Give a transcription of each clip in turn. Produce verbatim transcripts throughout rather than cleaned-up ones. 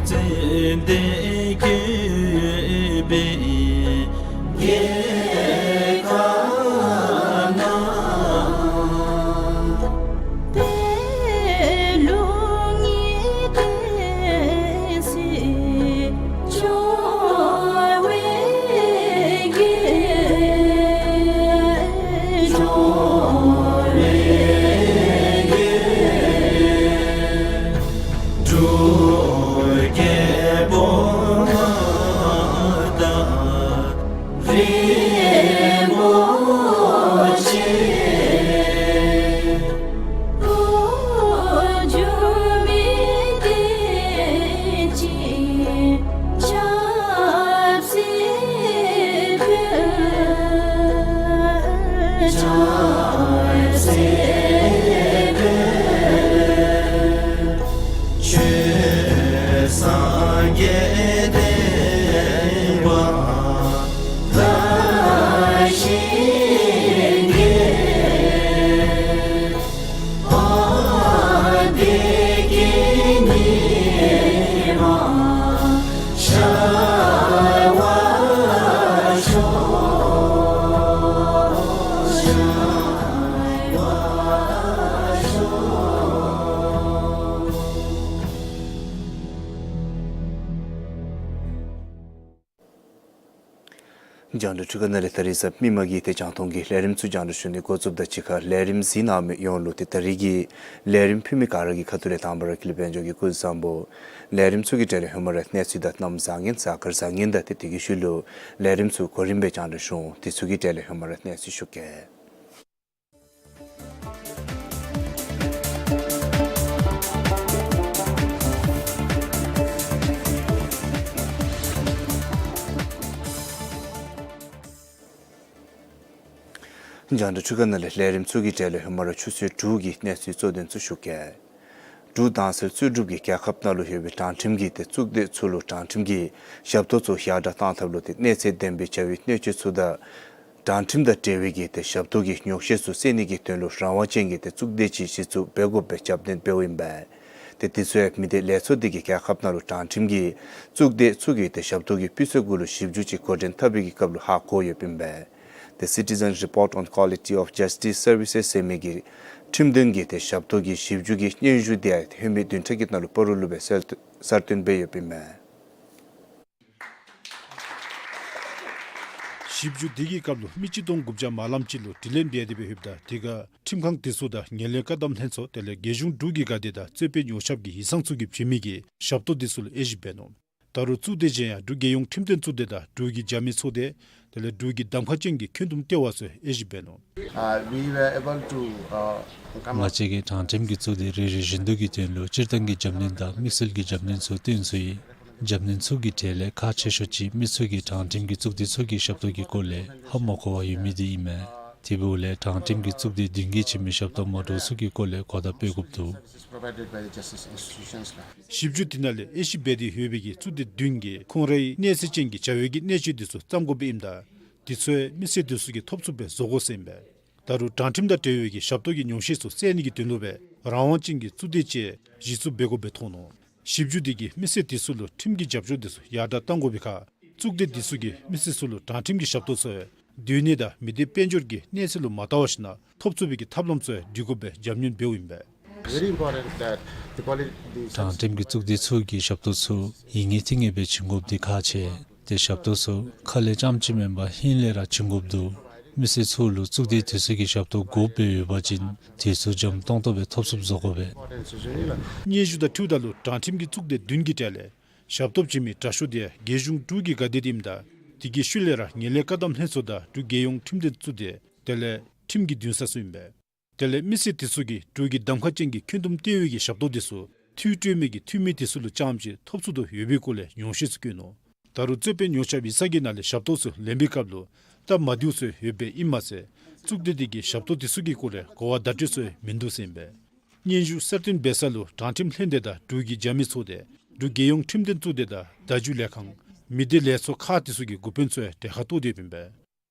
ཙན་དན་བཀོད་པའི་རྒྱལ་ཁབ་ན། པད་ལུང་གི་བསྟན་སྲིད་འབྱུང་བའི་རྒྱལ། འབྱུང་བའི་རྒྱལ། འབྲུག་རྒྱལ་པོ་མངའ་བདག་རིན་པོ་ཆེ། འགོ་འཛུགས་མི་བསྟན་སྲིད་ཆབ་སྲིད་དཔལ། ཆབ་སྲིད་དཔལ། ཆོས་སངས་རྒྱས་བསྟན་པ་དར་ཞིང་རྒྱས། ཨ་བདེ་སྐྱིད་ཉི་མ་ཤར་བར་ཤོག། ཤར་བར་ཤོག། རྒྱང་བསྒྲགས་འཕྲུལ་ཁང་ནང་ལས་ད་རིས་གཟའ་མིག་དམར་གྱི་ཏེ་རྒྱང་མཐོང་གི་ལས་རིམ་ཚུ་རྒྱང་བསྒྲགས་ཞུ་ནི་འགོ་བཙུགསཔ་དང་གཅིག་ཁར་ལས་རིམ་གཟིགས་གནང་མི་ཡོངས་ལུ་ཏེ་ད་རིས་ཀྱི་ལས་རིམ་ཕུལ་མི་ག་ར་གི་ཁ་ཐུག་ལས་དང་པ་ར་ཀུན་ལེགས་དཔལ་འབྱོར་གྱིས་སྐུ་གཟུགས་བཟང་པོ། ལས་རིམ་ཚུ་གི་གྲས་ལས་ཧེ་མ་ར་གནས་ཚུལ་དང་གནམ་བཟང་ངན་གཟའ་སྐར་བཟང་ངན་དང་ཏེ་དེ་གི་ཤུལ་ལུ་ལས་རིམ་ཚུ་གོ་རིམ་སྦེ་རྒྱང་བསྒྲགས་ཞུ་འོང་། དེ་ཚུ་གི་གྲས་ལས་ཧེ་མ་ར་གནས་ཚུལ་ཞུ་གེ། རྒྱང་བསྒྲགས་འཕྲུལ་ཁང་ནང་ལས་ལས་རིམ་ཚུ་གི་གྲས་ལས་ཧེ་མ་ར་ཆུ་ཚོད་དྲུག་གི་གནས་ཚུལ་གཙོ་དོན་ཚུ་ཞུ་གེ། འབྲུག་དྭངས་གསལ་རྩོད་སྒྲུབ་ཀྱིས་རྒྱལ་ཁབ་ནང་ལུ་ཡོད་པའི་དྲང་ཁྲིམས་ཀྱི་ཏེ་གཙུག་སྡེ་ཚུ་ལུ་དྲང་ཁྲིམས་ཀྱི་ཞབས་ཏོག་ཚུ་ཡར་དྲག་བཏང་ཐབས་ལུ་ཏེ་གནས་ཚད་ལྡན་པའི་བྱ་བའི་སྣོད་བཅུད་ཚུ་དང་དྲང་ཁྲིམས་དང་འབྲེལ་བའི་གི་ཏེ་ཞབས་ཏོག་གི་ཉོགས་བཤད་ཚུ་སེལ་ནི་གི་དོན་ལུ་རང་དབང་ཅན་གྱི་ཏེ་གཙུག་སྡེ་ཅིག་གཞི་བཙུགས་འབད་དགོ་པའི་རྒྱབ་སྣོན་འབདཝ་ཨིན་པས། ཏེ་དེ་ཚུ་ཡང་མི་སྡེ་ལས་ཚོགས་འདི་གིས་རྒྱལ་ཁབ་ནང་ལུ་དྲང་ཁྲིམས་ཀྱི་གཙུག་སྡེ་ཚུ་གི་ཏེ་ཞབས་ཏོག་གི་སྤུས་ཚད་གུ་ལུ་ཞིབ་འཇུག་ཅིག་འགོ་འདྲེན་འཐབ་པའི་གི་སྐབས་ལུ་ཧ་གོ་ཡོདཔ་ཨིན་པས། The Citizen Report on Quality of Justice Services ཟེར་མི་གི་ཁྲིམས་དོན་གྱི་ཏེ་ཞབས་ཏོག་གི་ཞིབ་འཇུག་གི་སྙན་ཞུ་དེ་ཡང་ཏེ་ལྷོད་མེད་བདུན་ཕྲག་གི་ནང་ལུ་སྤ་རོ་ལུ་སྦེ་གསལ་གསལ་སྟོན་འབད་ཡོདཔ་ཨིན་མས། ཞིབ་འཇུག་འདི་གི་སྐབས་ལུ་མི་གཅིག་སྟོང་དགུ་བརྒྱ་མ་ལམ་ཅིག་ལུ་དྲི་ལན་འབད་དེ་སྦེ་ལྷོདཔ་ད་དེ་ཁར་ཁྲིམས་ཁང་དེ་ཚུ་དང་ངན་ལྷད་བཀག་སྡོམ་ལྷན་ཚོགས་དེ་ལས་རྒྱལ་གཞུང་འབྲུག་གི་དགའ་སྡེ་དང་རྩོད་དཔོན་ཉོ་ཆགཔ་གི་ཡིག་ཚང་ཚུ་གིས་བྱིན་མི་གི་ཞབས་ཏོག་དེ་ཚུ་ལུ་དབྱེ་ཞིབ་འབད་ནུག། ད་རུང་གཙུག་སྡེ་གཞན་ཡང་འབྲུག་རྒྱལ་ཡོངས་ཁྲིམས་དོན་གཙུག་སྡེ་དང་འབྲུག་གི་རྒྱབ་མི་ཚོགས་སྡེ་དེ་ལས་འབྲུག་གི་གདམ་ཁ་ཅན་གྱི་འཁོན་འདུམ་ལྟེ་བ་ཚུ་དབྱེ་ཞིབ་འབད་ནུག། Uh, we were able to, uh, come up ང་བཅས་ཀྱིས་དྲང་ཁྲིམས་ཀྱི་གཙུག་སྡེ་རེ་རེ་བཞིན་དུ་གི་དོན་ལུ་སྤྱིར་བཏང་གི་རྒྱབ་སྣོན་དང་དམིགས་བསལ་གྱི་རྒྱབ་སྣོན་ཚུ་བཏོན་ཚུགས་ཡི། རྒྱབ་སྣོན་ཚུ་གི་གྲས་ལས་ཁག་ཆེ་ཤོས་ཅིག་མི་ཚུ་གིས་དྲང་ཁྲིམས་ཀྱི་གཙུག་སྡེ་ཚུ་གི་ཞབས་ཏོག་གི་སྐོར་ལས་ཧ་མ་གོ་བར་ཡོད་མི་དེ་ཨིན་མས། དེ་འབདཝ་ལས་དྲང་ཁྲིམས་ཀྱི་གཙུག་སྡེ་བདུན་གྱིས་བྱིན་མི་ཞབས་ཏོག་མ་འདྲཝ་ཚུ་གི་སྐོར་ལས་གོ་བརྡ་སྤེལ་དགོཔ་འདུག། Provided by the justice institutions ལགས། ཞིབ་འཇུག་དེ་ནང་ལས་དབྱེ་ཞིབ་འབད་དེ་ཡོད་པའི་གི་གཙུག་སྡེ་བདུན་གྱིས་ཁོང་རའི་གནས་ཚད་ཅན་གྱི་བྱ་བའི་གི་གནད་སྤྱོད་དེ་ཚུ་བརྩམ་དགོཔ་ཨིནམ་ད་དེ་ཚུ་མི་སེར་དེ་ཚུ་གིས་ཐོབ་ཚུགསཔ་སྦེ་བཟོ་དགོ་ཟེར་ཨིན་པས། ད་རུང་དྲང་ཁྲིམས་དང་འབྲེལ་བའི་གི་ཞབས་ཏོག་གི་ཉོགས་བཤད་ཚུ་སེལ་ནི་གི་དོན་ལུ་སྦེ་རང་དབང་ཅན་གྱི་གཙུག་སྡེ་ཅིག་གཞི་བཙུགས་འབད་དགོཔ་སྦེ་མཐོང་ནུག། ཞིབ་འཇུག་འདི་གིས་མི་སེར་དེ་ཚུ་ལུ་ཁྲིམས་ཀྱི་རྒྱབ་སྐྱོར་དེ་ཚུ་ཡར་དྲག་གཏང་དགོ་པའི་ཁར་གཙུག་སྡེ་དེ་ཚུ་གིས་མི་སེར་ཚུ་ལུ་དྲང་ཁྲིམས་ཀྱི་ཞབས་ཏོག་ཚུ་སྡོད་གནས་དང་མི་སྡེ་དཔལ་འབྱོར་གྱི་གནས་ཚད་ལུ་མ་བལྟ་བར་ཞིན་ན་ཐོབ་ཚུགས་པའི་གི་ཐབས་ལམ་ཚུ་སྒྲིག་དགོཔ་སྦེ་རྒྱབ་སྣོན་འབདཝ་ཨིན་པས། Very important that the quality དྲང་ཁྲིམས་ཀྱི་གཙུག་སྡེ་ཚུ་གི་ཞབས་ཏོག་ཚུ་ཡིད་ངེས་ཐིང་ངེས་སྦེ་བྱིན་དགོཔ་འདི་ཁག་ཆེ། ཏེ་ཞབས་ཏོག་ཚུ་ཁ་ལས་རྐྱངམ་ཅིག་མེན་པར་ཧིང་ལས་ར་བྱིན་དགོཔ་འདུག། མི་སེར་ཚུ་ལུ་གཙུག་སྡེ་དེ་ཚུ་གི་ཞབས་ཏོག་དགོཔ་སྦེ་ཡོད་པ་ཅིན་དེ་ཚུ་འཇམ་ཏོང་ཏོ་སྦེ་ཐོབ་ཚུགསཔ་བཟོ་དགོ་པས། སྙན་ཞུ་དང་འཁྲིལཝ་ད་ལུ་དྲང་ཁྲིམས་ཀྱི་གཙུག་སྡེ་བདུན་གྱི་གྲས་ལས་ཞབས་ཏོག་བྱིན་མི་དྲག་ཤོས་དེ་རྒྱལ་གཞུང་འབྲུག་གི་དགའ་སྡེ་དེ་ཨིནམ་ད་དེ་གི་ཤུལ་ལས་ར་ངན་ལྷད་བཀག་སྡོམ་ལྷན་ཚོགས་དང་འབྲུག་རྒྱལ་ཡོངས་ཁྲིམས་དོན་གཙུག་སྡེ་དེ་ལས་ཁྲིམས་ཀྱི་འདུན་ས་ཚུ་ཨིན་པས། དེ་ལས་མི་སེར་དེ་ཚུ་གིས་འབྲུག་གི་གདམ་ཁ་ཅན་གྱི་འཁོན་འདུམ་ལྟེ་བའི་གི་ཞབས་ཏོག་དེ་ཚུ་འཐུས་སྤྲོད་མི་གི་འཐུས་མི་དེ་ཚུ་ལུ་རྐྱངམ་ཅིག་ཐོབ་ཚུགས་དོ་ཡོད་པའི་སྐོར་ལས་ཉོགས་བཤད་ཚུ་བཀོད་ནུག། ད་རུང་རྩོད་དཔོན་ཉོ་ཆ་བི་ས་གི་ནང་ལས་ཞབས་ཏོག་ཚུ་ལེན་པའི་སྐབས་ལུ་སྟབས་མ་བདེཝ་ཚུ་ཡོདཔ་ཨིནམ་མ་ཚད་གཙུག་སྡེ་དེ་གིས་ཞབས་ཏོག་དེ་ཚུ་གི་སྐོར་ལས་གོ་བ་བརྡ་སྤྲོད་ཚུ་མིན་འདུག་ཟེར་ཨིན་པས། སྙན་ཞུ་གསལ་སྟོན་འབད་ས་ལུ་དྲང་ཁྲིམས་ལྷན་སྡེ་དང་འབྲུག་གི་རྒྱབ་མི་ཚོགས་སྡེ་འབྲུག་རྒྱལ་ཡོངས་ཁྲིམས་དོན་གཙུག་སྡེ་དང་བརྡ་བརྒྱུད་ལས་ཁང་མི་སྡེ་ལས་ཚོགས་ཁག་དེ་ཚུ་གི་འགོ་དཔོན་ཚུ་ཡང་གྲལ་ཁར་གཏོགས་ཏེ་ཡོདཔ་ཨིན་པས།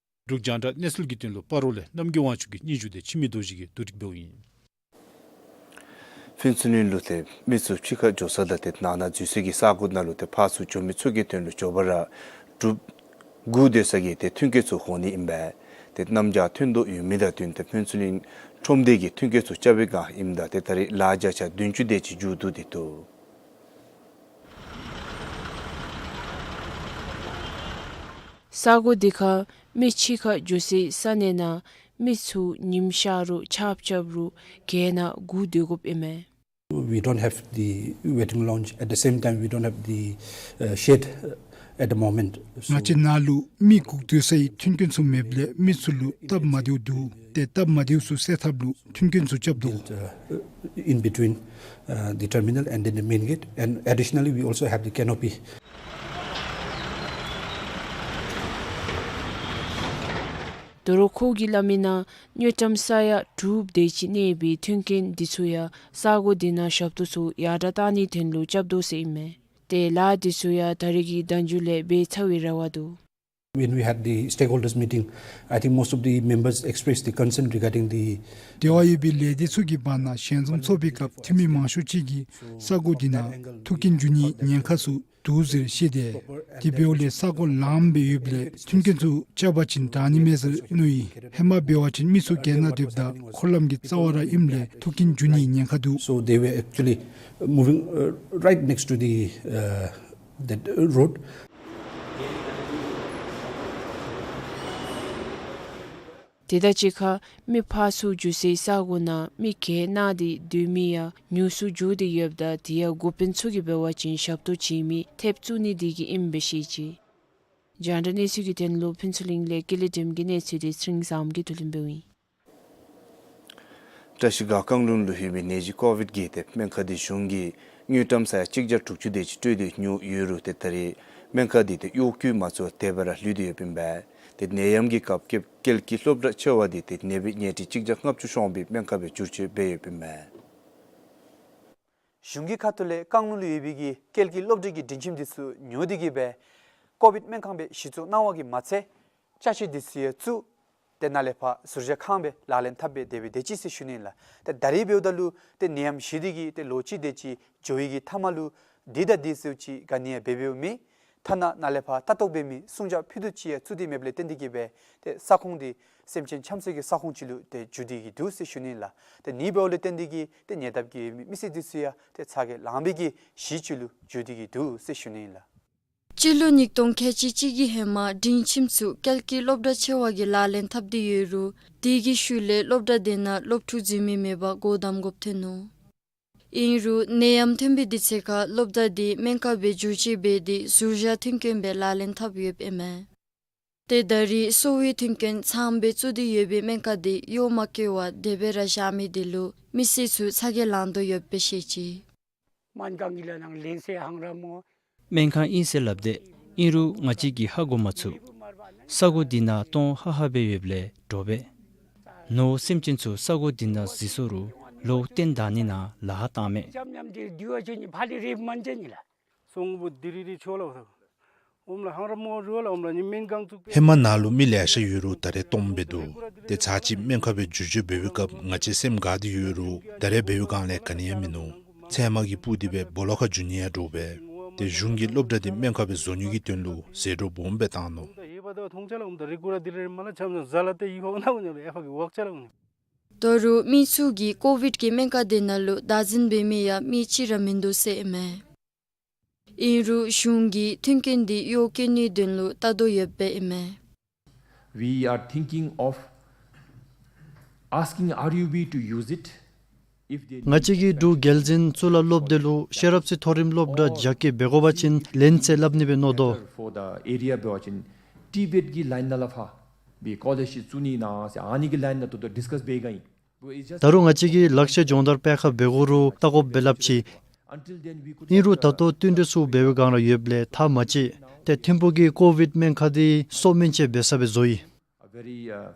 འབྲུག་རྒྱང་བསྒྲགས་གནས་ཚུལ་གྱི་དོན་ལུ་སྤ་རོ་ལས་རྣམ་རྒྱལ་དབང་ཕྱུག་གི་སྙན་ཞུ་དེ་འཆི་མེད་རྡོ་རྗེ་གིས་བསྡུ་སྒྲིག་འབདཝ་ཨིན། ཕུན་ཚོགས་གླིང་ལུ་ཏེ་མི་ཚུ་ཕྱི་ཁར་འགྱོ་ས་དང་ཏེ་ནང་ན་འཛུལ་སའི་གི་ས་གོ་ནང་ལུ་ཏེ་ཕར་ཚུར་འགྱོ་མི་ཚུ་གི་དོན་ལུ་མགྱོགས་པ་ར་སྒྲུབ་སྒུག་སྡོད་ས་གི་ཏེ་མཐུན་རྐྱེན་ཚུ་དགོ་ནི་ཨིན་པས། ཏེ་གནམ་བྱཱར་ཐོན་དོ་ཡོད་མི་དང་བསྟུན་ཏེ་ཕུན་ཚོགས་གླིང་ཁྲོམ་སྡེ་གིས་མཐུན་རྐྱེན་ཚུ་རྐྱབ་པའི་སྒང་ཨིནམ་ད་ཏེ་ད་རེས་ལཱ་བརྒྱ་ཆ་བདུན་ཅུ་དེ་ཅིག་མཇུག་བསྡུ་སྟེ་འདུག། ས་གོ་འདི་ཁར་མི་ཕྱི་ཁར་འགྱོ་སའི་ས་གནས་ནང་མི་ཚུ་ཉིམ་ཤར་རུང་ཆརཔ་རྐྱབ་རུང་གྱལ་ནང་སྒུག་སྡོད་དགོཔ་ཨིན་མས། We don't have the waiting lounge. At the same time, we don't have the, uh, shed, uh, at the moment. So ང་བཅས་ནཱ་ལུ་མི་སྒུག་སྡོད་སའི་མཐུན་རྐྱེན་ཚུ་མེདཔ་ལས་མི་ཚུ་ལུ་སྟབས་མ་བདེཝ་འདུག། ཏེ་སྟབས་མ་བདེཝ་ཚུ་སེལ་ཐབས་ལུ་མཐུན་རྐྱེན་ཚུ་རྐྱབ་དོ། Uh, in between, uh, the terminal and then the main gate, and additionally we also have the canopy. ད་རུང་ཁོ་གིས་སླབ་མི་ནང་དངུལ་ཀྲམ་ས་ཡ་དྲུག་དེ་ཅིག་གནས་པའི་མཐུན་རྐྱེན་འདི་ཚུ་ཡང་ས་གོ་འདི་ནང་ཞབས་ཏོག་ཚུ་ཡར་དྲག་གཏང་ནིའི་དོན་ལུ་རྐྱབ་དོ་ཟེར་ཨིན་མས། ཏེ་ལཱ་འདི་ཚུ་ཡང་ད་རེས་ཀྱི་ཟླཝ་མཇུག་ལས་འབད་ཚར་བའི་རེ་བ་འདུག། When we had the stakeholders meeting, I think most of the members expressed the concern regarding the སྡེ་བ་ཡོད་པའི་ལས་སྡེ་ཚུ་གི་བར་ན་ཞལ་འཛོམས་ཚོགས་པའི་སྐབས་འཐུས་མི་མང་ཤོས་ཅིག་གིས་ས་གོ་འདི་ནང་མཐུན་རྐྱེན་འབྱུང་ནིའི་ཉེན་ཁ་ཚུ་འདུག་ཟེར་བཤད་དེས། དེ་འབདཝ་ལས་ས་གོ་ལངམ་སྦེ་ཡོདཔ་ལས་མཐུན་རྐྱེན་ཚུ་རྐྱབ་པ་ཅིན་དྲག་ནི་མས་ཟེར་མནོ་ཡི། ཧེ་མ་འབད་བ་ཅིན་མི་ཚུ་གྱལ་ནང་སྡོདཔ་ད་འཁོར་ལམ་གྱི་རྩ་བར་ཨིནམ་ལས་མཐུན་རྐྱེན་འབྱུང་ནིའི་ཉེན་ཁ་འདུག། So they were actually moving, uh, right next to the, uh, that, uh, road. དེ་དང་གཅིག་ཁར་མི་ཕར་ཚུར་འགྱོ་སའི་ས་གོ་ནང་མི་གྱལ་ནང་སྡོད་མི་ཡང་ཉུང་སུ་འགྱོ་སྟེ་ཡོདཔ་ད་དེ་ཡང་འགོ་དཔོན་ཚུ་གིས་འབད་བ་ཅིན་ཞབས་ཏོག་བྱིན་མི་ཐེབས་བཙུགས་ནི་དེ་གིས་ཨིནམ་སྦེ་བཤད་ཅི། རྒྱང་བསྒྲགས་གནས་ཚུལ་གྱི་དོན་ལུ་ཕུན་ཚོགས་གླིང་ལས་ཀུན་ལེགས་སྒྲོལམ་གྱི་གནས་ཚུལ་དེ་ཚེ་རིང་བཟངམོ་གིས་བསྡུ་ལེན་འབདཝ་ཨིན། བཀྲ་ཤིས་སྒང་བཀང་ལུང་ལུ་ཡོད་པའི་ནད་གཞི་ཀོ་བིཌ་གི་ཏེ་སྨན་ཁང་འདི་གཞུང་གིས་དངུལ་ཀྲམ་ས་ཡ་གཅིག་བརྒྱ་དྲུག་ཅུ་དེ་ཅིག་སྤྲོད་དེ་ཉོ་ཡོད་རུང་ཏེ་ད་རེས་སྨན་ཁང་འདི་ཏེ་གཡོག་བཀོལ་མ་ཚུགས་པར་དེ་སྦེ་ར་ལུས་ཏེ་ཡོདཔ་ཨིན་པས། ཏེ་ནད་ཡམས་ཀྱི་སྐབས་ཀྱི་ཀལ་གྱི་སློབ་གྲྭ་ཆེ་བ་འདི་ཏེ་ནད་པའི་ཉལ་ཁྲི་གཅིག་བརྒྱ་ལྔ་བཅུ་ཤོང་པའི་སྨན་ཁང་སྦེ་བསྒྱུར་བཅོས་འབད་ཡོདཔ་ཨིན་པས། གཞུང་གི་ཁ་ཐུག་ལས་བཀང་ལུང་ལུ་ཡོད་པའི་གི་ཀལ་གྱི་སློབ་གྲྭ་གི་སྒྲིང་ཁྱིམ་འདི་ཚུ་ཉོ་སྟེ་གིས་སྦེ་ཀོ་བིཌ་སྨན་ཁང་སྦེ་གཞི་བཙུགས་གནང་བ་གིས་མ་ཚད་ཅ་ཆས་འདི་ཚུ་ཡང་བཙུགས། ཏེ་ནཱ་ལས་ཕར་ཟུར་བཞག་ཁང་སྦེ་ལག་ལེན་འཐབ་སྦེ་དེ་སྦེ་སྡོད་ཅི་ཟེར་ཞུ་ནི་ལགས། ཏེ་ད་རེས་འབདཝ་ད་ལུ་ཏེ་ནད་ཡམས་ཞི་སྟེ་གིས་ཏེ་ལོ་གཅིག་དེ་ཅིག་འགྱོ་བའི་གི་མཐའ་མ་ལུ་འདི་དང་འདི་ཟེརཝ་ཅིག་ག་ནི་ཡང་འབད་འབདཝ་མེད། ཐ་ན་ནཱ་ལས་ཕར་ལྟ་རྟོག་འབད་མི་སྲུང་སྐྱོབ་ཕུད་རྡོག་ཅིག་ཡང་བཙུགས་ཏེ་མེདཔ་ལས་བརྟེན་ཏེ་གིས་སྦེ་ཏེ་ས་ཁོངས་འདི་སེམས་ཅན་འཁྱམས་སའི་གི་ས་ཁོངས་ཅིག་ལུ་ཏེ་འགྱུར་ཏེ་གིས་འདུག་ཟེར་ཞུ་ནི་ལགས། ཏེ་ཨ་ནི་འབདཝ་ལས་བརྟེན་ཏེ་གིས་ཏེ་ཉེ་འདབས་ཀྱི་མི་སེར་འདི་ཚུ་ཡང་ཏེ་ཚ་གྱང་ལངས་པའི་གི་གཞི་ཅིག་ལུ་འགྱུར་ཏེ་གིས་འདུག་ཟེར་ཞུ་ནི་ལགས། སྤྱི་ལོ་ཉིས་སྟོང་ཁལ་གཅིག་གཅིག་གི་ཧེ་མ་སྒྲིང་ཁྱིམ་ཚུ་ཀལ་གྱི་སློབ་གྲྭ་ཆེ་བ་གིས་ལག་ལེན་འཐབ་སྟེ་ཡོད་རུང་དེ་གི་ཤུལ་ལས་སློབ་གྲྭ་དེ་ནང་སློབ་ཕྲུག་འཛུལ་མི་མེད་པར་སྒོ་བསྡམ་དགོཔ་ཐོན་ནུག། ཨིན་རུང་ནད་ཡམས་ཐོན་པའི་དུས་ཚོད་ཁར་སློབ་གྲྭ་འདི་སྨན་ཁང་སྦེ་བསྒྱུར་བཅོས་འབད་དེ་ཟུར་བཞག་མཐུན་རྐྱེན་སྦེ་ལག་ལེན་འཐབ་ཡོདཔ་ཨིན་མས། ཏེ་ད་རེས་གསོ་བའི་མཐུན་རྐྱེན་ཚངམ་སྦེ་བཙུགས་ཏེ་ཡོད་པའི་སྨན་ཁང་འདི་གཡོག་མ་བཀོལ་བར་དེ་སྦེ་ར་བཞག་མི་དེ་ལུ་མི་སེར་ཚུ་ཚ་གྱང་ལང་དོ་ཡོདཔ་སྦེ་བཤད་ཅི། སྨན་ཁང་གི་ལཱ་ནང་ལེན་ཚེ་ཧང་ར་མོ། སྨན་ཁང་ཨིན་ཟེར་སླབ་དེས། ཨིན་རུང་ང་བཅས་ཀྱིས་ཧ་གོ་མ་ཚུགས། ས་གོ་འདི་ནང་སྟོང་ཧ་ཧ་སྦེ་ཡོདཔ་ལས་འདྲོག་པས། ནོར་སེམས་ཅན་ཚུ་ས་གོ་འདི་ནང་འཛུལ་སོང་རུང་ལོག་གཏན་བདའ་ནི་ནང་ལཱ་ཧ་བཏང་མས། ཧེ་མ་ནཱ་ལུ་མི་ལེ་ཤ་ཡོད་རུང་ད་རེས་སྟོངམ་སྦེ་འདུག། ཏེ་ཚར་གཅིག་སྨན་ཁང་སྦེ་བསྒྱུར་བཅོས་འབད་བའི་སྐབས་ང་བཅས་སེམས་དགའ་སྟེ་ཡོད་རུང་ད་རེས་འབད་བའི་སྒང་ལས་ག་ནི་ཡང་མིན་ནུག། ཚལ་མ་གིས་སྤུབས་ཏེ་སྦེ་སྦོ་ལོགས་ཁར་འགྱོ་ནི་ཡང་འདྲོག་པས། ཏེ་གཞུང་གིས་སློབ་གྲྭ་འདི་སྨན་ཁང་སྦེ་བཟོ་ནི་གི་དོན་ལུ་ཟད་འགྲོ་སྦོམ་སྦེ་བཏང་ནུག། ད་རུང་མི་ཚུ་གིས་ཀོ་བིཌ་ཀྱི་སྨན་ཁང་དེ་ནང་ལུ་བདག་འཛིན་འབད་མི་ཡང་མི་གཅིག་ར་མིན་འདུག་ཟེར་ཨིན་མས། ཨིན་རུང་གཞུང་གིས་མཐུན་རྐྱེན་འདི་གཡོག་བཀོལ་ནིའི་དོན་ལུ་ལྟ་དོ་ཡོདཔ་ཨིན་མས། We are thinking of asking R U B to use it. If they ང་བཅས་ཀྱིས་འབྲུག་རྒྱལ་འཛིན་གཙུག་ལག་སློབ་སྡེ་ལུ་ཤེས་རབ་རྩེ་མཐོ་རིམ་སློབ་གྲྭ་རྒྱ་སྐྱེད་འབད་དགོ་པ་ཅིན་ལེན་ཟེར་སླབ་ནི་སྦེ་མནོ་དོ། For the area འབད་བ་ཅིན་ཊི་བེཊ་ཀྱི་ལཱའིན་ནང་ལས་ཕར་སྦེ་ཀོ་ལེཇ་ཅིག་བཙུགས་ནི་ཨིན་ན་ཟེར་ཨ་ནི་གི་ལཱའིན་ནང་ད་ལྟོ་ཌིསི་ཀཱསི་འབད་ག་ཨིན། ད་རུང་ང་བཅས་ཀྱིས་ལག་ཤེས་སྦྱོང་བརྡར་སྤེལ་ཁ་འབད་དགོ་རུང་ལྟ་དགོཔ་སྦེ་སླབ་ཅི། ཨིན་རུང་ད་ལྟོ་བསྟུན་གྲོས་ཚུ་འབད་བའི་སྒང་ར་ཡོདཔ་ལས་ཐག་མ་བཅད། ཏེ་ཐིམ་ཕུག་གི་ཀོ་བིཌ་སྨན་ཁང་འདི་གསོ་སྨན་ཅིག་འབད་ས་སྦེ་བཟོ་ཡི། A very, uh,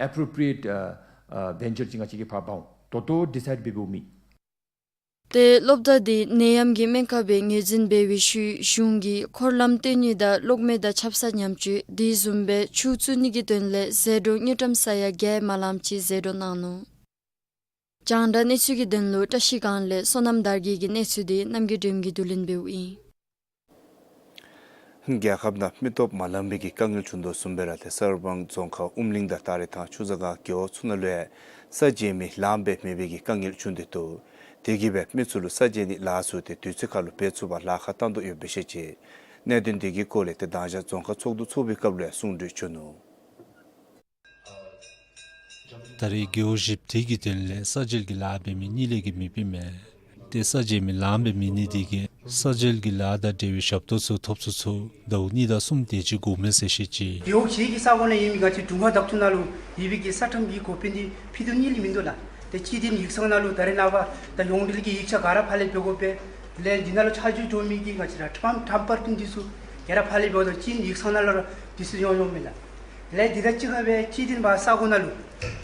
appropriate, uh, uh, venture ཅིག་ང་བཅས་ཀྱིས་ཕར་འབད་འོང་། ད་ལྟོ་ཌི་སའིཌ་འབད་འབདཝ་མེད། ཏེ་སློབ་གྲྭ་འདི་ནད་ཡམས་ཀྱི་སྨན་ཁང་སྦེ་ངོས་འཛིན་འབད་བའི་ཤུལ་གཞུང་གིས་འཁོར་ལམ་བཏོན་ནི་དང་གློག་མེ་དང་ཆབ་གསང་ཉམས་བཅོས་དེ་བཟུམ་སྦེ་ཆུ་བཙུགས་ནི་གི་དོན་ལས་ཟད་འགྲོ་དངུལ་ཀྲམ་ས་ཡ་བརྒྱད་མ་ལངམ་ཅིག་ཟད་འགྲོ་གནང་ནུག། རྒྱང་བསྒྲགས་གནས་ཚུལ་གྱི་དོན་ལུ་བཀྲ་ཤིས་སྒང་ལས་བསོད་ནམས་དར་རྒྱས་ཀྱི་གནས་ཚུལ་འདི་རྣམ་རྒྱལ་སྒྲོལ་མ་གིས་བསྡུ་ལེན་འབདཝ་ཨིན། རྒྱལ་ཁབ་ནང་མི་སྟོབས་མ་ལངམ་པའི་གི་དཀའ་ངལ་བྱུང་དོ་བཟུམ་སྦེ་ར་ཏེ་གསར་སྤང་རྫོང་ཁག་ཨུམ་གླིང་དང་སྟ་རེ་ཐང་ཆུ་བཟང་སྒང་རྒེད་འོག་ཚུ་ནང་ལུ་ཡང་ས་འཇལ་མི་ལངམ་སྦེ་མེད་པའི་གི་དཀའ་ངལ་བྱུང་སྟེ་འདུག། དེ་གིས་སྦེ་མི་ཚུ་ལུ་ས་འཇལ་ནི་ལཱ་ཚུ་ཏེ་དུས་ཚོད་ཁར་ལུ་འབད་ཚུགས་པར་ལཱ་ཁག་བཏང་དོ་ཡོདཔ་སྦེ་བཤད་ཅི། གནད་དོན་དེ་གི་སྐོར་ལས་ཏེ་དང་ཞག་རྫོང་ཁག་ཚོགས་འདུ་ཚོགས་པའི་སྐབས་ལུ་ཡང་གསུང་གྲོས་བྱུང་ནུག། ད་རེས་རྒེད་འོག་བཞི་བཅུ་གི་དོན་ལས་ས་འཇལ་གྱི་ལཱ་འབད་མི་གཉིས་ལས་བརྒལ་མེདཔ་ཨིན་མས། ཏེ་ས་འཇལ་མི་ལངམ་སྦེ་མེད་ནི་དེ་གིས་ས་འཇལ་གྱི་ལཱ་དང་འབྲེལ་བའི་ཞབས་ཏོག་ཚུ་ཐོབ་ཚུགས་ཚུགས་ཟླཝ་གཉིས་དང་གསུམ་དེ་ཅིག་འགོརཝ་མས་ཟེར་བཤད་ཅི། རྒེད་འོག་བཞི་གི་ས་གོ་ནང་ཡོད་མི་ང་བཅས་དྲུང་ཁག་བདག་སྐྱོང་ནང་ལུ་ཡོད་པའི་གི་ས་ཁྲམ་གྱི་འགོ་དཔོན་འདི་ཕུད་རྡོག་གཉིས་ལས་མིན་འདུག་ལགས། ཏེ་གཅིག་འདི་ཡིག་ཚང་ནང་ལུ་ད་རེས་ནངས་པ་ད་ཡོངས་འབྲེལ་གྱི་ཡིག་ཆ་ག་ར་ཕར་ལས་འབད་དགོ་པས། ལས་འདི་ནང་ལུ་ཆ་འཇོག་འགྱོ་མི་གི་ང་བཅས་ར་ཁྲམ་ཁྲམ་པ་འདི་ཚུ་ག་ར་ཕར་ལས་འབདཝ་ད་གཅིག་ཡིག་ཚང་ནང་ལུ་ར་དུས་ཚོད་ཡོང་ཡོདཔ་མས་ལགས། ལས་འདི་དང་གཅིག་ཁར་སྦེ་གཅིག་འདི་ཕར་ས་གོ་ནང་ལུ་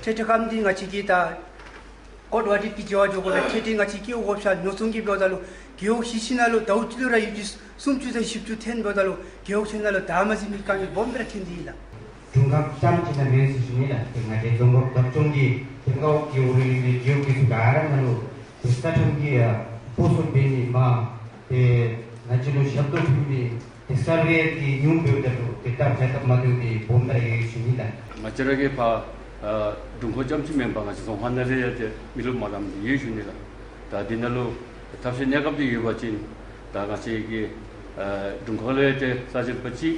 ཁྲལ་ཁྲལ་རྐངམ་འདི་ང་བཅས་ཀྱིས་ད་ཀོཊ་ཨོ་ཌར་གྱི་བྱ་བ་འགྱོ་དགོ་ལགས། ཁྲལ་འདི་ང་བཅས་ཀྱིས་དབོར་ཤ་ཉོ་ཚོང་གི་འབདཝ་ད་ལུ་རྒེད་འོག་བཞི་བཞི་ནང་ལུ་ཟླཝ་གཅིག་ལུ་ར་ཡོད་ཀྱི་སུམ་ཅུ་དང་བཞི་བཅུ་ཐོན་འབདཝ་ད་ལུ་རྒེད་འོག་ཚུ་ནང་ལུ་དར་མ་ཟིན་མི་དཀའ་ངལ་སྦོམ་སྦེ་ར་ཐོན་ཏེ་ཡོད་ལགས། དྲུང་ཁག་རྐྱངམ་གཅིག་ནང་མེན་ཟེར་ཞུ་ནི་ལགས། ཏེ་ང་བཅས་རྫོང་ཁག་བདག་སྐྱོང་གི་ཏེ་རྒེད་འོག་གི་འོག་ལུ་ཡོད་པའི་རྒེད་འོག་གི་ཚུ་ག་ར་ནང་ལུ་ཏེ་ས་ཁྲམ་གྱི་ཡ་སྤོ་སོར་འབད་ནི་མ་ཏེ་ང་བཅས་ལུ་ཞབས་ཏོག་ཕུལ་མི་ཏེ་གསར་པའི་གི་ཉུང་འབདཝ་ད་ལུ་ཏེ་སྟབས་ཡང་སྟབས་མ་བདེཝ་འདི་སྦོམ་ར་ཡོད་ཞུ་ནི་ལགས། ང་བཅས་ར་གི་ཕར་ཨ་དྲུང་ཁག་རྐྱངམ་གཅིག་མེན་པར་ང་བཅས་རྫོང་ཁག་ནང་ལས་ཡང་ཏེ་མི་སྟོབས་མ་ལངམ་འདི་ཡོད་ཞུ་ནི་ལགས། ད་འདི་ནང་ལུ་ཐབས་ཤེས་གནས་སྐབས་འདི་ཡོད་པ་ཅིན་ད་ང་བཅས་ཀྱི་ཨ་དྲུང་ཁག་ལས་ཏེ་ས་འཇལ་པ་གཅིག།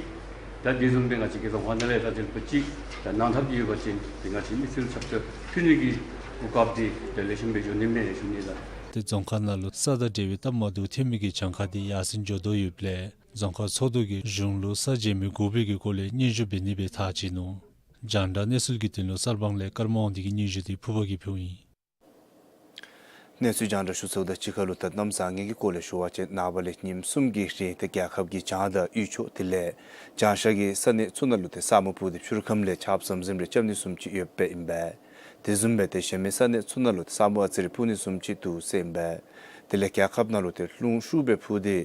ད་དེ་བཟུམ་སྦེ་ང་བཅས་ཀྱི་རྫོང་ཁག་ནང་ལས་ས་འཇལ་པ་གཅིག། ད་གནང་ཐབས་འདི་ཡོད་པ་ཅིན་ཏེ་ང་བཅས་མི་སེར་ཆ་ཁྱབ་ཕུལ་ནི་གི་གོ་སྐབས་འདི་ཏེ་ལེགས་ཤོམ་སྦེ་འགྱོ་ནི་མས་ཞུ་ནི་ལགས། ཏེ་རྫོང་ཁག་ནང་ལུ་ས་དང་འབྲེལ་བའི་སྟབས་མ་བདེཝ་ཐོན་མི་གི་གྱངས་ཁ་འདི་ཡར་སེང་འགྱོ་དོ་ཡོདཔ་ལས་རྫོང་ཁག་ཚོགས་འདུ་གིས་གཞུང་ལུ་ས་འཇལ་མི་དགོ་པའི་གི་སྐོར་ལས་སྙན་ཞུ་འབད་ནི་སྦེ་ཐག་བཅད་ནུག། རྒྱང་བསྒྲགས་གནས་ཚུལ་གྱི་དོན་ལུ་གསར་སྤང་ལས་ཀརྨ་དབང་འདུས་ཀྱི་སྙན་ཞུ་འདི་ཕུརཔ་གིས་ཕུལཝ་ཨིན། གནས་ཚུལ་རྒྱང་བསྒྲགས་ཞུ་ཚརཝ་དང་གཅིག་ཁར་ལུ་ད་གནམ་བཟང་ངན་གྱི་སྐོར་ལས་ཞུ་བ་ཅིན་ནངས་པ་ལས་ཉིནམ་གསུམ་གྱི་རིང་ཏེ་རྒྱལ་ཁབ་ཀྱི་བྱང་དང་དབུས་ཕྱོགས་དེ་ལས་བྱང་ཤར་གྱི་ས་གནས་ཚུ་ནང་ལུ་ཏེ་ས་སྨུག་སྤུབས་ཏེ་ཕྱི་ཁམས་ལས་ཆརཔ་ཟམ་ཟིམ་རེ་རྐྱབ་ནི་བཟུམ་ཅིག་ཡོདཔ་ཨིན་པས། དེ་བཟུམ་སྦེ་ཏེ་གཞན་མི་ས་གནས་ཚུ་ནང་ལུ་ཏེ་ས་སྨུག་ཨ་ཙི་རེ་སྤུབ་ནི་བཟུམ་ཅིག་འདུག་ཟེར་ཨིན་པས། དེ་ལས་རྒྱལ་ཁབ་ནང་ལུ་ཏེ་རླུང་ཤུགས་སྦེ་འཕུ་སྟེ་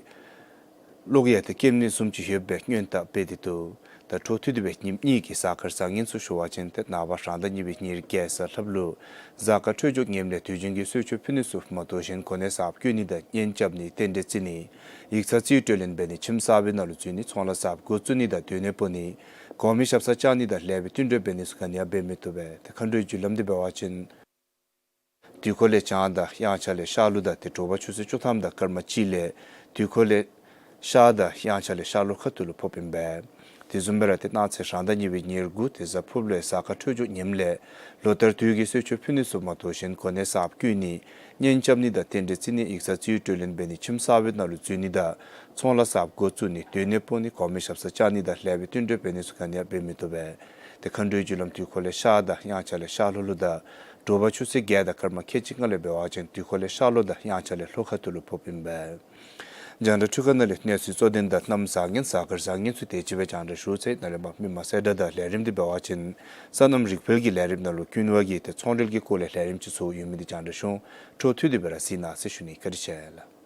གློག་ཡང་ཏེ་ཁེངས་ནི་བཟུམ་ཅིག་ཡོདཔ་སྦེ་སྔོན་བརྡ་སྤེལ་ཏེ་འདུག། ད་འཕྲོ་མཐུད་དེ་སྦེ་ཉིནམ་གཉིས་ཀྱི་གཟའ་སྐར་བཟང་ངན་ཚུ་ཞུ་བ་ཅིན་ཏེ་ནངས་པ་རང་ཟླ་གཉིས་པའི་ཉེར་བརྒྱད་གཟའ་ལྷགཔ་ལུ་གཟའ་སྐར་འཕྲོད་སྦྱོར་ངནམ་ལས་དུས་རྒྱུན་གྱི་གསོལ་མཆོད་ཕུལ་ནི་ཚུ་མ་དོ་བཞིན་གོ་གནས་གསརཔ་བསྐོ་ནི་དང་གཉེན་རྐྱབ་ནི་རྟེན་འབྲེལ་བརྩི་ནི་ཡིག་ཚང་རྩིས་སྤྲོད་ལེན་འབད་ནི་ཁྱིམ་གསར་པའི་ནང་ལུ་འཛུལ་ནི་ཚོང་ལཱ་གསརཔ་འགོ་བཙུགས་ནི་དང་སྡོད་གནས་སྤོ་ནི་གོང་མའི་ཞབས་སར་བཅར་ནི་དང་ལེགས་པའི་བསྟུན་གྲོས་འབད་ནི་ཚུ་ག་ནི་ཡང་འབད་མི་བཏུབ་པས། ཏེ་མཁའ་འགྲོའི་རྒྱུ་ལམ་འདི་འབད་བ་ཅིན་དུས་འཁོར་ལས་བྱང་དང་དབྱངས་འཆར་ལས་ཤར་ལུགས་དང་ཏེ་དྲོ་པ་ཆུ་ཚོད་བཅུ་ཐམ་དང་སྐར་མ་གཅིག་ལས་དུས་འཁོར་ལས་ཤར་དང་དབྱངས་འཆར་ལས་ཤར་ལུགས་ཁ་ཐུག་ལུ་ཕོགཔ་ཨིན་པས། དེ་བཟུམ་སྦེ་ར་ཏེ་གནངས་ཚེ་རང་ཟླ་གཉིས་པའི་ཉེར་དགུ་ཏེ་གཟའ་ཕུརཔ་ལུ་ཡང་གཟའ་སྐར་འཕྲོད་སྦྱོར་ངནམ་ལས་ལོ་ལྟར་དུས་ཀྱི་གསོལ་མཆོད་ཕུལ་ནི་ཚུ་མ་དོ་བཞིན་གོ་གནས་གསརཔ་བསྐོ་ནི་གཉེན་རྐྱབ་ནི་དང་རྟེན་འབྲེལ་བརྩི་ནི་ཡིག་ཚང་རྩིས་སྤྲོད་ལེན་འབད་ནི་ཁྱིམ་གསར་པའི་ནང་ལུ་འཛུལ་ནི་དང་ཚོང་ལཱ་གསརཔ་འགོ་བཙུགས་ནི་སྡོད་གནས་སྤོ་ནི་གོང་མའི་ཞབས་སར་བཅར་ནི་དང་ལེགས་པའི་བསྟུན་གྲོས་འབད་ནི་ཚུ་ག་ནི་ཡང་འབད་མི་བཏུབ་པས། ཏེ་མཁའ་འགྲོའི་རྒྱུ་ལམ་དུས་འཁོར་ལས་ཤར་དང་དབྱངས་འཆར་ལས་ཤར་ལྷོ་ལུགས་དང་དྲོ་པ་ཆུ་ཚོད་བརྒྱད་དང་སྐར་མ་ཁལ་གཅིག་ལྔ་ལས་འབད་བ་ཅིན་དུས་འཁོར་ལས་ཤར་ལུགས་དང་དབྱངས་འཆར་ལས་ལྷོ་ཁ་ཐུག་ལུ་ཕོགཔ་ཨིན་པས། རྒྱང་བསྒྲགས་འཕྲུལ་ཁང་ནང་ལས་གནས་ཚུལ་གཙོ་དོན་དང་གནམ་བཟང་ངན་གཟའ་སྐར་བཟང་ངན་ཚུ་དེ་ཅིག་སྦེ་རྒྱང་བསྒྲགས་ཞུ་ཚར་ཡི། ནཱ་ལས་མར་མི་མང་གསལ་བསྒྲགས་དང་ལས་རིམ་འདི་འབད་བ་ཅིན་སོ་ནམ་རིག་འཕེལ་གྱི་ལས་རིམ་ནང་ལུ་ཀུན་ཝ་གི་ཏེ་ཚོང་འབྲེལ་གྱི་སྐོར་ལས་ལས་རིམ་ཅིག་ཚུ་ཡོད་མི་འདི་རྒྱང་བསྒྲགས་ཞུ། འཕྲོ་མཐུད་དེ་སྦེ་ར་གཟིགས་གནང་ཟེར་ཞུ་ནི། བཀའ་དྲིན་ཆེ་ལགས།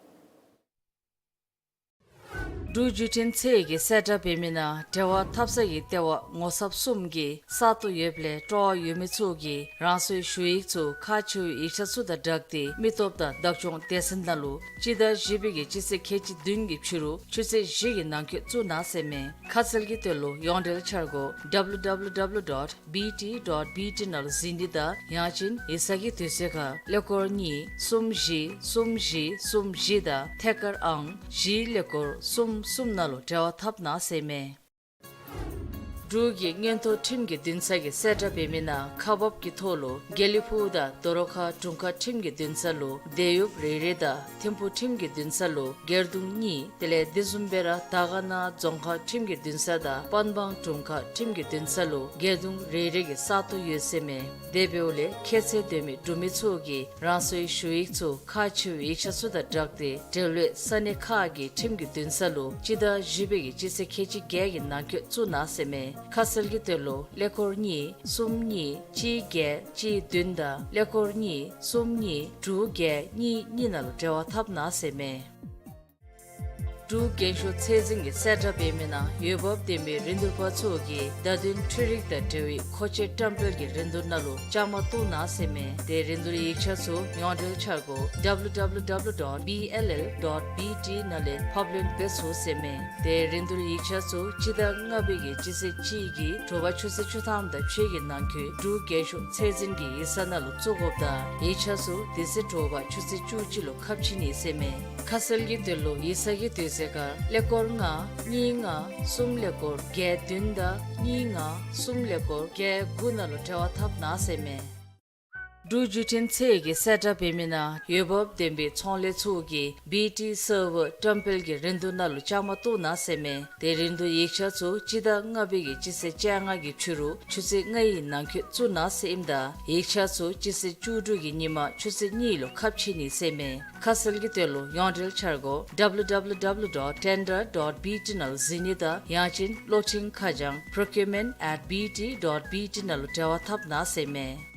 འབྲུག་བརྒྱུད་འཕྲིན་ཚད་ཀྱིས་གསལ་བསྒྲགས་འབད་མི་ནང་འབྲེལ་བ་འཐབ་ས་གི་ལྟེ་བ་ངོ་ཚབ་གསུམ་གྱི་ས་སྟོང་ཡོདཔ་ལས་སྤྲོ་བ་ཡོད་མི་ཚུ་གིས་རང་སོའི་ཞུ་ཡིག་ཚུ་ཁག་ཆེ་བའི་ཡིག་ཆ་ཚུ་དང་སྦྲགས་ཏེ་མི་སྟོབས་དང་བདག་སྐྱོང་སྡེ་ཚན་ནང་ལུ་སྤྱི་ཟླ་བཞི་པའི་གི་སྤྱི་ཚེས་ཁལ་གཅིག་བདུན་གྱི་ཕྱི་རུ་ཆུ་ཚོད་བཞི་གི་ནང་འཁོད་བཙུགས་གནང་ཟེར་མས། ཁ་གསལ་གྱི་དོན་ལུ་ཡོངས་འབྲེལ་འཆར་སྒོ་W W W dot B T dot B T ནང་ལུ་གཟིགས་ནི་དང་ཡང་ཅིན་ཡིག་ཚང་གི་དུས་ཚོད་ཁར་ཀླད་ཀོར་གཉིས་གསུམ་བཞི་གསུམ་བཞི་གསུམ་བཞི་དང་ཐད་ཀར་ཨང་བཞི་ཀླད་ཀོར་གསུམ་གསུམ་ནང་ལུ་འབྲེལ་བ་འཐབ་གནང་ཟེར་མས། འབྲུག་གི་མངོན་མཐོ་ཁྲིམས་ཀྱི་འདུན་ས་གིས་གསལ་བསྒྲགས་འབད་མི་ནང་ཁག་འབག་གི་ཐོག་ལུ་དགེ་ལེགས་ཕུག་དང་རྡོ་རོ་ཁ་དྲུང་ཁག་ཁྲིམས་ཀྱི་འདུན་ས་ལུ་དེད་གཡོགཔ་རེ་རེ་དང་ཐིམ་ཕུག་ཁྲིམས་ཀྱི་འདུན་ས་ལུ་སྒེར་དུང་གཉིས། དེ་ལས་དེ་བཟུམ་སྦེ་ར་དར་དཀར་ན་རྫོང་ཁག་ཁྲིམས་ཀྱི་འདུན་ས་དང་པན་སྦང་དྲུང་ཁག་ཁྲིམས་ཀྱི་འདུན་ས་ལུ་སྒེར་དུང་རེ་རེ་གི་ས་སྟོང་ཡོད་ཟེར་མས། དེ་འབདཝ་ལས་ཁྱད་ཚད་ལྡན་མི་འབྲུག་མི་ཚུ་གིས་རང་སོའི་ཞུ་ཡིག་ཚུ་ཁག་ཆེ་བའི་ཡིག་ཆ་ཚུ་དང་སྦྲགས་ཏེ་འབྲེལ་ཡོད་ས་གནས་ཁག་གི་ཁྲིམས་ཀྱི་འདུན་ས་ལུ་སྤྱི་ཟླ་བཞི་པའི་གི་སྤྱི་ཚེས་ཁལ་གཅིག་བརྒྱད་ཀྱི་ནང་འཁོད་བཙུགས་གནང་ཟེར་མས། ཁ་གསལ་གྱི་དོན་ལུ་ཀླད་ཀོར་གཉིས་གསུམ་གཉིས་གཅིག་བརྒྱད་གཅིག་བདུན་དང་ཀླད་ཀོར་གཉིས་གསུམ་གཉིས་དྲུག་བརྒྱད་གཉིས་གཉིས་ནང་ལུ་འབྲེལ་བ་འཐབ་གནང་ཟེར་མས། འབྲུག་རྒན་ཤོས་ཚད་འཛིན་གྱིས་གསལ་བསྒྲགས་འབད་མི་ནང་འོས་འབབ་ལྡན་པའི་རིན་བསྡུར་པ་ཚུ་གིས་བརྡ་དོན་འཕྲུལ་རིག་དང་འབྲེལ་བའི་མཁོ་ཆས་བཀྲམ་སྤེལ་གྱི་རིན་བསྡུར་ནང་ལུ་བཅའ་མར་གཏོགས་གནང་ཟེར་མས། ཏེ་རིན་བསྡུར་ཡིག་ཆ་ཚུ་ཡོངས་འབྲེལ་འཆར་སྒོ་W W W dot B L L dot B T ནང་ལས་ཕབ་ལེན་འབད་ཚུགས་ཟེར་མས། ཏེ་རིན་བསྡུར་ཡིག་ཆ་ཚུ་སྤྱི་ཟླ་ལྔ་པའི་གི་སྤྱི་ཚེས་གཅིག་གི་དྲོ་པ་ཆུ་ཚོད་བཅུ་ཐམ་དང་ཕྱེད་ཀྱི་ནང་འཁོད་འབྲུག་རྒན་ཤོས་ཚད་འཛིན་གྱི་ཡིག་ཚང་ནང་ལུ་བཙུགས་དགོཔ་དང་ཡིག་ཆ་ཚུ་དེ་ཚེ་དྲོ་པ་ཆུ་ཚོད་བཅུ་གཅིག་ལུ་ཁ་ཕྱེ་ནི་ཟེར་མས། ཁ་གསལ་གྱི་དོན་ལུ་ཡིག་ཚང་གི་དུས་ཚོད་ཁར་ཀླད་ཀོར་ལྔ་གཉིས་ལྔ་གསུམ་ཀླད་ཀོར་བརྒྱད་བདུན་དང་གཉིས་ལྔ་གསུམ་ཀླད་ཀོར་བརྒྱད་དགུ་ནང་ལུ་འབྲེལ་བ་འཐབ་གནང་ཟེར་མས། འབྲུག་བརྒྱུད་འཕྲིན་ཚད་ཀྱིས་གསལ་བསྒྲགས་འབད་མི་ནང་འོས་འབབ་ལྡན་པའི་ཚོང་ལས་ཚུ་གིས་བི་ཊི་སར་བར་བཀྲམ་སྤེལ་གྱི་རིན་བསྡུར་ནང་ལུ་བཅའ་མར་གཏོགས་གནང་ཟེར་མས། ཏེ་རིན་བསྡུར་ཡིག་ཆ་ཚུ་སྤྱི་ཟླ་ལྔ་པའི་གི་སྤྱི་ཚེས་བཅོ་ལྔ་གི་ཕྱི་རུ་ཆུ་ཚོད་ལྔའི་ནང་འཁོད་བཙུགས་གནང་ཟེར་ཨིནམ་ད་ཡིག་ཆ་ཚུ་སྤྱི་ཚེས་བཅུ་དྲུག་གི་ཉིན་མ་ཆུ་ཚོད་གཉིས་ལུ་ཁ་ཕྱེ་ནི་ཟེར་མས། ཁ་གསལ་གྱི་དོན་ལུ་ཡོངས་འབྲེལ་འཆར་སྒོ་W W W dot tender dot B T ནང་ལུ་གཟིགས་ནི་དང་ཡང་ཅིན་གློག་འཕྲིན་ཁ་བྱང་procurement at B T dot B T ནང་ལུ་འབྲེལ་བ་འཐབ་གནང་ཟེར་མས།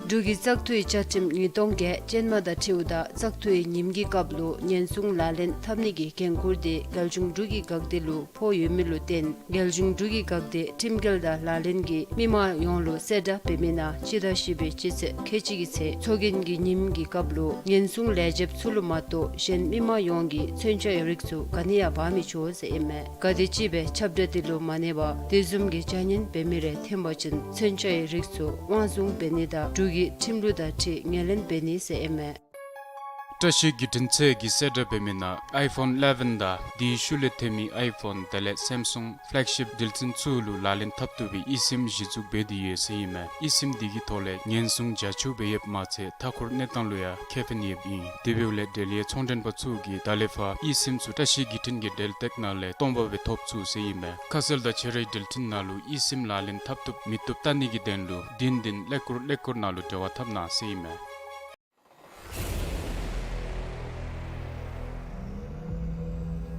འབྲུག་གི་བཙག་འཐུའི་བཅའ་ཁྲིམས་ཉིས་སྟོང་བརྒྱད་ཅན་མ་དང་འཁྲིལཝ་ད་བཙག་འཐུའི་ཉིནམ་གྱི་སྐབས་ལུ་ཉེན་སྲུང་ལག་ལེན་འཐབ་ནི་གི་འགན་ཁུར་དེ་རྒྱལ་གཞུང་འབྲུག་གི་འགག་སྡེ་ལུ་ཕོག་ཡོད་མི་ལུ་བརྟེན་རྒྱལ་གཞུང་འབྲུག་གི་འགག་སྡེ་ཁྲིམས་འགལ་དང་ལག་ལེན་གྱིས་མི་མང་ཡོངས་ལུ་གསལ་བསྒྲགས་འབད་མི་ནང་སྤྱི་ཟླ་བཞི་པའི་སྤྱི་ཚེས་ཁལ་གཅིག་གི་ཚེ་ཚོགས་རྒྱན་གྱི་ཉིནམ་གྱི་སྐབས་ལུ་ཉེན་སྲུང་ལས་བྱེདཔ་ཚུ་ལུ་མ་གཏོགས་གཞན་མི་མང་ཡོངས་ཀྱིས་མཚོན་ཆའི་རིགས་ཚུ་ག་ནི་ཡང་འབག་མི་ཆོག་ཟེར་ཨིན་མས། གལ་ཏེ་ཅིག་སྦེ་ཁྱབ་བསྒྲགས་དེ་ལུ་མ་གནས་པར་དེ་བཟུམ་གྱི་བྱ་ངན་འབད་མི་རེ་ཐོན་པ་ཅིན་མཚོན་ཆའི་རིགས་ཚུ་དབང་བཟུང་འབད་ནི་དང་འབྲུག་གི་ཁྲིམས་ལུགས་དང་འཁྲིལ་ངོས་ལེན་འབད་ནི་ཟེར་ཨིན་མས། བཀྲ་ཤིས་བརྒྱུད་འཕྲིན་ཚད་ཀྱིས་གསལ་བསྒྲགས་འབད་མི་ནང་ཨའི་ཕོན་ཨི་ལེ་བཱན་དང་དེའི་ཤུལ་ལས་ཐོན་མི་ཨའི་ཕོན་དེ་ལས་སེམ་སུང་ཕེ་ལེག་ཤིཔ་འགྲུལ་འཕྲིན་ཚུ་ལུ་ལག་ལེན་འཐབ་བཏུབ་པའི་ཨི་སིམ་གཞི་བཙུགས་འབད་དེ་ཡོད་ཟེར་ཨིན་མས། ཨི་སིམ་དེ་གི་ཐོག་ལས་ཉེན་སྲུང་རྒྱ་ཆེཝ་སྦེ་ཡོདཔ་མ་ཚད་མཐའ་འཁོར་གནས་སྟངས་ལུ་ཡང་ཁེ་ཕན་ཡོདཔ་ཨིན། དེ་འབདཝ་ལས་འབྲེལ་ཡོད་ཚོང་མགྲོན་པ་ཚུ་གིས་ད་ལས་ཕར་ཨི་སིམ་ཚུ་བཀྲ་ཤིས་བརྒྱུད་འཕྲིན་གྱི་འབྲེལ་སྟེགས་ནང་ལས་སྟོང་པ་སྦེ་ཐོབ་ཚུགས་ཟེར་ཨིན་མས། ཁ་གསལ་དང་ཁྱད་རིག་འགྲུལ་འཕྲིན་ནང་ལུ་ཨི་སིམ་ལག་ལེན་འཐབ་བཏུབ་མི་བཏུབ་བལྟ་ནི་གི་དོན་ལུ་བདུན་བདུན་ཀླད་ཀོར་ཀླད་ཀོར་ནང་ལུ་འབྲེལ་བ་འཐབ་གནང་ཟེར་ཨིན་མས།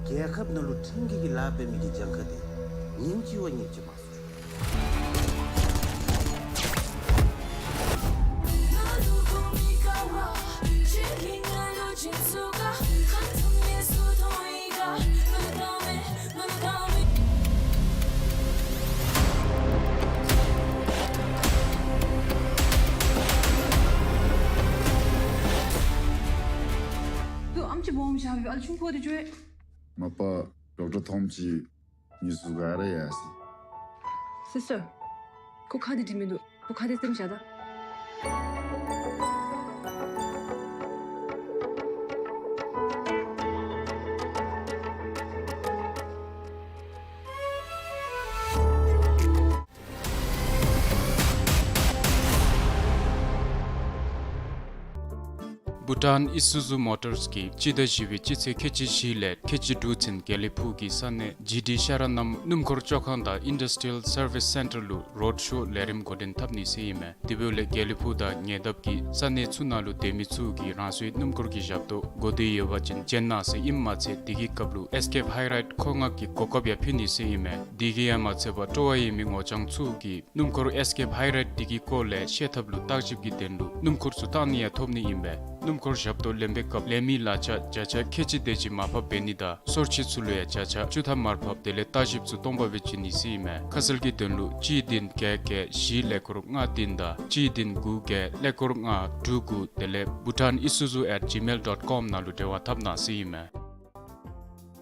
རྒྱལ་ཁབ་ནང་ལུ་ཁྲིམས་འགལ་གྱི་ལཱ་འབད་མི་གི་གྱངས་ཁ་དེ་ཉིནམ་གཅིག་བ་ཉིནམ་གཅིག་མང་སུ་འགྱོ། ཏེ་ཨམ་ཅིག་སྦོམ་ཞིག་ཨ་ལུ་ཆུང་ཀུ་དེ་ཅིག་ཡོད། མ་པ་ཌོག་ཊར་ཐོམ་ཅིག་ཉིས་སུ་ག་ར་ཡ་སི། སི་སི་ཊར། ཁོ་ཁ་དེ་འགྲིག་མི་འདུག། ཁོ་ཁ་དེ་སེམས་བཞག་ད། བྷུ་ཊཱན་ཨི་སུ་ཛུ་མོ་ཊརས་ཀྱིས་སྤྱི་ཟླ་བཞི་པའི་སྤྱི་ཚེས་ཁལ་གཅིག་བཞི་ལས་ཁལ་གཅིག་དྲུག་ཚུན་དགེ་ལེགས་ཕུག་གི་ས་གནས་ཇི་ཌི་ཤ་ར་ནམ་སྣུམ་འཁོར་བཅོ་ཁང་དང་ཨིན་ཌསི་ཊི་རི་ཡལ་སར་བིསི་སེན་ཊར་ལུ་རོཌ་ཤོ་ལས་རིམ་འགོ་འདྲེན་འཐབ་ནི་ཟེར་ཨིན་མས། དེ་འབདཝ་ལས་དགེ་ལེགས་ཕུག་དང་ཉེ་འདབས་ཀྱི་ས་གནས་ཚུ་ནང་ལུ་སྡོད་མི་ཚུ་གིས་རང་སོའི་སྣུམ་འཁོར་གྱི་ཞབས་ཏོག་དགོ་དེ་ཡོད་པ་ཅིན་བྱིན་གནང་ཟེར་ཨིནམ་མ་ཚད་དེ་གི་སྐབས་ལུ་ཨེས་ཀེབ་ཧའི་རའིཌ་མཁོ་མངགས་ཀྱི་གོ་སྐབས་ཡང་ཕུལ་ནི་ཟེར་ཨིན་མས། དེ་གིས་ཡང་མ་ཚད་པར་སྤྲོ་བ་ཡོད་མི་ངོ་རྐྱང་ཚུ་གིས་སྣུམ་འཁོར་ཨེས་ཀེབ་ཧའི་རའིཌ་དེ་གི་སྐོར་ལས་ཤེས་ཐབས་ལུ་བརྟག་ཞིབ་ཀྱི་དོན་ལུ་སྣུམ་འཁོར་ཚུ་བཏང་ནི་ཡང་ཐོབ་ནི་ཨིན་པས། སྣུམ་འཁོར་ཞབས་ཏོག་ལེན་པའི་སྐབས་ལེན་མི་གླ་ཆ་བརྒྱ་ཆ་ཁལ་གཅིག་དེ་ཅིག་མར་ཕབ་འབད་ནི་དང་སོར་ཆུད་ཚུ་ལུ་ཡང་བརྒྱ་ཆ་བཅུ་ཐམ་མར་ཕབ་དེ་ལས་བརྟག་ཞིབ་ཚུ་སྟོང་པ་སྦེ་བྱིན་ནི་ཟེར་ཨིན་མས། ཁ་གསལ་གྱི་དོན་ལུ་གཅིག་བདུན་བརྒྱད་བརྒྱད་བཞི་ཀླད་ཀོར་ལྔ་བདུན་དང་གཅིག་བདུན་དགུ་བརྒྱད་ཀླད་ཀོར་ལྔ་དྲུག་དགུ་དེ་ལས་bhutanisuzu at gmail dot com ནང་ལུ་འབྲེལ་བ་འཐབ་གནང་ཟེར་ཨིན་མས།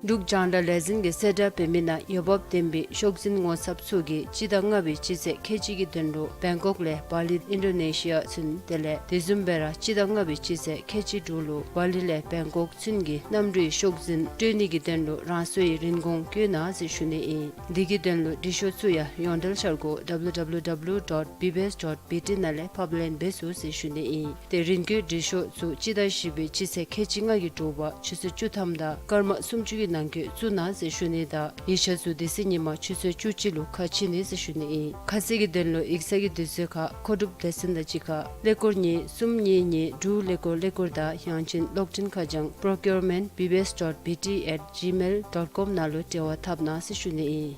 འབྲུག་རྒྱང་བསྒྲགས་ལས་འཛིན་གྱིས་གསལ་བསྒྲགས་འབད་མི་ནང་འོས་འབབ་ལྡན་པའི་ཤོག་འཛིན་ངོ་ཚབ་ཚུ་གིས་སྤྱི་ཟླ་ལྔ་པའི་སྤྱི་ཚེས་ཁལ་གཅིག་གི་དོན་ལུ་བེང་ཀོག་ལས་བ་ལི་ཨིན་ཌོ་ནེ་ཤི་ཡ་ཚུན་དེ་ལས་དེ་བཟུམ་སྦེ་ར་སྤྱི་ཟླ་ལྔ་པའི་སྤྱི་ཚེས་ཁལ་གཅིག་དྲུག་ལུ་བ་ལི་ལས་བེང་ཀོག་ཚུན་གྱི་གནམ་གྲུའི་ཤོག་འཛིན་སྤྲོད་ནི་གི་དོན་ལུ་རང་སོའི་རིན་གོང་བཀོད་གནང་ཟེར་ཞུ་ནི་ཨིན། དེ་གི་དོན་ལུ་འབྲི་ཤོག་ཚུ་ཡང་ཡོངས་འབྲེལ་འཆར་སྒོ་W W W dot B B S dot B T ནང་ལས་ཕབ་ལེན་འབད་ཚུགས་ཟེར་ཞུ་ནི་ཨིན། ཏེ་རིན་བཀོད་འབྲི་ཤོག་ཚུ་སྤྱི་ཟླ་བཞི་པའི་སྤྱི་ཚེས་ཁལ་གཅིག་ལྔ་གི་དྲོ་པ་ཆུ་ཚོད་བཅུ་ཐམ་དང་སྐར་མ་སུམ་ཅུ་གི་ནང་འཁོད་བཙུགས་གནང་ཟེར་ཞུ་ནི་དང་ཡིག་ཆ་ཚུ་དེ་ཚེ་ཉིན་མ་ཆུ་ཚོད་བཅུ་གཅིག་ལུ་ཁ་ཕྱེ་ནི་ཟེར་ཞུ་ནི་ཨིན། ཁ་གསལ་གྱི་དོན་ལུ་ཡིག་ཚང་གི་དུས་ཚོད་ཁར་མཁོ་སྒྲུབ་སྡེ་ཚན་དང་གཅིག་ཁར་ཀླད་ཀོར་གཉིས་གསུམ་གཉིས་གཉིས་དྲུག་ཀླད་ཀོར་ཀླད་ཀོར་དང་ཡང་ཅིན་གློག་འཕྲིན་ཁ་བྱང་procurement B B S dot B T at gmail dot com ནང་ལུ་འབྲེལ་བ་འཐབ་གནང་ཟེར་ཞུ་ནི་ཨིན།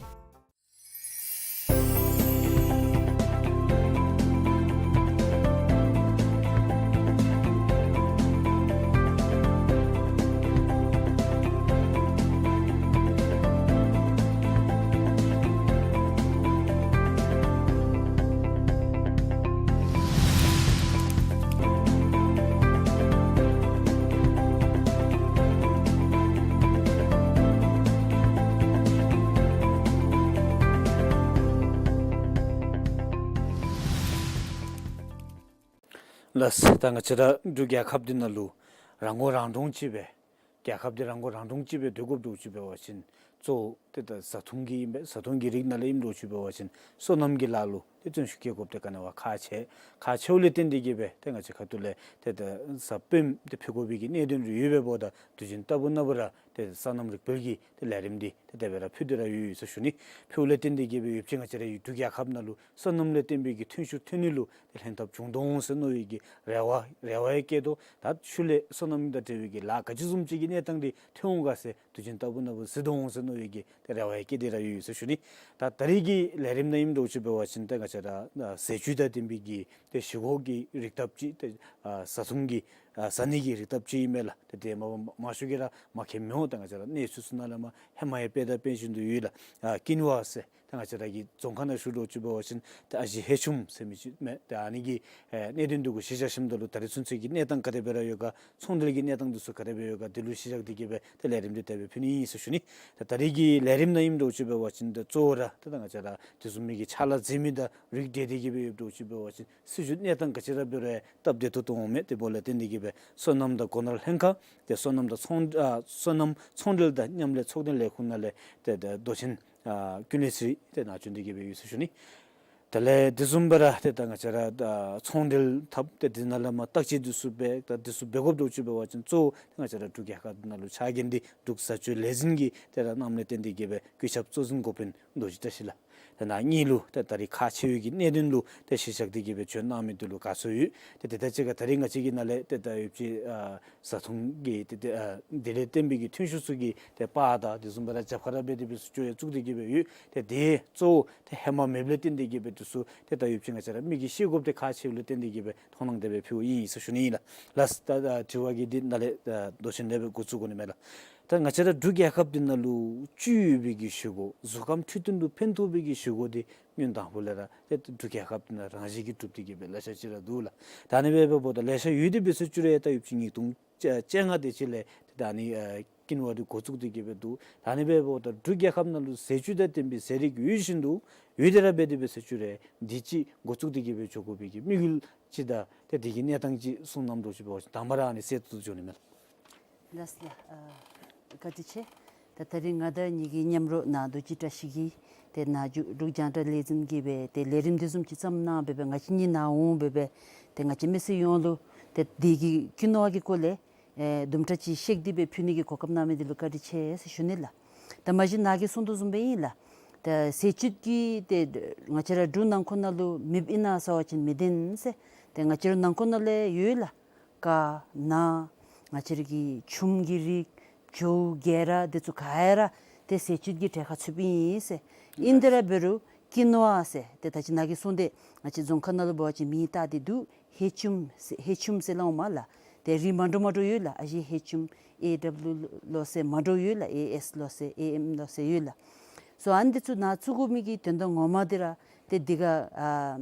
ལགས། ད་ང་བཅས་ར་འབྲུག་རྒྱལ་ཁབ་འདི་ནང་ལུ་རང་མགོ་རང་འདྲོངས་ཅིག་སྦེ་རྒྱལ་ཁབ་འདི་རང་མགོ་རང་འདྲོངས་ཅིག་སྦེ་སྡོད་དགོཔ་འདྲཝ་ཅིག་འབད་བ་ཅིན་གཙོ་བོ་ཏེ་ད་བཟའ་འཐུང་གི་ཨིན་པས། བཟའ་འཐུང་གི་རིགས་ནང་ལས་ཨིནམ་འདྲཝ་ཅིག་འབད་བ་ཅིན་སོ་ནམ་གྱི་ལཱ་ལུ་ཏེ་བརྩོན་ཤུགས་བསྐྱེད་དགོཔ་དེ་ག་ནི་བ་ཁག་ཆེ། ཁག་ཆེཝ་ལས་བརྟེན་ཏེ་གིས་སྦེ་ཏེ་ང་བཅས་ཁ་ཐུག་ལས་ཏེ་ད་བཟའ་སྤེནམ་ཏེ་ཕུལ་དགོ་པའི་གི་གནད་དོན་རེ་ཡོདཔ་འབདཝ་ད་དུས་རྒྱུན་ལྟ་བུ་ན་བུ་ར་ཏེ་སོ་ནམ་རིག་སྤེལ་གྱི་ཏེ་ལས་རིམ་འདི་ཏེ་དེ་སྦེ་ར་ཕུལ་ཏེ་ར་ཡོད་ཡོད་ཟེར་ཞུ་ནི། ཕུལཝ་ལས་བརྟེན་ཏེ་གིས་སྦེ་ཡོད་ཅིག་ང་བཅས་ར་འབྲུག་རྒྱལ་ཁབ་ནང་ལུ་སོ་ནམ་ལས་བརྟེན་པའི་གི་ཐོན་ཤུགས་ཐོན་ནུས་ལུ་ཏེ་ལྷན་ཐབས་བྱུང་དོ་འོང་ཟེར་མནོ་བའི་གི་རེ་བ་རེ་བ་ཡང་བསྐྱེད་དོ། ད་ཤུལ་ལས་སོ་ནམ་དང་འབྲེལ་བའི་གི་ལཱ་ག་ཅི་བཟུམ་ཅིག་གི་གནས་སྟངས་འདི་ཐོན་འོང་ག་ཟེར་དུས་རྒྱུན་ལྟ་བུ་ན་བུ་གཟིགས་དོ་འོང་ཟེར་མནོ་བའི་གི་ཏེ་རེ་བ་ཡང་བསྐྱེད་དེ་ར་ཡོད་ཡོད་ཟེར་ཞུ་ནི། ད་ད་རེས་ཀྱི་ལས་རིམ་ནང་ཨིནམ་འདྲཝ་ཅིག་འབད་བ་ཅིན་ཏེ་ང་བཅས་ར་ཟས་བཅུད་དང་ལྡན་པའི་གི་ཏེ་བཞེས་སྒོ་གི་རིགས་བསྡུ་ཅིག་ཏེ་ཨ་བཟའ་འཐུང་གི་ཨ་བཟའ་ནི་གི་རིགས་བསྡུ་ཅིག་ཨིན་མས་ལགས། ཏེ་དེ་མ་མ་ཤོ་གི་ར་མ་མཁྱེན་མི་འོང་། ད་ང་བཅས་ར་གནས་ཚུལ་ཚུ་ནང་ལས་མ་ཧེ་མ་ཡང་དཔེ་དང་དཔེ་བཞིན་དུ་ཡོད་ལགས། ཨ་ཀིན་ཝ་ཟེར་ད་ང་བཅས་ར་གི་རྫོང་ཁ་ནང་ཞུ་འདྲཝ་ཅིག་འབད་བ་ཅིན་ཏེ་ཨ་ཞེ་ཧེ་ཆུམ་ཟེར་མི་ཅིག་མས། ཏེ་ཨ་ནི་གི་ཨེ་གནད་དོན་འདི་གུ་གཞི་བཞག་ཞིནམ་ད་ལུ་ད་རེས་ཚུན་ཚོད་ཀྱི་གནས་སྟངས་ག་དེ་སྦེ་ར་ཡོད་ག་ཚོང་འབྲེལ་གྱི་གནས་སྟངས་འདི་ཚུ་ག་དེ་སྦེ་ཡོད་ག་འདི་ལུ་གཞི་བཞག་སྟེ་གིས་སྦེ་ཏེ་ལས་རིམ་འདི་དེ་སྦེ་ཕུལ་ནི་ཨིན་ཟེར་ཞུ་ནི། ད་ད་རེས་ཀྱི་ལས་རིམ་ནང་ཨིནམ་འདྲཝ་ཅིག་འབད་བ་ཅིན་ཏེ་གཙོ་བོ་ར་ཏེ་ད་ང་བཅས་ར་དེ་བཟུམ་མའི་གི་ཕྱག་ལཱ་མཛད་མི་དང་རིགས་འབྲེལ་ཏེ་གིས་སྦེ་ཡོདཔ་འདྲཝ་ཅིག་འབད་བ་ཅིན་སྲིད་བྱུས་གནས་སྟངས་ག་ཅི་ར་འབད་རུང་སྟབས་བདེ་ཏོག་ཏོ་འོང་མས། དེ་འབདཝ་ལས་བརྟེན་ཏེ་གིས་སྦེ་སོ་ནམ་དང་སྒོ་ནོར་ལྷན་ཁག་ཏེ་སོ་ནམ་དང་ཚོང་ཨ་སོ་ནམ་ཚོང་འབྲེལ་དང་མཉམ་ལས་ཚོགས་སྡེ་ལས་ཁུངས་ནང་ལས་ཏེ་ཏེ་མདོ་ཆེན་ཨ་ཀུན་ལེགས་ཚེ་རིང་ཏེ་ནཱ་བྱོན་ཏེ་གིས་སྦེ་ཡོད་ཟེར་ཞུ་ནི། དེ་ལས་དེ་བཟུམ་སྦེ་ར་ཏེ་ད་ང་བཅས་ར་ཨ་ཚོང་འབྲེལ་འཐབ་ཏེ་དེ་ནང་ལས་མ་བརྟག་དཔྱད་འདི་ཚུ་འབད་ད་འདི་ཚུ་འབད་དགོཔ་འདྲཝ་ཅིག་འབད་བ་ཅིན་གཙོ་བོ་ཏེ་ང་བཅས་ར་འབྲུག་རྒྱལ་ཁབ་ནང་ལུ་ཕྱག་འགན་འདི་འབྲུག་བཟའ་སྤྱོད་ལས་འཛིན་གྱིས་ཏེ་ར་གནངམ་ལས་བརྟེན་ཏེ་གིས་སྦེ་བཀོད་ཁྱབ་གཙོ་འཛིན་འགོ་དཔོན་རྡོ་རྗེ་བཀྲ་ཤིས་ལགས། ཏེ་ནཱ་གཉིས་ལུ་ཏེ་ད་རེས་ཁག་ཆེ་བའི་གི་གནད་དོན་ལུ་ཏེ་གཞི་བཞག་སྟེ་གིས་སྦེ་བྱོན་གནང་མི་འདི་ལུ་དགའ་ཚོར་ཡོད། ཏེ་དེ་དང་གཅིག་ཁར་ད་རེས་ང་བཅས་ཀྱི་ནང་ལས་ཏེ་ད་ཡོད་ཅིག་ཨ་བཟའ་འཐུང་གི་ཏེ་ཏེ་ཨ་དེ་ལས་བརྟེན་པའི་གི་ཐོན་ཤུགས་ཚུ་གི་ཏེ་པར་དང་དེ་བཟུམ་སྦེ་ར་རྒྱབ་ཁར་ར་འབད་དེ་སྦེ་ཚུ་སྤྱོད་ཡ་བཙུགས་ཏེ་གིས་སྦེ་ཡོད། ཏེ་དེ་གཙོ་བོ་ཏེ་ཧེ་མ་མེདཔ་ལས་བརྟེན་ཏེ་གིས་སྦེ་འདི་ཚུ་ཏེ་ད་ཡོད་ཅིག་ང་བཅས་ར་མི་གིས་ཤེས་དགོཔ་དེ་ཁག་ཆེཝ་ལས་བརྟེན་ཏེ་གིས་སྦེ་མཐོང་སྣང་དེ་སྦེ་ཕུལཝ་ཨིན་ཟེར་ཞུ་ནི་ཨིན་ལགས། ལགས། ད་ད་དྲི་བ་གི་འདི་ནཱ་ལས་ད་མདོ་ཆེན་ལས་སྦེ་འགོ་བཙུགས་དགོ་ནི་མས་ལགས། ད་ང་བཅས་ར་འབྲུག་རྒྱལ་ཁབ་འདི་ནང་ལུ་བཅུད་ཡོད་པའི་གི་བཞེས་སྒོ་གཟུགས་ཁམས་འཕྲོད་བསྟེན་ལུ་ཕན་ཐོགས་པའི་གི་བཞེས་སྒོ་འདི་སྔོན་དང་པོ་ལས་ར་ཏེ་འབྲུག་རྒྱལ་ཁབ་འདི་ནང་རང་བཞིན་གྱིས་གྲུབ་སྟེ་གིས་སྦེ་ལེ་ཤ་ཅིག་ར་འདུག་ལགས། ད་ཨ་ནི་སྦེ་འབདཝ་ད་ལེ་ཤ་ཡོད་དེ་འབད་ཟེར་བཅུག་རུང་ད་ཡོད་ཅིག་ཉིས་སྟོང་བཅོ་ལྔ་དེ་ཅིག་ལས་ད་ཨ་ནི་ཨ་ཀིན་ཝ་འདི་འགོ་བཙུགས་ཏེ་གིས་སྦེ་འདུག། ད་ཨ་ནི་སྦེ་འབདཝ་ད་འབྲུག་རྒྱལ་ཁབ་ནང་ལུ་ཟས་བཅུད་དང་ལྡན་པའི་ཟས་རིགས་ཡོད་བཞིན་དུ་ཡོད་དེ་ར་འབད་དེ་འབད་ཟེར་བཅུག་རུང་འདི་ཅིག་འགོ་བཙུགས་ཏེ་གིས་སྦེ་འགྱོ་དགོ་པའི་གི་དམིགས་ཡུལ་ཅིག་དང་ཏེ་དེ་གི་གནས་སྟངས་ཅིག་གསུང་གནངམ་འདྲཝ་ཅིག་འབད་བ་ཅིན་དང་པ་ར་ཨ་ནི་གསལ་ཏོག་ཏོ་འགྱོ་ནི་མས་ལགས། ལགས་ལགས། ཨ་བཀའ་དྲིན་ཆེ། ད་ད་རིས་ང་དང་གཉིས་ཀྱི་མཉམ་རོགས་ནཱ་རྡོ་རྗེ་བཀྲ་ཤིས་ཀྱིས་ཏེ་ནཱ་འབྲུག་འབྲུག་རྒྱང་བསྒྲགས་ལས་འཛིན་གྱིས་སྦེ་ཏེ་ལས་རིམ་འདི་བཟུམ་ཅིག་བརྩམས་གནང་སྦེ་སྦེ་ང་བཅས་གཉིས་ནཱ་འོང་སྦེ་སྦེ་ཏེ་ང་བཅས་མི་སེར་ཡོངས་ལུ་ཏེ་འདི་གི་ཀིན་ཝ་གི་སྐོར་ལས་ཨེ་དུམ་གྲ་ཅིག་བཤད་དེ་སྦེ་ཕུལ་ནི་གི་གོ་སྐབས་གནང་མི་འདི་ལུ་བཀའ་དྲིན་ཆེ་ཟེར་ཞུ་ནི་ལགས། ད་མ་གཞི་ནཱ་གིས་གསུང་དོ་བཟུམ་སྦེ་ཨིན་ལགས། ད་ཟས་བཅུད་ཀྱི་ཏེ་ང་བཅས་ར་འབྲུག་ནང་འཁོད་ནང་ལུ་མེདཔ་ཨིན་ན་ཟེར་བ་ཅིན་མི་བདེན་ཟེར། ཏེ་ང་བཅས་ར་ནང་འཁོད་ནང་ལས་ཡོད་ལགས། ཀ་ན་ང་བཅས་ར་གི་ཆུམ་གྱི་རིགས་བྱོ་གེ་ར་འདི་ཚུ་ག་ར་ཏེ་ཟས་བཅུད་ཀྱི་གྲལ་ཁར་ཚུདཔ་ཨིན་ཟེར། ཨིན་དེ་ར་འབད་རུང་ཀིན་ཝ་ཟེར་ཏེ་ད་ཅི་ནཱ་གིས་གསུངས་ཏེ་ང་བཅས་རྫོང་ཁ་ནང་ལུ་འབད་བ་ཅིན་མིང་བཏགས་ཏེ་འདུག། ཧེ་ཆུམ་ཟེར་ཧེ་ཆུམ་ཟེར་སླབ་འོང་མས་ལགས། ཏེ་རིགས་མ་འདྲཝ་མ་འདྲཝ་ཡོད་ལགས། ཨ་ཞེ་ཧེ་ཆུམ་ཨེ་ཌབ་ལུ་ལོ་ཟེར་མ་འདྲཝ་ཡོད་ལགས། ཨེ་ཨེསི་ལོ་ཟེར་ཨེ་ཨེམ་ལོ་ཟེར་ཡོད་ལགས། སོ་ཨ་ནི་འདི་ཚུ་ནཱ་བཙུགས་དགོ་མི་གི་དོན་དག་ངོ་མ་འདི་ར་ཏེ་འདི་ག་ཨ་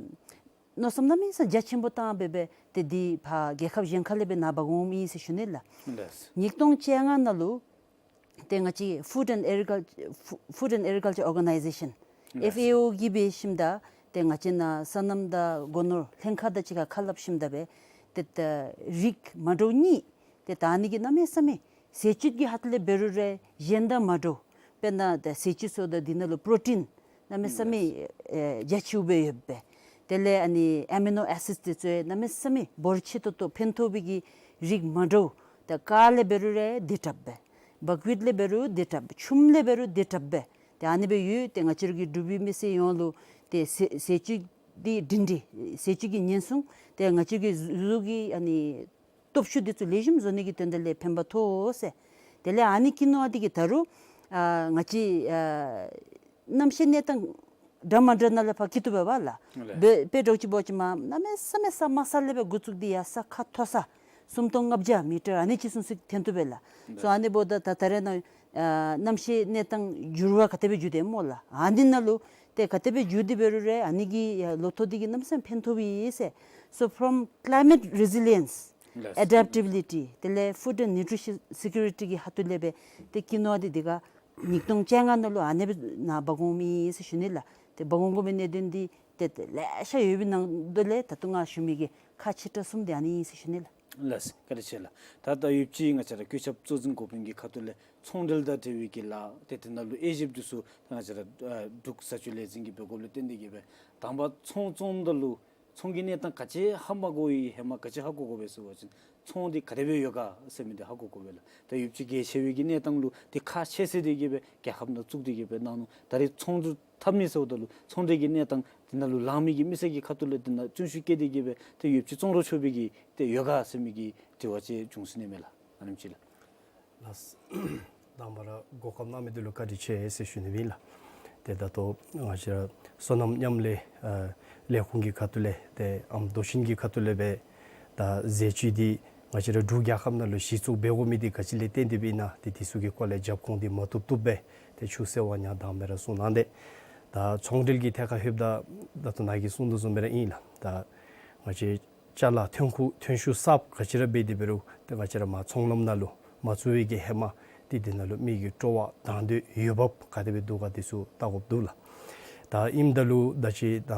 མནོ་བསམ་གནམ་མེད་ས་མེད་རྒྱ་ཆེན་པོ་བཏང་སྦེ་སྦེ་ཏེ་འདི་ཕར་རྒྱལ་ཁབ་གཞན་ཁ་ལས་སྦེ་ནཱ་འབག་འོངམ་ཨིན་ཟེར་ཞུ་ནི་ལགས། ལགས། ཉིས་སྟོང་བཅོ་ལྔ་ནང་ལུ་ཏེ་ང་བཅས་Food and Agriculture Food and Agriculture Organization ལགས། ཨེཕ་ཨེ་ཨོ་གིས་འབད་ཞིནམ་ད་ཏེ་ང་བཅས་ནཱ་སོ་ནམ་དང་སྒོ་ནོར་ལྷན་ཁག་དང་གཅིག་ཁར་ཁ་སླབ་ཞིནམ་ད་སྦེ་ཏེ་ད་རིགས་མ་འདྲཝ་གཉིས་ཏེ་ད་ཨ་ནི་གིས་གནམ་མེད་ས་མེད་ཟས་བཅུད་ཀྱི་ཧ་ཐུག་ལས་འབད་རུང་ར་གཞན་དང་མ་འདྲཝ། དཔེར་ན་ད་ཟས་བཅུད་ཚུ་དང་འདི་ནང་ལུ་པྲོ་ཊིན་གནམ་མེད་ས་མེད་ཨེ་རྒྱ་ཆེཝ་སྦེ་ཡོདཔ་སྦེ། དེ་ལས་ཨ་ནི་ཨེ་མི་ནོ་ཨེ་སིཌ་འདི་ཚུ་ཡང་གནམ་མེད་ས་མེད་འབོར་ཆེ་ཏོག་ཏོ་ཕན་ཐོགས་པའི་གི་རིགས་མ་འདྲཝ། ད་ཀ་ལས་འབད་རུང་ར་འདི་འདྲཝ་སྦེ། བག་ཡོད་ལས་འབད་རུང་འདི་འདྲཝ་སྦེ། ཆུམ་ལས་འབད་རུང་འདི་འདྲཝ་སྦེ། ཏེ་ཨ་ནི་སྦེ་ཡོད། ཏེ་ང་བཅས་ར་གི་འབྲུག་པའི་མི་སེར་ཡོངས་ལུ་ཏེ་ཟས་ཟས་བཅུད་འདི་སྒྲིང་སྒྲི་ཟས་བཅུད་ཀྱི་ཉེན་སྲུང་ཏེ་ང་བཅས་ར་གི་གཟུགས་ཀྱི་ཨ་ནི་སྟོབས་ཤུགས་འདི་ཚུ་ལེགས་ཤོམ་བཟོ་ནི་གི་དོན་དག་ལས་ཕན་པ་ཐོགས་ཟེར། དེ་ལས་ཨ་ནི་ཀིན་ཝ་འདི་གིས་ད་རུང་ཨ་ང་བཅས་ཨ་གནམ་གཤིས་གནས་སྟངས་འདྲ་མ་འདྲ་ནང་ལས་ཕར་སྐྱིད་སྡུག་འབད་བས་ལགས། ལགས། དཔེ་དཔེ་འདྲཝ་ཅིག་འབད་བ་ཅིན་མར་གནམ་མེད་ས་མེད་ས་དམའ་ས་ལས་སྦེ་འགོ་བཙུགས་ཏེ་ཡར་ས་ཁ་མཐོ་ས་སུམ་སྟོང་ལྔ་བརྒྱ་མི་ཊར་ཨ་ནི་ཅིག་ཚུན་ཚོད་ཐོན་ཐོབ་པས་ལགས། ལགས། སོ་ཨ་ནི་འབདཝ་ད་ད་ད་རེས་ནངས་ཨ་གནམ་གཤིས་གནས་སྟངས་འགྱུར་བ་ག་དེ་སྦེ་འགྱུར་ཏེ་སྨོ་ལགས། ཨ་ནི་ནང་ལུ་ཏེ་ག་དེ་སྦེ་འགྱུར་ཏེ་འབད་རུང་ར་ཨ་ནི་གི་ཨ་ལོ་ཐོག་འདི་གིས་གནམ་མེད་ས་མེད་ཕན་ཐོགས་པས་ཟེར། So from climate resilience, ལགས། Adaptability དེ་ལས་food and nutrition security གི་ཧ་ཐུག་ལས་སྦེ་ཏེ་ཀིན་ཝ་འདི་འདི་ག་ཉིས་སྟོང་བཅོ་ལྔ་ནང་ལུ་ཨ་ནི་སྦེ་ནཱ་འབག་འོངམ་ཨིན་ཟེར་ཞུ་ནི་ལགས། ཏེ་འབག་འོང་དགོ་མི་གནད་དོན་འདི་ཏེ་ཏེ་ལེ་ཤ་ཡོད་པའི་ནང་དོ་ལས་ད་ལྟོ་ང་ཞུ་མི་གི་ ཁག་ཆེ་དྲགས་གསུམ་དེ་ཨ་ནི་ཨིན་ཟེར་ཞུ་ནི་ལགས། ལགས་སོ། བཀའ་དྲིན་ཆེ་ལགས། ད་ད་ཡོདཔ་ཅིག་ང་བཅས་ར་བཀོད་ཁྱབ་གཙོ་འཛིན་འགོ་དཔོན་གྱི་ཁ་ཐུག་ལས་ཚོང་འབྲེལ་དང་འབྲེལ་བའི་གི་ལཱ་ཏེ་དེ་ནང་ལུ་དབྱེ་ཞིབ་འདི་ཚུ་ད་ང་བཅས་ར་ཨ་འབྲུག་བཟའ་སྤྱོད་ལས་འཛིན་གྱི་འབད་འགོ་ལུ་བརྟེན་ཏེ་གིས་སྦེ་དང་པ་ཚོང་བཙོང་ད་ལུ་ཚོང་གི་གནས་སྟངས་ག་ཅི་ཧ་མ་གོ་བའི་ཧེ་མ་ག་ཅི་ཧ་གོ་དགོ་པས་ཟེར་བ་ཅིན་ཚོང་འདི་ག་དེ་སྦེ་ཡོད་ག་ཟེར་མི་འདི་ཧ་གོ་དགོ་པས་ལགས། ད་ཡོདཔ་ཅིག་གལ་ཆེ་བའི་གི་གནས་སྟངས་ལུ་ཏེ་ཁག་ཆེ་ཟེར་ཏེ་གིས་སྦེ་རྒྱལ་ཁབ་ནང་བཙུགས་ཏེ་གིས་སྦེ་གནང་ནུག། ད་རེས་ཚོང་འབྲེལ་འཐབ་ནི་ཟེརཝ་ད་ལུ་ཚོང་འབྲེལ་གྱི་གནས་སྟངས་དེ་ནང་ལུ་ལང་མི་གི་མི་སེར་གྱི་ཁ་ཐུག་ལས་དེ་ནང་བརྩོན་ཤུགས་བསྐྱེད་དེ་གིས་སྦེ་ཏེ་ཡོདཔ་ཅིག་བཙོང་རོགས་ཆོག་པའི་གི་ཏེ་ཡོད་ག་ཟེར་མི་གི་དྲི་བ་ཅིག་བྱུང་སོ་ནི་མས་ལགས། ཨ་ནེམ་ཅིག་ལགས། ལགས། དང་པ་ར་གོ་སྐབས་གནང་མི་འདི་ལུ་བཀའ་དྲིན་ཆེ་ཟེར་ཞུ་ནི་ཨིན་ལགས། ཏེ་ད་ལྟོ་ང་བཅས་ར་སོ་ནམ་མཉམ་ལས་ཨ་ལས་ཁུངས་ཀྱི་ཁ་ཐུག་ལས་ཏེ་ཨམ་རྡོ་ཆེན་གྱི་ཁ་ཐུག་ལས་སྦེ་ད་ཟས་བཅུད་འདི་ང་བཅས་ར་འབྲུག་རྒྱལ་ཁབ་ནང་ལུ་གཞི་བཙུགས་འབད་དགོ་མི་འདི་ག་ཅི་ལས་བརྟེན་ཏེ་སྦེ་ཨིན་ན་ཏེ་དེ་ཚུ་གི་སྐོར་ལས་རྒྱབ་ཁུངས་འདི་མ་བཏུབ་བཏུབ་སྦེ་ཏེ་ཆུ་ཟེར་བ་ཉ་དང་སྦེ་ར་གསུང་གནང་སྟེ། ད་ཚོང་འབྲེལ་གྱི་ཐད་ཁར་ལྷོདཔ་ད་ད་ལྟོ་ནཱ་གིས་གསུང་དོ་བཟུམ་སྦེ་ར་ཨིན་ལགས། ད་ང་བཅས་ཅ་ལ་ཐོན་ཁུངས་ཐོན་ཤུགས་གསརཔ་ག་ཅི་ར་འབད་དེ་འབད་རུང་ཏེ་ང་བཅས་ར་མར་ཚོང་ལམ་ནང་ལུ་མ་བཙུགས་པའི་གི་ཧེ་མ་ཏེ་དེ་ནང་ལུ་མི་གི་སྤྲོ་བ་དང་འདོད་འོས་འབབ་ག་དེ་སྦེ་འདུག་ག་དེ་ཚུ་བལྟ་དགོཔ་འདུག་ལགས། ད་ཨིནམ་ད་ལུ་ད་ཅི་ད་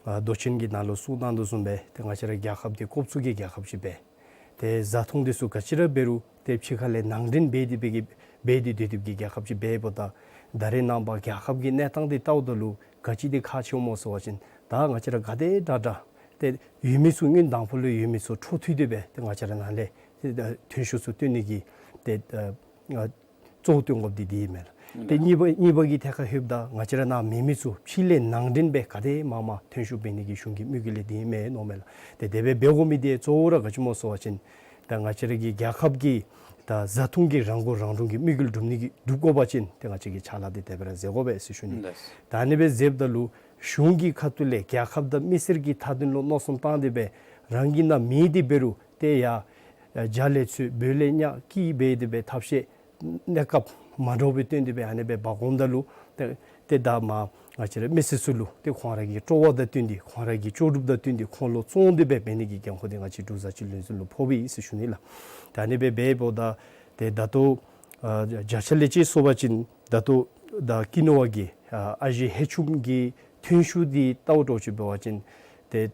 ཨ་རྡོ་ཆེན་གྱིས་ནཱ་ལུ་གསུང་གནང་དོ་བཟུམ་སྦེ་ཏེ་ང་བཅས་ར་རྒྱལ་ཁབ་འདི་ཀོབ་ཚུགས་ཀྱི་རྒྱལ་ཁབ་ཅིག་སྦེ་ཏེ་བཟའ་འཐུང་འདི་ཚུ་ག་ཅི་ར་འབད་རུང་ཏེ་ཕྱི་ཁ་ལས་ནང་འདྲེན་འབད་དེ་འབད་གི་འབད་དེ་སྡོད་སྡོདཔ་གི་རྒྱལ་ཁབ་ཅིག་འབདཝ་ད་ད་རེས་ནངས་པ་རྒྱལ་ཁབ་ཀྱི་གནས་སྟངས་འདི་བལྟཝ་ད་ལུ་ག་ཅི་འདི་ཁག་ཆེཝ་སྨོ་ཟེར་བ་ཅིན་ད་ང་བཅས་ར་ག་དེ་དྲག་དྲག་ཏེ་ཡོད་མི་ཚུ་སྔོན་དང་ཕུ་ལུ་ཡོད་མི་ཚུ་འཕྲོ་མཐུད་དེ་སྦེ་ཏེ་ང་བཅས་ར་ནང་ལས་ཏེ་ཐོན་ཤུགས་ཚུ་བཏོན་ནི་གི་ཏེ་ཨ་གཙོ་བོ་བཏོན་དགོཔ་འདི་འདི་ཨིན་མས་ལགས། ཏེ་གཉིས་པ་གཉིས་པ་གི་ཐད་ཁར་ལྷོདཔ་ད་ང་བཅས་ར་ནཱ་མེད་མི་ཚུ་ཕྱི་ལས་ནང་འདྲེན་སྦེ་ག་དེ་མང་མང་ཐོན་ཤུགས་འབད་ནི་གི་གཞུང་གི་དམིགས་ཡུལ་འདི་ཨིན་མས་མནོཝ་མས་ལགས། ཏེ་དེ་སྦེ་འབད་དགོ་མི་འདི་གཙོ་བོ་ར་ག་ཅི་སྨོ་ཟེར་བ་ཅིན་ད་ང་བཅས་ར་གི་རྒྱལ་ཁབ་ཀྱི་ད་བཟའ་འཐུང་གི་རང་མགོ་རང་འདྲོངས་ཀྱི་དམིགས་ཡུལ་འགྲུབ་ནི་གི་འགྲུབ་དགོ་པ་ཅིན་ཏེ་ང་བཅས་ཀྱིས་ཕྱག་ལཱ་འདི་དེ་སྦེ་ར་མཛད་དགོ་པས་ཟེར་ཞུ་ནི། ལགས། ད་ཨ་ནི་སྦེ་མཛདཔ་ད་ལུ་གཞུང་གི་ཁ་ཐུག་ལས་རྒྱལ་ཁབ་དང་མི་སེར་གྱི་མཐའ་དོན་ལུ་མནོ་བསམ་བཏང་སྟེ་སྦེ་རང་གི་ནང་མེད་དེ་འབད་རུང་ཏེ་ཡར་རྒྱ་ལས་ཚུར་བོད་ལས་ཉག་གི་འབད་དེ་སྦེ་ཐབས་ཤེས་གནས་སྐབས་མ་འདྲཝ་སྦེ་བཏོན་ཏེ་སྦེ་ཨ་ནི་སྦེ་འབག་འོངམ་ད་ལུ་ཏེ་ཏེ་ད་མར་ང་བཅས་ར་མི་སེར་ཚུ་ལུ་ཏེ་ཁོང་ར་གི་སྤྲོ་བ་དང་བསྟུན་ཏེ་ཁོང་ར་གི་ལྕོགས་གྲུབ་དང་བསྟུན་ཏེ་ཁོང་ལུ་བཙོང་སྟེ་སྦེ་འབད་ནི་གི་འགན་ཁུར་འདི་ང་བཅས་འབྲུག་བཟའ་སྤྱོད་ལས་འཛིན་ལུ་ཕོག་པས་ཟེར་ཞུ་ནི་ལགས། ད་ཨ་ནི་སྦེ་འབདཝ་ད་ཏེ་ད་ལྟོ་ཨ་བརྒྱ་ཆ་ལས་ཅིག་སོང་པ་ཅིན་ད་ལྟོ་ད་ཀི་ནོ་བ་གི་ཨ་ཨ་ཞེ་ཧེ་ཆུམ་གྱི་ཐོན་ཤུགས་འདི་བལྟཝ་འདྲཝ་ཅིག་འབད་བ་ཅིན་ཏེ་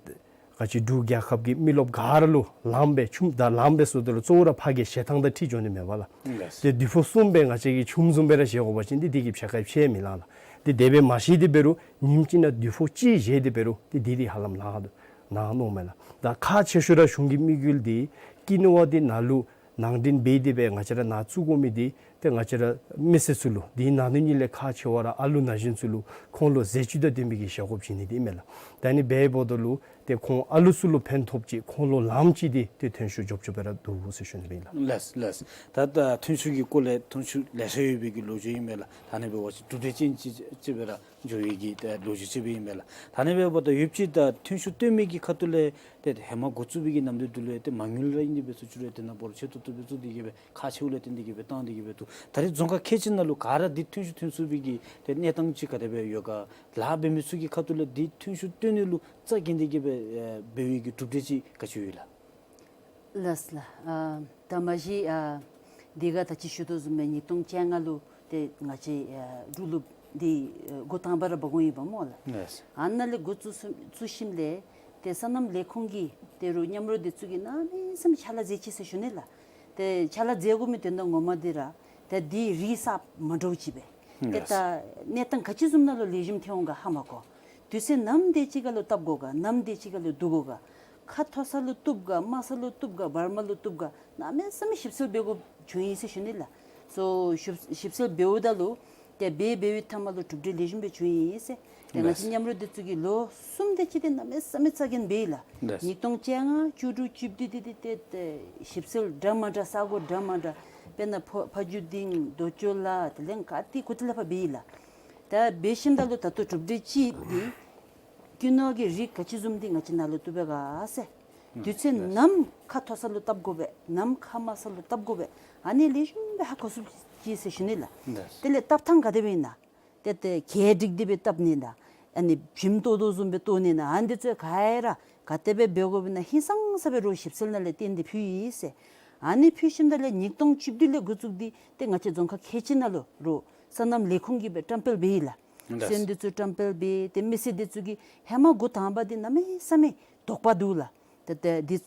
ག་ཅི་འབྲུག་རྒྱལ་ཁབ་ཀྱི་མི་རློབས་ག་ར་ལུ་ལངམ་སྦེ་ཆུམ་ད་ལངམ་སྦེ་ཟེརཝ་ད་ལུ་གཙོ་བོ་ར་ཕར་གྱི་བཞེས་ཐངས་དང་འཁྲིལ་འགྱོ་ནི་མས་པ་ལགས། ལགས། ཏེ་དུས་ཕུགས་གསུམ་སྦེ་ང་བཅས་ཀྱིས་ཆུམ་བཟུམ་སྦེ་ར་བཞེས་དགོ་པ་ཅིན་ཏེ་དེ་གི་ཕྱེད་ཀ་ཕྱེད་མི་ལང་ལགས། ཏེ་དེ་སྦེ་མ་བཞེས་ཏེ་འབད་རུང་ཉིནམ་གཅིག་ནང་དུས་ཕུགས་གཅིག་བཞེས་ཏེ་འབད་རུང་ཏེ་དེ་འདི་ཧ་ལམ་ལང་འདུག་ལང་མནོཝ་མས་ལགས། ད་ཁག་ཆེ་ཤོས་ར་གཞུང་གི་དམིགས་ཡུལ་འདི་ཀི་ནོ་བ་འདི་ནཱ་ལུ་ནང་འདྲེན་འབད་དེ་སྦེ་ང་བཅས་ར་ནཱ་བཙུགས་དགོ་མི་འདི་ཏེ་ང་བཅས་ར་མི་སེར་ཚུ་ལུ་དེ་ནང་དོན་གཉིས་ལས་ཁག་ཆེ་བ་ར་ཨ་ལུ་ན་གཞོན་ཚུ་ལུ་ཁོང་ལུ་ཟས་བཅུད་དང་ལྡན་པའི་གི་བཞེས་སྒོ་བྱིན་ནི་འདི་ཨིན་མས་ལགས། ད་ཨ་ནི་འབདཝ་ད་ལུ་ཏེ་ཁོང་ཨ་ལུ་ཚུ་ལུ་ཕན་ཐོགསཔ་ཅིག་ཁོང་ལུ་ལངམ་ཅིག་འདི་ཏེ་ཐོན་ཤུགས་འཇོབ་འཇོབ་སྦེ་ར་འདུག་ཟེར་ཞུ་ནི་ཨིན་ལགས། ལགས་ལགས། ད་ད་ཐོན་ཤུགས་ཀྱི་སྐོར་ལས་ཐོན་ཤུགས་ལེ་ཤ་ཡོད་པའི་གི་ལོ་རྒྱུས་ཨིན་མས་ལགས། ད་ཨ་ནི་འབད་བ་ཅིན་གྲུབ་འབྲས་ཅན་ཅིག་ཅིག་སྦེ་ར་འགྱོ་བའི་གི་ད་ལོ་རྒྱུས་ཅིག་སྦེ་ཨིན་མས་ལགས། ད་ཨ་ནི་འབདཝ་ད་ཡོདཔ་ཅིག་ད་ཐོན་ཤུགས་བཏོན་མི་གི་ཁ་ཐུག་ལས་ཏེ་ཧེ་མ་འགོ་བཙུགས་པའི་གི་ནམ་དུས་དེ་ལུ་ཏེ་མ་དངུལ་ར་ཨིན་ཏེ་འབད་ཚུ་ཅིག་ར་ཏེ་ནཱ་འབོར་ཆེ་ཏོག་ཏོ་སྦེ་བཙུགས་ཏེ་གིས་སྦེ་ཁག་ཆེཝ་ལས་བརྟེན་ཏེ་གིས་སྦེ་བཏང་སྟེ་གིས་སྦེ་འདུག། ད་རེས་རྫོང་ཁག་ཁལ་གཅིག་ནང་ལུ་ག་ར་འདི་ཐོན་ཤུགས་ཐོན་ཚུགས་པའི་གི་ཏེ་གནས་སྟངས་ཅིག་ག་དེ་སྦེ་ཡོད་ག། ལཱ་འབད་མི་ཚུ་གི་ཁ་ཐུག་ལས་འདི་ཐོན་ཤུགས་བཏོན་ནི་ལུ་རྩ་འགེངས་ཏེ་གིས་སྦེ་ཨེ་འབད་བའི་གི་གྲུབ་འབྲས་ཅིག་ག་ཅི་ཡོད་ལགས། ལགས་ལགས། ཨ་ད་མ་གཞི་ཨ་འདི་ག་ད་ཅི་ཞུ་དོ་བཟུམ་སྦེ་ཉིས་སྟོང་བཅོ་ལྔ་ལུ་ཏེ་ང་བཅས་ཨ་འབྲུག་ལུ་འདི་ཨ་འགོ་དང་པ་ར་འབག་འོང་ཡི་པ་སྨོ་ལགས། ལགས། ཨ་ནཱ་ལས་འགོ་བཙུགས་ས་བཙུགས་ཞིནམ་ལས་ཏེ་སོ་ནམ་ལས་ཁུངས་ཀྱིས་ཏེ་རུང་མཉམ་རོགས་འདི་ཚུ་གིས་གནམ་མེད་ས་མེད་ཕྱག་ལཱ་མཛད་ཅི་ཟེར་ཞུ་ནི་ལགས། ཏེ་ཕྱག་ལཱ་མཛད་དགོ་མི་དོན་དག་ངོ་མ་འདི་ར་ཏེ་འདི་རིགས་གསརཔ་མ་འདྲཝ་ཅིག་སྦེ་ཏེ་ལགས། ད་གནས་སྟངས་ག་ཅི་བཟུམ་ནང་ལུ་ལེགས་ཤོམ་ཐོན་འོང་ག་ཧ་མ་གོ། དུས་ཚོད་ནམ་དེ་ཅིག་ཁར་ལུ་བཏབ་དགོ་ག་ནམ་དེ་ཅིག་ཁར་ལུ་བསྡུ་དགོ་ག། ཁ་མཐོ་ས་ལུ་བཏུབ་ག་དམའ་ས་ལུ་བཏུབ་ག་བར་མ་ལུ་བཏུབ་ག་གནམ་མེད་ས་མེད་ཞིབ་འཚོལ་འབད་དགོཔ་བྱུང་ཡི་ཟེར་ཞུ་ནི་ལགས། སོ་ཞིབ་ཞིབ་འཚོལ་འབདཝ་ད་ལུ་ཏེ་འབད་འབད་བའི་མཐའ་མ་ལུ་གྲུབ་འབྲས་ལེགས་ཤོམ་སྦེ་བྱུང་ཡི་ཟེར། ཏེ་ང་བཅས་ལགས། མཉམ་རོགས་འདི་ཚུ་གིས་ལོ་གསུམ་དེ་ཅིག་ཏེ་གནམ་མེད་ས་མེད་རྩ་འགེངས་འབད་ཡི་ལགས། ལགས། ཉིས་སྟོང་བཅོ་ལྔ་བཅུ་དྲུག་བཅུ་བདུན་འདི་ཏེ་ཏེ་ཞིབ་འཚོལ་འདྲ་མ་འདྲ་ས་གོ་འདྲ་མ་འདྲ་དཔེར་ན་ཕོ་ཕ་ཇོ་སྡིངས་རྡོ་ཅོག་ལ་དེ་ལས་ག་ཏེ་གུ་ཏེ་ལས་ཕར་འབད་ཡི་ལགས། ད་འབད་ཞིནམ་ད་ལུ་ད་ལྟོ་གྲུབ་འབྲས་ཅིག་འདི་ཀི་ནོ་གི་རིགས་ག་ཅི་བཟུམ་འདི་ང་བཅས་ནཱ་ལུ་བཏུབ་པས་ག་ཟེར། དུས་ཚོད་ནམ་ཁ་མཐོ་ས་ལུ་བཏབ་དགོ་པས་ནམ་ཁ་དམའ་ས་ལུ་བཏབ་དགོ་པས་ཨ་ནི་ལེགས་ཤོམ་སྦེ་ཧ་གོ་ཚུགས་ཅི་ཟེར་ཞུ་ནི་ལགས། དེ་ལས་བཏབ་ཐངས་ག་དེ་སྦེ་ཨིན་ན། ཏེ་ཏེ་གྱལ་སྒྲིག་སྟེ་སྦེ་བཏབ་ནི་ན། ཨ་ནི་བྱེམ་བཏོག་དོ་བཟུམ་སྦེ་བཏོག་ནི་ན། ཨ་ནི་འདི་ཚུ་ག་ར་ག་དེ་སྦེ་འབད་དགོཔ་ཨིན་ན་ཧིང་སངས་ས་སྦེ་རོགས་ཞིབ་འཚོལ་ནང་ལས་བཏོན་ཏེ་ཕུལ་ཡི་ཟེར། ཨ་ནི་ཕུལ་ཞིནམ་ད་ལས་ཉིས་སྟོང་བཅུ་བདུན་ལས་འགོ་བཙུགས་ཏེ་ཏེ་ང་བཅས་རྫོང་ཁག་ཁལ་གཅིག་ནང་ལུ་རོགས་སོ་ནམ་ལས་ཁུངས་ཀྱིས་སྦེ་བཀྲམ་སྤེལ་འབད་ཡི་ལགས། ལགས། སོན་འདི་ཚུ་བཀྲམ་སྤེལ་འབད་ཏེ་མི་སེར་འདི་ཚུ་གིས་ཧེ་མ་འགོ་དང་པ་འདི་གནམ་མེད་ས་མེད་དོགས་པ་འདུག་ལགས། ཏེ་ཏེ་འདི་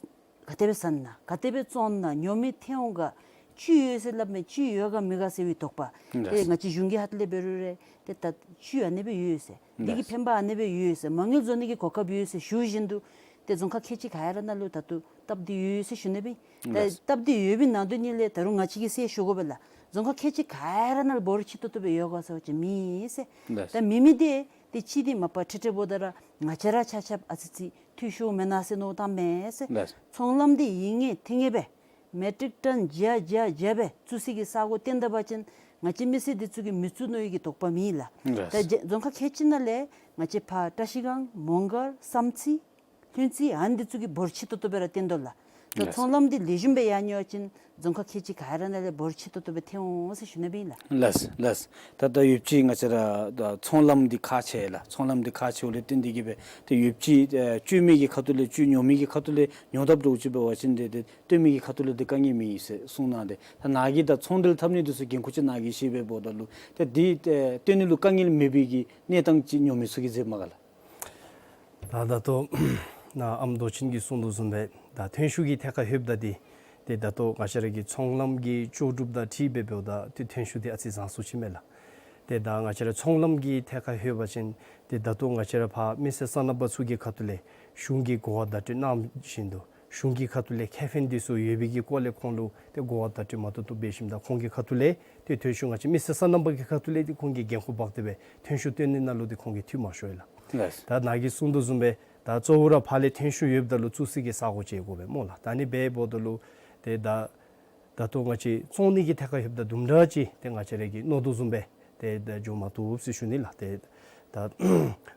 ག་དེ་སྦེ་ཟ་ནི་ན་ག་དེ་སྦེ་བཙོང་ནི་ན་ཉོ་མི་ཐོན་འོང་ག་བཅུད་ཡོད་ཟེར་སླབ་མས། བཅུད་ཡོད་ག་མེད་ག་ཟེར་བའི་དོགས་པ། ཏེ་ལགས། ང་བཅས་གཞུང་གི་ཁ་ཐུག་ལས་འབད་རུང་ར་ཏེ་ད་བཅུད་ཨ་ནེ་སྦེ་ཡོད་ཟེར། འདི་གི་ལགས། ཕན་པ་ཨ་ནེ་སྦེ་ཡོད་ཟེར། མ་དངུལ་བཟོ་ནི་གི་གོ་སྐབས་ཡོད་ཟེར་ཞུ་བཞིན་དུ་ཏེ་རྫོང་ཁག་ཁལ་གཅིག་ག་ར་ནང་ལུ་ད་ལྟོ་སྟབས་བདེ་ཡོད་ཟེར་ཞུ་ནི་སྦེ་ཨིན། ཏེ་ལགས། སྟབས་བདེ་ཡོད་པའི་ནང་དོན་ཉིད་ལས་ད་རུང་ང་བཅས་ཀྱིས་ཟེར་ཞུ་དགོ་པས་ལགས། རྫོང་ཁག་ཁལ་གཅིག་ག་ར་ནང་ལུ་འབོར་ཆེ་ཏོག་ཏོ་སྦེ་ཡོད་ག་ཟེར་བ་ཅིན་མེད་ཟེར། ལགས། ད་མེད་མི་འདི་ཏེ་གཅིག་འདི་མ་པ་ཁྲི་ཁྲི་འབདཝ་ད་ར་ང་བཅས་ར་ཆ་ཁྱབ་ཨ་ཙི་ཙི་འཐུས་ཤོར་མེན་ན་ཟེར་མནོ་བསམ་མས་ཟེར། ལགས། ཚོང་ལམ་འདི་ཡིན་ངེས་ཐིང་ངེས་སྦེ་མེ་ཊིག་ཊོན་བརྒྱ་བརྒྱ་བརྒྱ་སྦེ་བཙུགས་སའི་གི་ས་གོ་བཏོན་ད་པ་ཅིན་ང་བཅས་མི་སེར་འདི་ཚུ་གིས་མི་བཙུགས་མནོ་བའི་གི་དོགས་པ་མེད་ལགས། ལགས། ད་རྫོང་རྫོང་ཁག་ཁལ་གཅིག་ནང་ལས་ང་བཅས་ཕར་བཀྲ་ཤིས་སྒང་མོང་སྒར་བསམ་རྩེ་ལྷུན་རྩེ་ཨ་ནི་འདི་ཚུ་གིས་འབོར་ཆེ་ཏོག་ཏོ་སྦེ་ར་བཏོན་དོ་ལགས། ད་ལགས། ཚོང་ལམ་འདི་ལེགས་ཤོམ་སྦེ་ཡར་འགྱོ་བ་ཅིན་རྫོང་ཁག་ཁལ་གཅིག་ག་ར་ནང་ལས་འབོར་ཆེ་ཏོག་ཏོ་སྦེ་ཐོན་འོང་ཟེར་ཞུ་ནི་སྦེ་ཨིན་ལགས། ལགས་ལགས། ད་ད་ཡོདཔ་ཅིག་ང་བཅས་ར་ད་ཚོང་ལམ་འདི་ཁག་ཆེ་ལགས། ཚོང་ལམ་འདི་ཁག་ཆེཝ་ལས་བརྟེན་ཏེ་གིས་སྦེ་ཏེ་ཡོདཔ་ཅིག་ཨེ་སྤྱོད་མི་གི་ཁ་ཐུག་ལས་སྤྱོད་ཉོ་མི་གི་ཁ་ཐུག་ལས་ཉོ་དཔ་འདྲཝ་ཅིག་འབད་བ་ཅིན་ཏེ་ཏེ་སྟོན་མི་གི་ཁ་ཐུག་ལས་ཏེ་དཀའ་ངལ་མེད་ཟེར་གསུངས་གནང་སྟེ། ད་ནཱ་གིས་ད་ཚོང་འབྲེལ་འཐབ་ནི་འདི་ཚུ་འགན་ཁུར་ཅིག་ནཱ་གིས་བཞེས་སྦེ་འབདཝ་ད་ལུ་ཏེ་འདི་ཨེ་སྟོན་ནི་ལུ་དཀའ་ངལ་མེད་པའི་གི་གནས་སྟངས་ཅིག་ཉོ་མི་ཚུ་གིས་མཛདཔ་མས་ག་ལགས། ད་ད་ལྟོ་ནཱ་ཨམ་རྡོ་རྗེ་འཆང་གིས་གསུངས་དོ་བཟུམ་སྦེ་ད་ཐོན་ཤུགས་ཀྱི་ཐད་ཁར་ལྷོདཔ་ད་འདི་ཏེ་ད་ལྟོ་ང་བཅས་ར་གི་ཚོང་ལམ་གྱི་ལྕོགས་གྲུབ་དང་འཁྲིལ་སྦེ་འབདཝ་ད་ཏེ་ཐོན་ཤུགས་འདི་ཨ་ཙི་བཟང་སུ་ཅིག་མས་ལགས། ཏེ་ད་ང་བཅས་ར་ཚོང་ལམ་གྱི་ཐད་ཁར་ལྷོད་པ་ཅིན་ཏེ་ད་ལྟོ་ང་བཅས་ར་ཕར་མི་སེར་སོ་ནམ་པ་ཚུ་གི་ཁ་ཐུག་ལས་གཞུང་གིས་གོ་བ་བརྡ་སྤྲོད་གནང་བཞིན་དུ་གཞུང་གི་ཁ་ཐུག་ལས་ཁེ་ཕན་འདི་ཚུ་ཡོད་པའི་གི་སྐོར་ལས་ཁོང་ལུ་ཏེ་གོ་བ་བརྡ་སྤྲོད་མ་ཏོག་ཏོ་འབད་ཞིནམ་ད་ཁོང་གི་ཁ་ཐུག་ལས་ཏེ་ཐོན་ཤུགས་ང་བཅས་མི་སེར་སོ་ནམ་པ་གི་ཁ་ཐུག་ལས་ཏེ་ཁོང་གིས་འགན་ཁུར་འབག་སྟེ་སྦེ་ཐོན་ཤུགས་བཏོན་ནི་ནང་ལུ་ཏེ་ཁོང་གིས་འཐུས་མ་ཤོར་ཡི་ལགས། ལགས། ད་ནཱ་གིས་གསུངས་དོ་བཟུམ་སྦེ་ད་གཙོ་བོ་ར་ཕར་ལས་ཐོན་ཤུགས་ཡོདཔ་ད་ལུ་བཙུགས་སའི་གི་ས་གོ་ཅིག་དགོ་པས་སྨོ་ལགས། ད་ཨ་ནི་འབདཝ་ད་ལུ་ཏེ་ད་ད་ལྟོ་ང་བཅས་བཙོང་ནི་གི་ཐད་ཁར་ལྷོདཔ་ད་དུམ་གྲ་ཅིག་ཏེ་ང་བཅས་ར་གིས་མནོ་དོ་བཟུམ་སྦེ་ཏེ་ད་འགྱོ་མ་བཏུབ་ཟེར་ཞུ་ནི་ལགས། ཏེ་ད་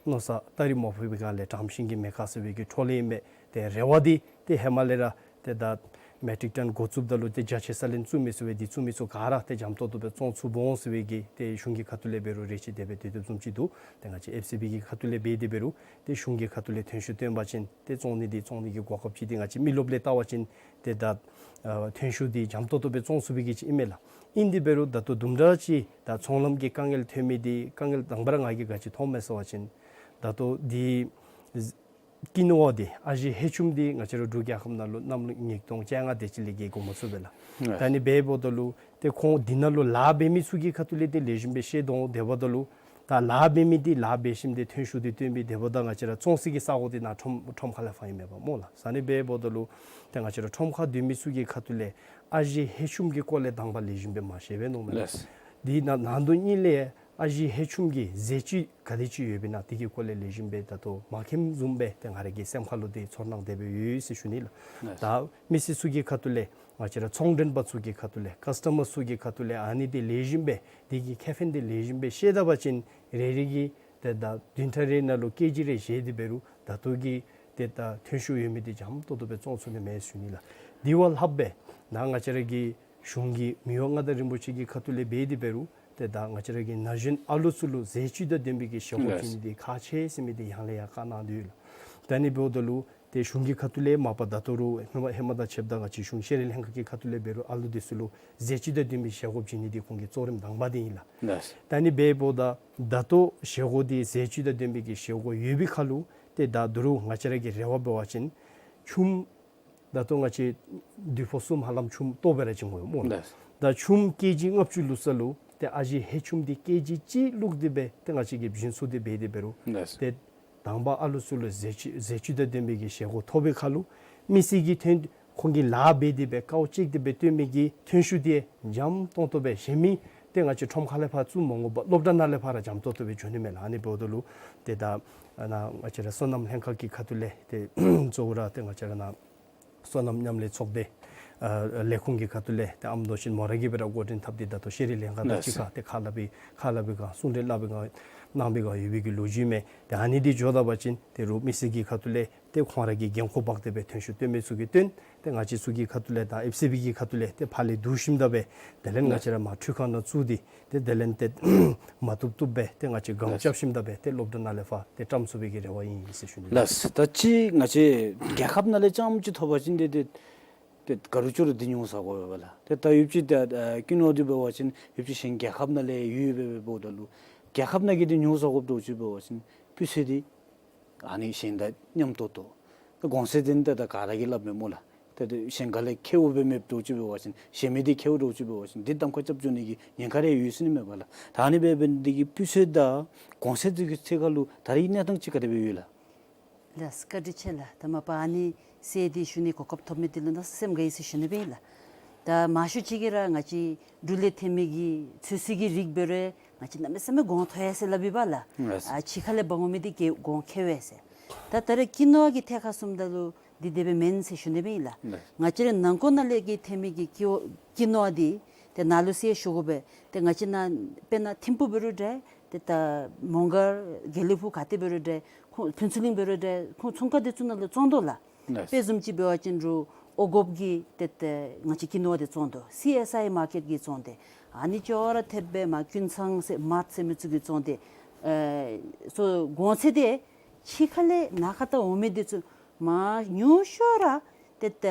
མནོ་ས་སྟ་རེ་མ་ཕོག་པའི་སྒང་ལས་དགྲ་ཤིང་གི་མེ་ཁ་ཟེར་བའི་གི་འཕྲོ་ལས་ཨིན་པས། ཏེ་རེ་བ་འདི་ཏེ་ཧེ་མ་ལས་ར་ཏེ་ད་མེ་ཊིག་ཊོན་འགོ་བཙུགསཔ་ད་ལུ་ཏེ་བརྒྱ་ཆ་ས་ལེན་བཙུགས་མི་ཚུ་སྦེ་འདི་བཙུགས་མི་ཚུ་ག་ར་ཏེ་འཇམ་ཏོག་ཏོ་སྦེ་བཙོང་ཚུགས་འོང་ཟེར་བའི་གི་ཏེ་གཞུང་གི་ཁ་ཐུག་ལས་འབད་རུང་རེ་ཅིག་དེ་སྦེ་ཏེ་དེ་བཟུམ་ཅིག་འདུག། ཏེ་ང་བཅས་ཨེཕ་སི་བི་གི་ཁ་ཐུག་ལས་འབད་དེ་འབད་རུང་ཏེ་གཞུང་གི་ཁ་ཐུག་ལས་ཐོན་ཤུགས་བཏོན་པ་ཅིན་ཏེ་བཙོང་ནི་འདི་བཙོང་ནི་གི་གོ་སྐབས་ཅིག་འདི་ང་བཅས་མི་རློབས་ལས་བལྟ་བ་ཅིན་ཏེ་ད་ཨ་ཐོན་ཤུགས་འདི་འཇམ་ཏོག་ཏོ་སྦེ་བཙོང་ཚུགས་པའི་གི་ཅིག་ཨིན་མས་ལགས། ཨིན་དེ་འབད་རུང་ད་ལྟོ་དུམ་གྲ་ཅིག་ད་ཚོང་ལམ་གྱི་དཀའ་ངལ་ཐོན་མི་འདི་དཀའ་ངལ་དང་པ་ར་ང་གིས་ག་ཅི་མཐོངམ་མས་ཟེར་བ་ཅིན་ད་ལྟོ་འདི་ཀི་ནོ་བ་འདི་ཨ་ཞེ་ཧེ་ཆུམ་འདི་ང་བཅས་ར་འབྲུག་རྒྱལ་ཁབ་ནང་ལུ་གནམ་ལོ་ཉིས་སྟོང་བཅོ་ལྔ་དེ་ཅིག་ལས་ཀྱི་འགོ་མ་བཙུགས་པས་ལགས། ཨ་ད་ཨ་ནི་འབདཝ་ད་ལུ་ཏེ་ཁོང་འདི་ནང་ལུ་ལཱ་འབད་མི་ཚུ་གི་ཁ་ཐུག་ལས་ཏེ་ལེགས་ཤོམ་སྦེ་ཤེས་དོ། དེ་འབདཝ་ད་ལུ་ད་ལཱ་འབད་མི་འདི་ལཱ་འབད་ཞིནམ་ཏེ་ཐོན་ཤུགས་འདི་བཏོན་པའི་དེ་འབདཝ་ད་ང་བཅས་ར་བཙོང་སའི་གི་ས་གོ་འདི་ནཱ་ཁྲོམ་ཁྲོམ་ཁ་ལས་ཕར་ཨིན་མས་པ་སྨོ་ལགས། ཨ་ནི་འབདཝ་ད་ལུ་ཏེ་ང་བཅས་ར་ཁྲོམ་ཁར་སྡོད་མི་ཚུ་གི་ཁ་ཐུག་ལས་ཨ་ཞེ་ཧེ་ཆུམ་གྱི་སྐོར་ལས་དང་པ་ལེགས་ཤོམ་སྦེ་མ་ཤེས་པས་མནོཝ་མས་ལགས། ལགས། འདི་ནང་ནང་དོན་ཉིད་ལས་ཨ་ཞེ་ཧེ་ཆུམ་གྱི་ཟས་བཅུད་ག་དེ་ཅིག་ཡོདཔ་ཨིན་ན་དེ་གི་སྐོར་ལས་ལེགས་ཤོམ་སྦེ་ད་ལྟོ་མ་མཁྱེནམ་བཟུམ་སྦེ་ཏེ་ང་ར་གི་སེམས་ཁ་ལུ་ཏེ་ཚོར་སྣང་དེ་སྦེ་ཡོད་ཟེར་ཞུ་ནི་ལགས། ལགས། ད་མི་སེར་ཚུ་གི་ཁ་ཐུག་ལས་ང་བཅས་ར་ཚོང་མགྲོན་པ་ཚུ་གི་ཁ་ཐུག་ལས་ཀཱསི་ཊ་མར་ཚུ་གི་ཁ་ཐུག་ལས་ཨ་ནི་འདི་ལེགས་ཤོམ་སྦེ་དེ་གི་ཁེ་ཕན་འདི་ལེགས་ཤོམ་སྦེ་ཤེས་ད་པ་ཅིན་རེ་རེ་གིས་ཏེ་ད་བདུན་ཕྲག་རེ་ནང་ལུ་ཀེ་ཇི་རེ་བཞེས་ཏེ་འབད་རུང་ད་ལྟོ་གི་ཏེ་ད་ཐོན་ཤུགས་ཡོད་མི་འདི་འཇམ་ཏོག་ཏོ་སྦེ་བཙོང་ཚུགས་ནི་མས་ཞུ་ནི་ལགས། དེ་བ་ལྷགཔ་སྦེ་ནཱ་ང་བཅས་ར་གི་གཞུང་གི་མི་དབང་མངའ་བདག་རིན་པོ་ཆེ་གི་ཁ་ཐུག་ལས་འབད་དེ་འབད་རུང་ཏེ་ད་ང་བཅས་ར་གི་ན་གཞོན་ཨ་ལུ་ཚུ་ལུ་ཟས་བཅུད་དང་ལྡན་པའི་གི་བཞེས་སྒོ་ལགས། བྱིན་ནི་འདི་ཁག་ཆེ་ཟེར་མི་འདི་ཡང་ལས་ཡང་བཀའ་གནང་དོ་ཡོད་ལགས། ད་ཨ་ནི་འབདཝ་ད་ལུ་ཏེ་གཞུང་གི་ཁ་ཐུག་ལས་མ་པ་ད་ལྟོ་རུང་ཧེ་མ་ཧེ་མ་དང་ཕྱདཔ་ད་ང་བཅས་གཞུང་ཤེས་རིག་ལྷན་ཁག་གི་ཁ་ཐུག་ལས་འབད་རུང་ཨ་ལུ་འདི་ཚུ་ལུ་ཟས་བཅུད་དང་ལྡན་པའི་བཞེས་སྒོ་བྱིན་ནི་འདི་ཁོང་གི་གཙོ་རིམ་དང་པ་འདི་ཨིན་ལགས། ལགས། ད་ཨ་ནི་འབདཝ་ད་ད་ལྟོ་བཞེས་སྒོ་འདི་ཟས་བཅུད་དང་ལྡན་པའི་གི་བཞེས་སྒོ་ཡོད་པའི་ཁར་ལུ་ཏེ་ད་ད་རུང་ང་བཅས་ར་གི་རེ་བ་འབད་བ་ཅིན་ཆུམ་ད་ལྟོ་ང་བཅས་དུས་ཕོ་གསུམ་ཧ་ལམ་ཆུམ་ལྟོ་སྦེ་ར་བྱིན་དགོ་སྨོ་ལགས། ལགས། ད་ཆུམ་ཀེ་ཇི་ལྔ་བཅུ་བླུགས་ས་ལུ་ཏེ་ཨ་ཞེ་ཧེ་ཆུམ་འདི་ཀེ་ཇི་གཅིག་བླུགས་ཏེ་སྦེ་ཏེ་ང་བཅས་ཀྱིས་བྱིན་ཚུགས་ཏེ་འབད་དེ་འབད་རུང་ལགས། ཏེ་དང་པ་ཨ་ལུ་ཚུ་ལུ་ཟས་བཅུད་ཟས་བཅུད་དང་ལྡན་པའི་གི་བཞེས་སྒོ་ཐོབ་པའི་ཁར་ལུ་མི་སེར་གྱི་ཐོན་ཁོང་གིས་ལཱ་འབད་དེ་སྦེ་དཀའཝ་སྤྱད་དེ་སྦེ་བཏོན་མི་གི་ཐོན་ཤུགས་འདི་འཇམ་ཏོང་ཏོ་སྦེ་གཞན་མི་ཏེ་ང་བཅས་ཁྲོམ་ཁ་ལས་ཕར་བཙུགས་མ་དགོ་པར་སློབ་གྲྭ་ནང་ལས་ཕར་ར་འཇམ་ཏོང་ཏོ་སྦེ་འགྱོ་ནི་མས་ལགས། ཨ་ནི་འབདཝ་ད་ལུ་ཏེ་ད་ནཱ་ང་བཅས་ར་སོ་ནམ་ལྷན་ཁག་གི་ཁ་ཐུག་ལས་ཏེ་གཙོ་བོ་ར་ཏེ་ང་བཅས་ར་ནཱ་སོ་ནམ་མཉམ་ལས་ཚོགས་སྡེ་ཨ་ལས་ཁུངས་ཀྱི་ཁ་ཐུག་ལས་ཏེ་ཨམ་རྡོ་རྗེ་མོ་ར་གིས་སྦེ་ར་འགོ་འདྲེན་འཐབ་སྟེ་ད་ལྟོ་ཤེས་རིག་ལྷན་ཁག་དང་གཅིག་ཁར་ཏེ་ཁ་སླབ་པའི་ཁ་སླབ་པའི་སྒང་གསུང་གྲོས་སླབ་པའི་སྒང་གནང་པའི་སྒང་ཡོད་པའི་གི་ལོ་རྒྱུས་མས། ཏེ་ཨ་ནི་འདི་འགྱོ་ད་པ་ཅིན་ཏེ་རུང་མི་སེར་གྱི་ཁ་ཐུག་ལས་ཏེ་ཁོང་ར་གིས་འགན་ཁུར་འབག་སྟེ་སྦེ་ཐོན་ཤུགས་བཏོན་མི་ཚུ་གིས་བཏོན། ཏེ་ང་བཅས་ཚུ་གི་ཁ་ཐུག་ལས་དང་ཨེཕ་སི་བི་གི་ཁ་ཐུག་ལས་ཏེ་ཕར་ལས་བསྡུ་ཞིནམ་ད་སྦེ་དེ་ལས་ང་བཅས་ར་མར་འཕྲུལ་ཁང་ནང་བཙུགས་ཏེ་ཏེ་དེ་ལས་ཏེ་མ་བཏུབ་བཏུབ་སྦེ་ཏེ་ང་བཅས་སྒང་རྐྱབ་ཞིནམ་ད་སྦེ་ཏེ་སློབ་གྲྭ་ནང་ལས་ཕར་ཏེ་བཀྲམ་ཚུགས་པའི་གི་རེ་བ་ཨིན་ཟེར་ཞུ་ནི། ལགས། ད་ཅི་ང་བཅས་རྒྱལ་ཁབ་ནང་ལས་རྐྱངམ་ཅིག་ཐོབ་པ་ཅིན་ཏེ་ཏེ་ཏེ་ག་རུང་ཅོག་རུང་འདི་ཉོ་ཟ་དགོ་པས་ལགས། ཏེ་ད་ཡོདཔ་ཅིག་ཏེ་ཨ་ཀི་ནོ་འདི་འབད་བ་ཅིན་ཡོདཔ་ཅིག་གཞན་རྒྱལ་ཁབ་ནང་ལས་ཡོད་པས་འབདཝ་ད་ལུ་རྒྱལ་ཁབ་ནང་གི་འདི་ཉོ་ཟ་དགོཔ་འདྲཝ་ཅིག་འབད་བ་ཅིན་སྤུས་ཚད་འདི་ཨ་ནི་གཞན་དང་མཉམ་ཏོག་ཏོ། ད་གོང་ཚད་འདི་ནི་ད་ད་ག་ར་གིས་སླབ་མས་སྨོ་ལགས། ད་ད་གཞན་ཁ་ལས་ཁེཝ་སྦེ་མེདཔ་འདྲཝ་ཅིག་འབད་བ་ཅིན་གཞན་མི་འདི་ཁེཝ་འདྲཝ་ཅིག་འབད་བ་ཅིན་འདི་གདམ་ཁ་རྐྱབ་འགྱོ་ནི་གི་ཉེན་ཁ་རེ་ཡོད་ཟེར་ནི་མས་པ་ལགས། ད་ཨ་ནི་སྦེ་འབད་ནི་འདི་གིས་སྤུས་ཚད་དང་གོང་ཚད་འདི་གི་ཐད་ཁར་ལུ་ད་རེས་གནས་སྟངས་ཅིག་ག་དེ་སྦེ་ཡོད་ལགས། ལགས་བཀའ་དྲིན་ཆེ་ལགས། ད་མ་པ་ཨ་ནི་གསལ་འདི་ཞུ་ནི་གོ་སྐབས་ཐོབ་མི་འདི་ལུ་གནམ་མེད་ས་མེད་སེམས་དགའ་ཡི་ཟེར་ཞུ་ནི་སྦེ་ཨིན་ལགས། ད་མང་ཤོས་ཅིག་གིས་ར་ང་བཅས་འབྲུག་ལས་ཐོན་མི་གི་ཚོད་བསྲེ་གི་རིགས་འབད་རུང་ང་བཅས་གནམ་མེད་ས་མེད་གོང་མཐོ་ཡི་ཟེར་སླབ་ཨིན་པ་ལགས། ལགས། ཨ་ཕྱི་ཁ་ལས་འབག་འོང་མི་འདི་གིས་གོང་ཁེ་བས་ཟེར། ད་ད་རེས་ཀི་ནོ་བ་གི་ཐད་ཁར་སོངམ་ད་ལུ་འདི་དེ་སྦེ་མེན་ཟེར་ཞུ་ནི་སྦེ་ཨིན་ལགས། ལགས། ང་བཅས་རའི་ནང་འཁོད་ནང་ལས་ཀྱི་ཐོན་མི་གི་ཀི་ཀི་ནོ་བ་འདི་ཏེ་ནཱ་ལུ་གསལ་ཞུ་དགོ་པས། ཏེ་ང་བཅས་ནཱ་དཔེར་ན་ཐིམ་ཕུག་འབད་རུང་འདྲ། ཏེ་ད་མོང་སྒར་དགེ་ལེགས་ཕུག་ག་ཏེ་འབད་རུང་འདྲ། ཁོང་ཕུན་ཚོགས་གླིང་འབད་རུང་འདྲ། ཁོང་ཚོང་ཁང་འདི་ཚུ་ནང་ལུ་བཙོང་དོ་ལགས། ལགས། དཔེ་བཟུམ་ཅིག་འབད་བ་ཅིན་རུང་ཨོ་དགོཔ་གི་ཏེ་ད་ང་བཅས་ཀི་ནོ་བ་འདི་བཙོང་དོ། སི་ཨེསི་ཨའི་མར་ཀེཊ་གིས་བཙོང་སྟེ། ཨ་ནི་ཅོག་ར་འཐདཔ་སྦེ་མར་ཀུན་ཚང་ཟེར་མརཊ་ཟེར་མི་ཚུ་གིས་བཙོང་སྟེ། ཨེ་སོ་གོང་ཚད་འདི་ཕྱི་ཁ་ལས་ནཱ་ཁ་ད་འོང་མི་འདི་ཚུ་མར་ཉུང་ཤོས་ར་ཏེ་ད་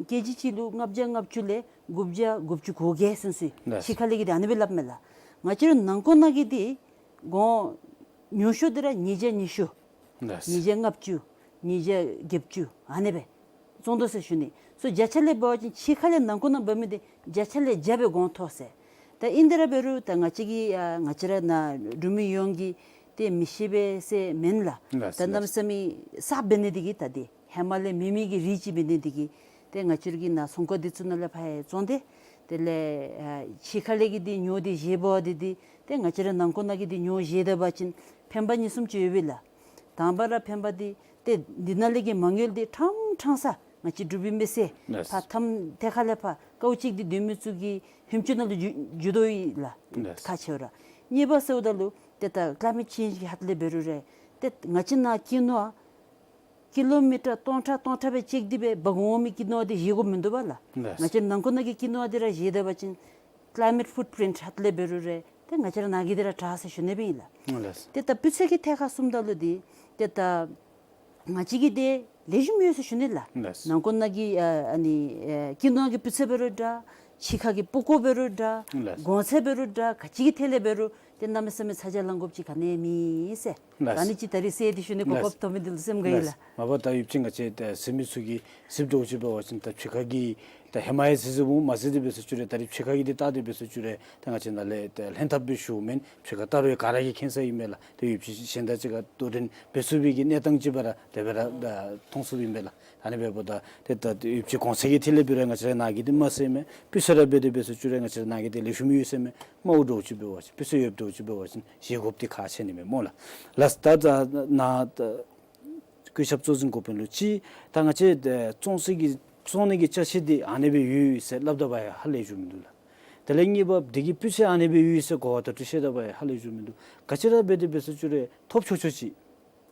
ཀེ་ཇི་གཅིག་ལུ་ལྔ་བརྒྱ་ལྔ་བཅུ་ལས་དགུ་བརྒྱ་དགུ་བཅུ་གོ་བརྒྱད་ཚུན་ཚོད། ལགས། ཕྱི་ཁ་ལས་ཀྱི་འདི་ཨ་ནི་སྦེ་སླབ་མས་ལགས། ང་བཅས་རའི་ནང་འཁོད་ནང་གི་འདི་གོང་ཉུང་ཤོས་འདི་ར་ཉིས་བརྒྱ་ཉི་ཤུ། ལགས། ཉིས་བརྒྱ་ལྔ་བཅུ། ཉིས་བརྒྱ་བརྒྱད་ཅུ་ཨ་ནི་སྦེ་བཙོང་དོ་ཟེར་ཞུ་ནི། སོ་བརྒྱ་ཆ་ལས་འབད་བ་ཅིན་ཕྱི་ཁ་ལས་ནང་འཁོད་ནང་འབག་མི་འདི་བརྒྱ་ཆ་ལས་བརྒྱ་སྦེ་གོང་མཐོ་ཟེར། ད་ཨིན་དེ་ར་འབད་རུང་ད་ང་བཅས་ཀྱི་ཨ་ང་བཅས་ར་ནཱ་འབྲུག་མི་ཡོངས་ཀྱིས་ཏེ་མི་ཤེས་པས་ཟེར་མེན་ལགས། ལགས། ད་གནམ་མེད་ས་མེད་གསརཔ་འབད་ནི་འདི་གིས་ད་འདི་ཧེ་མ་ལས་མེད་མི་གི་རིགས་ཅིག་འབད་ནི་འདི་གིས་ཏེ་ང་བཅས་ར་གི་ནཱ་ཚོང་ཁང་འདི་ཚུ་ནང་ལས་ཕར་ཡང་བཙོང་སྟེ། དེ་ལས་ཨ་ཕྱི་ཁ་ལས་ཀྱི་འདི་ཉོ་སྟེ་བཞེས་འབག་འདི་འདི་ཏེ་ང་བཅས་ར་ནང་འཁོད་ནང་གི་འདི་ཉོ་བཞེས་ད་པ་ཅིན་ཕན་པ་གཉིས་གསུམ་ཅིག་ཡོད་པས་ལགས། དང་པ་ར་ཕན་པ་འདི་ཏེ་འདི་ནང་ལས་ཀྱི་མ་དངུལ་འདི་ཕྲང་ཕྲང་ས་ང་བཅས་འབྲུག་པའི་མི་སེར། ལགས། ཕར་ཐམ་ཐད་ཁ་ལས་ཕར་ཀཝ་གཅིག་འདི་སྡོད་མི་ཚུ་གི་ཧེམ་ཅུང་ནང་ལུ་འགྱོ་འགྱོ་དོ་ཡོད་ལགས། ལགས། ཁག་ཆེཝ་ར། གཉིས་པ་ཟེརཝ་ད་ལུ་ཏེ་ད་ཀ་ལའི་མེཊ་ཅེནཇ་གི་ཧད་ལས་འབད་རུང་ར་ཏེ་ང་བཅས་ནཱ་ཀི་ནོ་བ་ཀི་ལོ་མི་ཊར་སྟོང་ཕྲག་སྟོང་ཕྲག་སྦེ་ཅེག་སྟེ་སྦེ་འབག་འོང་མི་ཀི་ནོ་བ་འདི་བཞེས་དགོཔ་མིན་འདུག་པ་ལགས། ལགས། ང་བཅས་ནང་འཁོད་ནང་གི་ཀི་ནོ་བ་འདི་ར་བཞེས་ད་པ་ཅིན་ཀ་ལའི་མེཊ་ཕུཊ་པྲིནཊ་ཧད་ལས་འབད་རུང་ར་ཏེ་ང་བཅས་ར་ནཱ་གིས་འདི་ར་དྲག་ཟེར་ཞུ་ནི་སྦེ་ཨིན་ལགས། ལགས། ཏེ་ད་སྤུས་ཚད་ཀྱི་ཐད་ཁར་སོངམ་ད་ལུ་འདི་ཏེ་ད་ང་བཅས་ཀྱི་འདི་ལེགས་ཤོམ་ཡོད་ཟེར་ཞུ་ནི་ལགས། ལགས། ནང་འཁོད་ནང་གི་ཨ་ཨ་ནི་ཨེ་ཀི་ནོ་བ་གི་སྤུས་ཚད་འབད་རུང་འདྲ། ཕྱི་ཁ་གི་སྤུས་ཀ་འབད་རུང་འདྲ། ལགས། གོང་ཚད་འབད་རུང་འདྲ། ག་ཅི་གི་ཐད་ལས་འབད་རུང་ཏེ་གནམ་མེད་ས་མེད་ཚ་གྱང་ལང་དགོཔ་ཅིག་ག་ནི་ཡང་མེད་ཟེར། ལགས། ད་ཨ་ནི་ཅིག་ད་རིས་གསལ་འདི་ཞུ་ནི་གོ་སྐབས་ཐོབ་མི་འདི་ལུ་སེམས་དགའ་ཡི་ལགས། ལགས། མ་པ་ད་ཡོདཔ་ཅིག་ང་བཅས་ད་གཟིགས་མི་ཚུ་གིས་གཟིགསཔ་འདྲཝ་ཅིག་འབད་བ་ཅིན་ད་ཕྱི་ཁ་གི་ད་ཧེ་མ་ཡང་གཟིགས་གཟིགསཔ་འོང་། མ་གཟིགས་ཏེ་འབད་སོང་བཅུག་རུང་ད་རིས་ཕྱི་ཁ་གི་འདི་བལྟ་སྟེ་འབད་སོང་བཅུག་རུང་ད་ང་བཅས་ནཱ་ལས་ད་ལྷན་ཐབས་སྦེ་ཞུཝ་མེན། ཕྱི་ཁ་བལྟ་རུང་ག་ར་གིས་མཁྱེན་ས་ཨིན་མས་ལགས། ཏེ་ཡོདཔ་ཅིག་གཞན་དང་གཅིག་ཁར་དོ་འགྲན་འབད་ཚུགས་པའི་གི་གནས་སྟངས་ཅིག་སྦེ་ར་དེ་སྦེ་ར་ད་མཐོང་ཚུགསཔ་ཨིན་མས་ལགས། ཨ་ནི་འབདཝ་ད་ཏེ་ད་ཡོདཔ་ཅིག་གོང་ཚད་ཀྱི་ཐད་ལས་འབད་རུང་ང་བཅས་ར་ནཱ་གི་འདི་མ་ཟེར་མས། སྤུས་ཚད་ར་འབད་དེ་འབད་སོང་བཅུག་རུང་ང་བཅས་ར་ནཱ་གི་འདི་ལེགས་ཤོམ་ཡོད་ཟེར་མས། དམའཝ་འདྲཝ་ཅིག་འབད་བ་ཅིན་སྤུས་ཚད་ཡོདཔ་འདྲཝ་ཅིག་འབད་བ་ཅིན་བཞེས་དགོཔ་འདི་ཁག་ཆེ་ནི་མས་སྨོ་ལགས། ལགས། ད་ད་ནཱ་ད་སྐུ་ཞབས་གཙོ་འཛིན་འགོ་དཔོན་ལུ་ཅིག་ད་ང་བཅས་ད་བཙོང་ས་གི་བཙོང་ནི་གི་ཅ་ཆས་འདི་ཨ་ནི་སྦེ་ཡོད་ཟེར་སླབ་ད་པ་ཡང་ཧ་ལས་ཞུ་མིན་འདུག་ལགས། དེ་ལས་གཉིས་པ་འདི་གི་སྤུས་ཚད་ཨ་ནི་སྦེ་ཡོད་ཟེར་གོ་བ་ད་ལྟོ་བཤད་ད་པ་ཡང་ཧ་ལས་ཞུ་མིན་འདུག། ག་ཅི་ར་འབད་དེ་འབད་སོང་བཅུག་རུང་ཐོབ་ཆོག་ཆོག་ཅིག་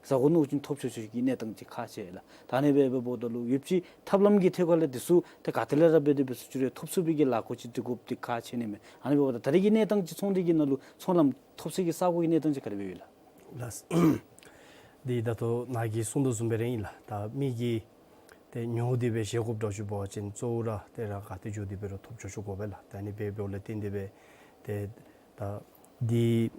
ཟ་དགོ་མནོ་བ་ཅིན་ཐོབ་ཆོག་ཆོག་གི་གནས་སྟངས་ཅིག་ཁག་ཆེ་ལགས། ད་ཨ་ནི་སྦེ་འབདཝ་ད་ལུ་ཡོདཔ་ཅིག་ཐབས་ལམ་གྱི་ཐད་ཁར་ལས་འདི་ཚུ་ཏེ་ག་ཏེ་ལས་ར་འབད་དེ་འབད་སོང་བཅུག་རུང་ཐོབ་ཚུགས་པའི་གི་ལཱ་འགོ་ཅིག་སྒྲིག་དགོཔ་འདི་ཁག་ཆེ་ནི་མས། ཨ་ནི་འབདཝ་ད་ད་རེས་ཀྱི་གནས་སྟངས་ཅིག་ཚོང་འདི་གི་ནང་ལུ་ཚོང་ལམ་ཐོབ་ས་གི་ས་གོ་གི་གནས་སྟངས་ཅིག་ག་དེ་སྦེ་ཡོད་ལགས། ལགས། འདི་ད་ལྟོ་ནཱ་གིས་གསུངས་དོ་བཟུམ་སྦེ་ར་ཨིན་ལགས། ད་མི་གིས་ཏེ་ཉོ་སྟེ་སྦེ་བཞེས་དགོཔ་འདྲཝ་ཅིག་འབད་བ་ཅིན་གཙོ་བོ་ར་ཏེ་ར་ག་ཏེ་འགྱོ་སྟེ་འབད་རུང་ཐོབ་ཆོག་ཆོག་དགོ་པས་ལགས། ད་ཨ་ནི་སྦེ་འབདཝ་ལས་བརྟེན་ཏེ་སྦེ་ཏེ་ད་འདི་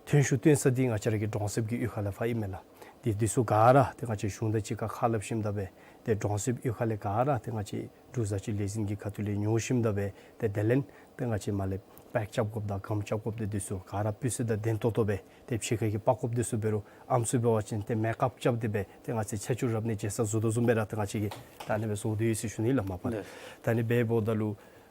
ཐོན་ཤུགས་བཏོན་ས་འདི་ང་བཅས་ར་གི་གྲོང་གསེབ་ཀྱི་གཡུས་ཁ་ལས་ཕར་ཨིན་མས་ལགས། འདི་འདི་ཚུ་ག་ར་ཏེ་ང་བཅས་གཞུང་དང་གཅིག་ཁར་ཁ་སླབ་ཞིནམ་ད་སྦེ་ཏེ་གྲོང་གསེབ་གཡུས་ཁ་ལས་ག་ར་ཏེ་ང་བཅས་འབྲུག་བཟའ་སྤྱོད་ལས་འཛིན་གྱི་ཁ་ཐུག་ལས་ཉོ་ཞིནམ་ད་སྦེ་ཏེ་དེ་ལས་ཏེ་ང་བཅས་མར་ལས་པེཀ་རྐྱབ་དགོཔ་དང་གམ་རྐྱབ་དགོཔ་འདི་འདི་ཚུ་ག་ར་སྤུས་ཚད་དང་ལྡན་ཏོག་ཏོ་སྦེ་ཏེ་ཕྱི་ཁ་གི་པགས་ཀོཔ་འདི་ཚུ་འབད་རུང་ཨམ་སྲུ་འབད་བ་ཅིན་ཏེ་མེཀ་ཨཔ་རྐྱབ་སྟེ་སྦེ་ཏེ་ང་བཅས་ཚེས་བཅུ་རབ་གནས་མཇལ་ས་བཟོ་དོ་བཟུམ་སྦེ་ར་ཏེ་ང་བཅས་ཀྱིས་ད་ཨ་ནི་སྦེ་བཟོ་སྟེ་ཡོད་ཟེར་ཞུ་ནི་ལགས་མ་པ། ལགས། ད་ཨ་ནི་སྦེ་འབདཝ་ད་ལུ་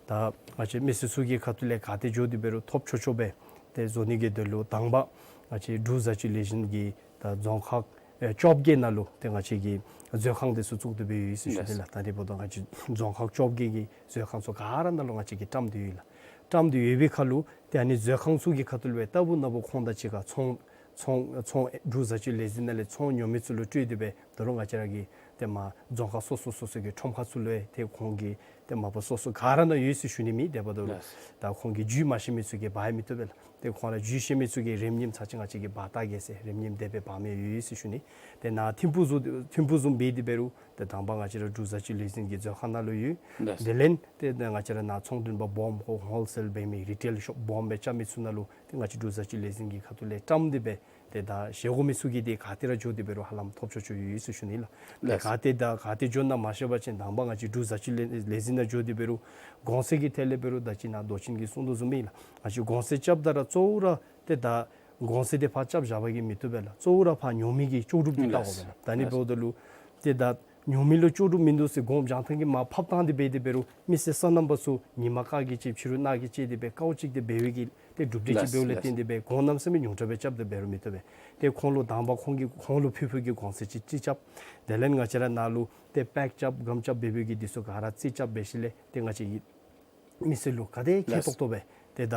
ད་ང་བཅས་མི་སེར་ཚུ་གི་ཁ་ཐུག་ལས་ག་ཏེ་འགྱོ་སྟེ་འབད་རུང་ཐོབ་ཆོག་ཆོག་སྦེ་ཏེ་བཟོ་ནི་གི་དོན་ལུ་དང་པ་ང་བཅས་འབྲུག་བཟའ་སྤྱོད་ལས་འཛིན་གྱི་ད་རྫོང་ཁག་ཨེ་བཅོ་བརྒྱད་ནང་ལུ་ཏེ་ང་བཅས་ཀྱིས་མཛོད་ཁང་འདི་ཚུ་བཙུགས་ཏེ་སྦེ་ཡོད་ཟེར་ཞུ་ནི་ལགས། ད་ཨ་ནི་འབདཝ་ད་ང་བཅས་རྫོང་ཁག་བཅོ་བརྒྱད་ཀྱི་མཛོད་ཁང་ཚུ་ག་ར་ནང་ལུ་ང་བཅས་ཀྱིས་བཀྲམ་སྟེ་ཡོད་ལགས། བཀྲམ་སྟེ་ཡོད་པའི་ཁར་ལུ་ཏེ་ཨ་ནི་མཛོད་ཁང་ཚུ་གི་ཁ་ཐུག་ལུ་སྦེ་ལྟ་བུ་ན་བུ་ཁོང་དང་གཅིག་ཁར་ཚོང་ཚོང་ཚོང་འབྲུག་བཟའ་སྤྱོད་ལས་འཛིན་ནང་ལས་ཚོང་ཉོ་མི་ཚུ་ལུ་སྤྲོད་དེ་སྦེ་ད་རུང་ང་བཅས་ར་གི་ཏེ་མར་རྫོང་ཁག་སོ་སོ་སོ་སོ་གི་ཁྲོམ་ཁ་ཚུ་ལུ་ཏེ་ཁོང་གི་ཏེ་མ་པ་སོ་སོ་ག་ར་ནང་ཡོད་ཟེར་ཞུ་ནི་མེད། དེ་འབདཝ་ད་ལུ་ལགས། ད་ཁོང་གིས་འཇུ་མ་ཤེས་མི་ཚུ་གིས་འབག་མི་བཏུབ་པས་ལགས། ཏེ་ཁོང་ར་འཇུ་ཤེས་མི་ཚུ་གིས་རེམ་ཉིམ་ཚར་ཅིག་ང་བཅས་ཀྱིས་འབག་བལྟ་གེ་ཟེར་རེམ་ཉིམ་དེ་སྦེ་འབག་མི་ཡོད་ཟེར་ཞུ་ནི། ཏེ་ནཱ་ཐིམ་ཕུག་བཟུམ་ཐིམ་ཕུག་བཟུམ་འབད་དེ་འབད་རུང་ཏེ་དང་པ་ང་བཅས་ར་འབྲུག་བཟའ་སྤྱོད་ལས་འཛིན་གྱི་མཛོད་ཁང་ནང་ལུ་ཡོད། ལགས། དེ་ལས་ཏེ་ང་བཅས་ར་ནཱ་ཚོང་མགྲོན་པ་སྦོམ་ཁོ་ཧོལ་སེལ་འབད་མི་རི་ཊེལ་ཤོབ་སྦོམ་སྦེ་རྐྱབ་མི་ཚུ་ནང་ལུ་ཏེ་ང་བཅས་འབྲུག་བཟའ་སྤྱོད་ལས་འཛིན་གྱི་ཁ་ཐུག་ལས་བཀྲམ་སྟེ་སྦེ་ ཏེ་ད་བཞེས་སྒོ་མི་ཚུ་གིས་འདི་ག་ཏེ་ར་འགྱོ་སྟེ་འབད་རུང་ཧ་ལམ་ཐོབ་ཆོག་ཆོ་ཡོད་ཟེར་ཞུ་ནི་ལགས། ཏེ་ལགས། ག་ཏེ་ད་ག་ཏེ་འགྱོ་ན་མ་ཤེས་པ་ཅིན་དང་པ་ང་བཅས་འབྲུག་བཟའ་སྤྱོད་ལས་ལས་འཛིན་ནང་འགྱོ་སྟེ་འབད་རུང་གོང་ཚད་ཀྱི་ཐད་ལས་འབད་རུང་ད་ཅི་ནཱ་མདོ་ཆེན་གྱིས་གསུང་དོ་བཟུམ་སྦེ་ལགས། ང་བཅས་གོང་ཚད་རྐྱབ་ད་ར་གཙོ་བོ་ར་ཏེ་ད་གོང་ཚད་འདི་ཕར་རྐྱབ་བཞག་པ་གིས་མི་བཏུབ་པས་ལགས། གཙོ་བོ་ར་ཕར་ཉོ་མི་གི་ལྕོགས་གྲུབ་འདི་བལྟ་དགོ་པས་ལགས། ད་ནི་ལགས། འབདཝ་ད་ལུ་ཏེ་ད་ཉོ་མི་ལུ་ལྕོགས་གྲུབ་མིན་འདུག་ཟེར་གོང་བྱང་ཐང་གི་མར་ཕབ་བཏང་སྟེ་འབད་དེ་འབད་རུང་མི་སེར་སོ་ནམ་པ་ཚུ་ཉིན་མ་དཀར་གྱིས་བཅད་ཕྱི་རུ་ནག་གིས་བཅད་དེ་སྦེ་དཀའཝ་སྤྱད་དེ་འབད་བའི་གི་ཏེ་གྲུབ་འབྲས་ཅིག་ལགས། འབདཝ་ལས་ལགས། བརྟེན་ཏེ་སྦེ་གོང་གནམ་མེད་ས་མེད་ཉུང་དྲགས་སྦེ་རྐྱབ་སྟེ་འབད་རུང་མི་བཏུབ་པས། ཏེ་ཁོང་ལུ་དང་པ་ཁོང་གིས་ཁོང་ལུ་ཕུལ་ཕུལཝ་གི་གོང་ཚད་ཅིག་རྩིས་རྐྱབ། དེ་ལས་ང་བཅས་ར་ནཱ་ལུ་ཏེ་པེཀ་རྐྱབ་སྒམ་རྐྱབ་འབད་བའི་གི་འདི་ཚུ་ག་ར་རྩིས་རྐྱབ་འབད་ཞིནམ་ལས་ཏེ་ང་བཅས་ཀྱིས་མི་སེར་ལུ་ག་དེ་ཁེ་ལགས། ཏོག་ཏོ་སྦེ་ཏེ་ད་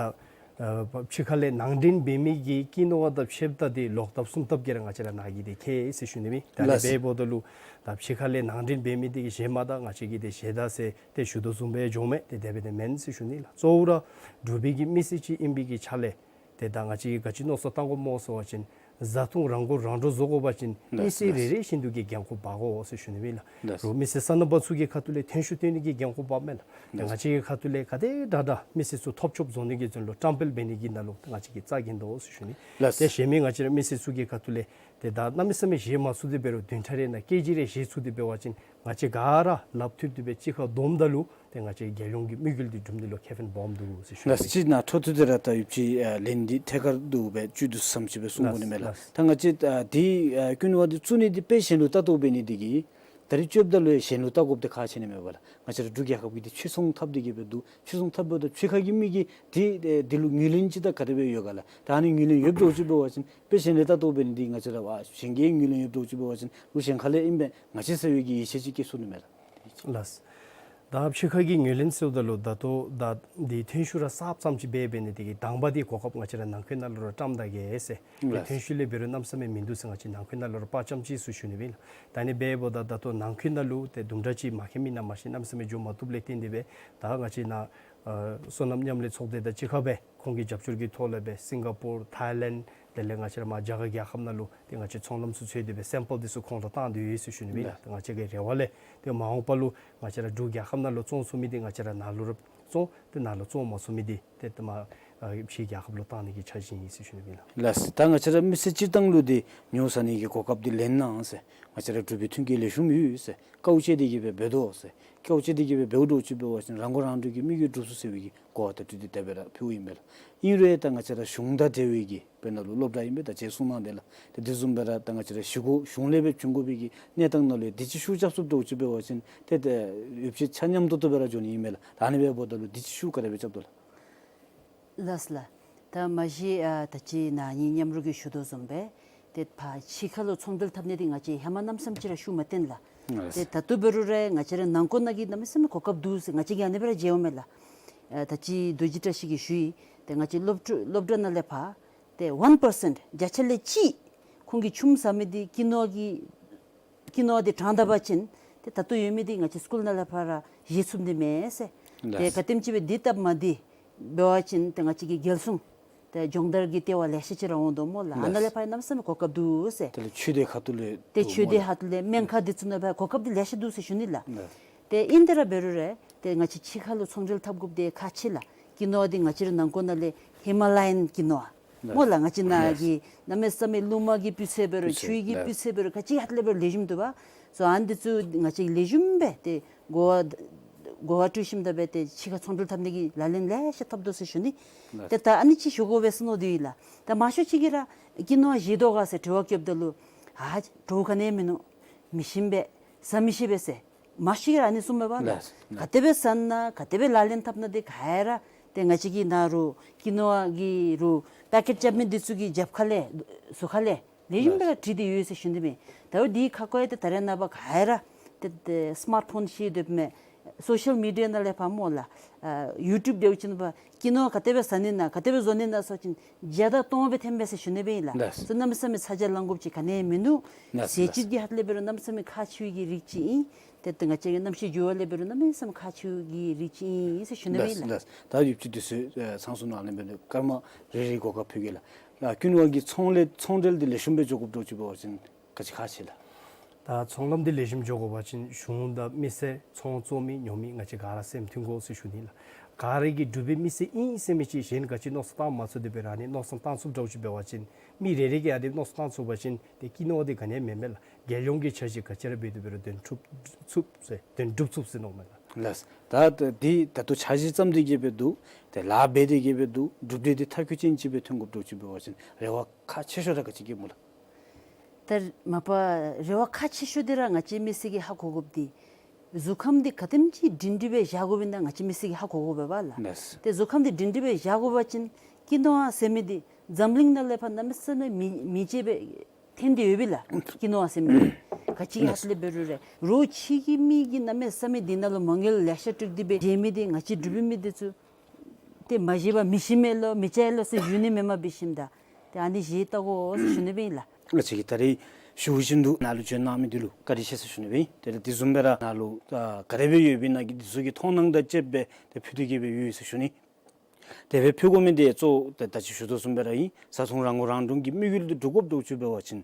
ཨ་ཕྱི་ཁ་ལས་ནང་འདྲེན་འབད་མི་གི་ཀི་ནོ་བ་དང་ཕྱེདཔ་ད་འདི་ལོག་ལྟབ་གསུམ་ལྟབ་ཀྱིས་ར་ང་བཅས་ར་ནཱ་གིས་འདི་ཁེ་ཟེར་ཞུ་ནི་མས། ད་ནི་ལགས། འབདཝ་ད་ལུ་ད་ཕྱི་ཁ་ལས་ནང་འདྲེན་འབད་མི་འདི་གིས་བཞེས་མ་ད་ང་བཅས་ཀྱིས་འདི་བཞེས་ད་ཟེར་ཏེ་ཞུ་དོ་བཟུམ་སྦེ་འགྱོཝ་མས། ཏེ་དེ་སྦེ་འདི་མེན་ཟེར་ཞུ་ནི་ལགས། གཙོ་བོ་ར་འབྲུག་པའི་གི་མི་སེར་ཅིག་ཨིན་པའི་གི་ཆ་ལས་ཏེ་ད་ང་བཅས་ཀྱིས་ག་ཅི་མནོ་བསམ་བཏང་དགོཔ་སྨོ་ཟེར་བ་ཅིན་བཟའ་འཐུང་རང་མགོ་རང་འདྲོངས་བཟོ་དགོ་པ་ཅིན་ལགས། མི་སེར་ལགས། རེ་རེ་བཞིན་དུ་གི་འགན་ཁུར་འབག་དགོ་ཟེར་ཞུ་ནི་མས་ལགས། ལགས། རུང་མི་སེར་སོ་ནམ་པ་ཚུ་གི་ཁ་ཐུག་ལས་ཐོན་ཤུགས་བཏོན་ནི་གི་འགན་ཁུར་འབགཔ་མས་ལགས། ཏེ་ལགས། ང་བཅས་ཀྱི་ཁ་ཐུག་ལས་ག་དེ་དྲག་དྲག་མི་སེར་ཚུ་ཐོབ་ཆོགཔ་བཟོ་ནི་གི་དོན་ལུ་བཀྲམ་སྤེལ་འབད་ནི་གི་ནང་ལུ་ང་བཅས་ཀྱིས་རྩ་འགེངས་དོ་ཟེར་ཞུ་ནི། ལགས། ཏེ་གཞན་མི་ང་བཅས་ར་མི་སེར་ཚུ་གི་ཁ་ཐུག་ལས་ཏེ་ད་གནམ་མེད་ས་མེད་བཞེས་མ་ཚུགས་ཏེ་འབད་རུང་བདུན་ཕྲག་རེ་ནང་ཀེ་ཇི་རེ་བཞེས་ཚུགས་ཏེ་འབད་བ་ཅིན་ང་བཅས་ག་ར་ལགཔ་མཐུད་དེ་སྦེ་གཅིག་ཁར་བསྡོམས་ད་ལུ་ཏེ་ང་བཅས་རྒྱལ་ཡོངས་ཀྱི་དམིགས་ཡུལ་འདི་འགྲུབ་ནི་ལུ་ཁེ་ཕན་སྦོམ་འདུག་ཟེར་ཞུ་ནི། ལགས། སྤྱིར་ནཱ་འཕྲོ་མཐུད་དེ་ར་ད་ཡོདཔ་ཅིག་ཨ་ལན་འདི་ཐད་ཀར་དུ་སྦེ་བཅུད་དུ་ཟམ་ཅིག་སྦེ་གསུང་དགོ་ནི་མས་ལགས། ལགས། ད་ང་བཅས་ཨ་འདི་ཨ་ཀུན་ཝ་འདི་བཙུགས་ནི་འདི་དཔེ་གཞན་ལུ་ལྟ་རྟོག་འབད་ནི་འདི་གིས་ད་རིས་ཅིག་འབདཝ་ད་ལུ་ཡང་གཞན་ལུ་ལྟ་དགོཔ་འདི་ཁག་ཆེ་ནི་མས་པ་ལགས། ང་བཅས་ར་འབྲུག་རྒྱལ་ཁབ་ཀྱི་འདི་ཕྱིར་ཚོང་འཐབ་སྟེ་གི་སྦེ་འདུག། ཕྱིར་ཚོང་འཐབ་འབདཝ་ད་ཕྱི་ཁ་གི་མི་གིས་འདི་ཨེ་འདི་ལུ་ངོས་ལེན་ཅིག་དང་ག་དེ་སྦེ་ཡོད་ག་ལགས། ད་ཨ་ནི་ངོས་ལེན་ཡོདཔ་འདྲཝ་ཅིག་འབད་བ་ཅིན་དཔེ་གཞན་ལས་ལྟ་རྟོག་འབད་ནི་འདི་ང་བཅས་ར་ཨ་གཞན་གྱིས་ངོས་ལེན་ཡོདཔ་འདྲཝ་ཅིག་འབད་བ་ཅིན་ལུ་གཞན་ཁ་ལས་ཨིན་པས་ང་བཅས་ཟེར་བའི་གི་ཡིད་ཆེས་ཅིག་སྐྱེ་ཚུགས་ནི་མས་ལགས། ལགས། ད་ཕྱི་ཁ་གི་ངོས་ལེན་ཟེརཝ་ད་ལུ་ད་ལྟོ་ད་འདི་ཐོན་ཤུགས་ར་གསརཔ་ཙམ་ཅིག་འབད་འབད་ནི་འདི་གིས་དང་པ་འདི་གོ་སྐབས་ང་བཅས་ར་ནང་འཁོད་ནང་ལུ་ར་བཀྲམ་ད་གེ་ཟེར། ཏེ་ལགས། ཐོན་ཤུགས་ལས་འབད་རུང་གནམ་མེད་ས་མེད་མིན་འདུག་ཟེར་ང་བཅས་ནང་འཁོད་ནང་ལུ་ར་དཔའ་བཅམ་ཅི་ཟེར་ཞུ་ནི་སྦེ་ལགས། ད་ནི་འབདཝ་ད་ད་ལྟོ་ནང་འཁོད་ནང་ལུ་ཏེ་དུམ་གྲ་ཅིག་མ་མཁྱེན་མི་ནང་མ་ཤེས་གནམ་མེད་ས་མེད་འགྱོ་མ་བཏུབ་ལས་བརྟེན་ཏེ་སྦེ་ད་ང་བཅས་ནཱ་ཨ་སོ་ནམ་མཉམ་ལས་ཚོགས་སྡེ་དང་གཅིག་ཁར་སྦེ་ཁོང་གི་རྒྱབ་སྐྱོར་གྱི་ཐོག་ལས་སྦེ་སིང་ག་པོར་ཐའི་ལེནཌ་དེ་ལས་ང་བཅས་ར་མར་རྒྱ་གར་རྒྱལ་ཁབ་ནང་ལུ་ཏེ་ང་བཅས་ཚོང་ལམ་ཚུ་འཚོལ་ཏེ་སྦེ་སེམ་པཱལ་འདི་ཚུ་ཁོང་ལུ་བཏང་སྟེ་ཡོད་ཟེར་ཞུ་ནི་སྦེ་ལགས། ལགས། ཏེ་ང་བཅས་ཀྱི་རེ་བ་ལས་ཏེ་མ་འོངས་པ་ལུ་ང་བཅས་ར་འབྲུག་རྒྱལ་ཁབ་ནང་ལུ་བཙོང་ཚུགས་མི་འདི་ང་བཅས་ར་ནཱ་ལུ་ར་བཙོང་ཏེ་ནཱ་ལུ་བཙོང་མ་ཚུགས་མི་འདི་ཏེ་ཏེ་མར་ཨ་ཕྱི་རྒྱལ་ཁབ་ལུ་བཏང་ནི་གི་འཆར་གཞི་ཨིན་ཟེར་ཞུ་ནི་སྦེ་ལགས། ལགས། ད་ང་བཅས་ར་མི་སེར་སྤྱིར་བཏང་ལུ་འདི་ཉོ་ཟ་ནི་གི་གོ་སྐབས་འདི་ལེན་གནང་ཟེར། ང་བཅས་ར་འབྲུག་པའི་མཐུན་རྐྱེན་ལེགས་ཤོམ་ཡོད་ཟེར། དཀའཝ་སྤྱད་དེ་གི་སྦེ་འབད་དོ་ཟེར། དཀའཝ་སྤྱད་དེ་གི་སྦེ་འབདཝ་འདྲཝ་ཅིག་འབད་བ་ཅིན་རང་མགོ་རང་འདྲོངས་ཀྱི་དམིགས་ཡུལ་འགྲུབ་ཚུགས་ཟེར་བའི་གི་གོ་བ་བརྡ་སྤྲོད་འདི་དེ་སྦེ་ར་ཕུལཝ་ཨིན་པས་ལགས། ཨིན་རུང་ད་ང་བཅས་ར་གཞུང་དང་འབྲེལ་བའི་གི་དཔེར་ན་ལུ་སློབ་གྲྭ་ཨིན་པས་ད་ཅི་གསུང་གནང་དེ་ལགས། ཏེ་དེ་བཟུམ་སྦེ་ར་ད་ང་བཅས་ར་གཞུང་གུ་གཞུང་ལས་སྦེ་བྱུང་དགོ་པའི་གི་གནས་སྟངས་ནང་ལུ་འདི་ཅིག་ཤུགས་རྐྱབ་ཚུགསཔ་འདྲཝ་ཅིག་འབད་བ་ཅིན་ཏེ་ཏེ་ཡོདཔ་ཅིག་ཆ་མཉམ་ཏོག་ཏོ་སྦེ་ར་འགྱོ་ནི་ཨིན་མས་ལགས། ད་ཨ་ནི་སྦེ་འབདཝ་ད་ལུ་འདི་ཅིག་ཤུགས་ག་དེ་སྦེ་རྐྱབ་དོ་ལགས། ལགས་ལགས། ད་མ་གཞི་ཨ་ད་ཅི་ནཱ་ངེའི་མཉམ་རོགས་ཀྱིས་ཞུ་དོ་བཟུམ་སྦེ་ཏེ་ཕར་ཕྱི་ཁ་ལུ་ཚོང་འབྲེལ་འཐབ་ནི་འདི་ང་བཅས་ཧེ་མ་གནམ་མེད་ས་མེད་ཅིག་ར་ཤུགས་མ་བཏོན་ལགས། ལགས། ཏེ་ད་ལྟོ་འབད་རུང་ར་ང་བཅས་ར་ནང་འཁོད་ནང་གི་གནམ་མེད་ས་མེད་གོ་སྐབས་འདུག་ཟེར་ང་བཅས་ཀྱིས་ཨ་ནི་སྦེ་ར་མཇལཝ་མས་ལགས། ཨ་ད་ཅི་རྡོ་རྗེ་བཀྲ་ཤིས་ཀྱིས་ཞུ་ཡི། ཏེ་ང་བཅས་སློབ་ཕྲུག་སློབ་གྲྭ་ནང་ལས་ཕར་ཏེ་ཝན་པར་སེནཊ་བརྒྱ་ཆ་ལས་གཅིག་ཁོང་གིས་ཆུམ་ཟ་མི་འདི་ཀི་ནོ་བ་གི་ཀི་ནོ་བ་འདི་དྲངས་ད་པ་ཅིན་ཏེ་ད་ལྟོ་ཡོད་མི་འདི་ང་བཅས་སི་ཀུལ་ནང་ལས་ཕར་ར་བཞེས་ཚུགས་ནི་མས་ཟེར། ཏེ་ལགས། ག་དེམ་ཅིག་སྦེ་འདི་སྟབས་མ་བདེ་འབད་བ་ཅིན་ཏེ་ང་བཅས་ཀྱི་རྒྱལ་སྲུང་ཏེ་སྦྱོང་བརྡར་གྱི་ལྟེ་བ་ལེ་ཤ་ཅིག་ར་འོང་དོ་སྨོ་ལགས། ཨ་ནཱ་ལས་ལགས། ཕར་གནམ་མེད་ས་མེད་གོ་སྐབས་འདུག་ཟེར། དེ་ལས་ཆོས་སྡེ་ཁ་ཐུག་ལས་ཏེ་འདུག་ཆོས་སྡེ་སྨོ་ལགས། ཁ་ཐུག་ལས་སྨན་ཁང་འདི་ཚུ་ནང་ཕར་གོ་སྐབས་འདི་ལེ་ཤ་འདུག་ཟེར་ཞུ་ནི་ལགས། ལགས། ཏེ་ཨིན་ཏེ་ར་འབད་རུང་ར་ཏེ་ང་བཅས་ཕྱི་ཁ་ལུ་ཚོང་འབྲེལ་འཐབ་དགོཔ་འདི་ཁག་ཆེ་ལགས། ཀི་ནོ་བ་འདི་ང་བཅས་ར་ནང་འཁོད་ནང་ལས་ཧི་མ་ལ་ཡཱན་ཀི་ནོ་བ་སྨོ་ལགས། ང་བཅས་ནཱ་གི་གནམ་མེད་ས་མེད་རླུང་མ་གིས་སྤུས་ཚད་འབད་རུང་སྤུས་ཚད་ཆུ་གིས་ལགས། སྤུས་ཚད་འབད་རུང་ག་ཅི་ཧ་ལས་འབད་རུང་ལེགས་ཤོམ་འདུག་པ། སོ་ཨ་ནི་འདི་ཚུ་ང་བཅས་ལེགས་ཤོམ་སྦེ་ཏེ་གོ་བ་གོ་བ་སྤྲོད་ཞིནམ་ད་སྦེ་ཏེ་ཕྱི་ཁ་ཚོང་འབྲེལ་འཐབ་ནི་གི་ལག་ལེན་ལེ་ཤ་ཐོབ་དོ་ཟེར་ཞུ་ནི། ལགས། ཏེ་ད་ཨ་ནི་ཅིག་ཞུ་དགོ་པས་ཟེར་མནོ་དོ་ཡོད་ལགས། ད་མང་ཤོས་ཅིག་གིས་ར་ཀི་ནོ་བ་བཞེས་དོ་ག་ཟེར་དྲི་བ་བཀོདཔ་ད་ལུ་ཨ་བྲོཝ་ག་ནི་ཡང་མིན་ནུག། མི་ཤེས་པས་ཟ་མི་ཤེས་པས་ཟེར། མང་ཤོས་ཀྱིས་ར་ཨ་ནི་གསུངམ་མས་པ་ལགས། ལགས། ག་དེ་སྦེ་ཟ་ན་ག་དེ་སྦེ་ལག་ལེན་འཐབ་ན་འདི་ག་ར་ཏེ་ང་བཅས་ཀྱི་ནཱ་རུང་ཀི་ནོ་བ་གི་རུང་པེ་ཀེཊ་རྐྱབ་མི་འདི་ཚུ་གི་རྒྱབ་ཁ་ལས་ཟུར་ཁ་ལས་ལེགས་ཤོམ་སྦེ་ར་བྲིས་ཏེ་ཡོད་ཟེར་ཞུ་ནི་མས། ད་རུང་འདི་ཁ་སྐོང་ཡང་ཏེ་ད་རེས་ནངས་པ་ག་ར་ཏེ་ཏེ་སི་མཱཊ་ཕོན་ཤེས་སྡོདཔ་མས། སོ་ཤལ་མི་ཌི་ཡ་ནང་ལས་ཕར་སྨོ་ལགས། ཨ་ཡུ་ཊུབ་འདི་ཚུ་ནང་ཕར་ཀི་ནོ་བ་ག་དེ་སྦེ་ཟ་ནི་ན་ག་དེ་སྦེ་བཟོ་ནི་ན་ཟེར་བ་ཅིན་བརྒྱ་དང་སྟོང་སྦེ་ཐོནམ་མས་ཟེར་ཞུ་ནི་སྦེ་ཨིན་ལགས། ལགས། སོ་གནམ་མེད་ས་མེད་ཚ་གྱང་ལང་དགོཔ་ཅིག་ག་ནི་ཡང་མིན་ནུག། ལགས། ཟས་བཅུད་ཀྱི་ཧ་ལས་འབད་རུང་གནམ་མེད་ས་མེད་ཁག་ཆེ་བའི་གི་རིགས་ཅིག་ཨིན། ཏེ་ཏེ་ང་བཅས་ཀྱི་གནམ་གཤིས་འགྱུར་བ་ལས་འབད་རུང་གནམ་མེད་ས་མེད་ཁག་ཆེ་བའི་གི་རིགས་ཅིག་ཨིན་ཟེར་ཞུ་ནི་སྦེ་ཨིན་ལགས། ལགས། ད་ཡོདཔ་ཅིག་འདི་ཚུ་ཨེ་ཚང་སོང་ནུག། ཨ་ནི་འབད་ནི་སྐར་མ་རེ་རེ་གོ་སྐབས་ཕུལ་གེ་ལགས། ཡ་ཀུན་ཝ་གི་ཚོང་ལས་ཚོང་འབྲེལ་འདི་ལེགས་ཤོམ་སྦེ་འགྱོ་དགོཔ་འདྲཝ་ཅིག་འབད་བ་ཅིན་ག་ཅི་ཁག་ཆེ་ལགས། ད་ཚོང་ལམ་འདི་ལེགས་ཤོམ་འགྱོ་དགོ་པ་ཅིན་གཞུང་དང་མི་སེར་ཚོང་བཙོང་མི་ཉོ་མི་ང་བཅས་ག་ར་སེམས་མཐུན་དགོ་ཟེར་ཞུ་ནི་ལགས། ད་རེས་ཀྱི་འབྲུག་པའི་མི་སེར་ཨིན་ཟེར་མི་ཅིག་གཞན་ག་ཅི་མནོ་བསམ་བཏང་མ་ཚུགས་དེ་སྦེ་ར་ཨ་ནི་མནོ་བསམ་བཏང་ཚུགསཔ་འདྲཝ་ཅིག་འབད་བ་ཅིན་མི་རེ་རེ་གིས་ཨ་ནི་མནོ་བསམ་བཏང་ཚུགས་པ་ཅིན་ཏེ་སྐྱིད་སྣང་འདི་ག་ནི་ཡང་མེན་མས་ལགས། རྒྱལ་ཡོངས་ཀྱི་འཆར་གཞི་ག་ཅི་ར་འབད་དེ་འབད་རུང་དོན་འགྲུབ་ཚུགས་ཟེར་དོན་འགྲུབ་ཚུགས་ཟེར་མནོཝ་མས་ལགས། ལགས། ད་འདི་ད་ལྟོ་འཆར་གཞི་བརྩམས་ཏེ་གི་སྦེ་འདུག། ཏེ་ལཱ་འབད་དེ་གི་སྦེ་འདུག། གྲུབ་འབྲས་འདི་མཐའ་འཁྱོལ་ཅན་ཅིག་སྦེ་ཐོན་དགོཔ་འདྲཝ་ཅིག་འབད་བ་ཅིན་རེ་བ་ཁག་ཆེ་ཤོས་ར་ག་ཅི་གི་སྨོ་ལགས། ད་མ་པ་རེ་བ་ཁག་ཆེ་ཤོས་འདི་ར་ང་བཅས་མི་སེར་གྱིས་ཧ་གོ་དགོཔ་འདི་གཟུགས་ཁམས་འདི་ག་དེམ་ཅིག་སྒྲིང་སྒྲི་སྦེ་བཞག་དགོཔ་ཨིན་ན་ང་བཅས་མི་སེར་གྱིས་ཧ་གོ་དགོ་པས་པ་ལགས། ལགས། ཏེ་གཟུགས་ཁམས་འདི་སྒྲིང་སྒྲི་སྦེ་བཞག་དགོ་པ་ཅིན་སྐྱིད་སྣང་ཟེར་མི་འདི་འཛམ་གླིང་ནང་ལས་ཕར་གནམ་མེད་ས་མེད་མི་མི་མཇེད་སྦེ་ཐོན་ཏེ་ཡོད་པས་ལགས། སྐྱིད་སྣང་ཟེར་མི་འདི་ག་ཅི་གི་ཧ་ལས་འབད་རུང་རེ་རོགས་ཕྱི་གི་མི་གིས་གནམ་མེད་ས་མེད་འདི་ནང་ལུ་མ་དངུལ་ལེ་ཤ་སྤྲོད་དེ་སྦེ་བཞེས་མི་འདི་ང་བཅས་འབྲུག་པའི་མི་འདི་ཚུ་ཏེ་མ་བཞེས་པར་མི་ཤེས་མས་ལོ་མི་བྱ་ཡི་ལོ་ཟེར་ཞུ་ནི་མེན་མས་འབད་ཞིནམ་ད། ཏེ་ཨ་ནི་བཞེས་བལྟ་དགོ་ཟེར་ཞུ་ནི་སྦེ་ཨིན་ལགས། ང་བཅས་ཀྱིས་ད་རེས་ཞུ་བཞིན་དུ་ནཱ་ལུ་བྱོན་གནང་མི་འདི་ལུ་བཀའ་དྲིན་ཆེ་ཟེར་ཞུ་ནི་སྦེ་ཨིན། དེ་ལས་དེ་བཟུམ་སྦེ་ར་ནཱ་ལུ་ཨ་ག་དེ་སྦེ་ཡོདཔ་ཨིན་ན་གི་འདི་ཚུ་གི་མཐོང་སྣང་དང་བཅསཔ་སྦེ་ཏེ་ཕུལ་ཏེ་གི་སྦེ་ཡོད་ཟེར་ཞུ་ནི། དེ་སྦེ་ཕུལ་དགོ་མི་འདི་གཙོ་བོ་ཏེ་ད་ཅི་ཞུ་དོ་བཟུམ་སྦེ་ར་ཨིན། བཟའ་འཐུང་རང་མགོ་རང་འདྲོངས་ཀྱི་དམིགས་ཡུལ་འདི་སྒྲུབ་དགོཔ་འདྲཝ་ཅིག་འབད་བ་ཅིན་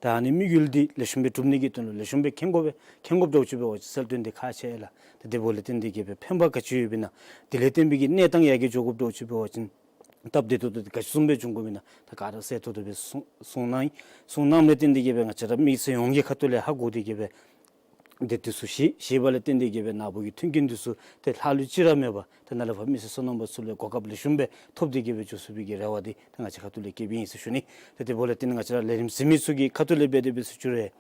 ད་ཨ་ནི་དམིགས་ཡུལ་འདི་ལེགས་ཤོམ་སྦེ་སྒྲུབ་ནི་གི་དོན་ལུ་ལེགས་ཤོམ་སྦེ་མཁྱེན་དགོ་པས། མཁྱེན་དགོཔ་འདྲཝ་ཅིག་འབད་བ་ཅིན་གསལ་སྟོན་འདི་ཁག་ཆེ་ལགས། ཏེ་དེ་འབདཝ་ལས་བརྟེན་ཏེ་གི་སྦེ་ཕན་པ་ག་ཅི་ཡོདཔ་ཨིན་ན་དེ་ལས་བརྟེན་པའི་གི་གནས་སྟངས་ཡར་རྒྱས་འགྱོ་དགོཔ་འདྲཝ་ཅིག་འབད་བ་ཅིན་སྟབས་བདེ་ཏོག་ཏོ་འདི་ག་ཅི་བཟུམ་སྦེ་འབྱུང་དགོཔ་ཨིན་ན་ད་ག་ར་གསལ་ཏོག་ཏོ་སྦེ་གསུང་གསུང་གནང་ཡི། གསུང་གནངམ་ལས་བརྟེན་ཏེ་གི་སྦེ་ང་བཅས་ར་མི་སེར་ཡོངས་ཀྱི་ཁ་ཐུག་ལས་ཧ་གོ་སྟེ་གི་སྦེ་འདི་འདི་ཚུ་ཤེས་ཤེས་པ་ལས་བརྟེན་ཏེ་གི་སྦེ་ནཱ་བུ་གི་མཐུན་རྐྱེན་འདི་ཚུ་ཏེ་ལྷག་ལུས་ཅིག་ར་མེད་པར་ཏེ་ནཱ་ལས་ཕར་མི་སེར་སོ་ནམ་པ་ཚུ་ལུ་གོ་སྐབས་ལེགས་ཤོམ་སྦེ་ཐོབ་སྟེ་གི་སྦེ་འགྱོ་ཚུགས་པའི་གི་རེ་བ་འདི་ཏེ་ང་བཅས་ཁ་ཐུག་ལས་བསྐྱེདཔ་ཨིན་ཟེར་ཞུ་ནི། ཏེ་དེ་འབདཝ་ལས་བརྟེན་ང་བཅས་ར་ལས་རིམ་གཟིགས་མི་ཚུ་གི་ཁ་ཐུག་ལས་འབད་དེ་འབད་ཟེར་ཞུ་རུང་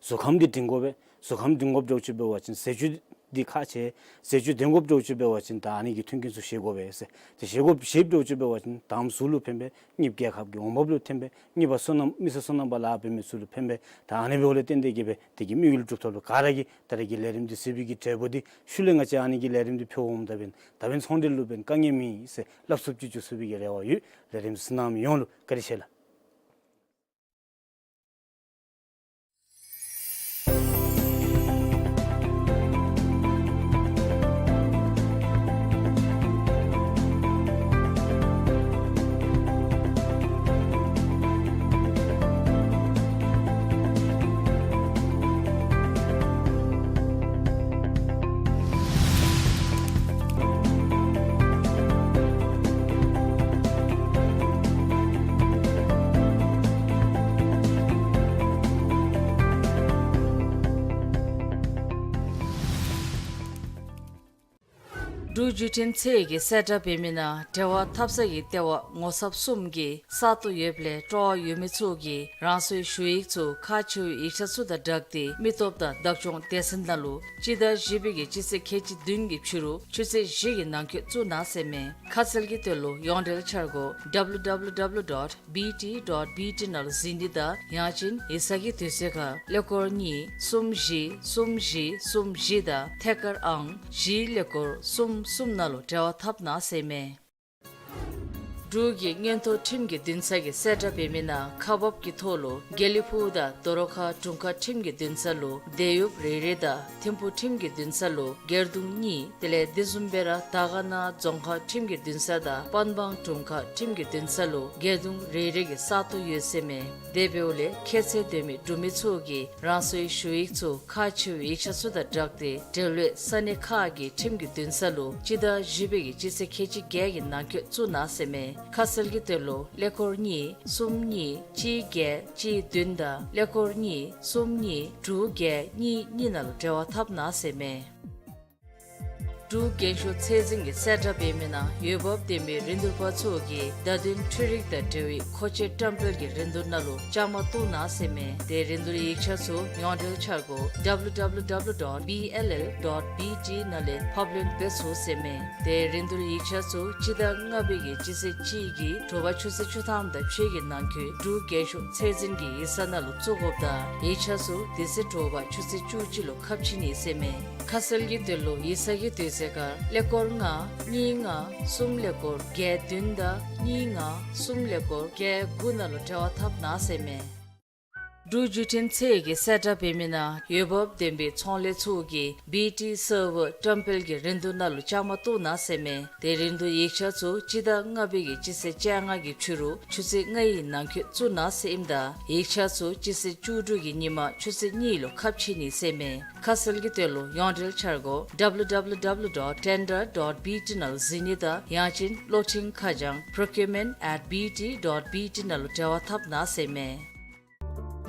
གཟུགས་ཁམས་འདི་སྒྲིང་དགོ་པས། གཟུགས་ཁམས་སྒྲིང་དགོཔ་འདྲཝ་ཅིག་འབད་བ་ཅིན་ཟས་བཅུད་འདི་ཁག་ཆེ། ཟས་བཅུད་ལྡན་དགོཔ་འདྲཝ་ཅིག་འབད་བ་ཅིན་ད་ཨ་ནི་གི་མཐུན་རྐྱེན་ཚུ་བཞེས་དགོ་པས་ཟེར། ཏེ་བཞེས་དགོཔ་བཞེསཔ་འདྲཝ་ཅིག་འབད་བ་ཅིན་དང་པ་གཟུགས་ལུ་ཕན་པས། གཉིས་པ་རྒྱལ་ཁབ་ཀྱི་འོང་འབབ་ལུ་ཕན་པས། གཉིས་པ་སོ་ནམ་མི་སེར་སོ་ནམ་པ་ལཱ་འབད་མི་ཚུ་ལུ་ཕན་པས། ད་ཨ་ནི་འབདཝ་ལས་བརྟེན་ཏེ་གི་སྦེ་དེ་གི་དམིགས་ཡུལ་སྒྲུབ་ཐབས་ལུ་ག་ར་གིས་ད་རེས་ཀྱི་ལས་རིམ་འདི་གཟིགས་པའི་གི་འབྲས་བུ་འདི་ཤུལ་ལས་ང་བཅས་ཨ་ནི་གི་ལས་རིམ་འདི་ཕུལ་འོངམ་ད་འབདན་ད་འབདན་ཚོང་འབྲེལ་ལུ་འབདན་དཀའ་ངལ་མེད་ཟེར་སླབ་ཚུགསཔ་ཅིག་འགྱོ་ཚུགས་པའི་གི་རེ་བ་ཡོད། ལས་རིམ་གཟིགས་གནང་མི་ཡོངས་ལུ་བཀའ་དྲིན་ཆེ་ལགས། འབྲུག་བརྒྱུད་འཕྲིན་ཚད་ཀྱི་གསལ་བསྒྲགས་འབད་མི་ནང་འབྲེལ་བ་འཐབ་ས་གི་ལྟེ་བ་ངོ་ཚབ་གསུམ་གྱི་ས་སྟོང་ཡོདཔ་ལས་སྤྲོ་བ་ཡོད་མི་ཚུ་གིས་རང་སོའི་ཞུ་ཡིག་ཚུ་ཁག་ཆེ་བའི་ཡིག་ཆ་ཚུ་དང་སྦྲགས་ཏེ་མི་སྟོབས་དང་བདག་སྐྱོང་སྡེ་ཚན་ནང་ལུ་སྤྱི་ཟླ་བཞི་པའི་གི་སྤྱི་ཚེས་ཁལ་གཅིག་བདུན་གྱི་ཕྱི་རུ་ཆུ་ཚོད་བཞི་གི་ནང་འཁོད་བཙུགས་གནང་ཟེར་མས། ཁ་གསལ་གྱི་དོན་ལུ་ཡོངས་འབྲེལ་འཆར་སྒོ་W W W dot B T dot B T ནང་ལུ་གཟིགས་ནི་དང་ཡང་ཅིན་ཡིག་ཚང་གི་དུས་ཚོད་ཁར་ཀླད་ཀོར་གཉིས་གསུམ་བཞི་གསུམ་བཞི་གསུམ་བཞི་དང་ཐད་ཀར་ཨང་བཞི་ཀླད་ཀོར་གསུམ་གསུམ་ནང་ལུ་འབྲེལ་བ་འཐབ་གནང་ཟེར་མས། འབྲུག་གི་མངོན་མཐོ་ཁྲིམས་ཀྱི་འདུན་ས་གི་གསལ་བསྒྲགས་འབད་མི་ནང་ཁག་འབག་གི་ཐོག་ལུ་དགེ་ལེགས་ཕུག་དང་དོ་རུང་ཁ་དྲུང་ཁག་ཁྲིམས་ཀྱི་འདུན་ས་ལུ་དེ་ཡུབ་རེ་རེ་དང་ཐིམ་ཕུ་ཁྲིམས་ཀྱི་འདུན་ས་ལུ་སྒེར་དུང་གཉིས། དེ་ལས་དེ་བཟུམ་སྦེ་ར་དར་དཀར་ན་རྫོང་ཁག་ཁྲིམས་ཀྱི་འདུན་ས་དང་པན་སྦང་དྲུང་ཁག་ཁྲིམས་ཀྱི་འདུན་ས་ལུ་སྒེར་དུང་རེ་རེ་གི་ས་སྟོང་ཡོད་ཟེར་མས། དེ་འབདཝ་ལས་ཁྱད་ཚད་ལྡན་མི་འབྲུག་མི་ཚུ་གིས་རང་སོའི་ཞུ་ཡིག་ཚུ་ཁག་ཆེ་བའི་ཡིག་ཆ་ཚུ་དང་སྦྲགས་ཏེ་འབྲེལ་ཡོད་ས་གནས་ཁག་གི་ཁྲིམས་ཀྱི་འདུན་ས་ལུ་སྤྱི་ཟླ་བཞི་པའི་གི་སྤྱི་ཚེས་ཁལ་གཅིག་བརྒྱད་ཀྱི་ནང་འཁོད་བཙུགས་གནང་ཟེར་མས། ཁ་གསལ་གྱི་དོན་ལུ་ཀླད་ཀོར་གཉིས་གསུམ་གཉིས་གཅིག་བརྒྱད་གཅིག་བདུན་དང་ཀླད་ཀོར་གཉིས་གསུམ་གཉིས་དྲུག་བརྒྱད་གཉིས་གཉིས་ནང་ལུ་འབྲེལ་བ་འཐབ་གནང་ཟེར་མས། འབྲུག་རྒྱན་ཤོག་ཚད་འཛིན་གྱི་གསལ་བསྒྲགས་འབད་མི་ནང་འོས་འབབ་ལྡན་མི་རིན་བསྡུར་པ་ཚུ་གིས་བརྡ་དོན་འཕྲུལ་རིག་དང་འབྲེལ་བའི་མཁོ་ཆས་བཀྲམ་སྤེལ་གྱི་རིན་བསྡུར་ནང་ལུ་བཅའ་མར་གཏོགས་གནང་ཟེར་མས། དེ་རིན་བསྡུར་ཡིག་ཆ་ཚུ་ཡོངས་འབྲེལ་འཆར་སྒོ་W W W dot B L L dot B T ནང་ལས་ཕབ་ལེན་འབད་ཚུགས་ཟེར་མས། དེ་རིན་བསྡུར་ཡིག་ཆ་ཚུ་སྤྱི་ཟླ་ལྔ་པའི་གི་སྤྱི་ཚེས་གཅིག་གི་དྲོ་པ་ཆུ་ཚོད་བཅུ་ཐམ་དང་ཕྱེད་ཀྱི་ནང་འཁོད་འབྲུག་རྒྱན་ཤོག་ཚད་འཛིན་གྱི་ཡིག་ཚང་ནང་ལུ་བཙུགས་དགོཔ་དང་ཡིག་ཆ་ཚུ་དེ་ཚེ་དྲོ་པ་ཆུ་ཚོད་བཅུ་གཅིག་ལུ་ཁ་ཕྱེ་ནི་ཟེར་མས། ཁ་གསལ་གྱི་དོན་ལུ་ཡིག་ཚང་གི་དུས་ཚོད་ཁར་ཀླད་ཀོར་ལྔ་གཉིས་ལྔ་གསུམ་ཀླད་ཀོར་བརྒྱད་བདུན་དང་གཉིས་ལྔ་གསུམ་ཀླད་ཀོར་བརྒྱད་དགུ་ནང་ལུ་འབྲེལ་བ་འཐབ་གནང་ཟེར་མས། འབྲུག་བརྒྱུད་འཕྲིན་ཚད་ཀྱིས་གསལ་བསྒྲགས་འབད་མི་ནང་འོས་འབབ་ལྡན་པའི་ཚོང་ལས་ཚུ་གིས་བི་ཊི་སར་བར་བཀྲམ་སྤེལ་གྱི་རིན་བསྡུར་ནང་ལུ་བཅའ་མར་གཏོགས་གནང་ཟེར་མས། ཏེ་རིན་བསྡུར་ཡིག་ཆ་ཚུ་སྤྱི་ཟླ་ལྔ་པའི་གི་སྤྱི་ཚེས་བཅོ་ལྔ་གི་ཕྱི་རུ་ཆུ་ཚོད་ལྔའི་ནང་འཁོད་བཙུགས་གནང་ཟེར་ཨིནམ་ད་ཡིག་ཆ་ཚུ་སྤྱི་ཚེས་བཅུ་དྲུག་གི་ཉིན་མ་ཆུ་ཚོད་གཉིས་ལུ་ཁ་ཕྱེ་ནི་ཟེར་མས། ཁ་གསལ་གྱི་དོན་ལུ་ཡོངས་འབྲེལ་འཆར་སྒོ་W W W dot tender dot B T ནང་ལུ་གཟིགས་ནི་དང་ཡང་ཅིན་གློག་འཕྲིན་ཁ་བྱང་procurement at B T dot B T ནང་ལུ་འབྲེལ་བ་འཐབ་གནང་ཟེར་མས།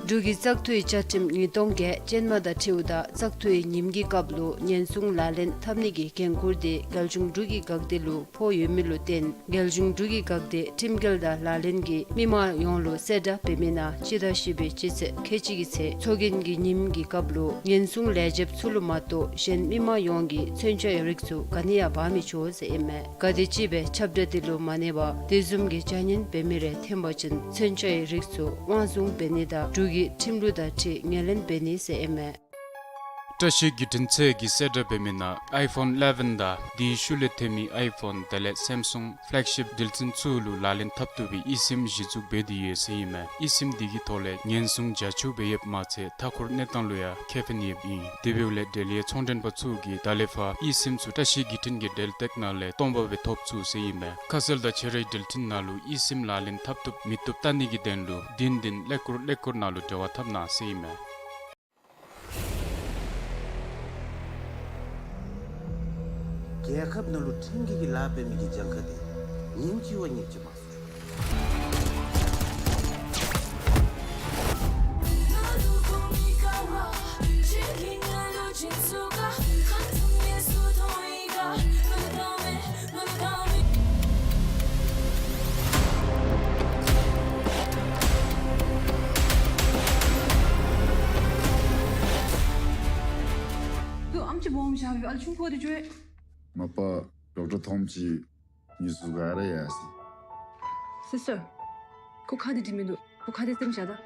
འབྲུག་གི་བཙག་འཐུའི་བཅའ་ཁྲིམས་ཉིས་སྟོང་བརྒྱད་ཅན་མ་དང་འཁྲིལཝ་ད་བཙག་འཐུའི་ཉིནམ་གྱི་སྐབས་ལུ་ཉེན་སྲུང་ལག་ལེན་འཐབ་ནི་གི་འགན་ཁུར་དེ་རྒྱལ་གཞུང་འབྲུག་གི་འགག་སྡེ་ལུ་ཕོག་ཡོད་མི་ལུ་བརྟེན་རྒྱལ་གཞུང་འབྲུག་གི་འགག་སྡེ་ཁྲིམས་འགལ་དང་ལག་ལེན་གྱིས་མི་མང་ཡོངས་ལུ་གསལ་བསྒྲགས་འབད་མི་ནང་སྤྱི་ཟླ་བཞི་པའི་སྤྱི་ཚེས་ཁལ་གཅིག་གི་ཚེ་ཚོགས་རྒྱན་གྱི་ཉིནམ་གྱི་སྐབས་ལུ་ཉེན་སྲུང་ལས་བྱེདཔ་ཚུ་ལུ་མ་གཏོགས་གཞན་མི་མང་ཡོངས་ཀྱིས་མཚོན་ཆའི་རིགས་ཚུ་ག་ནི་ཡང་འབག་མི་ཆོག་ཟེར་ཨིན་མས། གལ་ཏེ་ཅིག་སྦེ་ཁྱབ་བསྒྲགས་དེ་ལུ་མ་གནས་པར་དེ་བཟུམ་གྱི་བྱ་ངན་འབད་མི་རེ་ཐོན་པ་ཅིན་མཚོན་ཆའི་རིགས་ཚུ་དབང་བཟུང་འབད་ནི་དང་འབྲུག་གི་ཁྲིམས་ལུགས་དང་འཁྲིལ་ངོས་ལེན་འབད་ནི་ཟེར་ཨིན་མས། བཀྲ་ཤིས་བརྒྱུད་འཕྲིན་ཚད་ཀྱིས་གསལ་བསྒྲགས་འབད་མི་ནང་ཨའི་ཕོན་ཨི་ལེ་བཱན་དང་དེའི་ཤུལ་ལས་ཐོན་མི་ཨའི་ཕོན་དེ་ལས་སེམ་སུང་ཕེ་ལེག་ཤིཔ་འགྲུལ་འཕྲིན་ཚུ་ལུ་ལག་ལེན་འཐབ་བཏུབ་པའི་ཨི་སིམ་གཞི་བཙུགས་འབད་དེ་ཡོད་ཟེར་ཨིན་མས། ཨི་སིམ་དེ་གི་ཐོག་ལས་ཉེན་སྲུང་རྒྱ་ཆེཝ་སྦེ་ཡོདཔ་མ་ཚད་མཐའ་འཁོར་གནས་སྟངས་ལུ་ཡང་ཁེ་ཕན་ཡོདཔ་ཨིན། དེ་འབདཝ་ལས་འབྲེལ་ཡོད་ཚོང་མགྲོན་པ་ཚུ་གིས་ད་ལས་ཕར་ཨི་སིམ་ཚུ་བཀྲ་ཤིས་བརྒྱུད་འཕྲིན་གྱི་འབྲེལ་སྟེགས་ནང་ལས་སྟོང་པ་སྦེ་ཐོབ་ཚུགས་ཟེར་ཨིན་མས། ཁ་གསལ་དང་ཁྱད་རིག་འགྲུལ་འཕྲིན་ནང་ལུ་ཨི་སིམ་ལག་ལེན་འཐབ་བཏུབ་མི་བཏུབ་བལྟ་ནི་གི་དོན་ལུ་བདུན་བདུན་ཀླད་ཀོར་ཀླད་ཀོར་ནང་ལུ་འབྲེལ་བ་འཐབ་གནང་ཟེར་ཨིན་མས། རྒྱལ་ཁབ་ནང་ལུ་ཁྲིམས་འགལ་གྱི་ལཱ་འབད་མི་གི་གྱངས་ཁ་དེ་ཉིནམ་གཅིག་བ་ཉིནམ་གཅིག་མ་སོང་། ཏེ་ཨམ་ཅིག་སྦོམ་ཞིག་ཨ་ལུ་ཆུང་ཀུ་དེ་ཅིག་ཡོད། མ་པ་ཌོག་ཊར་ཐོམ་ཅིག་ཉུ་ཟུག་ག་ར་ཡ་སི། སི་སི་ཊར། ཁོ་ཁ་དེ་དྲི་མི་འདུག། ཁོ་ཁ་དེ་སེམས་ཤ་ད།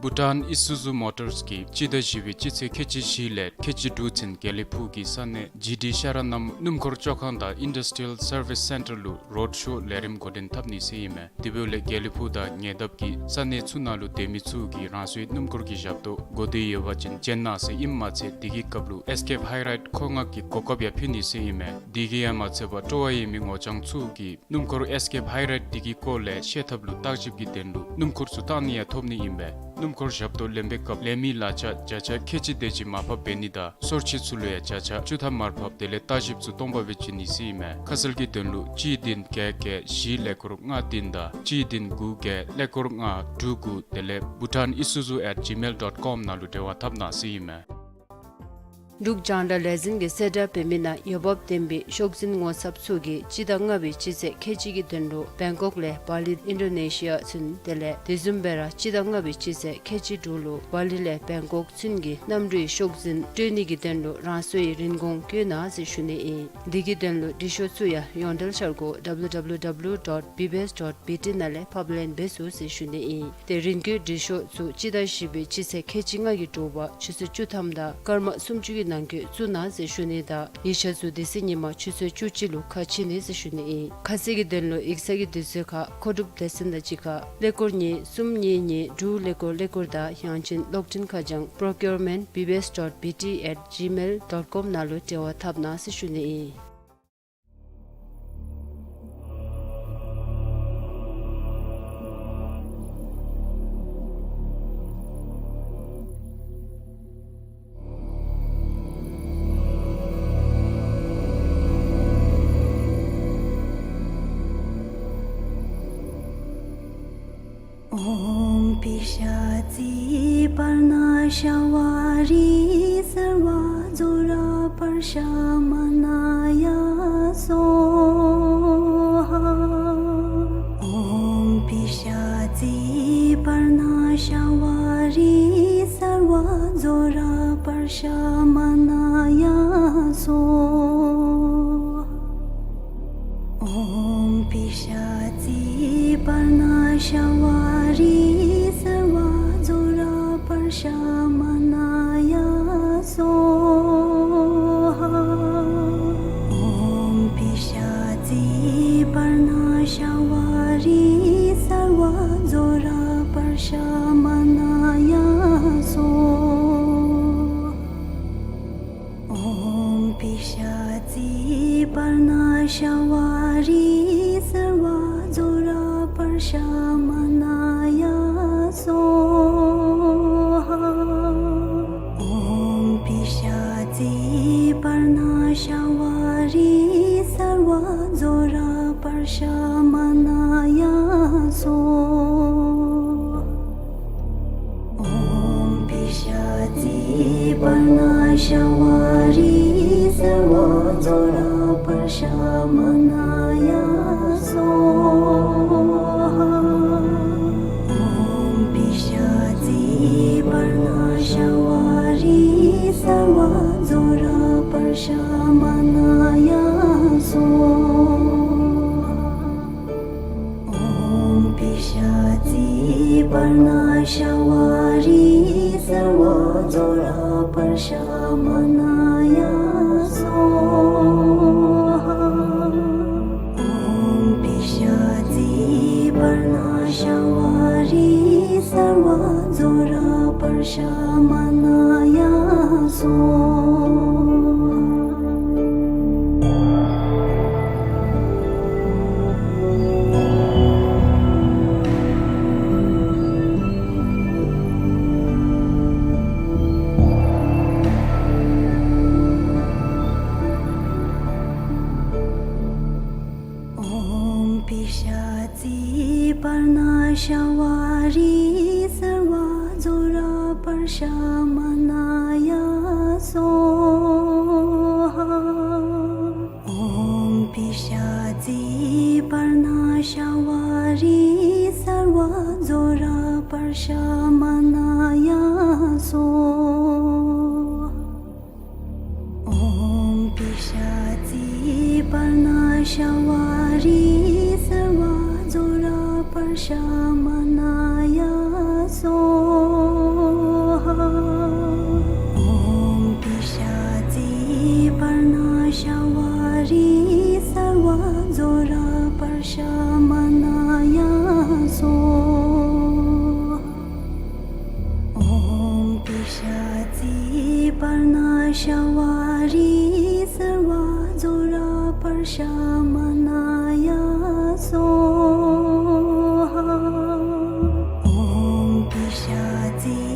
བྷུ་ཊཱན་ཨི་སུ་ཛུ་མོ་ཊརས་ཀྱིས་སྤྱི་ཟླ་བཞི་པའི་སྤྱི་ཚེས་ཁལ་གཅིག་བཞི་ལས་ཁལ་གཅིག་དྲུག་ཚུན་དགེ་ལེགས་ཕུག་གི་ས་གནས་ཇི་ཌི་ཤ་ར་ནམ་སྣུམ་འཁོར་བཅོ་ཁང་དང་ཨིན་ཌསི་ཊི་རི་ཡལ་སར་བིསི་སེན་ཊར་ལུ་རོཌ་ཤོ་ལས་རིམ་འགོ་འདྲེན་འཐབ་ནི་ཟེར་ཨིན་མས། དེ་འབདཝ་ལས་དགེ་ལེགས་ཕུག་དང་ཉེ་འདབས་ཀྱི་ས་གནས་ཚུ་ནང་ལུ་སྡོད་མི་ཚུ་གིས་རང་སོའི་སྣུམ་འཁོར་གྱི་ཞབས་ཏོག་གོ་བདེ་ཡོད་པ་ཅིན་བྱོན་གནང་ཟེར་ཨིནམ་མ་ཚད་དེ་གི་སྐབས་ལུ་ཨེས་ཀེབ་ཧའི་རའིཌ་མཁོ་མངགས་ཀྱི་གོ་སྐབས་ཡང་ཕུལ་ནི་ཟེར་ཨིན་མས། དེ་གིས་ཡང་མ་ཚད་པར་སྤྲོ་བ་ཡོད་མི་ངོ་རྐྱང་ཚུ་གིས་སྣུམ་འཁོར་ཨེས་ཀེབ་ཧའི་རའིཌ་དེ་གི་སྐོར་ལས་ཤེས་ཐབས་ལུ་བརྟག་ཞིབ་ཀྱི་དོན་ལུ་སྣུམ་འཁོར་ཚུ་བཏང་ནི་ཡང་ཐོབ་ནི་ཨིན་པས། སྣུམ་འཁོར་ཞབས་ཏོག་ལེན་པའི་སྐབས་ལེན་མི་གླ་ཆ་བརྒྱ་ཆ་ཁལ་གཅིག་དེ་ཅིག་མར་ཕབ་འབད་ནི་དང་སོར་ཆུད་ཚུ་ལུ་ཡང་བརྒྱ་ཆ་བཅུ་ཐམ་མར་ཕབ་དེ་ལས་བརྟག་ཞིབ་ཚུ་སྟོང་པ་སྦེ་བྱིན་ནི་ཟེར་ཨིན་མས། ཁ་གསལ་གྱི་དོན་ལུ་གཅིག་བདུན་བརྒྱད་བརྒྱད་བཞི་ཀླད་ཀོར་ལྔ་བདུན་དང་གཅིག་བདུན་དགུ་བརྒྱད་ཀླད་ཀོར་ལྔ་དྲུག་དགུ་དེ་ལས་bhutanisuzu at gmail dot com ནང་ལུ་འབྲེལ་བ་འཐབ་གནང་ཟེར་ཨིན་མས། འབྲུག་རྒྱང་བསྒྲགས་ལས་འཛིན་གྱིས་གསལ་བསྒྲགས་འབད་མི་ནང་འོས་འབབ་ལྡན་པའི་ཤོག་འཛིན་ངོ་ཚབ་ཚུ་གིས་སྤྱི་ཟླ་ལྔ་པའི་སྤྱི་ཚེས་ཁལ་གཅིག་གི་དོན་ལུ་བེང་ཀོག་ལས་བཱ་ལི་ཨིན་ཌོ་ནེ་ཤི་ཡ་ཚུན་དེ་ལས་དེ་བཟུམ་སྦེ་ར་སྤྱི་ཟླ་ལྔ་པའི་སྤྱི་ཚེས་ཁལ་གཅིག་དྲུག་ལུ་བཱ་ལི་ལས་བེང་ཀོག་ཚུན་གྱི་གནམ་གྲུའི་ཤོག་འཛིན་སྤྲོད་ནི་གི་དོན་ལུ་རང་སོའི་རིན་གོང་བཀོད་གནང་ཟེར་ཞུ་ནི་ཨིན། དེ་གི་དོན་ལུ་འབྲི་ཤོག་ཚུ་ཡང་ཡོངས་འབྲེལ་འཆར་སྒོ་W W W dot B B S dot B T ནང་ལས་ཕབ་ལེན་འབད་ཚུགས་ཟེར་ཞུ་ནི་ཨིན། ཏེ་རིན་བཀོད་འབྲི་ཤོག་ཚུ་སྤྱི་ཟླ་བཞི་པའི་སྤྱི་ཚེས་ཁལ་གཅིག་ལྔ་གི་དྲོ་པ་ཆུ་ཚོད་བཅུ་ཐམ་དང་སྐར་མ་སུམ་ཅུ་གི་ནང་འཁོད་བཙུགས་གནང་ཟེར་ཞུ་ནི་དང་ཡིག་ཆ་ཚུ་དེ་ཚེ་ཉིན་མ་ཆུ་ཚོད་བཅུ་གཅིག་ལུ་ཁ་ཕྱེ་ནི་ཟེར་ཞུ་ནི་ཨིན། ཁ་གསལ་གྱི་དོན་ལུ་ཡིག་ཚང་གི་དུས་ཚོད་ཁར་མཁོ་སྒྲུབ་སྡེ་ཚན་དང་གཅིག་ཁར་ཀླད་ཀོར་གཉིས་གསུམ་གཉིས་གཉིས་དྲུག་ཀླད་ཀོར་ཀླད་ཀོར་དང་ཡང་ཅིན་གློག་འཕྲིན་ཁ་བྱང་procurement B B S dot B T at gmail dot com ནང་ལུ་འབྲེལ་བ་འཐབ་གནང་ཟེར་ཞུ་ནི་ཨིན། ཨོཾ་པི་ཤཱ་ཙི་པར་ཎ་ཤྭ་ཝ་རི་སརྦ་ཛྭ་ར་པར་ཤ་མ་ན་ཡ་སྭཱ་ཧཱ། ཨོཾ་པི་ཤཱ་ཙི་པར་ཎ་ཤྭ་ཝ་རི་སརྦ་ཛྭ་ར་པར་ཤ་མ་ན་ཡ་སྭཱ་ཧཱ། ཨོཾ་པི་ཤཱ་ཙི་པར་ཎ་ ཤ་བ་རི་སརྦ་ཛྭ་ར་པྲ་ཤ་མ་ན་ཡ་སྭཱ་ཧཱ། ཨོཾ་པི་ཤ་ཙི་པྲ་ཎ་ཤ་བ་རི་སརྦ་ཛྭ་ར་པྲ་ཤ་མ་ན་ཡ་སྭཱ་ཧཱ། ཨོཾ་པི་ཤ་ཙི་པྲ་ཎ་ཤ་བ་རི་སརྦ་ཛྭ་ར་པྲ་ཤ་མ་ན་ཡ་སྭཱ་ཧཱ། ཨོཾ་པི་ཤ་ཙི་པྲ་ཎ་ཤ་བ་རི་སརྦ་ཛྭ་ར་པྲ་ཤ་མ་ན་ཡ་སྭཱ་ཧཱ། ཨོཾ་པི་ཤ་ཙི་པྲ་ཎ་ཤ་བ་རི་སརྦ་ཛྭ་ར་པྲ་ཤ་མ་ན་ཡ་སྭཱ་ཧཱ། ཨོཾ་པི་ཤ་ཙི་པྲ་ཎ་ཤ་བ་རི་སརྦ་ཛྭ་ར་པྲ་ཤ་མ་ན་ཡ་སྭཱ་ཧཱ། ཨོཾ་པི་ཤ་ཙི་པྲ་ཎ་ཤ་བ་རི་སརྦ་ཛྭ་ར་པྲ་ཤ་མ་ན་ཡ་སྭཱ་ཧཱ། ཨོཾ་པི་ཤ་ཙི་པྲ་ཎ་ཤ་བ་རི་སརྦ་ཛྭ་ར་པྲ་ཤ་མ་ན་ཡ་སྭཱ་ཧཱ། ཨོཾ་པི་ཤ་ཙི་པྲ་ཎ་ཤ་བ་རི་སརྦ་ཛྭ་ར་པྲ་ཤ་མ་ན་ཡ་སྭཱ་ཧཱ། ཨོཾ་པི་ཤ་ཙི་པྲ་ཎ་ཤ་བ་རི་སརྦ་ཛྭ་ར་པྲ་ཤ་མ་ན་ཡ་སྭཱ་ཧཱ། ཨོཾ་པི་ཤ་ཙི་པྲ་ཎ་ཤ་བ་རི་སརྦ་ཛྭ་ར་པྲ་ཤ་མ་ན་ཡ་སྭཱ་ཧཱ། ཨོཾ་པི་ཤ་ཙི་པྲ་ཎ་ཤ་བ་རི་སརྦ་ཛྭ་ར་པྲ་ཤ་མ་ན་ཡ་སྭཱ་ཧཱ། ཨོཾ་པི་ཤ་ཙི་པྲ་ཎ་ཤ་བ་རི་སརྦ་ཛྭ་ར་པྲ་ཤ་མ་ན་ཡ་སྭཱ་ཧཱ། ཨོཾ་པི་ཤ་ཙི་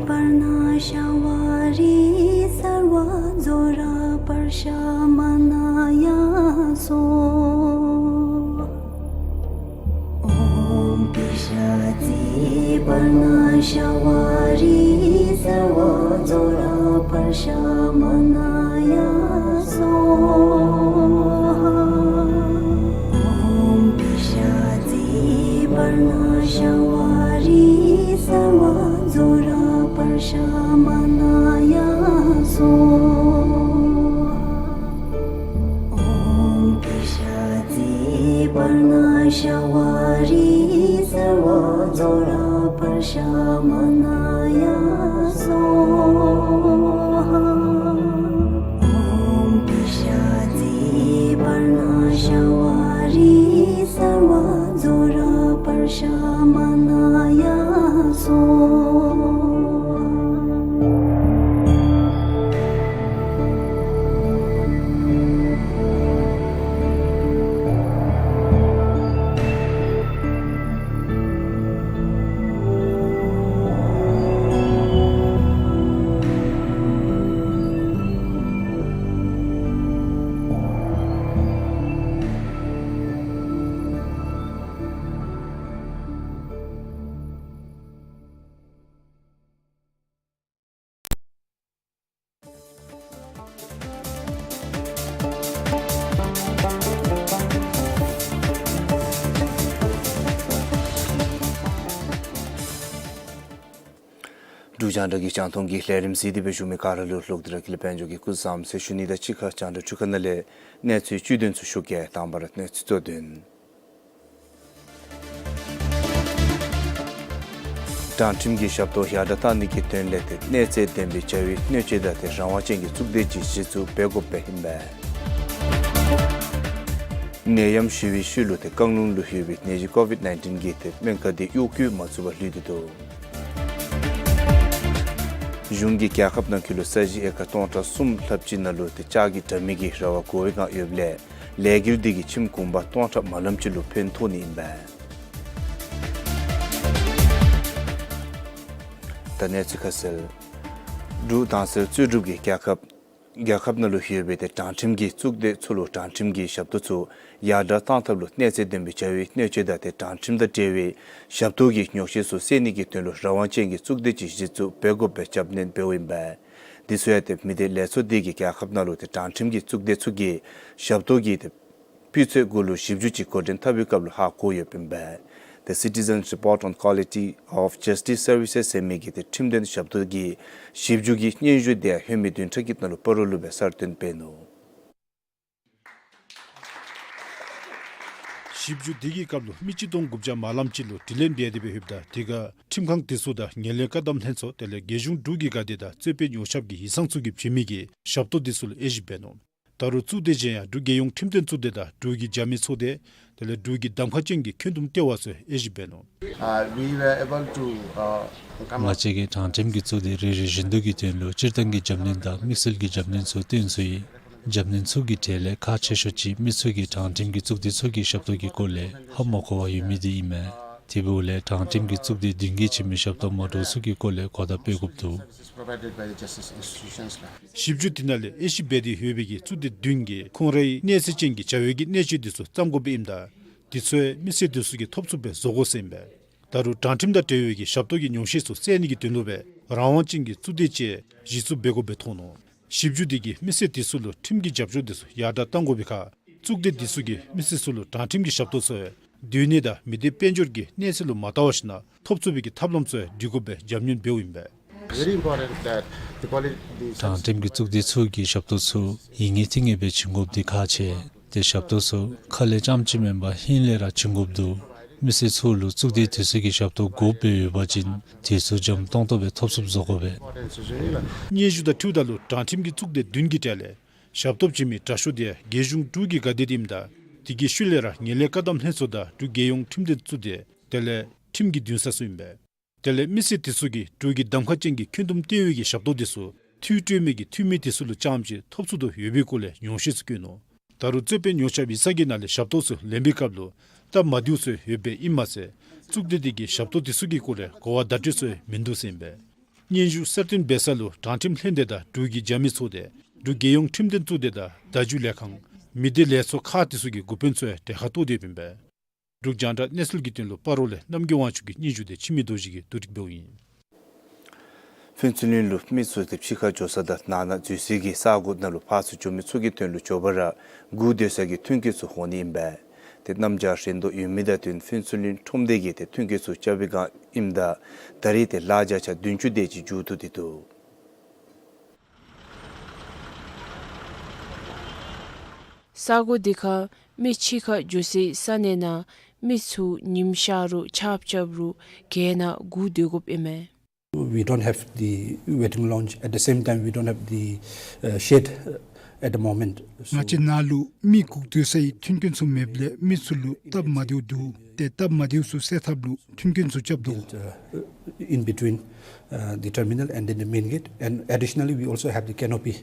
པྲ་ཎ་ཤ་བ་རི་སརྦ་ཛྭ་ར་པྲ་ཤ་མ་ན་ཡ་སྭཱ་ཧཱ། ཨོཾ་པི་ཤ་ཙི་པྲ་ཎ་ཤ་བ་རི་སརྦ་ཛྭ་ར་པྲ་ཤ་མ་ན་ཡ་སྭཱ་ཧཱ། ཨོཾ་པི་ཤ་ཙི་པྲ་ཎ་ཤ་བ་རི་སརྦ་ཛྭ་ར་པྲ་ཤ་མ་ན་ཡ་སྭཱ་ཧཱ། ཨོཾ་པི་ཤ་ཙི་པྲ་ཎ་ཤ་བ་རི་སརྦ་ཛྭ་ར་པྲ་ཤ་མ་ན་ཡ་སྭཱ་ཧཱ། ཨོཾ་པི་ཤ་ཙི་པྲ་ཎ་ཤ་བ་རི་སརྦ་ཛྭ་ར་པྲ་ཤ་མ་ན་ཡ་སྭཱ་ཧཱ། འབྲུག་རྒྱང་བསྒྲགས་ཀྱི་རྒྱང་མཐོང་གི་ལས་རིམ་གཟིགས་ཏེ་སྦེ་བཞུགས་མི་ག་ར་ལུ་ལྷག་སྟེ་ར་ཀུན་ལེགས་དཔལ་འབྱོར་གྱིས་སྐུ་གཟུགས་བཟང་པོ་ཟེར་ཞུ་ནི་དང་གཅིག་ཁར་རྒྱང་བསྒྲགས་འཕྲུལ་ཁང་ནང་ལས་གནས་ཚུལ་བཅུད་དོན་ཚུ་ཞུ་གེ། དང་པ་ར་གནས་ཚུལ་གཙོ་དོན། དྲང་ཁྲིམས་ཀྱི་ཞབས་ཏོག་ཡར་དྲག་བཏང་ནི་གི་དོན་ལས་ཏེ་གནས་ཚད་ལྡན་པའི་བྱ་བའི་གནོད་བྱེད་དང་ཏེ་རང་དབང་ཅན་གྱི་གཙུག་སྡེ་ཅིག་གཞི་བཙུགས་འབད་དགོཔ་སྦེ་ཨིན་པས། ནད་ཡམས་ཞི་བའི་ཤུལ་ལུ་ཏེ་བཀང་ལུང་ལུ་ཡོད་པའི་ནད་གཞི་ཀོ་ཝིཌ་ནའིན་ཊིན་གྱི་ཏེ་སྨན་ཁང་འདི་གཡོག་བཀོལ་མ་ཚུགས་པར་ལུས་ཏེ་འདུག། གཞུང་གིས་རྒྱལ་ཁབ་ནང་འཁོད་ལུ་ས་གཞི་ཨེ་ཀར་སྟོང་ཕྲག་གསུམ་ལྷགཔ་ཅིག་ནང་ལུ་ཏེ་ལྕགས་ཀྱི་དྲ་མིག་གི་ར་བ་བགོ་བའི་བསྒང་ཡོདཔ་ལས་ལས་འགུལ་འདི་གིས་ཁྱིམ་གུང་པ་སྟོང་ཕྲག་མ་ལངམ་ཅིག་ལུ་ཕན་ཐོགས་ནི་ཨིན་པས། ད་གནས་ཚུལ་ཁ་གསལ། འབྲུག་དྭངས་གསལ་རྩོད་སྒྲུབ་ཀྱིས་རྒྱལ་ཁབ་རྒྱལ་ཁབ་ནང་ལུ་ཡོད་པའི་ཏེ་དྲང་ཁྲིམས་ཀྱི་གཙུག་སྡེ་ཚུ་ལུ་དྲང་ཁྲིམས་ཀྱི་ཞབས་ཏོག་ཚུ་ཡར་དྲག་བཏང་ཐབས་ལུ་གནས་ཚད་ལྡན་པའི་བྱ་བའི་གནོད་བྱེད་དང་ཏེ་དྲང་ཁྲིམས་དང་འབྲེལ་བའི་ཞབས་ཏོག་གི་ཉོགས་བཤད་ཚུ་སེལ་ནི་གི་དོན་ལུ་རང་དབང་ཅན་གྱི་གཙུག་སྡེ་ཅིག་གཞི་བཙུགས་འབད་དགོཔ་སྦེ་རྒྱབ་སྣོན་འབདཝ་ཨིན་པས། འདི་ཚུ་ཡང་ཏེ་མི་སྡེ་ལས་ཚོགས་འདི་གིས་རྒྱལ་ཁབ་ནང་ལུ་ཏེ་དྲང་ཁྲིམས་ཀྱི་གཙུག་སྡེ་ཚུ་གི་ཞབས་ཏོག་གི་ཏེ་སྤུས་ཚད་གུ་ལུ་ཞིབ་འཇུག་ཅིག་འགོ་འདྲེན་འཐབ་པའི་སྐབས་ལུ་ཧ་གོ་ཡོདཔ་ཨིན་པས། The Citizens Report on Quality of Justice Services ཟེར་མི་གི་ཏེ་ཁྲིམས་དོན་ཞབས་ཏོག་གི་ཞིབ་འཇུག་གི་སྙན་ཞུ་དེ་ཡང་ལྷོད་མེད་བདུན་ཕྲག་གི་ནང་ལུ་སྤ་རོ་ལུ་སྦེ་གསར་བཏོན་འབད་ནུག། ཞིབ་འཇུག་དེ་གི་སྐབས་ལུ་མི་ཆིག་སྟོང་དགུ་བརྒྱ་མ་ལངམ་ཅིག་ལུ་དྲི་ལན་འབད་དེ་སྦེ་ལྷོདཔ་ད་དེ་ཁར་ཁྲིམས་ཁང་དེ་ཚུ་དང་ངན་ལྷད་བཀག་སྡོམ་ལྷན་ཚོགས་དེ་ལས་རྒྱལ་གཞུང་འབྲུག་གི་དགའ་སྡེ་དང་རྩོད་དཔོན་ཉོ་ཆཔ་གི་ཡིག་ཚང་ཚུ་གིས་བྱིན་མི་གི་ཞབས་ཏོག་དེ་ཚུ་ལུ་དབྱེ་ཞིབ་འབད་ནུག། ད་རུང་གཙུག་སྡེ་གཞན་ཡང་འབྲུག་རྒྱལ་ཡོངས་ཁྲིམས་དོན་གཙུག་སྡེ་དང་འབྲུག་གི་རྒྱབ་མི་ཚོགས་སྡེ་དེ་ལས་འབྲུག་གི་གདམ་ཁ་ཅན་གྱི་འཁོན་འདུམ་ལྟེ་བ་ཚུ་དབྱེ་ཞིབ་འབད་ནུག། Uh, we were able to, uh, come up ང་བཅས་ཀྱིས་དྲང་ཁྲིམས་ཀྱི་གཙུག་སྡེ་རེ་རེ་བཞིན་དུ་གི་དོན་ལུ་སྤྱིར་བཏང་གི་རྒྱབ་སྣོན་དང་དམིགས་བསལ་གྱི་རྒྱབ་སྣོན་ཚུ་བཏོན་ཚུགས་ཡི། རྒྱབ་སྣོན་ཚུ་གི་གྲས་ལས་ཁག་ཆེ་ཤོས་ཅིག་མི་ཚུ་གིས་དྲང་ཁྲིམས་ཀྱི་གཙུག་སྡེ་ཚུ་གི་ཞབས་ཏོག་གི་སྐོར་ལས་ཧ་མ་གོ་བར་ཡོད་མི་དེ་ཨིན་མས། དེ་འབདཝ་ལས་དྲང་ཁྲིམས་ཀྱི་གཙུག་སྡེ་བདུན་གྱིས་བྱིན་མི་ཞབས་ཏོག་མ་འདྲཝ་ཚུ་གི་སྐོར་ལས་གོ་བརྡ་སྤེལ་དགོཔ་འདུག། Provided by the justice institutions ལགས། ཞིབ་འཇུག་དེ་ནང་ལས་དབྱེ་ཞིབ་འབད་དེ་ཡོད་པའི་གི་གཙུག་སྡེ་བདུན་གྱིས་ཁོང་རའི་གནས་ཚད་ཅན་གྱི་བྱ་བའི་གི་གནད་སྤྱོད་དེ་ཚུ་བརྩམ་དགོཔ་ཨིནམ་ད་དེ་ཚུ་མི་སེར་དེ་ཚུ་གིས་ཐོབ་ཚུགསཔ་སྦེ་བཟོ་དགོ་ཟེར་ཨིན་པས། ད་རུང་དྲང་ཁྲིམས་དང་འབྲེལ་བའི་གི་ཞབས་ཏོག་གི་ཉོགས་བཤད་ཚུ་སེལ་ནི་གི་དོན་ལུ་སྦེ་རང་དབང་ཅན་གྱི་གཙུག་སྡེ་ཅིག་གཞི་བཙུགས་འབད་དགོཔ་སྦེ་མཐོང་ནུག། ཞིབ་འཇུག་དེ་གིས་མི་སེར་དེ་ཚུ་ལུ་ཁྲིམས་ཀྱི་རྒྱབ་སྐྱོར་དེ་ཚུ་ཡར་དྲག་གཏང་དགོ་པའི་ཁར་གཙུག་སྡེ་དེ་ཚུ་གིས་མི་སེར་ཚུ་ལུ་དྲང་ཁྲིམས་ཀྱི་ཞབས་ཏོག་ཚུ་སྡོད་གནས་དང་མི་སྡེ་དཔལ་འབྱོར་གྱི་གནས་ཚད་ལུ་མ་བལྟ་བར་ཞིན་ན་ཐོབ་ཚུགས་པའི་གི་ཐབས་ལམ་ཚུ་སྒྲིག་དགོཔ་སྦེ་རྒྱབ་སྣོན་འབདཝ་ཨིན་པས། Very important that the quality དྲང་ཁྲིམས་ཀྱི་གཙུག་སྡེ་ཚུ་གིས་ཞབས་ཏོག་ཚུ་ཡིན་ངེས་ཐིང་ངེས་སྦེ་བྱིན་དགོཔ་འདི་ཁག་ཆེ། ཏེ་ཞབས་ཏོག་ཚུ་ཁ་ལས་རྐྱངམ་ཅིག་མེན་པར་ཧིང་ལས་ར་བྱིན་དགོཔ་འདུག། མི་སེར་ཚུ་ལུ་གཙུག་སྡེ་དེ་ཚུ་གིས་ཞབས་ཏོག་དགོཔ་སྦེ་ཡོད་པ་ཅིན་དེ་ཚུ་འཇམ་ཏོང་ཏོ་སྦེ་ཐོབ་ཚུགསཔ་བཟོ་དགོ་པས། སྙན་ཞུ་དང་འཁྲིལཝ་ད་ལུ་དྲང་ཁྲིམས་ཀྱི་གཙུག་སྡེ་བདུན་གྱི་གྲས་ལས་ཞབས་ཏོག་བྱིན་མི་དྲག་ཤོས་དེ་རྒྱལ་གཞུང་འབྲུག་གི་དགའ་སྡེ་དེ་ཨིནམ་ད་དེ་གི་ཤུལ་ལས་ར་ངན་ལྷད་བཀག་སྡོམ་ལྷན་ཚོགས་དང་འབྲུག་རྒྱལ་ཡོངས་ཁྲིམས་དོན་གཙུག་སྡེ་དེ་ལས་ཁྲིམས་ཀྱི་འདུན་ས་ཚུ་ཨིན་པས། དེ་ལས་མི་སེར་དེ་ཚུ་གིས་འབྲུག་གི་གདམ་ཁ་ཅན་གྱི་འཁོན་འདུམ་ལྟེ་བའི་གི་ཞབས་ཏོག་དེ་ཚུ་འཐུས་སྤྲོད་མི་གི་འཐུས་མི་དེ་ཚུ་ལུ་རྐྱངམ་ཅིག་ཐོབ་ཚུགས་དོ་ཡོད་པའི་སྐོར་ལས་ཉོགས་བཤད་ཚུ་བཀོད་ནུག། ད་རུང་རྩོད་དཔོན་ཉོ་ཆ་ཡིག་ཚང་གི་ནང་ལས་ཞབས་ཏོག་ཚུ་ལེན་པའི་སྐབས་ལུ་སྟབས་མ་བདེཝ་ཚུ་ཡོདཔ་ཨིནམ་མ་ཚད་གཙུག་སྡེ་དེ་གིས་ཞབས་ཏོག་དེ་ཚུ་གི་སྐོར་ལས་གོ་བ་བརྡ་སྤྲོད་ཚུ་མིན་འདུག་ཟེར་ཨིན་པས། སྙན་ཞུ་གསར་བཏོན་འབད་ས་ལུ་དྲང་ཁྲིམས་ལྷན་སྡེ་དང་འབྲུག་གི་རྒྱབ་མི་ཚོགས་སྡེ་འབྲུག་རྒྱལ་ཡོངས་ཁྲིམས་དོན་གཙུག་སྡེ་དང་བརྡ་བརྒྱུད་ལས་ཁང་མི་སྡེ་ལས་ཚོགས་ཁག་དེ་ཚུ་གི་འགོ་དཔོན་ཚུ་ཡང་གྲལ་ཁར་གཏོགས་ཏེ་ཡོདཔ་ཨིན་པས། འབྲུག་རྒྱང་བསྒྲགས་གནས་ཚུལ་གྱི་དོན་ལུ་སྤ་རོ་ལས་རྣམ་རྒྱལ་དབང་ཕྱུག་གི་སྙན་ཞུ་དེ་འཆི་མེད་རྡོ་རྗེ་གིས་བསྡུ་སྒྲིག་འབདཝ་ཨིན། ཕུན་ཚོགས་གླིང་ལུ་མི་ཚུ་ཏེ་ཕྱི་ཁར་འགྱོ་ས་དང་ནང་ན་འཛུལ་སའི་གི་ས་གོ་ནང་ལུ་ཕར་ཚུར་འགྱོ་མི་ཚུ་གི་དོན་ལུ་མགྱོགས་པ་ར་སྒུག་སྡོད་ས་གི་མཐུན་རྐྱེན་ཚུ་ཧོ་ནི་ཨིན་པས། ཏེ་གནམ་བྱཱར་རན་དོ་ཡོད་མི་དང་བསྟུན་ཕུན་ཚོགས་གླིང་ཁྲོམ་སྡེ་གིས་ཏེ་མཐུན་རྐྱེན་ཚུ་རྐྱབ་པའི་བསྒང་ཨིནམ་ད་ད་རེས་ཏེ་ལཱ་བརྒྱ་ཆ་བདུན་ཅུ་དེ་ཅིག་མཇུག་བསྡུ་སྟེ་འདུག། ས་གོ་དེ་ཁར་མི་ཕྱི་ཁར་འགྱོ་སའི་ས་གནས་ནང་མི་ཚུ་ཉིམ་ཤར་རུང་ཆརཔ་རྐྱབ་རུང་གྱལ་ནང་སྒུག་སྡོད་དགོཔ་ཨིན་མས། We don't have the waiting lounge. At the same time, we don't have the, uh, shade, uh, at the moment. So ང་བཅས་ནཱ་ལུ་མི་སྒུག་སྡོད་སའི་མཐུན་རྐྱེན་ཚུ་མེདཔ་ལས་མི་ཚུ་ལུ་སྟབས་མ་བདེཝ་འདུག། ཏེ་སྟབས་མ་བདེཝ་ཚུ་སེལ་ཐབས་ལུ་མཐུན་རྐྱེན་ཚུ་རྐྱབ་དོ། Uh, in between, uh, the terminal and then the main gate, and additionally we also have the canopy.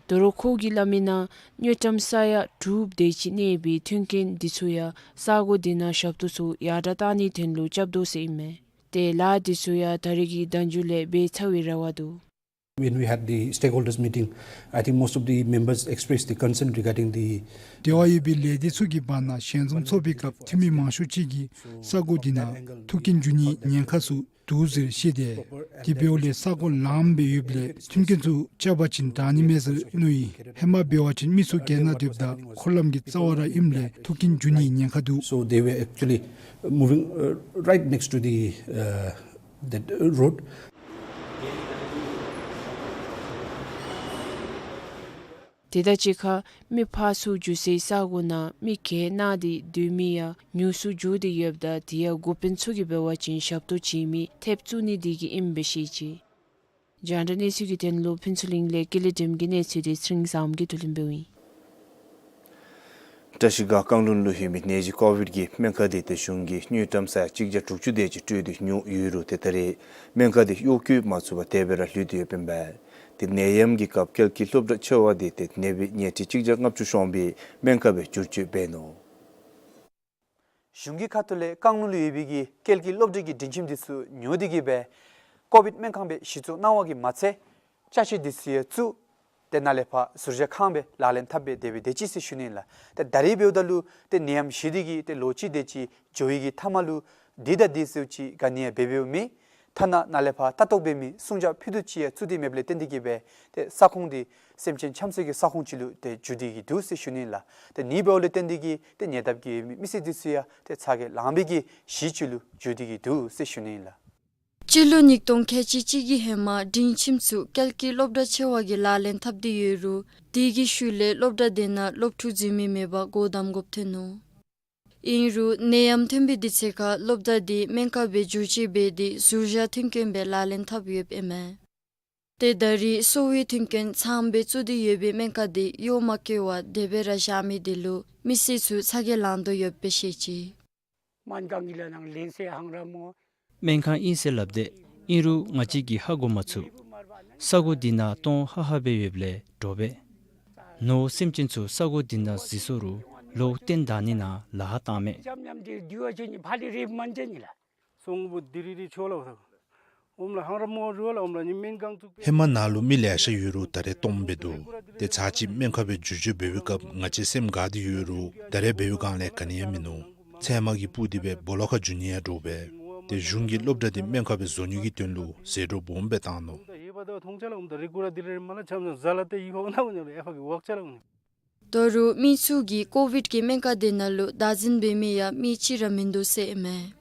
ད་རུང་ཁོ་གིས་སླབ་མི་ནང་དངུལ་ཀྲམ་ས་ཡ་དྲུག་དེ་ཅིག་གནས་པའི་མཐུན་རྐྱེན་འདི་ཚུ་ཡང་ས་གོ་འདི་ནང་ཞབས་ཏོག་ཚུ་ཡར་དྲག་བཏང་ནིའི་དོན་ལུ་རྐྱབ་དོ་ཟེར་ཨིན་མས། ཏེ་ལཱ་འདི་ཚུ་ཡང་ད་རེས་ཀྱི་ཟླཝ་མཇུག་ལས་འབད་ཚར་བའི་རེ་བ་འདུག། When we had the stakeholders meeting, I think most of the members expressed the concern regarding the དེ་བ་ཡོད་པའི་ལས་སྡེ་ཚུ་གི་བར་ན་ཞལ་འཛོམས་ཚོགས་པའི་སྐབས་འཐུས་མི་མང་ཤོས་ཅིག་གིས་ས་གོ་འདི་ནང་ཐུག་རྐྱེན་འབྱུང་ནིའི་ཉེན་ཁ་ཚུ་འདུག་ཟེར་བཤད་དེ། དེ་འབདཝ་ལས་ས་གོ་ལངམ་སྦེ་ཡོདཔ་ལས་མཐུན་རྐྱེན་ཚུ་རྐྱབ་པ་ཅིན་དྲག་ནི་མས་ཟེར་མནོ་ཡི། ཧེ་མ་འབད་བ་ཅིན་མི་ཚུ་གྱལ་ནང་སྡོདཔ་ད་འཁོར་ལམ་གྱི་རྩ་བར་ར་ཨིནམ་ལས་ཐུག་རྐྱེན་འབྱུང་ནིའི་ཉེན་ཁ་འདུག། So they were actually moving, uh, right next to the, uh, that, uh, road. དེ་དང་གཅིག་ཁར་མི་ཕར་ཚུར་འགྱོ་སའི་ས་གོ་ནང་མི་གྱེས་གནང་སྟེ་སྡོད་མི་ཡང་ཉུང་སུ་འགྱོ་སྟེ་ཡོདཔ་ད་དེ་ཡང་འགོ་དཔོན་ཚུ་གིས་འབད་བ་ཅིན་ཞབས་ཏོག་བྱིན་མི་ཐེབས་བཙུགས་ནི་དེ་གིས་ཨིནམ་སྦེ་བཤད་ཅི། རྒྱང་བསྒྲགས་གནས་ཚུལ་གྱི་དོན་ལུ་ཕུན་ཚོགས་གླིང་ལས་ཀུན་ལེགས་སྒྲོལམ་གྱི་གནས་ཚུལ་དེ་ཚེ་རིང་བཟངམོ་གིས་བསྡུ་ལེན་འབདཝ་ཨིན། བཀྲ་ཤིས་སྒང་བཀང་ལུང་ལུ་ཡོད་མི་ནད་གཞི་ཀོ་བིཌ་ཀྱི་སྨན་ཁང་དེ་ཏེ་གཞུང་གིས་དངུལ་ཀྲམ་ས་ཡ་གཅིག་བརྒྱ་དྲུག་ཅུ་དེ་ཅིག་སྤྲོད་དེ་ཉོ་ཡོད་རུང་ཏེ་ད་རེས་སྨན་ཁང་དེ་གཡོག་བཀོལ་མ་ཚུགས་པར་དེ་སྦེ་ར་ལུས་ཏེ་ཡོདཔ་ཨིན་པས། ཏེ་ནད་ཡམས་ཀྱི་སྐབས་ཀལ་ཀི་སློབ་གྲྭ་ཆེ་བ་དེ་ཏེ་ནད་པའི་ཉལ་ཁྲི་གཅིག་བརྒྱ་ལྔ་བཅུ་ཤོང་པའི་སྨན་ཁང་སྦེ་བསྒྱུར་བཅོས་འབད་ནུག། གཞུང་གི་ཁ་ཐུག་ལས་བཀང་ལུང་ལུ་ཡོད་པའི་གི་ཀལ་ཀི་སློབ་གྲྭ་གི་སྒྲིང་ཁྱིམ་དེ་ཚུ་ཉོ་སྟེ་གིས་སྦེ་ཀོ་བིཌ་སྨན་ཁང་སྦེ་གཞི་བཙུགས་གནང་བ་གིས་མ་ཚད་ཅ་ཆས་དེ་ཚུ་ཡང་བཙུགས་ཏེ་ནཱ་ལས་ཕར་ཟུར་བཞག་ཁང་སྦེ་ལག་ལེན་འཐབ་སྦེ་དེ་སྦེ་སྡོད་ཅི་ཟེར་ཞུ་ནི་ལགས། ཏེ་ད་རེས་འབདཝ་ད་ལུ་ཏེ་ནད་ཡམས་ཞི་སྟེ་གིས་ཏེ་ལོ་གཅིག་དེ་ཅིག་འགྱོ་བའི་གི་མཐའ་མ་ལུ་འདི་དང་འདི་ཟེར་ཅིག་ག་ནི་ཡང་འབད་འབདཝ་མེད། ཐ་ན་ནཱ་ལས་ཕར་ལྟ་རྟོག་འབད་མི་སྲུང་བྱ་ཕུད་རྡོག་ཅིག་ཡང་བཙུགས་ཏེ་མེདཔ་ལས་བརྟེན་ཏེ་གིས་སྦེ་ཏེ་ས་ཁོངས་འདི་སེམས་ཅན་འཁྱམས་སའི་གི་ས་ཁོངས་ཅིག་ལུ་ཏེ་འགྱུར་ཏེ་གིས་འདུག་ཟེར་ཞུ་ནི་ལགས། ཏེ་ཨ་ནི་འབདཝ་ལས་བརྟེན་ཏེ་གིས་ཏེ་ཉེ་འདབས་ཀྱི་མི་མི་སེར་དེ་ཚུ་ཡང་ཏེ་ཚ་གྱང་ལང་པའི་གི་གཞི་ཅིག་ལུ་འགྱུར་ཏེ་གིས་འདུག་ཟེར་ཞུ་ནི་ལགས། སྤྱི་ལོ་ཉིས་སྟོང་ཁལ་གཅིག་གཅིག་གི་ཧེ་མ་སྒྲིང་ཁྱིམ་ཚུ་ཀལ་ཀི་སློབ་གྲྭ་ཆེ་བ་གིས་ལག་ལེན་འཐབ་སྟེ་ཡོད་རུང་དེ་གི་ཤུལ་ལས་སློབ་གྲྭ་དེ་ནང་སློབ་ཕྲུག་འཛུལ་མི་མེད་པར་སྒོ་བསྡམ་དགོཔ་ཐོན་ནུག། ཨིན་རུང་ནད་ཡམས་ཐོན་པའི་དུས་ཚོད་ཁར་སློབ་གྲྭ་དེ་སྨན་ཁང་སྦེ་བསྒྱུར་བཅོས་འབད་དེ་ཟུར་བཞག་མཐུན་རྐྱེན་སྦེ་ལག་ལེན་འཐབ་ཡོདཔ་ཨིན་མས། ཏེ་ད་རེས་གསོ་བའི་མཐུན་རྐྱེན་ཚངམ་སྦེ་བཙུགས་ཏེ་ཡོད་པའི་སྨན་ཁང་དེ་གཡོག་མ་བཀོལ་བར་དེ་སྦེ་ར་བཞག་མི་དེ་ལུ་མི་སེར་ཚུ་ཚ་གྱང་ལང་དོ་ཡོདཔ་སྦེ་བཤད་ཅི། སྨན་ཁང་གི་ལཱ་ནང་ལེན་ཚེ་ཧང་ར་མོ། སྨན་ཁང་ཨིན་ཟེར་སླབ་དེས། ཨིན་རུང་ང་བཅས་ཀྱིས་ཧ་གོ་མ་ཚུགས། ས་གོ་འདི་ནང་སྟོང་ཧ་ཧ་སྦེ་ཡོདཔ་ལས་འདྲོག་པས། ནོར་སེམས་ཅན་ཚུ་ས་གོ་འདི་ནང་འཛུལ་སོང་རུང་ལོག་གཏན་བདའ་ནི་ནང་ལཱ་ཁག་བཏང་མས། ཧེ་མ་ནཱ་ལུ་མི་ལེ་ཤ་ཡོད་རུང་ད་རེས་སྟོངམ་སྦེ་འདུག། ཏེ་ཚར་གཅིག་སྨན་ཁང་སྦེ་བསྒྱུར་བཅོས་འབད་བའི་སྐབས་ང་བཅས་སེམས་དགའ་སྟེ་ཡོད་རུང་ད་རེས་འབད་བའི་སྒང་ལས་ག་ནི་ཡང་མིན་ནུག། ཚལ་མ་གིས་སྤུར་ཏེ་སྦེ་སྦོ་ལོགས་ཁར་འགྱོ་ནི་ཡང་འདྲོག་པས། ཏེ་གཞུང་གིས་སློབ་གྲྭ་དེ་སྨན་ཁང་སྦེ་བཟོ་ནི་གི་དོན་ལུ་ཟད་འགྲོ་སྦོམ་སྦེ་བཏང་ནུག། ད་རུང་མི་ཚུ་གིས་ཀོ་བིཌ་ཀྱི་སྨན་ཁང་དེ་ནང་ལུ་བདག་འཛིན་འབད་མི་ཡང་མི་གཅིག་ར་མིན་འདུག་ཟེར་ཨིན་མས།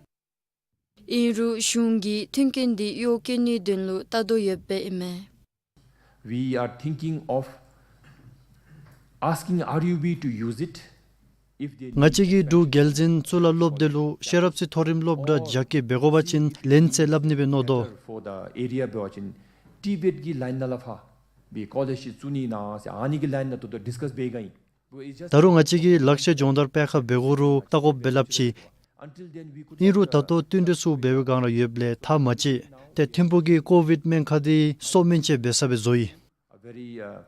ཨིན་རུང་གཞུང་གིས་མཐུན་རྐྱེན་དེ་གཡོག་བཀོལ་ནིའི་དོན་ལུ་ལྟ་དོ་ཡོདཔ་ཨིན་མས། We are thinking of asking R U B to use it. If they ང་བཅས་ཀྱིས་འབྲུག་རྒྱལ་འཛིན་གཙུག་ལག་སློབ་སྡེ་ལུ་ཤེས་རབ་རྩེ་མཐོ་རིམ་སློབ་གྲྭ་རྒྱ་སྐྱེད་འབད་དགོ་པ་ཅིན་ལེན་ཟེར་སླབ་ནི་སྦེ་མནོ་དོ། For the area འབད་བ་ཅིན་ཊི་བེཊ་ཀྱི་ལཱའིན་ནང་ལས་ཕར་སྦེ་ཀོ་ལེཇ་ཅིག་བཙུགས་ནི་ཨིན་ན་ཟེར་ཨ་ནི་གི་ལཱའིན་ནང་ད་ལྟོ་ཌིསི་ཀཱསི་འབད་ག་ཨིན། ད་རུང་ང་བཅས་ཀྱིས་ལག་ཤེས་སྦྱོང་བརྡར་སྤེལ་ཁ་འབད་དགོ་རུང་བལྟ་དགོཔ་སྦེ་སླབ་ཅི། Until then, we could ཨིན་རུང་ད་ལྟོ་བསྟུན་གྲོས་ཚུ་འབད་བའི་སྒང་ར་ཡོདཔ་ལས་ཐག་མ་བཅད། ཏེ་ཐིམ་ཕུག་གི་ཀོ་བིཌ་སྨན་ཁང་དེ་གསོ་སྨན་དཔྱད་འབད་ས་སྦེ་བཟོ་ཡི། A very, uh,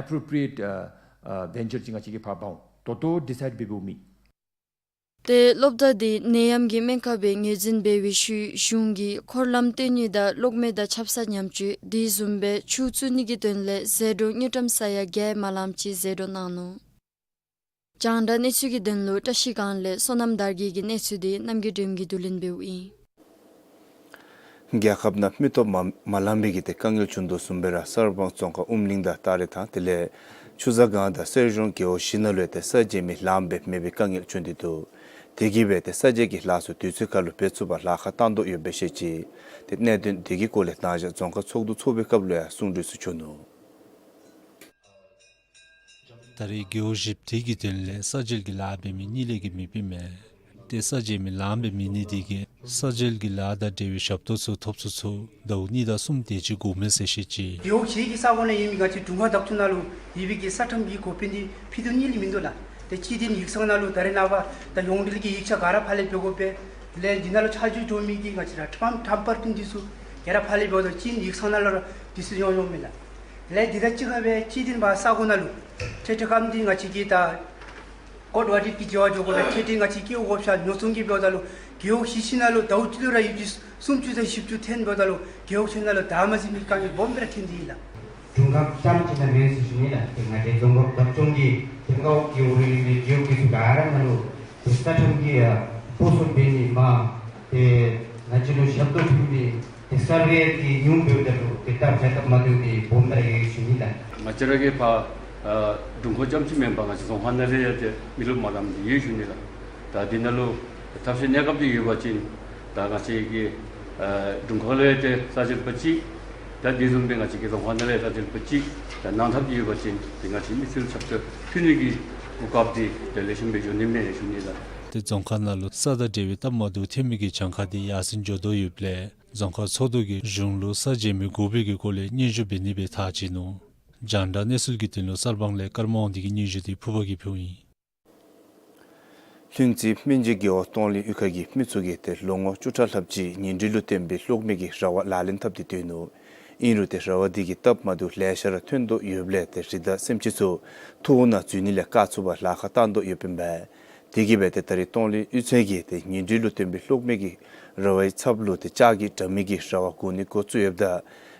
appropriate, uh, uh, venture ཅིག་ང་བཅས་ཀྱིས་ཕར་འབག་འོང་། ད་ལྟོ་ཌི་སའིཌ་འབད་འབདཝ་མེད། ཏེ་སློབ་གྲྭ་དེ་ནད་ཡམས་ཀྱི་སྨན་ཁང་སྦེ་ངོས་འཛིན་འབད་བའི་ཤུལ་གཞུང་གིས་འཁོར་ལམ་བཏོན་ནི་དང་གློག་མེ་དང་ཆབ་གསང་མཉམ་སྤྱོད་དེ་བཟུམ་སྦེ་ཆུ་བཙུགས་ནི་གི་དོན་ལས་ཟད་འགྲོ་དངུལ་ཀྲམ་ས་ཡ་བརྒྱད་མ་ལངམ་ཅིག་ཟད་འགྲོ་གནང་ནུག། རྒྱང་བསྒྲགས་གནས་ཚུལ་གྱི་དོན་ལུ་བཀྲ་ཤིས་སྒང་ལས་བསོད་ནམས་དར་རྒྱས་ཀྱི་གནས་ཚུལ་དེ་རྣམ་རྒྱལ་སྒྲོལམ་གྱིས་བསྡུ་ལེན་འབདཝ་ཨིན། རྒྱལ་ཁབ་ནང་མི་སྟོབས་མ་མ་ལངམ་པའི་གི་ཏེ་དཀའ་ངལ་བྱུང་དོ་བཟུམ་སྦེ་ར་གསར་སྤང་རྫོང་ཁག་ཨུམ་གླིང་དང་སྟག་རི་ཐང་དེ་ལས་ཆུ་བཟང་སྒང་དང་གསེར་གཞོང་རྒེད་འོག་བཞི་ནང་ལུ་ཡང་ཏེ་གསར་བརྗེ་མི་ལངམ་སྦེ་མེད་པའི་དཀའ་ངལ་བྱུང་སྟེ་འདུག། དེ་གིས་སྦེ་ཏེ་གསར་བརྗེ་གི་ལཱ་ཚུ་དུས་ཚོད་ཁར་ལུ་འབད་ཚུགས་པར་ལཱ་ཁག་བཏང་དོ་ཡོདཔ་སྦེ་བཤད་ཅི། ཏེ་གནད་དོན་དེ་གི་སྐོར་ལས་ད་ཅི་རྫོང་ཁག་ཚོགས་འདུ་ཚོགས་པའི་སྐབས་ལུ་ཡང་གསུང་གྲོས་ཚུ་བྱུང་ནུག། ད་རེས་རྒེད་འོག་བཞི་དེ་གི་དོན་ལས་གསར་བརྗེ་གི་ལཱ་འབད་མི་གཉིས་ལས་བརྒལ་མེདཔ་ཨིན་མས། ཏེ་གསར་བརྗེ་མི་ལངམ་སྦེ་མེད་ནི་དེ་གིས་གསར་བརྗེ་གི་ལཱ་དང་འབྲེལ་བའི་ཞབས་ཏོག་ཚུ་ཐོབ་ཚུགས་ཚུགས་ཟླཝ་གཉིས་དང་གསུམ་དེ་ཅིག་འགོརཝ་མས་ཟེར་བཤད་ཅི། རྒེད་འོག་བཞི་གི་ས་གོ་ནང་ཡོད་མི་ང་བཅས་དྲུང་ཁག་བདག་སྐྱོང་ནང་ལུ་ཡོད་པའི་གི་ས་ཁྲམ་གྱི་འགོ་དཔོན་འདི་ཕུད་རྡོག་གཉིས་ལས་མིན་འདུག་ལགས། ཏེ་སྤྱི་དོན་ཡིག་ཚང་ནང་ལུ་ད་རེས་ནངས་པ་ད་ཡོངས་འབྲེལ་གྱི་ཡིག་ཆ་ག་ར་ཕར་ལས་འབད་དགོ་པས། དེ་ལས་འདི་ནང་ལུ་ཆ་འཇོག་འགྱོ་མི་གི་ང་བཅས་ར་ཁྲམ་ཁྲམ་པར་ཀུན་འདི་ཚུ་ག་ར་ཕར་ལས་འབདཝ་ད་སྤྱི་དོན་ཡིག་ཚང་ནང་ལུ་ར་དུས་ཚོད་ཡོང་ཡོདཔ་མས་ལགས། དེ་ལས་འདི་དང་གཅིག་ཁར་སྦེ་སྤྱི་དོན་པ་ས་གོ་ནང་ལུ་ཁྲལ་ཁྲལ་རྐངམ་འདི་ང་བཅས་ཀྱིས་ད་ཀོཊ་ཨོ་ཌིཊ་ཀྱི་བྱ་བ་འགྱོ་དགོ་པས། ཁྲལ་ཁྲལ་ང་བཅས་ཀྱིས་དགོཔ་ཤ་ཉོ་ཚོང་གི་འབདཝ་ད་ལུ་རྒེད་འོག་བཞི་ཅིག་ནང་ལུ་ཟླཝ་གཅིག་ལུ་ར་ཡོད་ཅི་སུམ་ཅུ་དང་བཞི་བཅུ་ཐོན་འབདཝ་ད་ལུ་རྒེད་འོག་ཚུ་ནང་ལུ་བདའ་མ་ཟུན་མི་དཀའ་ངལ་སྦོམ་སྦེ་ར་ཐོན་ཏེ་ཡོད་ལགས། དྲུང་ཁག་རྐྱངམ་ཅིག་ནང་མེན་ཟེར་ཞུ་ནི་ལགས། ཏེ་ང་བཅས་རྫོང་ཁག་བདག་སྐྱོང་གིས་ཏེ་ང་བཅས་རྒེད་འོག་རིང་ལུ་རྒེད་འོག་གི་ཚུ་ག་ར་ནང་ལུ་ཏེ་ས་ཁྲམ་གྱི་ཡ་སྤོ་སོར་འབད་ནི་མ་ཏེ་ང་བཅས་ལུ་ཞབས་ཏོག་ཕུལ་མི་ཏེ་གསར་པའི་གི་ཉུང་འབདཝ་ད་ལུ་ཏེ་སྟབས་བདེ་སྟབས་མ་བདེཝ་འདི་སྦོམ་ར་ཡོད་ཞུ་ནི་ལགས། ང་བཅས་ར་གི་ཕར་ཨ་དྲུང་ཁག་རྐྱངམ་ཅིག་མེན་པར་ང་བཅས་རྫོང་ཁག་ནང་ལས་ཡང་ཏེ་མི་རློབས་མ་ལངམ་འདི་ཡོད་ཞུ་ནི་ལགས། ད་འདི་ནང་ལུ་ཐབས་ཤེས་གནས་སྐབས་འདི་ཡོད་པ་ཅིན་ད་ང་བཅས་ཀྱི་ཨ་དྲུང་ཁག་ལས་ཏེ་ས་ཆེན་པ་ཅིག་ ད་དེ་བཟུམ་སྦེ་ང་བཅས་ཀྱི་རྫོང་ཁག་ནང་ལས་ད་དེ་ལུ་ཅིག་ད་གནང་ཐབས་ཀྱི་ཡོད་པ་ཅིན་དེ་ང་བཅས་མི་སེར་ཆ་ཁྱབ་ཐོན་ནི་གི་གོ་སྐབས་དེ་ད་ལེགས་ཤོམ་སྦེ་འགྱོ་ནི་མས་ཞུ་ནི་ལགས། ཏེ་རྫོང་ཁག་ནང་ལུ་ས་དང་འབྲེལ་བའི་སྟབས་མ་བདེཝ་ཐོན་མི་གི་གྱངས་ཁ་དེ་ཡར་སེང་འགྱོ་དོ་ཡོདཔ་ལས་རྫོང་ཁག་ཚོགས་འདུ་གིས་གཞུང་ལུ་ས་བྱིན་མི་དགོ་པའི་གི་སྐོར་ལས་སྙན་ཞུ་འབད་ནི་སྦེ་ཐག་བཅད་ནུག། རྒྱང་བསྒྲགས་གནས་ཚུལ་གྱི་དོན་ལུ་གསར་སྤང་ལས་ཀརྨ་དབང་འདུས་ཀྱི་སྙན་ཞུ་དེ་ཕུར་པ་གིས་ཕུལཝ་ཨིན། ལྷུན་རྩེ་སྨན་རྩིས་རྒེད་འོག་སྟོང་གླིང་གཡུས་ཁ་གི་མི་ཚུ་གིས་ཏེ་ལོ་ངོ་བཅུ་ཕྲག་ལྷགཔ་ཅིག་ཉིན་དྲོད་ལུ་བརྟེན་པའི་གློག་མེ་གི་ར་བ་ལག་ལེན་འཐབ་སྟེ་སྡོད་ནུག། ཨིན་རུང་ཏེ་ར་བ་དེ་གིས་སྟབས་མ་བདེཝ་ལེ་ཤ་ར་ཐོན་དོ་ཡོདཔ་ལས་ཏེ་རི་དྭགས་སེམས་ཅན་ཚུ་ཐོག་ནང་འཛུལ་ནི་ལས་བཀག་ཚུགས་པར་ལཱ་ཁག་བཏང་དོ་ཡོདཔ་ཨིན་པས། དེ་གིས་འབད་ཏེ་ད་རེས་སྟོང་གླིང་གཡུས་ཚན་གྱིས་ཏེ་ཉིན་དྲོད་ལུ་བརྟེན་པའི་གློག་མེ་གི་ར་བའི་ཚབ་ལུ་ཏེ་ལྕགས་ཀྱི་དྲ་མིག་གི་ར་བ་བསྒོར་ནི་འགོ་བཙུགས་ཡོདཔ་ད་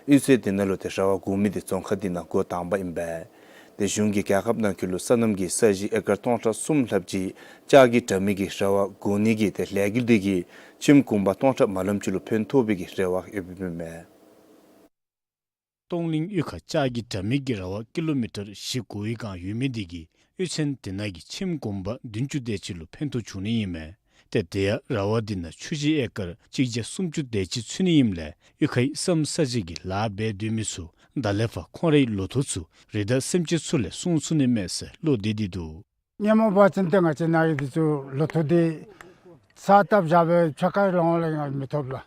གཡུས་ཚན་དེ་ནང་ལུ་ཏེ་ར་བ་བསྒོར་མི་དེ་རྫོང་ཁག་འདི་ནང་འགོ་དང་པ་ཨིན་པས། ཏེ་གཞུང་གིས་རྒྱལ་ཁབ་ནང་འཁོད་ལུ་སོ་ནམ་གྱི་ས་གཞི་ཨེ་ཀར་སྟོང་ཕྲག་གསུམ་ལྷགཔ་ཅིག་ལྕགས་ཀྱི་དྲ་མིག་གི་ར་བ་བསྒོར་ནི་གི་ཏེ་ལས་འགུལ་དེ་གིས་ཁྱིམ་གུང་པ་སྟོང་ཕྲག་མ་ལམ་ཅིག་ལུ་ཕན་ཐོགས་པའི་གི་རེ་བ་ཡོདཔ་ཨིན་མས། སྟོང་གླིང་གཡུས་ཁ་ལྕགས་ཀྱི་དྲ་མིག་གི་ར་བ་ཀི་ལོ་མི་ཊར་བཞི་བསྒོར་བའི་སྒང་ཡོད་མི་དེ་གིས་གཡུས་ཚན་དེ་ནང་གི་ཁྱིམ་གུང་པ་བདུན་ཅུ་དེ་ཅིག་ལུ་ཕན་ཐོགས་བྱུང་ནི་ཨིན་མས། ཏེ་དེ་ཡང་ར་བ་དེ་ནང་ཆུ་བཞི་ཨེ་ཀར་གཅིག་བརྒྱ་སུམ་ཅུ་དེ་ཅིག་ཚུད་ནི་ཨིནམ་ལས་གཡུས་ཁའི་སོ་ནམ་ས་གཞི་གི་ལཱ་འབད་སྡོད་མི་ཚུ་ད་ལས་ཕར་ཁོང་རའི་ལོ་ཐོག་ཚུ་རི་དྭགས་སེམས་ཅན་ཚུ་ལས་སྲུང་ཚུགས་ནི་མས་ཟེར་བློ་གཏད་དེ་འདུག། སྔོན་མ་འབད་བ་ཅིན་ཏེ་ང་བཅས་ནཱ་གི་འདི་ཚུ་ལོ་ཐོག་འདི་ས་བཏབ་བཞག་སྦེ་ཕྱེད་ཀ་ལོང་ལས་ཡང་མི་ཐོབ་ལགས།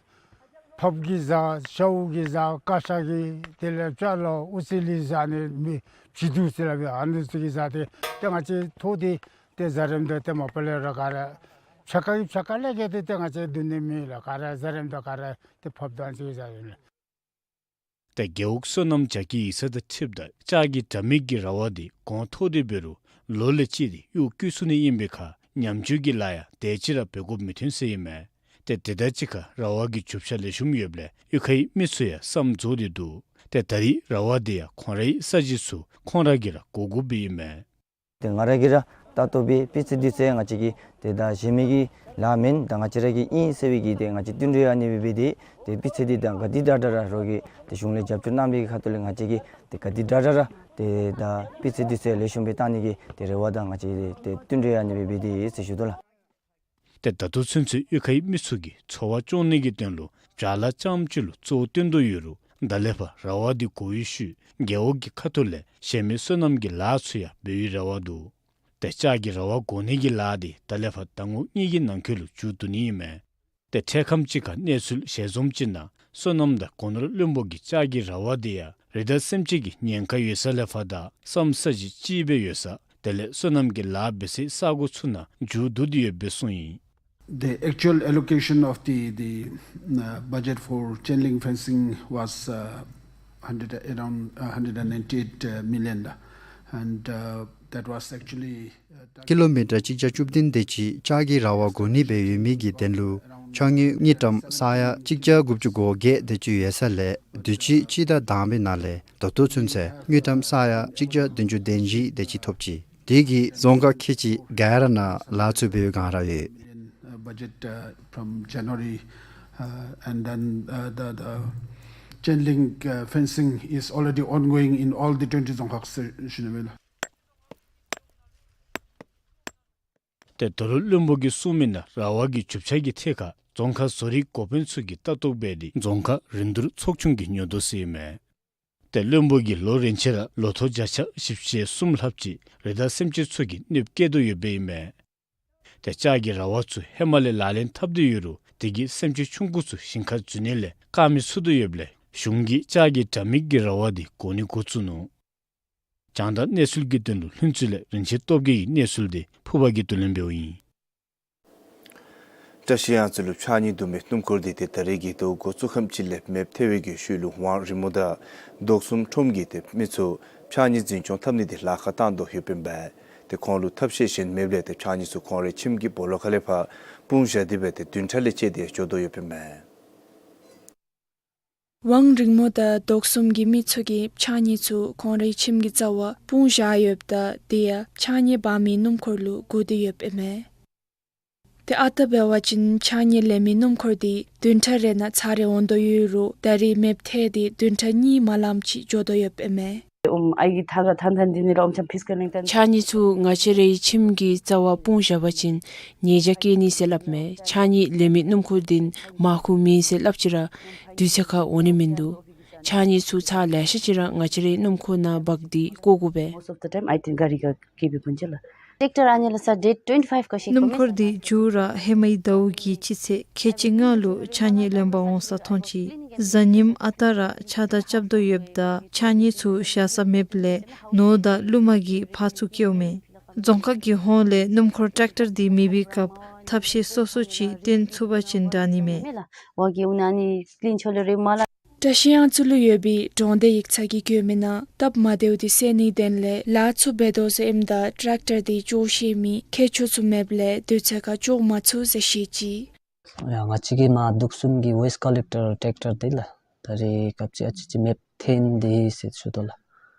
ཕགཔ་གིས་བཟའ། ཤཝ་གིས་བཟའ། ཀ་ཤ་གིས། དེ་ལས་སྤྱ་ལོ་ཨུ་ཙི་ལི་བཟའ་ནི་མི་བྱི་དུ་ཟེར་སླབ་ཨིན། ཨ་ནི་ཚུ་གིས་བཟའ་སྟེ་ཏེ་ང་བཅས་ཐོག་འདི་ཏེ་བཟའ་རནམ་ད་ཏེ་མ་པ་ལས་ར་ག་ར་ཕྱེད་ཀ་གིས་ཕྱེད་ཀ་ལས་བརྒལ་ཏེ་ཏེ་ང་བཅས་བསྡུ་ནི་མེད་ལགས། ག་ར་བཟའ་རནམ་ད་ག་ར་ཏེ་ཕགཔ་དང་ཅིག་བཟའ་ཡི་ལགས། ཏེ་རྒེད་འོག་སོ་ནམ་རྒྱ་སྐྱེད་ཡིག་ཚང་དང་འཁྲིལཝ་ད་ལྕགས་ཀྱི་དྲ་མིག་གི་ར་བ་དེ་གོང་མཐོར་འདེགས་འབད་རུང་ལོ་ལས་བཅད་དེ་གཡུག་བཀོལ་ཚུགས་ནི་ཨིན་པའི་ཁར་ཉམས་བཅོས་ཀྱི་ལཱ་ཡང་དེ་ཅིག་ར་འབད་དགོཔ་མི་ཐོན་ཟེར་ཨིན་མས། ཏེ་དེ་དང་གཅིག་ཁར་ར་བ་གི་རྒྱུ་ཆ་ལེགས་ཤོམ་ཡོདཔ་ལས་གཡུས་ཁའི་མི་ཚུ་ཡང་བསམ་རྫོགས་ཏེ་འདུག། ཏེ་ད་རེས་ར་བ་དེ་ཡང་ཁོང་རའི་ས་གཞི་ཚུ་ཁོང་ར་གིས་ར་བསྒོར་དགོཔ་ཨིན་མས། ཏེ་ང་ར་གིས་ར་ད་ལྟོ་སྦེ་སྤུས་ཚད་འདི་ཚུ་ང་བཅས་ཀྱིས་ཏེ་ད་གཞན་མི་གི་ལཱ་མེན། ད་ང་བཅས་ར་གི་ཨིན་ཟེར་བའི་གི་ཏེ་ང་བཅས་བསྟུན་གྲོས་ཨ་ནི་སྦེ་འབད་དེ་ཏེ་སྤུས་ཚད་འདི་ད་ག་དེ་དྲག་དྲག་ར་རོགས་ཀྱིས་ཏེ་གཞུང་ལས་རྒྱབ་སྐྱོར་གནང་བའི་གི་ཁ་ཐུག་ལས་ང་བཅས་ཀྱིས་ཏེ་ག་དེ་དྲག་དྲག་ར་ཏེ་ད་སྤུས་ཚད་འདི་ཚུ་ལེགས་ཤོམ་སྦེ་བཏང་ནི་གི་ཏེ་རེ་བ་དང་ང་བཅས་ཏེ་བསྟུན་གྲོས་ཨ་ནི་སྦེ་འབད་དེ་ཟེར་ཞུ་དོ་ལགས། ཏེ་ད་ལྟོ་ཚུན་ཚོད་གཡུས་ཁའི་མི་ཚུ་གིས་འཚོ་བ་སྐྱོང་ནི་གི་དོན་ལུ་བྱ་ལཱ་རྐྱངམ་ཅིག་ལུ་གཙོ་བོ་བཏོན་དོ་ཡོད་རུང་ད་ལས་ཕར་ར་བ་འདི་བསྒོར་བའི་ཤུལ་རྒེད་འོག་གི་ཁ་ཐུག་ལས་གཞན་མི་སོ་ནམ་གྱི་ལཱ་ཚུ་ཡང་འབད་བའི་རེ་བ་འདུག། ཏེ་ལྕགས་ཀྱི་ར་བ་བསྒོར་ནི་གི་ལཱ་འདི་ད་ལས་ཕར་ཟླ་ངོ་གཉིས་ཀྱི་ནང་འཁོད་ལུ་མཇུག་བསྡུ་ནི་ཨིན་མས། ཏེ་འཕྲལ་ཁམས་ཅིག་ཁར་གནས་ཚུལ་ཞལ་འཛོམས་ཅིག་ནང་སོ་ནམ་དང་སྒོ་ནོར་བློན་པོ་གིས་ལྕགས་ཀྱི་ར་བ་དེ་ཡང་རི་དྭགས་སེམས་ཅན་གྱི་ཉེན་ཁ་ཡོད་ས་ལས་ཕར་དང་སོ་ནམ་ས་གཞི་ལྕི་སྦེ་ཡོད་ས་དེ་ལས་སོ་ནམ་གྱི་ལཱ་འབད་སའི་ས་གོ་ཚུ་ནང་མཇུག་བསྡུ་སྟེ་ཡོདཔ་སྦེ་གསུངས་ཡི། The actual allocation of the, the, uh, budget for chain link fencing was, uh, hundred, around, uh, hundred and ninety-eight million, and, uh, that was actually, uh, ཀི་ལོ་མི་ཊར་གཅིག་བརྒྱ་བཅུ་བདུན་དེ་ཅིག་ལྕགས་ཀྱི་ར་བ་བསྒོར་ནི་སྦེ་ཡོད་མི་གི་དོན་ལུ་ཕྱགས་སྙིགས་དངུལ་ཀྲམ་ས་ཡ་གཅིག་བརྒྱ་དགུ་བཅུ་གོ་བརྒྱད་དེ་ཅིག་ཡོད་ས་ལས་དུས་ཅི་སྤྱི་ཟླ་དང་པའི་ནང་ལས་ད་ལྟོ་ཚུན་ཚོད་དངུལ་ཀྲམ་ས་ཡ་གཅིག་བརྒྱ་བདུན་ཅུ་དོན་བཞི་དེ་ཅིག་ཐོབ་ཅི། དེ་གིས་རྫོང་ཁག་ཁལ་གཅིག་ག་ར་ནང་ལཱ་ཚུ་འབད་བའི་སྒང་ར་ཡོད། Uh, budget, uh, from January, uh, and then, uh, the, the chain link, uh, fencing is already ongoing in all the twenty རྫོང་ཁག་ཟེར་ཞུ་ནི་ཨིན་ལགས། ཏེ་ད་རུང་བློན་པོ་གིས་གསུངས་མི་ནང་ར་བ་གི་རྒྱུ་ཆ་གི་ཐད་ཁར་རྫོང་ཁག་བཟོ་རིག་འགོ་དཔོན་ཚུ་གིས་ལྟ་རྟོག་འབད་དེ་རྫོང་ཁག་རིན་བསྡུར་ཚོགས་ཆུང་གིས་ཉོ་དོ་ཟེར་ཨིན་མས། ཏེ་བློན་པོ་གིས་ལོ་རེ་ཆད་ར་ལོ་ཐོག་བརྒྱ་ཆ་བཞི་བཅུ་ཞེ་གསུམ་ལྷགཔ་ཅིག་རི་དྭགས་སེམས་ཅན་ཚུ་གིས་གནོདཔ་བཀལ་དོ་ཡོདཔ་ཨིན་མས། ཏེ་ལྕགས་ཀྱི་ར་བ་ཚུ་ཧེ་མ་ལས་ལག་ལེན་འཐབ་སྟེ་ཡོད་རུང་དེ་གིས་སེམས་ཅན་ཆུང་ཀུ་ཚུ་ཞིང་ཁར་འཛུལ་ནི་ལས་བཀག་མི་ཚུགས་དོ་ཡོདཔ་ལས་གཞུང་གིས་ལྕགས་ཀྱི་དྲ་མིག་གི་ར་བ་དེ་བསྒོར་ནི་འགོ་བཙུགས་ནུག། རྒྱང་བསྒྲགས་གནས་ཚུལ་གྱི་དོན་ལུ་ལྷུན་རྩེ་ལས་རིན་ཆེན་སྟོབས་རྒྱས་ཀྱི་གནས་ཚུལ་དེ་ཕུར་པ་གིས་བསྡུ་ལེན་འབདཝ་ཨིན། བཀྲ་ཤིས་གཡང་རྩེ་ལུ་ཕྱགས་སྙིགས་བསྡུ་མི་སྣུམ་འཁོར་དེ་ཏེ་ད་རེས་ཀྱི་ཟླཝ་འགོ་བཙུགས་ཁམས་ཅིག་ལས་མེདཔ་ཐལ་བའི་གི་ཤུལ་ལུ་ཝང་རི་མོ་དང་དོག་གསུམ་ཁྲོམ་གྱི་ཏེ་མི་ཚུ་ཕྱགས་སྙིགས་འཛིན་སྐྱོང་འཐབ་ནི་དེ་ལཱ་ཁག་བཏང་དོ་ཡོདཔ་ཨིན་པས། ཏེ་ཁོང་ལུ་ཐབས་ཤེས་གཞན་མེདཔ་ལས་ཏེ་ཕྱགས་སྙིགས་ཚུ་ཁོང་རའི་ཁྱིམ་གྱི་སྦོ་ལོགས་ཁ་ལས་ཕར་སྤུངས་བཞག་སྟེ་སྦེ་ཏེ་བདུན་ཕྲག་ལས་བཅད་དེ་འགྱོ་དོ་ཡོདཔ་ཨིན་པས། ཝང་རི་མོ་དང་དོག་གསུམ་གྱི་མི་ཚུ་གིས་ཕྱགས་སྙིགས་ཚུ་ཁོང་རའི་ཁྱིམ་གྱི་རྩ་བར་སྤུངས་བཞག་ཡོདཔ་ད་དེ་ཡང་ཕྱགས་སྙིགས་འབག་མི་སྣུམ་འཁོར་ལུ་བསྒུགས་ཏེ་ཡོདཔ་ཨིན་མས། ཏེ་ཨ་རྟག་འབད་བ་ཅིན་ཕྱགས་སྙིགས་ལེན་མི་སྣུམ་འཁོར་དེ་བདུན་ཕྲག་རེ་ནང་ཚར་རེ་འོང་དོ་ཡོད་རུང་ད་རེས་མེདཔ་ཐལ་ཏེ་བདུན་ཕྲག་གཉིས་མ་ལངམ་ཅིག་འགྱོ་དོ་ཡོདཔ་ཨིན་མས། ཕྱགས་སྙིགས་ཚུ་ང་བཅས་རའི་ཁྱིམ་གྱི་རྩ་བར་སྤུངས་བཞག་པ་ཅིན་ཉེས་བྱ་བཀལ་ནི་ཟེར་སླབ་མས། ཕྱགས་སྙིགས་ལེན་མི་སྣུམ་འཁོར་དེ་མར་ཁུ་མེད་ཟེར་སླབ་ཅི་ར་དུས་ཚོད་ཁར་འོང་ནི་མིན་འདུག། ཕྱགས་སྙིགས་ཚུ་ཚར་ལེ་ཤ་ཅིག་ར་ང་བཅས་རའི་སྣུམ་འཁོར་ནང་འབག་སྟེ་བཀོ་དགོ་པས། Most of the time, I think, gari ka ke bi punjala. Tractor ane la sir, date twenty-five ka shi སྣུམ་འཁོར་འདི་མཇུག་ར་ཧེ་མའི་ཟླཝ་གི་སྤྱི་ཚེས་ཁལ་གཅིག་ལྔ་ལུ་ཕྱགས་སྙིགས་ལེན་པར་འོང་ས་མཐོང་ཅི། གཟའ་ཉིམ་ཨ་རྟག་ར་ཆགས་སྡང་རྐྱབ་དོ་ཡོདཔ་ད་ཕྱགས་སྙིགས་ཚུ་བཞག་ས་མེདཔ་ལས་ནོར་དང་ཀླུ་མ་གིས་ཕར་ཚུར་བཀལཝ་མས། རྫོང་ཁག་གི་ཧོངས་ལས་སྣུམ་འཁོར་ཊེག་ཊར་འདི་མེད་པའི་སྐབས་ཐབས་ཤེས་སོ་སོ་ཅིག་བཏོན་ཚུགས་པ་ཅིན་དྲག་ནི་མས། Wa ge unani clean chole re mala. བཀྲ་ཤིས་གཡང་རྩེ་ལུ་ཡོད་པའི་གྲོང་སྡེ་ཡིག་ཚང་གིས་བཀོད་མི་ནང་སྟབས་མ་བདེཝ་འདི་སེལ་ནིའི་དོན་ལས་ལཱ་ཚུ་འབད་དོ་ཟེར་ཨིནམ་ད་ཊེག་ཊར་འདི་འགྱོ་ཤེས་མི་མཁས་མཆོག་ཚུ་མེདཔ་ལས་དུས་ཚོད་ཁར་འགྱོ་མ་ཚུགས་ཟེར་བཤད་ཅི། ཡ་ང་བཅས་ཀྱི་མར་དུག་གསུམ་གྱི་ཝེསཊ་ཀོ་ལེཀ་ཊར་ཊེག་ཊར་འདི་ལགས་ད་རེས་སྐབས་ཅིག་ཨ་ཙི་ཅིག་མེདཔ་ཐོན་ཏེ་ཡོད་ཟེར་ཞུ་དོ་ལགས།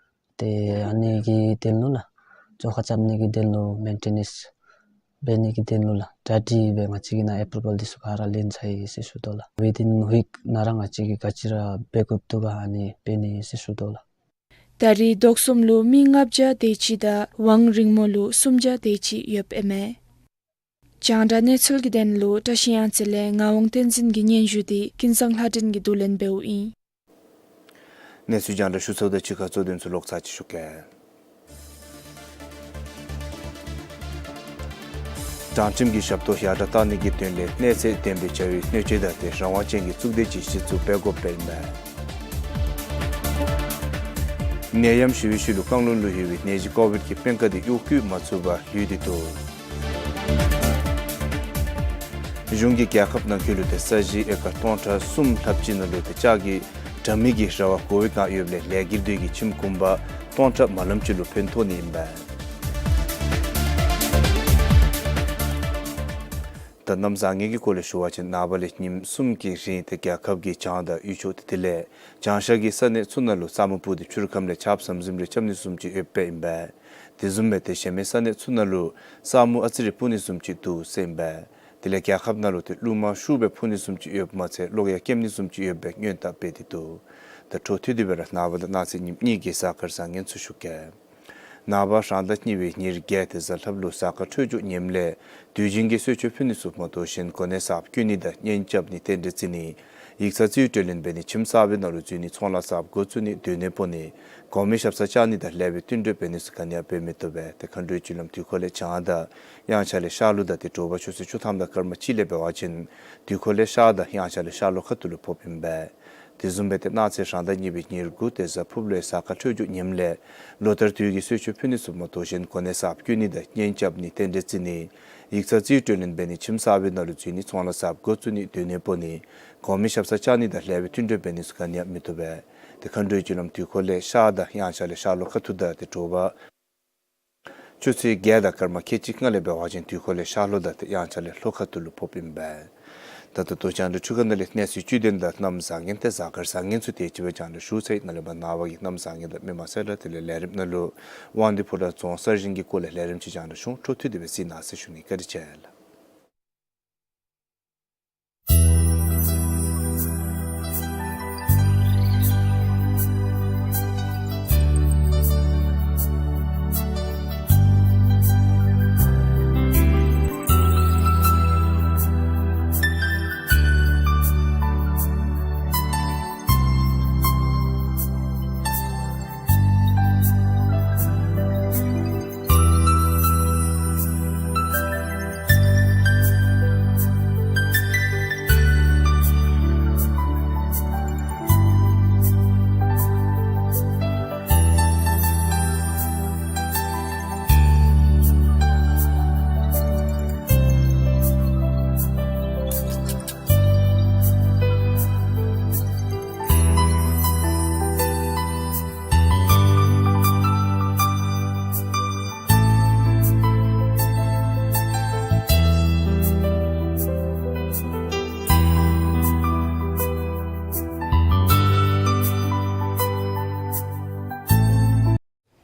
ཏེ་ཨ་ནི་གི་དོན་ལུ་ལགས་བཅོ་ཁ་རྐྱབ་ནི་གི་དོན་ལུ་མེན་ཊེ་ནེནསི་འབད་ནི་གི་དོན་ལུ་ལགས་གྲ་སྒྲིག་འབད་ང་བཅས་ཀྱིས་ནཱ་ཨེ་པྲུ་བཱལ་འདི་ཚུ་ག་ར་ལེན་ཚར་ཡི་ཟེར་ཞུ་དོ་ལགས། ཝི་དིན་ཝིཀ་ནང་ར་ང་བཅས་ཀྱིས་ག་ཅི་ར་འབད་དགོཔ་འདུག་ག་ཨ་ནི་འབད་ནི་ཟེར་ཞུ་དོ་ལགས། ད་རེས་དོག་གསུམ་ལུ་མི་ལྔ་བརྒྱ་དེ་ཅིག་དང་ཝང་རིང་མོ་ལུ་སུམ་བརྒྱ་དེ་ཅིག་ཡོདཔ་ཨིན་མས། རྒྱང་བསྒྲགས་གནས་ཚུལ་གྱི་དོན་ལུ་བཀྲ་ཤིས་གཡང་རྩེ་ལས་ངག་དབང་བསྟན་འཛིན་གྱི་སྙན་ཞུ་འདི་ཀུན་བཟང་ལྷ་སྒྲོན་གྱིས་བསྡུ་ལེན་འབདཝ་ཨིན། གནས་ཚུལ་རྒྱང་བསྒྲགས་ཞུ་ཚརཝ་དང་གཅིག་ཁར་གཙོ་དོན་ཚུ་ལོག་ཚར་ཅིག་ཞུ་གེ། དྲང་ཁྲིམས་ཀྱི་ཞབས་ཏོག་ཡར་དྲག་གཏང་ནི་གི་དོན་ལས་གནས་ཚད་ལྡན་པའི་བྱ་བའི་སྣོད་བཅུད་དང་ཏེ་རང་དབང་ཅན་གྱི་གཙུག་སྡེ་ཅིག་གཞི་བཙུགས་འབད་དགོཔ་ཨིན་པས། ནད་ཡམས་ཞི་བའི་ཤུལ་ལུ་བཀང་ལུང་ལུ་ཡོད་པའི་ནད་གཞི་ཀོ་ཝིཌ་ཀྱི་སྨན་ཁང་འདི་གཡོག་བཀོལ་མ་ཚུགས་པར་ལུས་ཏེ་འདུག། གཞུང་གིས་རྒྱལ་ཁབ་ནང་འཁོད་ལུ་ཏེ་ས་གཞི་ཨེ་ཀར་སྟོང་ཕྲག་གསུམ་ལྷགཔ་ཅིག་ནང་ལུ་ཏེ་ལྕགས་ཀྱི་དྲ་མིག་གི་ར་བ་བགོ་བའི་བསྒང་ཡོདཔ་ལས་ལས་འགུལ་འདི་གིས་ཁྱིམ་གུང་པ་སྟོང་ཕྲག་མ་ལངམ་ཅིག་ལུ་ཕན་ཐོགས་ནི་ཨིན་པས། ད་གནམ་བཟང་ངན་གྱི་སྐོར་ལས་ཞུ་བ་ཅིན་ནངས་པ་ལས་ཉིནམ་གསུམ་གྱི་རིང་ཏེ་རྒྱལ་ཁབ་ཀྱི་བྱང་དང་དབུས་ཕྱོགས་ཏེ་དེ་ལས་བྱང་ཤར་གྱི་ས་གནས་ཚུ་ནང་ལུ་ས་སྨུག་སྤུབས་ཏེ་ཕྱི་རུ་ཁམས་ལས་ཆརཔ་ཟམ་ཟིམ་རེ་རྐྱབ་ནི་བཟུམ་ཅིག་ཡོདཔ་ཨིན་པས། དེ་བཟུམ་སྦེ་ཏེ་གཞན་མི་ས་གནས་ཚུ་ནང་ལུ་ས་སྨུག་ཨ་ཙི་རེ་སྤུབ་ནི་བཟུམ་ཅིག་འདུག་ཟེར་ཨིན་པས། དེ་ལས་རྒྱལ་ཁབ་ནང་ལུ་ཏེ་རླུང་དམར་ཤུགས་སྦེ་འཕུ་ནི་བཟུམ་ཅིག་ཡོདཔ་མ་ཚད་གློག་ཡང་ཁེངས་ནི་བཟུམ་ཅིག་ཡོདཔ་སྦེ་སྔོན་བརྡ་སྤེལ་ཏེ་འདུག། ད་འཕྲོ་མཐུད་དེ་སྦེ་ར་ནངས་པ་དང་གནངས་ཚེ་ཉིནམ་གཉིས་ཀྱི་གཟའ་སྐར་བཟང་ངན་ཚུ་ཞུ་གེ། ནངས་པ་རང་ཟླ་གཉིས་པའི་ཉེར་བརྒྱད་ཏེ་གཟའ་ལྷགཔ་ལུ་གཟའ་སྐར་འཕྲོད་སྦྱོར་ངནམ་ལས་དུས་རྒྱུན་གྱི་གསོལ་མཆོད་ཕུལ་ནི་ཚུ་མ་གཏོགས་གཞན་གོ་གནས་གསརཔ་བསྐོ་ནི་དང་གཉེན་རྐྱབ་ནི་རྟེན་འབྲེལ་བརྩི་ནི་ཡིག་ཚང་རྩིས་སྤྲོད་ལེན་འབད་ནི་ཁྱིམ་གསར་པའི་ནང་ལུ་འཛུལ་ནི་ཚོང་ལཱ་གསརཔ་འགོ་བཙུགས་ནི་སྡོད་གནས་སྤོ་ནི་གོང་མའི་ཞབས་སར་བཅར་ནི་དང་ལེགས་པའི་བསྟུན་གྲོས་འབད་ནི་ཚུ་ག་ནི་ཡང་འབད་མི་བཏུབ་པས། ཏེ་མཁའ་འགྲོའི་རྒྱུ་ལམ་དུས་འཁོར་ལས་བྱང་དང་དབྱངས་འཆར་ལས་ཤར་ལུ་དང་ཏེ་དྲོ་པ་ཆུ་ཚོད་བཅུ་ཐམ་དང་སྐར་མ་གཅིག་ལས་འབད་བ་ཅིན་དུས་འཁོར་ལས་ཤར་དང་དབྱངས་འཆར་ལས་ཤར་ལྷོ་ཁ་ཐུག་ལུ་ཕོགཔ་ཨིན་པས། དེ་བཟུམ་སྦེ་ཏེ་གནངས་ཚེ་རང་ཟླ་གཉིས་པའི་ཉེར་དགུ་ཏེ་གཟའ་ཕུརཔ་ལུ་ཡང་གཟའ་སྐར་འཕྲོད་སྦྱོར་ངནམ་ལས་ལོ་ལྟར་དུས་ཀྱི་གསོལ་མཆོད་ཕུལ་ནི་ཚུ་མ་གཏོགས་གཞན་གོ་གནས་གསརཔ་བསྐོ་ནི་དང་གཉེན་རྐྱབ་ནི་རྟེན་འབྲེལ་བརྩི་ནི་ཡིག་ཚང་རྩིས་སྤྲོད་ལེན་འབད་ནི་ཁྱིམ་གསར་པའི་ནང་ལུ་འཛུལ་ནི་ཚོང་ལཱ་གསརཔ་འགོ་བཙུགས་ནི་སྡོད་གནས་སྤོ་ནི་གོང་མའི་ཞབས་སར་བཅར་ནི་དང་ལེགས་པའི་བསྟུན་གྲོས་འབད་ནི་ཚུ་ག་ནི་ཡང་མི་བཏུབ་པས། ཏེ་མཁའ་འགྲོའི་རྒྱུ་ལམ་དུས་འཁོར་ལས་ཤར་དང་དབྱངས་འཆར་ལས་ཤར་ལྷོ་ཁ་ཐུག་དང་ཏེ་དྲོ་པ་ཆུ་ཚོད་བརྒྱད་དང་སྐར་མ་ཁལ་གཅིག་ལྔ་ལས་འབད་བ་ཅིན་དུས་འཁོར་ལས་ཤར་ལྷོ་དང་ཏེ་དབྱངས་འཆར་ལས་ལྷོ་ཁ་ཐུག་ལུ་ཕོགཔ་ཨིན་པས། ད་ད་ལྟོ་རྒྱང་བསྒྲགས་འཕྲུལ་ཁང་ནང་ལས་གནས་ཚུལ་བཅུད་ལྡན་དང་གནམ་བཟང་ངན་ཏེ་གཟའ་སྐར་བཟང་ངན་ཚུ་དེ་ཅིག་སྦེ་རྒྱང་བསྒྲགས་ཞུ་ཚར་ཡི། ནཱ་ལས་ཕར་ནངས་པ་གི་གནམ་བཟང་ངན་དང་མི་མ་གསལ་ར་དེ་ལས་ལས་རིམ་ནང་ལུ་དབང་འདུས་ཕོ་བྲང་རྫོང་གསར་བཞེངས་ཀྱི་སྐོར་ལས་ལས་རིམ་ཅིག་རྒྱང་བསྒྲགས་ཞུ་འོང་། འཕྲོ་མཐུད་དེ་སྦེ་གཟིགས་གནང་ཟེར་ཞུ་ནི། བཀའ་དྲིན་ཆེ་ལགས།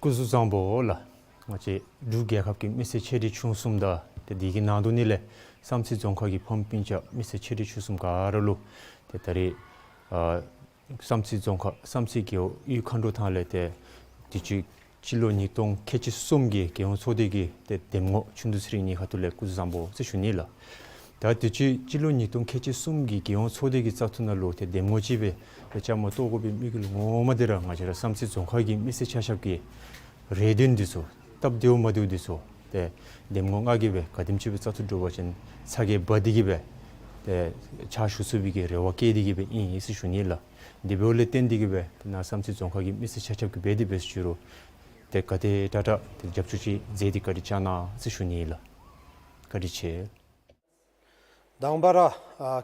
སྐུ་གཟུགས་བཟང་པོ་ལགས། ང་བཅས་འབྲུག་རྒྱལ་ཁབ་ཀྱི་མི་སེར་ཆེ་འབྲིང་ཆུང་གསུམ་དང་ཏེ་དེ་གི་ནང་དོག་ནི་ལས་བསམ་རྩེ་རྫོང་ཁག་གི་ཕམ་སྤུན་ཆ་མི་སེར་ཆེ་འབྲིང་ཆུང་གསུམ་ག་ར་ལུ་ཏེ་ད་རེས་ཨ་བསམ་རྩེ་རྫོང་ཁག་བསམ་རྩེ་རྒེད་འོག་དབུས་མཁའ་འགྲོ་ཐང་ལས་ཏེ་དུས་ཅི་སྤྱི་ལོ་ཉིས་སྟོང་ཁལ་གཅིག་གསུམ་གྱི་རྒྱལ་ཡོངས་ཚོགས་སྡེ་གི་ཏེ་འདེམས་ངོ་ཆུང་དུས་ཚེ་རིང་གཉིས་ཁ་ཐུག་ལས་སྐུ་གཟུགས་བཟང་པོ་ཟེར་ཞུ་ནི་ལགས། ད་དུས་ཅི་སྤྱི་ལོ་ཉིས་སྟོང་ཁལ་གཅིག་གསུམ་གྱི་རྒྱལ་ཡོངས་ཚོགས་སྡེ་གི་བཙག་འཐུ་ནང་ལུ་ཏེ་འདེམས་ངོ་ཅིག་སྦེ་ཏེ་བཅའ་མར་གཏོགས་དགོ་པའི་དམིགས་ཡུལ་ངོ་མ་འདི་ར་ང་བཅས་ར་བསམ་རྩེ་རྫོང་ཁག་གི་མི་སེར་ཆ་ཁྱབ་ཀྱི་རེ་འདུན་འདི་ཚུ་སྟབས་བདེཝ་མ་བདེཝ་འདི་ཚུ་ཏེ་འདེམས་ངོ་ལྔ་གིས་སྦེ་ག་དེམ་ཅིག་སྦེ་བཙག་འཐུ་གྲུབ་པ་ཅིན་ཚ་གྱང་འབག་སྟེ་གིས་སྦེ་ཏེ་ཕྱག་ཞུ་ཚུགས་པའི་གི་རེ་བ་བསྐྱེད་དེ་གིས་སྦེ་ཨིན་ཟེར་ཞུ་ནི་ལགས། དེ་འབདཝ་ལས་བརྟེན་ཏེ་གིས་སྦེ་ཏེ་ནཱ་བསམ་རྩེ་རྫོང་ཁག་གི་མི་སེར་ཆ་ཁྱབ་ཀྱིས་འབད་དེ་འབད་ཞུ་རུང་ཏེ་ག་དེ་དྲག་དྲག་ཏེ་རྒྱབ་སྐྱོར་ཅིག་མཛད་དེ་བཀའ་དྲིན་བསྐྱང་གནང་ཟེར་ཞུ་ནི་ལགས། བཀའ་དྲིན་ཆེ། དང་པ་ར་ཨ་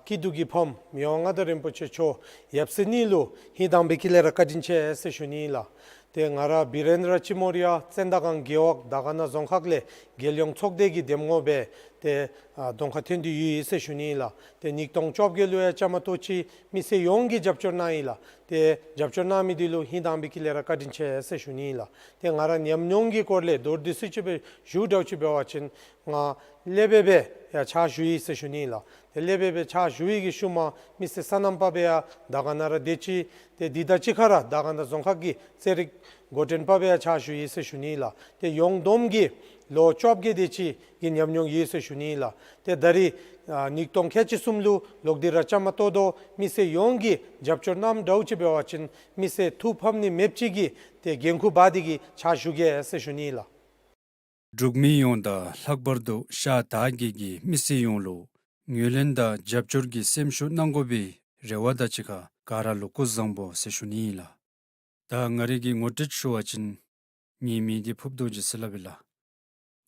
སྐྱིད་སྡུག་གི་ཕམ་མི་དབང་མངའ་བདག་རིན་པོ་ཆེ་མཆོག་ཡབ་སྲས་གཉིས་ལུ་ཧིང་དྭངས་པའི་དཀྱིལ་ལས་ར་བཀའ་དྲིན་ཆེ་ཟེར་ཞུ་ནི་ལགས། ཏེ་ང་ར་བི་རེན་དྲ་ཅི་མོ་རི་ཡ་ཙན་དན་སྒང་རྒེད་འོག་དར་དཀར་ན་རྫོང་ཁག་ལས་རྒྱལ་ཡོངས་ཚོགས་སྡེ་གི་འདེམས་ངོ་སྦེ་ཏེ་ཨ་གདོང་ཁར་ཐོན་ཏེ་ཡོད་ཟེར་ཞུ་ནི་ལགས། ཏེ་ཉིས་སྟོང་བཅོ་བརྒྱད་ལུ་ཡང་བཅའ་མར་གཏོགས་ཅི། མི་སེར་ཡོངས་ཀྱིས་རྒྱབ་སྐྱོར་གནང་ཡི་ལགས། ཏེ་རྒྱབ་སྐྱོར་གནང་མི་འདི་ལུ་ཧིང་དྭངས་པའི་དཀྱིལ་ལས་ར་བཀའ་དྲིན་ཆེ་ཟེར་ཞུ་ནི་ལགས། ཏེ་ང་ར་ཉམས་མྱོང་གི་སྐོར་ལས་མདོར་བསྡུས་ཅིག་སྦེ་ཞུ་དགོཔ་ཅིག་འབད་བ་ཅིན་ང་སློབ་དཔོན་སྦེ་ཡང་ཕྱག་ཞུ་ཡི་ཟེར་ཞུ་ནི་ལགས། ཏེ་སློབ་དཔོན་སྦེ་ཕྱག་ཞུ་བའི་གི་ཤུལ་མ་མི་སེར་སོ་ནམ་པ་སྦེ་ཡང་དར་དཀར་ན་ར་སྡོད་ཅི། ཏེ་འདི་དང་གཅིག་ཁར་ར་དར་དཀར་ན་རྫོང་ཁག་གི་རྩེད་རིགས་འགོ་འདྲེན་པ་སྦེ་ཡང་ཕྱག་ཞུ་ཡི་ཟེར་ཞུ་ནི་ལགས། ཏེ་ཡོངས་བསྡོམས་ཀྱིས་ལོ་བཅོ་བརྒྱད་དེ་ཅིག་གི་ཉམས་མྱོང་ཡོད་ཟེར་ཞུ་ནི་ལགས། ཏེ་ད་རིས་ཨ་ཉིས་སྟོང་ཁལ་གཅིག་གསུམ་ལུ་ལོག་སྟེ་ར་བཅའ་མར་གཏོགས་དོ། མི་སེར་ཡོངས་ཀྱིས་རྒྱབ་སྐྱོར་གནངམ་འདྲཝ་ཅིག་འབད་བ་ཅིན་མི་སེར་ཐུགས་ཕམ་ནི་མེདཔ་ཅིག་གི་ཏེ་འགན་ཁུར་འབག་སྟེ་གིས་ཕྱག་ཞུ་གེ་ཟེར་ཞུ་ནི་ལགས། འབྲུག་མི་ཡོངས་དང་ལྷག་པར་དུ་ཤར་དར་བརྒྱད་ཀྱི་མི་སེར་ཡོངས་ལུ་ངོས་ལེན་དང་རྒྱབ་སྐྱོར་གྱི་སེམས་ཤུགས་གནང་དགོ་པའི་རེ་བ་དང་གཅིག་ཁར་ག་ར་ལུ་སྐུ་གཟུགས་བཟང་པོ་ཟེར་ཞུ་ནི་ཨིན་ལགས། ད་ང་རའི་གི་ངོ་སྤྲོད་ཞུ་བ་ཅིན་ངེའི་མིང་འདི་ཕུརཔ་རྡོ་རྗེ་ཟེར་སླབ་ཨིན་ལགས།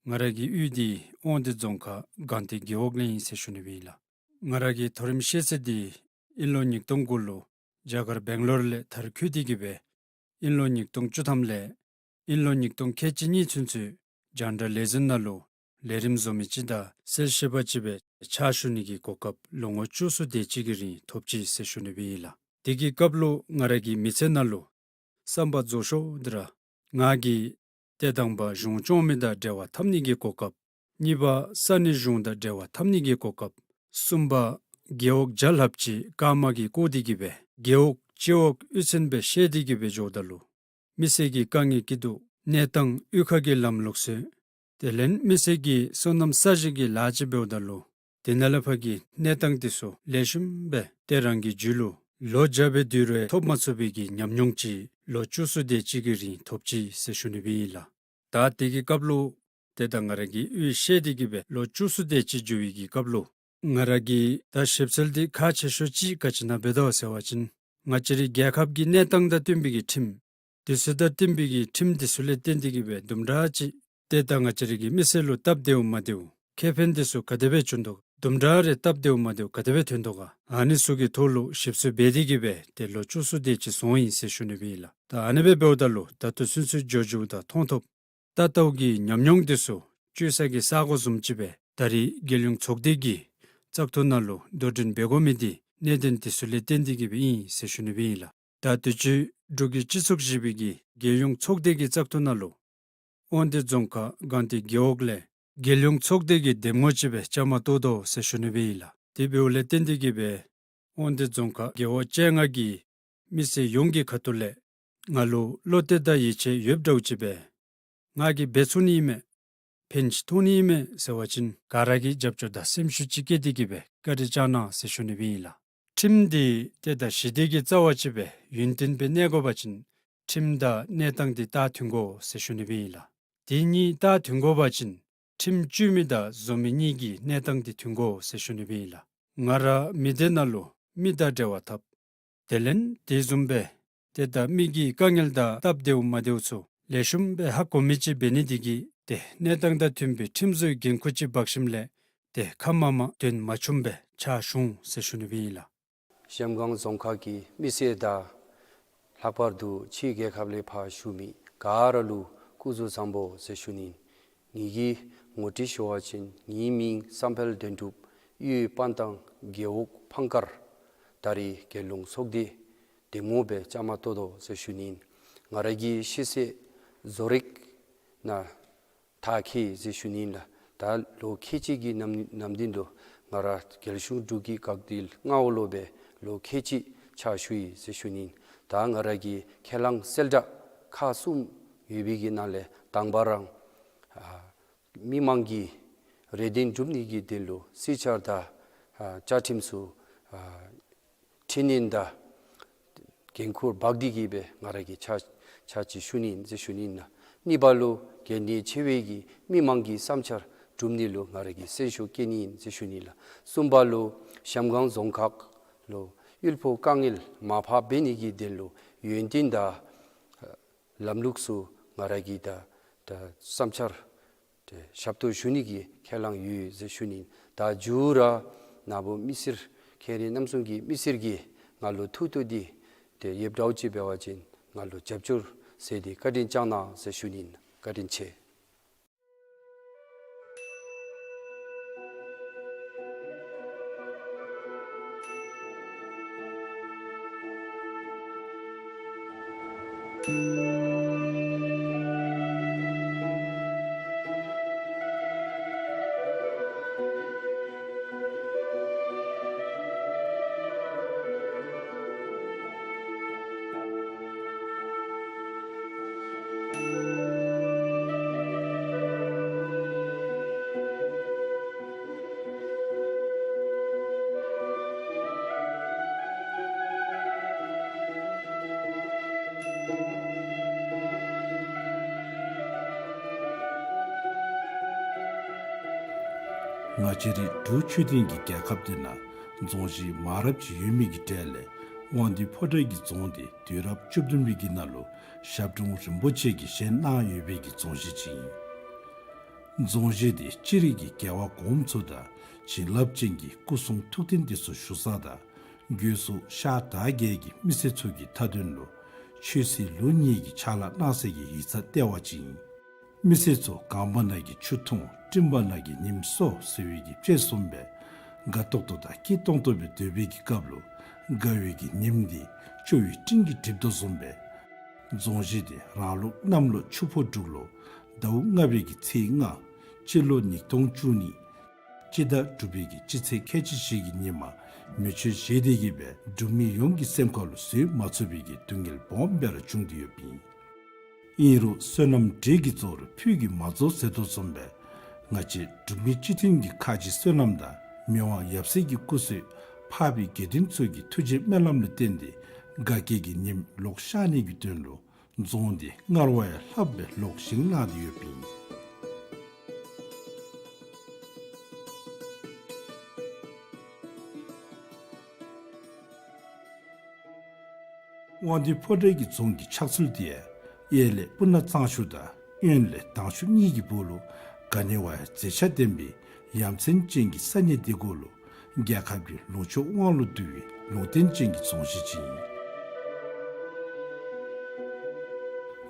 ང་རའི་གི་གཡུས་འདི་དབང་འདུས་རྫོང་ཁག་སྒང་སྟེང་རྒེད་འོག་ལས་ཨིན་ཟེར་ཞུ་ནི་སྦེ་ཨིན་ལགས། ང་རའི་གི་མཐོ་རིམ་ཤེས་ཚད་འདི་དབྱིན་ལོ་ཉིས་སྟོང་དགུ་ལུ་རྒྱ་གར་སྦེང་ལོར་ལས་མཐར་འཁྱོལ་ཏེ་གིས་སྦེ་དབྱིན་ལོ་ཉིས་སྟོང་བཅུ་ཐམ་ལས་དབྱིན་ལོ་ཉིས་སྟོང་ཁལ་གཅིག་གཉིས་ཚུན་ཚོད་རྒྱང་བསྒྲགས་ལས་འཛིན་ནང་ལུ་ལས་རིམ་བཟོ་མི་ཅིག་དང་གསལ་བཤད་པ་ཅིག་སྦེ་ཕྱག་ཞུ་ནི་གི་གོ་སྐབས་ལོ་ངོ་བཅུ་གསུམ་དེ་ཅིག་གི་རིང་ཐོབ་ཅི་ཟེར་ཞུ་ནི་སྦེ་ཨིན་ལགས། དེ་གི་སྐབས་ལུ་ང་རའི་གི་མི་ཚེ་ནང་ལུ་བསམ་པ་རྫོགས་ཤོས་འདི་ར་ང་གིས་ཏེ་དང་པ་གཞུང་སྐྱོང་མི་དང་འབྲེལ་བ་འཐབ་ནི་གི་གོ་སྐབས། གཉིས་པ་ས་གནས་གཞུང་དང་འབྲེལ་བ་འཐབ་ནི་གི་གོ་སྐབས། གསུམ་པ་རྒེད་འོག་བརྒྱ་ལྷགཔ་ཅིག་ཀརྨ་གིས་བསྐོ་སྟེ་གིས་སྦེ་རྒེད་འོག་སྤྱི་འོག་གཡུས་ཚན་སྦེ་ཤེས་ཏེ་གིས་སྦེ་འགྱོཝ་ད་ལུ་མི་སེར་གྱི་དཀའ་ངལ་སྐྱིད་སྡུག་གནས་སྟངས་གཡུས་ཁ་གི་ལམ་ལུགས་སྲོལ་དེ་ལས་མི་སེར་གྱི་སོ་ནམ་ས་གཞི་གི་ལཱ་ཅིག་འབདཝ་ད་ལུ་དེ་ནང་ལས་ཕར་གྱི་གནས་སྟངས་དེ་ཚུ་ལེགས་ཤོམ་སྦེ་ཏེ་རང་གི་རྒྱུད་ལུ་ལོ་བརྒྱ་སྦེ་སྡོད་རུང་ཐོབ་མ་ཚུགས་པའི་གི་ཉམས་མྱོང་ཅིག་ལོ་བཅུ་གསུམ་དེ་ཅིག་གི་རིང་ཐོབ་ཅི་ཟེར་ཞུ་ནི་སྦེ་ཨིན་ལགས། ད་དེ་གི་སྐབས་ལུ་ཏེ་ད་ང་རའི་གི་གཡུས་ཤེས་ཏེ་གིས་སྦེ་ལོ་བཅུ་གསུམ་དེ་ཅིག་འགྱོ་བའི་གི་སྐབས་ལུ་ང་རའི་གི་ད་ཞིབ་འཚོལ་འདི་ཁག་ཆེ་ཤོས་ཅིག་ག་ཅི་ནང་འབད་དོ་ཟེར་བ་ཅིན་ང་བཅས་རའི་རྒྱལ་ཁབ་ཀྱི་གནས་སྟངས་དང་བསྟུན་པའི་གི་ཁྲིམས་དེ་ཚུ་དང་བསྟུན་པའི་གི་ཁྲིམས་དེ་ཚུ་ལས་བརྟེན་ཏེ་གིས་སྦེ་དུམ་གྲ་ཅིག་ཏེ་ད་ང་བཅས་རའི་གི་མི་སེར་ལུ་སྟབས་བདེཝ་མ་བདེཝ་ཁེ་ཕན་དེ་ཚུ་ག་དེ་སྦེ་བྱུང་དོ་དུམ་གྲ་རེ་སྟབས་བདེཝ་མ་བདེཝ་ག་དེ་སྦེ་ཐོན་དོ་ག་ཨ་ནི་ཚུ་གི་ཐོག་ལུ་ཞིབ་འཚོལ་འབད་དེ་གིས་སྦེ་ཏེ་ལོ་བཅུ་གསུམ་དེ་ཅིག་སོང་ཡི་ཟེར་ཞུ་ནི་སྦེ་ཨིན་ལགས། ད་ཨ་ནི་སྦེ་འབདཝ་ད་ལུ་ད་ལྟོ་ཚུན་ཚོད་འགྱོ་འགྱོཝ་དང་མཐོང་ཐོབ་ལྟ་རྟོག་གི་ཉམས་མྱོང་དེ་ཚུ་བཅོས་ས་གི་ས་སྒོ་བཟུམ་ཅིག་སྦེ་ད་རིས་རྒྱལ་ཡོངས་ཚོགས་སྡེ་གི་བཙག་འཐུ་ནང་ལུ་དོ་འགྲན་འབད་དགོ་མི་འདི་གནད་དོན་དེ་ཚུ་ལས་བརྟེན་ཏེ་གིས་སྦེ་ཨིན་ཟེར་ཞུ་ནི་སྦེ་ཨིན་ལགས། ད་དུས་ཅི་འབྲུག་གི་སྤྱི་ཚོགས་བཞི་པའི་གི་རྒྱལ་ཡོངས་ཚོགས་སྡེ་གི་བཙག་འཐུ་ནང་ལུ་དབང་འདུས་རྫོང་ཁག་སྒང་སྟེང་རྒེད་འོག་ལས་རྒྱལ་ཡོངས་ཚོགས་སྡེ་གི་འདེམས་ངོ་ཅིག་སྦེ་བཅའ་མར་གཏོགས་དོ་ཟེར་ཞུ་ནི་སྦེ་ཨིན་ལགས། དེ་འབདཝ་ལས་བརྟེན་ཏེ་གིས་སྦེ་དབང་འདུས་རྫོང་ཁག་རྒེད་འོག་བཅོ་ལྔ་གི་མི་སེར་ཡོངས་ཀྱི་ཁ་ཐུག་ལས་ང་ལུ་བློ་གཏད་དང་ཡིད་ཆེས་ཡོདཔ་འདྲཝ་ཅིག་སྦེ་ང་གིས་འབད་ཚུགས་ནི་ཨིན་མས། ཕན་ཅིག་ཐོགས་ནི་ཨིན་མས་ཟེར་བ་ཅིན་ག་ར་གིས་རྒྱབ་སྐྱོར་དང་སེམས་ཤུགས་ཅིག་བསྐྱེད་དེ་གིས་སྦེ་བཀའ་དྲིན་བསྐྱང་གནང་ཟེར་ཞུ་ནི་སྦེ་ཨིན་ལགས། ཁྲིམས་འདི་ཏེ་ད་ཞི་བདེ་གི་རྩ་བ་ཅིག་སྦེ་ཡུན་བརྟན་སྦེ་གནས་དགོ་པ་ཅིན་ཁྲིམས་དང་གནས་སྟངས་འདི་ད་མཐུན་དགོ་ཟེར་ཞུ་ནི་སྦེ་ཨིན་ལགས། དེ་གཉིས་ད་མཐུན་དགོ་པ་ཅིན་ཁྲིམས་བཅོས་མི་དང་བཟོ་མི་གཉིས་ཀྱི་གནས་སྟངས་འདི་མཐུན་དགོ་ཟེར་ཞུ་ནི་སྦེ་ཨིན་ལགས། ང་ར་མི་སྡེ་ནང་ལུ་མི་དང་འབྲེལ་བ་འཐབ། དེ་ལས་དེ་བཟུམ་སྦེ་ཏེ་ད་མི་གི་དཀའ་ངལ་དང་སྟབས་བདེཝ་མ་བདེཝ་ཚུ་ལེགས་ཤོམ་སྦེ་ཧ་གོ་མི་ཅིག་འབད་ནི་དེ་གིས་ཏེ་གནས་སྟངས་དང་མཐུན་པའི་ཁྲིམས་བཟོའི་འགན་ཁུར་ཅིག་འབག་ཞིནམ་ལས་ཏེ་ཁ་མ་མ་དོན་མ་ཆུངམ་སྦེ་ཕྱག་ཞུ་འོང་ཟེར་ཞུ་ནི་སྦེ་ཨིན་ལགས། གཞལམ་སྒང་རྫོང་ཁག་གི་མི་སེར་དང་ལྷག་པར་དུ་ཕྱི་རྒྱལ་ཁབ་ལས་ཕར་བཞུགས་མི་ག་ར་ལུ་སྐུ་གཟུགས་བཟང་པོ་ཟེར་ཞུ་ནི། ངེ་གི་ངོ་སྤྲོད་ཞུ་བ་ཅིན་ངེའི་མིང་བསམ་འཕེལ་དོན་གྲུབ། གཡུས་པན་ཏང་རྒེད་འོག་ཕང་དཀར། ད་རིས་རྒྱལ་ཡོངས་ཚོགས་སྡེ་འདེམས་ངོ་སྦེ་བཅའ་མར་གཏོགས་དོ་ཟེར་ཞུ་ནི། ང་ར་གི་ཤེས་ཚད་བཟོ་རིག་ནང་མཐར་འཁྱོལ་ཡི་ཟེར་ཞུ་ནི་ལགས། ད་ལོ་ཁལ་གཅིག་གི་ནམ་ནམ་དུས་ལུ་ང་ར་རྒྱལ་གཞུང་འབྲུག་གི་འགག་སྡེ་ལྔ་བ་ལུ་སྦེ་ལོ་ཁལ་གཅིག་ཕྱག་ཞུ་ཡི་ཟེར་ཞུ་ནི། ད་ང་ར་གི་ཁས་བླངས་གསལ་བསྒྲགས་ཁག་གསུམ་ཡོད་པའི་གི་ནང་ལས་དང་པ་ར་ཨ་མི་མང་གི་རེ་འདུན་སྒྲུབ་ནི་གི་དོན་ལུ་སྲིད་འཆར་དང་ ཨ་བཅའ་ཁྲིམས་ཚུ་ཨ་འཐེན་ནི་དང་འགན་ཁུར་འབག་སྟེ་གིས་སྦེ་ང་ར་གིས་ཕྱག་ཕྱག་ཕྱིད་ཞུ་ནི་ཨིན་ཟེར་ཞུ་ནི་ཨིན་ལགས། གཉིས་པ་ལུ་གལ་གནད་ཆེ་བའི་གི་མི་མང་གི་བསམ་འཆར་སྒྲུབ་ནི་ལུ་ང་ར་གིས་སེམས་ཤུགས་བསྐྱེད་ནི་ཨིན་ཟེར་ཞུ་ནི་ལགས། གསུམ་པ་ལུ་གཞལམ་སྒང་རྫོང་ཁག་ལུ་དབུལ་པོ་དཀའ་ངལ་མར་ཕབ་འབད་ནི་གི་དོན་ལུ་ཡོན་ཏན་དང་ལམ་ལུགས་ཚུ་ང་ར་གིས་ད་ད་བསམ་འཆར་ཏེ་ཞབས་ཏོག་ཞུ་ནི་གི་ཁས་བླངས་ཡོད་ཟེར་ཞུ་ནི་ཨིན། ད་མཇུག་ར་ན་བུ་མི་སེར་མཁན་རིན་རྣམ་གསུམ་གྱི་མི་སེར་གྱིས་ང་ལུ་ཐུགས་གཏུགས་ཏེ་ཏེ་ཡོདཔ་འདྲཝ་ཅིག་འབད་བ་ཅིན་ང་ལུ་རྒྱབ་སྐྱོར་མཛད་དེ་བཀའ་དྲིན་བསྐྱང་གནང་ཟེར་ཞུ་ནི་ཨིན། བཀའ་དྲིན་ཆེ། ང་བཅས་རའི་འབྲུག་ཆོས་ལྡན་གྱི་རྒྱལ་ཁབ་འདི་ནང་རྫོང་གཞི་མང་རབས་ཅིག་ཡོད་མི་གི་གྲས་ལས་དབང་འདུས་ཕོ་བྲང་གི་རྫོང་འདི་དུས་རབས་བཅུ་བདུན་པའི་གི་ནང་ལུ་ཞབས་དྲུང་རིན་པོ་ཆེ་གིས་བཞེངས་གནང་ཡོད་པའི་གི་རྫོང་གཞི་ཅིག་ཨིན། རྫོང་གཞི་འདི་སྤྱིར་གྱི་རྒྱལ་བ་གོངམ་ཚུ་དང་བྱིན་རླབས་ཅན་གྱི་སྐུ་གསུང་ཐུགས་རྟེན་འདི་ཚུ་བཞུགས་ས་དང་སྒོས་སུ་ཤར་དར་བརྒྱད་ཀྱི་མི་སེར་ཚུ་གི་མཐའ་དོན་ལུ་ཆོས་སྲིད་ལུགས་གཉིས་ཀྱི་ཕྱག་ལཱ་གནང་སའི་གི་ཡིག་ཚང་ལྟེ་བ་ཅིག་ཨིན། མི་སེར་ཚུ་གངམ་ནང་གི་ཆུ་འཐུང་སྤྲིནམ་ནང་གི་ཉིམ་གསོ་ཟེར་བའི་གི་དཔྱེ་བཟུམ་སྦེ་དགའ་ཏོག་ཏོ་དང་སྐྱིད་ཏོང་ཏོ་སྦེ་སྡོད་པའི་གི་སྐབས་ལུ་དགའ་བའི་གི་ཉིམ་འདི་སྐྱོ་བའི་སྤྲིན་གྱིས་སྒྲིབ་དོ་བཟུམ་སྦེ་རྫོང་གཞི་འདི་རང་ལུགས་གནམ་ལོ་ཆུ་ཕོ་འབྲུག་ལོ་ཟླཝ་ལྔ་པའི་གི་ཚེས་ལྔ་སྤྱི་ལོ་ཉིས་སྟོང་བཅུ་གཉིས་སྤྱི་ཟླ་དྲུག་པའི་གི་སྤྱི་ཚེས་ཁལ་གཅིག་བཞི་གི་ཉིནམ་མེ་མཆོད་བཞེས་ཏེ་གིས་སྦེ་འབྲུག་མི་ཡོངས་ཀྱི་སེམས་ཁ་ལུ་བཟོད་མ་ཚུགས་པའི་གི་སྡུག་བསྔལ་སྦོམ་སྦེ་ར་བྱུང་སྟེ་ཡོདཔ་ཨིན། ཨིན་རུང་བསོད་ནམས་འབྲས་ཀྱི་རྫོགས་རུང་ཕུད་ཀྱིས་མ་རྫོགས་ཟེར་དོ་བཟུམ་སྦེ་ང་བཅས་འབྲུག་མི་སྤྱི་མཐུན་གྱི་ཁ་རྗེ་བསོད་ནམས་དང་མི་དབང་ཡབ་སྲས་ཀྱི་སྐུ་བསོད་འཕགས་པའི་དགེ་འདུན་ཚུ་གི་ཐུགས་རྗེ་སྨོན་ལམ་ལུ་བརྟེན་ཏེ་དགའ་སྐྱིད་ཀྱི་ཉིམ་ལོག་ཤར་ནི་གི་དོན་ལུ་རྫོང་འདི་སྔར་བ་ཡང་ལྷགཔ་སྦེ་ལོག་བཞེངས་གནང་སྟེ་ཡོདཔ་ཨིན། དབང་འདུས་ཕོ་བྲང་གི་རྫོང་གི་ཆགས་ཚུལ་འདི་གཡས་ལས་སྤུ་ན་གཙང་ཆུ་དང་གཡོན་ལས་དྭངས་ཆུ་གཉིས་ཀྱི་སྦུག་ལུ་ག་ནི་བ་ཡང་མཛེས་ཆ་ལྡན་པའི་ཡ་མཚན་ཅན་གྱི་ས་གནས་འདི་གུ་ལུ་རྒྱལ་ཁབ་ཀྱི་ལུང་ཕྱོགས་དབང་ལུ་བསྡུ་བའི་ལུང་བསྟན་ཅན་གྱི་རྫོང་གཞི་ཅིག་ཨིན།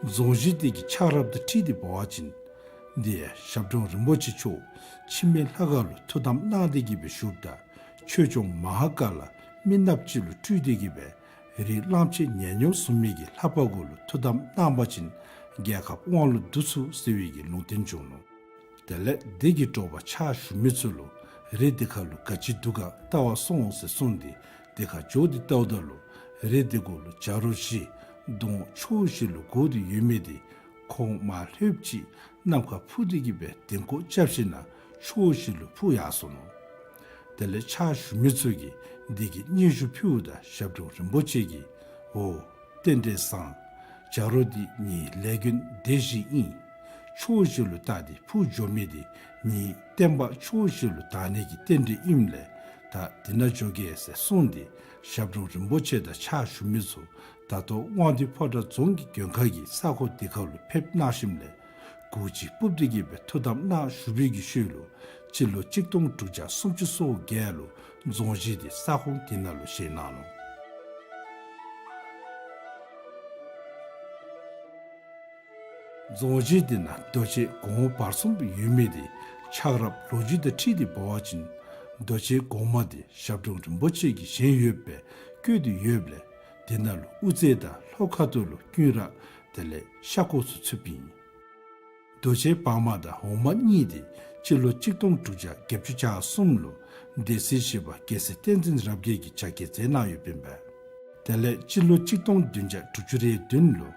རྫོང་གཞི་འདི་གི་ཆགས་རབས་དང་འཁྲིལ་ཏེ་འབད་བ་ཅིན་འདི་ཡང་ཞབས་དྲུང་རིན་པོ་ཆེ་མཆོག་འཆི་མེད་ལྷ་ཁང་ལུ་ཐུགས་དམ་གནང་སྟེ་གིས་སྦེ་བཞུགསཔ་ད་ཆོས་སྐྱོང་མ་ཧཱ་ཀཱ་ལ་མི་ནགཔོ་ཅིག་ལུ་སྤྲུལ་ཏེ་གིས་སྦེ་རི་གླང་ཆེན་ཉ་སྨྱོན་བཟུམ་མའི་གི་ལྷ་པ་གུ་ལུ་ཐུགས་དམ་གནང་པ་ཅིན་རྒྱལ་ཁབ་དབང་ལུ་བསྡུ་ཚུགས་ཟེར་བའི་གི་ལུང་བསྟན་བྱུང་ནུག། དེ་ལས་འདི་གི་དྲོ་པ་ཕྱག་ཞུ་མི་ཚུ་ལུ་རི་འདི་ཁ་ལུ་ག་ཅི་འདུག་ག་བལྟ་བར་སོང་ཟེར་གསུངས་ཏེ་འདི་ཁར་འགྱོ་སྟེ་བལྟཝ་ད་ལུ་རི་འདི་གུ་ལུ་བྱ་རོག་བཞི་གདོང་ཕྱོགས་བཞི་ལུ་བསྒོར་ཏེ་ཡོད་མི་འདི་ཁོང་མར་ལྷོདཔ་ཅིག་གནམ་ཁར་འཕུར་ཏེ་གིས་སྦེ་ལྡིང་སྐོར་རྐྱབ་ཞིནམ་ལས་ཕྱོགས་བཞི་ལུ་འཕུར་ཡར་སོ་ནུག། དེ་ལས་ཕྱག་ཞུ་མི་ཚུ་གིས་འདི་གི་སྙན་ཞུ་ཕུལཝ་ད་ཞབས་དྲུང་རིན་པོ་ཆེ་གིས་འོ་རྟེན་འབྲེལ་བཟང་། བྱ་རོག་འདི་ངེའི་ལས་མགོན་སྡེ་བཞི་ཨིན། ཕྱོགས་བཞི་ལུ་བལྟ་སྟེ་འཕུར་འགྱོ་མི་འདི་ངེའི་བསྟན་པ་ཕྱོགས་བཞི་ལུ་དར་ནི་གི་རྟེན་འབྲེལ་ཨིནམ་ལས་ད་འདི་ནང་འགྱོ་གེ་ཟེར་གསུངས་ཏེ་ཞབས་དྲུང་རིན་པོ་ཆེ་དང་ཕྱག་ཞུ་མི་ཚུ་ད་ལྟོ་དབང་འདུས་ཕོ་བྲང་རྫོང་གི་མགོན་ཁང་གི་ས་ཁོངས་འདི་ཁ་ལུ་ཕེབས་གནང་ཞིནམ་ལས་གུར་ཅིག་སྤུབས་ཏེ་གིས་སྦེ་ཐུགས་དམ་གནང་བཞུགས་པའི་གི་ཤུལ་ལུ་སྤྱི་ལོ་གཅིག་སྟོང་དྲུག་བརྒྱ་སུམ་ཅུ་སོ་བརྒྱད་ལུ་རྫོང་གཞི་འདི་ས་ཁོངས་འདི་ནང་ལུ་བཞེངས་གནང་ནུག། རྫོང་གཞི་འདི་ནང་རྡོ་གཅལ་གོང་འོག་བར་གསུམ་ཡོད་མི་འདི་ཆགས་རབས་ལོ་རྒྱུས་དང་འཁྲིལ་ཏེ་འབད་བ་ཅིན་རྡོ་གཅལ་གོང་མ་འདི་ཞབས་དྲུང་རིན་པོ་ཆེ་གིས་བཞེངས་ཡོདཔ་སྦེ་བཀོད་དེ་ཡོདཔ་ལས་འདི་ནང་ལུ་དབུ་རྩེ་དང་ལྷོ་ཁ་ཐུག་ལུ་ཀུན་ར་དེ་ལས་ཤ་ཁོག་ཚུ་ཚུདཔ་ཨིན། རྡོ་གཅལ་བར་མ་དང་འོག་མ་གཉིས་འདི་སྤྱི་ལོ་གཅིག་སྟོང་དྲུག་བརྒྱ་བརྒྱད་ཅུ་གྱ་གསུམ་ལུ་སྡེ་སྲིད་བཞི་པ་རྒྱལ་སྲས་བསྟན་འཛིན་རབ་རྒྱས་ཀྱིས་རྒྱ་བསྐྱེད་མཛད་གནང་ཡོདཔ་ཨིན་པས། དེ་ལས་སྤྱི་ལོ་གཅིག་སྟོང་བདུན་བརྒྱ་དྲུག་ཅུ་རེ་བདུན་ལུ་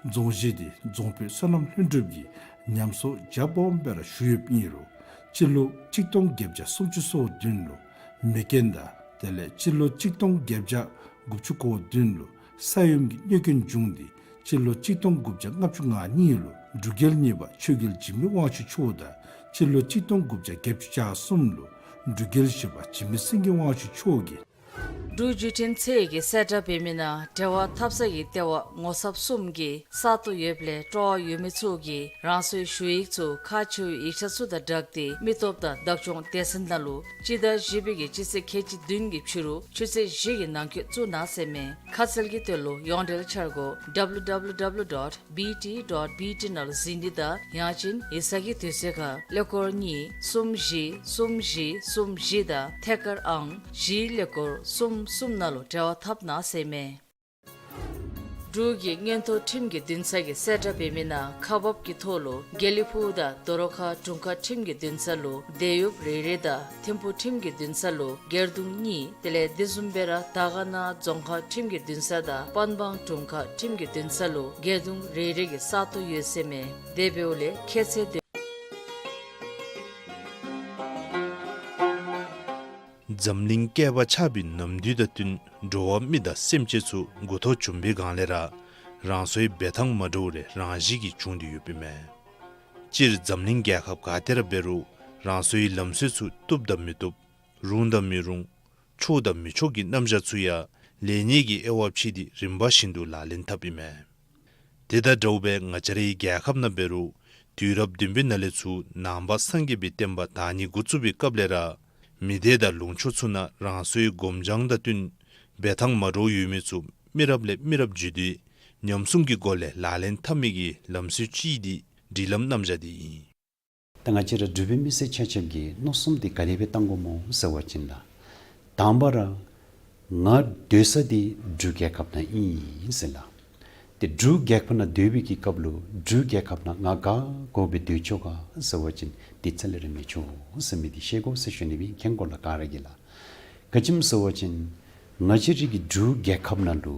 རྫོང་གཞི་འདི་རྫོང་དཔོན་བསོད་ནམས་ལྷུན་གྲུབ་ཀྱིས་ཉམས་གསོ་རྒྱ་སྦོམ་སྦེ་ར་ཞུ་ཡོདཔ་ཨིན་རུང་སྤྱི་ལོ་གཅིག་སྟོང་བརྒྱད་བརྒྱ་སུམ་ཅུ་སོ་བདུན་ལུ་ མེ་རྐྱེན་དང་དེ་ལས་སྤྱི་ལོ་གཅིག་སྟོང་བརྒྱད་བརྒྱ་དགུ་བཅུ་གོ་བདུན་ལུ་ས་ཡོམ་གྱི་གནོད་སྐྱོན་བྱུང་སྟེ་སྤྱི་ལོ་གཅིག་སྟོང་དགུ་བརྒྱ་ལྔ་བཅུ་ང་གཉིས་ལུ་འབྲུག་རྒྱལ་གཉིས་པ་ཆོས་རྒྱལ་འཇིགས་མེད་དབང་ཕྱུག་མཆོག་དང་སྤྱི་ལོ་གཅིག་སྟོང་དགུ་བརྒྱ་བརྒྱད་ཅུ་གྱ་གསུམ་ལུ་འབྲུག་རྒྱལ་བཞི་པ་འཇིགས་མེད་སེང་གེ་དབང་ཕྱུག་མཆོག་གིས་འབྲུག་བརྒྱུད་འཕྲིན་ཚད་ཀྱི་གསལ་བསྒྲགས་འབད་མི་ནང་འབྲེལ་བ་འཐབ་ས་ཀྱི་ལྟེ་བ་ངོ་ཚབ་གསུམ་གྱི་ས་སྟོང་ཡོདཔ་ལས་སྤྲོ་བ་ཡོད་མི་ཚུ་གིས་རང་སོའི་ཞུ་ཡིག་ཚུ་ཁག་ཆེ་བའི་ཡིག་ཆ་ཚུ་དང་སྦྲགས་ཏེ་མི་སྟོབས་དང་བདག་སྐྱོང་སྡེ་ཚན་ནང་ལུ་སྤྱི་ཟླ་བཞི་པའི་གི་སྤྱི་ཚེས་ཁལ་གཅིག་བདུན་གྱི་ཕྱི་རུ་ཆུ་ཚོད་བཞི་གི་ནང་འཁོད་བཙུགས་གནང་ཟེར་མས། ཁ་གསལ་གྱི་དོན་ལུ་ཡོངས་འབྲེལ་འཆར་སྒོ་W W W dot B T dot B T ནང་ལུ་གཟིགས་ནི་དང་ཡང་ཅིན་ཡིག་ཚང་གི་དུས་ཚོད་ཁར་ཀླད་ཀོར་གཉིས་གསུམ་བཞི་གསུམ་བཞི་གསུམ་བཞི་དང་ཐད་ཀར་ཨང་བཞི་ཀླད་ཀོར་གསུམ་གསུམ་ནང་ལུ་འབྲེལ་བ་འཐབ་གནང་ཟེར་མས། འབྲུག་གི་མངོན་མཐོ་ཁྲིམས་ཀྱི་འདུན་ས་གི་གསལ་བསྒྲགས་འབད་མི་ནང་ཁག་འབགཔ་ཀྱི་ཐོག་ལུ་དགེ་ལེགས་ཕུག་དང་རྡོ་རོ་ཁ་དྲུང་ཁག་ཁྲིམས་ཀྱི་འདུན་ས་ལུ་དེ་ཡུབ་རེ་རེ་དང་ཐིམ་ཕུག་ཁྲིམས་ཀྱི་འདུན་ས་ལུ་སྒེར་དུང་གཉིས། དེ་ལས་དེ་བཟུམ་སྦེ་ར་དར་དཀར་ན་རྫོང་ཁག་ཁྲིམས་ཀྱི་འདུན་ས་དང་པན་སྦང་དྲུང་ཁག་ཁྲིམས་ཀྱི་འདུན་ས་ལུ་སྒེར་དུང་རེ་རེ་གི་ས་སྟོང་ཡོད་ཟེར་མས། དེ་འབདཝ་ལས་ཁྱད་ཚད་དོན། འཛམ་གླིང་བསྐལ་པ་ཆགས་པའི་ནམ་དུས་དང་བསྟུན་འགྲོ་བ་མི་དང་སེམས་ཅན་ཚུ་མགུ་ཐོག་འབྱུང་བའི་སྒང་ལས་ར་རང་སོའི་འབད་ཐངས་མ་འདྲཝ་རེ་རང་བཞིན་གྱིས་བྱུང་སྟེ་ཡོདཔ་ཨིན་མས། སྤྱིར་འཛམ་གླིང་རྒྱལ་ཁབ་ག་ཏེ་ར་འབད་རུང་རང་སོའི་ལམ་སྲོལ་ཚུ་བཏུབ་དང་མི་བཏུབ། རུང་དང་མི་རུང་། ཆོག་དང་མི་ཆོག་གི་རྣམ་གཞག་ཚུ་ཡང་ལེགས་ཉེས་ཀྱི་དབྱེ་བ་ཕྱེ་སྟེ་རིམ་པ་བཞིན་དུ་ལག་ལེན་འཐབ་ཨིན་མས། དེ་དང་འདྲཝ་སྦེ་ང་བཅས་རའི་རྒྱལ་ཁབ་ནང་འབད་རུང་དུས་རབས་བདུན་པའི་ནང་ལས་ཚུར་ནང་པ་སངས་རྒྱས་པའི་བསྟན་པ་དར་ནི་འགོ་བཙུགས་པའི་སྐབས་ལས་ར་མི་སྡེ་དང་ལུང་ཕྱོགས་ཚུ་ནང་རང་སོའི་སྒོམ་སྦྱང་དང་བསྟུན་འབད་ཐངས་མ་འདྲཝ་ཡོད་མི་ཚུ་མི་རབས་ལས་མི་རབས་བརྒྱུད་དེ་ཉམས་སྲུང་གི་སྒོ་ལས་ལག་ལེན་འཐབ་མི་གི་ལམ་སྲོལ་ཅིག་འདི་སྒྲིག་ལམ་རྣམ་གཞག་འདི་ཨིན། ད་ང་བཅས་ར་འབྲུག་པའི་མི་སེར་ཆ་ཁྱབ་ཀྱིས་མནོ་བསམ་འདི་ག་དེ་སྦེ་བཏང་དགོཔ་སྨོ་ཟེར་བ་ཅིན་ལགས། དང་པ་ར་ང་སྡོད་ས་འདི་འབྲུག་རྒྱལ་ཁབ་ནང་ཨིན་ཟེར་ལགས། ཏེ་འབྲུག་རྒྱལ་ཁབ་ནང་སྡོད་པའི་གི་སྐབས་ལུ་འབྲུག་རྒྱལ་ཁབ་ནང་ང་ག་དགོ་སྦེ་སྡོད་ཆོག་ག་ཟེར་བ་ཅིན་འདི་རྩ་ལས་ར་མི་ཆོག་ཟེར་མི་འདི་ཤེས་དགོ་ཟེར་ཞུ་ནི་ཨིན། མཁྱེན་དགོ་ལགས་ག་ར་གིས་ལགས། ག་ཅི་སྨོ་ཟེར་བ་ཅིན་ང་བཅས་རའི་གི་འབྲུག་རྒྱལ་ཁབ་ནང་ལུ་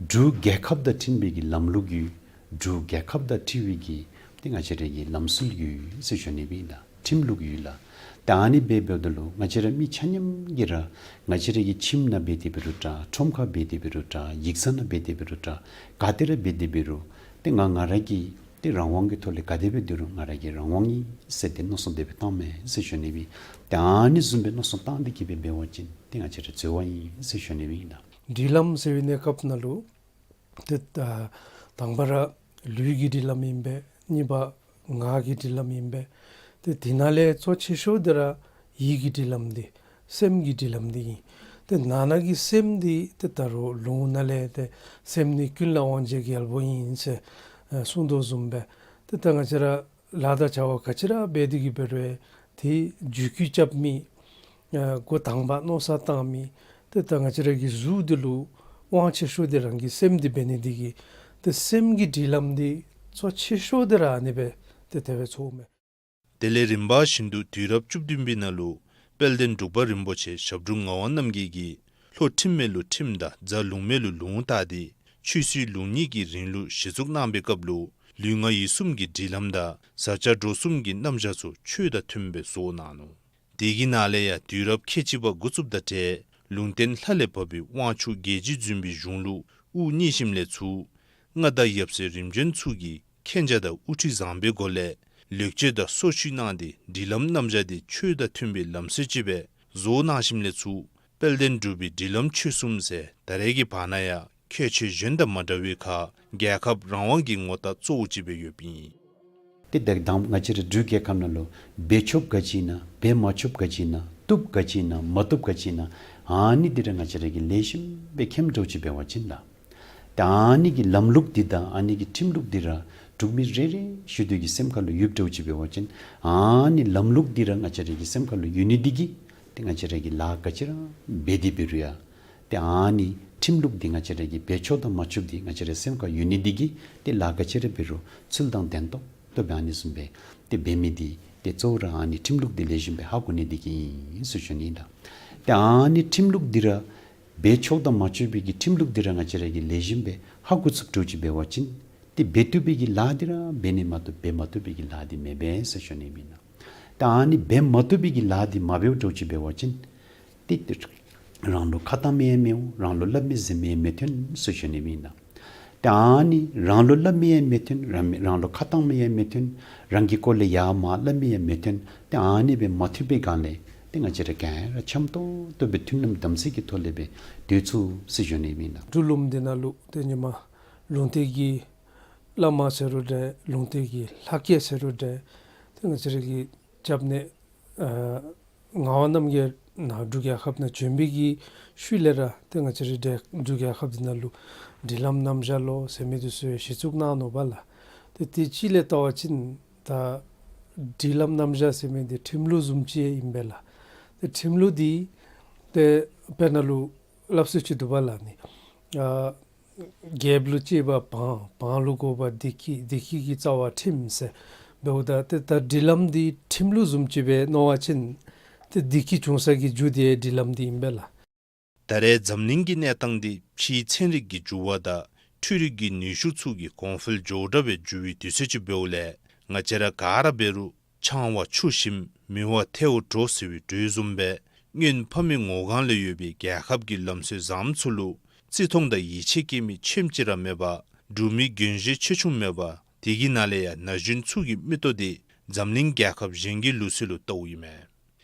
འབྲུག་རྒྱལ་ཁབ་དང་འཁྲིལ་བའི་གི་ལམ་ལུགས་ཡོད། འབྲུག་རྒྱལ་ཁབ་དང་འཁྲིལ་བའི་གི་ཏེ་ང་བཅས་རའི་གི་ལམ་སྲོལ་ཡོད་ཟེར་ཞུ་ནི་ཨིན་ལགས། ཁྲིམས་ལུགས་ཡོད་ལགས། ཏེ་ཨ་ནི་འབད་འབདཝ་ད་ལུ་ང་བཅས་ར་མི་ཆ་མཉམ་གྱིས་ར་ང་བཅས་རའི་གི་ཁྱིམ་ནང་འབད་དེ་འབད་རུང་འདྲ། ཁྲོམ་ཁར་འབད་དེ་འབད་རུང་འདྲ། ཡིག་ཚང་ནང་འབད་དེ་འབད་རུང་འདྲ། ག་ཏེ་ར་འབད་དེ་འབད་རུང་ཏེ་ང་ང་ར་གིས་ཏེ་རང་དབང་གི་ཐོག་ལས་ག་དེ་སྦེ་སྡོད་རུང་ང་ར་གིས་རང་དབང་ཨིན་ཟེར་ཏེ་མནོ་བསམ་དེ་སྦེ་བཏངམ་མས་ཟེར་ཞུ་ནི་ཨིན། ཏེ་ཨ་ནི་བཟུམ་སྦེ་མནོ་བསམ་བཏང་སྟེ་གིས་སྦེ་འབད་བ་ཅིན་ཏེ་ང་བཅས་ར་འཛོལ་བ་ཨིན་ཟེར་ཞུ་ནི་ཨིན་ལགས། སྒྲིག་ལམ་ཟེར་བའི་གནས་སྐབས་ནང་ལུ་ཏེ་ད་དང་པ་ར་ལུས་ཀྱི་སྒྲིག་ལམ་ཨིན་པས། གཉིས་པ་ངག་གི་སྒྲིག་ལམ་ཨིན་པས། ཏེ་དེ་ནང་ལས་གཙོ་ཆེ་ཤོས་འདི་ར་ཡིད་ཀྱི་སྒྲིག་ལམ་འདི་སེམས་ཀྱི་སྒྲིག་ལམ་འདི་ཨིན། ཏེ་ནང་ན་གི་སེམས་འདི་ཏེ་ད་རུང་ལུང་ནང་ལས་ཏེ་སེམས་ནི་ཀུན་ལ་དབང་བྱེད་རྒྱལ་པོ་ཨིན་ཟེར་ཨ་གསུངས་དོ་བཟུམ་སྦེ་ཏེ་ད་ང་བཅས་ར་ལཱ་དང་བྱ་བ་ག་ཅི་ར་འབད་དེ་གིས་འབད་རུང་ཏེ་རྒྱུད་སྐུལ་རྐྱབ་མི་ཨ་འགོ་དང་པ་མནོ་བསམ་བཏང་མི་ཏེ་ད་ང་བཅས་ར་གི་གཟུགས་འདི་ལུ་དབང་ཆེ་ཤོས་འདི་རང་གི་སེམས་འདི་འབད་ནི་འདི་གིས་ཏེ་སེམས་ཀྱི་སྒྲིག་ལམ་འདི་གཙོ་ཆེ་ཤོས་འདི་ར་ཨ་ནི་སྦེ་ཏེ་དེ་སྦེ་ཚོརཝ་མས། དེ་ལས་རིམ་པ་བཞིན་དུ་དུས་རབས་བཅུ་བདུན་པའི་ནང་ལུ་དཔལ་ལྡན་འབྲུག་པ་རིན་པོ་ཆེ་ཞབས་དྲུང་ངག་དབང་རྣམ་རྒྱལ་གྱིས་ལྷོ་ཁྲིམས་མེད་ལུ་ཁྲིམས་དང་རྫ་ལུང་མེད་ལུ་ལུང་བཏགས་ཏེ་ཆོས་སྲིད་ལུགས་གཉིས་ཀྱི་རིང་ལུགས་གཞི་བཙུགས་གནང་བའི་སྐབས་ལུ་ལུས་ངག་ཡིད་གསུམ་གྱི་སྒྲིག་ལམ་དང་བཟའ་བཅའ་འགྲོ་གསུམ་གྱི་རྣམ་གཞག་ཚུ་ཆོས་དང་མཐུནམ་སྦེ་བཟོ་གནང་ནུག། དེ་གི་ནང་ལས་ཡང་དུས་རབས་ཁལ་གཅིག་པ་འགོ་བཙུགསཔ་དང་འབྲེལ་ལུང་བསྟན་ལྷ་ལས་བབས་པའི་དབང་ཕྱུག་རྒྱལ་བྱེད་འཛིན་པའི་གཞུང་ལུགས་དབུ་བརྙེས་ཞིནམ་ལས་ཚུར་མངའ་བདག་ཡབ་སྲས་རིམ་བྱོན་ཚུ་གིས་མཁྱེན་རྒྱ་དང་དབུ་ཁྲིད་བཟང་པོའི་སྒོ་ལས་ལེགས་བཅོས་དང་སོར་ཆུད་གནང་སྟེ་སྒྲིག་ལམ་རྣམ་གཞག་འདི་ཆོས་དང་མཐུན་པའི་ལམ་སྲོལ་ཅིག་སྦེ་བཟོ་གནང་ཞིནམ་ལས་ཚུར་དཔལ་ལྡན་འབྲུག་པའི་སྒྲིག་ལམ་ཆོས་གསུམ་ཟེར་ད་རེས་ཀྱི་བར་ན་ཡང་ཁྱད་ཆོས་གཞན་དང་མ་འདྲ་བའི་ཁར་རྒྱལ་ཁབ་རང་དབང་གི་ངོ་རྟགས་གཙོ་བོ་ཅིག་སྦེ་ཡོདཔ་ཨིན། ཏེ་ད་དང་ང་བཅས་ར་འབྲུག་རྒྱལ་ཁབ་ནང་ལུ་འབད་ཆོགཔ་ག་ཅི་ཨིན་ན་འབད་མ་ཆོགཔ་ག་ཅི་ཨིན་ན་བཏུབ་ག་ཅི་ཨིན་ན་མ་བཏུབ་ག་ཅི་ཨིན་ན་ཨ་ནི་འདི་ར་ང་བཅས་ར་གིས་ལེགས་ཤོམ་སྦེ་མཁྱེནམ་འདྲཝ་ཅིག་འབད་བ་ཅིན་ལགས། ཏེ་ཨ་ནི་གི་ལམ་ལུགས་འདི་དང་ཨ་ནི་གི་ཁྲིམས་ལུགས་འདི་ར་འབྲུག་མི་རེ་རེ་བཞིན་དུ་གི་སེམས་ཁར་ལུ་ཡོདཔ་འདྲཝ་ཅིག་འབད་བ་ཅིན་ཨ་ནི་ལམ་ལུགས་འདི་ར་ང་བཅས་ར་གི་སེམས་ཁར་ལུ་ཡོད་ནི་འདི་གིས་ཏེ་ང་བཅས་ར་གིས་ལཱ་ག་ཅི་ར་འབད་དེ་འབད་རུང་ཡང་ཏེ་ཨ་ནི་ཁྲིམས་ལུགས་འདི་ང་བཅས་ར་གིས་འབད་ཆོགཔ་དང་མ་ཆོགཔ་འདི་ང་བཅས་རའི་སེམས་ཁར་ཡོད་ནི་འདི་གིས་ཏེ་ལཱ་ག་ཅི་ར་འབད་རུང་ཚུལ་དང་ལྡན་ཏོག་ཏོ་སྦེ་ཨ་ནི་བཟུམ་སྦེ་ཏེ་འབད་མི་འདི་ཏེ་གཙོ་བོ་ར་ཨ་ནི་ཁྲིམས་ལུགས་འདི་ལེགས་ཤོམ་སྦེ་ཧ་གོ་ནི་འདི་གིས་ཨིན་ཟེར་ཞུ་ནི་ཨིན་ལགས། ཏེ་ཨ་ནི་ཁྲིམས་ལུགས་འདི་ར་འབད་ཆོགཔ་དང་མ་ཆོག་པའི་གི་ཁྲིམས་ལུགས་འདི་ར་ང་བཅས་ར་གིས་ལེགས་ཤོམ་སྦེ་ཧ་གོ་ཚུགསཔ་འདྲཝ་ཅིག་འབད་བ་ཅིན་ཏེ་འབད་བཏུབ་པའི་གི་ལཱ་འདི་ར་འབད་ནི་མ་གཏོགས་འབད་མ་བཏུབ་པའི་གི་ལཱ་འདི་མི་འབད་ཟེར་ཞུ་ནི་ཨིན་ལགས། ཏེ་ཨ་ནི་འབད་མ་བཏུབ་པའི་གི་ལཱ་འདི་མ་འབདཝ་འདྲཝ་ཅིག་འབད་བ་ཅིན་ ཏེ་རང་ལུ་ཁ་བཏང་མི་ཡང་མི་འོང་། རང་ལུ་སླབ་མི་གཟིགས་མི་ཡང་མི་ཐོན་ཟེར་ཞུ་ནི་ཨིན་ལགས། ཏེ་ཨ་ནི་རང་ལུ་སླབ་མི་ཡང་མི་ཐོན། རང་མི་རང་ལུ་ཁ་བཏང་མི་ཡང་མི་ཐོན། རང་གི་སྐོར་ལས་ཡར་མར་སླབ་མི་ཡང་མི་ཐོན། ཏེ་ཨ་ནི་སྦེ་མ་ཐོན་པའི་སྒང་ལས་ཏེ་ང་བཅས་ར་ག་ར་འཆམ་ཏོག་ཏོ་སྦེ་མཐུན་ལམ་དམ་ཚིག་གི་ཐོག་ལས་སྦེ་སྡོད་ཚུགས་ཟེར་ཞུ་ནི་ཨིན་ལགས། འབྲུག་ལུངམ་འདི་ནང་ལུ་ཏེ་ཧེ་མ་ལུང་བསྟན་གྱི་བླ་མ་ཟེར་རུང་འདྲ། ལུང་བསྟན་གྱི་ལྷ་སྐལ་ཟེར་རུང་འདྲ། ཏེ་ང་བཅས་ར་གི་སྐྱབས་གནས་ཨ་ངག་དབང་རྣམ་རྒྱལ་ནཱ་འབྲུག་རྒྱལ་ཁབ་ནང་བྱོན་པའི་གི་ཤུལ་ལས་ར་ཏེ་ང་བཅས་ར་འདི་འབྲུག་རྒྱལ་ཁབ་འདི་ནང་ལུ་སྒྲིག་ལམ་རྣམ་གཞག་ལོ་ཟེར་མི་འདི་ཚུ་གཞི་བཙུགས་གནང་ནུག་པ་ལགས། ཏེ་དེ་ཅིག་ལས་བལྟ་བ་ཅིན་ད་སྒྲིག་ལམ་རྣམ་གཞག་ཟེར་མི་འདི་ཁྲིམས་ལུགས་བཟུམ་ཅིག་ཨིན་པས་ལགས། ཏེ་ཁྲིམས་ལུགས་འདི་ཏེ་དཔེར་ན་ལུ་སླབ་སྲོལ་ཅིག་འདུག་པ་ལགས་ནི། ཨ་རྒྱལཔོ་ལུ་གཅེས་པ་འབངས། འབངས་ལུ་དགོ་པ་བདེ་སྐྱིད། བདེ་སྐྱིད་ཀྱི་རྩ་བ་ཁྲིམས་ཟེར་འབདཝ་ད་ཏེ་ད་སྒྲིག་ལམ་འདི་ཁྲིམས་ལུགས་བཟུམ་ཅིག་སྦེ་མནོ་བ་ཅིན་ཏེ་བདེ་སྐྱིད་འབྱུང་ས་གི་རྒྱུ་འདི་སྒྲིག་ལམ་འདི་ཨིན་པས་ལགས། ད་རེས་འཛམ་གླིང་གི་གནས་སྟངས་འདི་ཕྱིའི་ཚན་རིག་གི་འགྱུར་བ་དང་འཕྲུལ་རིག་གི་ནུས་ཤུགས་ཚུ་གིས་གོང་འཕེལ་མགྱོགས་དྲགས་སྦེ་འགྱུར་བའི་དུས་ཚོད་ཅིག་འབདཝ་ལས་ང་བཅས་ར་ག་ར་འབད་རུང་ཆང་བ་ཆུ་ཞིམ་མི་བ་ཐལཝ་དྲོ་ཟེར་བའི་འགྲོས་བཟུམ་སྦེ་སྔོན་ཕ་མའི་ངོ་གང་ལས་ཡོད་པའི་རྒྱལ་ཁབ་ཀྱི་ལམ་སྲོལ་བཟངམ་ཚུ་ལུ་བརྩི་མཐོང་དང་ཡིད་ཆེས་བསྐྱེད་མི་ཁྱོན་ཅིག་ར་མེད་པར་འབྲུག་མི་རྒན་གཞོན་ཆེ་ཆུང་མེད་པར་དེ་གི་ནང་ལས་ཡང་ན་གཞོན་ཚུ་གི་མིག་ཏོ་འདི་འཛམ་གླིང་རྒྱལ་ཁབ་གཞན་གྱི་ལུགས་སྲོལ་ལུ་བལྟཝ་ཨིན་མས།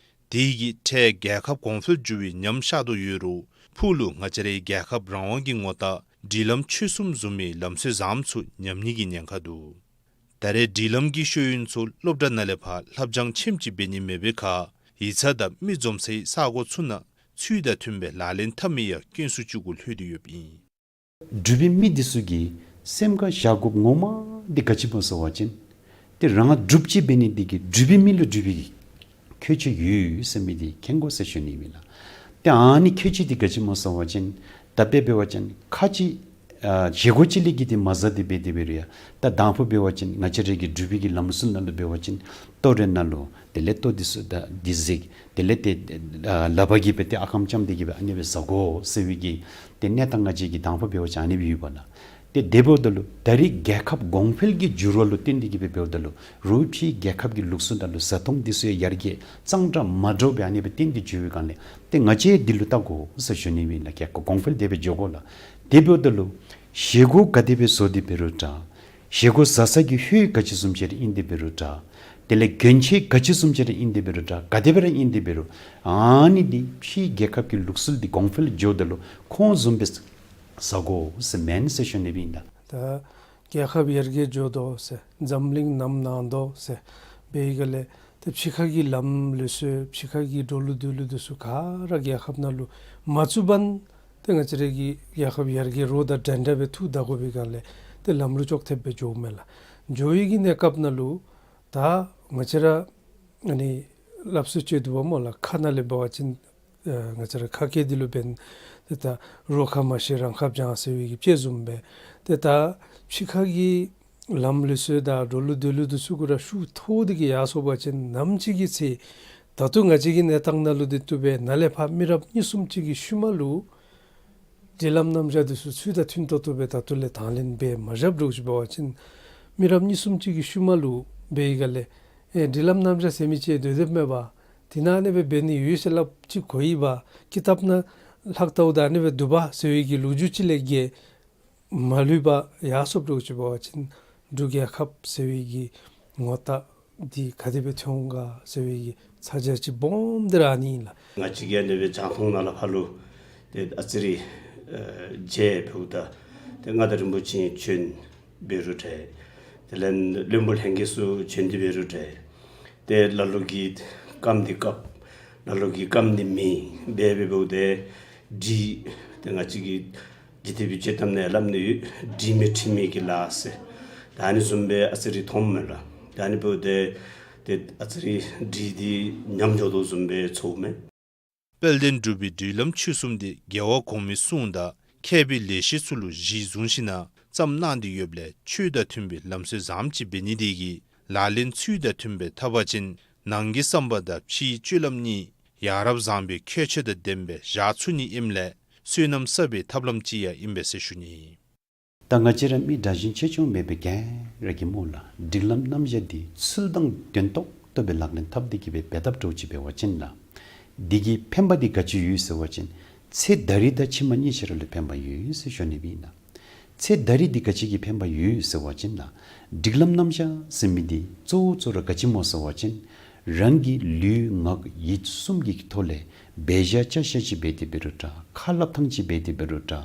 དེ་གིས་ཏེ་རྒྱལ་ཁབ་གོང་འཕེལ་འགྱུར་བའི་ཉམས་ཤར་དོ་ཡོད་རུང་ཕུགས་ལུ་ང་བཅས་རའི་རྒྱལ་ཁབ་རང་དབང་གི་ངོ་རྟགས་སྒྲིག་ལམ་ཆོས་གསུམ་བཟུམ་མའི་ལམ་སྲོལ་བཟངམ་ཚུ་ཉམས་ནི་གི་ཉེན་ཁ་འདུག། ད་རེས་སྒྲིག་ལམ་གྱི་ཤེས་ཡོན་ཚུ་སློབ་གྲྭ་ནང་ལས་ཕར་ལྷབ་སྦྱང་ཆེམ་ཅིག་འབད་ནི་མེད་པའི་ཁར་ཡིག་ཚང་དང་མི་འཛོམས་སའི་ས་གོ་ཚུ་ནང་ཚུལ་དང་མཐུན་པའི་ལག་ལེན་འཐབ་མི་ཡང་དཀོན་སུ་ཅིག་གུ་ལྷོད་དེ་ཡོདཔ་ཨིན། འབྲུག་པའི་མི་འདི་ཚུ་གིས་སེམས་ཁར་བཞག་དགོཔ་ངོ་མ་འདི་ག་ཅི་སྨོ་ཟེར་བ་ཅིན་ཏེ་རང་འབྲུགཔ་ཅིག་འབད་ནི་འདི་གིས་འབྲུག་པའི་མི་ལུ་འབྲུག་པའི་གི་ཁྱད་ཆོས་ཡོད་ཟེར་མི་འདི་མཁྱེན་དགོ་ཟེར་ཞུ་ནི་ཨིན་ལགས། ཏེ་ཨ་ནི་ཁྱད་ཆོས་འདི་ག་ཅི་སྨོ་ཟེར་བ་ཅིན་ད་དཔེ་འབད་བ་ཅིན་ཁ་ཅིག་ཨ་བཞེས་སྒོ་ཅིག་ལས་བརྒལ་ཏེ་མ་བཟའ་སྟེ་འབད་དེ་འབད་རུང་ཡང་ད་དང་ཕུ་འབད་བ་ཅིན་ང་བཅས་ར་གི་འབྲུག་པའི་གི་ལམ་སྲོལ་ནང་ལུ་འབད་བ་ཅིན་ལྟོ་རེ་ནང་ལུ་དེ་ལས་ལྟོ་འདི་ཚུ་ད་འདི་གཟིགས། དེ་ལས་ཏེ་ཨ་ལགཔ་གིས་འབད་དེ་ཨ་ཁམ་རྐྱབ་སྟེ་གི་སྦེ་ཨ་ནི་སྦེ་བཟའ་དགོ་ཟེར་བའི་གི་ཏེ་གནས་སྟངས་ང་བཅས་ཀྱི་དང་ཕུ་འབད་བ་ཅིན་ཨ་ནི་སྦེ་ཡོད་པ་ལགས། ཏེ་དེ་འབདཝ་ད་ལུ་ད་རེས་རྒྱལ་ཁབ་གོང་འཕེལ་གྱི་འགྱུར་བ་ལུ་བརྟེན་ཏེ་གི་སྦེ་འབདཝ་ད་ལུ་རོགས་ཕྱིའི་རྒྱལ་ཁབ་ཀྱི་ལུགས་སྲོལ་དང་ལུ་བཟའ་འཐུང་འདི་ཚུ་ཡང་ཡར་རྒྱས་གཙང་སྦྲ་མ་འདྲཝ་སྦེ་ཨ་ནི་སྦེ་བརྟེན་ཏེ་འགྱོ་བའི་སྒང་ལས་ཏེ་ང་བཅས་འདི་ལུ་བལྟ་དགོ་ཟེར་ཞུ་ནི་ཨིན་ལགས། རྒྱལ་ཁབ་གོང་འཕེལ་དེ་སྦེ་འགྱོ་དགོ་ལགས། དེ་འབདཝ་ད་ལུ་བཞེས་སྒོ་ག་དེ་སྦེ་བཟོ་སྟེ་འབད་རུང་འདྲ། བཞེས་སྒོ་བཟའ་ས་གི་ཧོད་ག་ཅི་བཟུམ་ཅིག་ར་ཨིན་ཏེ་འབད་རུང་འདྲ། དེ་ལས་གྱོན་ཆས་ག་ཅི་བཟུམ་ཅིག་ར་ཨིན་ཏེ་འབད་རུང་འདྲ། ག་དེ་སྦེ་ར་ཨིན་ཏེ་འབད་རུང་ཨ་ནི་འདི་ཕྱིའི་རྒྱལ་ཁབ་ཀྱི་ལུགས་སྲོལ་འདི་གོང་འཕེལ་འགྱོཝ་ད་ལུ་ཁོང་བཟུམ་སྦེ་བཟའ་དགོ་ཟེར་མེན་ཟེར་ཞུ་ནི་ཨིན་ལགས། ད་རྒྱལ་ཁབ་ཡར་རྒྱས་འགྱོ་དོ་ཟེར་འཛམ་གླིང་ནམ་ནང་དོ་ཟེར་འབད་བའི་སྒང་ལས་ཏེ་ཕྱི་ཁ་གི་ལམ་ལུགས་སྲོལ་ཕྱི་ཁ་གི་འགྲོ་ལུགས་སྡོད་ལུགས་འདི་ཚུ་ག་ར་རྒྱལ་ཁབ་ནང་ལུ་མ་བཙུགས་པར་ཏེ་ང་བཅས་ར་གི་རྒྱལ་ཁབ་ཡར་རྒྱས་རོགས་དང་འདྲན་འདྲ་སྦེ་ཐུག་ད་དགོ་པའི་སྒང་ལས་ཏེ་ལམ་ལུགས་ཅོག་འཐདཔ་སྦེ་འགྱོཝ་མས་ལགས། འགྱོ་བའི་གི་གནས་སྐབས་ནང་ལུ་ད་ང་བཅས་ར་ཨ་ནི་སླབ་སྲོལ་ཅིག་འདུག་པ་སྨོ་ལགས། ཁ་ནང་ལས་འབད་བ་ཅིན་ཨ་ང་བཅས་ར་ཁ་སྐད་འདི་ལུ་འབདན་ཏེ་ད་རོགས་ཁ་མ་ཤེས་རང་ཁ་བྱང་ཟེར་བའི་གི་དཔྱེ་བཟུམ་སྦེ་ཏེ་ད་ཕྱི་ཁ་གི་ལམ་ལུགས་སྲོལ་དང་འགྲོ་ལུགས་སྡོད་ལུགས་འདི་ཚུ་གུ་ར་ཤུགས་མཐོ་སྟེ་གི་ཡར་སོང་པ་ཅིན་ནམ་ཅིག་གི་ཚེ་ད་ལྟོ་ང་བཅས་ཀྱི་གནས་སྟངས་ནང་ལུ་འདི་བཏུབ་པས། ནཱ་ལས་ཕར་མི་རབས་གཉིས་གསུམ་ཅིག་གི་ཤུལ་མ་ལུ་སྒྲིག་ལམ་རྣམ་གཞག་འདི་ཚུ་ཚུལ་དང་མཐུན་ཏོག་ཏོ་སྦེ་ད་ལྟོ་ལས་དང་ལེན་འབད་མ་བཞགཔ་འདྲཝ་ཅིག་འབད་བ་ཅིན་མི་རབས་གཉིས་གསུམ་ཅིག་གི་ཤུལ་མ་ལུ་འབད་བའི་སྒང་ལས་ཨེ་སྒྲིག་ལམ་རྣམ་གཞག་ཟེར་མི་ཅིག་སྡོད་དེ་མེད་པ། དེ་ནང་ཨ་ནི་སྦེ་འབད་ནི་ཡོད་ཟེར་སླབ་ཅི་གོ་ཡི་པ། ཀི་ཏབ་ནང་ལྷག་བལྟཝ་ད་ཨ་ནི་སྦེ་འདུག་པ་ཟེར་བའི་གི་ལོ་རྒྱུས་ཅིག་ལས་བརྒལ་མ་ལུས་པར་ཡར་སོངམ་འདྲཝ་ཅིག་འབད་བ་ཅིན་འབྲུག་རྒྱལ་ཁབ་ཟེར་བའི་གི་ངོ་རྟགས་འདི་ག་དེ་སྦེ་ཐོན་འོང་ག་ཟེར་བའི་གི་ཚ་གྱང་ཅིག་སྦོམ་འདི་ར་ཨ་ནི་ཨིན་ལགས། ང་བཅས་ཀྱིས་ཨ་ནི་སྦེ་རྒྱང་མཐོང་ནང་ལས་ཕར་ལུ་ཏེ་ཨ་ཙི་རེ་ཨ་མཇལ་འབདཝ་ད་ཏེ་མངའ་བདག་རིན་པོ་ཆེ་བྱོན་འབད་རུང་འདྲ། དེ་ལས་བློན་པོ་ལྷན་རྒྱས་ཚུ་བྱོན་ཏེ་འབད་རུང་འདྲ། ཏེ་ལ་ལུ་གིས་རྐངམ་འདི་བཀབ། ལ་ལུ་གིས་རྐངམ་འདི་མིད། འབད་འབད་འབདཝ་ད་སྒྲིག་ཏེ་ང་བཅས་ཀྱི་འཇིག་རྟེན་པའི་དཔྱེ་གཏམ་ནང་སླབ་ནི་ཡོད། སྒྲིག་མེད་ཁྲིམས་མེད་ཀྱི་ལཱ་ཟེར། ད་ཨ་ནི་བཟུམ་སྦེ་ཨ་ཙི་རེ་མཐོངམ་མས་ལགས། ད་ཨ་ནི་འབདཝ་ད་ཏེ་ཨ་ཙི་རེ་སྒྲིག་འདི་ཉམས་འགྱོ་དོ་བཟུམ་སྦེ་ཚོརཝ་མས། དཔལ་ལྡན་འབྲུག་པའི་སྒྲིག་ལམ་ཆོས་གསུམ་འདི་རྒྱལ་བ་གོང་མའི་གསུང་དང་མཁས་པའི་ལེགས་བཤད་ཚུ་ལུ་གཞི་བཟུང་ཞིནམ་ལས་བརྩམས་གནང་སྟེ་ཡོདཔ་ལས་ཆོས་དང་མཐུན་པའི་ལམ་སྲོལ་བཟངམ་ཅིག་འབད་ནི་དེ་གིས་ལག་ལེན་ཚུལ་དང་མཐུན་པའི་ཐབས་པ་ཅིན་ནང་གི་བསམ་པ་དང་ཕྱིའི་སྤྱོད་ལམ་གཉིས་ཡ་རབས་བཟང་པོའི་ཁྱད་ཆོས་དང་ལྡནམ་སྦེ་བཞག་ཚུགས་ནི་ཨིནམ་ལས་བསོད་ནམས་བསགས་པའི་ཐབས་ལམ་ཅིག་ཡང་ཨིན་པས་ཟེར་ཞུ་ནི། ད་ང་བཅས་ར་མི་དྲག་ཞན་ཆེ་ཆུང་མེད་པའི་ག་ར་གིས་སྨོ་ལགས། སྒྲིག་ལམ་རྣམ་གཞག་འདི་ཚུལ་དང་ལྡན་ཏོག་ཏོ་སྦེ་ལག་ལེན་འཐབ་སྟེ་གི་སྦེ་འབད་འཐབ་འདྲཝ་ཅིག་འབད་བ་ཅིན་ལགས། འདི་གི་ཕན་པ་འདི་ག་ཅི་ཡོད་ཟེར་བ་ཅིན་ཚེ་ད་རིས་དང་ཕྱི་མ་གཉིས་ཆ་ར་ལུ་ཕན་པ་ཡོད་ཟེར་ཞུ་ནི་སྦེ་ཨིན་ལགས། ཚེ་ད་རིས་འདི་ག་ཅི་གི་ཕན་པ་ཡོད་ཟེར་བ་ཅིན་ལགས། སྒྲིག་ལམ་རྣམ་གཞག་ཟེར་མི་འདི་གཙོ་བོ་གཙོ་བོ་ར་ག་ཅི་སྨོ་ཟེར་བ་ཅིན་རང་གི་ལུས་ངག་ཡིད་གསུམ་གྱི་ཐོག་ལས་འབད་བཞག་བྱ་བཞག་ཅིག་འབད་དེ་འབད་རུང་འདྲ། ཁ་སླབ་ཐངས་ཅིག་འབད་དེ་འབད་རུང་འདྲ།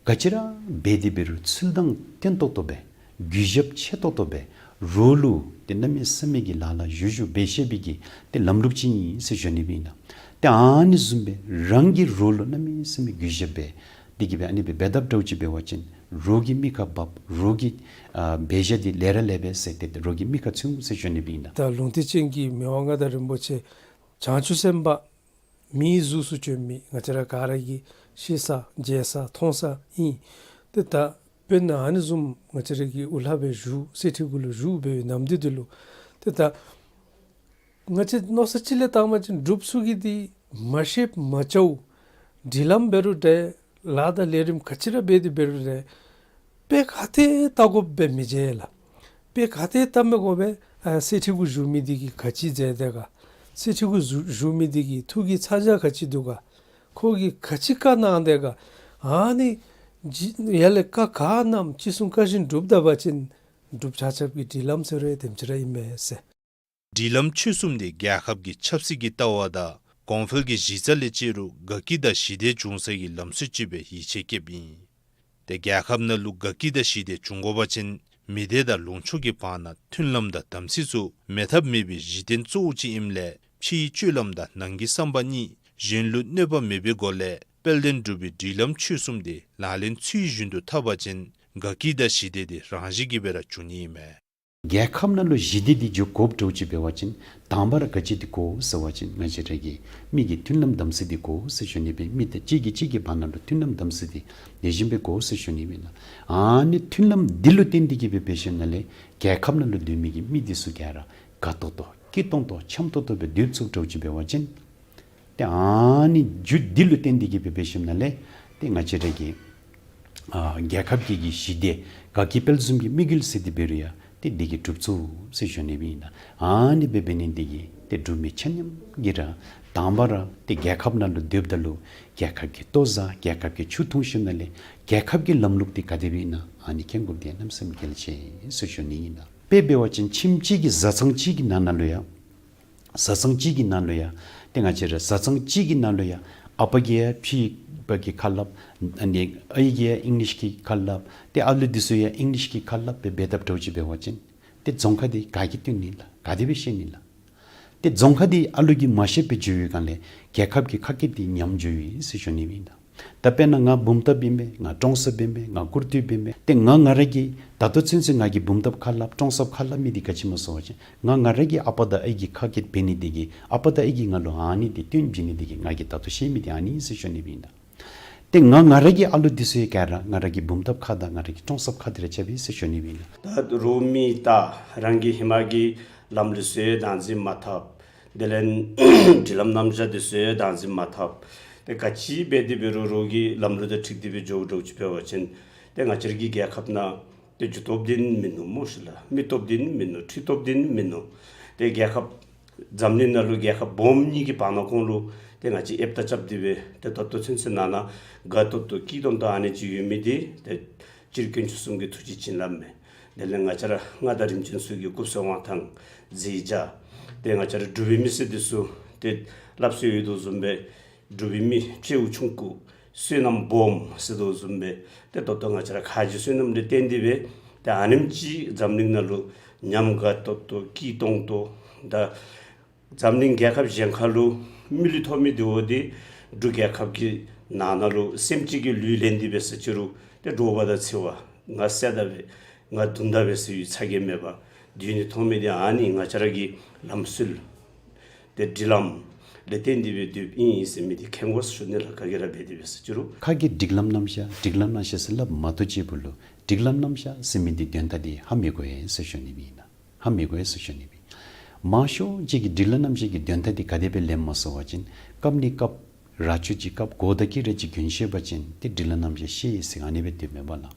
ག་ཅི་ར་འབད་དེ་འབད་རུང་ཚུལ་དང་མཐུན་ཏོག་ཏོ་སྦེ་གུས་ཞབས་ཆེ་ཏོག་ཏོ་སྦེ་རོགས་ལུ་ཏེ་གནམ་མེད་ས་མེད་ཀྱི་ལཱ་ལཱ་ཞུ་ཞུ་འབད་ཤེས་པའི་གི་ཏེ་ལམ་ལུགས་ཅིག་ཨིན་ཟེར་ཞུ་ནི་སྦེ་ཨིན་ལགས། ཏེ་ཨ་ནི་བཟུམ་སྦེ་རང་གིས་རོགས་ལུ་གནམ་མེད་ས་མེད་གུས་ཞབས་འབད་དེ་གིས་སྦེ་ཨ་ནི་སྦེ་འབད་དཔ་འདྲཝ་ཅིག་འབད་བ་ཅིན་རོགས་ཀྱི་མིག་ཁར་འབབ། རོགས་ཀྱི་ཨ་འབད་བཞག་འདི་ལེགས་ར་ལེགས་པས་ཟེར་ཏེ་རོགས་ཀྱི་མིག་ཁར་ཚུད་འོང་ཟེར་ཞུ་ནི་སྦེ་ཨིན་ལགས། ད་ལུང་བསྟན་ཅན་གྱི་མི་དབང་མངའ་བདག་རིན་པོ་ཆེ་བྱང་ཆུབ་སེམས་དཔའ་མིའི་གཟུགས་སུ་བྱོན་མི་ང་བཅས་ར་ག་ར་གིས་ཤེས་ས་མཇལ་ས་མཐོང་ས་ཨིན། ཏེ་ད་དཔེར་ན་ཨ་ནི་བཟུམ་ང་བཅས་ར་གི་དབུ་བླ་སྦེ་བཞུགས་གསེར་ཁྲི་གུ་ལུ་བཞུགས་འབད་བའི་ནམ་དུས་འདི་ལུ་ཏེ་ད་ང་བཅས་མནོ་བསམ་ཅིག་ལས་བཏང་བ་ཅིན་སྒྲུབ་ཚུགས་ཀྱི་འདི་མ་ཤེསཔ་མ་བྱཝ། སྒྲིག་ལམ་འབད་རུང་འདྲ། ལཱ་དང་ལས་རིམ་ག་ཅི་ར་འབད་དེ་འབད་རུང་འདྲ། དཔེ་ག་ཏེ་བལྟ་དགོཔ་སྦེ་མི་མཇལ་ལགས། དཔེ་ག་ཏེ་བལྟ་མི་དགོ་པས། ཨ་གསེར་ཁྲི་གུ་བཞུགས་མི་འདི་གིས་ག་ཅི་མཛད་དེ་ག། གསེར་ཁྲི་གུ་བཞུགས་བཞུགས་མི་འདི་གི་ཐུགས་ཀྱི་ཚ་གྱང་ག་ཅི་འདུག་ག། ཁོ་གིས་ག་ཅི་བཀའ་གནང་དེ་ག། ཨ་ནི་ཇི་ཡར་ལས་བཀའ་ག་གནངམ་ཅི་གསུང་བཀའ་བཞིན་སྒྲུབ་ད་པ་ཅིན་སྒྲུབ་ཆ་ཁྱབ་ཀྱི་སྒྲིག་ལམ་ཟེར་རུང་དེམ་ཅིག་ར་ཨིན་མས་ཟེར། སྒྲིག་ལམ་ཆོས་གསུམ་འདི་རྒྱལ་ཁབ་ཀྱི་ཆབ་སྲིད་ཀྱི་ལྟ་བ་དང་གོང་འཕེལ་གྱི་གཞི་རྩ་ལས་བཅད་རུང་དགའ་སྐྱིད་དང་ཞི་བདེ་འབྱུང་ས་གི་ལམ་སྲོལ་ཅིག་སྦེ་ཡིད་ཆེས་བསྐྱེདཔ་ཨིན། ཏེ་རྒྱལ་ཁབ་ནང་ལུ་དགའ་སྐྱིད་དང་ཞི་བདེ་འབྱུང་དགོ་པ་ཅིན་མི་སྡེ་དང་ལུང་ཕྱོགས་ཀྱི་བར་ན་མཐུན་ལམ་དང་དམ་ཚིག་ཚུ་མེད་ཐབས་མེད་པའི་གཞི་རྟེན་གཙོ་བོ་ཅིག་ཨིནམ་ལས་ཕྱིའི་སྤྱོད་ལམ་དང་ནང་གི་བསམ་པ་གཉིས་གཞན་ལུ་གནོད་པ་མེད་པའི་སྒོ་ལས་དཔལ་ལྡན་འབྲུག་པའི་སྒྲིག་ལམ་ཆོས་གསུམ་འདི་ལག་ལེན་ཚུལ་བཞིན་དུ་འཐབ་པ་ཅིན་དགའ་སྐྱིད་དང་ཞི་བདེ་འདི་རང་བཞིན་གྱིས་སྦེ་ར་འབྱུང་ནི་ཨིན་མས། རྒྱལ་ཁབ་ནང་ལུ་ཞི་བདེ་འདི་འཇུག་དགོཔ་འདྲཝ་ཅིག་འབད་བ་ཅིན་དང་པ་ར་ག་ཅི་འདི་དགོ་ཟེར་བ་ཅིན་ང་བཅས་ར་གི་མི་གི་མཐུན་ལམ་དམ་ཚིག་འདི་དགོ་ཟེར་ཞུ་ནི་སྦེ། མི་དང་གཅིག་གིས་གཅིག་གི་བར་ན་ལུ་མཐུན་ལམ་དམ་ཚིག་འདི་ལེགས་ཤོམ་སྦེ་དགོ་ཟེར་ཞུ་ནི་སྦེ་ཨིན་ལགས། ཨ་ནི་མཐུན་ལམ་འདི་ལུ་བརྟེན་ཏེ་གིས་སྦེ་འབད་ཞིནམ་ལས་རྒྱལ་ཁབ་ནང་ལུ་སྡོད་མི་གི་མི་འདི་ཚུ་ག་ར་དགའ་ཏོག་ཏོ་སྐྱིད་ཏོང་ཏོ་འཆམ་ཏོག་ཏོ་སྦེ་སྡོད་ཚུགསཔ་འདྲཝ་ཅིག་འབད་བ་ཅིན་ཏེ་ཨ་ནི་རྒྱུ་འདི་ལུ་བརྟེན་ཏེ་གིས་སྦེ་འབད་ཞིནམ་ལས་ཏེ་ང་བཅས་ར་གི་ཨ་རྒྱལ་ཁབ་ཀྱི་གི་ཞི་བདེ་དགའ་སྐྱིད་དཔལ་འཛོམས་ཀྱི་དམིགས་ཡུལ་ཟེར་ཏེ་འབད་རུང་ཡང་ཏེ་འདི་གིས་འགྲུབ་ཚུགས་ཟེར་ཞུ་ནི་སྦེ་ཨིན་ལགས། ཨ་ནི་སྦེ་འབད་ནི་འདི་གིས་ཏེ་འབྲུག་མི་ཆ་མཉམ་གྱིས་ར་དང་པ་ར་ཏེ་རྒྱལ་ཁབ་ནང་ལུ་སྡོདཔ་ད་ལུ་རྒྱལ་ཁབ་ཀྱི་ལྟོ་བཟའ་རྒྱལ་ཁབ་ཀྱི་ཆུ་འཐུང་ཞིནམ་ལས་རྒྱལ་ཁབ་ཀྱི་ལམ་ལུགས་འདི་ག་དེ་སྦེ་ཨིན་ན་ཨ་ནི་མཁྱེན་དགོཔ་འདི་གནམ་མེད་ས་མེད་གལ་ཆེ་ཟེར་ཞུ་ནི་ཨིན་ལགས། དཔེ་འབད་བ་ཅིན་ཁྱིམ་གཅིག་གི་བཟའ་ཚང་གཅིག་གི་ནང་ན་ལུ་ཡང་བཟའ་ཚང་གཅིག་གི་ནང་ལུ་ཡང་ཏེ་ང་བཅས་ར་བཟའ་ཚང་གཅིག་གི་ནང་ལུ་ཡང་ཨ་པ་གིས་ཡང་ཕྱི་པ་གི་ཁ་སླབ། ཨ་ནི་ཨའི་གིས་ཡང་ཨིང་ལིཤ་གི་ཁ་སླབ། ཏེ་ཨ་ལུ་འདི་ཚུ་ཡང་ཨིང་ལིཤ་གི་ཁ་སླབ་སྦེ་འབད་དཔ་འདྲཝ་ཅིག་འབད་བ་ཅིན་ཏེ་རྫོང་ཁ་འདི་ག་གིས་བཏོན་ནི་ལགས། ག་དེ་སྦེ་བཤད་ནི་ལགས། ཏེ་རྫོང་ཁ་འདི་ཨ་ལུ་གིས་མ་ཤེསཔ་སྦེ་འགྱོ་བའི་སྒང་ལས་རྒྱལ་ཁབ་ཀྱི་ཁ་སྐད་འདི་ཉམས་འགྱོཝ་ཨིན་ཟེར་ཞུ་ནི་སྦེ་ཨིན་ལགས། ད་དཔེར་ན་ང་འབུམ་ཐབ་ཨིན་པས། ང་ཀྲོང་གསརཔ་ཨིན་པས། ང་སྐུར་སྟོད་པ་ཨིན་པས། ཏེ་ང་ང་ར་གིས་ད་ལྟོ་ཚུན་ཚོད་ང་གིས་འབུམ་ཐབ་ཁ་སླབ་ཀྲོང་གསརཔ་ཁ་སླབ་མི་འདི་ག་ཅི་སྨོ་ཟེར་བ་ཅིན་ང་ང་ར་གི་ཨ་པ་དང་ཨའི་གི་ཁ་སྐད་འབད་ནི་འདི་གིས་ཨ་པ་དང་ཨའི་གིས་ང་ལུ་ཨ་ནི་འདི་སྟོན་བྱིན་ནི་འདི་གིས་ང་གིས་ད་ལྟོ་ཤེས་མི་འདི་ཨ་ནི་ཨིན་ཟེར་ཞུ་ནི་སྦེ་ཨིན་ལགས། ཏེ་ང་ང་ར་གི་ཨ་ལུ་འདི་ཚུ་ཡང་ག་ར་ང་ར་གི་འབུམ་ཐབ་ཁ་དང་ང་ར་གི་ཀྲོང་གསརཔ་ཁ་འདི་ར་རྐྱབ་ཨིན་ཟེར་ཞུ་ནི་སྦེ་ཨིན་ལགས། ད་རོགས་མི་ད་རང་གི་ཧེ་མ་གི་ལམ་ལུགས་ཚུ་ཡང་བདག་འཛིན་མ་འཐབ། དེ་ལས་སྒྲིག་ལམ་རྣམ་གཞག་འདི་ཚུ་ཡང་བདག་འཛིན་མ་འཐབ། ཏེ་ག་ཅི་འབད་དེ་འབད་རུང་རོགས་ཀྱི་ལམ་ལུགས་དང་འཁྲིལ་ཏེ་སྦེ་འགྱོཝ་འདྲཝ་ཅིག་འབད་བ་ཅིན་ཏེ་ང་བཅས་ར་གི་རྒྱལ་ཁབ་ནང་ཏེ་རྒྱུ་སྟོབས་ལྡན་མིན་ནུག་སྨོ་ཤིག་ལགས། མི་སྟོབས་ལྡན་མིན་ནུག། ཁྲི་སྟོབས་ལྡན་མིན་ནུག། ཏེ་རྒྱལ་ཁབ་འཛམ་གླིང་ནང་ལུ་རྒྱལ་ཁབ་སྦོམ་གཉིས་ཀྱི་བར་ན་ཁོང་ལུ་ཏེ་ང་བཅས་ཨེབ་ཏ་རྐྱབ་སྟེ་སྦེ་ཏེ་ད་ལྟོ་ཚུན་ཚོད་ནང་ན་དགའ་ཏོག་ཏོ་སྐྱིད་ཏོང་ཏོ་ཨ་ནི་ཅིག་ཡོད་མི་འདི་ཏེ་སྤྱིར་དཀོན་མཆོག་གསུམ་གྱི་ཐུགས་རྗེ་བྱིན་རླབས་མས། དེ་ལས་ང་བཅས་ར་མངའ་བདག་རིམ་བྱོན་ཚུ་གི་སྐུ་གསུང་དབང་ཐང་མཛད་བྱ། ཏེ་ང་བཅས་ར་འབྲུག་པའི་མི་སེར་འདི་ཚུ་ཏེ་སླབ་སྲོལ་ཡོད་དོ་བཟུམ་སྦེ་འབྲུག་པའི་མི་སྤྲེའུ་ཆུང་ཀུ་བསོད་ནམས་སྦོམ་ཟེར་དོ་བཟུམ་སྦེ་ཏེ་ད་ལྟོ་ང་བཅས་ར་ཁ་རྗེ་བསོད་ནམས་ལས་བརྟེན་ཏེ་སྦེ་ཏེ་ཨ་ནེམ་ཅིག་འཛམ་གླིང་ནང་ལུ་ཉམས་དགའ་ཏོག་ཏོ་སྐྱིད་ཏོང་ཏོ་ད་འཛམ་གླིང་རྒྱལ་ཁབ་གཞན་ཁ་ལུ་མི་ལུས་ཐོབ་མི་འདི་འོ་འདི་འབྲུག་རྒྱལ་ཁབ་ཀྱི་ནང་ན་ལུ་སེམས་ཅན་གྱི་ལུས་ལེན་ཏེ་སྦེ་ཟེར་ཅི་རུང་ཏེ་འདྲོག་པ་དང་འཚེར་བ་ང་བསད་ད་པས་ང་བརྡུང་ད་པས་ཟེར་བའི་ཚ་གྱང་མེད་པར་སྡོད་ནི་ཐོབ་མི་འདི་ཨ་ནི་ང་བཅས་ར་གི་ལམ་སྲོལ་ཏེ་སྒྲིག་ལམ་ལས་བརྟེན་ཏེ་སྦེ་སྡོདཔ་ཨིན་ཟེར་མི་འདི་མཁྱེན་དགོ་ཟེར་ཞུ་ནི་ལགས། ག་གིས་ར་འབད་དེ་སྦེ་ཟེར་ཅི་རུང་། ཁ་གིས་སྒྲིག་ལམ་རྣམ་གཞག་སྒྲིག་ལམ་རྣམ་གཞག་ཟེར་སླབ་མ་གཏོགས་ཅིག་པོ་ལུ་སྒྲིག་ལམ་རྣམ་གཞག་ཟེར་མི་འདི་དོན་དག་འདི་ཧ་མི་གོ་ཡི་ཟེར་ཞུ་ནི་སྦེ་ཨིན་ལགས། ཧ་མི་གོ་ཡི་ཟེར་ཞུ་ནི་སྦེ། མང་ཤོས་ཅིག་གིས་སྒྲིག་ལམ་རྣམ་གཞག་གི་དོན་དག་འདི་ག་དེ་སྦེ་ལེནམ་སྨོ་ཟེར་བ་ཅིན་སྐབས་ནས་སྐབས་ར་ཆུ་ཅིག་སྐབས་གོ་བརྡ་གི་ར་ཅིག་གྱོན་ཤེས་པ་ཅིན་ཏེ་སྒྲིག་ལམ་རྣམ་གཞག་ཤེས་ཡི་ཟེར་ཨ་ནི་སྦེ་སྡོདཔ་མས་ལགས།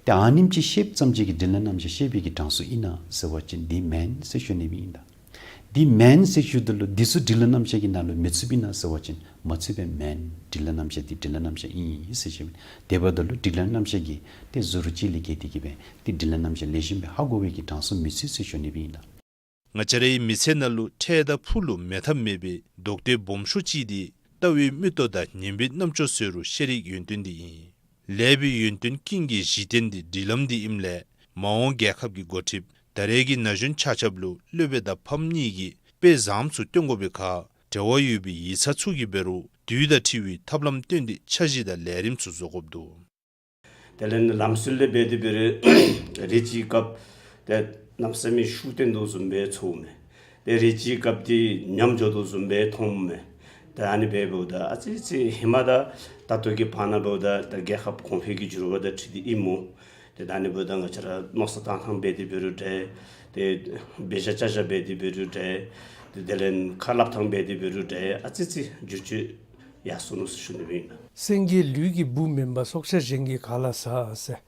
ཏེ་ཨ་ནེམ་ཅིག་ཤེསཔ་ཙམ་ཅིག་གིས་སྒྲིག་ལམ་རྣམ་གཞག་ཤེས་པའི་གི་གྲངས་སུ་ཨིན་ན་ཟེར་བ་ཅིན་འདི་མེན་ཟེར་ཞུ་ནི་སྦེ་ཨིན་ལགས། འདི་མེན་ཟེར་ཞུཝ་ད་ལུ་འདི་ཚུ་སྒྲིག་ལམ་རྣམ་གཞག་གི་ནང་ལུ་མི་ཚུདཔ་ཨིན་ན་ཟེར་བ་ཅིན་མ་ཚུདཔ་མེན། སྒྲིག་ལམ་རྣམ་གཞག་འདི་སྒྲིག་ལམ་རྣམ་གཞག་ཨིན་ཟེར་ཞུཝ་ཨིན། དེ་འབདཝ་ད་ལུ་སྒྲིག་ལམ་རྣམ་གཞག་གི་ཏེ་ཟུར་གཅིག་ལས་བརྒལ་ཏེ་གི་སྦེ་ཏེ་སྒྲིག་ལམ་རྣམ་གཞག་ལེགས་ཤོམ་སྦེ་ཧ་གོ་བའི་གི་གྲངས་སུ་མི་ཚུད་ཟེར་ཞུ་ནི་སྦེ་ཨིན་ལགས། ང་བཅས་རའི་མི་ཚེ་ནང་ལུ་འཕྲལ་དང་ཕུགས་ལུ་མེད་ཐབས་མེད་པའི་རྡོག་ཏོ་སྦོམ་ཤོས་ཅིག་འདི་ལྟ་བའི་མིག་ཏོ་དང་ཉན་པའི་རྣམ་ཅོ་ཟེར་རུང་ཤེས་རིག་ཡོན་ཏན་འདི་ཨིན། ལེགས་པའི་ཡོན་ཏན་ཀུན་གྱི་གཞི་རྟེན་འདི་སྒྲིག་ལམ་འདི་ཨིནམ་ལས་མ་འོངས་རྒྱལ་ཁབ་ཀྱི་འགོ་ཁྲིདཔ་ད་རེས་ཀྱི་ན་གཞོན་ཆ་ཁྱབ་ལུ་སློབ་དཔོན་དང་ཕམ་གཉིས་ཀྱིས་དཔེ་བཟངམ་ཚུ་སྟོན་དགོ་པའི་ཁར་འབྲེལ་བ་ཡོད་པའི་ཡིག་ཚང་ཚུ་གིས་འབད་རུང་དུས་དང་འཁྲིལ་བའི་ཐབས་ལམ་བཏོན་ཏེ་འཆར་གཞི་དང་ལས་རིམ་ཚུ་བཟོ་དགོཔ་འདུག། དེ་ལས་ནི་ལམ་སྲོལ་ལས་འབད་དེ་འབད་རུང་རེ་ཅིག་སྐབས་ཏེ་གནམ་མེད་ས་མེད་ཤུགས་བཏོན་དོ་བཟུམ་སྦེ་ཚོརཝ་མས། ཏེ་རེ་ཅིག་སྐབས་ཏེ་ཉམས་འགྱོ་དོ་བཟུམ་སྦེ་མཐོངམ་མས། ཏེ་ཨ་ནི་སྦེ་འབདཝ་ད་ཨ་ཙི་ཙི་ཧེ་མ་དང་ད་ལྟོ་གི་བར་ན་འབདཝ་ད་ད་རྒྱལ་ཁབ་གོང་འཕེལ་གྱི་འགྱུར་བ་དང་འཁྲིལ་ཏེ་ཨིན་སྨོ། ཏེ་ད་ཨ་ནི་འབདཝ་ད་ང་བཅས་ར་མནོ་བསམ་བཏང་ཐངས་འབད་དེ་འབད་རུང་འདྲ། ཏེ་འབད་བཞག་བཅའ་བཞག་འབད་དེ་འབད་རུང་འདྲ། ཏེ་དེ་ལས་ཁ་སླབ་ཐངས་འབད་དེ་འབད་རུང་འདྲ། ཨ་ཙི་ཙི་འགྱུར་བཅོས་ཡར་སོ་ནུག་ཟེར་ཞུ་ནི་སྦེ་ཨིན་ལགས། སེང་གེ་ལུས་ཀྱི་སྦུག་མེན་པར་སྲོག་ཆགས་གཞན་གྱིས་ག་ལ་ཟ་ཟེར།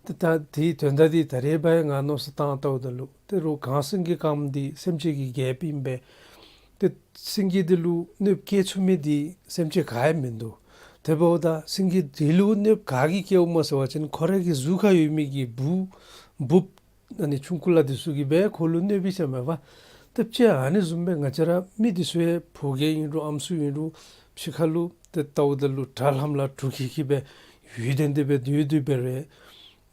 ཏེ་ད་དེའི་དོན་དག་འདི་ད་རེས་འབད་ང་མནོ་བསམ་བཏང་བལྟཝ་ད་ལུ་ཏེ་རོགས་གངས་སེང་གེ་གང་འདི་སེམས་ཅན་གྱི་རྒྱལཔོ་ཨིན་པས། ཏེ་སེང་གེ་འདི་ལུ་གནོདཔ་བཀལ་ཚུགས་མི་འདི་སེམས་ཅན་ག་ཡང་མིན་འདུག། དེ་འབདཝ་ད་སེང་གེ་འདི་ལུ་གནོདཔ་ག་གིས་བཀལཝ་སྨོ་ཟེར་བ་ཅིན་ཁོ་རའི་གི་གཟུགས་ཁར་ཡོད་མི་གི་འབུཔ་འབུཔ་ཨ་ནི་ཆུང་ཀུ་ལ་འདི་ཚུ་གིས་སྦེ་ཁོ་ལུ་གནོདཔ་བཀལཝ་མས་པ། ཏེ་ཅིག་ཨ་ནི་བཟུམ་སྦེ་ང་བཅས་ར་མི་འདི་ཚུ་ཡང་ཕོ་རྒྱས་ཨིན་རུང་ཨམ་སྲུ་ཨིན་རུང་ཕྱི་ཁ་ལུ་ཏེ་བལྟཝ་ད་ལུ་དྲ་ལྷམ་ལ་དྲུ་འཁྱིད་འཁྱིད་སྦེ་ཡུལ་དོན་དེ་སྦེ་སྡོད་སྡོད་པའི་རེ་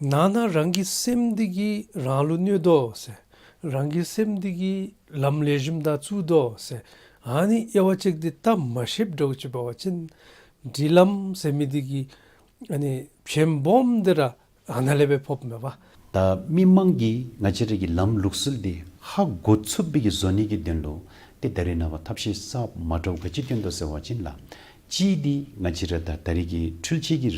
ནང་ན་རང་གི་སེམས་འདི་གིས་རང་ལུ་གནོད་དོ་ཟེར། རང་གི་སེམས་འདི་གིས་ལམ་ལེགས་ཤོམ་དང་བཙུགས་དོ་ཟེར། ཨ་ནི་དབྱེ་བ་ཕྱེ་སྟེ་བལྟ་མ་ཤེསཔ་འདྲཝ་ཅིག་འབད་བ་ཅིན་སྒྲིག་ལམ་ཟེར་མི་འདི་གི་ཨ་ནི་ཕྱེངམ་སྦོམ་འདི་ར་ཨ་ནཱ་ལས་སྦེ་ཕོགཔ་མས་པ། ད་མི་མང་གིས་ང་བཅས་ར་གི་ལམ་ལུགས་སྲོལ་འདི་ཧ་གོ་ཚུགསཔ་སྦེ་གི་བཟོ་ནི་གི་དོན་ལུ་ཏེ་ད་རེས་ནངས་པ་ཐབས་ཤེས་གསརཔ་མ་འདྲཝ་ག་ཅི་བཏོན་དོ་ཟེར་བ་ཅིན་ལགས། གཅིག་འདི་ང་བཅས་ར་ད་ད་རེས་ཀྱི་འཕྲུལ་ཆས་ཀྱི་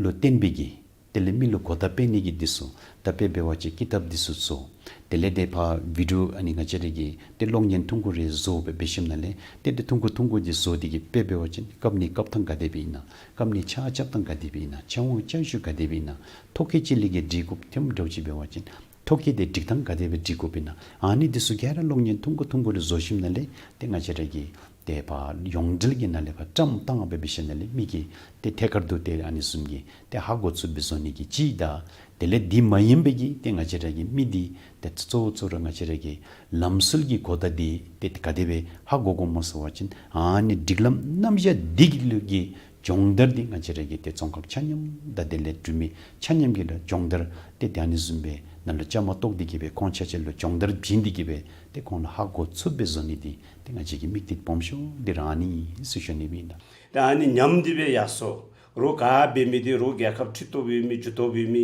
ལུ་བརྟེན་པའི་གི་དེ་ལས་མི་ལུ་གོ་བརྡ་སྤེལ་ནི་གི་འདི་ཚུ་ད་དཔེ་འབད་བ་ཅིན་ཀི་ཏབ་འདི་ཚུ་བཟོ། དེ་ལས་ཏེ་ཕར་བི་ཌིའོ་ཨ་ནི་ང་བཅས་ར་གི་ཏེ་གློག་བརྙན་ཐུང་ཀུ་རེ་བཟོ་སྦེ་འབད་ཞིནམ་ལས་ཏེ་ཏེ་ཐུང་ཀུ་ཐུང་ཀུ་འདི་བཟོ་སྟེ་གི་དཔེ་འབད་བ་ཅིན་བཀབ་ནི་བཀབ་ཐངས་ག་དེ་སྦེ་ཨིན་ན། བཀབ་ནི་ཆ་རྐྱབ་ཐངས་ག་དེ་སྦེ་ཨིན་ན། ཆ་འོང་ཆ་བཞུ་ག་དེ་སྦེ་ཨིན་ན། ཐོ་བཀོད་ཅིག་ལས་གི་སྒྲིག་དགོཔ་ཐོནམ་འདྲཝ་ཅིག་འབད་བ་ཅིན་ཐོ་བཀོད་དེ་སྒྲིག་ཐངས་ག་དེ་སྦེ་སྒྲིག་དགོཔ་ཨིན་ན། ཨ་ནི་འདི་ཚུ་ག་ར་གློག་བརྙན་ཐུང་ཀུ་ཐུང་ཀུ་རེ་བཟོ་ཞིནམ་ལས་ཏེ་ང་བཅས་ར་གི་ཏེ་ཕར་ཡོངས་འབྲེལ་གྱི་ནང་ལས་ཕར་བཀྲམ་བཏང་སྦེ་འབད་ཞིནམ་ལས་མི་གིས་ཏེ་ཐད་ཀར་དུ་ཏེ་ཨ་ནི་བཟུམ་གྱི་ཏེ་ཧ་གོ་ཚུགསཔ་སྦེ་བཟོ་ནི་གི་གཅིག་དང་དེ་ལས་འདི་མ་ཡིན་པའི་གི་ཏེ་ང་བཅས་ར་གི་མི་འདི་ཏེ་གཙོ་བོ་གཙོ་བོ་ར་ང་བཅས་ར་གི་ལམ་སྲོལ་གྱི་གོ་བརྡ་འདི་ཏེ་ག་དེ་སྦེ་ཧ་གོ་དགོཔ་སྨོ་ཟེར་བ་ཅིན་ཨ་ནི་སྒྲིག་ལམ་རྣམ་གཞག་འདི་གི་ལུ་གི་སྦྱོང་བརྡར་འདི་ང་བཅས་ར་གི་ཏེ་རྫོང་ཁག་ཆ་མཉམ་དང་དེ་ལས་འབྲུག་མི་ཆ་མཉམ་གྱི་ལུ་སྦྱོང་བརྡར་ཏེ་ཏེ་ཨ་ནི་བཟུམ་སྦེ་ནང་ལུ་བཅའ་མར་གཏོགས་ཏེ་གི་སྦེ་ཁོང་ཆ་ཁྱབ་ལུ་སྦྱོང་བརྡར་བྱིན་ཏེ་གི་སྦེ་ཏེ་ཁོང་ལུ་ཧ་གོ་ཚུགསཔ་སྦེ་བཟོ་ནི་འདི་ཏེ་ང་བཅས་ཀྱི་དམིགས་གཏད་སྦོམ་ཤོས་འདི་ར་ཨ་ནི་ཨིན་ཟེར་ཞུ་ནི་སྦེ་ཨིན་ལགས། ཏེ་ཨ་ནི་ཉམས་འདི་སྦེ་ཡར་སོ། རོགས་ག་འབད་མི་འདི་རོགས་རྒྱལ་ཁབ་ཁྲི་ཐོག་འབད་མི་རྒྱུ་ཐོག་འབད་མི་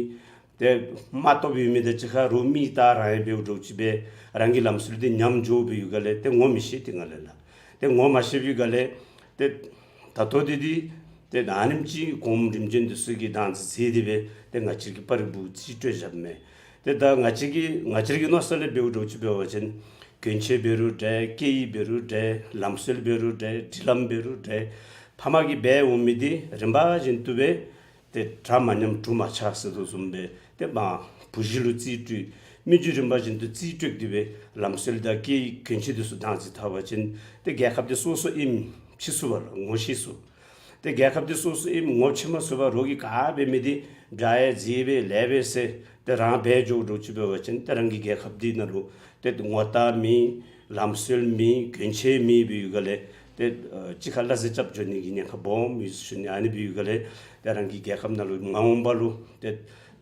ཏེ་མ་ཐོབ་ཡོད་མི་དང་གཅིག་ཁར་རོགས་མི་ད་རང་ཡང་འབདཝ་འདྲཝ་ཅིག་སྦེ་རང་གི་ལམ་སྲོལ་འདི་ཉམས་འགྱོ་སྦེ་ཡོད་ག་ལས་ཏེ་ངོ་མི་ཤེས་ཏེ་ང་ལས་ལགས། ཏེ་ངོ་མ་ཤེས་པའི་སྒང་ལས་ཏེ་ད་ལྟོ་འདི་འདི་ཏེ་ཨ་ནེམ་ཅིག་གོངམ་རིམ་བྱོན་འདི་ཚུ་གིས་བདག་འཛིན་མཛད་དེ་སྦེ་ཏེ་ང་བཅས་ཀྱི་པར་རིས་འབུ་རྩིས་སྤྲོད་བཞགཔ་མས། ཏེ་ད་ང་བཅས་ཀྱི་ང་བཅས་ཀྱི་མནོ་བསམ་ལས་འབདཝ་འདྲཝ་ཅིག་འབད་བ་ཅིན་གྱོན་ཆས་འབད་རུང་འདྲ་སྐད་ཡིག་འབད་རུང་འདྲ་ལམ་སྲོལ་འབད་རུང་འདྲ་སྒྲིག་ལམ་འབད་རུང་འདྲ་ཕམ་གིས་འབད་འོང་མི་འདི་རིམ་པ་བཞིན་དུ་སྦེ་ཏེ་གྲ་མ་ཉམས་གྲུ་མ་ཆག་ཟེར་དོ་བཟུམ་སྦེ་ཏེ་མར་བུ་གཞི་ལུ་རྩིས་སྤྲོད། མི་རྒྱུད་རིམ་པ་བཞིན་དུ་རྩིས་སྤྲོད་དེ་སྦེ་ལམ་སྲོལ་དང་སྐད་ཡིག་གྱོན་ཆས་འདི་ཚུ་བདག་འཛིན་འཐབ་པ་ཅིན་ཏེ་རྒྱལ་ཁབ་འདི་སོ་སོ་ཨིནམ་ཤེས་ཚུགས་པས་ལགས། ངོ་ཤེས་ཚུགས། ཏེ་རྒྱལ་ཁབ་འདི་སོ་སོ་ཨིནམ་ངོ་ཤེས་མ་ཚུགས་པར་རོགས་ཀྱིས་ག་འབད་མི་འདི་དྲག་པས་མཛེས་པས་ལེགས་པས་ཟེར་ཏེ་རང་འབད་འགྱོཝ་འདྲཝ་ཅིག་འབད་བ་ཅིན་ཏེ་རང་གི་རྒྱལ་ཁབ་འདི་ནང་ལུ་ཏེ་ངོ་རྟགས་མེད། ལམ་སྲོལ་མེད། གྱོན་ཆས་མེད་པའི་སྒང་ལས་ཏེ་ཨ་གཅིག་ཁར་ལག་རྩལ་རྐྱབ་འགྱོ་ནི་གི་ཉེན་ཁ་སྦོམ་ཡོད་ཟེར་ཞུ་ནི། ཨ་ནི་འབད་བའི་སྒང་ལས་ཏེ་རང་གི་རྒྱལ་ཁབ་ནང་ལུ་མ་འོངས་པ་ལུ་ཏེ་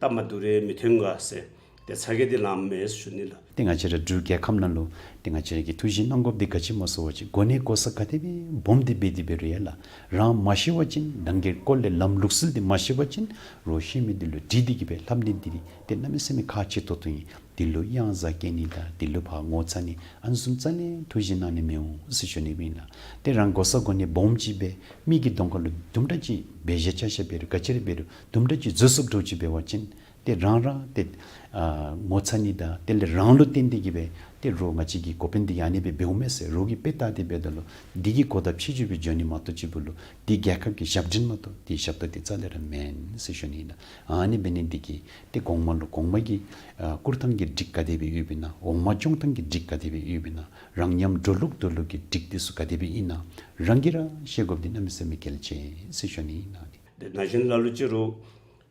སྟབས་མ་བདེཝ་རེ་མི་ཐོན་ག་ཟེར་ཏེ་ཚ་གྱང་འདི་ལངམ་མས་ཟེར་ཞུ་ནི་ལགས། ཏེ་ང་བཅས་ར་འབྲུག་རྒྱལ་ཁབ་ནང་ལུ་ཏེ་ང་བཅས་ར་གིས་ཐུགས་བཞེད་གནང་དགོཔ་འདི་ག་ཅི་སྨོ་ཟེར་བ་ཅིན་གོ་གནས་གོ་ས་ག་དེ་སྦེ་སྦོམ་སྟེ་འབད་དེ་འབད་རུང་ཡང་ལགས། རང་མ་ཤེས་པ་ཅིན་རང་གི་སྐོར་ལས་ལམ་ལུགས་སྲོལ་འདི་མ་ཤེས་པ་ཅིན་རོགས་ཤེས་མི་འདི་ལུ་དྲི་སྟེ་གི་སྦེ་ལྷབ་ནི་འདི་ཏེ་གནམ་མེད་ས་མེད་ཁག་ཆེ་ཏོག་ཏོ་ཨིན། དེ་ལུ་གཡང་ཟ་བཀལ་ནི་དང་དེ་ལུ་ཕར་ངོ་ཚ་ནི་ཨ་ནི་བཟུམ་རྩ་ལས་ཐུགས་བཞེད་གནང་ནི་མི་འོང་ཟེར་ཞུ་ནི་སྦེ་ཨིན་ལགས། ཏེ་རང་གོ་ས་གོ་གནས་སྦོམ་ཅིག་སྦེ་མི་གི་གདོང་ཁ་ལུ་དུམ་གྲ་ཅིག་འབད་བཞག་བཅའ་བཞག་འབད་རུང་ག་ཅི་ར་འབད་རུང་དུམ་གྲ་ཅིག་འཛོལ་སོངམ་འདྲཝ་ཅིག་འབད་བ་ཅིན་ཏེ་རང་ར་ཏེ་ཨ་ངོ་ཚ་ནི་དང་དེ་ལས་རང་ལུ་བརྟེན་ཏེ་གི་སྦེ་ ཏེ་རོགས་ང་བཅས་ཀྱི་འགོ་དཔོན་འདི་གིས་ཨ་ནི་སྦེ་འབདཝ་མས་ཟེར་རོགས་ཀྱིས་དཔེ་བལྟ་སྟེ་འབདཝ་ད་ལུ་འདི་གིས་གོ་བརྡ་ཕྱི་འགྱུར་སྦེ་འགྱོ་ནི་མ་གཏོགས་ཅིག་པུ་ལུ་འདི་རྒྱལ་ཁབ་ཀྱི་ཞབས་འདྲེན་མ་གཏོགས་འདི་ཞབས་ཏོག་འདི་རྩ་ལས་ར་མེན་ཟེར་ཞུ་ནི་ཨིན་ལགས། ཨ་ནི་འབད་ནི་འདི་གིས་ཏེ་གོང་མ་ལུ་གོང་མ་གི་ཨ་བཀུར་ཐངས་ཀྱི་སྒྲིག་ག་དེ་སྦེ་ཡོདཔ་ཨིན་ན། འོག་མ་སྐྱོང་ཐངས་ཀྱི་སྒྲིག་ག་དེ་སྦེ་ཡོདཔ་ཨིན་ན། རང་ཉམས་འགྲོ་ལུགས་འདུལ་ལུགས་ཀྱི་སྒྲིག་འདི་ཚུ་ག་དེ་སྦེ་ཨིན་ན་རང་གིས་ར་ཤེས་དགོཔ་འདི་གནམ་མེད་ས་མེད་གལ་ཆེ་ཟེར་ཞུ་ནི་ཨིན་ལགས། ཏེ་ན་གཞོན་ལ་ལུ་ཅིག་རུང་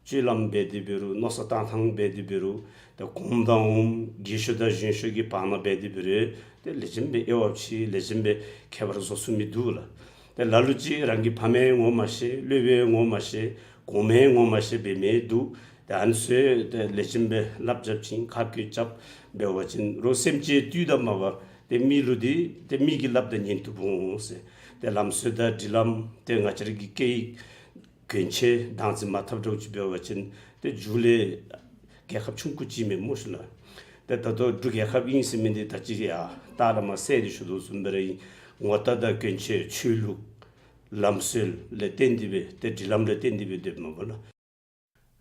སྤྱོད་ལམ་འབད་དེ་འབད་རུང་མནོ་བསམ་བཏང་ཐངས་འབད་དེ་འབད་རུང་ཏེ་གོངམ་དང་འོགམ་རྒས་ཤོས་དང་གཞོན་ཤོས་ཀྱི་བར་ན་འབད་དེ་འབད་རུང་ཏེ་ལེགས་ཤོམ་སྦེ་དབྱེ་བ་ཕྱེ་ལེགས་ཤོམ་སྦེ་ཁྱད་པར་བཟོ་ཚུགས་མི་འདུག་ལགས། ཏེ་ལ་ལུ་ཅིག་རང་གི་ཕམ་ཡང་ངོ་མ་ཤེས། སློབ་དཔོན་ཡང་ངོ་མ་ཤེས། གོངམ་ཡང་ངོ་མ་ཤེས་འབད་མི་འདུག། ཏེ་ཨ་ནི་ཚུ་ཏེ་ལེགས་ཤོམ་སྦེ་བསླབ་བྱ་བྱིན་ཁ་བསྐོ་རྐྱབ་འབད་བ་ཅིན་རོགས་སེམས་ཅན་འདུལ་དང་མ་པ་ཏེ་མི་ལུ་འདི་ཏེ་མི་གིས་སླབ་ད་ཉན་བཏུབ་འོང་ཟེར། ཏེ་ལམ་སྲོལ་དང་སྒྲིག་ལམ་ཏེ་ང་བཅས་ར་གི་སྐད་ཡིག་གྱོན་ཆས་བདག་འཛིན་མ་འཐབ་འདྲཝ་ཅིག་འབད་བ་ཅིན་ཏེ་མཇུག་ལས་རྒྱལ་ཁབ་ཆུང་ཀུ་ཅིག་མེན་སྨོ་ཤིག་ལགས། ཏེ་ད་ལྟོ་འབྲུག་རྒྱལ་ཁབ་ཨིན་ཟེར་མི་འདི་ད་ཅི་ཡང་ལྟག་ར་མར་གསལ་ཏེ་ཞུ་དོ་བཟུམ་སྦེ་ར་ཨིན། ངོ་རྟགས་དང་གྱོན་ཆས་ཆོས་ལུགས་ལམ་སྲོལ་ལས་བརྟེན་ཏེ་སྦེ་ཏེ་སྒྲིག་ལམ་ལས་བརྟེན་ཏེ་སྦེ་སྡོདཔ་མས་པ་ལགས།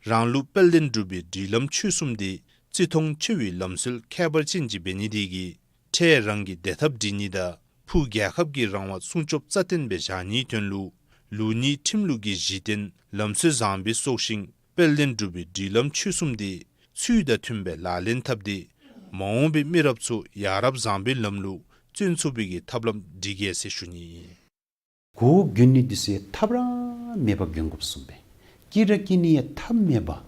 རང་ལུགས་དཔལ་ལྡན་འབྲུག་པའི་སྒྲིག་ལམ་ཆོས་གསུམ་འདི་བརྩི་མཐོང་ཆེ་བའི་ལམ་སྲོལ་ཁྱད་པར་ཅན་ཅིག་འབད་ནི་དེ་གིས་འཕྲལ་རང་གི་བདེ་ཐབས་སྒྲིག་ནི་དང་ཕུགས་རྒྱལ་ཁབ་ཀྱི་རང་དབང་སྲུང་སྐྱོབ་རྩ་བརྟན་སྦེ་བཞག་ནིའི་དོན་ལུ་ལུགས་གཉིས་ཁྲིམས་ལུགས་ཀྱི་གཞི་རྟེན་ལམ་སྲོལ་བཟང་པོའི་སྲོག་ཤིང་དཔལ་ལྡན་འབྲུག་པའི་སྒྲིག་ལམ་ཆོས་གསུམ་འདི་ཚུལ་དང་མཐུན་པའི་ལག་ལེན་འཐབ་སྟེ་མ་འོངས་པའི་མི་རབས་ཚུ་ཡ་རབས་བཟང་པོའི་ལམ་ལུ་བརྩོན་ཚུགས་པའི་གི་ཐབས་ལམ་སྒྲིག་གེ་ཟེར་ཞུ་ནི་ཨིན། གོ་གྱོན་ནི་འདི་ཚུ་ཡང་ཐབས་ར་མེད་པར་གྱོན་དགོཔ་བཟུམ་སྦེ། སྐྱེ་ར་སྐྱེ་ནི་ཡང་ཐབས་མེད་པར།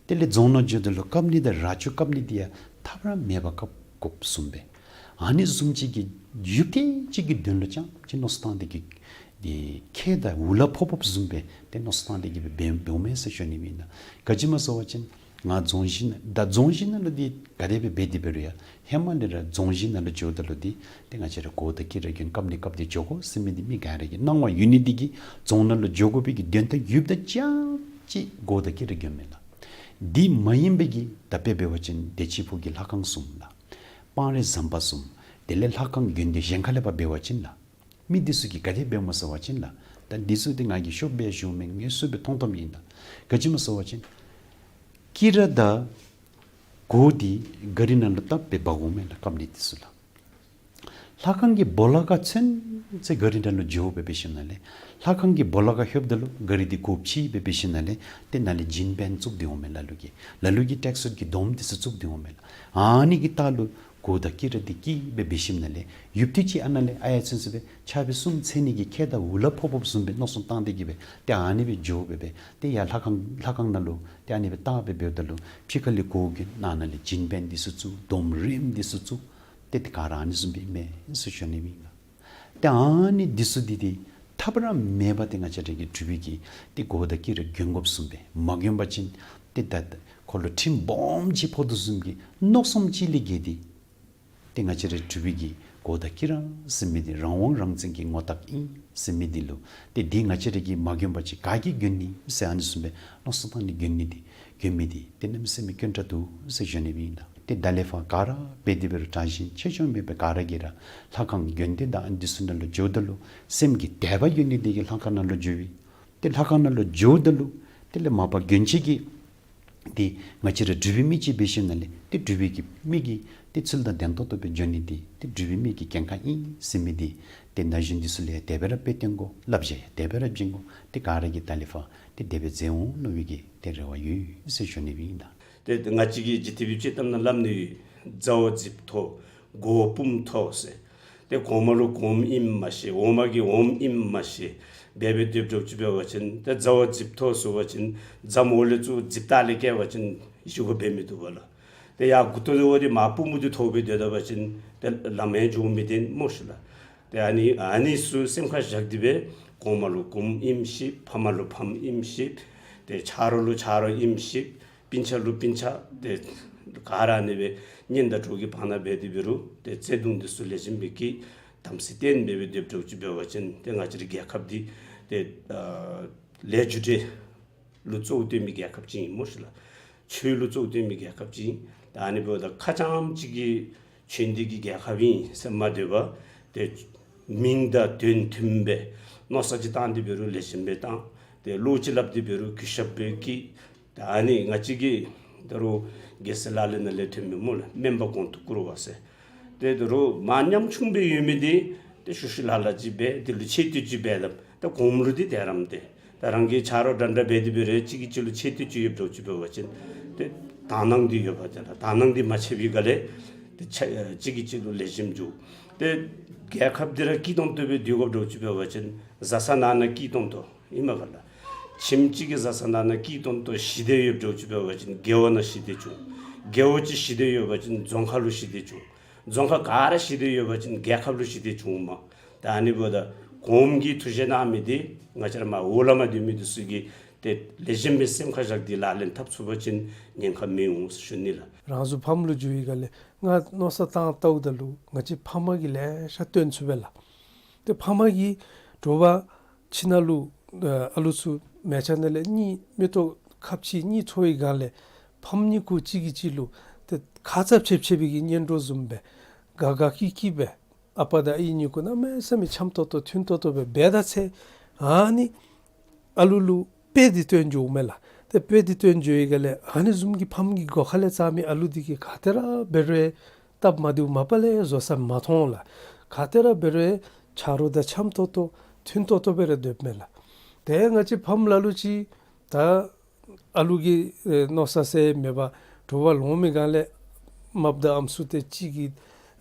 དེ་ལས་རྫོང་ནང་འགྱོཝ་ད་ལུ་བཀབ་ནི་དང་རྭ་ཅོ་བཀབ་ནི་འདི་ཡང་ཐབས་ར་མེད་པར་བཀབ་དགོཔ་བཟུམ་སྦེ། ཨ་ནི་བཟུམ་ཅིག་གི་ཡུདཔ་ཐེངས་ཅིག་གི་དོན་ལུ་རྐྱངམ་ཅིག་མནོ་བསམ་བཏང་སྟེ་གི་འདི་ཁ་དང་འུ་ལག་ཕོག་ཕོགཔ་བཟུམ་སྦེ་ཏེ་མནོ་བསམ་བཏང་སྟེ་གི་སྦེ་འབདཝ་མས་ཟེར་ཞུ་ནི་ཨིན་ལགས། ག་ཅི་སྨོ་ཟེར་བ་ཅིན་ང་རྫོང་གཞི་ནང་ད་རྫོང་གཞི་ནང་ལུ་འདི་ག་དེ་སྦེ་འབད་དེ་འབད་རུང་ཡང་ཧེ་མ་ལས་ར་རྫོང་གཞི་ནང་ལུ་འགྱོཝ་ད་ལུ་འདི་ཏེ་ང་བཅས་ར་གོ་དང་སྐེ་རགས་གྱོན་བཀབ་ནི་བཀབ་སྟེ་འགྱོ་དགོ་ཟེར་མི་འདི་མི་ག་ར་གི་སྣང་བ་ཡོད་ནི་འདི་གིས་རྫོང་ནང་ལུ་འགྱོ་དགོ་པའི་གི་དོན་དག་ཡོདཔ་ད་རྐྱངམ་ཅིག་གོ་དང་སྐེ་རགས་གྱོནམ་མས་ལགས། འདི་མ་ཡིན་པའི་གི་ད་དཔེ་འབད་བ་ཅིན་བདེ་ཆེན་ཕུག་གི་ལྷ་ཁང་བཟུམ་ལགས། སྤང་རི་ཟམ་པ་བཟུམ། དེ་ལས་ལྷ་ཁང་དགོན་སྡེ་གཞན་ཁ་ལས་ཕར་འབད་བ་ཅིན་ལགས། མི་འདི་ཚུ་གིས་ག་དེ་འབདཝ་སྨོ་ཟེར་བ་ཅིན་ལགས། ད་འདི་ཚུ་འདི་ང་གིས་ཤོབ་སྦེ་ཞུཝ་མེན། ངེའི་སོ་སོ་སྦེ་མཐོང་མཐོངམ་ཨིན་ལགས། ག་ཅི་སྨོ་ཟེར་བ་ཅིན་སྐེ་རགས་དང་གོ་འདི་གཱ་རི་ནང་ལུ་བཏབ་སྦེ་འབག་འོང་མས་ལགས། བཀབ་ནི་འདི་ཚུ་ལགས། ལྷ་ཁང་གི་སྦོ་ལོགས་ཁར་ཚུན་ཚོད་གཱ་རི་ནང་ལུ་འགྱོ་སྦེ་འབད་ཞིནམ་ལས་ལྷ་ཁང་གི་སྦོ་ལོགས་ཁར་ལྷོདཔ་ད་ལུ་གཱ་རི་འདི་གོ་ཕྱེ་སྦེ་འབད་ཞིནམ་ལས་ཏེ་ནཱ་ལས་འཇིམ་པན་བཙུགས་ཏེ་འོང་མས་ལ་ལུ་གིས། ལ་ལུ་གིས་ཊེགསི་བུཌ་ཀྱི་དོམ་འདི་ཚུ་བཙུགས་ཏེ་འོང་མས་ལགས། ཨ་ནི་གི་ལྟག་ལུ་གོ་དང་སྐེ་རགས་འདི་བཀལ་སྦེ་འབད་ཞིནམ་ལས་ཡུདཔ་ཐེངས་ཅིག་ཨ་ནཱ་ལས་ཨ་ཡར་ཚུན་ཚོད་སྦེ་ཆརཔ་གསུམ་ཚེས་གཉིས་ཀྱི་ཁ་དང་འུ་ལག་ཕོག་ཕོགཔ་བཟུམ་སྦེ་མནོ་བསམ་བཏང་སྟེ་གི་སྦེ་ཏེ་ཨ་ནི་སྦེ་འགྱོ་སྦེ་སྦེ་ཏེ་ཡར་ལྷ་ཁང་ལྷ་ཁང་ནང་ལུ་ཏེ་ཨ་ནི་སྦེ་བལྟ་སྦེ་འབདཝ་ད་ལུ་ཕྱི་ཁ་ལས་གོ་གྱོན་ནང་ན་ལས་འཇིམ་པན་འདི་ཚུ་བཙུགས། དོམ་རིངམ་འདི་ཚུ་བཙུགས། ཏེ་དེ་ག་ར་ཨ་ནི་བཟུམ་སྦེ་མས་ཟེར་ཞུ་ནི་ཨིན་ལགས། ཏེ་ཨ་ནི་འདི་ཚུ་འདི་ཏེ་ཐབས་ར་མེད་པར་ཏེ་ང་བཅས་ར་གི་འབྲུག་པའི་གི་ཏེ་གོ་དང་སྐེ་རགས་གྱོན་དགོཔ་བཟུམ་སྦེ་མ་གྱོན་པ་ཅིན་ཏེ་ད་ཁོ་ལུ་ཁྲིམས་སྦོམ་ཅིག་ཕོག་དོ་བཟུམ་གྱི་མནོ་བསམ་ཅིག་ལས་བརྒལ་ཏེ་ཏེ་ང་བཅས་ར་འབྲུག་པའི་གི་གོ་དང་སྐེ་རགས་ཟེར་མི་འདི་རང་དབང་རང་བཙན་གྱི་ངོ་རྟགས་ཨིན་ཟེར་མི་འདི་ལུ་ཏེ་འདི་ང་བཅས་ར་གིས་མ་གྱོན་པ་ཅིན་ག་གིས་གྱོན་ནི་ཟེར་ཨ་ནི་བཟུམ་སྦེ་མནོ་བསམ་བཏང་ནི་གྱོན་ནི་འདི་གྱོན་མི་འདི་ཏེ་གནམ་མེད་ས་མེད་དཀོན་དྲགས་འདུག་ཟེར་ཞུ་ནི་ཨིན་ལགས། ཏེ་ད་ལས་ཕར་ག་ར་འབད་དེ་འབད་རུང་དྲག་ཞན་ཆེ་ཆུང་མེད་པར་ག་ར་གིས་ར་ལྷ་ཁང་དགོན་སྡེ་དང་ཨ་ནི་འདི་ཚུ་ནང་ལུ་འགྱོཝ་ད་ལུ་སེམས་ཀྱི་དད་པ་ཡོད་ནི་འདི་གིས་ལྷ་ཁང་ནང་ལུ་འགྱོ་བས། ཏེ་ལྷ་ཁང་ནང་ལུ་འགྱོཝ་ད་ལུ་དེ་ལས་མ་པ་གྱོན་ཆས་ཀྱི་འདི་ང་བཅས་ར་འབྲུག་པའི་མི་ཅིག་འབད་ཞིནམ་ལས་ཏེ་འབྲུག་པའི་གི་མི་གི་ཏེ་ཚུལ་དང་ལྡན་ཏོག་ཏོ་སྦེ་འགྱོ་ནི་འདི་ཏེ་འབྲུག་པའི་མི་གི་འགན་ཁག་ཨིན་ཟེར་མི་འདི་ཏེ་ན་གཞོན་འདི་ཚུ་ལུ་ཡང་དེ་སྦེ་ར་དཔེ་སྟོན་དགོ། བསླབ་བྱ་ཡང་དེ་སྦེ་ར་བྱིན་དགོ། ཏེ་ག་ར་གིས་ད་ལས་ཕར་ཏེ་དེ་སྦེ་མཛད་འོང་མནོ་བའི་གི་ཏེ་རེ་བ་ཡོད་ཟེར་ཞུ་ནི་ཨིན་ལགས། ཏེ་ང་བཅས་ཀྱིས་ཇི་ལྟར་སྦེ་ཅིག་ལྟམ་ན་སླབ་ནི་ཡོད། མཛའ་བ་རྫིགཔོ་ཐོབ། མགོ་བོ་སྤུ་མོ་ཐོབ་ཟེར། ཏེ་གོང་མ་ལུ་གོངམ་ཨིནམ་མ་ཤེས། འོག་མ་གིས་འོགམ་ཨིནམ་མ་ཤེས། འབད་འབད་སྡོདཔ་འདྲཝ་ཅིག་འབད་བ་ཅིན་ཏེ་མཛའ་བ་རྫིགཔོ་ཐོབ་ཟེར་བ་ཅིན་མཛའམ་འོག་ལས་ཚུར་རྫིགཔ་ལྟག་ལས་བཀལ་བ་ཅིན་ཞི་གོ་འབད་མི་བཏུབ་པས་ལགས། ཏེ་ཡར་མགུ་ཏོ་འདི་བ་འདི་མར་སྤུ་མོ་འདི་ཐོབ་སྦེ་སྡོད་ད་པ་ཅིན་ཏེ་ལམ་ཡང་འགྱོ་མི་བདེ་སྨོ་ཤིག་ལགས། ཏེ་ཨ་ནི་ཨ་ནི་ཚུ་སེམས་ཁར་བཞག་སྟེ་སྦེ་གོང་མ་ལུ་གོངམ་ཨིནམ་ཤེས། ཕམ་ལུ་ཕམ་ཨིནམ་ཤེས། ཏེ་ཆ་རོགས་ལུ་ཆ་རོགས་ཨིནམ་ཤེས། སྤུན་ཆ་ལུ་སྤུན་ཆ། ཏེ་ག་ར་ཨ་ནི་སྦེ་གཉེན་དང་གྲོགས་ཀྱི་བར་ན་འབད་དེ་འབད་རུང་ཏེ་བརྩེ་གདུང་འདི་ཚུ་ལེགས་ཤོམ་སྦེ་བསྐྱེད། དམ་ཚིག་བརྟན་སྦེ་འབད་སྡོདཔ་འདྲཝ་ཅིག་འབད་བ་ཅིན་ཏེ་ང་བཅས་རའི་རྒྱལ་ཁབ་འདི་ཏེ་ཨ་ལས་རྒྱུ་འབྲས་ལུ་གཙོ་བོ་བཏོན་མི་རྒྱལ་ཁབ་ཅིག་ཨིན་སྨོ་ཤིག་ལགས། ཆོས་ལུ་གཙོ་བོ་བཏོན་མི་རྒྱལ་ཁབ་ཅིག་ཨིན། ད་ཨ་ནི་འབདཝ་ད་ཁ་ཙམ་ཅིག་གིས་ཆོས་འདི་གི་རྒྱལ་ཁབ་ཨིན་ཟེར་མ་སྡོད་པར་ཏེ་མིང་དང་དོན་མཐུན་པའི་མནོ་བསམ་ཅིག་བཏང་སྟེ་འབད་རུང་ལེགས་ཤོམ་སྦེ་བཏང་། ཏེ་བློ་ཅིག་སླབ་སྟེ་འབད་རུང་གུས་ཞབས་སྦེ་བསྐྱེད། ད་ཨ་ནི་ང་བཅས་ཀྱི་ད་རུང་རྒྱལ་སྲས་ལག་ལེན་ནང་ལས་ཐོན་མི་སྨོ་ལགས། དམན་པ་གོང་དུ་བཀུར་བ་ཟེར། ཏེ་དོ་རུང་མ་ཉམ་ཆུང་སྦེ་ཡོད་མི་འདི་ཏེ་ཤུལ་ཤུལ་ལྷག་ལྷག་ཅིག་འབད་དེ་ལུ་ཆེ་བསྟོད་ཅིག་འབད་དམ། ད་གོངམ་ལུ་འདི་དེ་ར་མས། ཏེ་ད་རང་གིས་ཆ་རོགས་འདྲ་འདྲ་འབད་དེ་འབད་རུང་གཅིག་གིས་གཅིག་ལུ་ཆེ་བསྟོད་ཅིག་ཡོདཔ་འདྲཝ་ཅིག་འབད་བ་ཅིན་ཏེ་དག་སྣང་འདི་ཡོདཔ་ད་ལུ་དག་སྣང་འདི་མ་ཆད་པའི་སྒང་ལས་ཏེ་ཆ་གཅིག་གིས་གཅིག་ལུ་ལེགས་ཤོམ་འགྱོ། ཏེ་རྒྱལ་ཁབ་འདི་ར་སྐྱིད་ཏོང་ཏོ་སྦེ་སྡོད་དགོཔ་འདྲཝ་ཅིག་འབད་བ་ཅིན་བཟའ་ཚང་ནང་ན་སྐྱིད་ཏོང་ཏོ་ཨིན་མས་ག་ལགས། ཁྱིམ་གཅིག་གི་བཟའ་ཚང་ནང་ན་སྐྱིད་ཏོང་ཏོ་ཞི་བདེ་ཡོདཔ་འདྲཝ་ཅིག་འབད་བ་ཅིན་རྒེད་འོག་ནང་ཞི་བདེ་འབྱུང་། རྒེད་འོག་ཅིག་ཞི་བདེ་ཡོད་པ་ཅིན་རྫོང་ཁག་ལུ་ཞི་བདེ་འབྱུང་། རྫོང་ཁག་ག་ར་ཞི་བདེ་ཡོད་པ་ཅིན་རྒྱལ་ཁབ་ལུ་ཞི་བདེ་འབྱུངམ་མས། ད་ཨ་ནི་འབདཝ་ད་གོངམ་གིས་ཐུགས་བཞེད་གནང་མི་འདི་ང་བཅས་ར་མར་འོག་ལས་མར་སྡོད་མི་འདི་ཚུ་གིས་ཏེ་ལེགས་ཤོམ་སྦེ་སེམས་ཁར་བཞག་སྟེ་ལག་ལེན་འཐབ་ཚུགས་པ་ཅིན་ཉེན་ཁ་མི་འོང་ཟེར་ཞུ་ནི་ལགས། རང་ཚུ་ཕམ་ལུ་འགྱོ་བའི་སྒང་ལས་ང་མནོ་བསམ་བཏང་བལྟཝ་ད་ལུ་ང་བཅས་ཕམ་གིས་ལེ་ཤ་སྟོན་ཚུགས་པས་ལགས། ཏེ་ཕམ་གིས་དྲོ་པ་ཁྱིམ་ནང་ལུ་ཨ་ཨ་ལུ་ཚུ་མལ་ཆ་ནང་ལས་གཉིད་མིག་ཏོ་ཁབ་ཅིག་གཉིད་ཚོར་བའི་སྒང་ལས་ཕམ་གཉིས་ཀྱིས་གཅིག་གིས་གཅིག་ལུ་ཏེ་ཁ་ཙ་ཕྱེ་ཕྱེ་བའི་གི་གཉེན་གྲོགས་བཟུམ་སྦེ་དགའ་དགའ་སྐྱིད་སྐྱིད་སྦེ་ཨ་པ་དང་ཨའི་གཉིས་ཀྱིས་གནམ་མེད་ས་མེད་འཆམ་ཏོག་ཏོ་མཐུན་ཏོག་ཏོ་སྦེ་འབད་ད་ཚེ་ཨ་ནི་ཨ་ལུ་ལུ་དཔེ་འདི་སྟོན་འགྱོཝ་མས་ལགས། ཏེ་དཔེ་འདི་སྟོན་འགྱོ་བའི་སྒང་ལས་ཨ་ནི་བཟུམ་གྱི་ཕམ་གྱི་སྒོ་ཁ་ལས་བཙའ་མི་ཨ་ལུ་འདི་གིས་ག་ཏེ་ར་འབད་རུང་སྟབས་མ་བདེཝ་མ་པ་ལས་བཟོ་ས་མ་མཐོང་ལགས། ག་ཏེ་ར་འབད་རུང་ཆ་རོགས་དང་འཆམ་ཏོག་ཏོ་མཐུན་ཏོག་ཏོ་སྦེ་ར་སྡོདཔ་མས་ལགས། ཏེ་ང་བཅས་ཕམ་ལ་ལུ་ཅིག་ད་ཨ་ལུ་གི་ཨེ་མནོ་བསམ་ཟེར་མེད་པར་དྲོ་པ་ལོང་མི་སྒང་ལས་མགཔ་དང་ཨམ་སྲུ་ཏེ་གཅིག་གིས་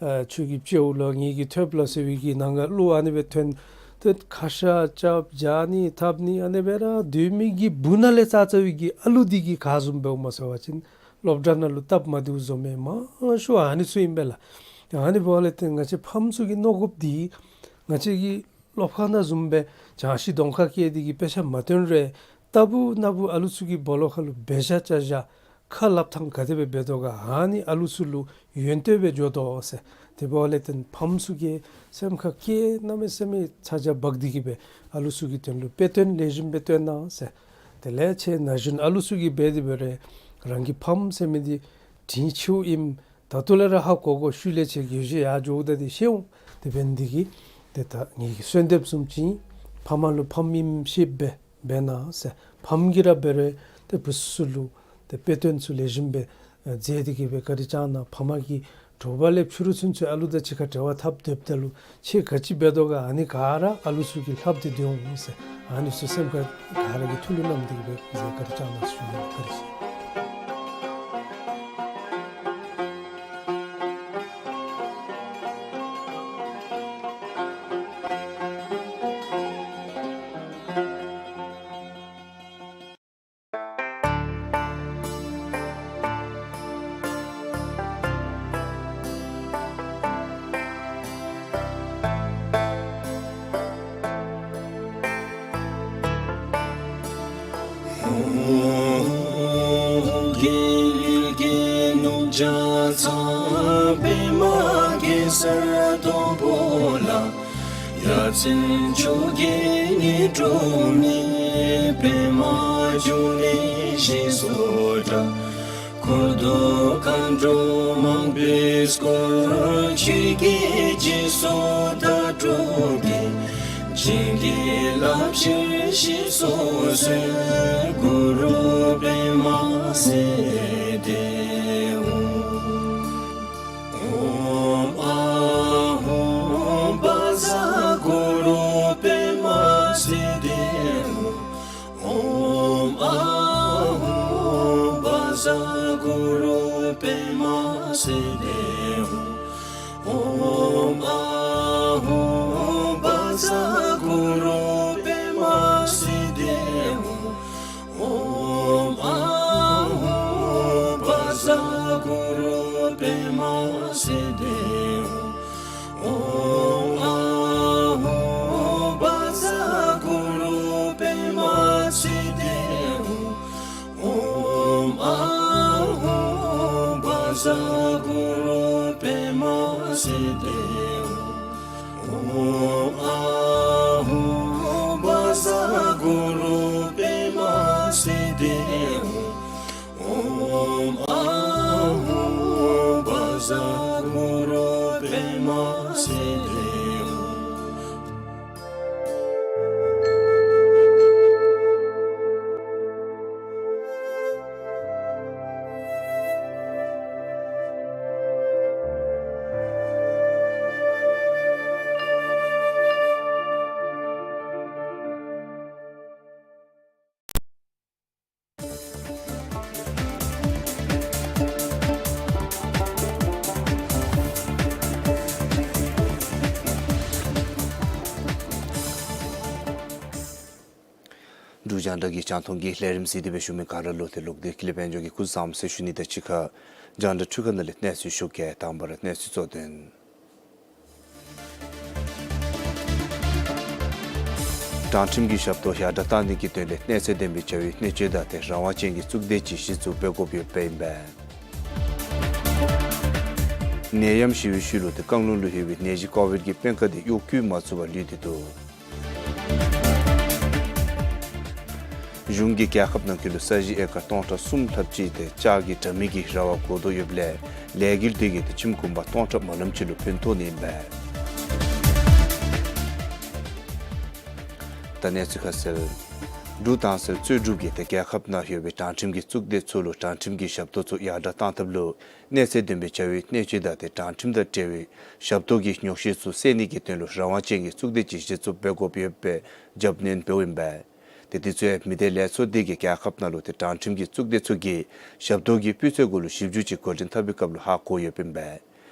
ཨ་ཁྱོད་ཀྱིས་བཅོ་ལགས་ངེ་གི་ཐོབ་ལགས་ཟེར་བའི་གི་ནང་ག་ལུ་ཨ་ནི་སྦེ་ཐོན། ཏེ་ཁ་ཤ་རྐྱབ་རྐྱབ་ནི་འཐབ་ནི་ཨ་ནི་སྦེ་ར་སྡོད་མི་གི་སྦུག་ན་ལས་བཙའ་བཙའ་བའི་གི་ཨ་ལུ་འདི་གིས་ག་བཟུམ་འབདཝ་སྨོ་ཟེར་བ་ཅིན་སློབ་གྲྭ་ནང་ལུ་སྟབས་མ་བདེཝ་བཟོ་མི་མང་ཤོས་ཨ་ནི་ཚུ་ཨིན་པས་ལགས། ཨ་ནི་འབདཝ་ལས་ཏེ་ང་བཅས་ཕམ་ཚུ་གི་མནོ་དགོཔ་འདི་ང་བཅས་ཀྱི་སློབ་ཁང་ནང་བཟུམ་སྦེ་གྱང་ཤིང་གདོང་ཁར་བཀལ་ཏེ་གི་དཔེ་ཆ་མ་སྟོན་རུང་ལྟ་བུ་ན་བུ་ཨ་ལུ་ཚུ་གི་སྦོ་ལོགས་ཁར་ལུ་འབད་བཞག་བཅའ་བཞག་ཁ་སླབ་ཐངས་ག་དེ་སྦེ་འབད་དོ་ག་ཨ་ནི་ཨ་ལུ་ཚུ་ལུ་ཡོན་ཏན་སྦེ་འགྱོ་དོ་ཟེར། དེ་འབདཝ་ལས་ཏེ་ཕམ་ཚུ་གིས་སེམས་ཁར་བསྐྱེད་གནམ་མེད་ས་མེད་ཚ་གྱང་འབག་སྟེ་གི་སྦེ་ཨ་ལུ་ཚུ་གི་དོན་ལུ་དཔེ་སྟོན་ལེགས་ཤོམ་སྦེ་སྟོན་གནང་ཟེར། དེ་ལས་ཁྱེད་ན་གཞོན་ཨ་ལུ་ཚུ་གིས་འབད་དེ་འབད་རུང་རང་གི་ཕམ་ཟེར་མི་འདི་དྲིན་ཆེཝ་ཨིནམ་ད་ལྟོ་ལས་ར་ཧ་གོ་དགོ། ཤུལ་ལས་ཁྱེད་རྒས་ཤོས་ཡར་འགྱོཝ་ད་འདི་ཤེས་འོང་། དེ་འབད་ནི་འདི་གིས་ཏེ་ད་ངེ་གི་གསོལ་འདེབས་བཟུམ་ཅིག་ཕམ་ལུ་ཕམ་ཨིནམ་ཤེསཔ་སྦེ་འབད་གནང་ཟེར། ཕམ་གིས་ར་འབད་རུང་ཏེ་བུ་ཚུ་ལུ་ཏེ་དཔེ་སྟོན་ཚུ་ལེགས་ཤོམ་སྦེ་མཛད་དེ་གི་སྦེ་བཀའ་དྲིན་བསྐྱང་གནང་། ཕམ་གིས་དྲོ་པ་ལས་ཕྱི་རུ་ཚུན་ཚོད་ཨ་ལུ་དང་གཅིག་ཁར་འབྲེལ་བ་འཐབ་སྡོདཔ་ད་ལུ་ཁྱེད་ག་ཅི་འབད་དོ་ག་ཨ་ནི་ག་ར་ཨ་ལུ་ཚུ་གིས་ལྷབ་སྟེ་སྡོད་འོང་ཟེར། ཨ་ནི་ཚུ་སེམས་ཁར་ག་ར་གིས་ཐུགས་ལུ་བསྣམས་ཏེ་གི་སྦེ་མཛད། བཀའ་དྲིན་བསྐྱང་གནང་ཟེར་ཞུ་ནི། བཀའ་དྲིན་ཆེ། རྒྱལ་ཡུལ་གྱི་ནུབ་བྱང་ཚང་པདྨ་གེ་སར་སྡོང་པོ་ལ། ཡ་མཚན་མཆོག་གི་ཉི་སྒྲོན་མེ། པདྨ་འབྱུང་གནས་ཞེས་སུ་གྲགས། འཁོར་དང་མཁའ་འགྲོ་མང་པོས་བསྐོར། ཆོས་ཀྱི་སྦྱིན་སོགས་དལ་འགྲོ་གི། བྱིན་གྱིས་བརླབ་ཕྱིར་ཞེས་སུ་གསོལ། གུ་རུ་པདྨ་སིདྡྷི་ཧཱུྃ། ཨོཾ་ཨཱཿཧཱུྃ་བཛྲ་གུ་རུ་པདྨ་སིདྡྷི་ཧཱུྃ། ཨོཾ་ཨཱཿཧཱུྃ་བཛྲ་གུ་རུ་པདྨ་སིདྡྷི་ཧཱུྃ། ཨོཾ་ཨཱཿཧཱུྃ་བཛྲ་གུ་རུ་པདྨ་སིདྡྷི་ཧཱུྃ། ཨོཾ་ཨཱཿཧཱུྃ་བཛྲ་གུ་རུ་པདྨ་སིདྡྷི་ཧཱུྃ། ཨོཾ་ཨཱཿཧཱུྃ་བཛྲ་གུ་རུ་པདྨ་སིདྡྷི་ཧཱུྃ། ཨོཾ་ཨཱཿཧཱུྃ་བཛྲ་གུ་རུ་པདྨ་སིདྡྷི་ཧཱུྃ། ཨོཾ་ཨཱཿཧཱུྃ་བཛྲ་གུ་རུ་པདྨ་སིདྡྷི་ཧཱུྃ། ཨོཾ་ཨཱཿཧཱུྃ་བཛྲ་གུ་རུ་པདྨ་སིདྡྷི་ཧཱུྃ། འབྲུག་རྒྱང་བསྒྲགས་ཀྱི་རྒྱང་མཐོང་གི་ལས་རིམ་གཟིགས་ཏེ་སྦེ་བཞུགས་མི་ག་ར་ལུ་ཏེ་ལོག་སྟེ་ཀུན་ལེགས་དཔལ་འབྱོར་གྱིས་སྐུ་གཟུགས་བཟང་པོ་ཟེར་ཞུ་ནི་དང་གཅིག་ཁར་རྒྱང་བསྒྲགས་འཕྲུལ་ཁང་ནང་ལས་གནས་ཚུལ་ཞུ་གེ། དང་པ་ར་གནས་ཚུལ་གཙོ་དོན། དྲང་ཁྲིམས་ཀྱི་ཞབས་ཏོག་ཡར་དྲག་གཏང་ནི་གི་དོན་ལས་གནས་ཚད་ལྡན་པའི་བྱ་བའི་གནད་སྤྱོད་དང་ཏེ་རང་དབང་ཅན་གྱི་གཙུག་སྡེ་ཅིག་གཞི་བཙུགས་འབད་དགོཔ་ཡོདཔ་ཨིན་པས། ནད་ཡམས་ཞི་བའི་ཤུལ་ལུ་ཏེ་བཀང་ལུང་ལུ་ཡོད་པའི་ནད་གཞི་ཀོ་ཝིཌ་ཀྱི་དཔུང་ཁག་དེ་གཡོག་བཀོལ་མ་ཚུགས་པར་ལུས་ཏེ་འདུག། གཞུང་གིས་རྒྱལ་ཁབ་ནང་འཁོད་ལུ་ས་གཞི་ཨེ་ཀར་སྟོང་ཕྲག་གསུམ་ལྷགཔ་ཅིག་ཏེ་ལྕགས་ཀྱི་དྲ་མིག་གི་ར་བ་བསྒོར་དོ་ཡོདཔ་ལས་ལས་འགུལ་དེ་གིས་ཏེ་ཁྱིམ་གུང་པ་སྟོང་ཕྲག་མ་ལམ་ཅིག་ལུ་ཕན་ཐོགས་ནི་ཨིན་པས། ད་གནས་ཚུལ་ཁ་གསལ། འབྲུག་དྭངས་གསལ་རྩོད་སྒྲུབ་ཀྱིས་ཏེ་རྒྱལ་ཁབ་ནང་ཡོད་པའི་དྲང་ཁྲིམས་ཀྱི་གཙུག་སྡེ་ཚུ་ལུ་དྲང་ཁྲིམས་ཀྱི་ཞབས་ཏོག་ཚུ་ཡར་དྲག་གཏང་ཐབས་ལུ་གནས་ཚད་ལྡན་པའི་བྱ་བའི་གནད་སྤྱོད་དང་ཏེ་དྲང་ཁྲིམས་དང་འབྲེལ་བའི་ཞབས་ཏོག་གི་ཉོགས་བཤད་ཚུ་བསལ་ནི་གི་དོན་ལུ་རང་དབང་ཅན་གྱི་གཙུག་སྡེ་ཅིག་གཞི་བཙུགས་འབད་དགོཔ་ཡོདཔ་སྦེ་རྒྱབ་སྣོན་འབདཝ་ཨིན་པས། ཏེ་དེ་ཚུ་ཡང་མི་སྡེ་ལས་ཚོགས་དེ་གིས་རྒྱལ་ཁབ་ནང་ལུ་ཏེ་དྲང་ཁྲིམས་ཀྱི་གཙུག་སྡེ་ཚུ་གི་ཞབས་ཏོག་གི་སྤུས་ཚད་གུ་ལུ་ཞིབ་འཇུག་ཅིག་འགོ་འདྲེན་འཐབ་པའི་སྐབས་ལུ་ཧ་གོ་ཡོདཔ་ཨིན་པས།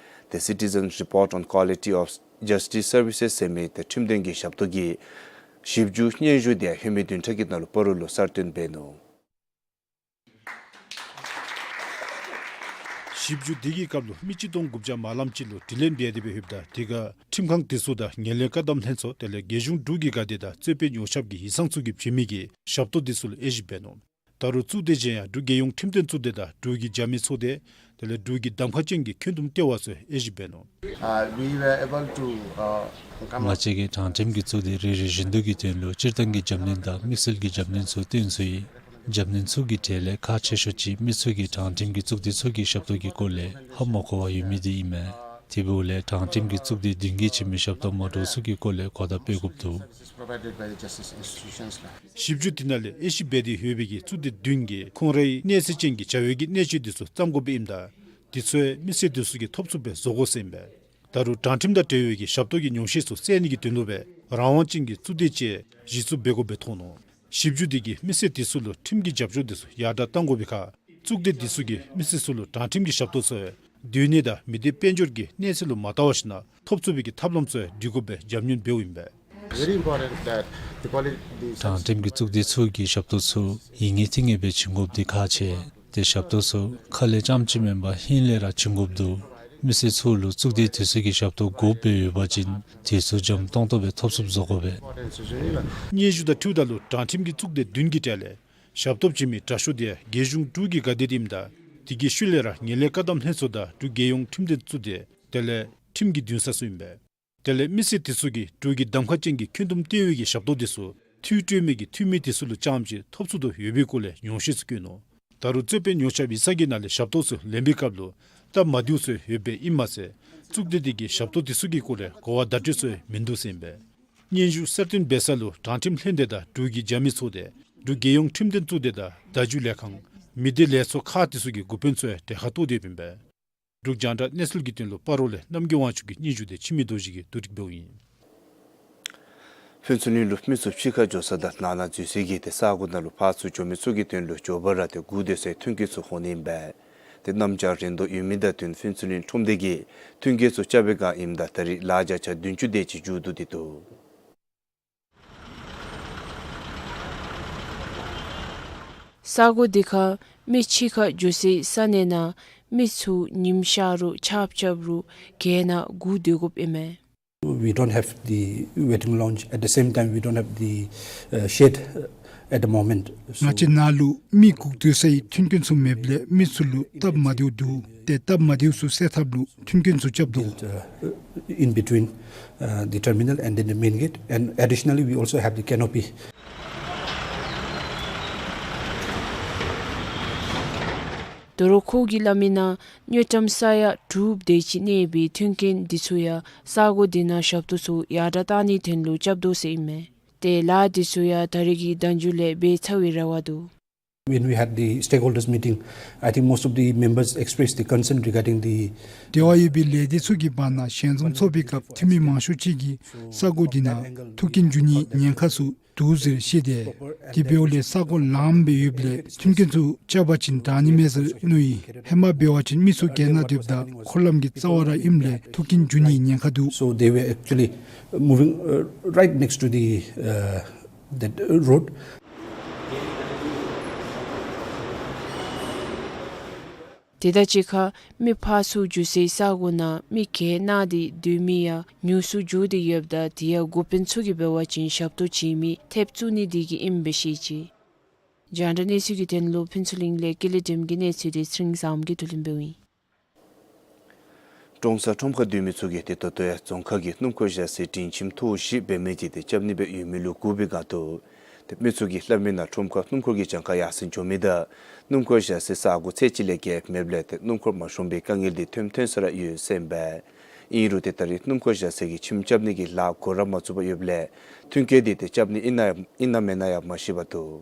ཏེ་Citizens Report on Quality of Justice Services ཟེར་མི་ཏེ་ཁྲིམས་དོན་གྱི་ཞབས་ཏོག་གི་ཞིབ་འཇུག་སྙན་ཞུ་དེ་ཡང་ལྷོད་མེད་བདུན་ཕྲག་གི་ནང་ལུ་སྤ་རོ་ལུ་གསར་བཏོན་འབད་ནུག། ཞིབ་འཇུག་དེ་གི་སྐབས་ལུ་མི་ཆིག་སྟོང་དགུ་བརྒྱ་མ་ལམ་ཅིག་ལུ་དྲི་ལན་འབད་དེ་སྦེ་ལྷོདཔ་ད་དེ་ཁར་ཁྲིམས་ཁང་དེ་ཚུ་དང་ངན་ལྷད་བཀག་སྡོམ་ལྷན་ཚོགས་དེ་ལས་རྒྱལ་གཞུང་འབྲུག་གི་འགག་སྡེ་དང་རྩོད་དཔོན་ཉོ་ཆཔ་གི་ཡིག་ཚང་ཚུ་གིས་བྱིན་མི་གི་ཞབས་ཏོག་དེ་ཚུ་ལུ་དབྱེ་ཞིབ་འབད་ནུག། ད་རུང་གཙུག་སྡེ་གཞན་ཡང་འབྲུག་རྒྱལ་ཡོངས་ཁྲིམས་དོན་གཙུག་སྡེ་དང་འབྲུག་གི་རྒྱབ་མི་ཚོགས་སྡེ་དེ་ལས་འབྲུག་གི་གདམ་ཁ་ཅན་གྱི་འཁོན་འདུམ་ལྟེ་བ་ཚུ་དབྱེ་ཞིབ་འབད་ནུག། Uh, we were able to, uh, come up ང་བཅས་ཀྱིས་དྲང་ཁྲིམས་ཀྱི་གཙུག་སྡེ་རེ་རེ་བཞིན་དུ་གི་དོན་ལུ་སྤྱིར་བཏང་གི་རྒྱབ་སྣོན་དང་དམིགས་བསལ་གྱི་རྒྱབ་སྣོན་ཚུ་བཏོན་ཚུགས་ཡི། རྒྱབ་སྣོན་ཚུ་གི་གྲས་ལས་ཁག་ཆེ་ཤོས་ཅིག་མི་ཚུ་གིས་དྲང་ཁྲིམས་ཀྱི་གཙུག་སྡེ་ཚུ་གི་ཞབས་ཏོག་གི་སྐོར་ལས་ཧ་མ་གོ་བར་ཡོད་མི་དེ་ཨིན་མས། དེ་འབདཝ་ལས་དྲང་ཁྲིམས་ཀྱི་གཙུག་སྡེ་བདུན་གྱིས་བྱིན་མི་ཞབས་ཏོག་མ་འདྲཝ་ཚུ་གི་སྐོར་ལས་གོ་བརྡ་སྤེལ་དགོཔ་འདུག། Provided by the justice institutions ལགས། ཞིབ་འཇུག་དེ་ནང་ལས་དབྱེ་ཞིབ་འབད་དེ་ཡོད་པའི་གི་གཙུག་སྡེ་བདུན་གྱིས་ཁོང་རའི་གནས་ཚད་ཅན་གྱི་བྱ་བའི་གི་གནད་སྤྱོད་དེ་ཚུ་བརྩམ་དགོཔ་ཨིནམ་ད་དེ་ཚུ་ཡང་མི་སེར་དེ་ཚུ་གིས་ཐོབ་ཚུགསཔ་སྦེ་བཟོ་དགོ་ཟེར་ཨིན་པས། ད་རུང་དྲང་ཁྲིམས་དང་འབྲེལ་བའི་གི་ཞབས་ཏོག་གི་ཉོགས་བཤད་ཚུ་བསལ་ནི་གི་དོན་ལུ་སྦེ་རང་དབང་ཅན་གྱི་གཙུག་སྡེ་ཅིག་གཞི་བཙུགས་འབད་དགོཔ་སྦེ་མཐོང་ནུག། ཞིབ་འཇུག་དེ་གིས་མི་སེར་དེ་ཚུ་ལུ་ཁྲིམས་ཀྱི་རྒྱབ་སྐྱོར་དེ་ཚུ་ཡར་དྲག་གཏང་དགོ་པའི་ཁར་གཙུག་སྡེ་དེ་ཚུ་གིས་མི་སེར་ཚུ་ལུ་དྲང་ཁྲིམས་ཀྱི་ཞབས་ཏོག་ཚུ་སྡོད་གནས་དང་མི་སྡེ་དཔལ་འབྱོར་གྱི་གནས་ཚད་ལུ་མ་བལྟ་བར་ཞིན་ན་ཐོབ་ཚུགས་པའི་གི་ཐབས་ལམ་ཚུ་སྒྲིག་དགོཔ་སྦེ་རྒྱབ་སྣོན་འབདཝ་ཨིན་པས། Very important that the quality དྲང་ཁྲིམས་ཀྱི་གཙུག་སྡེ་ཚུ་གི་ཞབས་ཏོག་ཚུ་ཡིན་ངེས་ཐིང་ངེས་སྦེ་བྱིན་དགོཔ་འདི་ཁག་ཆེ། ཏེ་ཞབས་ཏོག་ཚུ་ཁ་ལས་རྐྱངམ་ཅིག་མེན་པར་ཧིང་ལས་ར་བྱིན་དགོཔ་འདུག། མི་སེར་ཚུ་ལུ་གཙུག་སྡེ་དེ་ཚུ་གི་ཞབས་ཏོག་དགོཔ་སྦེ་ཡོད་པ་ཅིན་དེ་ཚུ་འཇམ་ཏོང་ཏོ་སྦེ་ཐོབ་ཚུགསཔ་བཟོ་དགོ་པས། སྙན་ཞུ་དང་འཁྲིལཝ་ད་ལུ་དྲང་ཁྲིམས་ཀྱི་གཙུག་སྡེ་བདུན་གྱི་གྲས་ལས་ཞབས་ཏོག་བྱིན་མི་དྲག་ཤོས་དེ་རྒྱལ་གཞུང་འབྲུག་གི་འགག་སྡེ་དེ་ཨིནམ་ད་དེ་གི་ཤུལ་ལས་ར་ངན་ལྷད་བཀག་སྡོམ་ལྷན་ཚོགས་དང་འབྲུག་རྒྱལ་ཡོངས་ཁྲིམས་དོན་གཙུག་སྡེ་དེ་ལས་ཁྲིམས་ཀྱི་འདུན་ས་ཚུ་ཨིན་པས། དེ་ལས་མི་སེར་དེ་ཚུ་གིས་འབྲུག་གི་གདམ་ཁ་ཅན་གྱི་འཁོན་འདུམ་ལྟེ་བའི་གི་ཞབས་ཏོག་དེ་ཚུ་འཐུས་སྤྲོད་མི་གི་འཐུས་མི་དེ་ཚུ་ལུ་རྐྱངམ་ཅིག་ཐོབ་ཚུགས་དོ་ཡོད་པའི་སྐོར་ལས་ཉོགས་བཤད་ཚུ་བཀོད་ནུག། ད་རུང་རྩོད་དཔོན་ཉོ་ཆ་ཡིག་ཚང་གི་ནང་ལས་ཞབས་ཏོག་ཚུ་ལེན་པའི་སྐབས་ལུ་སྟབས་མ་བདེཝ་ཚུ་ཡོདཔ་ཨིནམ་མ་ཚད་གཙུག་སྡེ་དེ་གིས་ཞབས་ཏོག་དེ་ཚུ་གི་སྐོར་ལས་གོ་བ་བརྡ་སྤྲོད་ཚུ་མིན་འདུག་ཟེར་ཨིན་པས། སྙན་ཞུ་གསར་བཏོན་འབད་ས་ལུ་དྲང་ཁྲིམས་ལྷན་སྡེ་དང་འབྲུག་གི་རྒྱབ་མི་ཚོགས་སྡེ་འབྲུག་རྒྱལ་ཡོངས་ཁྲིམས་དོན་གཙུག་སྡེ་དང་བརྡ་བརྒྱུད་ལས་ཁང་མི་སྡེ་ལས་ཚོགས་ཁག་དེ་ཚུ་གི་འགོ་དཔོན་ཚུ་ཡང་གྲལ་ཁར་གཏོགས་ཏེ་ཡོདཔ་ཨིན་པས། འབྲུག་རྒྱང་བསྒྲགས་གནས་ཚུལ་གྱི་དོན་ལུ་སྤ་རོ་ལས་རྣམ་རྒྱལ་དབང་ཕྱུག་གི་སྙན་ཞུ་དེ་འཆི་མེད་རྡོ་རྗེ་གིས་བསྡུ་སྒྲིག་འབདཝ་ཨིན། ཕུན་ཚོགས་གླིང་ལུ་མི་ཚུ་ཕྱི་ཁར་འགྱོ་ས་དང་ནང་ན་འཛུལ་ས་གི་ཏེ་ས་གོ་ནང་ལུ་ཕར་ཚུར་འགྱོ་མི་ཚུ་གི་དོན་ལུ་མགྱོགས་པ་ར་ཏེ་སྒུག་སྡོད་སའི་མཐུན་རྐྱེན་ཚུ་ཧོ་ནི་ཨིན་པས། ཏེ་གནམ་ལྕགས་རན་དོ་ཡོད་མི་དང་བསྟུན་ཕུན་ཚོགས་གླིང་ཁྲོམ་སྡེ་གིས་མཐུན་རྐྱེན་ཚུ་རྐྱབ་པའི་སྒང་ཨིནམ་ད་ད་རེས་ལཱ་བརྒྱ་ཆ་བདུན་ཅུ་དེ་ཅིག་མཇུག་བསྡུ་སྟེ་འདུག། ས་གོ་འདི་ཁར་མི་ཕྱི་ཁར་འགྱོ་སའི་ས་གནས་ནང་མི་ཚུ་ཉིམ་ཤར་རུང་ཆརཔ་རྐྱབ་རུང་གྱལ་ནང་སྒུག་སྡོད་དགོཔ་ཨིན་མས། We don't have the waiting lounge. At the same time, we don't have the, uh, shade, uh, at the moment. So ང་བཅས་ནཱ་ལུ་མི་སྒུག་སྡོད་སའི་མཐུན་རྐྱེན་ཚུ་མེདཔ་ལས་མི་ཚུ་ལུ་སྟབས་མ་བདེཝ་འདུག། ཏེ་སྟབས་མ་བདེཝ་ཚུ་སེལ་ཐབས་ལུ་མཐུན་རྐྱེན་ཚུ་རྐྱབ་དོ། Uh, in between, uh, the terminal and then the main gate. And additionally, we also have the canopy. ད་རུང་ཁོ་གིས་སླབ་མི་ནང་དངུལ་ཀྲམ་ས་ཡ་དྲུག་དེ་ཅིག་གནས་པའི་མཐུན་རྐྱེན་འདི་ཚུ་ཡང་ས་གོ་འདི་ནང་ཞབས་ཏོག་ཚུ་ཡར་དྲག་གཏང་ནིའི་དོན་ལུ་རྐྱབ་དོ་ཟེར་ཨིན་མས། ཏེ་ལཱ་འདི་ཚུ་ཡང་ད་རེས་ཀྱི་ཟླ་མཇུག་ལས་འབད་ཚར་བའི་རེ་བ་འདུག། When we had the stakeholders meeting, I think most of the members expressed the concern regarding the དེ་བ་ཡོད་པའི་ལས་སྡེ་ཚུ་གི་བར་ན་ཞལ་འཛོམས་ཚོགས་པའི་སྐབས་འཐུས་མི་མང་ཤོས་ཅིག་གིས་ས་གོ་འདི་ནང་མཐུན་རྐྱེན་འབྱུང་ནིའི་ཉེན་ཁ་ཚུ་འདུག་ཟེར་བཤད་དེ། དེ་འབདཝ་ལས་ས་གོ་ལངམ་སྦེ་ཡོདཔ་ལས་མཐུན་རྐྱེན་ཚུ་རྐྱབ་པ་ཅིན་དྲག་ནི་མས་ཟེར་མནོ་ཡི། ཧེ་མ་འབད་བ་ཅིན་མི་ཚུ་གྱལ་ནང་སྡོདཔ་ད་འཁོར་ལམ་གྱི་རྩ་བར་ཨིནམ་ལས་མཐུན་རྐྱེན་འབྱུང་ནིའི་ཉེན་ཁ་འདུག། So they were actually moving, uh, right next to the, uh, that, uh, road. དེ་དང་གཅིག་ཁར་མི་ཕར་ཚུར་འགྱོ་སའི་ས་གོ་ནང་མི་གྱལ་ནང་འདི་སྡོད་མི་ཡང་ཉུང་སུ་འགྱོ་སྟེ་ཡོདཔ་ད་དེ་ཡང་འགོ་དཔོན་ཚུ་གིས་འབད་བ་ཅིན་ཞབས་ཏོག་བྱིན་མི་ཐེབས་བཙུགས་ནི་དེ་གིས་ཨིནམ་སྦེ་བཤད་ཅི། རྒྱང་བསྒྲགས་གནས་ཚུལ་གྱི་དོན་ལུ་ཕུན་ཚོགས་གླིང་ལས་ཀེ་ལེ་སྒྲོལམ་གྱི་གནས་ཚུལ་དེ་ཚེ་རིང་བཟངམོ་གིས་བསྡུ་ལེན་འབདཝ་ཨིན། ཀྲོང་གསར་ཁྲོམ་ཁར་སྡོད་མི་ཚུ་གིས་ཏེ་ད་ལྟོ་ཡང་རྫོང་ཁག་གི་སྣུམ་འཁོར་བཞག་སའི་སྒྲིང་ཁྱིམ་ཐོག་བཞི་འབད་མི་ཅིག་ཏེ་རྐྱབ་ནི་སྦེ་ཡོད་མི་ལུ་བསྒུགས་པའི་སྒང་དུ་ཏེ་མི་ཚུ་གིས་སླབ་མི་ནང་ཁྲོམ་ཁར་སྣུམ་འཁོར་གྱིས་གྱངས་ཁ་ཡར་སེང་འགྱོ་མི་དང་སྣུམ་འཁོར་བཞག་སའི་ས་གོ་ཚད་ཅིག་ལས་བརྒལ་མེདཔ་ལས་ཏེ་སྣུམ་འཁོར་མ་ཤོང་པའི་དཀའ་ངལ་འདི་ཐོནམ་ཐོན་ས་ར་ཡོད་ཟེར་ཨིན་པས། ཨིན་རུང་ཏེ་ད་རེས་སྣུམ་འཁོར་བཞག་སའི་ཁྱིམ་རྐྱབ་ནི་གི་ལཱ་འགོ་ར་མ་བཙུགས་པར་ཡོདཔ་ལས་མཐུན་རྐྱེན་འདི་ཏེ་རྐྱབ་ནི་ཨིན་ན་ཨིན་ན་མེན་ན་ཡང་མ་ཤེས་པར་འདུག།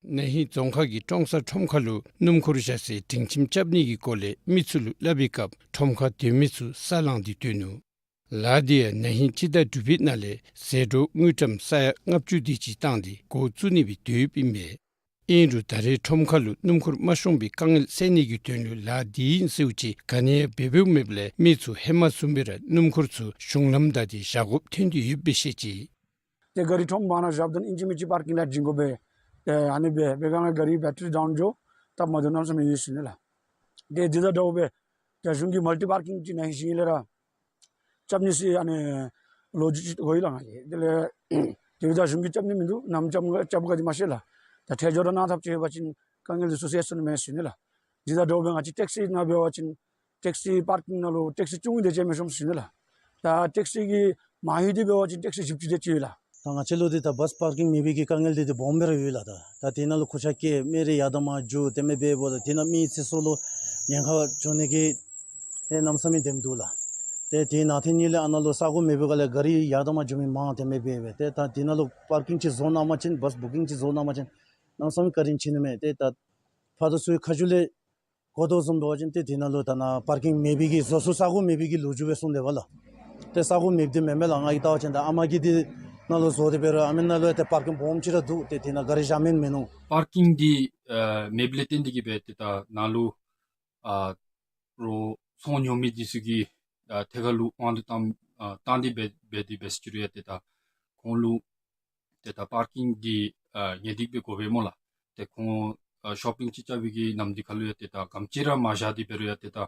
ན་ཧིང་རྫོང་ཁག་གི་ཀྲོང་གསར་ཁྲོམ་ཁ་ལུ་སྣུམ་འཁོར་བཞག་སའི་སྒྲིང་ཁྱིམ་རྐྱབ་ནི་གི་སྐོར་ལས་མི་ཚུ་ལུ་སླབ་པའི་སྐབས་ཁྲོམ་ཁར་སྡོད་མི་ཚུ་ས་ལངས་ཏེ་སྡོད་ནུག། ལཱ་འདི་ཡང་ན་ཧིང་སྤྱི་ཟླ་དྲུག་པའི་ནང་ལས་ཟད་འགྲོ་དངུལ་ཀྲམ་ས་ཡ་ལྔ་བཅུ་དེ་ཅིག་བཏང་སྟེ་འགོ་བཙུགས་ནི་སྦེ་འདོདཔ་ཨིན་མས། ཨིན་རུང་ད་རེས་ཁྲོམ་ཁ་ལུ་སྣུམ་འཁོར་མ་ཤོང་པའི་དཀའ་ངལ་སེལ་ནི་གི་དོན་ལུ་ལཱ་འདི་ཨིན་ཟེརཝ་ཅིག་ག་ནི་ཡང་འབད་འབདཝ་མེདཔ་ལས་མི་ཚུ་ཧེ་མ་བཟུམ་སྦེ་ར་སྣུམ་འཁོར་ཚུ་གཞུང་ལམ་བདའ་སྟེ་བཞག་དགོཔ་ཐོན་ཏེ་ཡོདཔ་སྦེ་བཤད་ཅི། ཏེ་ག་རི་ཁྲོམ་མ་ནང་བཞགཔ་ད་ཨིན་ཅི་མིན་ཅི་པར་ཀིང་ལཱཊ་བྱིན་དགོ་པས། ཏེ་ཨ་ནི་སྦེ་འབད་ག་ལས་ག་རི་བེ་ཊ་རི་ཌའུན་འགྱོ་སྟབས་མ་བདེཝ་གནམ་མེད་ས་མེད་ཡོད་ཟེར་ཨིན་ལགས། ཏེ་འདི་དང་འདྲཝ་སྦེ་ཏེ་གཞུང་གིས་མལ་ཊི་པར་ཀིང་ཅིག་ན་ཧིང་ཞིང་ལས་ར་རྐྱབ་ནི་ཟེར་ཨ་ནི་ལོ་རྒྱུས་ཅིག་གོ་ཡི་ལགས་ང་གིས། དེ་ལས་དེ་བཟུམ་གཞུང་གིས་རྐྱབ་ནི་མིན་འདུག། ནམ་རྐྱབ་རྐྱབ་ག་འདི་མ་ཤེས་ལགས། ད་ཐད་སྦྱོར་ར་གནང་ཐབས་ཅིག་འབད་བ་ཅིན་དཀའ་ངལ་འདི་ཚུ་སེལ་ཚུགས་ནི་མས་ཟེར་ཨིན་ལགས། འདི་དང་འདྲཝ་སྦེ་ང་བཅས་ཊེག་སི་ནང་འབད་བ་ཅིན་ཊེག་སི་པར་ཀིང་ནང་ལུ་ཊེག་སི་ཅུང་ཨིན་དེ་ཅིག་མི་ཤོང་ཟེར་ཨིན་ལགས། ད་ཊེག་སི་གི་མང་ཡོད་འདི་འབད་བ་ཅིན་ཊེག་སི་བཞི་བཅུ་དེ་ཅིག་ཡོད་ལགས། ད་ང་བཅས་ལུ་འདི་ད་བཱས་པར་ཀིང་མེད་པའི་གི་དཀའ་ངལ་འདི་ཏེ་སྦོམ་སྦེ་ར་ཡོད་ལགས། ད་ད་དེ་ནང་ལུ་ཁུར་ཆ་བཀལ་མི་རེ་ཡར་དང་མར་འགྱོ་དེ་མེན་པས་འབདཝ་ད་དེ་ནང་མི་ཚེ་སྲོག་ལུ་ཉེན་ཁ་འགྱོ་ནི་གི་ཏེ་གནམ་མེད་ས་མེད་དེམ་འདུག་ལགས། ཏེ་དེ་ནང་ཐེངས་གཉིས་ལས་ཨ་ནཱ་ལུ་ས་གོ་མེད་པའི་སྒང་ལས་ག་རི་ཡར་དང་མར་འགྱོ་མི་མང་དེ་མེན་པས་སྦེ། ཏེ་ད་དེ་ནང་ལུ་པར་ཀིང་ཅིག་བཟོ་གནང་བ་ཅིན་བཱས་བུ་ཀིང་ཅིག་བཟོ་གནང་བ་ཅིན་གནམ་མེད་ས་མེད་བཀའ་དྲིན་ཆེ་ནི་མས། ཏེ་ད་ཕར་དང་ཚུར་ཁ་མཆུ་ལས་གོ་དོ་བཟུམ་འབད་བ་ཅིན་ཏེ་དེ་ནང་ལུ་ད་ནཱ་པར་ཀིང་མེད་པའི་གི་བཟོ་ས་ས་གོ་མེད་པའི་གི་ལོ་རྒྱུས་སྦེ་གསུངས་དེས་པ་ལགས། ཏེ་ས་གོ་མེདཔ་འདི་མེན་མས་ལགས། ང་གིས་བལྟ་བ་ཅིན་ད་ཨ་མ་གིས་འདི་ནང་ལུ་བཟོ་སྟེ་འབད་རུང་ཨ་མི་ནང་ལུ་ཡང་ཏེ་པར་ཀིང་སྦོམ་ཅིག་ར་འདུག། ཏེ་དེ་ནང་ག་རི་བཞག་མི་མིན་ནུག། པར་ཀིང་འདི་ཨ་མེདཔ་ལས་བརྟེན་ཏེ་གིས་སྦེ་ཏེ་ད་ནཱ་ལུ་ཨ་རོགས་ཚོང་ཉོ་མི་འདི་ཚུ་གིས་ཨ་ཐད་ཀར་ལུ་དབང་དུ་བཏང་ཨ་བཏང་སྟེ་འབད་འབད་དེ་འབད་ཟེར་ཅི་རུང་ཡང་ཏེ་ད་ཁོང་ལུ་ཏེ་ད་པར་ཀིང་འདི་ཨ་ངེས་ཏིག་སྦེ་དགོ་པས་སྨོ་ལགས། ཏེ་ཁོང་ཨ་ཤོ་པིང་ཅིག་རྐྱབ་པའི་གི་ནམ་འདི་ཁར་ལུ་ཡང་ཏེ་ད་གམ་ཅིག་ར་མ་བཞག་སྟེ་འབད་རུང་ཡང་ཏེ་ད་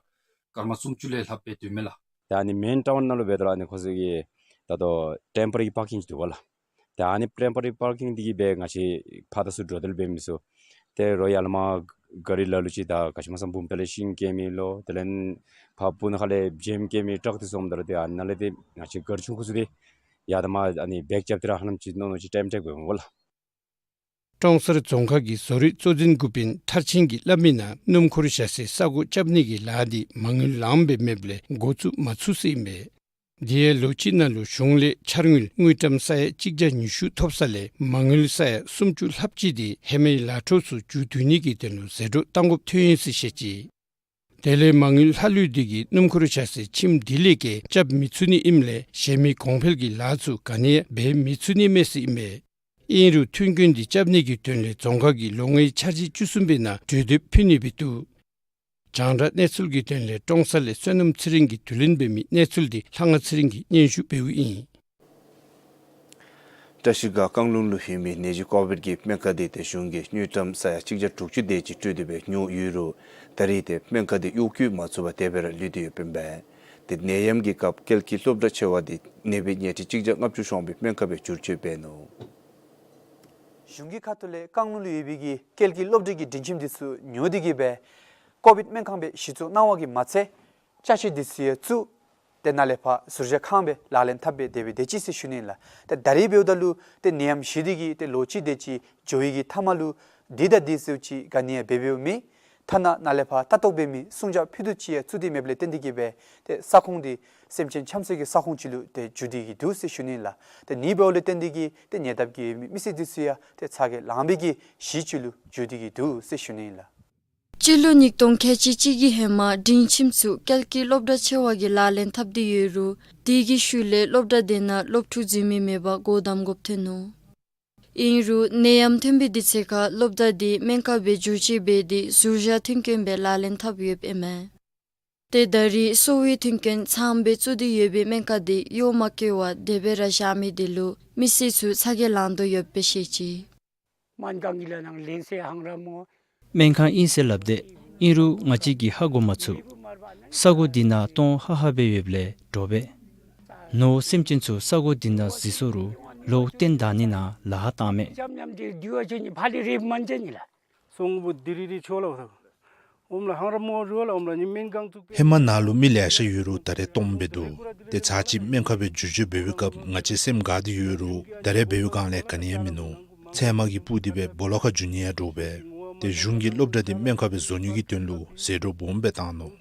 སྐར་མ་སུམ་ཅུ་ལས་ལྷགཔ་སྦེ་སྡོད་མས་ལགས། ཏེ་ཨ་ནི་མེན་ཊའུན་ནང་ལུ་འབད་རུང་ཨ་ནི་ཁོང་ཚུ་གི་ད་ལྟོ་ཊེམ་པོ་ར་རི་པར་ཀིང་ཅིག་འདུག་པ་ལགས། ཏེ་ཨ་ནི་ཊེམ་པོ་ར་རི་པར་ཀིང་འདི་གིས་སྦེ་ང་བཅས་ཕར་དང་ཚུར་འགྲོ་འགྲུལ་འབད་མི་ཚུ་ཏེ་རོགས་ཡར་ལས་མར་ག་རི་ལ་ལུ་ཅིག་ད་ག་ཅི་སྨོ་ཟེར་བུམ་ཐང་ལས་ཤིང་བཀལ་མི་ལོ་དེ་ལས་ཕར་སྤུ་ན་ཁ་ལས་བྱེམ་བཀལ་མི་ཊཱག་འདི་ཚུ་འོངམ་ད་ར་ཏེ་ཨ་ནཱ་ལས་ཏེ་ང་བཅས་ག་རི་ཆུང་ཀུ་ཚུ་འདི་ཡར་དང་མར་ཨ་ནི་བེག་རྐྱབ་སྟེ་ར་ཧ་ལམ་ཅིག་མནོ་མནོ་ཅིག་ཊེམ་ཊེག་འབདཝ་སྨོ་ལགས། ཀྲོང་གསར་རྫོང་ཁག་གི་བཟོ་རིག་གཙོ་འཛིན་འགོ་དཔོན་མཐར་ཕྱིན་གྱིས་སླབ་མི་ནང་སྣུམ་འཁོར་བཞག་སའི་ས་གོ་རྐྱབ་ནི་གི་ལཱ་འདི་མ་དངུལ་ལངམ་སྦེ་མེདཔ་ལས་འགོ་བཙུགས་མ་ཚུགས་ཟེར་ཨིན་པས། དེ་ཡང་ལོ་གཅིག་ནང་ལུ་གཞུང་ལས་འཆར་དངུལ་དངུལ་ཀྲམ་ས་ཡ་གཅིག་བརྒྱ་ཉི་ཤུ་ཐོབ་ས་ལས་མ་དངུལ་ས་ཡ་སུམ་ཅུ་ལྷགཔ་ཅིག་འདི་ཧེ་མའི་ལཱ་འཕྲོ་ཚུ་མཇུག་བསྡུ་ནི་གི་དོན་ལུ་ཟད་འགྲོ་བཏང་དགོཔ་ཐོན་ཡི་ཟེར་བཤད་ཅི། དེ་ལས་མ་དངུལ་ལྷག་ལུས་འདི་གིས་སྣུམ་འཁོར་བཞག་སའི་ཁྱིམ་འདི་ལས་བརྒལ་རྐྱབ་མི་ཚུགས་ནི་ཨིནམ་ལས་གཞན་མི་གོང་འཕེལ་གྱི་ལཱ་ཚུ་ག་ནི་ཡང་འབད་མི་ཚུགས་ནི་མས་ཟེར་ཨིན་པས། ཨིན་རུང་མཐུན་རྐྱེན་འདི་རྐྱབ་ནི་གི་དོན་ལས་རྫོང་ཁག་གིས་ལོ་ལྔའི་འཆར་གཞི་བཅུ་གསུམ་པའི་ནང་གྲོས་འདེབས་ཕུལ་ནི་སྦེ་འདུག། རྒྱང་བསྒྲགས་གནས་ཚུལ་གྱི་དོན་ལས་ཀྲོང་གསར་ལས་བསོད་ནམས་ཚེ་རིང་གིས་བསྡུ་ལེན་འབད་མི་གནས་ཚུལ་འདི་ལྷ་དབང་ཚེ་རིང་གིས་སྙན་ཞུ་འབདཝ་ཨིན། བཀྲ་ཤིས་སྒར་བཀང་ལུང་ལུ་ཡོད་མི་ནད་གཞི་ཀོ་བིཌ་ཀྱི་སྨན་ཁང་འདི་ཏེ་གཞུང་གིས་དངུལ་ཀྲམ་ས་ཡ་གཅིག་བརྒྱ་དྲུག་ཅུ་དེ་ཅིག་སྤྲོད་དེ་སྦེ་ཉོ་ཡོད་རུང་ད་རེས་ཏེ་སྨན་ཁང་འདི་གཡོག་བཀོལ་མ་ཚུགས་པར་དེ་སྦེ་ར་ལུས་ཏེ་ཡོདཔ་ཨིན་པས། ཏེ་ནད་ཡམས་ཀྱི་སྐབས་ཀལ་ཀི་སློབ་གྲྭ་ཆེ་བ་འདི་ནད་པའི་ཉལ་ཁྲི་གཅིག་བརྒྱ་ལྔ་བཅུ་ཤོང་བའི་སྨན་ཁང་སྦེ་བསྒྱུར་བཅོས་འབད་ནུག། གཞུང་གི་ཁ་ཐུག་ལས་བཀང་ལུང་ལུ་ཡོད་པའི་གི་ཀལ་ཀི་སློབ་གྲྭའི་གི་སྒྲིང་ཁྱིམ་འདི་ཚུ་ཉོ་སྟེ་གིས་སྦེ་ཀོ་བིཌ་སྨན་ཁང་སྦེ་གཞི་བཙུགས་གནང་བ་གིས་མ་ཚད་ཅ་ཆས་འདི་ཚུ་ཡང་བཙུགས་ཏེ་ནཱ་ལས་ཕར་ཟུར་བཞག་ཁང་སྦེ་ལག་ལེན་འཐབ་སྦེ་དེ་སྦེ་སྡོད་ཅི་ཟེར་ཞུ་ནི་ཨིན་ལགས། ཏེ་ད་རེས་འབདཝ་ད་ལུ་ཏེ་ནད་ཡམས་ཞི་སྟེ་གིས་ཏེ་ལོ་གཅིག་དེ་ཅིག་འགྱོ་བའི་གི་མཐའ་མ་ལུ་འདི་དང་འདི་ཟེརཝ་ཅིག་ག་ནི་ཡང་འབད་འབདཝ་མེད། ཐ་ན་ནཱ་ལས་ཕར་ལྟ་རྟོག་འབད་མི་སྲུང་བྱ་ཕུད་རྡོག་ཅིག་ཡང་བཙུགས་ཏེ་མེདཔ་ལས་བརྟེན་ཏེ་གིས་སྦེ་ཏེ་ས་ཁོངས་འདི་སེམས་ཅན་འཁྱམས་སའི་གི་ས་ཁོངས་ཅིག་ལུ་ཏེ་འགྱུར་ཏེ་གིས་འདུག་ཟེར་ཞུ་ནི་ཨིན་ལགས། ཏེ་ནི་འབདཝ་ལས་བརྟེན་ཏེ་གིས་ཏེ་ཉེ་འདབས་ཀྱི་མི་མི་སེར་འདི་ཚུ་ཡང་ཏེ་ཚ་གྱང་ལང་པའི་གི་གཞི་ཅིག་ལུ་འགྱུར་ཏེ་གིས་འདུག་ཟེར་ཞུ་ནི་ཨིན་ལགས། སྤྱི་ལོ་ཉིས་སྟོང་ཁལ་གཅིག་གཅིག་གི་ཧེ་མ་སྒྲིང་ཁྱིམ་ཚུ་ཀལ་ཀི་སློབ་གྲྭ་ཆེ་བ་གི་ལག་ལེན་འཐབ་སྟེ་ཡོད་རུང་དེ་གི་ཤུལ་ལས་སློབ་གྲྭ་དེ་ནང་སློབ་ཕྲུག་འཛུལ་མི་མེད་པར་སྒོ་བསྡམ་དགོཔ་ཐོན་ནུག། ཨིན་རུང་ནད་ཡམས་ཐོན་པའི་དུས་ཚོད་ཁར་སློབ་གྲྭ་དེ་སྨན་ཁང་སྦེ་བསྒྱུར་བཅོས་འབད་དེ་ཟུར་བཞག་མཐུན་རྐྱེན་སྦེ་ལག་ལེན་འཐབ་ཡོདཔ་ཨིན་མས། ཏེ་ད་རེས་གསོ་བའི་མཐུན་རྐྱེན་ཚངམ་སྦེ་བཙུགས་ཏེ་ཡོད་པའི་སྨན་ཁང་དེ་གཡོག་མ་བཀོལ་བར་དེ་སྦེ་ར་བཞག་མི་དེ་ལུ་མི་སེར་ཚུ་ཚ་གྱང་ལང་དོ་ཡོདཔ་སྦེ་བཤད་ཅི། སྨན་ཁང་གི་ལཱ་ནང་ལེན་ཟེར་ཧང་ར་མོ། སྨན་ཁང་ཨིན་ཟེར་སླབ་སྟེ་ཨིན་རུང་ང་བཅས་ཀྱིས་ཧ་གོ་མ་ཚུགས། ས་གོ་འདི་ནང་སྟོང་ཧ་ཧ་སྦེ་ཡོདཔ་ལས་འདྲོག་པས། ནོར་སེམས་ཅན་ཚུ་ས་གོ་འདི་ནང་གཟིགས་སོང་རུང་ལོག་གཏན་བདའ་ནི་ནང་ལཱ་བཏང་མས། འཇམ་འཇམ་འདི་འདི་བ་ཅིན་ཕ་ལི་རིབ་མན་ཅན་ནི་ལགས། སོང་བུ་དི་རི་རི་ཆོ་ལ་བ་ཐག། ཨོམ་ལ་ཧང་ར་མོ་རུ་ལ་ཨོམ་ལ་ནི་སྨན་ཁང་བཙུགས་པས། ཧེ་མ་ནཱ་ལུ་མི་ལེ་ཤ་ཡོད་རུང་ད་རེས་སྟོངམ་སྦེ་འདུག། ཏེ་ཚར་གཅིག་སྨན་ཁབ་སྦེ་བསྒྱུར་བཅོས་འབད་བའི་སྐབས་ང་བཅས་སེམས་དགའ་སྟེ་ཡོད་རུང་ད་རེས་འབད་བའི་སྒང་ལས་ག་ནི་ཡང་མིན་ནུག། ཚལ་མ་གི་སྤུ་འདི་སྦེ་སྦོ་ལོགས་ཁར་འགྱོ་ནི་ཡང་འདྲོག་པས། ཏེ་གཞུང་གིས་སློབ་གྲྭ་འདི་སྨན་ཁབ་སྦེ་བཟོ་ནི་གི་དོན་ལུ་ཟད་འགྲོ་སྦོམ་སྦེ་བཏང་ནུག།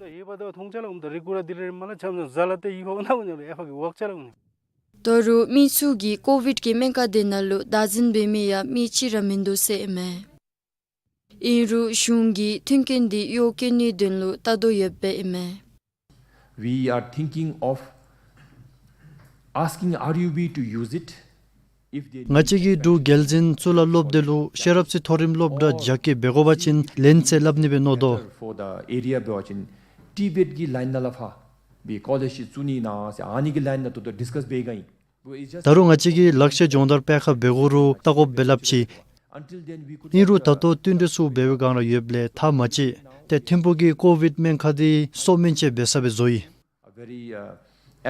ད་རུང་མི་ཚུ་གིས་ཀོ་ཝིཌ་ཀྱི་སྨན་ཁང་འདི་ནང་ལུ་བདག་འཛིན་འབད་མི་ཡང་མི་གཅིག་ར་མིན་འདུག་ཟེར་ཨིན་མས། ཨིན་རུང་གཞུང་གིས་མཐུན་རྐྱེན་འདི་གཡོག་བཀོལ་ནིའི་དོན་ལུ་ལྟ་དོ་ཡོདཔ་ཨིན་མས། We are thinking of asking R U B to use it if they ང་བཅས་ཀྱིས་འབྲུག་རྒྱལ་འཛིན་གཙུག་ལག་སློབ་སྡེ་ལུ་ཤེས་རབ་རྩེ་མཐོ་རིམ་སློབ་གྲྭ་རྒྱ་སྐྱེད་འབད་དགོ་པ་ཅིན་ལེན་ཟེར་སླབ་ནི་སྦེ་མནོ་དོ། For the area འབད་བ་ཅིན་ཊི་བེཊ་ཀྱི་ལཱའིན་ནང་ལས་ཕར་སྦེ་ཀོ་ལེཇ་ཅིག་བཙུགས་ནི་ཨིན་ན་ཟེར་ཨ་ནི་གི་ལཱའིན་ནང་ད་ལྟོ་ཌིསི་ཀཱས་འབད་ག་ཨིན། ད་རུང་ང་བཅས་ཀྱིས་ལག་ཤེས་སྦྱོང་བརྡར་སྤེལ་ཁ་འབད་དགོ་རུང་བལྟ་དགོཔ་སྦེ་སླབ་ཅི། ཨིན་རུང་ད་ལྟོ་བསྟུན་གྲོས་ཚུ་འབད་བའི་སྒང་ར་ཡོདཔ་ལས་ཐག་མ་བཅད། ཏེ་ཐིམ་ཕུག་གི་ཀོ་ཝིཌ་སྨན་ཁང་འདི་གསོ་སྨན་དཔྱད་འབད་ས་སྦེ་བཟོ་ཡི། A very, uh,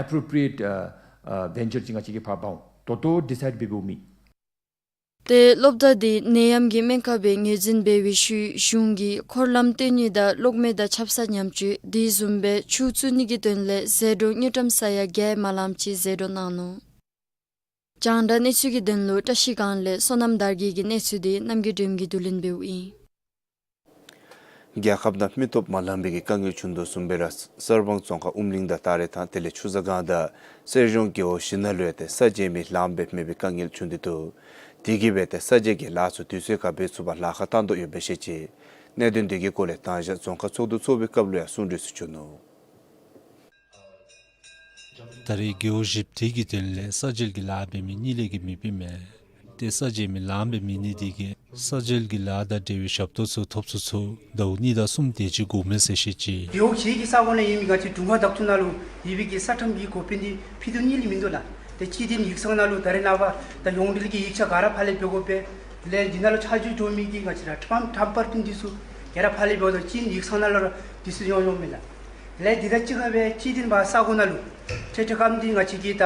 appropriate, uh, uh, venture ཅིག་ང་བཅས་ཀྱིས་ཕར་འབག་འོང་། ད་ལྟོ་ཌི་སའིཌ་འབད་འབདཝ་མེད། ཏེ་སློབ་གྲྭ་འདི་ནད་ཡམས་ཀྱི་སྨན་ཁང་སྦེ་ངོས་འཛིན་འབད་བའི་ཤུལ་གཞུང་གིས་འཁོར་ལམ་སྟོན་ནི་དང་གློག་མེ་དང་ཆབ་གསང་ཉམས་བཅོས་དེ་བཟུམ་སྦེ་ཆུ་བཙུགས་ནི་གི་དོན་ལས་ཟད་འགྲོ་དངུལ་ཀྲམ་ས་ཡ་བརྒྱད་མ་ལངམ་ཅིག་ཟད་འགྲོ་གནང་ནུག། རྒྱང་བསྒྲགས་གནས་ཚུལ་གྱི་དོན་ལུ་བཀྲ་ཤིས་སྒང་ལས་བསོད་ནམས་དར་རྒྱས་ཀྱི་གནས་ཚུལ་འདི་རྣམ་རྒྱལ་སྒྲོལམ་གྱིས་བསྡུ་ལེན་འབདཝ་ཨིན། རྒྱལ་ཁབ་ནང་མི་སྟོབས་མ་ལང་པའི་གི་དཀའ་ངལ་བྱུང་དོ་བཟུམ་སྦེ་ར་གསར་སྤང་རྫོང་ཁག་ཨུམ་གླིང་དང་སྟ་རེ་ཐང་དེ་ལས་ཆུ་བཟང་སྒང་དང་གསེར་གཞོང་རྒེད་འོག་བཞི་ནང་ལུ་ཡང་ཏེ་ས་འཇལ་མི་ལངམ་སྦེ་མེད་པའི་དཀའ་ངལ་བྱུང་སྟེ་འདུག། དེ་གིས་སྦེ་ཏེ་ས་འཇལ་གྱི་ལཱ་ཚུ་དུས་ཚོད་ཁར་འབད་ཚུགས་པར་ལཱ་ཁག་བཏང་དོ་ཡོདཔ་སྦེ་བཤད་ཅི། གནད་དོན་དེ་གི་སྐོར་ལས་དང་ཞག་རྫོང་ཁག་ཚོགས་འདུ་ཚོགས་པའི་སྐབས་ལུ་ཡང་གསུང་གྲོས་ཚུ་བྱུང་ནུག། ད་རེས་རྒེད་འོག་བཞི་དེ་གི་དོན་ལས་ས་འཇལ་གྱི་ལཱ་འབད་མི་གཉིས་ལས་བརྒལ་མེདཔ་ཨིན་མས། ཏེ་ས་འཇལ་མི་ལངམ་སྦེ་མེད་ནི་དེ་གིས་ས་འཇལ་གྱི་ལཱ་དང་འབྲེལ་བའི་ཞབས་ཏོག་ཚུ་ཐོབ་ཚུགས་ཚུགས་ཟླཝ་གཉིས་དང་གསུམ་དེ་ཅིག་འགོརཝ་མས་ཟེར་བཤད་ཅི། རྒེད་འོག་བཞི་གི་ས་གོ་ནང་ཡོད་མི་ང་བཅས་དྲུང་ཁག་བདག་སྐྱོང་ནང་ལུ་ཡོད་པའི་གི་ས་ཁྲམ་གྱི་འགོ་དཔོན་འདི་ཕུད་རྡོག་གཉིས་ལས་མིན་འདུག་ལགས། ཏེ་སྤྱི་བདེ་ཡིག་ཚང་ནང་ལུ་ད་རེས་ནངས་པ་ད་ཡོངས་འབྲེལ་གྱི་ཡིག་ཆ་ག་ར་ཕར་ལས་འབད་དགོ་པས། ལས་འདི་ནང་ལུ་ཆ་འཇོག་འགྱོ་མི་གི་ང་བཅས་ར་ཁྲམ་ཁྲམ་པར་ཐོན་འདི་ཚུ་ག་ར་ཕར་ལས་འབདཝ་ད་སྤྱི་བདེ་ཡིག་ཚང་ནང་ལུ་ར་དུས་ཚོད་ཡོང་ཡོང་མས་ལགས། ལས་འདི་དང་གཅིག་ཁར་སྦེ་སྤྱི་བདེ་པ་ས་གོ་ནང་ལུ་ཁྲལ་ཁྲལ་ཁམས་འདི་ང་བཅས་ཀྱིས་ད་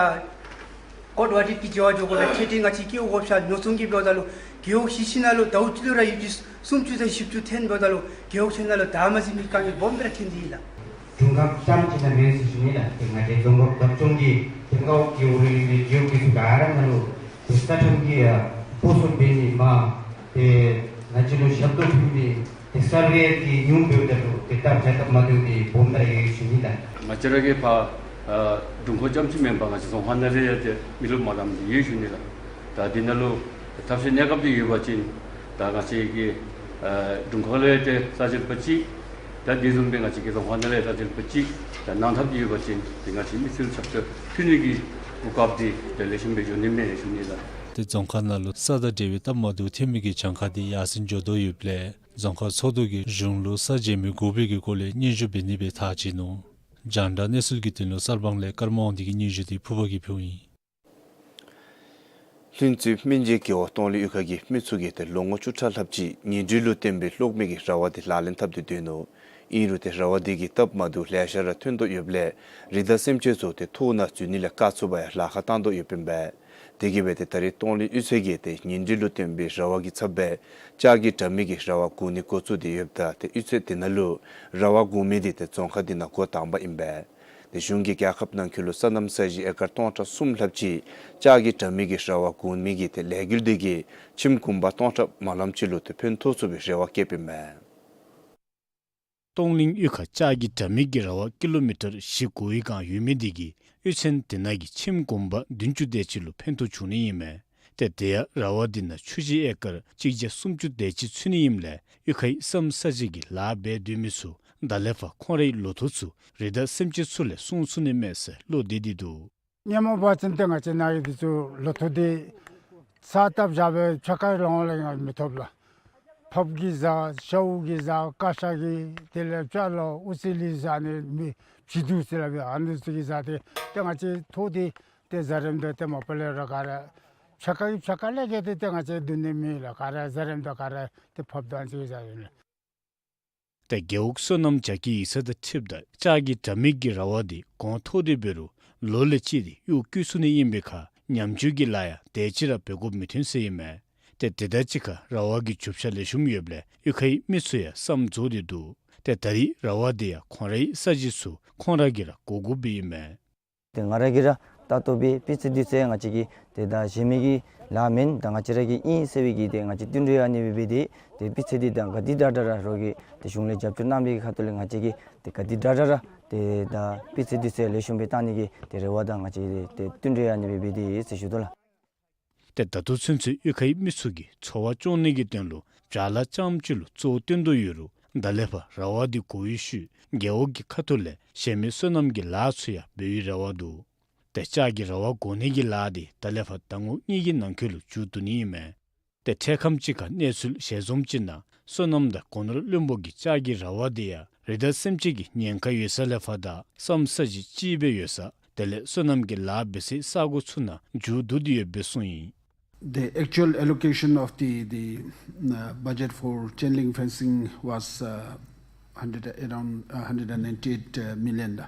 ཀོཊ་ཨོ་ཌིཊ་ཀྱི་བྱ་བ་འགྱོ་དགོ་པས། ཁྲལ་འདི་ང་བཅས་ཀྱིས་དབོབ་ཤ་ཉོ་ཚོང་གི་འབདཝ་ད་ལུ་རྒེད་འོག་བཞི་ཅིག་ནང་ལུ་ཟླཝ་གཅིག་ལུ་ར་ཡོད་ཀྱི་སུམ་ཅུ་དང་བཞི་བཅུ་ཐོན་འབདཝ་ད་ལུ་རྒེད་འོག་ཚུ་ནང་ལུ་ད་མ་ཟིན་མི་དཀའ་ངལ་སྦོམ་སྦེ་ར་ཐོན་ཏེ་ཡོད་ལགས། དྲུང་ཁག་ཙམ་ཅིག་ནང་མེན་ཟེར་ཞུ་ནི་ལགས། ཏེ་ང་བཅས་རྫོང་ཁག་བདག་སྐྱོང་གི་ཏེ་རྒེད་འོག་གི་འོག་རོལ་གྱི་རྒེད་འོག་འདི་ཚུ་ག་ར་ནང་ལུ་ཏེ་ས་ཁྲམ་གྱི་ཨ་སྤོ་སོར་འབད་ནི་མ་ཏེ་ང་བཅས་ལུ་ཞབས་ཏོག་ཕུལ་མི་ཏེ་སར་ཝེ་ཡར་གྱིས་ཉུང་འབདཝ་ད་ལུ་ཏེ་སྟབས་བྱ་སྟབས་མ་བདེཝ་འདི་སྦོམ་ར་ཡོད་ཞུ་ནི་ལགས། ང་བཅས་ར་གིས་ཕར་ཨ་དྲུང་ཁག་ཙམ་ཅིག་མེན་པར་ང་བཅས་རྫོང་ཁག་ནང་ལས་ཡང་ཏེ་མི་རློབས་མ་ལངམ་འདི་ཡོད་ཞུ་ནི་ལགས། ད་འདི་ནང་ལུ་ཐབས་ཤེས་གནས་སྐབས་འདི་ཡོད་པ་ཅིན་ད་ང་བཅས་ཀྱི་ཨ་དྲུང་ཁག་ལས་ཏེ་ས་འཇལ་པ་གཅིག། ད་དེ་བཟུམ་སྦེ་ང་བཅས་ཀྱི་རྫོང་ཁག་ནང་ལས་ས་འཇལ་པ་གཅིག་ད་གནང་ཐབས་འདི་ཡོད་པ་ཅིན་ཏེ་ང་བཅས་མི་སེར་ཆ་ཁྱབ་ཕུལ་ནི་གི་གོ་སྐབས་འདི་ཏེ་ལེགས་ཤོམ་སྦེ་འགྱོ་ནི་མས་ཞུ་ནི་ལགས། ཏེ་རྫོང་ཁག་ནང་ལུ་ས་དང་འབྲེལ་བའི་སྟབས་མ་བདེཝ་ཐོན་མི་གི་གྱངས་ཁ་འདི་ཡར་སེང་འགྱོ་དོ་ཡོདཔ་ལས་རྫོང་ཁག་ཚོགས་འདུ་གིས་གཞུང་ལུ་ས་འཇལ་མི་དགོ་པའི་གི་སྐོར་ལས་སྙན་ཞུ་འབད་ནི་སྦེ་ཐག་བཅད་ནུག། རྒྱང་བསྒྲགས་གནས་ཚུལ་གྱི་དོན་ལུ་གསར་སྤང་ལས་ཀརྨ་དབང་འདུས་ཀྱི་སྙན་ཞུ་འདི་ཕུར་པ་གིས་ཕུལཝ་ཨིན། ལྷུན་རྩེ་སྨན་རྩིས་རྒེད་འོག་སྟོང་གླིང་གཡུས་ཁ་གི་མི་ཚུ་གིས་ཏེ་ལོ་ངོ་བཅུ་ཕྲག་ལྷགཔ་ཅིག་ཉེ་འབྲེལ་ལུ་བརྟེན་པའི་གློག་མེ་གི་ར་བ་འདི་ལག་ལེན་འཐབ་སྟེ་སྡོད་ནུག། ཨིན་རུང་ཏེ་ར་བ་འདི་གིས་སྟབས་མ་བདེཝ་ལེ་ཤ་ར་ཐོན་དོ་ཡོདཔ་ལས་རི་དྭགས་སེམས་ཅན་ཚུ་ཏེ་ཐོག་ནང་འཛུལ་ནི་ལས་བཀག་ཚུགས་པར་ཡང་ལཱ་ཁག་བཏང་དོ་ཡོདཔ་ཨིན་པས། དེ་གིས་སྦེ་ཏེ་ད་རེས་སྟོང་གླིང་གཡུས་ཚན་གྱིས་ཏེ་ཉེ་འབྲེལ་ལུ་བརྟེན་པའི་ར་བ་གི་ཚབ་སྦེ་ལྕགས་ཀྱི་དྲ་མིག་གི་ར་བ་བསྒོར་ནི་འགོ་བཙུགས་ཏེ་ཡོདཔ་ད་ཏེ་གཡུས་ཚན་དེ་ནང་ལུ་ར་བ་བསྒོར་མི་འདི་ཏེ་རྫོང་ཁག་འདི་ནང་འགོ་དང་པ་ཨིན་པས། ཏེ་གཞུང་གིས་རྒྱལ་ཁབ་ནང་འཁོད་ལུ་སོ་ནམ་ས་གཞི་ཨེ་ཀར་སྟོང་ཕྲག་གསུམ་ལྷགཔ་ཅིག་ལྕགས་ཀྱི་དྲ་མིག་གི་ར་བ་བསྒོར་མི་གི་ཏེ་ལས་འགུལ་འདི་གིས་ཁྱིམ་གུང་པ་སྟོང་ཕྲག་མ་ལངམ་ཅིག་ལུ་ཏེ་ཕན་ཐོགས་ཚུགས་པའི་རེ་བ་བསྐྱེདཔ་ཨིན་མས། སྟོང་གླིང་གཡུས་ཁ་ལྕགས་ཀྱི་དྲ་མིག་གི་ར་བ་ཀི་ལོ་མི་ཊར་བཞི་བསྒོར་བའི་སྒང་ཡོད་མི་འདི་གིས་གཡུས་ཚན་དེ་ནང་གི་ཁྱིམ་གུང་པ་བདུན་ཅུ་དེ་ཅིག་ལུ་ཕན་ཐོགས་བྱུང་ནི་ཨིན་མས། ཏེ་དེ་ཡང་ར་བ་འདི་ནང་ཆུ་བཞི་ཨེ་ཀར་གཅིག་བརྒྱ་སུམ་ཅུ་དེ་ཅིག་ཚུད་ནི་ཨིནམ་ལས་གཡུས་ཁའི་སོ་ནམ་ས་གཞི་གི་ལཱ་འབད་སྡོད་མི་ཚུ་ད་ལས་ཕར་ཁོང་རའི་ལོ་ཐོག་ཚུ་རི་དྭགས་སེམས་ཅན་ཚུ་ལས་སྲུང་ཚུགས་ནི་མས་ཟེར་བློ་གཏད་དེ་འདུག། སྔོན་མ་འབད་བ་ཅིན་ཏེ་ང་བཅས་ནཱ་གི་འདི་ཚུ་ལོ་ཐོག་འདི་ས་བཏབ་བཞག་སྦེ་ཕྱེད་ཀ་ལོང་ལས་ཡང་མི་ཐོབ་ལགས། ཕགཔ་གིས་བཟའ། ཤཝ་གིས་བཟའ། ཀ་ཤ་གིས། དེ་ལས་སྤྱ་ལོ་ཨུ་སི་ལི་བཟའ་ནི་མི་བྱི་དུ་ཟེར་སླབ་ཨིན། ཨ་ནི་ཚུ་གིས་བཟའ་སྟེ་ཏེ་ང་བཅས་ཐོག་འདི་ཏེ་བཟའ་རནམ་ད་ཏེ་མ་པ་ལས་ར་ག་ར་ ཕྱེད་ཀ་ཕྱེད་ཀ་ལས་བརྒལ་ཏེ་ཏེ་ང་བཅས་བསྡུ་ནི་མེད་ལགས། ག་ར་ཟ་རནམ་དང་ག་ར་ཏེ་ཕབ་བཏང་ཅི་ཟེར་ཨིན་ལགས། ཏེ་རྒེད་འོག་སོ་ནམ་རྒྱ་སྐྱེད་ཡིག་ཚང་དང་འཁྲིལཝ་ད་ལྕགས་ཀྱི་དྲ་མིག་གི་ར་བ་འདི་གོང་མཐོ་སྟེ་འབད་རུང་ལོ་ལས་བཅད་དེ་གཡུག་བཀོལ་ཚུགས་ནི་ཨིན་པའི་ཁར་ཉམས་བཅོས་ཀྱི་ལཱ་ཡང་དེ་ཅིག་ར་འབད་དགོཔ་མི་ཐོན་ཟེར་ཨིན་མས། ཏེ་དེ་དང་གཅིག་ཁར་ར་བ་གི་རྒྱུ་ཆ་ལེགས་ཤོམ་ཡོདཔ་ལས་གཡུས་ཁའི་མི་ཚུ་ཡང་བསམ་རྫོགས་ཏེ་འདུག། ཏེ་ད་རེས་ར་བ་འདི་ཡང་ཁོང་རའི་ས་གཞི་ཚུ་ཁོང་ར་གིས་ར་བགོ་དགོཔ་ཨིན་མས། ཏེ་ང་ར་གིས་ར་ལྟ་རྟོག་འབད་བའི་སྤུས་ཚད་འདི་ཚུ་ཡང་ང་བཅས་ཀྱིས་ཏེ་ད་གཞན་མི་གི་ལཱ་མེན། ད་ང་བཅས་ར་གི་ཨིན་ཟེར་བའི་གི་ཏེ་ང་བཅས་བསྟུན་གྲོས་ཨ་ནི་སྦེ་འབད་དེ་ཏེ་སྤུས་ཚད་འདི་ད་ག་དེ་དྲག་དྲག་ར་རོགས་ཀྱིས་ཏེ་གཞུང་ལས་རྒྱབ་སྐྱོར་གནང་བའི་ཁ་ཐུག་ལས་ང་བཅས་ཀྱིས་ཏེ་ག་དེ་དྲག་དྲག་ར་ཏེ་ད་སྤུས་ཚད་འདི་ཚུ་ཡང་ལེགས་ཤོམ་སྦེ་བཏང་ནི་གི་ཏེ་རེ་བ་དང་ང་བཅས་ཏེ་བསྟུན་གྲོས་ཨ་ནི་སྦེ་འབད་དེ་ཟེར་ཞུ་དོ་ལགས། ཏེ་ད་ལྟོ་ཚུན་ཚོད་གཡུས་ཁའི་མི་ཚུ་གི་འཚོ་བ་སྐྱོང་ནི་གི་དོན་ལུ་བྱ་ལཱ་རྐྱངམ་ཅིག་ལུ་གཙོ་བོ་བཏོན་དོ་ཡོད་རུང་ད་ལས་ཕར་ར་བ་འདི་བགོ་བའི་ཤུལ་རྒེད་འོག་གི་ཁ་ཐུག་ལས་གཞན་མི་སོ་ནམ་གྱི་ལཱ་ཚུ་ཡང་འབད་བའི་རེ་བ་འདུག། ཏེ་ལྕགས་ཀྱི་ར་བ་བགོ་ནི་གི་ལཱ་འདི་ད་ལས་ཕར་ཟླ་ངོ་གཉིས་ཀྱི་ནང་འཁོད་ལུ་མཇུག་བསྡུ་ནི་ཨིན་མས། ཏེ་འཕྲལ་ཁམས་ཅིག་ཁར་གནས་ཚུལ་ཞལ་འཛོམས་ཅིག་ནང་སོ་ནམ་དང་སྒོ་ནོར་བློན་པོ་གིས་ལྕགས་ཀྱི་ར་བ་འདི་ཡང་རི་དྭགས་སེམས་ཅན་གྱི་ཉེན་ཁ་ཡོད་ས་ལས་ཕར་དང་སམ་ས་གཞི་གཅིག་སྦེ་ཡོད་ས་དེ་ལས་སོ་ནམ་གྱི་ལཱ་འབད་སའི་ས་གོ་ཚུ་ནང་མཇུག་བསྡུ་སྟེ་ཡོདཔ་སྦེ་གསུངས་ཡི། The actual allocation of the, the, uh, budget for chain link fencing was, uh, hundred, around, uh, hundred and ninety-eight, uh, million,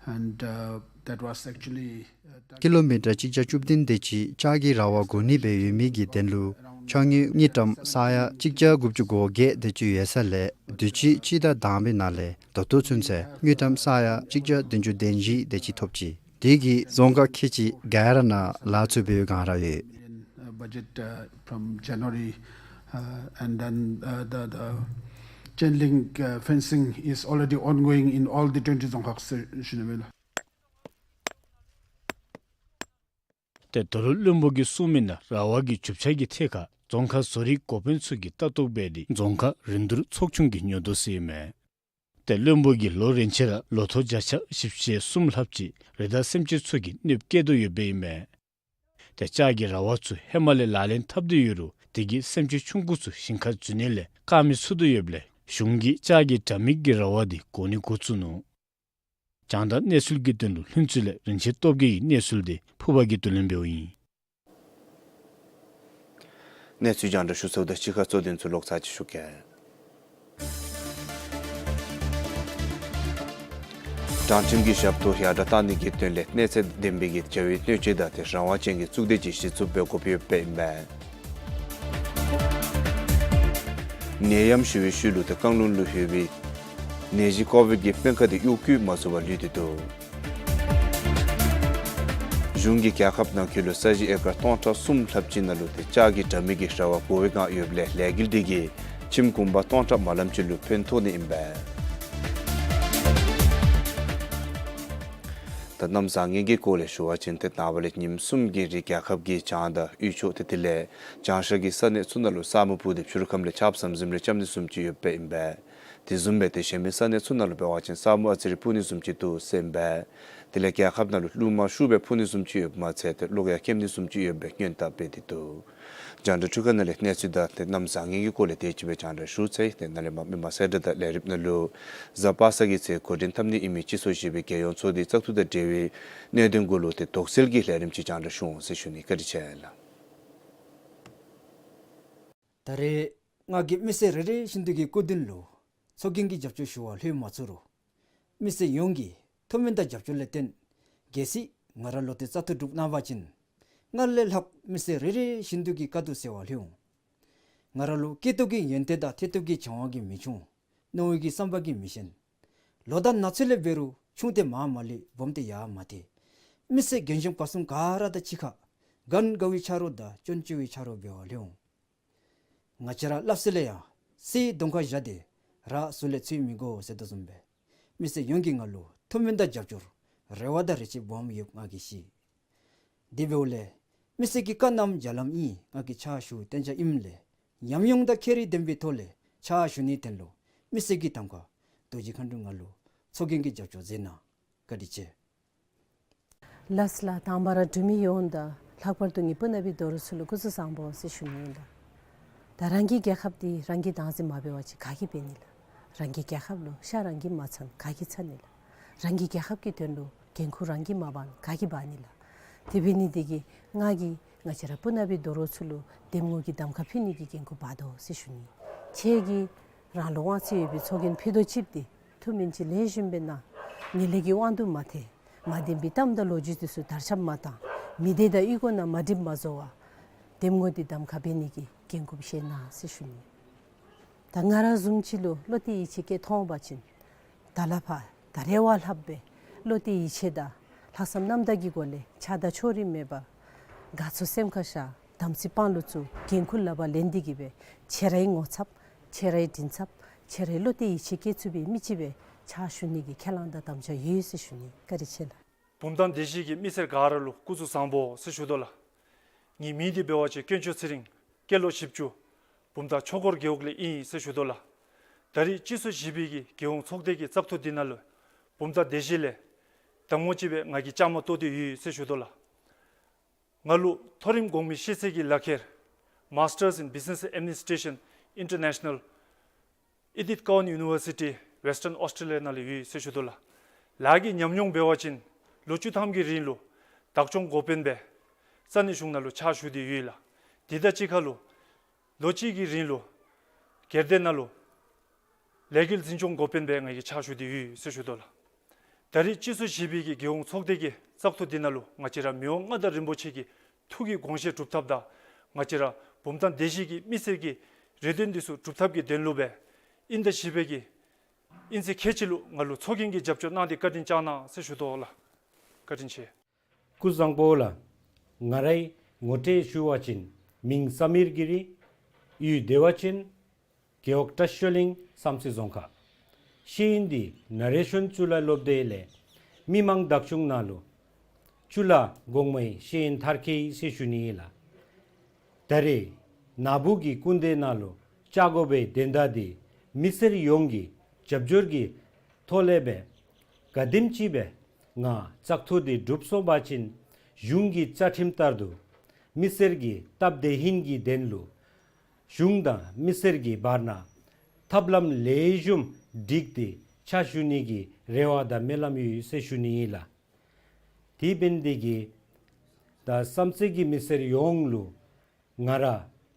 and, uh, that was actually, uh, ཀི་ལོ་མི་ཊར་གཅིག་བརྒྱ་བཅུ་བདུན་དེ་ཅིག་ལྕགས་ཀྱི་ར་བ་བགོ་ནི་སྦེ་ཡོད་མི་གི་དོན་ལུ་ཕྱགས་སྙིགས་དངུལ་ཀྲམ་ས་ཡ་གཅིག་བརྒྱ་དགུ་བཅུ་གོ་བརྒྱད་དེ་ཅིག་ཡོད་ས་ལས་དུས་ཅི་སྤྱི་ཟླ་དང་པའི་ནང་ལས་ད་ལྟོ་ཚུན་ཚོད་དངུལ་ཀྲམ་ས་ཡ་གཅིག་བརྒྱ་བདུན་ཅུ་དོན་བཞི་དེ་ཅིག་ཐོབ་ཅི། དེ་གིས་རྫོང་ཁག་ཁལ་གཅིག་ག་ར་ནང་ལཱ་ཚུ་འབད་བའི་སྒང་ར་ཡོད། Uh, budget, uh, from January, uh, and then, uh, the, the chain link, uh, fencing is already ongoing in all the twenty dzongkhag, ཟེར་ཞུ་ནི་ཨིན་ལགས། ཏེ་ད་རུང་བློན་པོ་གིས་གསུངས་མི་ནང་ར་བ་གི་རྒྱུ་ཆ་གི་ཐད་ཁར་རྫོང་ཁག་བཟོ་རིག་འགོ་དཔོན་ཚུ་གིས་ལྟ་རྟོག་འབད་དེ་རྫོང་ཁག་རིན་བསྡུར་ཚོགས་ཆུང་གིས་ཉོ་དོ་ཟེར་ཨིན་མས། ཏེ་བློན་པོ་གིས་ལོ་རེ་ཆད་ར་ལོ་ཐོག་བརྒྱ་ཆ་བཞི་བཅུ་ཞེ་གསུམ་ལྷགཔ་ཅིག་རི་དྭགས་སེམས་ཅན་ཚུ་གིས་གནོདཔ་བཀལ་དོ་ཡོདཔ་ཨིན་མས། ཏེ་ལྕགས་ཀྱི་ར་བ་ཚུ་ཧེ་མ་ལས་ལག་ལེན་འཐབ་སྟེ་ཡོད་རུང་དེ་གིས་སེམས་ཅན་ཆུང་ཀུ་ཚུ་ཞིང་ཁར་འཛུལ་ནི་ལས་བཀག་མི་ཚུགས་དོ་ཡོདཔ་ལས་གཞུང་གིས་ལྕགས་ཀྱི་དྲ་མིག་གི་ར་བ་འདི་བགོ་ནི་འགོ་བཙུགས་ནུག། རྒྱང་བསྒྲགས་གནས་ཚུལ་གྱི་དོན་ལུ་ལྷུན་རྩེ་ལས་རིན་ཆེན་སྟོབས་རྒྱས་ཀྱི་གནས་ཚུལ་འདི་ཕུར་པ་གིས་བསྡུ་ལེན་འབདཝ་ཨིན། གནས་ཚུལ་རྒྱང་བསྒྲགས་ཞུ་ཚརཝ་དང་གཅིག་ཁར་གཙོ་དོན་ཚུ་ལོག་ཚར་ཅིག་ཞུ་གེ། དྲང་ཁྲིམས་ཀྱི་ཞབས་ཏོག་ཡར་དྲག་གཏང་ནི་གི་དོན་ལས་གནས་ཚད་ལྡན་པའི་གི་བྱ་བའི་སྣོད་བཅུད་དང་ཏེ་རང་དབང་ཅན་གྱི་གཙུག་སྡེ་ཅིག་གཞི་བཙུགས་འབད་དགོཔ་ཡོདཔ་ཨིན་པས། ནད་ཡམས་ཞུ་བའི་ཤུལ་ལུ་ཏེ་རྐང་ལུང་ལུ་ཡོད་པའི་ནད་གཞི་ཀོ་བིཌ་ཀྱི་སྨན་ཁང་འདི་གཡོག་བཀོལ་མ་ཚུགས་པར་ལུས་ཏེ་འདུག། གཞུང་གིས་རྒྱལ་ཁབ་ནང་འཁོད་ལུ་ས་གཞི་ཨེ་ཀར་སྟོང་ཕྲག་གསུམ་ལྷགཔ་ཅིག་ནང་ལུ་ཏེ་ལྕགས་ཀྱི་དྲ་མིག་གི་ར་བ་བགོ་བའི་བསྒང་ཡོདཔ་ལས་ལས་འགུལ་འདི་གིས་ཁྱིམ་གུང་པ་སྟོང་ཕྲག་མ་ལམ་ཅིག་ལུ་ཕན་ཐོགས་ནི་ཨིན་པས། ད་གནམ་བཟང་ངན་གྱི་སྐོར་ལས་ཞུ་བ་ཅིན་ཏེ་ནངས་པ་ལས་ཉིནམ་གསུམ་གྱི་རིང་རྒྱལ་ཁབ་ཀྱི་བྱང་དང་དབུས་ཕྱོགས་ཏེ་དེ་ལས་བྱང་ཤར་གྱི་ས་གནས་ཚུ་ནང་ལུ་ས་སྨུག་སྤུབས་ཏེ་ཕྱི་རུ་ཁམས་ལས་ཆརཔ་ཟམ་ཟིམ་རེ་རྐྱབ་ནི་བཟུམ་ཅིག་ཡོདཔ་ཨིན་པས། དེ་བཟུམ་སྦེ་ཏེ་གཞན་མི་ས་གནས་ཚུ་ནང་ལུ་འབད་བ་ཅིན་ས་སྨུག་ཨ་ཙི་རེ་སྤུབས་ནི་བཟུམ་ཅིག་འདུག་ཟེར་ཨིན་པས། དེ་ལས་རྒྱལ་ཁབ་ནང་ལུ་རླུང་མ་ཤུགས་སྦེ་འཕུ་ནི་བཟུམ་ཅིག་ཡོདཔ་མ་ཚད་ཏེ་གློག་ཡང་ཁེབས་ནི་བཟུམ་ཅིག་ཡོདཔ་སྦེ་སྔོན་བརྡ་སྤེལ་ཏེ་འདུག། རྒྱང་བསྒྲགས་འཕྲུལ་ཁང་ནང་ལས་གནས་ཚུལ་དང་ཏེ་གནམ་བཟང་ངན་གྱི་སྐོར་ལས་དེ་ཅིག་སྦེ་རྒྱང་བསྒྲགས་ཞུ་ཚར་ཡི། ཏེ་ནཱ་ལས་མར་མི་མང་གསལ་བསྒྲགས་དང་ལས་རིམ་ནང་ལུ་གཟའ་པ་སངས་ཀྱི་ཚེ་འགོ་འདྲེན་འཐབ་ནི་ཨིན་མི་སྤྱི་ཚོགས་བཞི་པའི་རྒྱལ་ཡོངས་ཚོགས་སྡེའི་བཙག་འཐུ་དང་འབྲེལ་བའི་གནད་དོན་གུ་ལུ་ཏེ་དོགས་སེལ་གྱི་ལས་རིམ་ཅིག་རྒྱང་བསྒྲགས་ཞུ་འོང་ཟེར་ཞུ་ནི། བཀའ་དྲིན་ཆེ་ལགས། ད་རེས་ང་གིས་མི་སེར་རེ་རེ་བཞིན་དུ་གི་སྐུ་མདུན་ལུ་ཚོགས་རྒྱན་གྱི་རྒྱབ་སྐྱོར་ཞུ་བར་ལྷོད་མ་ཚུགས་རུང་མི་སེར་ཡོངས་ཀྱི་ཐུགས་སྨོན་དང་རྒྱབ་སྐྱོར་ལས་བརྟེན་གལ་སྲིད་ང་ར་ལུ་ཏེ་བཙག་འཐུ་གྲུབ་གནང་བ་ཅིན་སྔར་ལས་ལྷག་མི་སེར་རེ་རེ་བཞིན་དུ་གི་དཀའ་སྡུག་སེལ་བར་ལྷོད་འོང་། ང་ར་ལུ་སྐྱིད་སྡུག་གི་ཡོན་ཏན་དང་ཐེ་གཏོགས་ཀྱི་བྱ་བ་གིས་མི་ཆུང་། མནོ་བའི་གི་བསམ་པ་གིས་མི་ཞན། ལོ་དང་ན་ཚོད་ལས་འབད་རུང་ཆུང་སྟེ་མར་མ་ལུས་སྦོམ་སྟེ་ཡར་མ་ཐལ། མི་སེར་རྒན་གཞོན་བར་གསུམ་ག་ར་དང་གཅིག་ཁར་གན་དགའ་བའི་ཆ་རོགས་དང་སྐྱོན་བརྗོད་པའི་ཆ་རོགས་འབད་བར་ལྷོད་འོང་། ང་བཅས་ར་སླབ་སྲོལ་ལས་ཡང་གསེར་གདོང་ཁར་བཞག་སྟེ་ར་ཟུར་ལས་འཚོལ་མི་དགོ་ཟེར་དོ་བཟུམ་སྦེ་མི་སེར་ཡོངས་ཀྱིས་ང་ལུ་ཐུགས་སྨོན་དང་རྒྱབ་སྐྱོར་རེ་བ་དང་རེ་ཆེ་སྦོམ་ཡོདཔ་ང་གིས་ཤེས། དེ་འབདཝ་ལས་མི་སེར་གྱི་བཀའ་གནང་བརྒྱ་ལམ་ཨིན། ང་གིས་ཕྱག་ཞུ་བསྟན་བྱ་ཨིནམ་ལས་ཉམས་མྱོང་དང་ཁྱད་རིག་ལྡན་པའི་ཐོག་ལས་ཕྱག་ཞུ་ནིའི་དོན་ལུ་མི་སེར་གྱི་གདམ་ཁ་རྡོ་རྗེ་མཁའ་འགྲོ་ང་ལུ་ཚོགས་རྒྱན་གྱི་རྒྱབ་སྐྱོར་མཛད་གནང་། བཀའ་དྲིན་ཆེ། ལགས་སོ་ལགས། དང་པ་ར་འབྲུག་མི་ཡོངས་དང་ལྷག་པར་དུ་ངེའི་སྤུ་ན་བའི་རྡོ་རུ་ཚུ་ལུ་སྐུ་གཟུགས་བཟང་པོ་ཟེར་ཞུ་ནི་ཨིན་ལགས། ད་རང་གི་རྒྱལ་ཁབ་འདི་རང་གིས་བདག་འཛིན་མ་འབད་བ་ཅིན་ག་གིས་འབད་ནི་ལགས། རང་གི་རྒྱལ་ཁབ་ལུ་ཤ་རང་གིས་མ་ཚ་ན་ག་གིས་ཚ་ནི་ལགས། རང་གི་རྒྱལ་ཁབ་ཀྱི་དོན་ལུ་འགན་ཁུར་རང་གིས་མ་འབག་ན་ག་གིས་འབག་ནི་ལགས། དེ་འབད་ནི་འདི་གིས་ང་གིས་ ང་བཅས་ར་སྤུ་ན་པའི་རྡོ་རོགས་ཚུ་ལུ་འདེམས་ངོ་གི་གདམ་ཁ་ཕུལ་ནི་གི་འགན་ཁུར་འབག་དོ་ཟེར་ཞུ་ནི། ཁྱེད་ཀྱིས་རང་ལུ་དབང་ཚད་ཡོད་པའི་ཚོགས་རྒྱན་ཕུད་རྡོག་ཅིག་འདི་ཐུགས་སྨོན་ཅིག་ལེགས་ཤོམ་སྦེ་གནང་། ངན་ལྷད་ཀྱི་དབང་དུ་མ་ཐལ། མ་བདེན་པའི་གཏམ་དང་ལོ་རྒྱུས་འདི་ཚུ་དར་ཁྱབ་མ་བཏང་། མི་སྡེ་དང་གཡུས་སྒོ་ནང་མ་འགྲིགཔ་མ་བཟོ་བར་འདེམས་ངོ་འདི་གདམ་ཁ་འབད་ནི་གི་འགན་ཁུར་བཞེས་གནང་ཟེར་ཞུ་ནི། ད་ང་ར་བཟུམ་ཅིག་ལུ་བློ་གཏད་ཡིད་ཆེས་བསྐྱེད་ཐོབ་པ་ཅིན་ད་ལས་ཕར་ད་རེས་བ་ལྷགཔ་སྦེ་བློ་གཏད་ཡིད་ཆེས་དང་ལྷག་བསམ་རྣམ་དག་གི་སྒོ་ལས་ཆགས་སྡང་ཕྱོགས་རིས་མེད་པར་དགའ་ཚོར་སེམས་ཁར་བཞག། དམ་ཚིག་དཔང་ལུ་བཙུགས། འགན་ཁུར་ལག་པར་ལེན་ཏེ་གི་སྦེ་ཁྱེད་རའི་ངོ་ཚབ་ཁྱེད་རའི་མགྲིན་ཚབ་ཁྱེད་རའི་བློ་གཏད་ཡིད་ཆེས་བསྐྱེད་ཚུགས་པའི་མི་ཅིག་སྦེ་ཕྱག་ཞུ་ནི་གི་ཁས་བླངས་དང་དམ་བཅའ་ཡོད་ཟེར་ཞུ་ནི། བཀའ་དྲིན་ཆེ་ལགས། བུམ་ཐང་སྡེ་བཞི་གི་མི་སེར་ག་ར་ལུ་སྐུ་གཟུགས་བཟང་པོ་ཟེར་ཞུ་དོ་ལགས། ངེའི་མིང་འདི་འབད་བ་ཅིན་དཀོན་མཆོག་ཚེ་རིང་སྐྱེས་ལོ་བཞི་བཅུ། བུམ་ཐང་ཆོས་འཁོར་རྒེད་འོག་ལས་ཨིན་ཟེར་ཞུ་དོ་ལགས། ད་རེས་སྤྱི་ཚོགས་བཞི་པའི་གི་རྒྱལ་ཡོངས་ཚོགས་སྡེ་གི་བཙག་འཐུ་འདི་ནང་ལུ་བུམ་ཐང་སྡེ་བཞི་ལས་གདམ་ངོ་ཅིག་སྦེ་ང་གིས་བཅའ་མར་གཏོགས་ཏེ་ཡོད་ཟེར་ཞུ་དོ་ལགས། ང་ལུ་མཐོ་རིམ་གོང་མའི་ཤེས་ཚད་ཀྱི་ལག་ཁྱེར་Masters in Business Administration International Edith Cowan University Western Australia ནང་ལས་ཡོད་ཟེར་ཞུ་དོ་ལགས། ལཱ་གི་ཉམས་མྱོང་འབད་བ་ཅིན་ལོ་བཅུ་ཐམ་གྱི་རིང་ལུ་བདག་སྐྱོང་འགོ་དཔོན་སྦེ་ས་གནས་གཞུང་ནང་ལུ་ཕྱག་ཞུ་སྟེ་ཡོད་ལགས། དེ་དང་གཅིག་ཁར་ལུ་ལོ་གཅིག་གི་རིང་ལུ་སྒེར་སྡེ་ནང་ལུ་ལས་འགུལ་འཛིན་སྐྱོང་འགོ་དཔོན་སྦེ་ང་གིས་ཕྱག་ཞུ་སྟེ་ཡོད་ཟེར་ཞུ་དོ་ལགས། ད་རེས་སྤྱི་ཚོགས་བཞི་པའི་གི་རྒྱལ་ཡོངས་ཚོགས་སྡེ་གི་བཙག་འཐུ་འདི་ནང་ལུ་ང་བཅས་ར་མི་དབང་མངའ་བདག་རིན་པོ་ཆེ་གི་ཐུགས་ཀྱི་དགོངས་བཞེད་སྒྲུབ་ཐབས་དང་ང་བཅས་ར་བུམ་ཐང་སྡེ་བཞི་གི་མི་སེར་གྱི་རེ་འདུན་འདི་ཚུ་སྒྲུབ་ཐབས་ཀྱི་དོན་ལུ་སྦེ་དབྱིན་ཟླ་བཞི་པའི་གི་དབྱིན་ཚེས་ཁལ་གཅིག་ལུ་ང་ལུ་ཚོགས་རྒྱན་གྱི་རྒྱབ་སྐྱོར་གནང་སྟེ་བཀའ་དྲིན་བསྐྱང་གནང་ཟེར་ཞུ་དོ་ལགས། བཀའ་དྲིན་ཆེ། སྐུ་གཟུགས་བཟང་པོ་ལགས། ང་རའི་ངོ་སྤྲོད་ཞུ་བ་ཅིན་མིང་བསམ་ཡེར་གྱི་རི། གཡུས་བདེ་བ་ཅན། རྒེད་འོག་བཀྲིས་ཤོད་གླིང་བསམ་རྩེ་རྫོང་ཁག། ཤེས་ཡོན་འདི་ན་རེ་ཤཱན་ཅུ་ལ་སློབ་སྡེ་ལས་མི་མང་བདག་སྐྱོང་ནང་ལུ་ཅུ་ལ་གོང་མའི་ཤེས་ཡོན་མཐར་འཁྱོལ་ཟེར་ཞུ་ནི་ཨིན་ལགས། ད་རེས་ནཱ་བུ་གི་སྐུ་མདུན་ནང་ལུ་བཅར་དགོ་པའི་དོན་དག་འདི་མི་སེར་ཡོངས་ཀྱི་རྒྱབ་སྐྱོར་གྱི་ཐོག་ལས་སྦེ་ག་དེམ་ཅིག་སྦེ་ང་བཙག་འཐུ་འདི་གྲུབ་སོང་པ་ཅིན་གཞུང་གི་བཅའ་ཁྲིམས་ལྟར་དུ་མི་སེར་གྱི་སྟབས་བདེ་ཧིང་གི་དོན་ལུ་གཞུང་དང་མི་སེར་གྱི་བར་ན་ཐབས་ལམ་ལེགས་ཤོམ་སྒྲིག་སྟེ་ཕྱག་ཞུ་ནི་གི་རེ་བ་དང་སྨོན་ལམ་ཡོད་ཟེར་ཞུ་ནི་ཨིན་ལགས། དེ་འབད་ནི་དེ་གིས་ད་བསམ་རྩེ་གི་མི་སེར་ཡོངས་ལུ་ང་ར་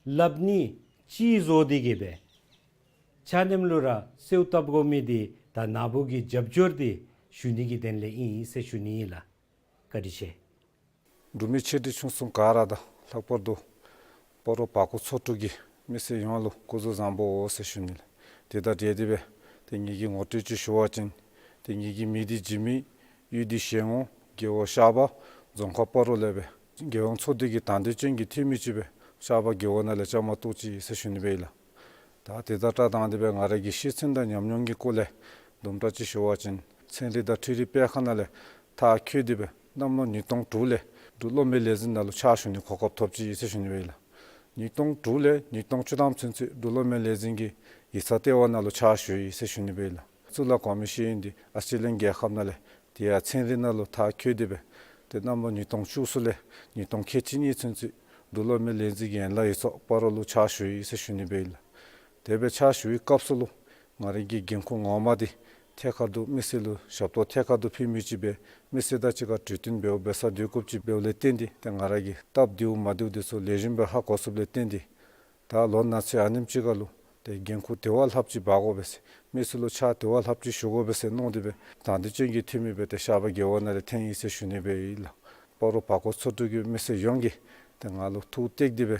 སླབ་ནི་ཅིག་བཟོ་སྟེ་གི་སྦེ་ཆ་མཉམ་ལུ་ར་གསོལཝ་བཏབ་དགོ་མི་འདི་ད་ནཱ་བུ་གི་རྒྱབ་སྐྱོར་འདི་ཞུ་ནི་གི་དོན་ལས་ཨིན་ཟེར་ཞུ་ནི་ཨིན་ལགས། བཀའ་དྲིན་ཆེ། འབྲུག་མི་ཆེ་འབྲིང་ཆུང་གསུམ་ག་ར་དང་ལྷག་པར་དུ་སྤ་རོ་བར་སྐོར་ཚོ་དྲུག་གི་མི་སེར་ཡོངས་ལུ་སྐུ་གཟུགས་བཟང་པོ་ཟེར་ཞུ་ནི་ལགས། དེ་དང་འབྲེལ་ཏེ་སྦེ་ཏེ་ངེ་གི་ངོ་སྤྲོད་ཅིག་ཞུ་བ་ཅིན་ཏེ་ངེ་གི་མིང་འདི་འཇིགས་མེད། གཡུས་འདི་གཞལ་ངོར། རྒེད་འོག་ཤར་པ། རྫོང་ཁག་སྤ་རོ་ལས་སྦེ་རྒྱལ་ཡོངས་ཚོགས་སྡེ་གི་དང་འདོད་ཅན་གྱི་འཐུས་མི་ཅིག་སྦེ་ཤར་པ་རྒེད་འོག་ནང་ལས་བཅའ་མར་གཏོགས་ཅི་ཟེར་ཞུ་ནི་སྦེ་ཨིན་ལགས། ད་དེ་དང་སྦྲགས་ཏེ་སྦེ་ང་ར་གི་ཤེས་ཚད་དང་ཉམས་མྱོང་གི་སྐོར་ལས་དུམ་གྲ་ཅིག་ཞུ་བ་ཅིན་ཚན་རིག་དང་འཕྲུལ་རིག་སྤེལ་ཁང་ནང་ལས་མཐར་འཁྱོལ་ཏེ་སྦེ་གནམ་ལོ་ཉིས་སྟོང་དྲུག་ལས་འབྲུག་གློག་མེ་ལས་འཛིན་ནང་ལུ་ཕྱག་ཞུ་ནི་གོ་སྐབས་ཐོབ་ཅི་ཟེར་ཞུ་ནི་སྦེ་ཨིན་ལགས། ཉིས་སྟོང་དྲུག་ལས་ཉིས་སྟོང་བཅུ་ཐམ་ཚུན་ཚོད་འབྲུག་གློག་མེ་ལས་འཛིན་གྱི་ཡིག་ཚང་ལྟེ་བ་ནང་ལུ་ཕྱག་ཞུ་ཡི་ཟེར་ཞུ་ནི་སྦེ་ཨིན་ལགས། གཙུག་ལག་གོང་མའི་ཤེས་ཡོན་འདི་ཨཱོས་ཊེ་ལི་ཡན་རྒྱལ་ཁབ་ནང་ལས་དེ་ཡང་ཚན་རིག་ནང་ལུ་མཐར་འཁྱོལ་ཏེ་སྦེ་ཏེ་གནམ་ལོ་ཉིས་སྟོང་བཅུ་གསུམ་ལས་ཉིས་སྟོང་ཁལ་གཅིག་གཉིས་ཚུན་ཚོད་འབྲུག་གློག་མེ་ལས་འཛིན་གྱི་ཡན་ལག་ཡོངས་རྫོགས་སྤ་རོ་ལུ་ཕྱག་ཞུ་ཡི་ཟེར་ཞུ་ནི་སྦེ་ཨིན་ལགས། དེ་སྦེ་ཕྱག་ཞུ་བའི་སྐབས་སུ་ལུ་ང་རའི་གི་འགན་ཁུར་ངོ་མ་འདི་ཐད་ཀར་དུ་མི་སེར་ལུ་ཞབས་ཏོག་ཐད་ཀར་དུ་ཕུལ་མི་ཅིག་སྦེ་མི་སེར་དང་གཅིག་ཁར་གྲོས་བསྟུན་འབདཝ་འབད་ས་སྡོད་དགོཔ་ཅིག་འབདཝ་ལས་བརྟེན་ཏེ་ཏེ་ང་ར་གིས་སྟབས་བདེཝ་མ་བདེཝ་འདི་ཚུ་ལེགས་ཤོམ་སྦེ་ཧ་གོ་ཚུགསཔ་ལས་བརྟེན་ཏེ་ད་ལོ་ན་ཚོད་ཨ་ནེམ་ཅིག་ཁར་ལུ་ཏེ་འགན་ཁུར་དེ་བ་ལྷགཔ་ཅིག་འབག་དགོ་པས་ཟེར་མི་སེར་ལུ་ཕྱག་དེ་བ་ལྷགཔ་ཅིག་ཞུ་དགོ་པས་ཟེར་མནོ་སྟེ་སྦེ་དང་འདོད་ཅན་གྱི་འཐུས་མི་སྦེ་ཏེ་ཤར་པ་རྒེད་འོག་ནང་ལས་འཐོན་ཡི་ཟེར་ཞུ་ནི་སྦེ་ཨིན་ལགས། སྤ་རོ་བར་སྐོར་ཚོ་དྲུག་གི་མི་སེར་ཡོངས་ཀྱིས་ཏེ་ང་ལུ་ཐུགས་གཏད་དེ་སྦེ་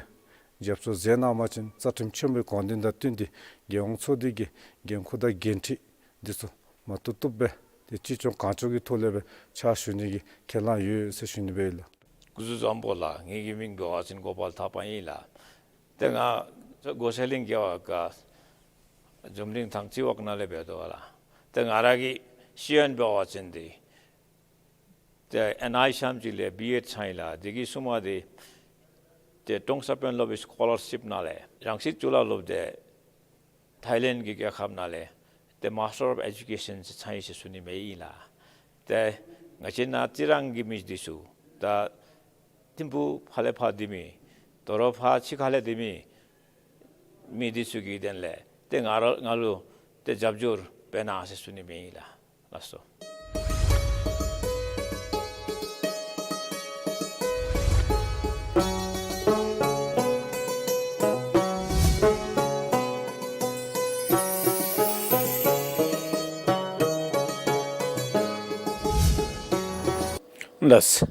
རྒྱབ་སྐྱོར་མཛད་གནང་པ་ཅིན་རྩ་ཁྲིམས་ཆེན་པོའི་དགོངས་དོན་དང་བསྟུན་ཏེ་རྒྱལ་ཡོངས་ཚོགས་སྡེ་གི་འགན་ཁུར་དང་འགན་འཁྲི་འདི་ཚུ་མ་བཏུབ་བཏུབ་སྦེ་ཏེ་ཅི་བྱུང་གང་བྱུང་གི་ཐོག་ལས་སྦེ་ཕྱག་ཞུ་ནི་གི་ཁས་བླངས་ཡོད་ཟེར་ཞུ་ནི་སྦེ་ཨིན་ལགས། སྐུ་གཟུགས་བཟང་པོ་ལགས། ངེ་གི་མིང་འབད་བ་ཅིན་གོ་པལ་ཐར་པ་ཨིན་ལགས། ཏེ་ང་སྒོ་ཤ་གླིང་རྒེད་འོག་ཁ་འཛོམས་གླིང་ཐང་རྩེ་འོག་ནང་ལས་འབད་དོ་ལགས། ཏེ་ང་ར་གི་ཤེས་ཡོན་འབད་བ་ཅིན་འདི་ཏེ་ཨེན་ཨའི་ཤམ་ཅིག་ལས་བི་ཨེཌ་ཚང་ཡི་ལགས། དེ་གི་སྲུང་མ་འདི་ཏེ་ཀྲོང་གསར་དཔོན་སློབ་ཀྱི་སི་ཀོ་ལར་ཤིཔ་ནང་ལས་རང་སྲིད་གཙུག་ལག་སློབ་སྡེ་ཐའི་ལེནཌ་གི་རྒྱལ་ཁབ་ནང་ལས་ཏེ་མཱསི་ཊར་ཨོཕ་ཨེ་ཌུ་ཀེ་ཤཱན་ཚང་ཡི་ཟེར་ཞུ་ནི་སྦེ་ཨིན་ལགས། ཏེ་ང་བཅས་ནཱ་རྩི་རང་གི་མི་འདི་ཚུ་ད་ཐིམ་ཕུག་ཕར་ལས་ཕར་སྡོད་མི་དོ་རུང་ཕར་ཕྱི་ཁ་ལས་སྡོད་མི་མི་འདི་ཚུ་གི་དོན་ལས་ཏེ་ང་ར་ང་ལུ་ཏེ་རྒྱབ་སྐྱོར་འབད་གནང་ཟེར་ཞུ་ནི་སྦེ་ཨིན་ལགས། ལགས་སོ། ལགས།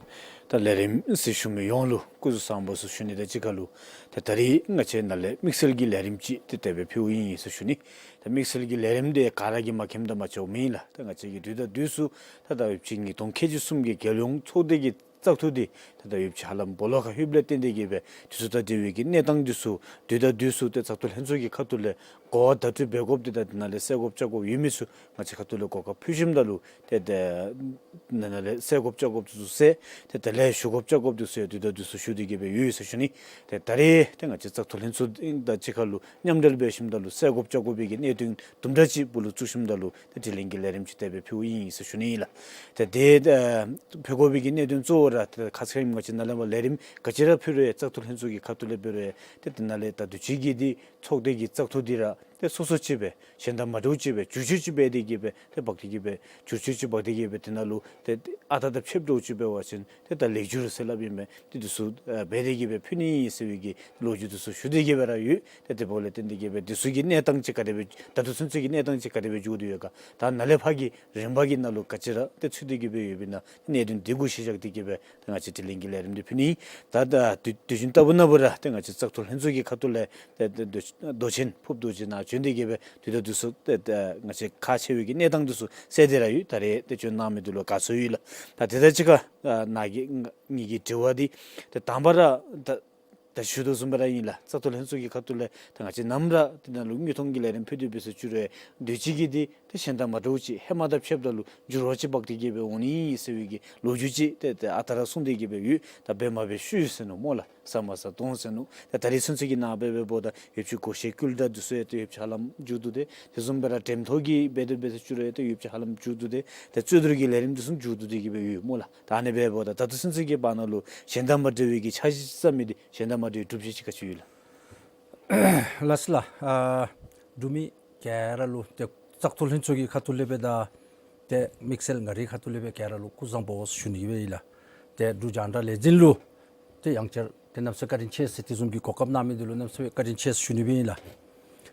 ད་ལས་རིམ་གཟིགས་ཞུ་མི་ཡོངས་ལུ་སྐུ་གཟུགས་བཟང་པོ་ཟེར་ཞུ་ནི་དང་གཅིག་ཁར་ལུ་ད་ད་རིས་ང་བཅས་ནཱ་ལས་དམིགས་བསལ་གྱི་ལས་རིམ་ཅིག་ཏེ་དེ་སྦེ་ཕུལཝ་ཨིན་ཟེར་ཞུ་ནི། ད་དམིགས་བསལ་གྱི་ལས་རིམ་འདི་ག་ར་གིས་མ་མཁྱེནམ་དང་མ་འཆརཝ་མེན་ལགས། ད་ང་བཅས་ཀྱིས་དུས་དང་དུས་སུ་ད་ད་ཡོདཔ་ཅིག་ཉིས་སྟོང་ཁལ་གཅིག་གསུམ་གྱི་རྒྱལ་ཡོངས་ཚོགས་སྡེ་གི་བཙག་འཐུ་འདི་ད་ད་ཡོདཔ་ཅིག་ཧ་ལམ་སྦོ་ལོགས་ཁར་ལྷོདཔ་ལས་བརྟེན་ཏེ་གིས་སྦེ་དེ་ཚུ་དང་འབྲེལ་བའི་གི་གནས་སྟངས་འདི་ཚུ་དུས་དང་དུས་སུ་ཏེ་བཙག་འཐུ་ལྷན་ཚོགས་ཀྱི་ཁ་ཐུག་ལས་གོ་བ་བརྡ་སྤྲོད་འབད་དགོཔ་འདི་དང་དེ་ནང་ལས་གསལ་དགོཔ་བཅད་དགོཔ་ཡོད་མི་ཚུ་ང་བཅས་ཁ་ཐུག་ལས་གོ་སྐབས་ཕུལ་ཞིནམ་ད་ལུ་ཏེ་ཏེ་ནཱ་ལས་གསལ་དགོཔ་བཅད་དགོཔ་འདི་ཚུ་གསལ། ཏེ་དེ་ལས་ཞུ་དགོཔ་བཅད་དགོཔ་འདི་ཚུ་ཡང་དུས་དང་དུས་སུ་ཞུ་སྟེ་གིས་སྦེ་ཡོད་ཟེར་ཞུ་ནི། ཏེ་ད་རིས་ཏེ་ང་བཅས་བཙག་འཐུ་ལྷན་ཚོགས་དང་གཅིག་ཁར་ལུ་མཉམ་འབྲེལ་འབད་ཞིནམ་ད་ལུ་གསལ་དགོཔ་བཅད་དགོ་པའི་གི་གནད་དོན་དུམ་གྲ་ཅིག་སྦུག་ལུ་བཙུགས་ཞིནམ་ད་ལུ་ཏེ་དྲི་ལན་གྱི་ལས་རིམ་ཅིག་དེ་སྦེ་ཕུལཝ་ཨིན་ཟེར་ཞུ་ནི་ཨིན་ལགས། ཏེ་དེ་ཨ་ཕུལ་དགོ་པའི་གི་གནད་དོན་གཙོ་བོ་ར་ཏེ་ཁ་ཙ་ཁ་ཉིནམ་ང་བཅས་ནཱ་ལས་མར་ལས་རིམ་ག་ཅི་ར་ཕུལ་རུང་ཡང་བཙག་འཐུ་ལྷན་ཚོགས་ཀྱི་ཁ་ཐུག་ལས་འབད་རུང་ཡང་ཏེ་དེ་ནང་ལས་ད་དུས་ཅི་གི་འདི་ཚོགས་སྡེ་གི་བཙག་འཐུ་འདི་ར་ཏེ་སོ་སོ་ཅིག་སྦེ་གཞན་དང་མ་འདྲཝ་ཅིག་སྦེ་བསྒྱུར་བཅོས་ཅིག་འབད་དེ་གིས་སྦེ་ཏེ་འབག་སྟེ་གིས་སྦེ་བསྒྱུར་བཅོས་ཅིག་འབག་སྟེ་གིས་སྦེ་དེ་ནང་ལུ་ཏེ་ཨ་རྟག་དང་ཕྱདཔ་འདྲཝ་ཅིག་འབད་བ་ཅིན་ཏེ་ད་ལེགས་བསྒྱུར་ཟེར་སླབ་ཨིན་པས། ཏེ་དེ་ཚུ་ཨ་འབད་དེ་གིས་སྦེ་ཕུལ་ནི་ཨིན་ཟེར་བའི་གི་ལོ་རྒྱུས་དེ་ཚུ་ཞུ་སྟེ་གིས་སྦེ་ར་ཡོད། ཏེ་དེ་འབདཝ་ལས་བརྟེན་ཏེ་གིས་སྦེ་དེ་ཚུ་གི་གནས་སྟངས་ཅིག་ག་དེ་སྦེ་ད་ལྟོ་ཚུན་ཚོད་ཀྱི་གནས་སྟངས་ཅིག་ག་དེ་སྦེ་འགྱོ་དོ་ཡོད་ག། ད་ནཱ་ལས་ཕར་གྱི་རིམ་པ་གི་ནང་ལུ་ག་ཅི་ར་ཏེ་ཚུད་དེ་གིས་སྦེ་ཡོདཔ་ཨིན་ན་གནད་དོན་དེ་གུ་གཞི་བཞག་སྟེ་གིས་སྦེ་ཏེ་ང་བཅས་དྲི་ལན་གྱི་ལས་རིམ་འདི་ཕུལ་ནི་ཨིན། ད་ད་དུས་དུས་རྒྱུན་ལྟ་བུ་ན་འབད་རུང་ཏེ་ང་བཅས་བཙག་འཐུ་ལྷན་ཚོགས་ཀྱི་ཁ་ཐུག་ལས་ཏེ་ཏེ་མདོ་མདོ་ཆེན་ཕུརཔ་རྡོ་རྗེ་ནང་བྱོན་ཏེ་གིས་སྦེ་དུས་དང་དུས་སུ་ཏེ་ཏེ་ང་བཅས་ཁག་ཆེ་བའི་གི་གནས་སྟངས་དེ་ཚུ་གསལ་ཏེ་ར་ཡོད། ད་རེས་ཏེ་བྱོན་གནང་མི་འདི་ལུ་དགའ་ཚོར་ཡོད་ལགས། ད་དེ་དང་གཅིག་ཁར་ཨ་ནཱ་གི་ང་གཉིས་ཀྱི་དྲི་བ་འདི་ཏེ་དང་པ་ར་ད་ད་ཞུ་དོ་བཟུམ་སྦེ་ར་ཨིན་ལགས། བཙག་འཐུ་ལྷན་ཚོགས་ཀྱི་ཁ་ཐུག་ལས་ད་ང་བཅས་ནམ་ར་དེ་ནང་ལུ་དངོས་མཐོང་གི་ལས་རིམ་ཕུལ་ཏེ་འབད་ཟེར་ཞུ་རུང་དུས་ཅི་གི་འདི་ཏེ་གཞན་དང་མ་འདྲཝ་ཅིག་ཧེ་མ་དང་ཕྱདཔ་ད་ལུ་འགྱུར་བ་ཅིག་འབག་སྟེ་གིས་སྦེ་འོང་ནི་ཨིན་ཟེར་བའི་གི་ལོ་རྒྱུས་ཅིག་ཏེ་ཏེ་ཨ་རྟག་ར་གསུངས་ཏེ་གིས་སྦེ་ཡོད། ད་འབད་མ་འབད་ཤུལ་ཟེར་མནོ་སྨོ་ལགས། ཟ་མ་ཟ་དོང་ཟེར་མནོ། ད་ད་རེས་ཚུན་ཚོད་ཀྱི་ནང་འབད་འབདཝ་ད་ཡོདཔ་ཅིག་སྒོ་ཤེས་སྐུལ་བརྡ་དེ་ཚུ་ཡང་ཏེ་ཡོདཔ་ཅིག་ཧ་ལམ་མཇུག་བསྡུ་སྟེ་དེ་བཟུམ་སྦེ་ར་འགྲེམས་ཐོག་གི་འབད་དེ་འབད་ཟེར་ཞུ་རུང་ཡང་ཏེ་ཡོདཔ་ཅིག་ཧ་ལམ་མཇུག་བསྡུ་སྟེ་ཏེ་རྩོད་བསྡུར་གྱི་ལས་རིམ་དེ་ཚུ་མཇུག་བསྡུ་སྟེ་གིས་སྦེ་ཡོད་སྨོ་ལགས། ད་ཨ་ནི་འབད་འབདཝ་ད་ད་ལྟོ་ཚུན་ཚོད་ཀྱི་བར་ན་ལུ་གཞན་དང་མ་འདྲ་བའི་གི་འཆར་གཞི་བརྩམ་མི་འདི་གཞན་དང་མ་འདྲ་བའི་སྒྲུབ་བྱེད་ཅིག་ག་ཅི་ཡོད་ལགས། ལགས་སོ་ལགས། ཨ་འབྲུག་མི་ག་ར་ལུ་ཏེ་བཙག་འཐུ་ལྷན་ཚོགས་ཀྱི་ཁ་ཐུག་ལས་སྦེ་དང་ཏེ་དམིགས་བསལ་ང་རའི་ཁ་ཐུག་ལས་སྦེ་ག་ར་ལུ་སྐུ་གཟུགས་བཟང་པོ་ཟེར་ཞུ་ནི་སྦེ་ཨིན་ལགས། ཏེ་འབྲུག་རྒྱང་བསྒྲགས་ལས་འཛིན་ལུ་ཏེ་ཡང་བསྐྱར་ཏེ་གནམ་མེད་ས་མེད་བཀའ་དྲིན་ཆེ་ཟེར་དེ་བཟུམ་གྱི་གོ་སྐབས་གནང་མི་འདི་ལུ་གནམ་མེད་ས་མེད་བཀའ་དྲིན་ཆེ་ཟེར་ཞུ་ནི་སྦེ་ཨིན་ལགས།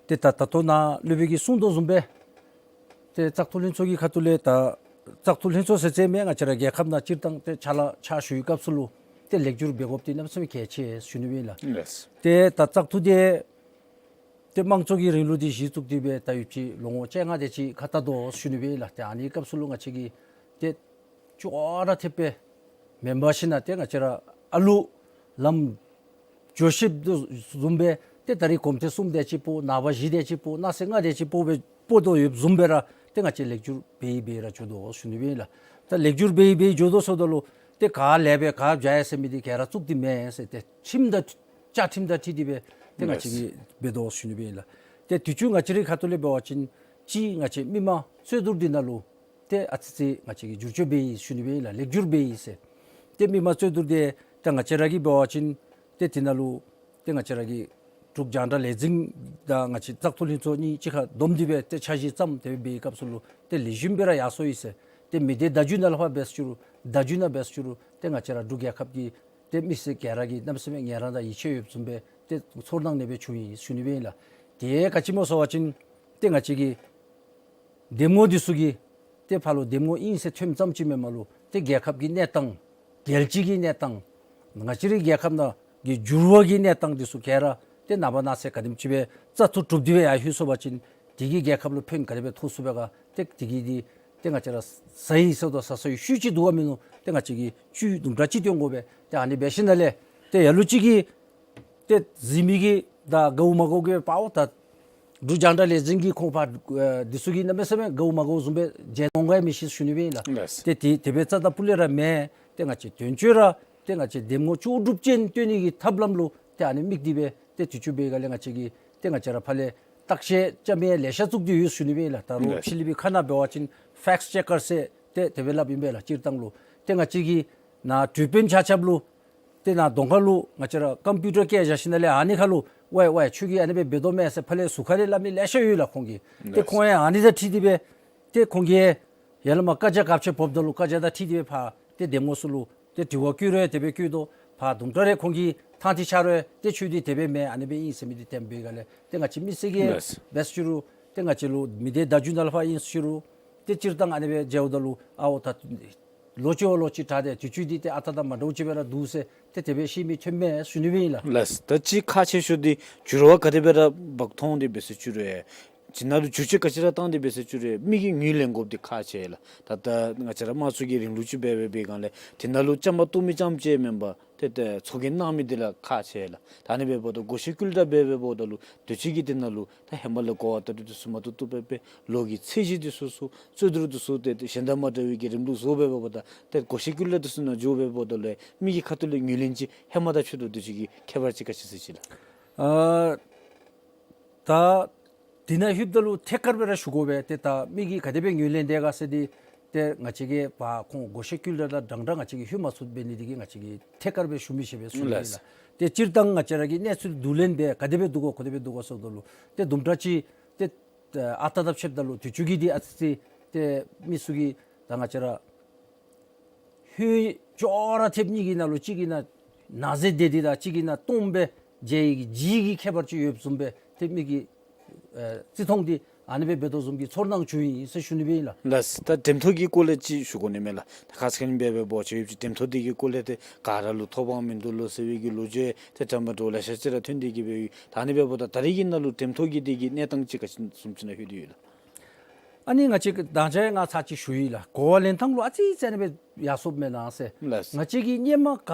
ཏེ་ད་ད་ལྟོ་ནཱ་སློབ་དཔོན་གྱིས་གསུངས་དོ་བཟུམ་སྦེ་ཏེ་བཙག་འཐུ་ལྷན་ཚོགས་ཀྱི་ཁ་ཐུག་ལས་ད་བཙག་འཐུ་ལྷན་ཚོགས་ཟེར་ཟེར་མི་ང་བཅས་ར་རྒྱལ་ཁབ་ནང་སྤྱིར་བཏང་ཏེ་ཕྱག་ལཱ་ཕྱག་ཞུ་བའི་སྐབས་སུ་ལུ་ཏེ་ལེགས་བསྒྱུར་འབད་དགོཔ་འདི་གནམ་མེད་ས་མེད་གལ་ཆེ་ཟེར་ཞུ་ནི་སྦེ་ཨིན་ལགས། ལགས། ཏེ་ད་བཙག་འཐུ་འདི་ཏེ་དམངས་གཙོ་གི་རིང་ལུགས་འདི་གཞི་བཙུགས་ཏེ་སྦེ་ད་ཡོདཔ་ཅིག་ལོ་ངོ་བཅོ་ལྔ་དེ་ཅིག་ཁ་ལྟ་དོ་ཟེར་ཞུ་ནི་སྦེ་ཨིན་ལགས། ཏེ་ཨ་ནི་སྐབས་སུ་ལུ་ང་བཅས་ཀྱིས་ཏེ་ཅོག་ར་འཐདཔ་སྦེ་མེན་པར་ཞིན་ན་ཏེ་ང་བཅས་ར་ཨ་ལུ་ལམ་འགྱོ་ཤེསཔ་དོ་བཟུམ་སྦེ་ཏེ་ད་རིས་གོམ་ཐེངས་གསུམ་དེ་ཅིག་སྤོ་ནངས་པ་བཞི་དེ་ཅིག་སྤོ་གནངས་ཚེ་ལྔ་དེ་ཅིག་སྤོ་སྦེ་སྤོ་དོ་ཡོདཔ་བཟུམ་སྦེ་ར་ཏེ་ང་བཅས་ལེགས་བསྒྱུར་འབད་འབད་ར་འགྱོ་དོ་ཟེར་ཞུ་ནི་སྦེ་ཨིན་ལགས། ད་ལེགས་བསྒྱུར་འབད་འབད་འགྱོ་དོ་ཟེརཝ་ད་ལུ་ཏེ་ག་ལས་སྦེ་ག་བྱ་ཡི་ཟེར་མི་འདི་ག་ར་བཙུགས་ཏེ་མེན་ཟེར་ཏེ་ཁྲིམས་དང་བཅའ་ཁྲིམས་དང་འཁྲིལ་ཏེ་སྦེ་ཏེ་ང་བཅས་ཀྱིས་འབད་དོ་ཟེར་ཞུ་ནི་སྦེ་ཨིན་ལགས། ཏེ་དུས་ཅི་ང་བཅས་རའི་ཁ་ཐུག་ལས་འབད་བ་ཅིན་ཅིག་ང་བཅས་མི་མང་རྩོད་བསྡུར་འདི་ནང་ལུ་ཏེ་ཨ་ཙི་ཙི་ང་བཅས་ཀྱིས་བསྒྱུར་བཅོས་འབད་ཡི་ཟེར་ཞུ་ནི་སྦེ་ཨིན་ལགས། ལེགས་བསྒྱུར་འབད་ཡི་ཟེར། ཏེ་མི་མང་རྩོད་བསྡུར་འདི་ཏེ་ང་བཅས་ར་གིས་འབད་བ་ཅིན་ཏེ་འདི་ནང་ལུ་ཏེ་ང་བཅས་ར་གི་འབྲུག་རྒྱང་བསྒྲགས་ལས་འཛིན་དང་ང་བཅས་བཙག་འཐུ་ལྷན་ཚོགས་གཉིས་གཅིག་ཁར་བསྡོམས་ཏེ་སྦེ་ཏེ་འཆར་གཞི་བརྩམས་ཏེ་འབད་བའི་སྐབས་སུ་ལུ་ཏེ་ལེགས་ཤོམ་སྦེ་ར་ཡར་སོང་ཡི་ཟེར། ཏེ་མི་སྡེ་བརྡ་བརྒྱུད་ནང་ལུ་ཕར་འབད་ཟེར་ཞུ་རུང་བརྡ་བརྒྱུད་ནང་འབད་ཟེར་ཞུ་རུང་ཏེ་ང་བཅས་ར་འབྲུག་རྒྱལ་ཁབ་ཀྱི་ཏེ་མི་སེར་ག་ར་གིས་གནམ་མེད་ས་མེད་ངལ་རངས་དང་ཡིད་ཆེས་ཡོདཔ་བཟུམ་སྦེ་ཏེ་ཚོར་སྣང་ཨ་ནེ་སྦེ་བྱུང་ཡི་ཟེར་ཞུ་ནི་སྦེ་ཨིན་ལགས། དེ་ག་ཅི་སྨོ་ཟེར་བ་ཅིན་ཏེ་ང་བཅས་ཀྱི་འདེམས་ངོ་འདི་ཚུ་གིས་ཏེ་ཕར་ལུ་འདེམས་ངོ་ཨིན་ཟེར་ཐོནམ་ཙམ་ཅིག་མེན་པར་ལུ་ཏེ་རྒྱལ་ཁབ་ཀྱི་གནས་སྟངས་རྒྱལ་སྤྱི་གི་གནས་སྟངས་ང་བཅས་རའི་རྒྱལ་ཁབ་ནང་གི་འགྱུར་བ་གི་གནས་སྟངས་འདི་ཚུ་ག་ར་ཏེ་ནངས་པ་གནངས་ཚེ་ག་དེམ་ཅིག་སྦེ་བཙག་འཐུ་གྲུབ་སྟེ་སྦེ་ཡར་ལྷོད་སོང་པ་ཅིན་དེ་གིས་རྒྱལ་ཁབ་ལུ་ཕན་ག་དེ་སྦེ་ཐོགས་ཚུགས་པས་ག། ཏེ་དེ་གིས་འདི་ཏེ་ང་བཅས་ར་ཟ་ཡི་ཟ་དོ་ཟ་ས་ཡི་ཤུལ་ཅིག་འདུག་ག་མིན་ནུག། ཏེ་ང་བཅས་ཀྱིས་བཅུད་དུམ་གྲ་ཅིག་བཏོན་དགོ་པས། ཏེ་ཨ་ནི་འབད་ཞིནམ་ལས་ཏེ་ལ་ལུ་ཅིག་གིས་ཏེ་གཟིགས་མི་གིས་ད་དགའཝ་མ་དགའཝ་གིས་པའོ་ད་འབྲུག་རྒྱང་བསྒྲགས་ལས་འཛིན་གྱི་ཁོང་པ་ཨེ་འདི་ཚུ་གིས་གནམ་མེད་ས་མེད་དགའཝ་མ་དགའཝ་བཟུམ་སྦེ་མཇལ་འོང་ག་མི་ཤེས་ཞུ་ནི་སྦེ་ཨིན་ལགས། ལགས། ཏེ་དེ་དེ་སྦེ་རྩ་དང་སྤུ་ལས་ར་མེན། ཏེ་ང་བཅས་དོན་གཅོད་ར་ཏེ་ང་བཅས་འདེམས་ངོ་ལྕོགས་གྲུབ་ཅན་བཏོན་ནི་གི་ཐབས་ལམ་ལུ་ཏེ་ཨ་ནི་དམིགས་ཏེ་སྦེ་ཏེ་དུས་ཅི་འབད་ག་ལས་ང་བཅས་ཀྱིས་ཏེ་ང་བཅས་ར་ཕར་ལས་བརྟག་དཔྱད་རྐྱབ་མི་ལེ་ཤ་བཙུགས་ཏེ་ཡོད་ཞུ་ནི་སྦེ་ཨིན་ལགས། ད་རུང་ལགས། ཕྱི་གླིང་པའི་ཁ་ནང་འབད་བ་ཅིན་ཕེཀཊ་ཅེ་ཀར་ཟེར་ཏེ་དེ་སྦེ་སླབ་ཨིན་པས་ལགས། སྤྱིར་བཏང་ལུ་ཏེ་ང་བཅས་ཀྱིས་ནཱ་དྲུག་པའི་ཆ་ཁྱབ་ལུ་ཏེ་ནཱ་གདོང་ཁ་ལུ་ང་བཅས་ར་ཀམ་པིའུ་ཊར་བཀལ་བཞག་ཞིནམ་ལས་ཨ་ནི་ཁར་ལུ་ཝའི་ཝའི་ཁྱོད་ཀྱིས་ཨ་ནི་སྦེ་འབད་དོ་མས་ཟེར་ཕར་ལས་ཟུར་ཁ་ལས་སླབ་མི་ལེ་ཤ་ཡོད་ལགས་ཁོང་གིས། ཏེ་ལགས། ཁོང་ཡང་ཨ་ནི་དང་འཁྲིལ་ཏེ་སྦེ་ཏེ་ཁོང་གིས་ཡར་ལས་མར་བཀའ་རྒྱ་ག་ཅི་ཕོགཔ་ད་ལུ་བཀའ་རྒྱ་དང་འཁྲིལ་ཏེ་སྦེ་ཕར་ཏེ་འདེམས་ངོ་ཚུ་ལུ་ཏེ་དྲི་བ་བཀོད་རུང་དེ་སྦེ་བཀོད་དོ། ཕར་དུམ་གྲ་རེ་ཁོང་གིས་ཐང་ཐིག་ཆགས་རུང་ཏེ་ཁྱོད་འདི་དེ་སྦེ་མེན་ཨ་ནི་སྦེ་ཨིན་ཟེར་མི་འདི་སྟོན་འབད་ག་ལས་ཏེ་ང་བཅས་མི་སེར་གྱིས་ལགས། འབད་ཟེར་ཞུ་རུང་ཏེ་ང་བཅས་ལུ་མི་སྡེ་བརྡ་བརྒྱུད་ནང་ལུ་ཕར་ཨིན་ཟེར་ཞུ་རུང་ཏེ་སྤྱིར་བཏང་ཨ་ནི་སྦེ་མཇལཝ་ད་ལུ་ཨའོ་ད་ ལོ་གཅིག་བ་ལོ་གཅིག་དྲག་སྟེ་དུས་ཚོད་འདི་ཏེ་ཨ་རྟག་དང་མ་འདྲཝ་ཅིག་སྦེ་ར་འདུག་ཟེར་ཏེ་དེ་སྦེ་ཤེས་མི་ཐོན་མས་ཟེར་ཞུ་ནི་སྦེ་ཨིན་ལགས། ལགས། ད་ཅི་ཁག་ཆེ་ཤོས་འདི་འགྱུར་བ་ག་དེ་སྦེ་ར་འབག་འཐོན་ཏེ་འབད་ཟེར་ཞུ་རུང་ཅིག་ནང་ལུ་འགྱུར་བཅོས་ག་ཅི་ར་བཏང་སྟེ་འབད་ཟེར་ཞུ་རུང་མི་གིས་ངོས་ལེན་དགོཔ་འདི་ཁག་ཆེ་ལགས། ད་ལྟོ་ང་བཅས་ར་དམངས་གཙོ་གི་རིང་ལུགས་ཅིག་འབད་འབད་བའི་སྒང་ལས་དེ་ནང་ལུ་བཅའ་མར་གཏོགས་མི་རྐྱངམ་ཅིག་མེན་པར་ཏེ་ཏེ་ཚོགས་རྒྱན་གནང་མི་འདི་ལགས་ཁག་ཆེ་ལགས། ད་ཨ་ནི་འབདཝ་ད་བགོ་བཤའ་བཀོལ་བཏང་འབད་འབདཝ་ད་ལུ་དུས་ཅི་གི་དེ་ནང་ལུ་ད་ཧེ་མ་ལས་གོ་བ་བརྡ་སྤྲོད་འདི་ཚུ་མ་ཐུབ་ཐུབ་སྦེ་སྦེ་ལོ་གི་ཚད་གཞི་འདི་ཚུ་ཚུ་རྩོད་བསྡུར་འདི་ཚུ་ཏེ་ཏེ་གཞན་དང་མ་འདྲ་བའི་གི་རིམ་ལུགས་བཟོ་འབད་འབདཝ་ད་ཏེ་བགོ་བཤའ་བཀོལ་བཏང་འདི་ཚུ་ནང་འགྱོ་འབད་འབདཝ་ད་ལུ་མི་གི་ཁ་ཐུག་ལས་ངོས་ལེན་ཅིག་ཧེ་མ་དང་ཕྱི་དོ་དུས་ཅི་གི་ཁྱད་པར་ཅིག་ག་ཅི་ཟེར་ཅི་ལགས། ཨ་ད་དེ་ནང་ལྷོདཔ་ད་ལུ་ཐད་ཀར་སྦེ་ར་ཞུ་དགོ་པས། ཏེ་ད་མི་གིས་ག་དེ་སྦེ་ངོས་ལེན་དེས་ག་ཟེར་འདི་ཏེ་ང་བཅས་ཀྱིས་ཕར་ཁོང་བགོ་བཤའ་བཀོལ་བཏང་དྲང་དྲང་ང་བཅས་ཀྱིས་ལྷོད་མ་ཚུགས་འབད་ནི་འདི་གིས་ང་བཅས་ཀྱིས་ཐད་ཀར་སྦེ་ཞུ་མི་ཤེས་པས་ཟེར་ཞུ་ནི་ལགས། ལགས། ཏེ་སྤྱིར་བཏང་ང་བཅས་ར་གིས་གནས་ཚུལ་བསྡུ་ལེན་འབད་ག་དེ་སྦེ་བསྡུ་དགོ་ག་དེ་སྦེ་བསྡུ་དགོ་ཟེརཝ་ད་ལུ་ཏེ་དུམ་གྲ་ཅིག་ཏེ་ཨ་རྟག་དང་ཕྱདཔ་ད་ལུ་དུས་ཅི་གི་འདི་ཨ་ཙི་ཙི་ཏེ་མི་ཚུ་གིས་ད་ང་བཅས་ར་ཧོད་ཅོག་ར་ཐེབས་གཉིས་ཀྱི་ནང་ལུ་གཅིག་གི་ནང་ན་ཟེར་དེ་འདི་དང་གཅིག་གི་ནང་སྟོངམ་སྦེ་མཇལ་ཡི་གི་ལྗིད་ཀྱི་ཁྱད་པར་ཅིག་ཡོདཔ་བཟུམ་སྦེ་ཏེ་མི་གི་ཨེ་བརྩི་མཐོང་འདི་ཨ་ནི་སྦེ་འབད་དོ་བཟུམ་གྱི་ཚོར་སྣང་བྱུང་ཡི་ཟེར་ཞུ་ནི་སྦེ་ཨིན་ལགས། ལགས། ད་འགྲེམས་ཐོག་གི་སྐོར་ལས་ཅིག་ཞུ་དགོ་ནི་མས་ལགས། ད་ཁ་ཙ་ཁ་ཉིནམ་འབད་འབདཝ་ཅིག་ཡོདཔ་ཅིག་འགྲེམས་ཐོག་འདི་གི་སྐོར་ལས་ཏེ་ག་ར་ལུ་ཐོབ་དབང་མིན་འདུག་ལོ་ཟེར་བའི་གི་ལོ་རྒྱུས་ཏེ་དྲང་པ་འདྲཝ་ལེ་ཤ་ཅིག་ར་ཐོན་ཏེ་གི་སྦེ་ཡོད། ད་ཨ་ནི་འབདཝ་ད་ད་རེས་ཀྱི་ནང་ལུ་འགྲེམས་ཐོག་གི་འདི་གི་གནས་སྟངས་ཅིག་ག་ཅི་བཟུམ་ཅིག་ནང་ལྷོད་དེ་ཡོད་ལགས། ཨ་ནི་ང་བཅས་ཀྱིས་ད་ཅི་ང་ཚར་ཅིག་ཞུ་ཡི་ལགས། གོ་བ་ལེན་ཐངས་ལུ་ཨ་ཙི་ཙི་ཨ་ནི་སྦེ་ཡར་སོངམ་མེན་ན་ཟེར། ལགས། ང་བཅས་ཀྱིས་སྔོན་མ་ག་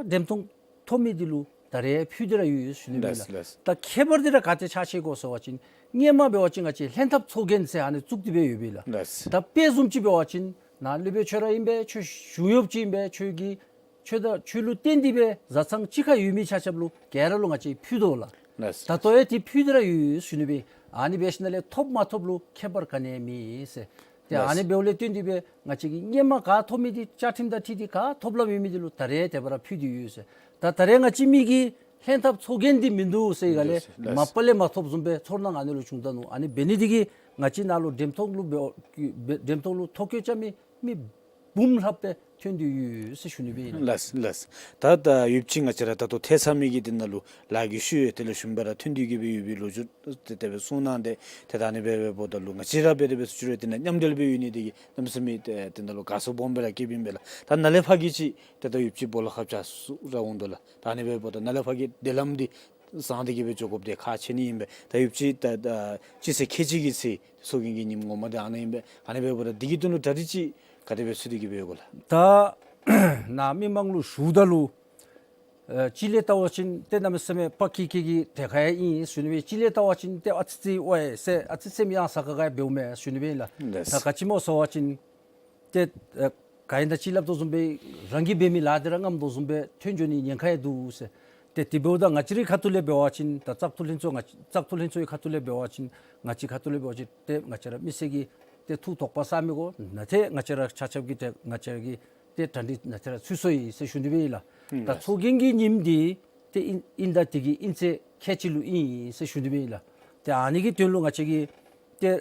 འགྲེམས་ཐོག་ཐོབ་མི་འདི་ལུ་ད་རེས་ཕུལ་ཏེ་ར་ཡོད་ཟེར་ཞུ་ནི་མས་ལགས། ལགས། ལགས། ད་ཁྱད་པར་འདི་ར་ག་ཏེ་ཆགས་ཆི་གོ་ཟེར་བ་ཅིན་སྔོན་མ་འབད་བ་ཅིན་ང་བཅས་ལྷན་ཐབས་ཚོགས་རྒྱན་ཟེར་ཨ་ནི་བཙུགས་ཏེ་སྦེ་ཡོད་པས་ལགས། ལགས། ད་དཔེ་བཟུམ་ཅིག་འབད་བ་ཅིན་ནཱ་སློབ་དཔོན་ཁྱོད་ར་ཨིན་པས། ཁྱོད་གཞུང་གཡོགཔ་ཅིག་ཨིན་པས། ཁྱོད་ཀྱི་ཁྱོད་དང་ཁྱོད་ལུ་བརྟེན་ཏེ་སྦེ་བཟའ་ཚང་གཅིག་ཁར་ཡོད་མི་ཆ་ཁྱབ་ལུ་ག་ར་ལུ་ང་བཅས་ཕུལ་དོ་ལགས། ལགས། ད་ལྟོ་ཡང་འདི་ཕུལ་ཏེ་ར་ཡོད་ཟེར་ཞུ་ནི་སྦེ། ཨ་ནི་འབད་ཞིནམ་ལས་ཐོབ་མ་ཐོབ་ལུ་ཁྱད་པར་ག་ནི་ཡང་མེད་ཟེར། ཏེ་ལགས། ཨ་ནི་འབདཝ་ལས་བརྟེན་ཏེ་སྦེ་ང་བཅས་ཀྱིས་སྔོན་མ་ག་ཐོབ་མི་འདི་བཅའ་ཁྲིམས་དང་འཁྲིལ་ཏེ་ག་ཐོབ་ལམ་ཡོད་མི་འདི་ལུ་ད་རེས་དེ་སྦེ་ར་ཕུལ་ཏེ་ཡོད་ཟེར། ད་ད་རེས་ང་བཅས་མི་གིས་ལྷན་ཐབས་ཚོགས་རྒྱན་འདི་མིན་འདུག་ཟེར་ག་ལས་ལགས། ལགས། མ་པ་ལས་མ་ཐོབ་བཟུམ་སྦེ་ཚོར་སྣང་ཨ་ནི་ལུ་བྱུང་ད་ནུག། ཨ་ནི་འབད་ནི་འདི་གིས་ང་བཅས་ནཱ་ལུ་འགྲེམས་ཐོག་ལུ་འབད་འགྲེམས་ཐོག་ལུ་ཐོ་བཀོད་རྐྱབ་མི་མི་འབུམ་ལྷགཔ་སྦེ་ཐོན་ཏེ་ཡོད་ཟེར་ཞུ་ནི་སྦེ་ཨིན། ལགས་ལགས། ད་ད་ཡོདཔ་ཅིག་ང་བཅས་ར་ད་ལྟོ་ཐོས་ཚར་མི་གི་དེ་ནང་ལུ་ལཱ་གི་ཤུལ་ཡང་དེ་ལས་ཞུམ་སྦེ་ར་ཐོན་ཏེ་གི་སྦེ་ཡོད་པའི་ལོ་རྒྱུས་དེ་དེ་སྦེ་གསུངས་གནང་སྟེ་ཏེ་ད་ཨ་ནི་སྦེ་འབདཝ་ད་ལུ་ང་བཅས་ར་འབད་དེ་འབད་ཟེར་ཞུ་རུང་དེ་ནང་མཉམ་འབྲེལ་སྦེ་ཡོད་ནི་དེ་གིས་གནམ་མེད་ས་མེད་ཏེ་དེ་ནང་ལུ་དགའ་ཚོར་སྦོམ་སྦེ་ར་སྐྱེས་པའི་ཨིན་པས་ལགས། ད་ནཱ་ལས་ཕར་གྱི་ཅིག་ཏེ་ད་ཡོདཔ་ཅིག་སྦོ་ལོགས་ཁ་བྱ་ཚུ་ར་འོང་དོ་ལགས། ད་ཨ་ནི་སྦེ་འབདཝ་ད་ནཱ་ལས་ཕར་གྱི་བདེ་ལམ་འདི་བཟང་སྟེ་གི་སྦེ་འགྱོ་དགོཔ་འདི་ཁག་ཆེ་ནི་ཨིན་པས། ད་ཡོདཔ་ཅིག་ད་ད་སྤྱི་ཚེས་ཁལ་གཅིག་གི་ཚེས་ཚོགས་རྒྱན་གྱི་ཉིནམ་ངོ་མ་འདི་ཨ་ནི་ཨིན་པས། ཨ་ནི་འབདཝ་ད་འདི་གི་དོན་ལུ་གྲ་སྒྲིག་ཅིག་ག་དེ་སྦེ་ཚུད་དེ་གི་སྦེ་ཡོད་ག་ལགས། ད་ནཱ་མི་མང་ལུ་ཞུཝ་ད་ལུ་ཨེ་གཅིག་ལས་བལྟ་བ་ཅིན་ཏེ་གནམ་མེད་ས་མེད་དཔའ་སྐྱིད་སྐྱིད་ཀྱི་གྲལ་ཁར་ཡང་ཨིན་ཟེར་ཞུ་ནི་སྦེ། གཅིག་ལས་བལྟ་བ་ཅིན་ཏེ་ཨ་ཙི་ཙི་ཝའི་ཟེར་ཨ་ཙི་ཙི་མི་ཡང་ས་ཁ་ཁར་འབདཝ་མས་ཟེར་ཞུ་ནི་སྦེ་ཨིན་ལགས། ལགས། ད་ག་ཅི་སྨོ་ཟེར་བ་ཅིན་ཏེ་ཨེ་ག་ཨིན་ད་ཅི་སླབ་དོ་བཟུམ་སྦེ་རང་གིས་འབད་མི་ལཱ་འདི་ར་རྔམ་དོ་བཟུམ་སྦེ་ཐོན་འགྱོ་ནི་ཉེན་ཁ་ཡང་འདུག་ཟེར། ཏེ་དེ་འབདཝ་ད་ང་བཅས་རའི་ཁ་ཐུག་ལས་འབད་བ་ཅིན་ད་བཙག་འཐུ་ལྷན་ཚོགས་ང་བཙག་འཐུ་ལྷན་ཚོགས་ཀྱི་ཁ་ཐུག་ལས་འབད་བ་ཅིན་ང་བཅས་ཁ་ཐུག་ལས་འབད་བ་ཅིན་ཏེ་ང་བཅས་ར་མི་སེར་གྱི་ཏེ་ཐུགས་དོགས་པ་ཟ་མི་དགོ། ནཱ་ཏེ་ང་བཅས་ར་ཆ་ཁྱབ་ཀྱིས་ཏེ་ང་བཅས་ར་གི་ཏེ་གྲ་སྒྲིག་ནཱ་ཏེ་ར་ཚུད་སོ་ཡི་ཟེར་ཞུ་ནི་སྦེ་ཨིན་ལགས། ད་ལགས། ཚོགས་རྒྱན་གྱི་ཉིནམ་འདི་ཏེ་ཨིན་ཨིན་ད་དེ་གི་ཨིན་ཚེས་ཁལ་གཅིག་ལུ་ཨིན་ཟེར་ཞུ་ནི་སྦེ་ཨིན་ལགས། ཏེ་ཨ་ནི་གི་དོན་ལུ་ང་བཅས་ཀྱིས་ཏེ་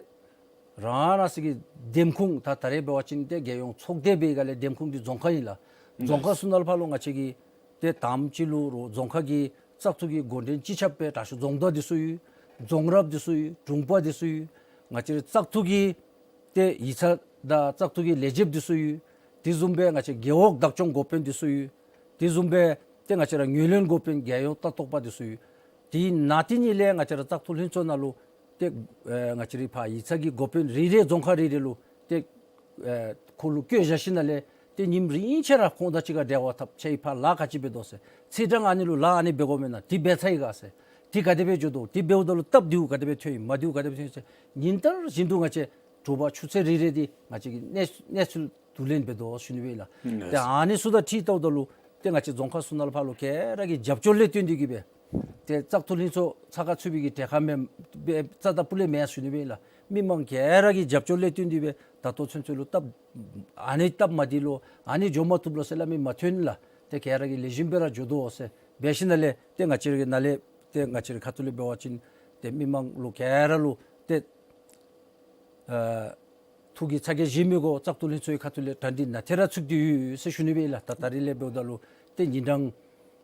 རང་རང་སོ་གི་འདེམས་ཁོངས་ད་ད་རེས་འབད་བ་ཅིན་ཏེ་རྒྱལ་ཡོངས་ཚོགས་སྡེ་འབད་ག་ལས་འདེམས་ཁོངས་འདི་རྫོང་ཁག་ཨིན་ལགས། རྫོང་ཁག་ཚུ་ནང་ལུ་ཕར་ལུ་ང་བཅས་ཀྱིས་ཏེ་དང་པ་ཅིག་ལུ་རོགས་རྫོང་ཁག་གི་བཙག་འཐུ་གི་འགོ་འདྲེན་སྤྱི་ཁྱབ་སྦེ་དྲག་ཤོས་རྫོང་བདག་འདི་ཚུ་ཡོད། རྫོང་རབ་འདི་ཚུ་ཡོད། དྲུང་པ་འདི་ཚུ་ཡོད། ང་བཅས་རའི་བཙག་འཐུ་གི་ཏེ་ཡིག་ཚང་དང་བཙག་འཐུ་གི་ལས་བྱེདཔ་འདི་ཚུ་ཡོད། དེ་བཟུམ་སྦེ་ང་བཅས་རྒེད་འོག་བདག་སྐྱོང་འགོ་དཔོན་འདི་ཚུ་ཡོད། དེ་བཟུམ་སྦེ་ཏེ་ང་བཅས་ར་ངོས་ལེན་འགོ་དཔོན་རྒྱལ་ཡོངས་ལྟ་རྟོག་པ་འདི་ཚུ་ཡོད། དེ་ནང་དེ་ཉིད་ལས་ང་བཅས་ར་བཙག་འཐུ་ལྷན་ཚོགས་ནང་ལུ་ཏེ་ཨེ་ང་བཅས་རའི་ཕར་ཡིག་ཚང་གི་འགོ་དཔོན་རེ་རེ་རྫོང་ཁག་རེ་རེ་ལུ་ཏེ་ཨེ་ཁོ་ལུ་བསྐོ་བཞག་ཞིནམ་ལས་ཏེ་ཉིནམ་རིམ་བཞིན་ར་ཁོང་དང་གཅིག་ཁར་འབྲེལ་བ་འཐབ། ཁྱེད་ཕར་ལཱ་ག་ཅི་འབད་དོ་ཟེར། ཚེས་གྲངས་ཨ་ནི་ལུ་ལཱ་ཨ་ནི་འབད་དགོ་མེན་ན། དེ་འབད་ཚར་ཡི་ག་ཟེར། དེ་ག་དེ་སྦེ་འགྱོ་དོ། དེ་འབདཝ་ད་ལུ་སྟབས་བདེཝ་ག་དེ་སྦེ་ཐོན་ཡི། མ་བདེཝ་ག་དེ་སྦེ་ཐོན་ཡི་ཟེར་ཉིན་ལྟར་བཞིན་དུ་ང་བཅས་དྲོ་པ་ཆུ་ཚོད་རེ་རེ་འདི་ང་བཅས་ཀྱིས་གནས་གནས་ཚུལ་བསྡུ་ལེན་འབད་དོ་ཟེར་ཞུ་ནི་སྦེ་ཨིན་ལགས། ཨིན་ལགས། ཏེ་ཨ་ནི་ཚུ་དང་འཁྲིལ་བལྟཝ་ད་ལུ་ཏེ་ང་བཅས་རྫོང་ཁག་ཚུ་ནང་ལུ་ཕར་ལུ་ག་ར་གི་རྒྱབ་སྐྱོར་ལས་བརྟེན་ཏེ་གི་སྦེ་ཏེ་བཙག་འཐུ་ལྷན་ཚོགས་ཚགས་ཁར་ཚུད་པའི་གི་གྲལ་ཁར་མེན་པར་རྩ་དང་སྤུ་ལས་མེན་ཟེར་ཞུ་ནི་སྦེ་ཨིན་ལགས། མི་མང་ག་ར་གི་རྒྱབ་སྐྱོར་ལས་བརྟེན་ཏེ་གི་སྦེ་ད་ལྟོ་ཚུན་ཚོད་ལུ་སྟབས་ཨ་ནི་སྟབས་མ་བདེ་ལོ་ཨ་ནི་འགྱོ་མ་བཏུབ་ལོ་ཟེར་སླབ་མི་མ་ཐོན་ལགས། ཏེ་ག་ར་གིས་ལེགས་ཤོམ་སྦེ་ར་འགྱོ་དོ་ཟེར་འབད་ཞིནམ་ལས་ཏེ་ང་བཅས་ར་གི་ནཱ་ལས་ཏེ་ང་བཅས་རའི་ཁ་ཐུག་ལས་འབད་བ་ཅིན་ཏེ་མི་མང་ལུ་ག་ར་ལུ་ཏེ་ཨ་ཐུགས་ཀྱི་ཚ་གྱང་བཞེས་མི་དགོ། བཙག་འཐུ་ལྷན་ཚོགས་ཀྱི་ཁ་ཐུག་ལས་གྲ་སྒྲིག་ནཱ་ཏེ་ར་ཚུད་དེ་ཡོད་ཟེར་ཞུ་ནི་སྦེ་ཨིན་ལགས། ད་ད་རིས་ལས་འབདཝ་ད་ལུ་ཏེ་ཉིན་གྲངས་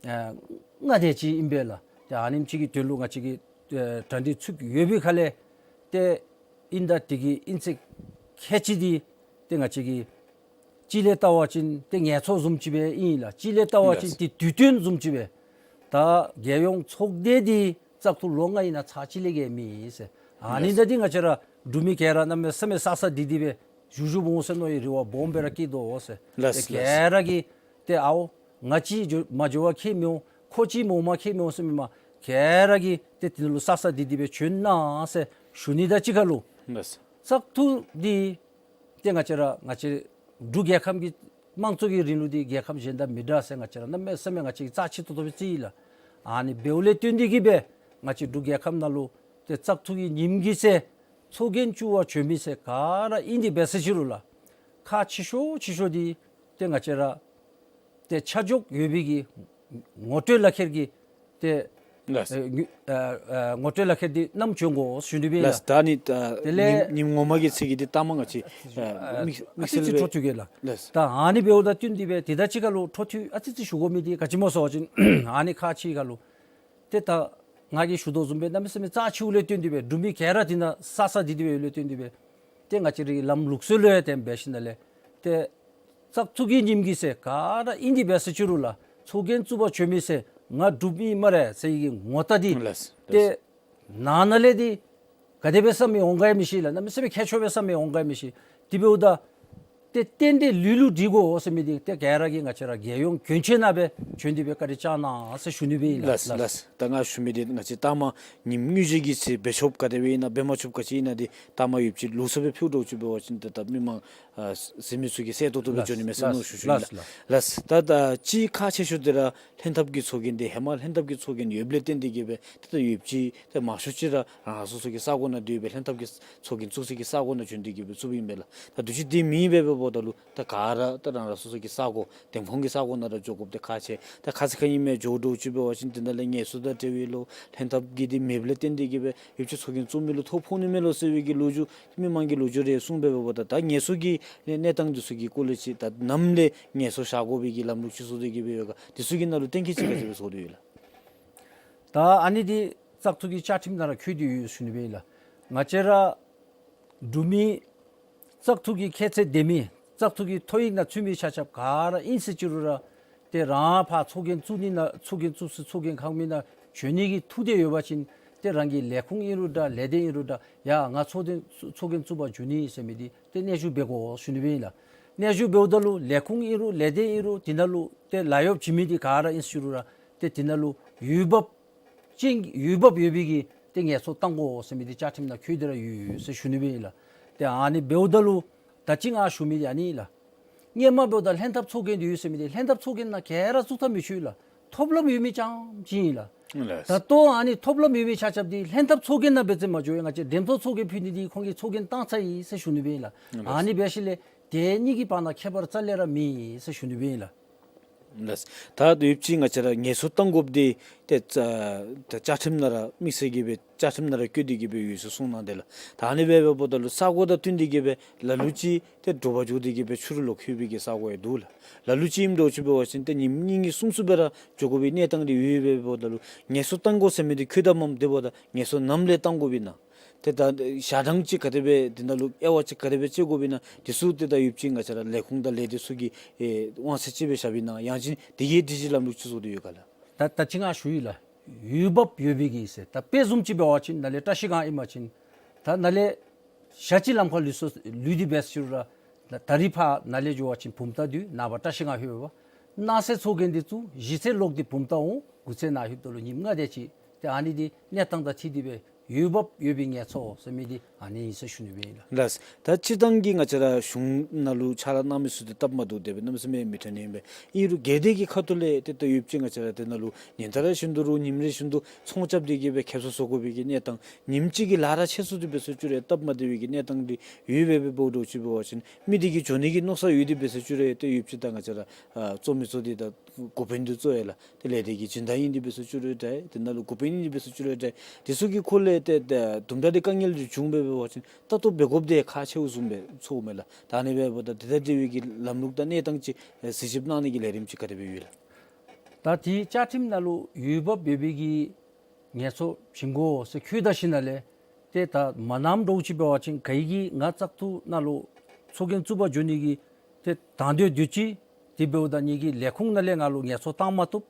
ཨ་ལྔ་དེ་ཅིག་ཨིན་པས་ལགས། ཏེ་ཨ་ནེམ་ཅིག་གི་དོན་ལུ་ང་བཅས་ཀྱིས་ཨ་གྲ་སྒྲིག་ཚུད་ཡོད་པའི་ཁ་ལས་ཏེ་ཨིན་ད་དེ་གི་ཨིན་ཚེས་ཁལ་གཅིག་འདི་ཏེ་ང་བཅས་ཀྱིས་ སྤྱི་ལས་བལྟ་བ་ཅིན་ཏེ་ངལ་འཚོ་བཟུམ་ཅིག་སྦེ་ཨིན་ལགས། སྤྱི་ལས་བལྟ་བ་ཅིན་ཏེ་དུས་སྟོན་བཟུམ་ཅིག་སྦེ། ད་རྒྱལ་ཡོངས་ཚོགས་སྡེ་འདི་བཙག་འཐུ་ལོ་ལྔ་ཨིན་ན་ཚར་གཅིག་ལས་བརྒལ་མེད་ཟེར། ཨ་ནི་ད་འདི་ང་བཅས་ར་འབྲུག་མི་ག་ར་གནམ་མེད་ས་མེད་ས་ས་དི་དི་སྦེ་བཞུགས་བཞུགསཔ་འོང་ཟེར་མནོ་བའི་རེ་བ་སྦོམ་སྦེ་ར་བསྐྱེད་དོ་ཟེར། ཏེ་ག་ར་གིས་ཏེ་ཨའོ་ང་ཅིག་འགྱོ་མ་འགྱོ་བ་ཁྱད་མི་འོང་། ཁོ་ཅིག་མ་འོངམ་ཁྱད་མི་འོང་ཟེར་མེན་པར་ག་ར་གིས་ཏེ་དེ་ནང་ལུ་ས་ས་དི་དི་སྦེ་བྱོན་གནང་ཟེར་ཞུ་ནི་དང་གཅིག་ཁར་ལུ། བཙག་འཐུ་འདི་ཏེ་ང་བཅས་ར་ང་བཅས་འབྲུག་རྒྱལ་ཁབ་ཀྱི་དམངས་གཙོ་གི་རིང་ལུགས་འདི་རྒྱལ་ཁབ་གཞན་དང་མི་འདྲ་ཟེར་ང་བཅས་ར་གནམ་མེད་ས་མེད་ང་བཅས་ཀྱིས་རྩ་ཆེ་ཏོག་ཏོ་སྦེ་བརྩི་ཡི་ལགས། ཨ་ནི་འབདཝ་ལས་བརྟེན་ཏེ་གིས་སྦེ་ང་བཅས་འབྲུག་རྒྱལ་ཁབ་ནང་ལུ་ཏེ་བཙག་འཐུ་གི་ཉིནམ་གི་ཚེ་ཚོགས་རྒྱན་བཙུགས་པར་བྱོན་མི་ཟེར་ག་ར་ཨིན་དེ་འབད་ས་ཅིག་རུང་ལགས། ཁག་ཆེ་ཤོས་ཆེ་ཤོས་འདི་ཏེ་ང་བཅས་ར་ཏེ་ཆ་འཇོག་ཡོད་པའི་གི་ངོ་སྤྲོད་ལག་ཁྱེར་གྱི་ཏེ་ལགས། ཨེ་ངོ་ཨ་ཨ་ངོ་སྤྲོད་ལག་ཁྱེར་འདི་བསྣམས་བྱོན་དགོ་ཞུ་ནི་སྦེ་ལགས། ལགས། ད་ནི་ད་དེ་ལས་ཉིནམ་ཉིནམ་ངོ་མ་གི་ཚེས་གི་འདི་ལྟ་མ་ང་བཅས་ཨ་ཨ་དམིགས་ཨ་དམིགས་ཙི་བསལ་ཅིག་སྦེ་འཕྲོ་མཐུད་གེ་ལགས། ལགས། ད་ཨ་ནི་འབདཝ་དང་བསྟུན་ཏེ་སྦེ་དེ་དང་གཅིག་ཁར་ལུ་འཕྲོ་མཐུད་ཨ་ཙི་ཙི་ཞུ་དགོ་མི་འདི་ག་ཅི་སྨོ་ཟེར་བ་ཅིན་ཨ་ནི་ཁག་ཆེ་ཁར་ལུ་ཏེ་ད་ང་གིས་ཞུ་དོ་བཟུམ་སྦེ་གནམ་མེད་ས་མེད་རྩ་ཆེཝ་ལས་བརྟེན་ཏེ་སྦེ་འབྲུག་མི་ག་ར་དེ་ནང་ས་ས་དི་དི་སྦེ་ཡོད་ལས་བརྟེན་ཏེ་སྦེ་ཏེ་ང་བཅས་རའི་ལམ་ལུགས་སྲོལ་ལུ་ཡང་བརྟེན་འབད་ཞིནམ་ལས་ཏེ་བཙག་འཐུ་གི་ཉིནམ་གི་ཚེ་ག་ར་ཨིན་དེ་འབད་ས་ཅིག་རུང་ལགས། ཚོགས་རྒྱན་བཙུགས་པར་བྱོན་མི་ཟེར་ང་འབྲུག་མི་སྨ་རེ་ཟེར་བའི་གི་ངོ་རྟགས་འདི་ལགས། ཏེ་ནང་ན་ལས་འདི་ག་དེ་སྦེ་བསམ་མི་འོང་ག་ཡང་མི་ཤེས་ལགས། གནམ་མེད་ས་མེད་ཁྱད་ཆོས་སྦེ་བསམ་མི་འོང་ག་ཡང་མི་ཤེས། དེ་འབདཝ་ད་ཏེ་ཏན་ཏན་ལུས་ལུ་འདྲིས་དགོ་ཟེར་མི་འདི་ཏེ་ག་ར་གིས་ང་བཅས་ར་རྒྱལ་ཡོངས་གྱོན་ཆས་ནང་སྦེ་བྱོན་ཏེ་སྦེ་བཀའ་དྲིན་བསྐྱང་གནང་ཟེར་ཞུ་ནི་སྦེ་ཨིན་ལགས། ལགས་ལགས། ད་ང་ཞུ་མི་འདི་ང་བཅས་ལྟ་མ་ཉིནམ་དངོས་གཞི་གི་ཚེ་འབད་ཆོགཔ་ག་དེ་སྦེ་ཨིན་ན་འབད་མ་ཆོགཔ་ག་ཅི་ཨིན་ན་འདི་ལྟ་མ་ཡོདཔ་ཅིག་ལུགས་སྲོལ་སྦེ་ཕུལ་དོ་ཅིག་འབད་བ་ཅིན་ཏེ་ད་མི་མང་ཨ་གཟིགས་མི་ཚུ་གིས་གསལ་ཏོག་ཏོ་སྦེ་འགྱོ་ནི་མས་ཟེར་མནོ་ཞུ་ཞུ་ཡི་ལགས། ལགས་ལགས། ད་ད་ཅིག་ཁག་ཆེ་ཤོས་འདི་ར་ལྷན་ཐབས་ཀྱི་ཚོགས་རྒྱན་འདི་ཧེ་མ་ལྷན་ཐབས་ཀྱི་ཚོགས་རྒྱན་ཡོདཔ་ལས་བརྟེན་ཏེ་གིས་སྦེ་ཏེ་ད་ཡོདཔ་ཅིག་ཏེ་མང་ཤོས་ཅིག་ར་རང་རང་སོ་སོ་གི་ས་གོ་ནང་སྡོད་སྦེ་ལྷན་ཐབས་ཀྱི་ཚོགས་རྒྱན་བཙུགས་སའི་གི་ས་གོ་ནང་བྱོན་ཏེ་གིས་སྦེ་བཙུགསཔ་ཨིན་པས་ལགས། ད་དུས་ཅི་འདི་མེད་པས་འབདཝ་ད་ལུ་ད་ག་ར་ད་རང་རང་སོ་སོ་གི་ས་གོ་འདེམས་ཁོངས་ཀྱི་ས་གོ་ནང་ར་འགྱོ་དགོཔ་འདི་ཁག་ཆེ། ད་ཁ་ཙ་ཁ་ཉིནམ་འགྱོ་དོ་ཅིག་འབད་བ་ཅིན་དེ་ནང་ལས་ངལ་གསོ་དང་འབྲེལ་བའི་ལོ་ལྷན་ཐབས་ཀྱི་འདི་མེདཔ་ལས་བརྟེན་ཏེ་གིས་སྦེ་ཡོདཔ་ཅིག་ཚོགས་རྒྱན་བཙུགས་མི་ལུ་ཐོ་ཕོག་ནི་མས་ལོ་ཟེར་བའི་གི་ལོ་རྒྱུས་མི་མང་གིས་ལོ་རྒྱུས་རེ་གསུངས་པས་འབདཝ་ད་ད་ངལ་གསོ་གི་གནས་སྟངས་འདི་ཚུ་གི་སྐོར་ལས་ཅིག་ད་ནམ་ལས་ངལ་གསོ་བཞག་དགོ་པའི་གི་ལམ་ལུགས་ཅིག་བཟོ་སྟེ་གིས་སྦེ་ཡོད་ག། འདི་ཚུ་གི་ནང་ལུ་གཏན་འཁེལ་ཅིག་ག་ཅི་སྦེ་བཟོ་སྟེ་ཡོད་ལགས། ད་ཨ་ནི་འདི་བཙག་འཐུ་གི་བཅའ་ཁྲིམས་ནང་ར་འཁོད་དེ་ཡོད་ཞུ་ནི་སྦེ་ཨིན་ལགས། ང་བཅས་ར་འབྲུག་མི་བཙག་འཐུ་གི་ཁྱད་ཚད་ལྡན་མི་བཙག་འཐུ་གི་ཐོ་ཡིག་ནང་ཚུད་མི་ཆ་ཁྱབ་ག་ར་ཨིན་ཟེར་ཅི་རུང་ར་ཏེ་རང་ཕར་ཚོགས་རྒྱན་བཙུགས་ནི་ནང་ཚོགས་རྒྱན་བཙུགས་ས་ཚོགས་རྒྱན་ཁང་མིག་ནང་བྱོན་ནི་གི་ཐུགས་འདོད་ཡོད་པ་ཅིན་ཏེ་རང་གི་ལས་ཁུངས་ཨིན་རུང་འདྲ་ལས་སྡེ་ཨིན་རུང་འདྲ་ཡ་ང་ཚོགས་རྒྱན་ཚོགས་རྒྱན་བཙུགས་པར་འགྱོ་ནི་ཟེར་མི་འདི་ཏེ་གནས་བཞུགས་འབད་དགོ་ཞུ་ནི་སྦེ་ཨིན་ལགས། གནས་བཞུགས་འབདཝ་ད་ལུ་ལས་ཁུངས་ཨིན་རུང་ལས་སྡེ་ཨིན་རུང་དེ་ནང་ལུ་ཏེ་ལཱ་གཡོག་བྱིན་མི་འདི་ག་ར་ཨིན་ཟེར་ཅི་རུང་ར་ཏེ་དེ་ནང་ལུ་འོས་འབབ་ཅན་འོས་འབབ་ཡོད་པའི་གི་ཏེ་ངལ་གསོ་བཏང་དགོ་ཟེར་མི་འདི་བཅའ་ཁྲིམས་ནང་འཁོད་དེ་ར་ཡོད་ཟེར་ཞུ་ནི་སྦེ་ཨིན་ལགས། ཏེ་ཨ་ནི་འབདཝ་ད་ལུ་ད་ཅི་ང་ཞུ་མི་འདི་ཨ་ནི་ཨིན་ལགས། སྔོན་མ་འབདཝ་ད་ལྷན་ཐབས་ཚོགས་རྒྱན་འདི་ཡོད་ཟེར་མི་འདི་ལྷན་ཐབས་ཚོགས་རྒྱན་ནང་ག་ར་བཙུགས་ཐབས་མི་ཆོག་ལགས། ཐོབ་ལམ་ཡོད་མི་རྐྱངམ་ཅིག་ཨིན་ལགས། ལགས། ད་ལྟོ་ཨ་ནི་ཐོབ་ལམ་ཡོད་མི་ཆ་ཁྱབ་འདི་ལྷན་ཐབས་ཚོགས་རྒྱན་ནང་འབད་བརྩོན་མ་འགྱོ་ཡང་ང་བཅས་འདེམས་ཐོན་ཚོགས་རྒྱན་ཕུལ་ནི་འདི་ཁོང་གིས་ཚོགས་རྒྱན་བཏང་ཚར་ཡི་ཟེར་ཞུ་ནི་སྦེ་ཨིན་ལགས། ལགས། ཨ་ནི་འབད་ཞིནམ་ལས་དེ་གཉིས་ཀྱི་བར་ན་ཁྱད་པར་རྩ་ལས་ར་མེད་ཟེར་ཞུ་ནི་སྦེ་ཨིན་ལགས། ལགས། ད་ཡོདཔ་ཅིག་ང་བཅས་ར་ངལ་གསོ་བཏང་དགོཔ་འདི་ཏེ་ད་བཅའ་ཁྲིམས་ནང་ར་དམིགས་བསལ་གྱི་སྦེ་བཅའ་ཁྲིམས་ནང་ར་བཀོད་དེ་གིས་སྦེ་ཡོད་ཟེར་གསུངས་གནང་དེས་ལགས། ད་ཨ་ནི་སྦེ་འབདཝ་ད་ལུ་ས་གོ་དང་བསྟུན་ཏེ་གིས་སྦེ་ལ་ལུ་ཅིག་ཏེ་དྲོ་པ་འགྱོ་སྟེ་གིས་སྦེ་ཕྱི་རུ་ལོག་ལྷོད་པའི་གི་ས་གོ་ཡང་འདུག་ལགས། ལ་ལུ་ཅིག་ཨིནམ་འདྲཝ་ཅིག་འབད་བ་ཅིན་ཏེ་ཉིནམ་གཉིས་གཉིས་གསུམ་གསུམ་སྦེ་ར་འགྱོ་དགོ་པའི་གནས་སྟངས་འདི་ཡོདཔ་སྦེ་འབདཝ་ད་ལུ་ངལ་གསོ་བཏང་དགོ་ཟེར་མི་འདི་འཁོད་དམ་མས། དེ་འབདཝ་ད་ངལ་གསོ་ནམ་ལས་བཏང་དགོཔ་ཨིན་ན། ཏེ་ད་ཞག་གྲངས་ཅིག་ག་དེ་སྦེ་དེ་ནང་ལུ་དབྱེ་བ་ཅིག་ག་དེ་སྦེ་དཔྱད་དགོཔ་ཨིན་ན་འདི་ཚུ་ཏེ་ད་ཡོདཔ་ཅིག་ང་བཅས་ར་ལས་ཁུངས་དང་ལས་སྡེ་ཚུ་གིས་ཨེ་དབང་ཚད་ཅིག་སྦེ་བཞགཔ་ཨིན་ན་ཡང་ཅིན་དེ་གི་སྒྲིག་གཞི་ལམ་ལུགས་ཅིག་བཟོ་སྟེ་ཡོད་ག་ལགས། ད་ད་ཅི་ང་ཞུ་ཡི་ལགས། འོས་འབབ་ཡོད་པའི་གི་ཟེར། ད་དཔེ་བཟུམ་ཅིག་འབད་བ་ཅིན་ནཱ་ལས་བཀྲ་ཤིས་སྒང་ཨིན་པ་ཅིན་ད་ནཱ་ལས་ཞག་གཅིག་ལམ་ཁར་ལུས་སོ་ལུས་ཏེ་འབད་ཟེར་རུང་ར་ད་རིས་ཕར་ནཱ་ལས་འགྱོ་བ་ཅིན་བུམ་ཐང་འདི་ནངས་པ་བཀྲ་ཤིས་སྒང་ལྷོད་པས། གནངས་ཚེ་ཚོགས་རྒྱན་འདི་བཙུགས། གཞེས་ཚེ་ལོག་སྟེ་བུམ་ཐང་འོང་། དགུ་ཚེ་ནཱ་ལྷོདཔ་ད་ལུ་ཉིནམ་ལྔ་དེ་ཅིག་ཏེ་ཨ་ནི་འདི་གནས་སྟངས་དང་འཁྲིལ་ཏེ་སྦེ་འོས་འབབ་ཡོད་པའི་ངལ་གསོ་ཟེར་མི་འདི་ཨ་ནི་ཨིན་ཟེར་ཞུ་ནི་སྦེ་ཨིན་ལགས། ལགས། ད་སྤྱིར་བཏང་གི་ང་བཅས་ར་གཞུང་ནང་ལུ་ཕྱག་ལཱ་གནང་མི་ཚུ་འདི་སྟབས་མ་བདེཝ་དེ་སྦེ་གནམ་མེད་ས་མེད་མི་འཐོན་ནི་ཨིན་པས། ཨིན་རུང་སྒེར་སྡེ་གི་ཁ་ཐུག་ལས་ཏེ་ད་ཡོདཔ་ཅིག་ང་བཅས་ར་དེ་ནང་ལུ་ཉིན་ལྟར་རེ་བཞིན་དུ་རུང་ཉིནམ་རེ་བཞིན་དུ་ཚོང་རྐྱབ་སྟེ་གིས་སྦེ་ཁེབ་སང་བཟོ་དགོ་པའི་གི་གནས་སྟངས། ཉིནམ་གཅིག་གི་ལཱ་ར་ཆད་སོང་སྟེ་འབད་ཟེར་ཅི་རུང་སྟབས་མ་བདེ་བའི་གི་གནས་སྟངས་འདི་ཡོདཔ་སྦེ་འབདཝ་འདྲཝ་ཅིག་འབད་བ་ཅིན་མི་འདི་གིས་འགྱོ་ནི་གི་མནོ་བསམ་ཡོད་དེ་འབད་ཟེར་ཅི་རུང་ཏེ་ཡོདཔ་ཅིག་ད་ང་བཅས་ར་ཨ་གཙོ་མི་གཙོ་འདི་ད་འགོ་དཔོན་འདི་གཙོ་ཡོད་ལགས། ཏེ་ལས་སྡེ་གི་སྦྱིན་བདག་ཨིན་དེ་འབད་ཟེར་ཅི་རུང་འདྲ། དེ་ནང་ལུ་འགོ་དཔོན་ཨིན་དེ་འབད་ཟེར་ཅི་རུང་འདྲ། དེ་ཚུ་གི་ཁ་ལས་ཏེ་ད་དུམ་གྲ་འདི་དཀའ་ངལ་འདི་བྱུང་སྦེ་འབད་བ་ཅིན་ད་ལྟོ་འབད་དགོཔ་འདི་ཁག་ཆེཝ་བཟུམ་སྦེ་ཚོརཝ་མས་ལགས། ད་ཨ་ནི་སྦེ་འབདཝ་ད་དེ་དང་འབྲེལ་བའི་གི་ལམ་ལུགས་དང་གནས་སྟངས་ཅིག་གཟིགས་ཞིབ་གནང་ནི་གི་ལས་རིམ་ཅིག་ག་དེ་སྦེ་ཡོད་ལགས། ད་དེ་བཅའ་ཁྲིམས་ནང་ལུ་འོས་འབབ་ཡོད་པའི་གི་ངལ་གསོ་བྱིན་དགོ་ཟེར་འཁོད་ད་ཞིནམ་ལས་ཏེ་ད་མ་གནངམ་འདྲཝ་ཅིག་འབད་བ་ཅིན་ག་གིས་ང་བཙག་འཐུ་ནང་ལུ་ཚོགས་རྒྱན་བཙུགས་པར་འགྱོ་ནི་གི་ ཏེ་དང་འདོད་འདོད་ཅི། དེ་འབདཝ་ད་ངེ་གི་ལས་ཁུངས་ནང་ལས་ང་ལུ་ངལ་གསོ་བཏང་མ་བཏུབ།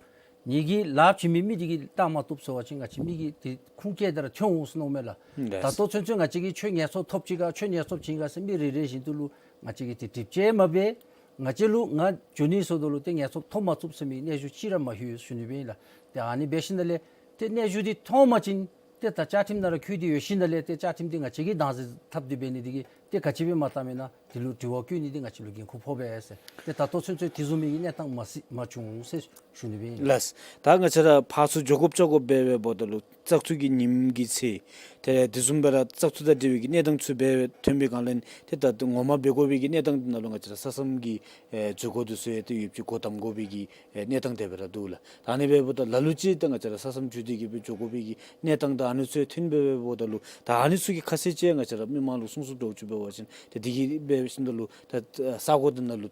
ངེ་གི་ལཱ་བྱིན་མི་མི་དེ་གིས་བཏང་མ་བཏུབ་ཟེར་བ་ཅིན་ང་བཅས་མི་གི་ཏེ་ཁུངས་སྐྱེལ་ཏེ་ར་ཐོན་འོང་ཟེར་མནོཝ་མས་ལགས། ལགས། ད་ལྟོ་ཚུན་ཚོད་ང་བཅས་ཀྱིས་ཁྱོད་ངལ་གསོ་ཐོབ་ཅི་ག་ཁྱོད་ངལ་གསོ་བྱིན་ག་ཟེར་མི་རེ་རེ་བཞིན་དུ་ལུ་ང་བཅས་ཀྱིས་ཏེ་དྲིཔ་ཅིག་མ་འབད། ང་བཅས་ལུ་ང་འགྱོ་ནི་ཟེརཝ་ད་ལུ་ཏེ་ངལ་གསོ་ཐོབ་མ་ཚུགས་ཟེར་མི་གནས་ཚུལ་ཅིག་ར་མ་ལྷོད་ཞུ་ནི་སྦེ་ཨིན་ལགས། ཏེ་ཨ་ནི་འབད་ཞིནམ་ལས་ཏེ་གནས་ཚུལ་འདི་མཐོང་པ་ཅིན་ཏེ་ད་བཅའ་ཁྲིམས་ནང་ར་བཀོད་དེ་ཡོད་ཞིནམ་ལས་ཏེ་བཅའ་ཁྲིམས་འདི་ང་བཅས་ཀྱིས་དམ་འཛིན་འཐབ་སྟེ་འབད་ནི་འདི་གིས་ཏེ་ག་ཅི་སྦེ་མ་བཏང་མེན་ན་དེ་ལུ་དྲི་བ་བཀོད་ནི་འདི་ང་བཅས་ལུ་འགན་ཁུར་ཕོག་པས་ཟེར། ཏེ་ད་ལྟོ་ཚུན་ཚོད་དེ་བཟུམ་མའི་གནས་སྟངས་མ་སྲིད་མ་བྱུང་ཟེར་ཞུ་ནི་སྦེ་ཨིན་ལགས། ལགས། ད་ང་བཅས་ར་ཕར་ཚུར་འགྱོ་དགོཔ་བཅར་དགོཔ་འབད་འབདཝ་ད་ལུ་བཙག་འཐུ་གི་ཉིནམ་གྱི་ཚེ་ཏེ་དེ་བཟུམ་སྦེ་ར་བཙག་འཐུ་དང་འབྲེལ་བའི་གི་གནས་སྟངས་ཚུ་འབད་ཐོན་པའི་སྒང་ལས་ཏེ་ད་ངོ་མ་འབད་དགོ་པའི་གི་གནས་སྟངས་འདི་ནང་ལུ་ང་བཅས་ར་ས་མཚམས་ཀྱི་ཨེ་འཛུལ་སྒོ་འདི་ཚུ་ཡང་ཏེ་ཡོདཔ་ཅིག་སྒོ་བསྡམ་དགོ་པའི་གི་ཨེ་གནས་སྟངས་དེ་སྦེ་ར་འདུག་ལགས། ད་ཨ་ནི་འབདཝ་ད་ལ་ལུ་ཅིག་ད་ང་བཅས་ར་ས་མཚམས་བརྒྱུད་དེ་གི་སྦེ་འགྱོ་དགོ་པའི་གི་གནས་སྟངས་ད་ཨ་ནི་ཚུ་ཐོན་འབད་འབདཝ་ད་ལུ་ད་ཨ་ནི་ཚུ་གི་ཁ་གསལ་ཅིག་ང་བཅས་ར་མི་མང་ལུ་གསུང་གསུངམ་འདྲཝ་ཅིག་འབད་བ་ཅིན་ཏེ་དེ་གི་འབད་ཞིནམ་ད་ལུ་ད་ས་གོ་འདི་ནང་ལུ་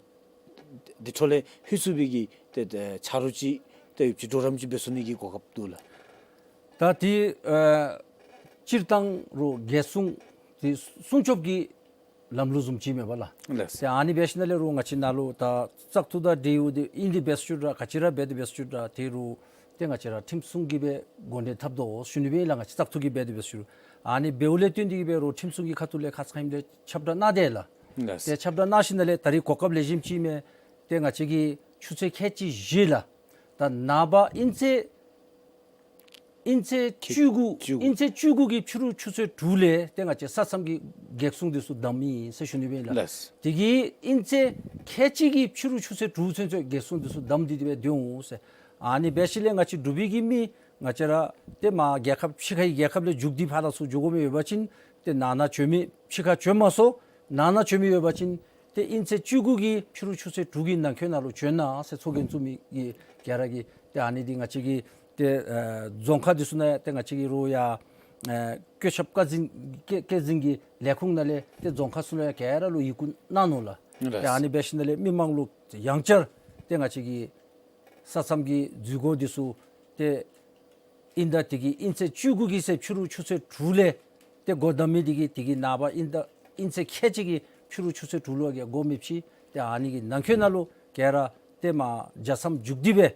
དེ་འཕྲོ་ལས་ལྷོད་ཚུགས་པའི་གི་ཏེ་ཏེ་ཆ་རོགས་ཅིག་ཏེ་ཡོདཔ་ཅིག་གྲོགས་རམ་ཅིག་འབད་ཚུགས་ནི་གི་གོ་སྐབས་འདུག་ལགས། ད་ཏེ་ཨེ་སྤྱིར་བཏང་རོགས་རྒྱལ་སྲུང་ཏེ་སྲུང་སྐྱོབ་ཀྱི་ལམ་ལུགས་བཟུམ་ཅིག་མས་པ་ལགས། ལགས། ཏེ་ཨ་ནི་འབད་ཞིནམ་ལས་རོགས་ང་བཅས་ནང་ལུ་ད་བཙག་འཐུ་དང་འབྲེལ་ཡོད་དེ་ཨིན་དེ་འབད་ཞུ་ར་ག་ཅི་ར་འབད་དེ་འབད་ཞུ་ར་ཏེ་རོགས་ཏེ་ང་བཅས་ར་ཁྲིམས་སྲུང་གིས་སྦེ་འགོ་འདྲེན་འཐབ་དོ་ཞུ་ནི་སྦེ་ཨིན་ལགས། ང་བཅས་བཙག་འཐུ་གིས་འབད་དེ་འབད་ཞུ་ར། ཨ་ནི་འབདཝ་ལས་བརྟེན་ཏེ་གི་སྦེ་རོགས་ཁྲིམས་སྲུང་གི་ཁ་ཐུག་ལས་ཁ་ཙ་ཁ་ཉིནམ་ལས་ཁྱབ་བསྒྲགས་གནང་དེས་ལགས། ལགས། ཏེ་ཁྱབ་བསྒྲགས་གནང་ཞིནམ་ལས་ད་རེས་གོ་སྐབས་ལེགས་ཤོམ་ཅིག་མས། ཏེ་ང་བཅས་ཀྱིས་ཆུ་ཚོད་ཁལ་གཅིག་བཞི་ལགས། ད་ནངས་པ་ཨིན་ཚེས་ཨིན་ཚེས་བཅུ་དགུ་བཅུ་དགུ། ཨིན་ཚེས་བཅུ་དགུ་གི་ཕྱི་རུ་ཆུ་ཚོད་དྲུག་ལས་ཏེ་ང་བཅས་ས་མཚམས་ཀྱི་འགག་སྲུང་འདི་ཚུ་བསྡམ་ཨིན་ཟེར་ཞུ་ནི་སྦེ་ཨིན་ལགས། ལགས། དེ་གིས་ཨིན་ཚེས་ཁལ་གཅིག་གི་ཕྱི་རུ་ཆུ་ཚོད་དྲུག་ཚུན་ཚོད་འགག་སྲུང་འདི་ཚུ་བསྡམས་ཏེ་དེ་སྦེ་སྡོད་འོང་ཟེར། ཨ་ནི་འབད་ཞིནམ་ལས་ང་བཅས་འབྲུག་པའི་གི་མི་ང་བཅས་ར་ཏེ་མར་རྒྱལ་ཁབ་ཕྱི་ཁའི་རྒྱལ་ཁབ་ལས་རྒྱུགས་ཏེ་ཕར་ལས་ཚུར་འགྱོ་དགོ་མི་ཡོད་པ་ཅིན་ཏེ་ནང་ན་བྱོན་མི་ཕྱི་ཁར་བྱོན་མ་ཚུགས་ནང་ན་བྱོན་མི་ཡོད་པ་ཅིན་ཏེ་ཨིན་ཚེས་བཅུ་དགུ་གི་ཕྱི་རུ་ཆུ་ཚོད་དྲུག་གི་ནང་འཁོད་ནང་ལུ་བྱོན་གནང་ཟེར་ཚོགས་རྒྱན་བཙུགས་མི་གི་ག་ར་གིས་ཏེ་ཨ་ནི་འདི་ང་བཅས་ཀྱི་ཏེ་ཨེ་རྫོང་ཁག་འདི་ཚུ་ནང་ཡང་ཏེ་ང་བཅས་ཀྱི་རོགས་ཡར་ཨེ་བཀོད་ཁྱབ་བཀའ་འཛིན་བཀའ་བཀའ་འཛིན་གྱི་ལས་ཁུངས་ནང་ལས་ཏེ་རྫོང་ཁག་ཚུ་ལུ་ཡང་ག་ར་ལུ་ཡི་གུ་གནང་ནུག་ལགས། ཏེ་ཨ་ནི་འབད་ཞིནམ་ལས་མི་མང་ལུ་ཡང་བསྐྱར་ཏེ་ང་བཅས་ཀྱི་ས་མཚམས་ཀྱི་འཛུལ་སྒོ་འདི་ཚུ་ཏེ་ཨིན་ད་དེ་གིས་ཨིན་ཚེས་བཅུ་དགུ་གི་ཚེ་ཕྱི་རུ་ཆུ་ཚོད་དྲུག་ལས་ཏེ་སྒོ་བསྡམ་མི་དེ་གིས་དེ་གི་ནངས་པ་ཨིན་ད་ཨིན་ཚེས་ཁལ་གཅིག་གི་ཕྱི་རུ་ཆུ་ཚོད་དྲུག་ལུ་གི་སྒོ་མི་ཕྱེ། ཏེ་ཨ་ནི་གི་ནང་འཁོད་ནང་ལུ་ག་ར་ཏེ་མར་རྒྱལ་མཚམས་རྒྱུགས་ཏེ་སྦེ་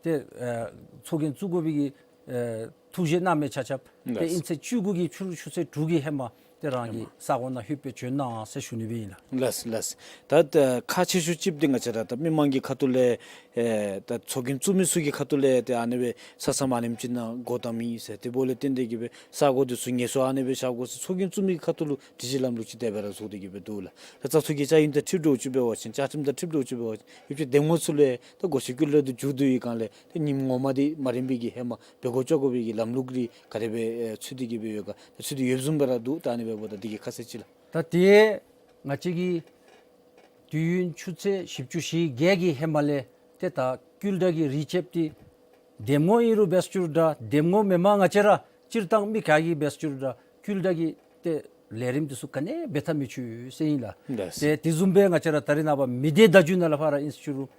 ཏེ་ཨེ་ཚོགས་རྒྱན་བཙུགས་དགོ་པའི་གི་ཨེ་ཐུགས་བཞེད་གནང་མི་ཆ་ཁྱབ་ཏེ་ལགས། ཨིན་ཚེས་བཅུ་དགུ་གི་ཕྱི་རུ་ཆུ་ཚོད་དྲུག་གི་ཧེ་མ་ཏེ་རང་གི་ས་གོ་ནང་ལྷོད་སྦེ་བྱོན་གནང་ཟེར་ཞུ་ནི་སྦེ་ཨིན་ལགས། ལགས་ལགས། ད་ད་ཁག་ཆེ་ཤོས་ཅིག་འདི་ང་བཅས་ར་ད་མི་མང་གི་ཁ་ཐུག་ལས་ཨེ་ད་ཚོགས་རྒྱན་བཙུགས་མི་ཚུ་གི་ཁ་ཐུག་ལས་ཏེ་ཨ་ནི་སྦེ་ས་མཚམས་ཨ་ནེམ་ཅིག་ནང་སྒོ་བསྡམ་ཡི་ཟེར་ཏེ་འབདཝ་ལས་བརྟེན་ཏེ་གི་སྦེ་ས་གོ་འདི་ཚུ་ངལ་གསོ་ཨ་ནི་སྦེ་བཞག་དགོ་ཟེར་ཚོགས་རྒྱན་བཙུགས་མི་གི་ཁ་ཐུག་ལུ་སྒྲིག་གཞི་ལམ་ལུགས་ཅིག་དེ་སྦེ་ར་བཟོ་སྟེ་གི་སྦེ་འདུག་ལགས། ད་བཙག་འཐུ་གི་བཅའ་ཡིག་དང་འཁྲིལ་འདྲཝ་ཅིག་འབད་བ་ཅིན་བཅའ་ཁྲིམས་དང་འཁྲིལ་འདྲཝ་ཅིག་འབད་བ་ཅིན་ཡོདཔ་ཅིག་འདེམས་ངོ་ཚུ་ལུ་ཡང་ད་སྒོ་ཕྱེ་བཀོད་ལེགས་འདི་མཇུག་བསྡུ་བའི་སྒང་ལས་ཏེ་ཉིནམ་ངོ་མ་འདི་མ་རན་པའི་གི་ཧེ་མ་འབད་དགོཔ་བཅོ་དགོ་པའི་གི་ལམ་ལུགས་འདི་ག་དེ་སྦེ་ཨེ་ཚུད་དེ་གི་སྦེ་ཡོད་ག། ད་ཚུད་དེ་ཡོདཔ་བཟུམ་སྦེ་ར་འདུག། ད་ཨ་ནི་འབདཝ་ད་འདི་གི་ཁ་གསལ་ཅིག་ལགས། ད་ཏེ་ང་བཅས་ཀྱིས་དུས་ཡུན་ཆུ་ཚོད་བཞི་བཅུ་ཞེ་བརྒྱད་ཀྱི་ཧེ་མ་ལས་ཏེ་ད་བསྐུལ་བསྒྲགས་ཀྱི་རིགས་བཅདཔ་འདི་འདེམས་ངོ་ཨིན་རུང་འབད་ཞུ་རུང་འདྲ་འདེམས་ངོ་མེན་པར་ང་བཅས་ར་སྤྱིར་བཏང་མི་ག་གིས་འབད་ཞུ་རུང་འདྲ་བསྐུལ་བསྒྲགས་ཀྱི་ཏེ་ལས་རིམ་འདི་ཚུ་ག་ནི་འབད་ཐབས་མི་ཆོག་ཟེར་ཨིན་ལགས། ལགས། ཏེ་དེ་བཟུམ་སྦེ་ང་བཅས་ར་ད་རེས་ནངས་པ་མི་སྡེ་བརྡ་བརྒྱུད་ནང་ལས་ཕར་ཨིན་ཞུ་རུང་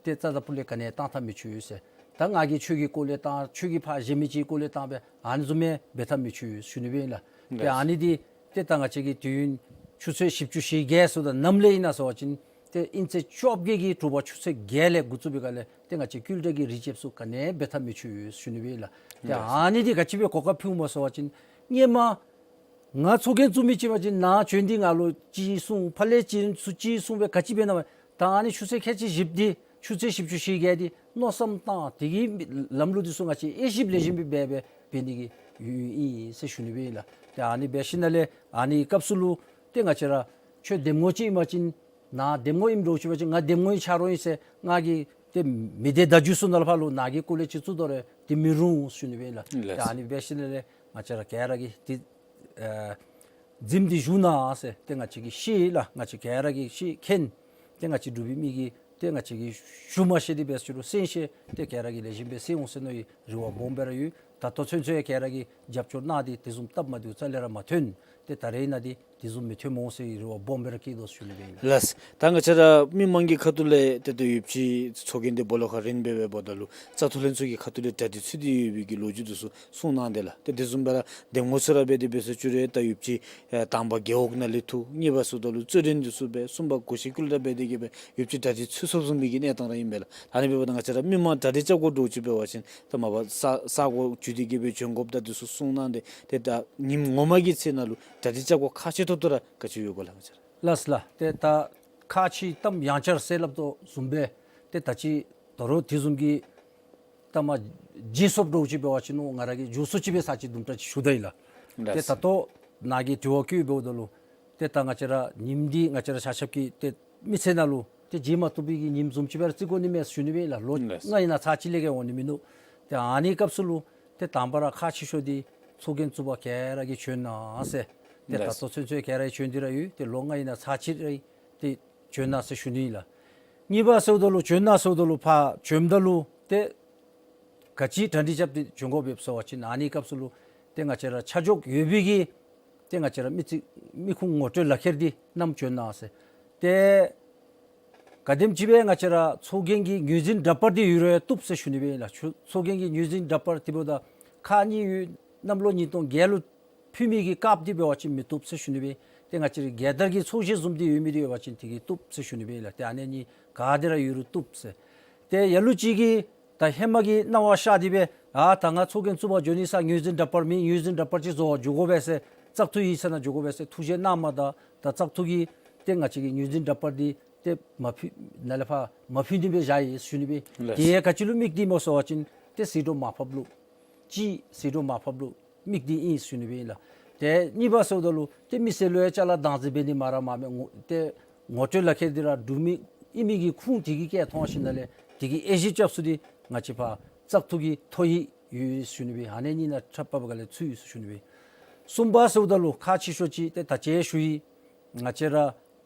ཏེ་རྩ་དང་ཕུ་ལས་ག་ནི་བཏང་ཐབས་མི་ཆོག་ཟེར། ད་ང་གིས་ཁྱོད་ཀྱི་སྐོར་ལས་བཏང་ཁྱོད་ཀྱིས་ཕར་གཞན་མི་ཅིག་སྐོར་ལས་བཏང་སྦེ་ཨ་ནི་བཟུམ་མའི་འབད་ཐབས་མི་ཆོག་ཞུ་ནི་སྦེ་ཨིན་ལགས། ཏེ་ལགས། ཨ་ནི་འདི་ཏེ་ད་ང་བཅས་ཀྱི་དུས་ཡུན་ཆུ་ཚོད་བཞི་བཅུ་ཞེ་བརྒྱད་ཚུ་དང་ནམ་ལས་ཨིན་ན་ཟེར་བ་ཅིན་ཏེ་ཨིན་ཚེས་བཅོ་བརྒྱད་ཀྱི་དྲོ་པ་ཆུ་ཚོད་བརྒྱད་ལས་འགོ་བཙུགས་པའི་སྒང་ལས་ཏེ་ང་བཅས་བསྐུལ་བསྒྲགས་ཀྱི་རིགས་བཅདཔ་ཚུ་ག་ནི་འབད་ཐབས་མི་ཆོག་ཞུ་ནི་སྦེ་ཨིན་ལགས། ཏེ་ལགས། ཨ་ནི་འདི་ག་ཅི་སྦེ་གོ་སྐབས་ཕུལཝ་སྨོ་ཟེར་བ་ཅིན་སྔོན་མ་ང་ཚོགས་རྒྱན་བཙུགས་མི་ཅིག་འབད་བ་ཅིན་ནཱ་བྱོན་ཏེ་ང་ལུ་ཅིག་གསུངས་ཕར་ལས་ཅིག་ཚུ་ཅིག་གསུངས་སྦེ་ག་ཅི་འབད་ནི་མས། ད་ཨ་ནི་ཆུ་ཚོད་ཁལ་གཅིག་བཞི་འདི་ཆུ་ཚོད་བཞི་བཅུ་ཞེ་བརྒྱད་འདི་མནོ་བསམ་བཏང་དེ་གི་ལམ་ལུགས་འདི་ཚུ་ང་བཅས་དབྱེ་ཞིབ་ལེགས་ཤོམ་སྦེ་འབད་འབད་འབད་ནི་གི་ཡོད་ཨིན་ཟེར་ཞུ་ནི་སྦེ་ཨིན་ལགས། ཏེ་ཨ་ནི་འབད་ཞིནམ་ལས་ཨ་ནི་སྐབས་སུ་ལུ་ཏེ་ང་བཅས་ར་ཁྱོད་འདེམས་ངོ་ཅིག་ཨིན་པ་ཅིན་ནཱ་འདེམས་ངོ་ཨིནམ་འདྲཝ་ཅིག་འབད་བ་ཅིན་ང་འདེམས་ངོ་གི་ཆ་རོགས་ཨིན་ཟེར་ང་གིས་ཏེ་མི་སྡེ་བརྡ་བརྒྱུད་ཚུ་ནང་ལས་ཕར་ལུ་ནཱ་གི་སྐོར་ལས་ཅིག་བཙུགས་དོ་རུང་དེ་མི་རུང་ཞུ་ནི་སྦེ་ཨིན་ལགས། ལགས། ཏེ་ཨ་ནི་འབད་ཞིནམ་ལས་ང་བཅས་ར་ག་ར་གིས་ཏེ་ཨེ་འཛིནམ་འདི་བཞུགས་གནང་ཟེར་ཏེ་ང་བཅས་ཀྱིས་ཤེས་ལགས། ང་བཅས་ག་ར་གིས་ཤེས་མཁྱེན། ཏེ་ང་བཅས་འབྲུག་པའི་མི་གིས་ཏེ་ང་བཅས་ཀྱིས་ཞུ་མ་ཤེས་ཏེ་འབད་ཞུ་རུང་གསན་ཤེས་ཏེ་ག་ར་གིས་ལེགས་ཤོམ་སྦེ་གསན་འོང་ཟེར་མནོ་བའི་རེ་བ་སྦོམ་སྦེ་ར་ཡོད། ད་ལྟོ་ཚུན་ཚོད་ཡང་ག་ར་གིས་རྒྱབ་སྐྱོར་གནང་སྟེ་དེ་བཟུམ་སྟབས་མ་བདེཝ་རྩ་ལས་ར་མ་ཐོན། ཏེ་ད་རེས་ནཱ་འདི་ དེ་བཟུམ་མི་ཐོན་སྨོ་ཟེར་རེ་བ་སྦོམ་སྦེ་ར་བསྐྱེད་དོ་ཟེར་ཞུ་ནི་སྦེ་ཨིན་ལགས། ལགས། ད་ང་བཅས་ར་མི་མང་གི་ཁ་ཐུག་ལས་ཏེ་ད་ཡོདཔ་ཅིག་ཚོགས་རྒྱན་འདི་སྦོ་ལོགས་ཁར་རིན་འབད་འབདཝ་ད་ལུ་བཙག་འཐུ་ལྷན་ཚོགས་ཀྱི་ཁ་ཐུག་ལས་གྲ་སྒྲིག་ཚུད་དེ་ཡོད་པའི་གི་ལོ་རྒྱུས་འདི་ཚུ་གསུངས་གནང་དེས་ལགས། ཏེ་དེ་བཟུམ་སྦེ་ར་འདེམས་ངོ་ཚུ་ར་འབད་དེ་འབད་ཟེར་ཞུ་རུང་ད་ཡོདཔ་ཅིག་ཨེ་དང་པ་རྒེད་འོག་ནང་ལས་འཐུ། གཉིས་པ་ཟེརཝ་ད་ལུ་རྩོད་འགྲན་འདི་ཚུ་འབད། གསུམ་པ་གོ་ཤེས་ཀུན་ལ་འབད་དེ་གི་སྦེ་ཡོདཔ་ཅིག་གྲ་སྒྲིག་ཚུད་སོངམ་བཟུམ་མའི་གི་གནས་སྟངས་ར་ཨིན་པས་ལགས། ད་ཨ་ནི་འབདཝ་ད་ང་བཅས་ར་མི་མང་གྲ་སྒྲིག་རྐྱབ་དགོཔ་འདྲཝ་ཅིག་འབད་བ་ཅིན་ད་མ་པ་ས་ས་གོ་བརྒྱུད་དེ་གི་སྦེ་བྱོན་དགོཔ་ད་འདི་ཚུ་གསུངས་གནང་སྟེ་ཏེ་ད་ཉིནམ་ངོ་མ་གི་ཚེ་ནང་ལུ་གྲ་སྒྲིག་རྐྱབ་དགོཔ་ཁག་ཆེ་ཏོག་ཏོ་ར་ག་ཅི་ཡོད་ག་ལགས། ང་བཅས་ར་ལགས་ལགས། ཏེ་ད་ཁག་ཆེ་གཏམ་ཡང་བསྐྱར་ཟེར་སླབ་དོ་བཟུམ་སྦེ་ཏེ་ད་ཅི་ད་རུང་དེ་བཟུམ་གྱི་ད་མ་བརྗེད་སོངམ་འདྲཝ་ཅིག་འབད་བ་ཅིན་ནོ་ང་ར་གིས་མགྱོགས་སུ་ཅིག་སྦེ་ཚར་ཅིག་དུམ་གྲ་ཅིག་ཞུ་ད་ཡི་ལགས། ཏེ་ད་ལྟོ་ནཱ་གིས་དྲི་བ་བཀོད་འབདཝ་ད་ལུ་ཏེ་ད་ང་བཅས་ར་ཉིནམ་འདི་ང་བཅས་ར་ཆ་ཁྱབ་ཀྱི་ཏེ་མི་ཚེ་ནང་ལུ་ཏེ་བརྗེད་མ་བཏུབ་པའི་གི་ཉིནམ་བཟུམ་ཅིག་སྦེ་ར་བརྩི་དགོ་ནི་མས་ཟེར་ཞུ་ནི་སྦེ་ཨིན་ལགས། ལོ་ལགས། ལྔ་ཨིན་ན་ཚར་གཅིག་ལས་བརྒལ་འོང་ནི་མིན་འདུག། ཏེ་ཨ་ནི་སྐབས་སུ་ལུ་ཏེ་དང་པ་ར་ཁག་ཆེ་ཤོས་འདི་ཚོགས་རྒྱན་བཙུགས་པ་ག་ར་གིས་བྱོན་གནང་ཟེར། ཏེ་ད་ལགས། ལྟོ་ཚུན་ཚོད་ག་ར་གིས་བྱོན་ཏེ་ར་ཡོད། ཏེ་ལོ་ལྔ་ཨིན་ན་ཚར་གཅིག་ར་ཏེ་བྱོན་གནང་ཟེར་ཞུ་ནི་ཨིན་ལགས། གཉིས་པ་ཟེརཝ་ད་ལུ་བྱོན་གནང་ཟེརཝ་ད་ལུ་ཕར་བྱོནམ་ད་ལུ་ཏེ་ག་ཅི་གྲ་སྒྲིག་རྐྱབ་སྟེ་བྱོན་དགོཔ་ཡོདཔ་ཟེར་བ་ཅིན་ཨ་ནི་སྐབས་སུ་ལུ་ཏེ་ང་བཅས་ར་ཆ་འཇོག་ཡོད་པའི་གི་ཏེ་ང་བཅས་ར་མི་རྩིས་མི་ཁུངས་ངོ་སྤྲོད་ལག་ཁྱེར་འདི་བསྣམས་བྱོན་གནང་ཟེར། ཏེ་ག་དེམ་ཅིག་སྦེ་ང་བཅས་ར་ཚོགས་རྒྱན་གྱི་ངོས་འཛིན་འདྲ་པར་འདི་ཡོད་རུང་བཏུབ་ཟེར་ཞུ་ནི་སྦེ་ཨིན་ལགས། ཚོགས་ཚོགས་རྒྱན་གྱི་ངོས་འཛིན་འདྲ་པར་འདི་འབདཝ་ད་ཁག་གཉིས་ཡོད། གནམ་ལོ་ཉིས་སྟོང་བརྒྱད་ལུ་ཕུལ་མི་གི་ཀཱརཌ་འདི་འབད་བ་ཅིན་མི་བཏུབ་ཟེར་ཞུ་ནི་སྦེ། ཏེ་ང་བཅས་ར་རྒྱལ་དར་གྱི་ཚོགས་གཞི་བཟུམ་འདི་ཡོད་མི་འདི་འབད་བ་ཅིན་དེ་གིས་བཏུབ་ཟེར་ཞུ་ནི་སྦེ་ཨིན་ལགས། ཏེ་ཨ་ནི་གཉིས་ག་དེ་ར་ཡོད་རུང་བཏུབ་ཟེར། ཏེ་ལ་ལུ་ཅིག་གིས་ད་ཧེ་མ་གི་སྣང་བ་ཤར་ཏེ་སྦེ་ཨ་ད་ང་ཚོགས་རྒྱན་བཙུགས་པར་འགྱོ་ནི་ས་ངོས་འཛིན་འདྲ་པར་མེད། ངོས་འཛིན་འདྲ་པར་ཅིག་བཟོ་བར་འགྱོ་དགོ་པས་ཟེར་བཙག་འཐུ་ཡིག་ཚང་ནང་འགྱོ་དགོ་པས་ཟེར་ཐུགས་བཞེད་གནངམ་ད་ད་བཙག་འཐུ་གིས་ཏེ་ང་བཅས་ཀྱི་ངོས་འཛིན་འདྲ་པར་འདི་ཏེ་མ་ཕུལ་ནཱ་ལས་ཕར་མ་ཕུལ་ནི་སྦེ་བཞག་ཡི་ཟེར་ཞུ་ནི་སྦེ། ལགས། དེ་ག་ཅི་ལུ་དམིགས་ཏེ་སྨོ་ཟེར་བ་ཅིན་ཏེ་ཟད་འགྲོ་མར་ཕབ་ལུ་ཅིག་ཟད་འགྲོ་མར་ཕབ་ལུ་དམིགས་ཏེ་ཨིན་ཟེར་ཞུ་ནི་སྦེ་ཨིན་ལགས། ཏེ་གཉིས་པ་ཟེརཝ་ད་ལུ་ཏེ་མི་སེར་ལུ་ཡང་ཅ་ལ་བདག་འཛིན་འབད་ནི་མ་ར་མ་མེད་ངོ་ཏེ་ངོ་སྤྲོད་ལག་ཁྱེར་འདི་ར་འབྲུག་མི་ཨིན་མི་གི་ཁུངས་དེ་གིས་བཀལ་མཐོང་ཞིནམ་ལས་དེ་གི་དབྱེ་ཞིབ་རྐྱབ་ས་འདི་ང་བཅས་ཕར་བཙག་འཐུ་གི་ཐོ་ཡིག་ཡོད་ཟེར་ཞུ་ནི་སྦེ། ཨ་ནི་གཉིས་ནང་འཁྲབ་པ་ག་ལས་ཚུད་ཡོད་ཟེར་ཞུ་ནི་སྦེ། གསུམ་པ་ཟེརཝ་ད་ལུ་ཁག་ཆེ་ཤོས་ཅིག་ཏེ་ད་ཅི་ཞུ་ཡི། ང་བཅས་ར་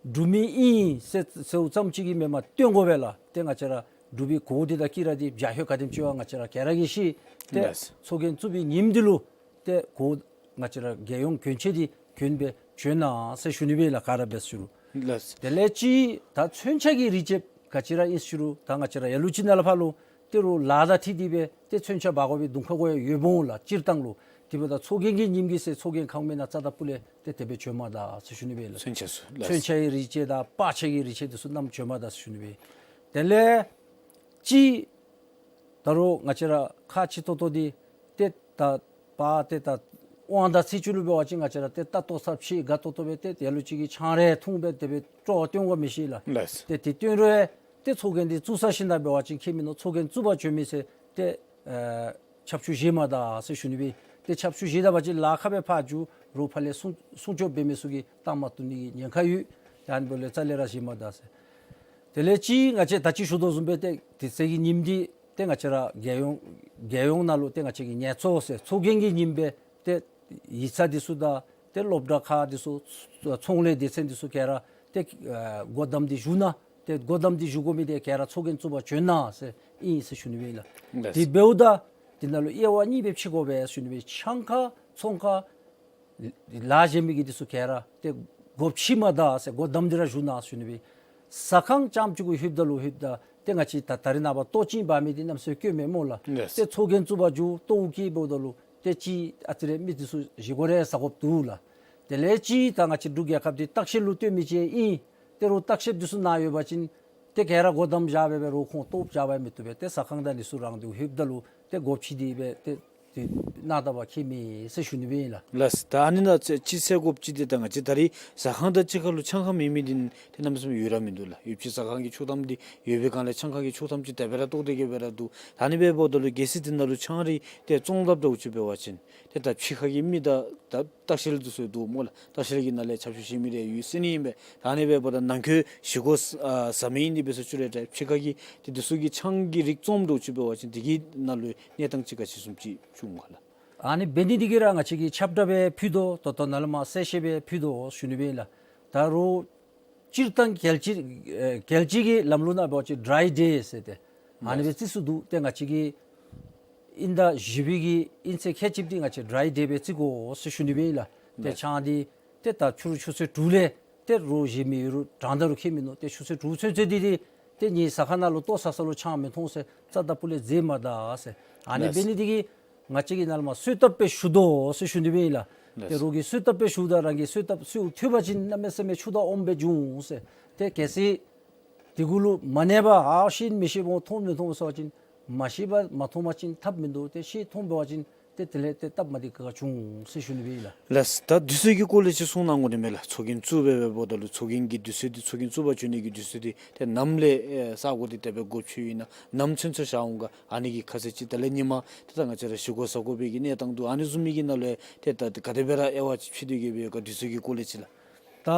འབྲུག་མི་ཨིན་ཟེར་ཟེརཝ་ཙམ་ཅིག་གིས་མེན་པར་སྟོན་དགོ་པས་ལགས། ཏེ་ང་བཅས་ར་འབྲུག་པའི་གོ་འདི་དང་སྐྱིད་ར་འདི་བྱ་ཧོད་ག་དེམ་ཅིག་པ་ང་བཅས་ར་ག་ར་གིས་ཤེས། ཏེ་ལགས། ཚོགས་རྒྱན་བཙུགས་པའི་ཉིནམ་འདི་ལུ་ཏེ་གོ་ང་བཅས་ར་རྒྱལ་ཡོངས་གྱོན་ཆས་འདི་གྱོན་སྦེ་བྱོན་གནང་ཟེར་ཞུ་ནི་སྦེ་ལགས། ག་ར་འབད་ཞུ་རུང་། ལགས། དེ་ལས་ཅིག་ད་མཚོན་ཆ་གི་རིགས་ཅིག་ག་ཅི་ར་ཨིན་ཞུ་རུང་ད་ང་བཅས་ར་ལ་ལུ་ཅིག་ནཱ་ལས་ཕར་ལུ་ཏེ་རོགས་ལཱ་དང་འཁྲིལ་ཏེ་སྦེ་ཏེ་མཚོན་ཆ་འབག་དགོ་པའི་གདོང་ཁ་གུ་ཡང་ཡོདཔ་འོང་ལགས། སྤྱིར་བཏང་ལུ་དེ་འབདཝ་ད་ཚོགས་རྒྱན་གྱི་ཉིནམ་གི་ཚེ་ཚོགས་རྒྱན་ཁང་མའི་ནང་རྩ་དང་ཕུ་ལས་ཏེ་དེ་སྦེ་བྱོན་མ་ད་ཟེར་ཞུ་ནི་སྦེ་ལགས། མཚོན་ཆ་ཚུ་ལགས། མཚོན་ཆ་གི་རིགས་ཅིག་དང་པར་ཆས་ཀྱི་རིགས་ཅིག་འདི་ཚུ་བསྣམས་བྱོན་མ་ད་ཟེར་ཞུ་ནི་སྦེ། དེ་ལས་ཅིག་ད་རུང་ང་བཅས་ར་ཁག་ཆེ་ཏོག་ཏོ་འདི་ཏེ་ད་པར་ཏེ་ད་དབང་དང་ཚེས་བཅུ་ལུ་འབད་བ་ཅིན་ང་བཅས་ར་ཏེ་ད་ལྟོ་ཚབ་ཆེ་དགའ་ཏོག་ཏོ་སྦེ་ཏེ་ལ་ལུ་ཅིག་གིས་ཆང་རེ་འཐུང་སྦེ་དེ་སྦེ་སྤྲོ་བ་སྟོན་དགོ་མི་ཤེས་ལགས། ལགས། ཏེ་དེ་སྟོན་རུང་ཏེ་ཚོགས་རྒྱན་འདི་བཙུགས་ས་ཞིནམ་ལས་འབད་བ་ཅིན་ཁྱད་མིན་ནུག། ཚོགས་རྒྱན་བཙུགས་པར་བྱོན་མི་ཚེ་ཏེ་ཨེ་ཆབ་ཆུ་བཞེས་མ་ད་ཟེར་ཞུ་ནི་སྦེ། ཏེ་ཆབ་ཆུ་བཞེས་ད་པ་ཅིན་ལཱ་ཁག་སྦེ་ཕར་འགྱོ་རུང་ཕར་ལས་སྲུང་སྲུང་སྐྱོབ་འབད་མི་ཚུ་གིས་བཏང་མ་བཏུབ་ནི་གི་ཉེན་ཁ་ཡོད། ཏེ་ཨ་ནི་འབདཝ་ལས་རྩ་ལས་ར་བཞེས་མ་ད་ཟེར། དེ་ལས་ཅིག་ང་བཅས་ད་ཅི་ཞུ་དོ་བཟུམ་སྦེ་ཏེ་དེ་ཚེ་གི་ཉིནམ་འདི་ཏེ་ང་བཅས་ར་རྒྱལ་ཡོངས་རྒྱལ་ཡོངས་ནང་ལུ་ཏེ་ང་བཅས་ཀྱི་ངལ་རྩོལ་ཟེར་ཚོགས་རྒྱན་གྱི་ཉིནམ་སྦེ་ཏེ་ཡིག་ཚང་འདི་ཚུ་དང་ཏེ་སློབ་གྲྭ་ཁག་འདི་ཚུ་ཚོང་ལས་སྡེ་ཚན་འདི་ཚུ་ག་ར་ཏེ་ཨེ་སྒོ་བསྡམས་ཏེ་བཞུགས་གནང་། ཏེ་སྒོ་བསྡམས་ཏེ་བཞུགས་དགོ་མི་འདི་ག་ར་ཚོགས་རྒྱན་བཙུགས་པར་བྱོན་གནང་ཟེར་ཨིན་ཟེར་ཞུ་ནི་སྦེ་ཨིན་ལགས། ལགས། དེ་འབདཝ་ད་དེ་ནང་ལུ་དབྱེ་བ་གཉིས་སྦེ་ཕྱེ་དགོ་པས་ཟེར་ཞུ་ནི་སྦེ། ཆང་ཁང་ཚོང་ཁང་ལཱ་གཞན་མི་གི་འདི་ཚུ་ག་ར་ཏེ་སྒོ་ཕྱེ་མ་ད་ཟེར་སྒོ་བསྡམས་ཏེ་ར་བཞུགས་གནང་ཟེར་ཞུ་ནི་སྦེ། ཟ་ཁང་རྐྱངམ་གཅིག་གུ་ལྷོདཔ་ད་ལུ་ལྷོདཔ་ད་ཏེ་ང་བཅས་ད་ད་རེས་ནངས་པ་ལྟོ་ཅིག་འབག་མི་འདི་གནམ་མེད་ས་མེད་དཀོན་མས་སྨོ་ལགས། ལགས། ཏེ་ཚོགས་རྒྱན་བཙུགས་པར་འགྱོ་ལྟོཝ་བཀྱེས་འབདཝ་ད་ལུ་ཏེ་ཅིག་ཨ་ཙི་རེ་མི་འདི་ཚུ་བཞེས་སྒོ་རེ་ཟ་དགོཔ་འདུག་ལགས། དེ་ལས་ཅིག་ད་ང་བཅས་འབྲུག་རྒྱལ་ཁབ་འདི་ལྟ་བཤལ་ལུ་སྟོན་མི་ཅིག་ཨིན། ཏེ་རོགས་ལྟ་བཤལཔ་འདི་ཚུ་ནཱ་ཡོད་པ་ཅིན་ཏེ་ག་ར་སྒོ་བསྡམས་བཞག་སྦེ་སྦེ་རོགས་ཁོང་ལྟོཝ་བཀྱག་སྦེ་མི་བཏུབ་པས། ཏེ་ཟ་ཁང་དང་འདི་ཚུ་རང་འདི་ལྷོདཔ་ད་ལུ་ཏེ་སྒོ་ཕྱེ་སྟེ་སྦེ་ཏེ་ཏེ་གནང་ད་པ་ཁྱད་མེད་ཟེར་ཞུ་ནི་སྦེ་ཨིན་ལགས། ལགས། ད་ཨ་ནི་ནང་ཅིག་ཅིག་ཟེར་དགོཔ་ཅིག་འདི་ད་ང་བཅས་ད་རེས་ཟ་ཁང་དང་གཅིག་ཁར་ལུ་ཆང་ཁང་མེད་མི་འདི་ཏེ་གནམ་མེད་ས་མེད་ཡོད་ར་མིན་འདུག་ལགས། ཡོདཔ་ཅིག་ཟ་ཁང་གི་ཆོག་ཐམ་འདི་ཡོད་པའི་སྒང་ལས་ཆང་ཁང་གི་ཆོག་ཐམ་ཅིག་དེ་སྦེ་ར་བཏོག་སྟེ་གི་སྦེ་ར་འདུག། ད་ཨ་ནི་སྦེ་འབདཝ་ད་ལུ་གལ་སྲིད་འདི་ནང་ལུ་ཆང་རིགས་ཏེ་བཙོང་ལགཔ་འདྲཝ་ཅིག་འབད་བ་ཅིན་ཏེ་ད་ཕྱི་ཁ་གི་མི་དང་ད་ལྟ་བཤལ་འདི་ཚུ་འདུག་སྨོ་ལགས། ལྟ་བཤལ་གྱི་ནང་ལས་ཆབ་ཆུ་བཞེས་མི་རེ་ཡོད་ཟེར་ནི་ཨིན་པས། ད་ཨ་ནི་སྦེ་འབདཝ་ད་ནང་འཁོད་བཞེས་སྒོ་ཨ་ཟ་མི་ཨིན་ཏེ་འབད་ཟེར་ཞུ་རུང་ད་ཕྱི་ཁ་གི་ཏེ་འདི་ཚུ་གིས་ཆང་གི་རིགས་བཙོངམ་འདྲཝ་ཅིག་འབད་བ་ཅིན་དེ་གི་ནང་ལུ་གནས་སྟངས་ཅིག་ག་ཅི་བཟུམ་ཅིག་བྱུང་ག་ལགས། ཨ་ནི་འབད་ནི་འདི་གིས་ར་ང་བཅས་ཀྱིས་ཁྱབ་བསྒྲགས་སྦེ་ཕུལ་དོ། ད་ལྟོ་ནཱ་ལས་མར་གསལ་བཤད་སྦེ་ཕུལ་དོ་ཟེར་ཞུ་ནི་སྦེ་ཨིན་ལགས། ད་རུང་སྤྱིར་བཏང་རྒྱལ་སྤྱི་ཨེ་རྒྱལ་སྤྱི་གི་ལམ་ལུགས་ནང་འབད་བ་ཅིན་ཌྲའི་ཌེ་ཟེར་ཏེ་ཨ་ནི་སྦེ་རྩི་སྲོལ་འདུག། ཏེ་ང་བཅས་ཀྱིས་དབྱིན་ཟླ་བཞི་པའི་གི་དབྱིན་ཚེས་ཁལ་གཅིག་འདི་ང་བཅས་ཌྲའི་ཌེ་སྦེ་བརྩི་དགོ་ཟེར་ཞུ་ནི་སྦེ་ཨིན་ལགས། ཏེ་ལགས། ཆང་འདི་ ཏེ་ད་ཕྱི་རུ་ཆུ་ཚོད་དྲུག་ལས་ཏེ་རོགས་གཞན་མི་ཡོད་རུང་དྲང་ད་རུང་ཁྱད་མིན་ནུག། ཏེ་ཆུ་ཚོད་དྲུག་ཚུན་ཚོད་འདི་འདི་ཏེ་ངེའི་ཟ་ཁང་ནང་ལུ་ལྟོ་ཟ་ས་ལུ་ཆང་མི་འཐུང་ཟེར་རྩ་དང་པོ་ལས་འཛེམ་མ་ད་ཟེར། ཨ་ནི་ལགས། འབད་ནི་འདི་གིས་ང་བཅས་ཀྱིས་ནཱ་ལས་མར་གསོལ་བཏབ་སྦེ་ཞུ་དོ་ཟེར་ཞུ་ནི་སྦེ་ཨིན་ལགས། ཏེ་ལགས། རོགས་ཀྱིས་གསོལ་བཏབ་སྦེ་ཞུཝ་ད་རང་གིས་གསོལ་བཏབ་གསོལཝ་ཐོས་པ་ཅིན་གནམ་མེད་ས་མེད་ཆུ་དང་ཨོམ་སྦེ་འབྱུང་ཟེར། ཏེ་གལ་སྲིད་དེ་གུ་ལུ་མ་གནས་པར་ཨ་ཤེས་མི་ཤེས་འབདཝ་འཐུང་མི་འཐུང་ཟེར་བ་ཅིན་མ་ཤེས་པར་མ་འཐུང་པ་ཅིན་ཐབས་མིན་འདུག། ཏེ་ཤེས་འཐུང་འབད་བ་ཅིན་ཏེ་དེ་ལས་ཏེ་སྟབས་མ་བདེ་ཁག་ཁ་འབྱུང་ཟེར་ཞུ་ནི་སྦེ་ཨིན་ལགས། ལགས། ད་དུས་ཚོད་ཀྱི་སྐོར་ལས་ཅིག་གསུང་གནང་དགོ་ནི་མས་ལགས། ཚོགས་རྒྱན་བཙུགས་སྦེ་འབདཝ་ད་ལུ་ཚོགས་རྒྱན་གྱི་དུས་ཚོད་འདི་ཚོགས་རྒྱན་བཙུགས་པར་བྱོན་ནི་གི་དུས་ཚོད་འདི་ཏེ་ནམ་ལས་ཨེ་ས་གོ་འདི་དེ་སྦེ་སྒོ་ཕྱེ་ཡི་ན་ནམ་ཚུན་ཚོད་བཞག་འོང་ག། ཨ་ནི་གི་ཁ་གསལ་ཅིག། དེ་ལས་ཉིན་མ་ཏེ་ད་ང་བཅས་ར་བཞེས་སྒོ་ཟ་དགོ་པའི་གི་གནས་སྟངས་འདུག། ཨ་ནི་བཟུམ་མའི་གི་ནང་ལུ་ཏེ་ད་ག་དེ་སྦེ་ར་དབྱེ་བ་ཕྱེ་སྟེ་གི་སྦེ་ཡོད་ག་དུས་ཚོད་ཀྱི་སྐོར་ལས་ཅིག་ལགས། ད་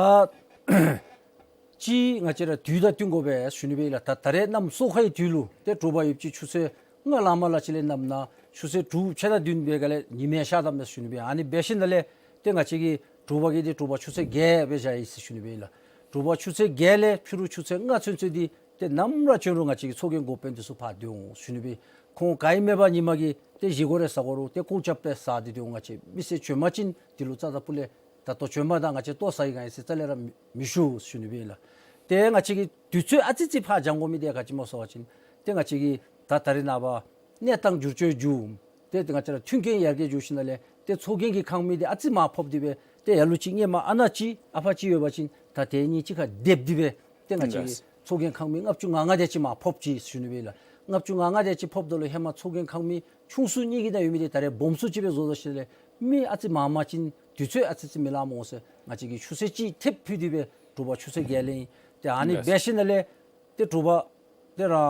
ཅིག་ང་བཅས་ར་དུས་དང་བསྟུན་དགོ་པས་ཞུ་ནི་སྦེ་ཨིན་ལགས། ད་ད་རེས་གནམ་སོ་ཁའི་དུས་ལུ་ཏེ་དྲོ་པ་ཡུདཔ་ཅིག་ཆུ་ཚོད་ལྔ་ལང་མ་ལང་ཅིག་ལས་གནམ་ནང་ཆུ་ཚོད་དྲུག་ཕྱེད་དང་བདུན་འབད་ག་ལས་ཉི་མ་ཤར་དོ་མས་ཞུ་ནི་སྦེ། ཨ་ནི་འབད་ཞིནམ་ལས་ཏེ་ང་བཅས་ཀྱི་དྲོ་པ་གི་འདི་དྲོ་པ་ཆུ་ཚོད་བརྒྱད་སྦེ་བཞག་ཡི་ཟེར་ཞུ་ནི་སྦེ་ཨིན་ལགས། དྲོ་པ་ཆུ་ཚོད་བརྒྱད་ལས་ཕྱི་རུ་ཆུ་ཚོད་ལྔ་ཚུན་ཚོད་འདི་ཏེ་ནམ་ར་བྱོན་རུང་ང་བཅས་ཀྱི་ཚོགས་རྒྱན་འགོ་དཔོན་འདི་ཚུ་ཕར་སྡོད་འོང་ཞུ་ནི་སྦེ། ཁོང་ག་ཨིན་མེན་པ་ཉིན་མ་གི་ཏེ་བཞེས་སྒོ་རེ་ཟ་དགོ་རུང་ཏེ་ཀོ་ཅབ་སྦེ་ཟ་སྟེ་སྡོད་འོང་། ང་བཅས་མི་སེར་བྱོན་པ་ཅིན་འདི་ལུ་རྩ་དང་པོ་ལས་ད་ལྟོ་བྱོནམ་ད་ང་བཅས་ལྟོ་ཟ་ཡི་ག་ཨིན་ཟེར་རྩ་ལས་ར་མི་མི་ཞུ་ཞུ་ནི་སྦེ་ཨིན་ལགས། ཏེ་ང་བཅས་ཀྱིས་དུས་ཚོད་ཨ་ཙི་ཅིག་ཕར་འགྱངས་དགོ་མི་འདི་ག་ཅི་སྨོ་ཟེར་བ་ཅིན་ཏེ་ང་བཅས་ཀྱིས་ད་ད་རེས་ནངས་པ་གནས་སྟངས་འགྱུར་བཅོས་འགྱོ་ཏེ་ང་བཅས་ར་མཐུན་རྐྱེན་ཡར་རྒྱས་འགྱོ་ཞིནམ་ལས་ཏེ་ཚོགས་རྒྱན་གྱི་ཁང་མིག་འདི་ཨ་ཙི་མར་ཕབ་སྟེ་སྦེ་ཏེ་ལ་ལུ་ཅིག་སྔོན་མ་ཨ་ནཱ་ཅིག་ཨ་ཕར་ཅིག་ཡོད་པ་ཅིན་ད་དེ་གཉིས་གཅིག་ཁར་སྡེབ་སྟེ་སྦེ་ཏེ་ང་བཅས་ཀྱིས་ཚོགས་རྒྱན་ཁང་མིག་ལྔ་བཅུ་ང་ལྔ་དེ་ཅིག་མར་ཕབ་ཅི་ཞུ་ནི་སྦེ་ཨིན་ལགས། ལྔ་བཅུ་ང་ལྔ་དེ་ཅིག་ཕབ་ད་ལུ་ཧེ་མ་ཚོགས་རྒྱན་ཁང་མིག་ཆུང་སུ་གཉིས་ཀྱི་ནང་ཡོད་མི་འདི་ད་རེས་སྦོམ་སུ་ཅིག་སྦེ་བཟོ་བཟོ་ཞིནམ་ལས་མི་ཨ་ཙི་མང་མང་ཅིག་དུས་ཚོད་ཨ་ཙི་ཅིག་མི་ལང་སྨོ་ཟེར་ང་བཅས་ཀྱིས་ཆུ་ཚོད་གཅིག་ཐེབས་ཕུལ་ཏེ་སྦེ་དྲོ་པ་ཆུ་ཚོད་བརྒྱད་ལས་ཨིན། ཏེ་ཨ་ནི་འབད་ཞིནམ་ལས་ཏེ་དྲོ་པ་ཏེ་ར་ཨ་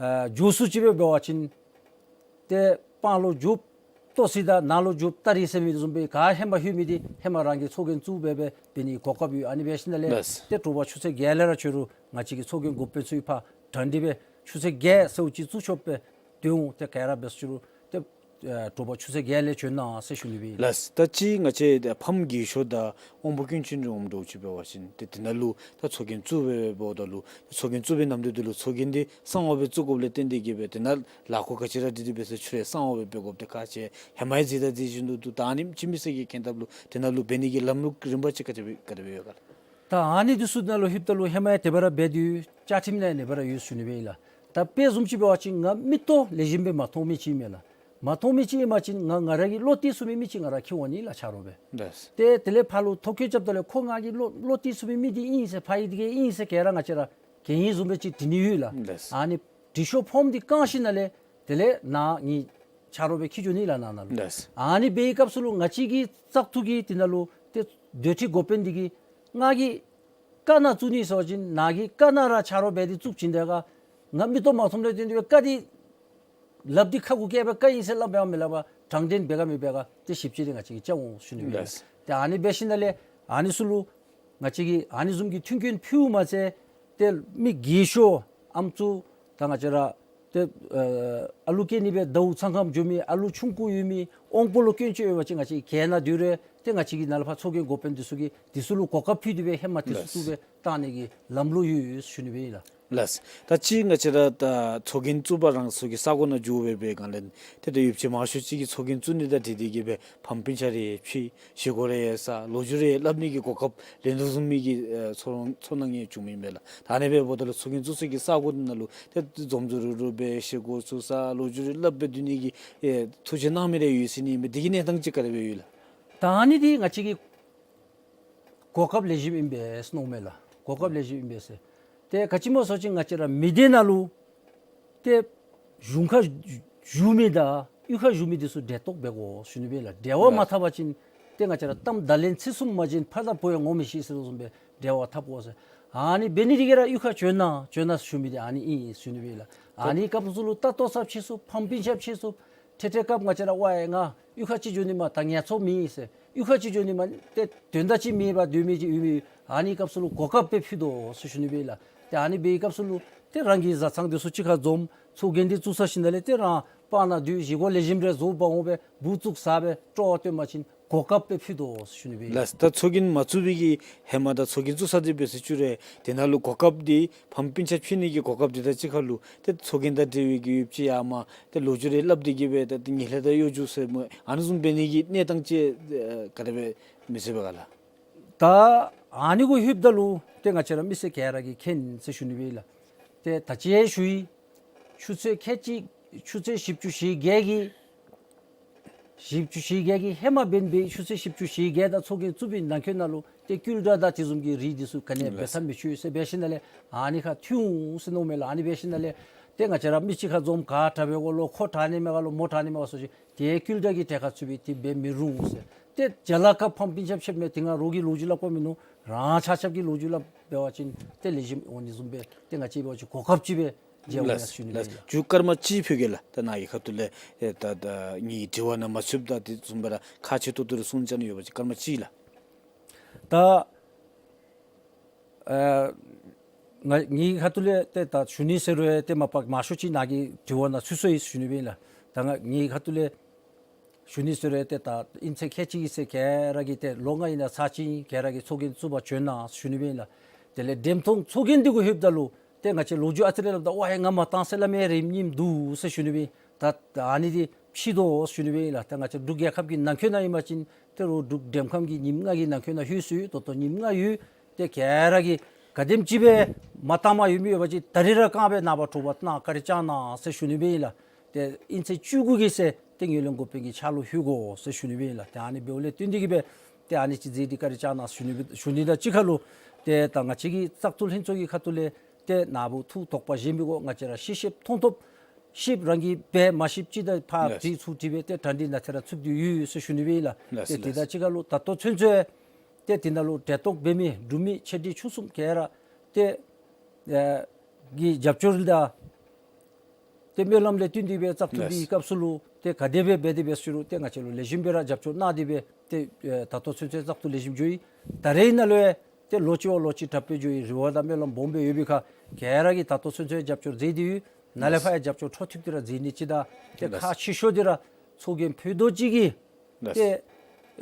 མགྱོགས་སུ་ཅིག་སྦེ་འབད་བ་ཅིན་ཏེ་སྤང་ལུ་རྒྱུགཔ་ལྟོ་ཟ་ད་ནང་ལུ་རྒྱུགཔ་སྟ་རེ་ཟེར་མི་བཟུམ་སྦེ་ག་ཧེ་མ་ལྷོད་མི་འདི་ཧེ་མ་རང་གིས་ཚོགས་རྒྱན་བཙུགས་སྦེ་སྦེ་འབད་ནི་གོ་སྐབས་ཡོད། ཨ་ནི་འབད་ཞིནམ་ལས་ལགས། ཏེ་དྲོ་པ་ཆུ་ཚོད་བརྒྱད་ལས་ར་བྱོན་རུང་ང་བཅས་ཀྱི་ཚོགས་རྒྱན་འགོ་དཔོན་ཚུ་གིས་ཕར་དྲང་སྟེ་སྦེ་ཆུ་ཚོད་བརྒྱད་ཟེརཝ་ཅིག་བཙུགས་ཆོགཔ་སྦེ་སྡོད་འོང་། ཏེ་ག་ར་འབད་ཟེར་རུང་ཏེ་ཨ་དྲོ་པ་ཆུ་ཚོད་བརྒྱད་ལས་བྱོན་གནང་ཟེར་ཞུ་ནི་སྦེ་ཨིན་ལགས། ལགས། ད་ཅི་ང་བཅས་ཕམ་རྒས་ཤོས་དང་དབང་པོ་སྐྱོན་ཅན་རེ་འོངམ་འདྲཝ་ཅིག་འབད་བ་ཅིན་ཏེ་དེ་ནང་ལུ་ད་ཚོགས་རྒྱན་བཙུགས་སྦེ་འབདཝ་ད་ལུ་ཚོགས་རྒྱན་བཙུགས་པའི་ནམ་དུས་འདི་ལུ་ཚོགས་རྒྱན་འདི་གསང་བ་སྦེ་བཙུགས་དགོཔ་ལས་བརྟེན་ཏེ་གིས་སྦེ་དེ་ནང་ལཱ་ཁག་ག་ཅི་ར་འདི་འདི་འབད་ཟེར་ཚུ་རེ་གསང་བ་སྦེ་འབད་དགོཔ་འདི་ཁག་ཆེ། ཧེ་མ་ཡང་གཟིགས་དང་གཟིགས་བཞིན་དུ་འདུག། ད་ཨ་ནི་ཅིག་མི་སེར་གྱིས་མཁྱེན་ཐབས་ལུ་དེ་ནང་ལུ་འབད་ནི་གི་ལམ་ལུགས་རིམ་པ་ཅིག་ག་དེ་སྦེ་ག་དེ་སྦེ་ཡོད་ག་ལགས། ད་ཨ་ནི་འདི་ཚུ་ནང་ལུ་ལྷོདཔ་ད་ལུ་ཧེ་མ་ཡང་དེ་སྦེ་ར་འབད་དེ་ཡོད། བཅའ་ཁྲིམས་ནང་ཡང་དེ་སྦེ་ར་ཡོད་ཞུ་ནི་སྦེ་ཨིན་ལགས། ད་དཔེ་བཟུམ་ཅིག་འབད་བ་ཅིན་ང་མིག་ཏོ་ལེགས་ཤོམ་སྦེ་མ་མཐོང་མི་ཅིག་ཨིན་མས་ལགས། མ་མཐོང་མི་ཅིག་ཨིན་པ་ཅིན་ང་ང་ར་གི་བློ་གཏད་ཚུགས་མི་མི་ཅིག་ང་ར་འཁྱིད་འོང་ནི་ལགས་ཆ་རོགས་སྦེ། ལགས། ཏེ་དེ་ལས་ཕར་ལུ་ཐོ་བཀོད་རྐྱབ་ད་ལུ་ཁོ་ང་གི་བློ་བློ་གཏད་ཚུགས་མི་མི་འདི་ཨིན་ཟེར་ཕར་ཡི་འདི་གིས་ཨིན་ཟེར་ག་ར་ང་བཅས་ར་གན་ཡིག་བཟུམ་སྦེ་ཅིག་འབྲི་ནི་ཡོད་ལགས། ལགས། ཨ་ནི་འབྲི་ཤོག་ཕོརམ་འདི་བཀང་ཞིནམ་ལས་དེ་ལས་ནཱ་ངེའི་ཆ་རོགས་སྦེ་འཁྱིད་འགྱོ་ནི་ལགས་ནཱ་ནང་ལུ། ལགས། ཨ་ནི་འབད་བའི་སྐབས་སུ་ལུ་ང་བཅས་ཀྱི་བཙག་འཐུ་གི་དེ་ནང་ལུ་ཏེ་སྡོད་ཁྲི་འགོ་དཔོན་འདི་གིས་ང་གིས་བཀའ་གནང་བཙུགས་ནི་ཟེར་བ་ཅིན་ནཱ་གིས་བཀའ་གནང་ར་ཆ་རོགས་འབད་དེ་བཙུགས་བྱིན་དེ་ག་ང་མིག་ཏོ་མ་མཐོངམ་ལས་བརྟེན་ཏེ་སྦེ་བཀའ་འདི་ལགཔ་འདི་ཁ་གུ་བཀལ་སྦེ་བཀའ་ཨིན་ཟེར་སླབ་འབད་མི་སླབ་པར་དྲང་བདེན་འབད་ག་མི་འབད་ག་ཏེ་ཞིབ་དཔྱད་འདི་ང་བཅས་ཀྱིས་རྐྱབ་འོང་ཞུ་ནི་སྦེ་ཨིན་ལགས། ལགས། ཏེ་ཨ་ནི་འབད་ཞིནམ་ལས་ཨ་ནི་ཚུ་ལུ་ང་བཅས་ཀྱིས་ཨ་ནི་བཟུམ་གྱི་མཐུན་རྐྱེན་ཕུལཝ་མ་ཚད་ཏེ་མི་རྒས་ཤོས་ཨམ་སྲུ་དང་ང་བཅས་ར་ཏེ་ཨ་ཨ་ལུ་སྐྱེ་ནི་སྦེ་ཟླཝ་ཚང་ཁར་འགྱོ་མི་ཨ་ལུ་ཆུང་ཀུ་ཡོད་མི་དབང་པོ་ལུ་སྐྱོན་ཅན་ཡོད་པ་ཅིན་ང་བཅས་ཀྱིས་གན་ནང་སྡོད་རུང་ཏེ་ང་བཅས་ཀྱི་ནཱ་ལས་ཕར་ཚོགས་རྒྱན་འགོ་དཔོན་འདི་ཚུ་གིས་འདི་ཚུ་ལུ་གོ་སྐབས་ཕུལ་ཏེ་སྦེ་ཧེ་མ་དེ་ཚུ་ལགས། བཙུགས་སྦེ་བཏང་ནི་གི་ལམ་ལུགས་ཡོད་ཡོད་ཞུ་ནི་སྦེ་ཨིན་ལགས། ལགས། ད་ཅི་ང་བཅས་ར་ད་ཚོགས་རྒྱན་བཙུགས་པ་རང་སོ་གི་ས་གོ་ནང་འགྱོ་སྦེ་འབད་བའི་སྒང་ལས་ཏེ་ད་ཡུདཔ་ཅིག་མང་ཤོས་ཅིག་གིས་ཚོགས་རྒྱན་བཙུགས་ནི་དང་འཁྲིལ་ཏེ་གིས་སྦེ་ཕམ་སྤུན་ཆ་རེ་ཕྱད་བཞེས་སྒོ་རེ་ཡང་ཟ་ལོ་རྒྱུས་རེ་ཡང་སླབ་ནི་གི་གོ་སྐབས་ལེན་དོ་བཟུམ་མའི་གི་ཨེ་ཚོར་ཚོར་སྣང་ཡང་བྱུང་མི་ཨིན་པས་ལགས། ད་ཨ་ནི་སྦེ་འབདཝ་ད་ལུ་ཚོགས་རྒྱན་བཙུགས་ས་གི་ས་གོ་འདི་ནང་ལུ་ཏེ་འཛོམས་འཛོམས་རུབ་རུབ་སྦེ་བཞེས་སྒོ་ཚུ་ཟ་ལོ་རྒྱུས་རེ་སླབ་སྦེ་སྡོད་ནི་གི་ཨེ་ཐུགས་བཞེད་གནང་མི་རེ་ཡོད་ཟེར་ནི་ཨིན་པས། འདི་གི་གནས་སྟངས་ཅིག་ག་དེ་སྦེ་ཡོད་ལགས། ད་ཨ་ནི་འདི་ང་བཅས་ཀྱིས་གོ་སྐབས་ལེགས་ཤོམ་ཨིན་པས་མནོཝ་མས་ལགས། གོ་སྐབས་ལེགས་ཤོམ་ཨིན་པས་ཟེར། ཏེ་ག་ཅི་སྨོ་ཟེར་བ་ཅིན་ང་བཅས་ར་མི་སྡེ་ནང་ལུ་ཏེ་གཞུང་ཁར་བཞུགས་མི་དང་གཡུས་ཁར་བཞུགས་མི་འདི་ཚུ་འབྲེལ་གཏོགས་འབད་དགོ་ཞུ་ནི་སྦེ་ལགས། འབྲེལ་བ་མ་འཐབ་པ་ཅིན་ཏེ་ང་བཅས་ར་གཏམ་བརྡ་ལན་ཚིག་གསུམ་མ་བྱིན་ཕར་དང་བུ་ཡང་ངོ་མི་ཤེས་ཟེར་དོ་བཟུམ་སྦེ་འབྲེལ་བ་འཐབ་དགོ་ཟེར། ཨ་ནི་འབད་ནི་འདི་གིས་ར་གཡུས་ཁར་བྱོན་གནང་བྱོན་གནང་ཞུ་མི་འདི་ཨ་ནི་ཨིན་ཞུ་ནི་སྦེ་ལགས། ཨ་ནི་སྐབས་སུ་ལུ་ད་ལྟོ་ཟ་ཕྱད་ཚུགས་ཕམ་སྤུན་ཆ་ཕྱད་ཚུགས། ཏེ་ཏེ་སྐབས་ང་བཅས་ར་ཝའི་ང་གཡུས་ཁར་ཅིག་འགྱོ་ནི་མས། ད་ངལ་འཚོ་མེད་ཟེར། གཡུས་ཁར་ཅིག་འགྱོ་ནི་མས། ཏེ་དོན་དག་ཅིག་མེད་པར་སྡོད་མི་ཅིག་ཡོད་མི་ཨ་ནི་སྐབས་སུ་ལུ་གོ་སྐབས་སྦེ་ཕུལ་དོ་ཟེར་ཞུ་ནི་སྦེ་ལགས། ཏེ་ཨ་ནི་འབད་བའི་སྐབས་སུ་ལུ་ཏེ་རང་གི་བཟའ་ཚང་འདི་ཚུ་གཅིག་ཁར་འཛོམས་ཚོགས་རྒྱན་འདི་བཙུགས་ཚར་ཞིནམ་ལས་ཏེ་རང་སྤང་ནང་སྡོད་བཞེས་སྒོ་ལེགས་ཤོམ་རེ་བཟོ་འབག་འོང་སྦེ་འབུ་བཙུགས་ཟ་སྦེ་སྤྲོ་བ་སྟོན་པ་ཅིན་གོ་སྐབས་སྦེ་ཕུལ་དོ་ཟེར་ཞུ་ནི་སྦེ་ལགས། ད་ཚོགས་རྒྱན་མ་བཙུགས་པའི་གི་ཧེ་མ་དང་ཚོགས་རྒྱན་བཙུགས་ཚར་ཏེ་འབད་ཟེར་ཅིག་རེ་དེ་ནང་ལུ་གོ་སྐབས་འདི་ཕམ་སྤུན་ཆ་ཕྱད་ནི་གི་གོ་སྐབས་འདི་དང་གཅིག་ཁར་ལུ་ཏེ་ཚོགས་རྒྱན་དང་འབྲེལ་བའི་གི་ཡུདཔ་ཅིག་ཡར་མར་ཏེ་ལོ་རྒྱུས་རེ་སླབ་སྟེ་གིས་སྦེ་ཏེ་ངན་ལྷད་དང་གཡོ་སྒྱུ་ཟེར་སྨོ་ཨ་ནི་བཟུམ་འབད་ནི་གི་གནས་སྟངས་ཅིག་ཨེ་ག་དེ་སྦེ་མི་ཤེས་པས་ག་ལགས། ད་ཨ་ནི་གུ་ལྷོདཔ་ད་ལུ་ཏེ་ང་བཅས་ར་མི་སེར་ག་ར་གིས་མཁྱེན་ཟེར་ཞུ་ནི་སྦེ་ཨིན་ལགས། ཏེ་ད་ཅི་ཞུ་ཡི། ཆུ་ཚོད་ཁལ་གཅིག་ཆུ་ཚོད་བཞི་བཅུ་ཞེ་བརྒྱད་ཀྱི་བཞི་བཅུ་ཞེ་བརྒྱད་ཀྱི་ཧེ་མ་འབད་བའི་ཆུ་ཚོད་བཞི་བཅུ་ཞེ་བརྒྱད་དང་ཚོགས་རྒྱན་བཙུགས་པའི་ནང་འཁོད་ནང་ལུ་ཏེ་ཀུན་ཌ་དང་དེ་བཟུམ་གྱི་རིགས་འདི་ཚུ་ག་ནི་འབད་ས་མི་ཆོག་ཟེར་འབད་ཞིནམ་ལས་ཨ་ནི་ཁར་འཐུས་འོང་ཟེར་མནོཝ་མས་ལགས། ཨ་ནི་འབད་ཞིནམ་ལས་ཏེ་ང་བཅས་ར་མི་གཅིག་ཁར་འཛོམས་ག་དྲག་པའི་འོག་ལུ་ཁོ་དྲག་ནི་མས་ག་ལོ་མོ་དྲག་ནི་མས་ག་ཟེར་ཞིནམ་ཏེ་ཀུན་ཌ་གི་གྲལ་ཁར་ཚུད་པའི་དེ་འབད་མི་རུང་ཟེར། ཏེ་ཅ་ལ་ཁར་ཕམ་སྤུན་ཆ་ཕྱདཔ་མས། དེ་སྒང་རོགས་ཀྱི་ལོ་རྒྱུས་སླབ་དགོཔ་མིན་ནུག། རང་ཆ་ཁྱབ་ཀྱི་ལོ་རྒྱུས་སླབ་འབད་བ་ཅིན་ཏེ་ལེགས་ཤོམ་འོང་ནི་བཟུམ་སྦེ་ཏེ་ང་བཅས་འབད་བ་ཅིན་གོ་སྐབས་ཅིག་སྦེ་མཇལཝ་ཨིན་ཟེར་ཞུ་ནི་སྦེ་ཨིན་ལགས། མཇུག་སྐར་མ་གཅིག་ཕུལ་གེ་ལགས། ད་ནཱ་གི་ཁ་ཐུག་ལས་ཨེ་ད་ད་ངེའི་དྲི་བ་ནང་མ་ཚུདཔ་ད་དེ་བཟུམ་སྦེ་ར་ཁག་ཆེ་ཏོག་ཏོ་རེ་གསུང་བཅའ་ནི་ཡོད་པ་ཅིན་སྐར་མ་གཅིག་ལགས། ད་ཨ་ང་ངེའི་ཁ་ཐུག་ལས་ཏེ་ད་ཞུ་ནི་ཟེར་རུང་ཏེ་མ་པ་མང་ཤོས་ཅིག་ནཱ་གི་དྲི་བ་ནང་ཚུད་སོ་ཡི་ཟེར་ཞུ་ནི་སྦེ་ཨིན་ལགས། ད་ང་ངེའི་ཁ་ཐུག་ལས་ཞུ་ནི་ཟེར་རུང་ཏེ་ད་ཨིན་ཚེ་ཁལ་གཅིག་གི་ཚེ་ག་ར་གིས་ཏེ་ལོ་ལྔ་ཨིན་ན་ཚར་གཅིག་ག་ར་གིས་ཚོགས་རྒྱན་བཙུགས་པར་བྱོན་གནང་ཟེར་ཞུ་ནི་སྦེ་ཨིན་ལགས། དེ་ལས་འགྲེམས་སྟོན་ཚོགས་རྒྱན་འདི་གུ་ལྷོདཔ་ད་ལུ་ཏེ་ང་བཅས་ལོ་རྒྱུས་ཨ་ཙི་རེ་སླབ་ད་ཝའེ་ང་མ་བཏང་ཟེར་སླབ་མི་རེ་ཨིནམ་འདུག་ཟེར་ཞུ་ནི་སྦེ་ཨིན། ད་ཨ་ནི་འདི་ཕྱིས་དོ་ཟེར་ཞུ་ནི་སྦེ་ཨིན་ལགས། ད་ང་བཅས་འབྲུག་རྒྱལ་ཁབ་ཀྱི་ནང་འཁོད་ནང་ཨིན་པ་ཅིན་ཏེ་རོགས་འབྲུག་འགྲེམས་ཁམས་ཀྱི་ཉིནམ་ལྔ་གི་ནང་འཁོད་ནང་ལྷོད་སོ་ཡི། ད་ལྟོ་ཉིནམ་ལྔ་ཡོད། ཏེ་ག་ར་གིས་ག་དེམ་ཅིག་སྦེ་མ་བཏངམ་ཡོད་མི་ཡོད་པ་ཅིན་ད་རིས་ར་རྐང་པའི་ནངས་པ་དྲོ་པ་གནང་བཀའ་དྲིན་བསྐྱང་གནང་ཟེར་ཞུ་ནི་སྦེ་ཨིན་ལགས། ཏེ་ཨིན་ཚེ་བཅུ་དགུ་གི་ཚེ་ཏེ་ངོས་ལེན་འགོ་དཔོན་གྱི་ཕྱག་ལུ་ལྷོད་དགོ་ཟེར་ཞུ་ནི་སྦེ་ཨིན་ལགས། ཏེ་ཨ་ནི་འབདཝ་ལས་བརྟེན་ཏེ་གིས་སྦེ་ཏེ་ཨ་ནི་ཅིག་མཛད་དེ་བཀའ་དྲིན་བསྐྱང་གནང་ཟེར་ཞུ་ནི་ཞུ་ནི་དང་གཅིག་ཁར་ལུ་ཏེ་ད་ང་བཅས་ཀྱི་བཙག་འཐུ་ལྷན་ཚོགས་ཀྱི་ཁ་ཐུག་ལས་ཏེ་ནཱ་བུ་ཐུགས་དོགས་པ་བཞེས་མི་དགོ། ང་བཅས་ར་ཤེས་ཤེསཔ་མཐོང་ཐོབ་ཤེསཔ་རང་གིས་འབད་མ་ཤེསཔ་ཅིག་དང་ཕར་ཡེས་དྲི་ཚུར་དྲི་སྦེ་ཏེ་གྲ་སྒྲིག་ནང་ཏེ་ར་ཚུད་དེ་ཡོད་ཟེར་ཞུ་ནི་སྦེ་ཨིན་ལགས། ལགས་ཏེ་སོ་དེ་ལགས་དང་སོ། གཅིག་ཁར་ལུ་ད་ལྟོ་ཚུན་ཚོད་ཏེ་དེ་ནང་ལུ་གྲལ་གཏོགས་འབད་མི་འབྲུག་མི་ཆེ་འབྲིང་ཆུང་གསུམ་ག་ར་ཏེ་ཨེ་གི་རྒྱབ་སྐྱོར་དང་ཏེ་སྨོན་ལམ་ལས་བརྟེན་ཏེ་སྦེ་བཙག་འཐུ་འདི་གི་ལགས། སྐབས་སུ་ལུ་ཏེ་ག་དེ་སྦེ་འབད་དེ་འབད་ཟེར་རུང་ཏེ་ང་བཅས་ལུ་ལེགས་ཤོམ་སྦེ་ར་རྒྱབ་སྐྱོར་གནང་སྟེ་སྦེ་ཏེ་ཨེ་ད་ལྟོ་ཚུན་ཚོད་བཙག་འཐུ་ལེགས་ཤོམ་འགྱོ་ཡི། ད་རེས་ནང་ལུ་ཡང་ཏེ་ལོ་གཅིག་བ་ལོ་གཅིག་དྲག་སྦེ་འགྱོ་ཡི། རེ་བ་དང་སྨོན་ལམ་སྦོམ་སྦེ་ཡོད་པའི་ཁར་ག་ར་གིས་ད་ལྟོ་ཚུན་ཚོད་རྒྱབ་སྐྱོར་མཛད་དེ་ཡོད། ནཱ་ལས་ལགས། ཕར་ཡང་རྒྱབ་སྐྱོར་འཕྲོ་མཐུད་དེ་ར་མཛད་ནི་ཅིག་དང་ཏེ་ལགས། ཁག་ཆེ་ཤོས་འདི་ར་ཚོགས་རྒྱན་ཕུད་རྡོག་གཅིག་གིས་ལགས། ཏེ་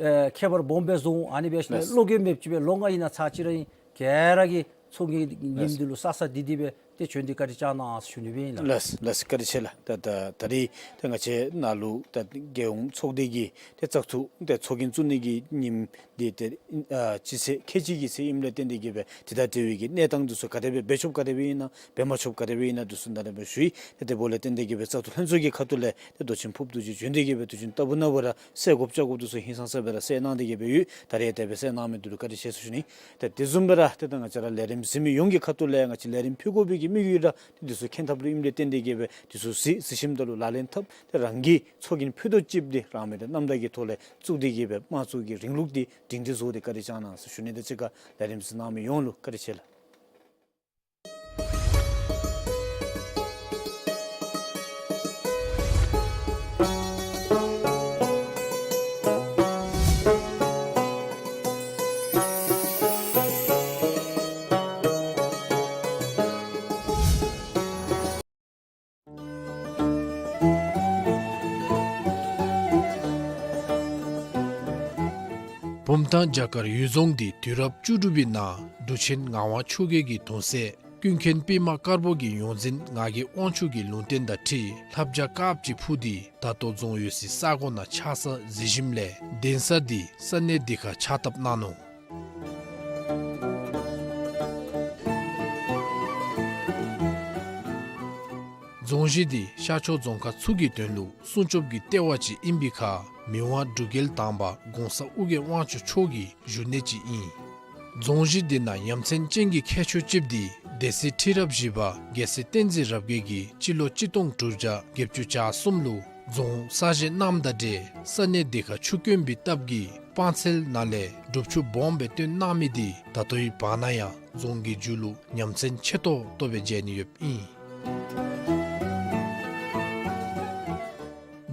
ཨེ་ཁྱད་པར་སྦོམ་སྦེ་བཟོ་འོང་། ཨ་ནི་འབད་ཞིནམ་ལས་ལགས། བློ་འགྱོད་མེདཔ་ཅིག་སྦེ་ལོ་ལྔ་ཨིན་ན་ཚར་གཅིག་ར་ཨིན་ག་ར་གིས་ཚོགས་རྒྱན་ཉིནམ་ལགས། འདི་ལུ་ས་ས་དེ་དེ་སྦེ་ཏེ་བྱོན་ཏེ་བཀའ་དྲིན་བསྐྱང་གནང་ཟེར་ཞུ་ནི་སྦེ་ཨིན་ལགས། ལགས་ལགས། བཀའ་དྲིན་ཆེ་ལགས། ད་ད་ད་རིས་ད་ང་བཅས་ནཱ་ལུ་ད་རྒྱལ་ཡོངས་ཚོགས་སྡེ་གི་ཏེ་བཙག་འཐུ་ཏེ་ཚོགས་རྒྱན་བཙུགས་ནི་གི་ཉིནམ་འདི་ཏེ་ཨ་སྤྱི་ཚེས་ཁལ་གཅིག་གི་ཚེ་ཨིནམ་ལས་བརྟེན་ཏེ་གིས་སྦེ་དེ་དང་འབྲེལ་བའི་གི་གནས་སྟངས་འདི་ཚུ་ག་དེ་སྦེ་འབད་ཆོགཔ་ག་དེ་སྦེ་ཨིན་ན་འབད་མ་ཆོགཔ་ག་དེ་སྦེ་ཨིན་ན་འདི་ཚུ་ད་རེས་སྦེ་ཞུ་ཡི། ཏེ་དེ་འབདཝ་ལས་བརྟེན་ཏེ་གིས་སྦེ་བཙག་འཐུ་ལྷན་ཚོགས་ཀྱི་ཁ་ཐུག་ལས་ཏེ་མདོ་ཆེན་ཕུརཔ་རྡོ་རྗེ་བྱོན་ཏེ་གིས་སྦེ་དུས་རྒྱུན་ལྟ་བུ་ནང་སྦེ་ར་གསལ་དགོཔ་བཅར་དགོཔ་འདི་ཚུ་ཧིང་སངས་ས་སྦེ་ར་གསལ་གནང་སྟེ་གིས་སྦེ་ཡོད། ད་རེས་དེ་སྦེ་གསལ་གནང་མི་འདི་ལུ་བཀའ་དྲིན་ཆེ་ཟེར་ཞུ་ནི། ཏེ་དེ་བཟུམ་སྦེ་ར་ཏེ་ད་ང་བཅས་ར་ལས་རིམ་གཟིགས་མི་ཡོངས་ཀྱི་ཁ་ཐུག་ལས་ང་བཅས་ལས་རིམ་ཕུལ་དགོ་པའི་གི་དམིགས་ཡུལ་ར་ཏེ་འདི་ཚུ་མཁྱེན་ཐབས་ལུ་ཨིནམ་ལས་བརྟེན་ཏེ་གིས་སྦེ་འདི་ཚུ་གཟིགས་གཟིགས་ཞིནམ་ད་ལུ་ལག་ལེན་འཐབ་ཏེ་རང་གི་ཚོགས་རྒྱན་ཕུད་རྡོག་གཅིག་འདི་རང་མོས་ཏེ་རྣམ་དག་གི་ཐོག་ལས་བཙུགས་ཏེ་གིས་སྦེ་དམངས་གཙོ་གི་རིང་ལུགས་འདི་སྒྲིང་སྒྲི་བཟོ་སྟེ་བཀའ་དྲིན་བསྐྱང་གནང་ཟེར་ཞུ་ནི་དང་གཅིག་ཁར་ལས་རིམ་གཟིགས་གནང་མི་ཡོངས་ལུ་བཀའ་དྲིན་ཆེ་ལགས། བུམ་ཐང་བྱ་དཀར་གཡུལ་རྫོང་འདི་དུས་རབས་བཅུ་དྲུག་པའི་ནང་འབྲུག་ཆེན་ངག་དབང་ཆོས་རྒྱལ་གྱི་གདུང་སྲས་ཀུན་མཁྱེན་པདྨ་དཀར་པོ་གི་ཡོངས་འཛིན་ངག་གི་དབང་ཕྱུག་གི་ལུང་བསྟན་དང་འཁྲིལ་ལྷ་བྱ་དཀརཔོ་ཅིག་འཕུར་ཏེ་ད་ལྟོ་རྫོང་ཡོད་སའི་ས་གོ་ནང་ཆགས་ས་གཟིགས་ཞིནམ་ལས་གདན་ས་འདི་ས་གནས་འདི་ཁར་ཕྱག་བཏབ་གནང་ནུག། རྫོང་གཞི་འདི་ཤར་ཕྱོགས་རྫོང་ཁག་ཚུ་གི་དོན་ལུ་སྲུང་སྐྱོབ་ཀྱི་ལྟེ་བ་ཅིག་ཨིན་པའི་ཁར་མི་དབང་འབྲུག་རྒྱལ་དང་པ་གོང་ས་ཨོ་རྒྱན་དབང་ཕྱུག་མཆོག་གི་བཞུགས་གནས་ཅིག་ཨིན། རྫོང་གཞི་འདི་ནང་ཡ་མཚན་ཅན་གྱི་ཁྱད་ཆོས་ཅིག་འདི་སྡེ་སྲིད་ཁྲི་རབས་བཞི་པ་རྒྱལ་སྲས་བསྟན་འཛིན་རབ་རྒྱས་ཀྱིས་སྤྱི་ལོ་གཅིག་སྟོང་དྲུག་བརྒྱ་བརྒྱད་ཅུ་གྱ་གསུམ་ལུ་རྫོང་གསར་བཞེངས་གནངམ་དང་འབྲེལ་ས་གནས་འདི་ཁར་ཆུ་དཀོན་པའི་སྟབས་ཀྱིས་སྤང་ཚལ་ནང་ལས་སྒྲུབ་ཆུ་སྦོམ་སྦེ་བཏོན་གནང་མི་འདི་ད་ལྟོའི་བར་ན་ཡང་རྫོང་གི་མཇུག་ལུ་ཡ་མཚན་ཆེ་ཏོག་ཏོ་སྦེ་མཇལ་ནི་ཡོདཔ་ཨིན།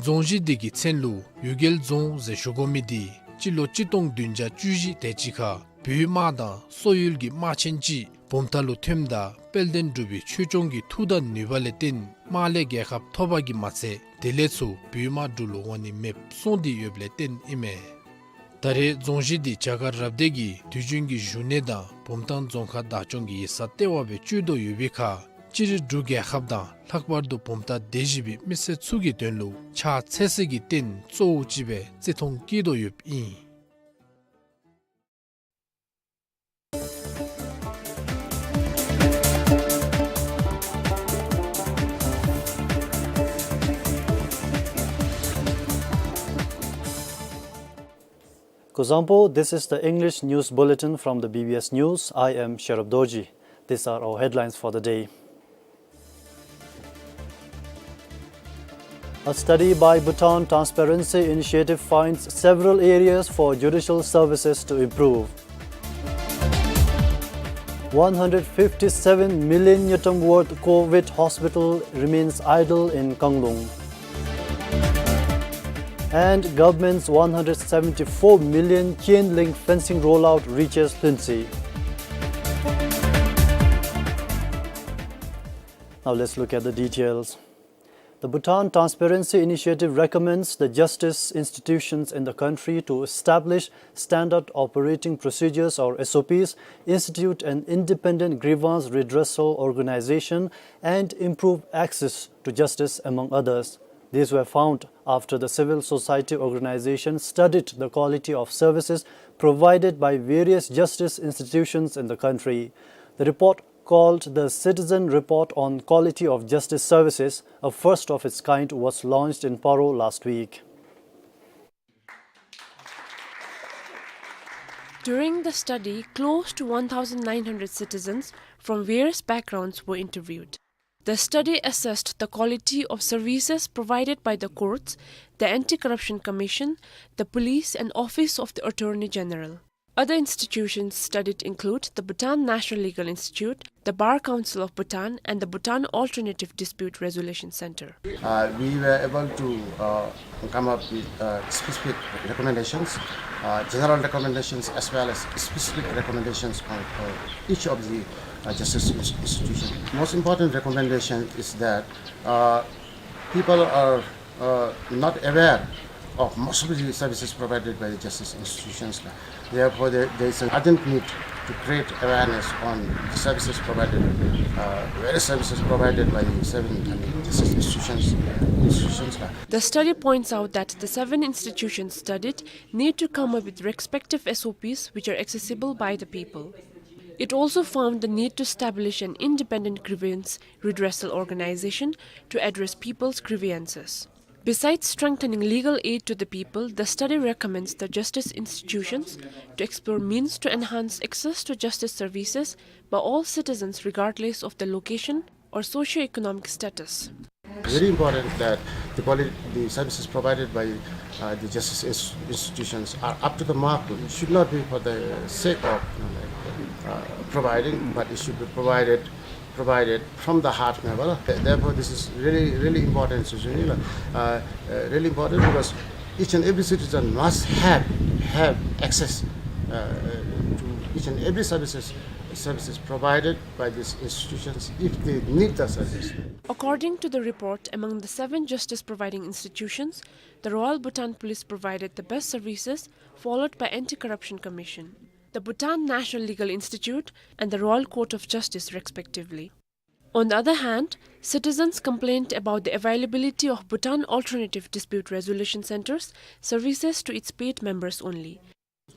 རྫོང་གཞི་འདི་གི་མཚན་ལུ་གཡུལ་རྒྱལ་རྫོང་ཟེར་ཞུ་དགོ་མི་འདི་སྤྱི་ལོ་གཅིག་སྟོང་བདུན་བརྒྱ་བཅུ་བཞི་དེ་ཅིག་ཁར་བོད་དམག་དང་སོག་ཡུལ་གྱི་དམག་ཆེན་ཅིག་བུམ་ཐང་ལུ་ཐོནམ་ད་དཔལ་ལྡན་འབྲུག་པའི་ཆོས་སྐྱོང་གི་མཐུ་དང་ནུས་པ་ལས་བརྟེན་དམག་ལས་རྒྱལ་ཁ་ཐོབ་པ་གིས་མ་ཚད་དེ་ལས་ཚུར་བོད་དམག་འབྲུག་ལུ་འོང་ནི་མེདཔ་སོང་སྟེ་ཡོདཔ་ལས་བརྟེན་ཨིན་མས། ད་རེས་རྫོང་གཞི་འདི་བྱ་དཀར་རབ་སྡེ་གི་དུས་རྒྱུན་གྱི་བཞུགས་གནས་དང་བུམ་ཐང་རྫོང་ཁག་བདག་སྐྱོང་གི་ཡིག་ཚང་ལྟེ་བ་སྦེ་སྤྱོད་དོ་ཡོད་པའི་ཁར་སྤྱིར་འབྲུག་རྒྱལ་ཁབ་དང་ལྷག་པར་དུ་བུམ་ཐང་སྡེ་བཞི་པའི་མི་སེར་ཚུ་གི་དོན་ལུ་ཕྱག་འཚལ་སའི་གི་རྟེན་གཙོ་བོ་ཅིག་སྦེ་བརྩི་མཐོང་བསྐྱེད་དོ་ཡོདཔ་ཨིན། Kuzuzangpo, this is the English news bulletin from the B B S News. I am Sherub Dorji. These are our headlines for the day. A study by Bhutan Transparency Initiative finds several areas for judicial services to improve. One hundred fifty-seven million ngultrum worth COVID hospital remains idle in Kanglung. And government's one hundred seventy-four million chain link fencing rollout reaches Lhuentse. Now let's look at the details. The Bhutan Transparency Initiative recommends the justice institutions in the country to establish standard operating procedures, or S O Ps, institute an independent grievance redressal organization, and improve access to justice, among others. These were found after the civil society organization studied the quality of services provided by various justice institutions in the country. The report, called the Citizen Report on Quality of Justice Services, a first of its kind, was launched in Paro last week. During the study, close to one thousand nine hundred citizens from various backgrounds were interviewed. The study assessed the quality of services provided by the courts, the Anti-Corruption Commission, the police, and Office of the Attorney General. Other institutions studied include the Bhutan National Legal Institute, the Bar Council of Bhutan, and the Bhutan Alternative Dispute Resolution Center. Uh, we were able to, uh, come up with, uh, specific recommendations, uh, general recommendations as well as specific recommendations on, uh, each of the, uh, justice ins-, institution. Most important recommendation is that, uh, people are, uh, not aware of most of the services provided by the justice institutions. Therefore, there, there is an urgent need to create awareness on the services provided, uh, various services provided by the seven, I mean, justice institutions, institutions. The study points out that the seven institutions studied need to come up with respective S O Ps which are accessible by the people. It also found the need to establish an independent grievance redressal organization to address people's grievances. Besides strengthening legal aid to the people, the study recommends the justice institutions to explore means to enhance access to justice services by all citizens regardless of their location or socio-economic status. Very important that the quali-, the services provided by, uh, the justice ins-, institutions are up to the mark. It should not be for the sake of, you know, like, uh, providing, but it should be provided, provided from the heart, you know. Th-, therefore, this is really, really important, you know, uh, uh, really important because each and every citizen must have, have access, uh, uh, to each and every services, services provided by these institutions if they need the service. According to the report, among the seven justice-providing institutions, the Royal Bhutan Police provided the best services, followed by Anti-Corruption Commission, the Bhutan National Legal Institute, and the Royal Court of Justice, respectively. On the other hand, citizens complained about the availability of Bhutan Alternative Dispute Resolution Center's services to its paid members only.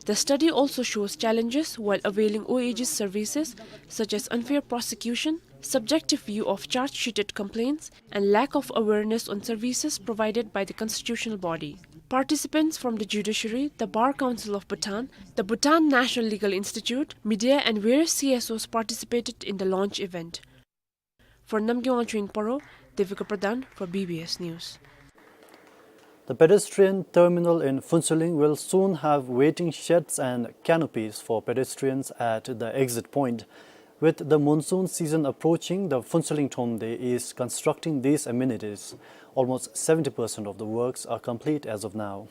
The study also shows challenges while availing O A G's services, such as unfair prosecution, subjective view of charge-sheeted complaints, and lack of awareness on services provided by the constitutional body. Participants from the judiciary, the Bar Council of Bhutan, the Bhutan National Legal Institute, media, and various C S Os participated in the launch event. For Namgay Wangchuk in Paro, Devika Pradhan for B B S News. The pedestrian terminal in Phuentsholing will soon have waiting sheds and canopies for pedestrians at the exit point. With the monsoon season approaching, the Phuentsholing Thromde is constructing these amenities. Almost seventy percent of the works are complete as of now.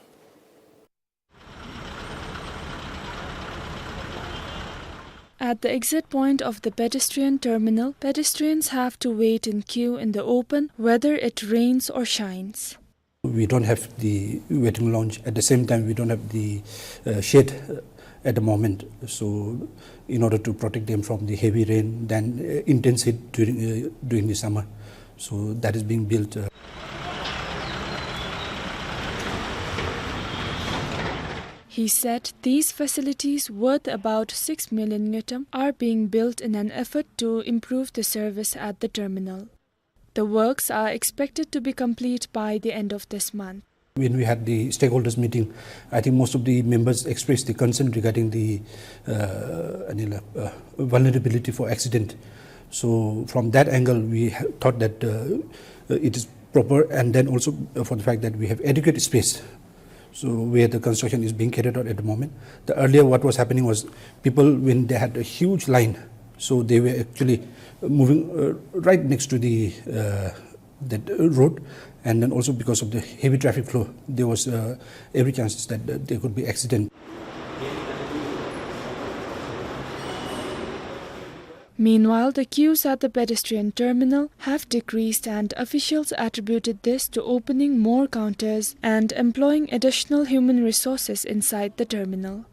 At the exit point of the pedestrian terminal, pedestrians have to wait in queue in the open, whether it rains or shines. We don't have the waiting lounge. At the same time, we don't have the, uh, shade, uh, at the moment. So, in order to protect them from the heavy rain, then, uh, intense heat during, uh, during the summer. So that is being built, uh, He said these facilities, worth about six million ngultrum, are being built in an effort to improve the service at the terminal. The works are expected to be complete by the end of this month. When we had the stakeholders meeting, I think most of the members expressed the concern regarding the, uh, ani la, uh, vulnerability for accident. So from that angle, we ha-, thought that, uh, uh, it is proper, and then also, uh, for the fact that we have adequate space. So where the construction is being carried out at the moment. The earlier what was happening was people, when they had a huge line, so they were actually moving, uh, right next to the, uh, that, uh, road, and then also because of the heavy traffic flow, there was, uh, every chances that, uh, there could be accident. Meanwhile, the queues at the pedestrian terminal have decreased, and officials attributed this to opening more counters and employing additional human resources inside the terminal.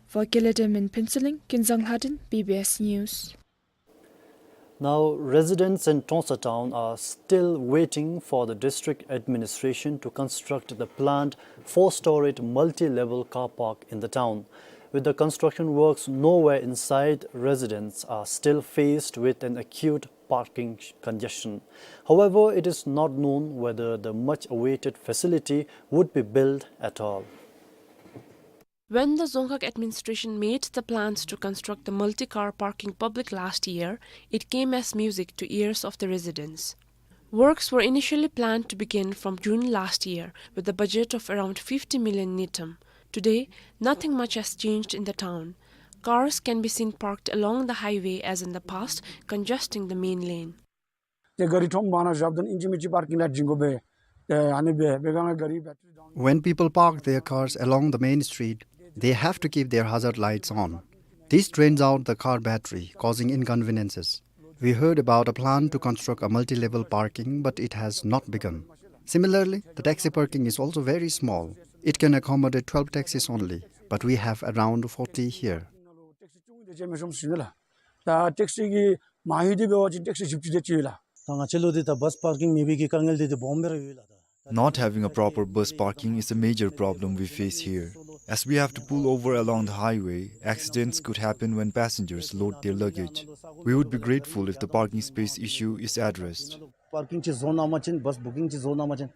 For Kiledem in Phuentsholing, Kinzang Lhadon, B B S News. Now, residents in Trongsa town are still waiting for the district administration to construct the planned four-storied multi-level car park in the town. With the construction works nowhere in sight, residents are still faced with an acute parking sh-, congestion. However, it is not known whether the much-awaited facility would be built at all. When the Dzongkhag administration made the plans to construct the multi-car parking public last year, it came as music to ears of the residents. Works were initially planned to begin from June last year, with a budget of around fifty million ngultrum. Today, nothing much has changed in the town. Cars can be seen parked along the highway as in the past, congesting the main lane. ཏེ་ག་རི་ཁྲོམ་བར་ན་བཞགཔ་ད་ཨིན་ཅི་མིན་ཅི་པར་ཀིང་ལས་བྱིན་དགོ་པས། ཏེ་ཨ་ནི་སྦེ་སྦེ་ག་ན་ག་རི་བེ་ཊི་རི་ཌའོན། When people park their cars along the main street, they have to keep their hazard lights on. This drains out the car battery, causing inconveniences. We heard about a plan to construct a multi-level parking, but it has not begun. Similarly, the taxi parking is also very small. It can accommodate twelve taxis only, but we have around forty here. ད་ཊེག་སི་གི་མ་ཡོད་དེ་འབད་བ་ཅིན་ཊེག་སི་བཞི་བཅུ་དེ་ཅིག་ཡོད་ལགས། ད་ང་བཅས་ལུ་འདི་ད་བཱས་པར་ཀིང་མེད་པའི་གི་དཀའ་ངལ་འདི་འདི་སྦོམ་སྦེ་ར་ཡོད་ལགས། ད་Not having a proper bus parking is a major problem we face here. As we have to pull over along the highway, accidents could happen when passengers load their luggage. We would be grateful if the parking space issue is addressed. པར་ཀིང་ཅིག་བཟོ་གནང་པ་ཅིན་བཱས་བུ་ཀིང་ཅིག་བཟོ་གནང་པ་ཅིན་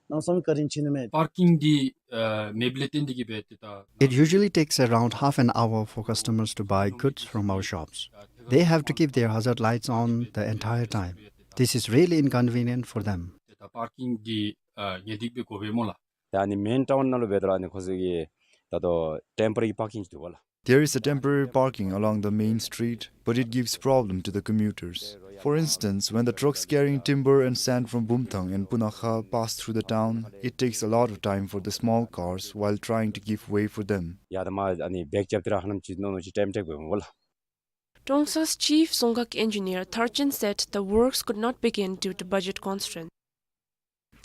ནང་སང་བཀའ་དྲིན་ཆེ་ནི་མས། པར་ཀིང་འདི་ཨ་མེདཔ་ལས་བརྟེན་ཏེ་གིས་སྦེ་ཏེ་ད། It usually takes around half an hour for customers to buy goods from our shops. They have to keep their hazard lights on the entire time. This is really inconvenient for them. ཏེ་ད་པར་ཀིང་འདི་ཨ་ངེས་ཏིག་སྦེ་དགོ་པས་སྨོ་ལགས། ད་ཨ་ནི་མེན་ཊའུན་ནང་ལུ་འབད་དོ་ར་ཨ་ནི་ཁོང་ཚུ་གི་ད་ལྟོ་ཊེམ་པོ་ར་རི་པར་ཀིང་ཅིག་འདུག་པ་ལགས། There is a temporary parking along the main street, but it gives problem to the commuters. For instance, when the trucks carrying timber and sand from Bumthang and Punakha pass through the town, it takes a lot of time for the small cars while trying to give way for them. ཡ་ད་མ་ཨ་ནི་བེག་རྐྱབ་སྟེ་ར་ཧ་ལམ་ཅིག་ནོ་ནོ་ཅིག་ཊེམ་ཊེག་འབད་འོང་པ་ལགས། Trongsa's chief Dzongkhag engineer Tharchin said the works could not begin due to budget constraints.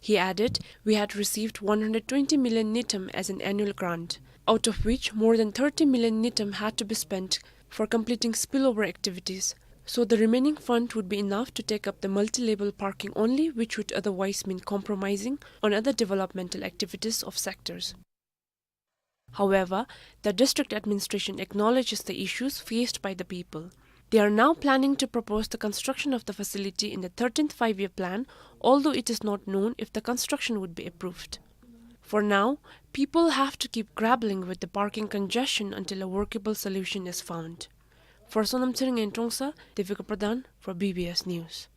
He added, "We had received one hundred twenty million ngultrum as an annual grant, out of which more than thirty million ngultrum had to be spent for completing spillover activities. So the remaining fund would be enough to take up the multi-level parking only, which would otherwise mean compromising on other developmental activities of sectors." However, the district administration acknowledges the issues faced by the people. They are now planning to propose the construction of the facility in the thirteenth five-year plan, although it is not known if the construction would be approved. For now, people have to keep grappling with the parking congestion until a workable solution is found. For Sonam Tshering in Trongsa, Devika Pradhan for B B S News.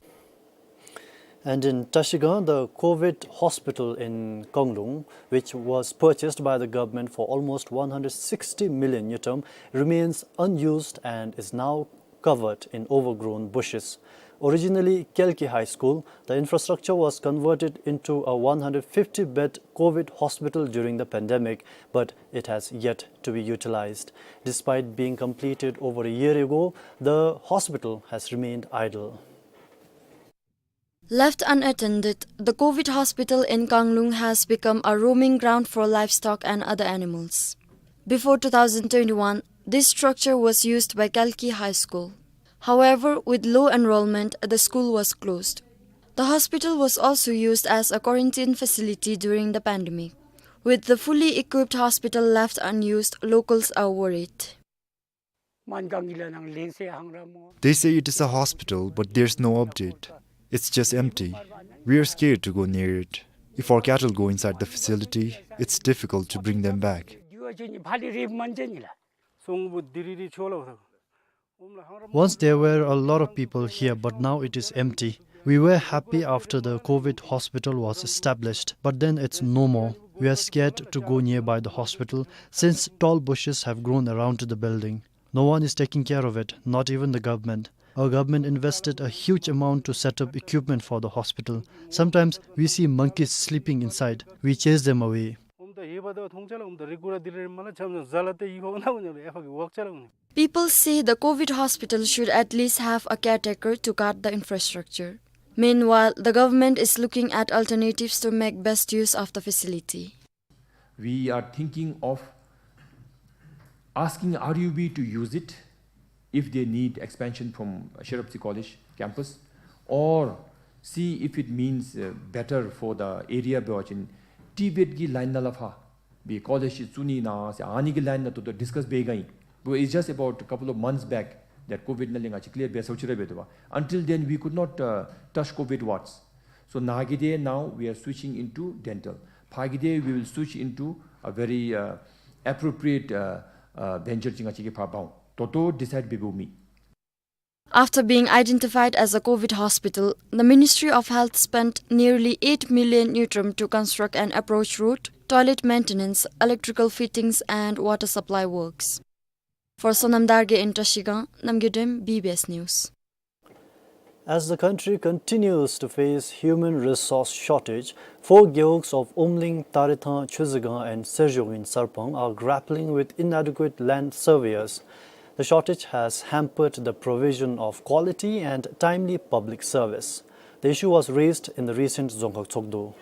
And in Trashigang, the COVID hospital in Kanglung, which was purchased by the government for almost one hundred sixty million ngultrum, remains unused and is now covered in overgrown bushes. Originally Kalki High School, the infrastructure was converted into a one hundred fifty bed COVID hospital during the pandemic, but it has yet to be utilized. Despite being completed over a year ago, the hospital has remained idle. Left unattended, the COVID hospital in Kanglung has become a roaming ground for livestock and other animals. Before two thousand twenty-one, this structure was used by Kalki High School. However, with low enrollment, the school was closed. The hospital was also used as a quarantine facility during the pandemic. With the fully equipped hospital left unused, locals are worried. They say it is a hospital, but there's no update. It's just empty. We are scared to go near it. If our cattle go inside the facility, it's difficult to bring them back. Once there were a lot of people here, but now it is empty. We were happy after the COVID hospital was established, but then it's no more. We are scared to go nearby the hospital since tall bushes have grown around the building. No one is taking care of it, not even the government. Our government invested a huge amount to set up equipment for the hospital. Sometimes we see monkeys sleeping inside. We chase them away. People say the COVID hospital should at least have a caretaker to guard the infrastructure. Meanwhile, the government is looking at alternatives to make best use of the facility. We are thinking of asking R U B to use it if they need expansion from Sherabtsi College campus, or see if it means, uh, better for the area འབད་བ་ཅིན་ཊི་བེཊ་གི་ལཱའིན་ནང་ལས་ཕར་སྦེ་ཀོ་ལེཇ་ཅིག་བཙུགས་ནི་ཨིན་ན་ཟེར་ཨ་ནི་གི་ལཱའིན་ནང་ད་ལྟོ་ཌིསི་ཀཱསི་འབད་ག་ཨིན། But it's just about a couple of months back that COVID ནང་ལས་ང་བཅས་ཀླིར་འབད་ཚར་ཅི་ར་འབད་དོ་བ། Until then, we could not, uh, touch COVID wards. So ནཱ་གི་དེ་now we are switching into dental. ཕར་གི་དེ་we will switch into a very, uh, appropriate, uh, uh, venture ཅིག་ང་བཅས་ཀྱིས་ཕར་འབག་འོང་། ད་ལྟོ་ཌི་སའིཌ་འབད་འབདཝ་མེད། After being identified as a COVID hospital, the Ministry of Health spent nearly eight million ngultrum to construct an approach road, toilet maintenance, electrical fittings and water supply works. For Sonam Dargay in Trashigang, Namgay Dem, B B S News. As the country continues to face human resource shortage, four gewogs of Umling, Tarethang, Chuzegang and Serzhong in Sarpang are grappling with inadequate land surveyors. The shortage has hampered the provision of quality and timely public service. The issue was raised in the recent Dzongkhag Tshogdu.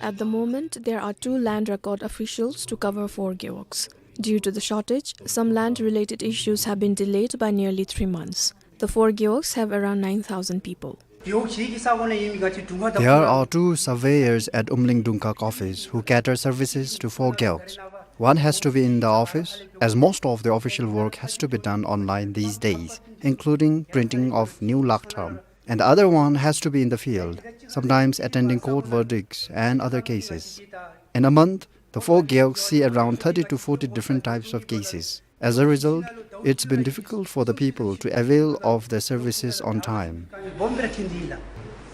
At the moment, there are two land record officials to cover four gewogs. Due to the shortage, some land-related issues have been delayed by nearly three months. The four gewogs have around nine thousand people. There are two surveyors at Umling Dungkhag office who cater services to four gewogs. One has to be in the office, as most of the official work has to be done online these days, including printing of new laktham. And the other one has to be in the field, sometimes attending court verdicts and other cases. In a month, the four gewogs see around thirty to forty different types of cases. As a result, it's been difficult for the people to avail of their services on time.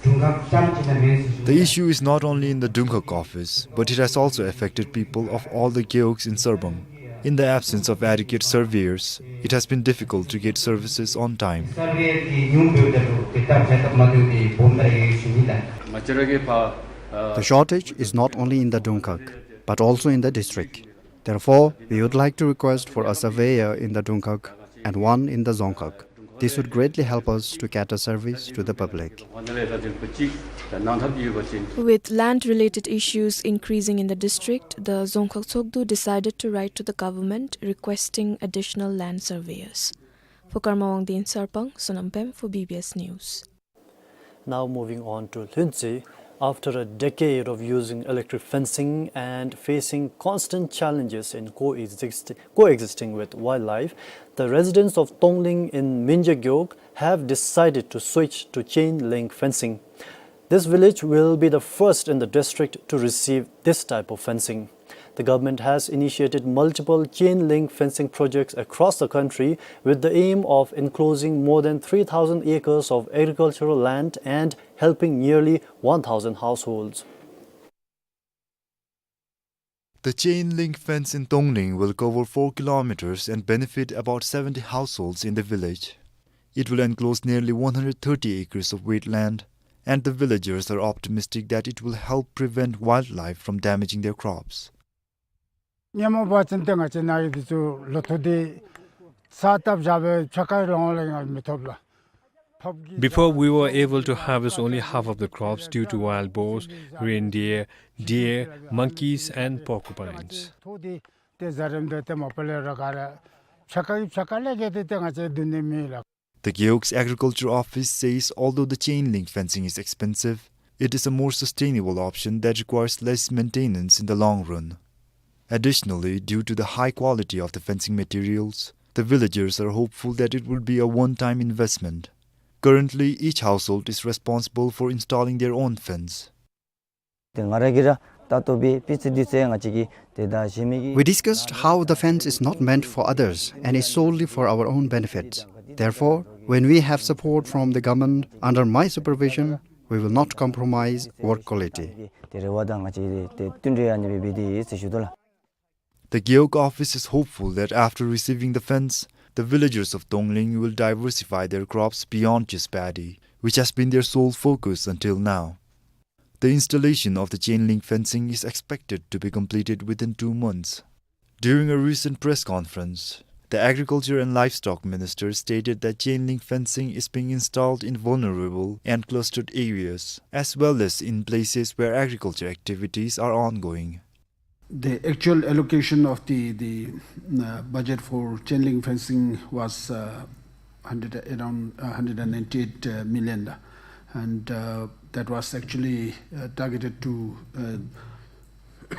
The issue is not only in the Dungkhag office, but it has also affected people of all the gewogs in Sarpang. In the absence of adequate surveyors, it has been difficult to get services on time. The shortage is not only in the Dungkhag, but also in the district. Therefore, we would like to request for a surveyor in the Dungkhag and one in the Dzongkhag. This would greatly help us to cater service to the public. With land-related issues increasing in the district, the Dzongkhag Tshogdu decided to write to the government requesting additional land surveyors. For Karma Wangdi in Sarpang, Sonam Pem for B B S News. Now moving on to Lhuentse. After a decade of using electric fencing and facing constant challenges in coexist-, coexisting with wildlife, the residents of Tongling in Minja Gewog have decided to switch to chain link fencing. This village will be the first in the district to receive this type of fencing. The government has initiated multiple chain link fencing projects across the country with the aim of enclosing more than three thousand acres of agricultural land and helping nearly one thousand households. The chain link fence in Tongling will cover four kilometers and benefit about seventy households in the village. It will enclose nearly one hundred thirty acres of wetland, and the villagers are optimistic that it will help prevent wildlife from damaging their crops. སྔོན་མ་འབད་བ་ཅིན་ཏེ་ང་བཅས་ནཱ་གི་འདི་ཚུ་ལོ་ཐོག་འདི་ས་བཏབ་བཞག་སྦེ་ཕྱེད་ཀ་ལོང་ལས་ཡང་མི་ཐོབ་ལགས། Before, we were able to harvest only half of the crops due to wild boars, reindeer, deer, monkeys, and porcupines. ཐོག་འདི་ཏེ་ཟ་རིམ་འདི་ཏེ་མ་པ་ལས་ར་ག་ར་ཕྱེད་ཀ་གི་ཕྱེད་ཀ་ལས་བརྒལ་ཏེ་ཏེ་ང་བཅས་བདུན་ནི་མེད་ལགས། The Gewog's Agriculture Office says although the chain link fencing is expensive, it is a more sustainable option that requires less maintenance in the long run. Additionally, due to the high quality of the fencing materials, the villagers are hopeful that it will be a one-time investment. Currently, each household is responsible for installing their own fence. ཏེ་ང་ར་གིས་ར་ད་ལྟོ་སྦེ་སྤུས་ཚད་འདི་ཚུ་ང་བཅས་ཀྱིས་ཏེ་ད་གཞན་མི་གི We discussed how the fence is not meant for others and is solely for our own benefits. Therefore, when we have support from the government under my supervision, we will not compromise work quality. ཏེ་རེ་བ་དང་ང་བཅས་ཏེ་བསྟུན་གྲོས་ཨ་ནི་སྦེ་འབད་དེ་ཡོད་ཟེར་ཞུ་དོ་ལགས། The Gewog office is hopeful that after receiving the fence, the villagers of Dongling will diversify their crops beyond just paddy, which has been their sole focus until now. The installation of the chain link fencing is expected to be completed within two months. During a recent press conference, the Agriculture and Livestock Minister stated that chain link fencing is being installed in vulnerable and clustered areas, as well as in places where agriculture activities are ongoing. The actual allocation of the, the, uh, budget for chain link fencing was, uh, hundred, around, uh, hundred and ninety-eight, uh, million, and, uh, that was actually, uh, targeted to, uh,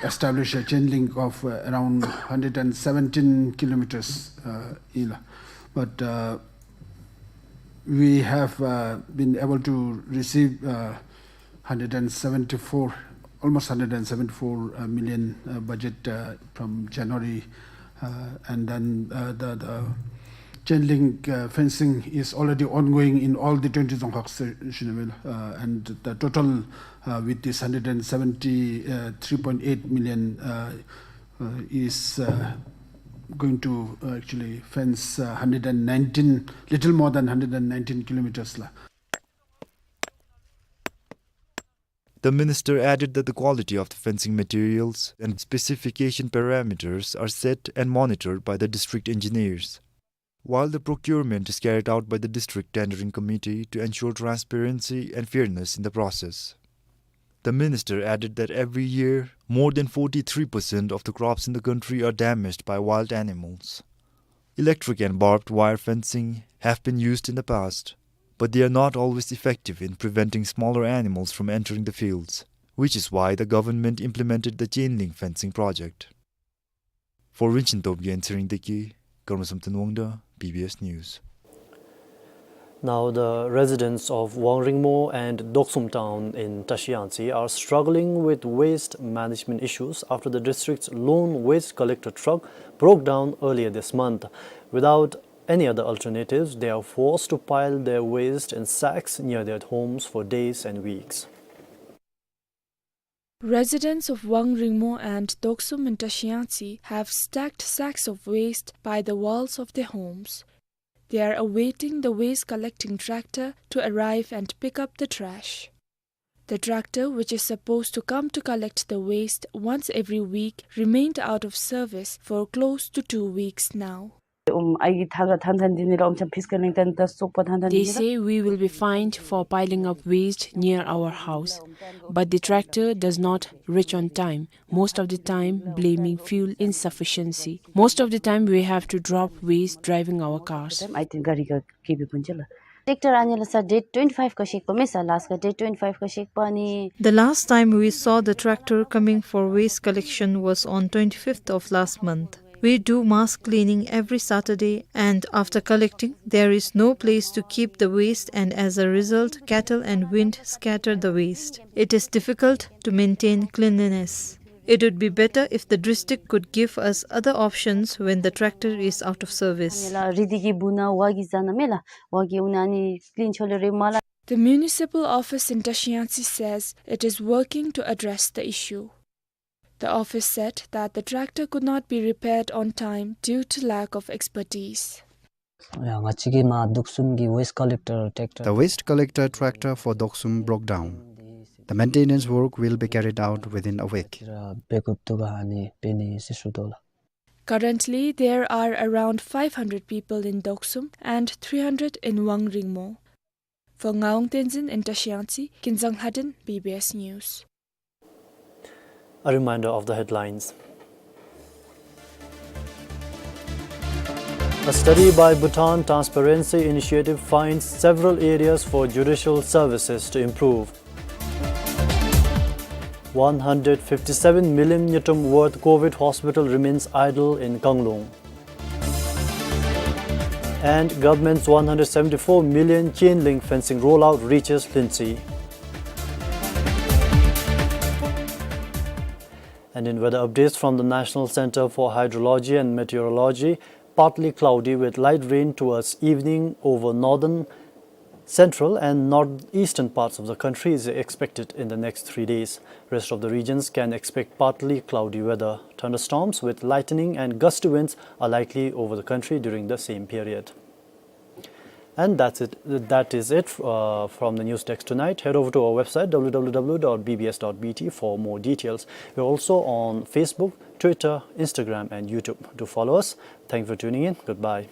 establish a chain link of, uh, around hundred and seventeen kilometers, uh, ila. But, uh, we have, uh, been able to receive, uh, hundred and seventy-four, almost hundred and seventy-four, uh, million, uh, budget, uh, from January, uh, and then, uh, the, the chain link, uh, fencing is already ongoing in all the twenty dzongkhag se-, shinemil, uh, and the total, uh, with this hundred and seventy, uh, three point eight million, uh, uh, is, uh, going to, uh, actually fence, uh, hundred and nineteen, little more than hundred and nineteen kilometers la. The minister added that the quality of the fencing materials and specification parameters are set and monitored by the district engineers, while the procurement is carried out by the district tendering committee to ensure transparency and fairness in the process. The minister added that every year, more than forty-three percent of the crops in the country are damaged by wild animals. Electric and barbed wire fencing have been used in the past, but they are not always effective in preventing smaller animals from entering the fields, which is why the government implemented the chain link fencing project. For Rinchen Topgyen, Tshering Deki, Karma Samten Wangda, B B S News. Now, the residents of Wangringmo and Doksum town in Tashi Yangtse are struggling with waste management issues after the district's lone waste collector truck broke down earlier this month. Without any other alternatives, they are forced to pile their waste in sacks near their homes for days and weeks. Residents of Wangringmo and Doksum in Tashi Yangtse have stacked sacks of waste by the walls of their homes. They are awaiting the waste collecting tractor to arrive and pick up the trash. The tractor, which is supposed to come to collect the waste once every week, remained out of service for close to two weeks now. ཨུམ་ཨའི་གིས་ཐག་ཐན་ཐན་འདི་ནི་ར་ཨུམ་ཅམ་ཕིས་ཀ་ལིང་ཏན་ཏ་སོག་པ་ཐན་ཐན། They འདི་ནི་ར། Say we will be fined for piling up waste near our house, but the tractor does not reach on time, most of the time blaming fuel insufficiency. Most of the time we have to drop waste driving our cars. ཨའི་ཏེན་ག་རི་ག་ཀི་བི་པུན་ཅ་ལ། ཊེཀ་ཊར་ཨ་ནི་ལ་ས་date twenty-five ཀ་ཤེག་པ་མེ་ས་ལཱསཊ་ཀ་date twenty-five ཀ་ཤེག་པ་ནི། The last time we saw the tractor coming for waste collection was on twenty-fifth of last month. We do mass cleaning every Saturday, and after collecting, there is no place to keep the waste, and as a result, cattle and wind scatter the waste. It is difficult to maintain cleanliness. It would be better if the district could give us other options when the tractor is out of service. ཨ་ནི་ལ་རི་དི་གི་བུ་ན་ཝ་གི་ཟ་ན་མེ་ལ་ཝ་གི་ཨུ་ན་ཨ་ནི་ཀི་ལིན་ཆོ་ལེ་རེ་མ་ལ། The municipal office in Tashi Yangtse says it is working to address the issue. The office said that the tractor could not be repaired on time due to lack of expertise. ཡ་ང་བཅས་ཀྱི་མ་དོག་སུམ་གྱི་waste collector tractor. The waste collector tractor for Doksum broke down. The maintenance work will be carried out within a week. ར་བེ་ཀུབ་ཏུ་ག་ཧ་ནི་པེ་ནི་སི་སུ་དོ་ལ། Currently, there are around five hundred people in Doksum and three hundred in Wangringmo. For Ngawang Tenzin in Tashi Yangtse, Kinzang Lhaden, B B S News. A reminder of the headlines. A study by Bhutan Transparency Initiative finds several areas for judicial services to improve. One hundred fifty-seven million ngultrum worth COVID hospital remains idle in Kanglung. And government's one hundred seventy-four million chain link fencing rollout reaches Lhuentse. And in weather updates from the National Center for Hydrology and Meteorology, partly cloudy with light rain towards evening over northern, central and northeastern parts of the country is expected in the next three days. Rest of the regions can expect partly cloudy weather. Thunderstorms with lightning and gusty winds are likely over the country during the same period. And that's it. That is it, uh, from the news desk tonight. Head over to our website, w w w dot b b s dot b t, for more details. We're also on Facebook, Twitter, Instagram, and YouTube. Do follow us. Thank you for tuning in. Goodbye.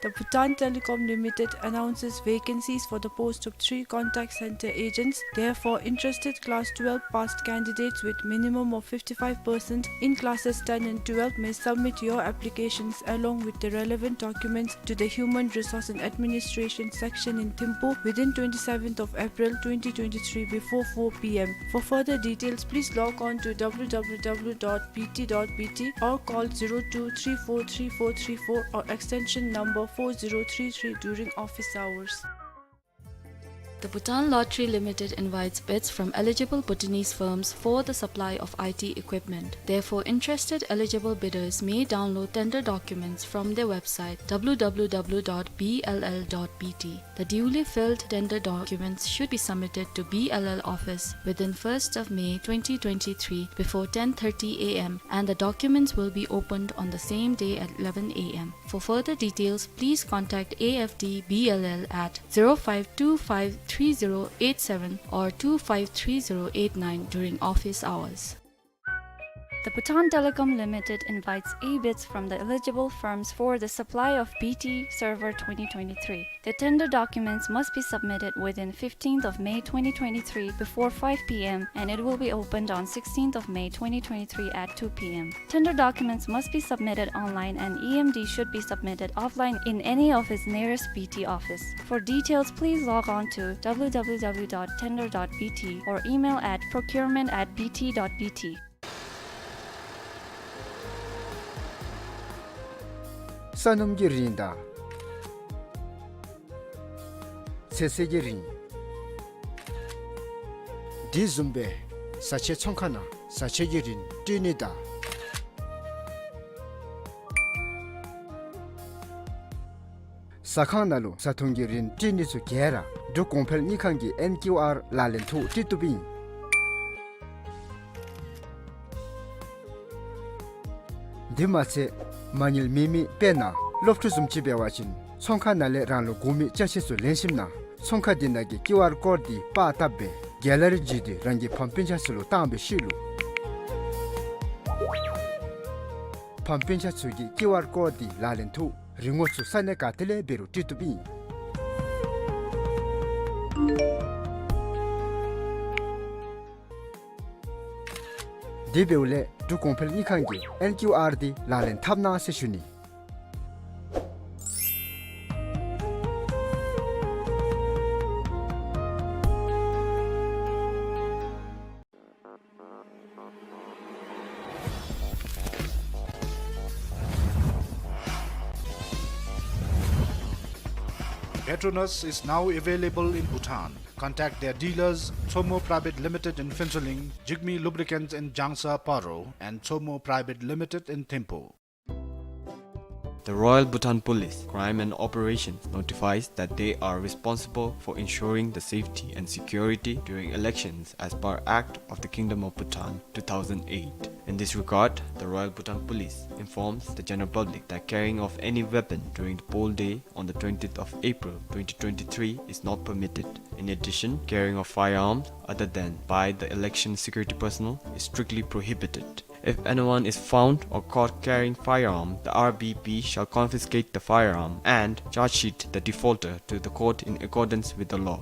The Bhutan Telecom Limited announces vacancies for the post of three contact center agents. Therefore, interested class twelve passed candidates with minimum of fifty-five percent in classes ten and twelve may submit your applications along with the relevant documents to the Human Resource and Administration section in Thimphu within twenty-seventh of April twenty twenty-three before four p m. For further details, please log on to w w w dot b t dot b t or call zero two three four three four three four or extension number four zero three three during office hours. The Bhutan Lottery Limited invites bids from eligible Bhutanese firms for the supply of I T equipment. Therefore, interested eligible bidders may download tender documents from their website, w w w dot b l l dot b t. The duly filled tender documents should be submitted to B L L office within first of May twenty twenty-three before ten thirty a m, and the documents will be opened on the same day at eleven a m. For further details, please contact A F D B L L at zero five two five three zero eight seven or two five three zero eight nine during office hours. The Bhutan Telecom Limited invites e-bids from the eligible firms for the supply of B T Server twenty twenty-three. The tender documents must be submitted within fifteenth of May twenty twenty-three before five p m, and it will be opened on sixteenth of May twenty twenty-three at two p m. Tender documents must be submitted online, and E M D should be submitted offline in any of its nearest B T office. For details, please log on to w w w dot tender dot b t or email at procurement at b t dot b t. ས་སྣུམ་གྱི་རིན་དང་ཚོད་བསྲེ་གི་རིན། དེ་བཟུམ་སྦེ་བཟའ་ཆས་ཚོང་ཁང་ནང་བཟའ་ཆས་ཀྱི་རིན་སྤྲོད་ནི་དང་ཟ་ཁང་ནང་ལུ་བཟའ་འཐུང་གི་རིན་སྤྲོད་ནི་ཚུ་ག་ར་འབྲུག་གོང་འཕེལ་དངུལ་ཁང་གི་ཨེན་ཀིའུ་ཨར་ལག་ལེན་ཐོག་སྤྲོད་བཏུབ་ཨིན། དེ་མ་ཚད་མ་དངུལ་མེད་མི་དཔེར་ན་སློབ་ཕྲུག་བཟུམ་ཅིག་འབད་བ་ཅིན་ཚོང་ཁང་ནང་ལས་རང་ལུ་དགོ་མི་ཅ་ཆས་ཚུ་ལེན་ཞིནམ་ན་ཚོང་ཁང་དེ་ནང་གི་ཀིའུ་ཨར་ཀོཌ་འདི་པར་བཏབ་སྦེ་གེ་ལ་རི་བརྒྱུད་དེ་རང་གི་ཕམ་སྤུན་ཆ་ཚུ་ལུ་བཏང་བའི་ཤུལ་ལུ་ཕམ་སྤུན་ཆ་ཚུ་གིས་ཀིའུ་ཨར་ཀོཌ་འདི་ལག་ལེན་ཐོག་རིན་གོང་ཚུ་ས་གནས་ག་ཏེ་ལས་འབད་རུང་སྤྲོད་བཏུབ་ཨིན། དེ་འབདཝ་ལས་འབྲུག་གོང་འཕེལ་དངུལ་ཁང་གི་ཨེན་ཀིའུ་ཨར་འདི་ལག་ལེན་འཐབ་གནང་ཟེར་ཞུ་ནི། Petronas is now available in Bhutan. Contact their dealers, Tsomo Private Limited in Phuentsholing, Jigme Lubricants in Jangsa Paro, and Tsomo Private Limited in Thimphu. The Royal Bhutan Police, Crime and Operations notifies that they are responsible for ensuring the safety and security during elections as per Act of the Kingdom of Bhutan two thousand eight. In this regard, the Royal Bhutan Police informs the general public that carrying of any weapon during the poll day on the twentieth of April twenty twenty-three is not permitted. In addition, carrying of firearms other than by the election security personnel is strictly prohibited. If anyone is found or caught carrying firearm, the R B P shall confiscate the firearm and charge sheet the defaulter to the court in accordance with the law.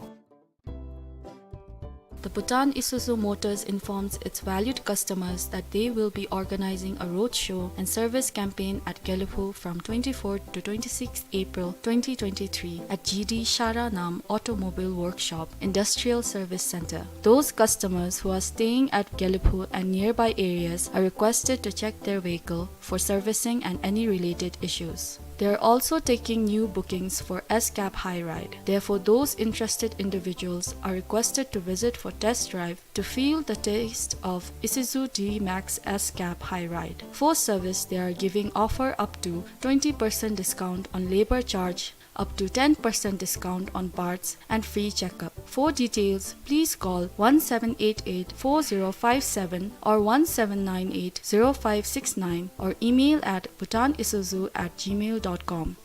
The Bhutan Isuzu Motors informs its valued customers that they will be organizing a roadshow and service campaign at Gelephu from twenty-fourth to twenty-sixth April twenty twenty-three at G D Shara Nam Automobile Workshop Industrial Service Center. Those customers who are staying at Gelephu and nearby areas are requested to check their vehicle for servicing and any related issues. They are also taking new bookings for S-Cab High Ride. Therefore, those interested individuals are requested to visit for test drive to feel the taste of Isuzu D-Max S-Cab High Ride. For service, they are giving offer up to twenty percent discount on labor charge, up to ten percent discount on parts, and free checkup. For details, please call one seven eight eight four zero five seven or one seven nine eight zero five six nine or email at bhutanisuzu at gmail dot com.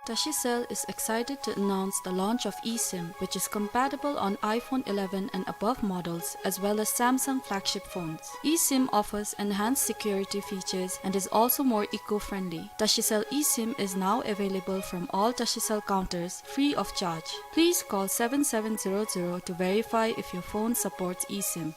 Tashicell is excited to announce the launch of eSIM, which is compatible on iPhone eleven and above models, as well as Samsung flagship phones. eSIM offers enhanced security features and is also more eco-friendly. Tashicell eSIM is now available from all Tashicell counters free of charge. Please call seven seven zero zero to verify if your phone supports eSIM.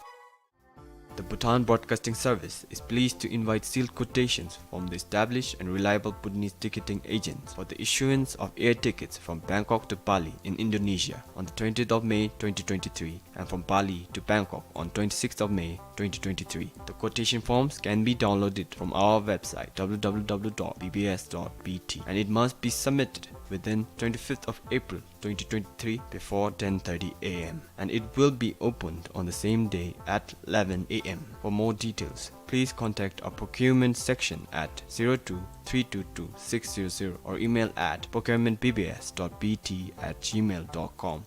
The Bhutan Broadcasting Service is pleased to invite sealed quotations from the established and reliable Bhutanese ticketing agents for the issuance of air tickets from Bangkok to Bali in Indonesia on the twentieth of May twenty twenty-three and from Bali to Bangkok on twenty-sixth of May twenty twenty-three. The quotation forms can be downloaded from our website w w w dot b b s dot b t and it must be submitted within twenty-fifth of April twenty twenty-three before ten thirty a m and it will be opened on the same day at eleven a m. For more details, please contact our procurement section at zero two three two two six zero zero or email at procurement b b s dot b t at gmail dot com.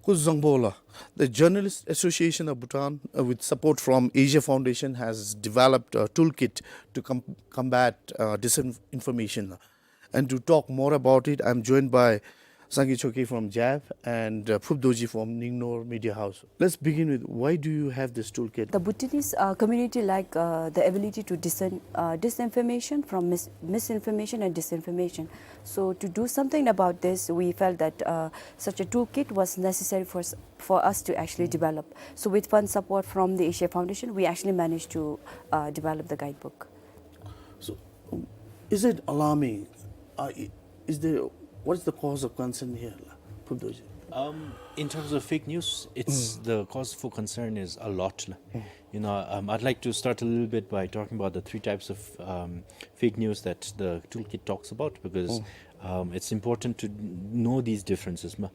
Kuzuzangpo la, the Journalist Association of Bhutan, uh, with support from Asia Foundation, has developed a toolkit to com-, combat, uh, disinformation. And to talk more about it, I'm joined by Sangay Choekyi from JAV and, uh, Phup Dorji from Ningnor Media House. Let's begin with, why do you have this toolkit? The Bhutanese, uh, community lack, uh, the ability to discern, uh, disinformation from mis-, misinformation and disinformation. So to do something about this, we felt that, uh, such a toolkit was necessary for s-, for us to actually develop. So with fund support from the Asia Foundation, we actually managed to, uh, develop the guidebook. So, is it alarming? Uh, i-, is there, what is the cause of concern here, la, Phup Dorji? Um, in terms of fake news, it's, the cause for concern is a lot, la. You know, um, I'd like to start a little bit by talking about the three types of, um, fake news that the toolkit talks about, because, um, it's important to know these differences, ma.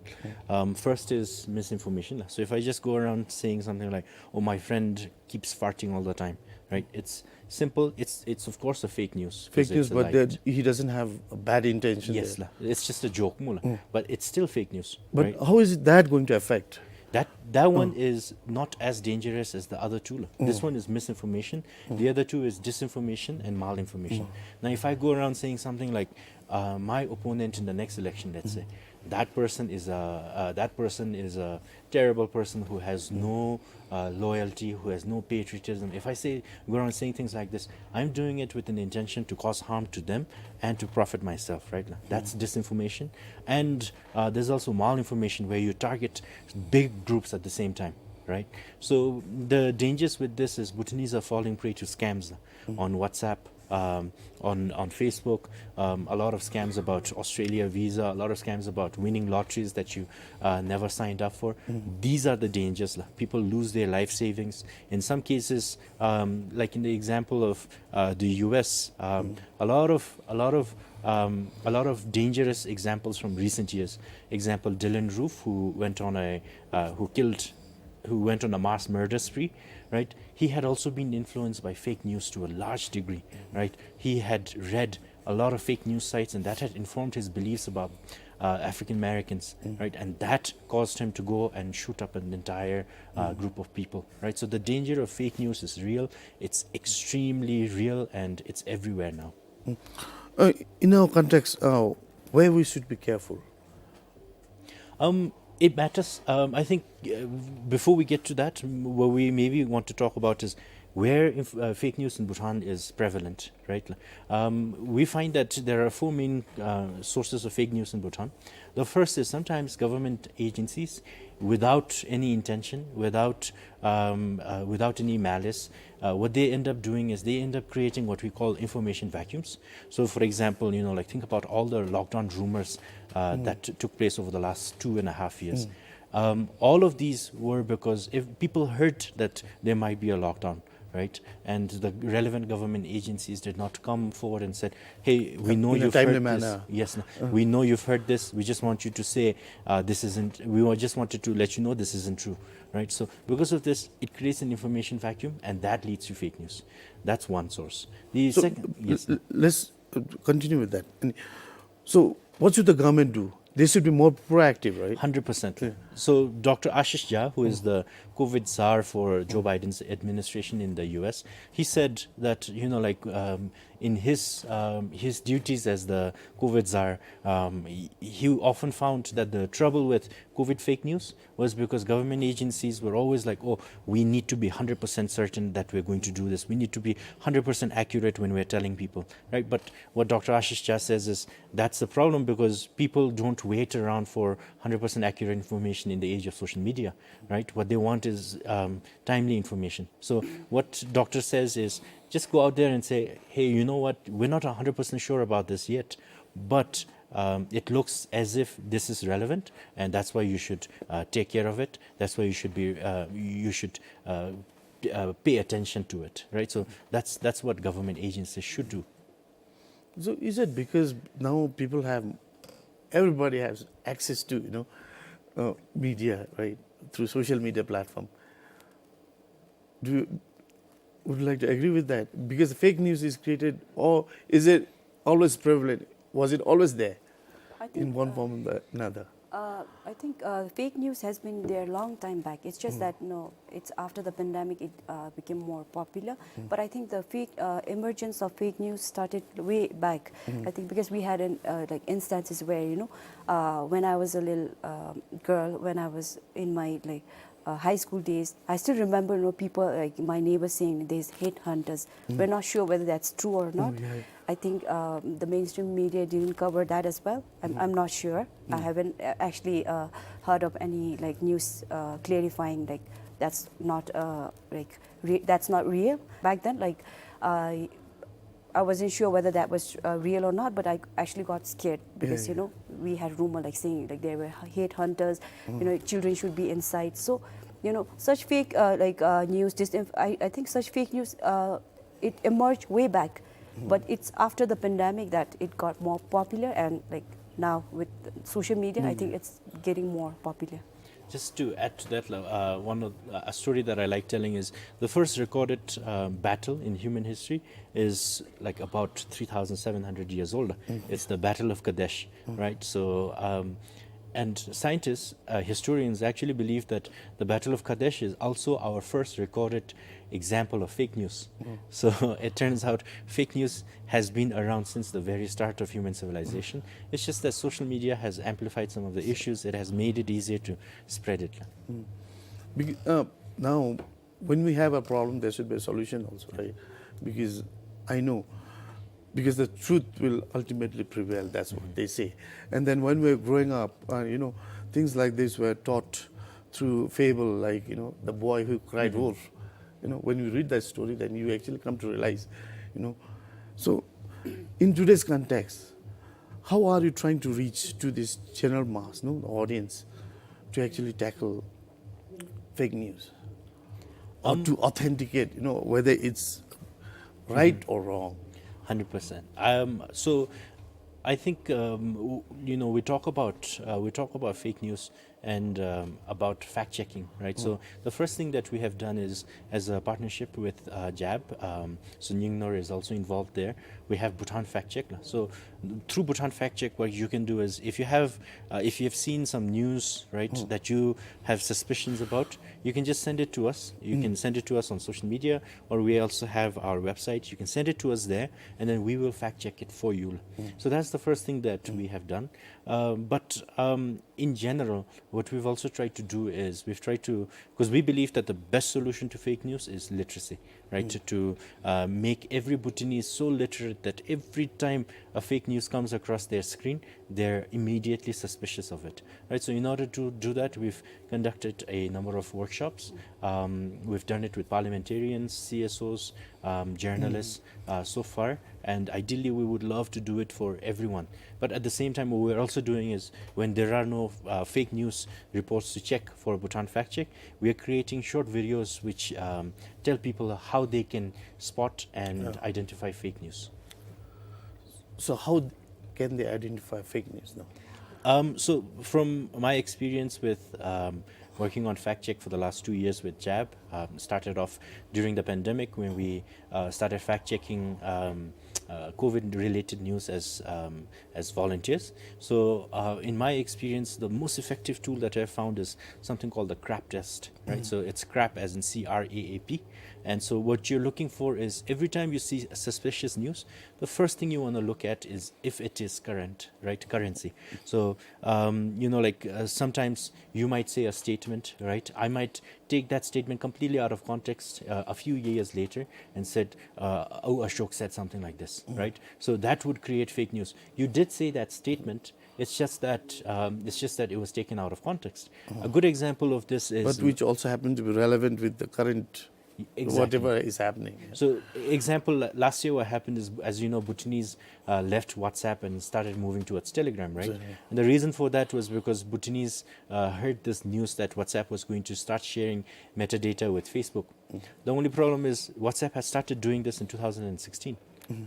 Um, first is misinformation, la. So if I just go around saying something like, "Oh, my friend keeps farting all the time," right? It's simple. It's, it's of course a fake news, 'cause fake news, it's a but lie. Then he doesn't have a bad intention. Yes, there. La. It's just a joke, mu la. But it's still fake news, right? But how is it that going to affect? That, that one is not as dangerous as the other two, la. This one is misinformation. The other two is disinformation and malinformation. Now, if I go around saying something like, uh, "My opponent in the next election," let's say, "That person is a, uh, that person is a terrible person who has no, uh, loyalty, who has no patriotism." If I say, go around saying things like this, I'm doing it with an intention to cause harm to them and to profit myself, right? That's disinformation. And, uh, there's also malinformation, where you target big groups at the same time, right? So the dangers with this is Bhutanese are falling prey to scams, uh, on WhatsApp, um, on, on Facebook, um, a lot of scams about Australia visa, a lot of scams about winning lotteries that you, uh, never signed up for. These are the dangers, la. People lose their life savings. In some cases, um, like in the example of, uh, the U S, um, a lot of, a lot of, Um, a lot of dangerous examples from recent years. Example, Dylann Roof, who went on a, uh, who killed, who went on a mass murder spree, right? He had also been influenced by fake news to a large degree, right? He had read a lot of fake news sites, and that had informed his beliefs about, uh, African Americans, right? And that caused him to go and shoot up an entire, uh, group of people, right? So the danger of fake news is real. It's extremely real, and it's everywhere now. Uh, in our context, uh, where we should be careful? Um, it matters. Um, I think, uh, before we get to that, m-, what we maybe want to talk about is where inf-, uh, fake news in Bhutan is prevalent, right? Um, we find that there are four main, uh, sources of fake news in Bhutan. The first is sometimes government agencies, without any intention, without, um, uh, without any malice, uh, what they end up doing is they end up creating what we call information vacuums. So, for example, you know, like, think about all the lockdown rumors, uh, that t-, took place over the last two and a half years. Um, all of these were because if people heard that there might be a lockdown, right, and the relevant government agencies did not come forward and said, "Hey, we know you've heard this. Yes, no, we know you've heard this. We just want you to say, uh, this isn't. We wa-, just wanted to let you know this isn't true," right? So because of this, it creates an information vacuum, and that leads to fake news. That's one source. The second, yes, l-, l-, let's, uh, continue with that. And so, what should the government do? They should be more proactive, right? Hundred percent. So Doctor Ashish Jha, who is the COVID czar for Joe Biden's administration in the U S, he said that, you know, like, um, in his, um, his duties as the COVID czar, um, he, he often found that the trouble with COVID fake news was because government agencies were always like, "Oh, we need to be hundred percent certain that we're going to do this. We need to be hundred percent accurate when we're telling people," right? But what Doctor Ashish Jha says is that's the problem because people don't wait around for hundred percent accurate information in the age of social media, right? What they want is, um, timely information. So what doctor says is just go out there and say, "Hey, you know what? We're not hundred percent sure about this yet, but, um, it looks as if this is relevant, and that's why you should, uh, take care of it. That's why you should be, uh, you should, uh, uh, pay attention to it," right? So that's, that's what government agencies should do. So is it because now people have, everybody has access to, you know, uh, media, right, through social media platform? Do you, would you like to agree with that? Because fake news is created, or is it always prevalent? Was it always there? I think, in one, uh, form or the another? Uh, I think, uh, fake news has been there long time back. It's just that, no, it's after the pandemic it, uh, became more popular. But I think the fake, uh, emergence of fake news started way back. I think because we had an, uh, like, instances where, you know, uh, when I was a little, uh, girl, when I was in my, like, uh, high school days, I still remember, you know, people, like, my neighbors saying there's headhunters. We're not sure whether that's true or not. I think, um, the mainstream media didn't cover that as well. I'm, I'm not sure. I haven't, uh, actually, uh, heard of any, like, news, uh, clarifying, like, that's not, uh, like, re-, that's not real. Back then, like, uh, I wasn't sure whether that was, uh, real or not, but I actually got scared because, you know, we had rumor, like, saying, like, there were h-, headhunters, you know, children should be inside. So, you know, such fake, uh, like, uh, news, disinf-, I, I think such fake news, uh, it emerged way back, but it's after the pandemic that it got more popular, and, like, now with social media, I think it's getting more popular. Just to add to that, uh, one of, uh, a story that I like telling is the first recorded, uh, battle in human history is, like, about three thousand seven hundred years old. It's the Battle of Kadesh, right? So, um, and scientists, uh, historians actually believe that the Battle of Kadesh is also our first recorded example of fake news. So it turns out fake news has been around since the very start of human civilization. It's just that social media has amplified some of the issues. It has made it easier to spread it. Bec-, uh, now, when we have a problem, there should be a solution also, right? Because I know, because the truth will ultimately prevail, that's what they say. And then when we're growing up, uh, you know, things like this were taught through fable, like, you know, the boy who cried wolf. You know, when we read that story, then you actually come to realize, you know. So, in today's context, how are you trying to reach to this general mass, no, the audience, to actually tackle fake news? Or to authenticate, you know, whether it's right or wrong? Hundred percent. Um, so, I think, um, w-, you know, we talk about, uh, we talk about fake news and, um, about fact checking, right? So the first thing that we have done is, as a partnership with, uh, JAB, um, so Nyingner is also involved there. We have Bhutan Fact Check. So through Bhutan Fact Check, what you can do is, if you have, uh, if you have seen some news, right, that you have suspicions about, you can just send it to us. You can send it to us on social media, or we also have our website. You can send it to us there, and then we will fact check it for you. So that's the first thing that we have done. Um, but, um, in general, what we've also tried to do is we've tried to, 'cause we believe that the best solution to fake news is literacy, right? To, to, uh, make every Bhutanese so literate that every time a fake news comes across their screen, they're immediately suspicious of it, right? So in order to do that, we've conducted a number of workshops. Um, we've done it with parliamentarians, C S Os, um, journalists, uh, so far, and ideally we would love to do it for everyone. But at the same time, what we're also doing is, when there are no, uh, fake news reports to check for Bhutan Fact Check, we are creating short videos which, um, tell people how they can spot and identify fake news. So how can they identify fake news now? Um, so from my experience with, um, working on fact check for the last two years with JAB, um, started off during the pandemic when we, uh, started fact checking, um, uh, COVID related news as, um, as volunteers. So, uh, in my experience, the most effective tool that I've found is something called the CRAP test, right? So it's CRAP as in C R A A P. And so what you're looking for is, every time you see a suspicious news, the first thing you wanna look at is if it is current, right? Currency. So, um, you know, like, uh, sometimes you might say a statement, right? I might take that statement completely out of context, uh, a few years later and said, uh, "Oh, Ashok said something like this," right? So that would create fake news. You did say that statement. It's just that, um, it's just that it was taken out of context. A good example of this is, but which also happened to be relevant with the current, exactly, whatever is happening. So, example, la-, last year what happened is, as you know, Bhutanese, uh, left WhatsApp and started moving towards Telegram, right? Exactly. And the reason for that was because Bhutanese, uh, heard this news that WhatsApp was going to start sharing metadata with Facebook. The only problem is WhatsApp has started doing this in two thousand sixteen,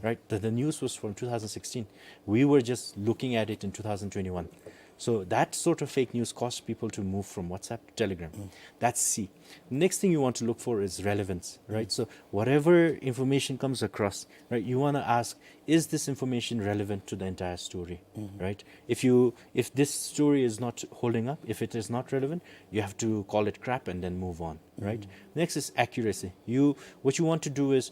right? The, the news was from two thousand sixteen. We were just looking at it in two thousand twenty-one. So that sort of fake news caused people to move from WhatsApp to Telegram. That's C. Next thing you want to look for is relevance, right? So whatever information comes across, right, you wanna ask, is this information relevant to the entire story, right? If you, if this story is not holding up, if it is not relevant, you have to call it crap and then move on, right? Next is accuracy. You, what you want to do is,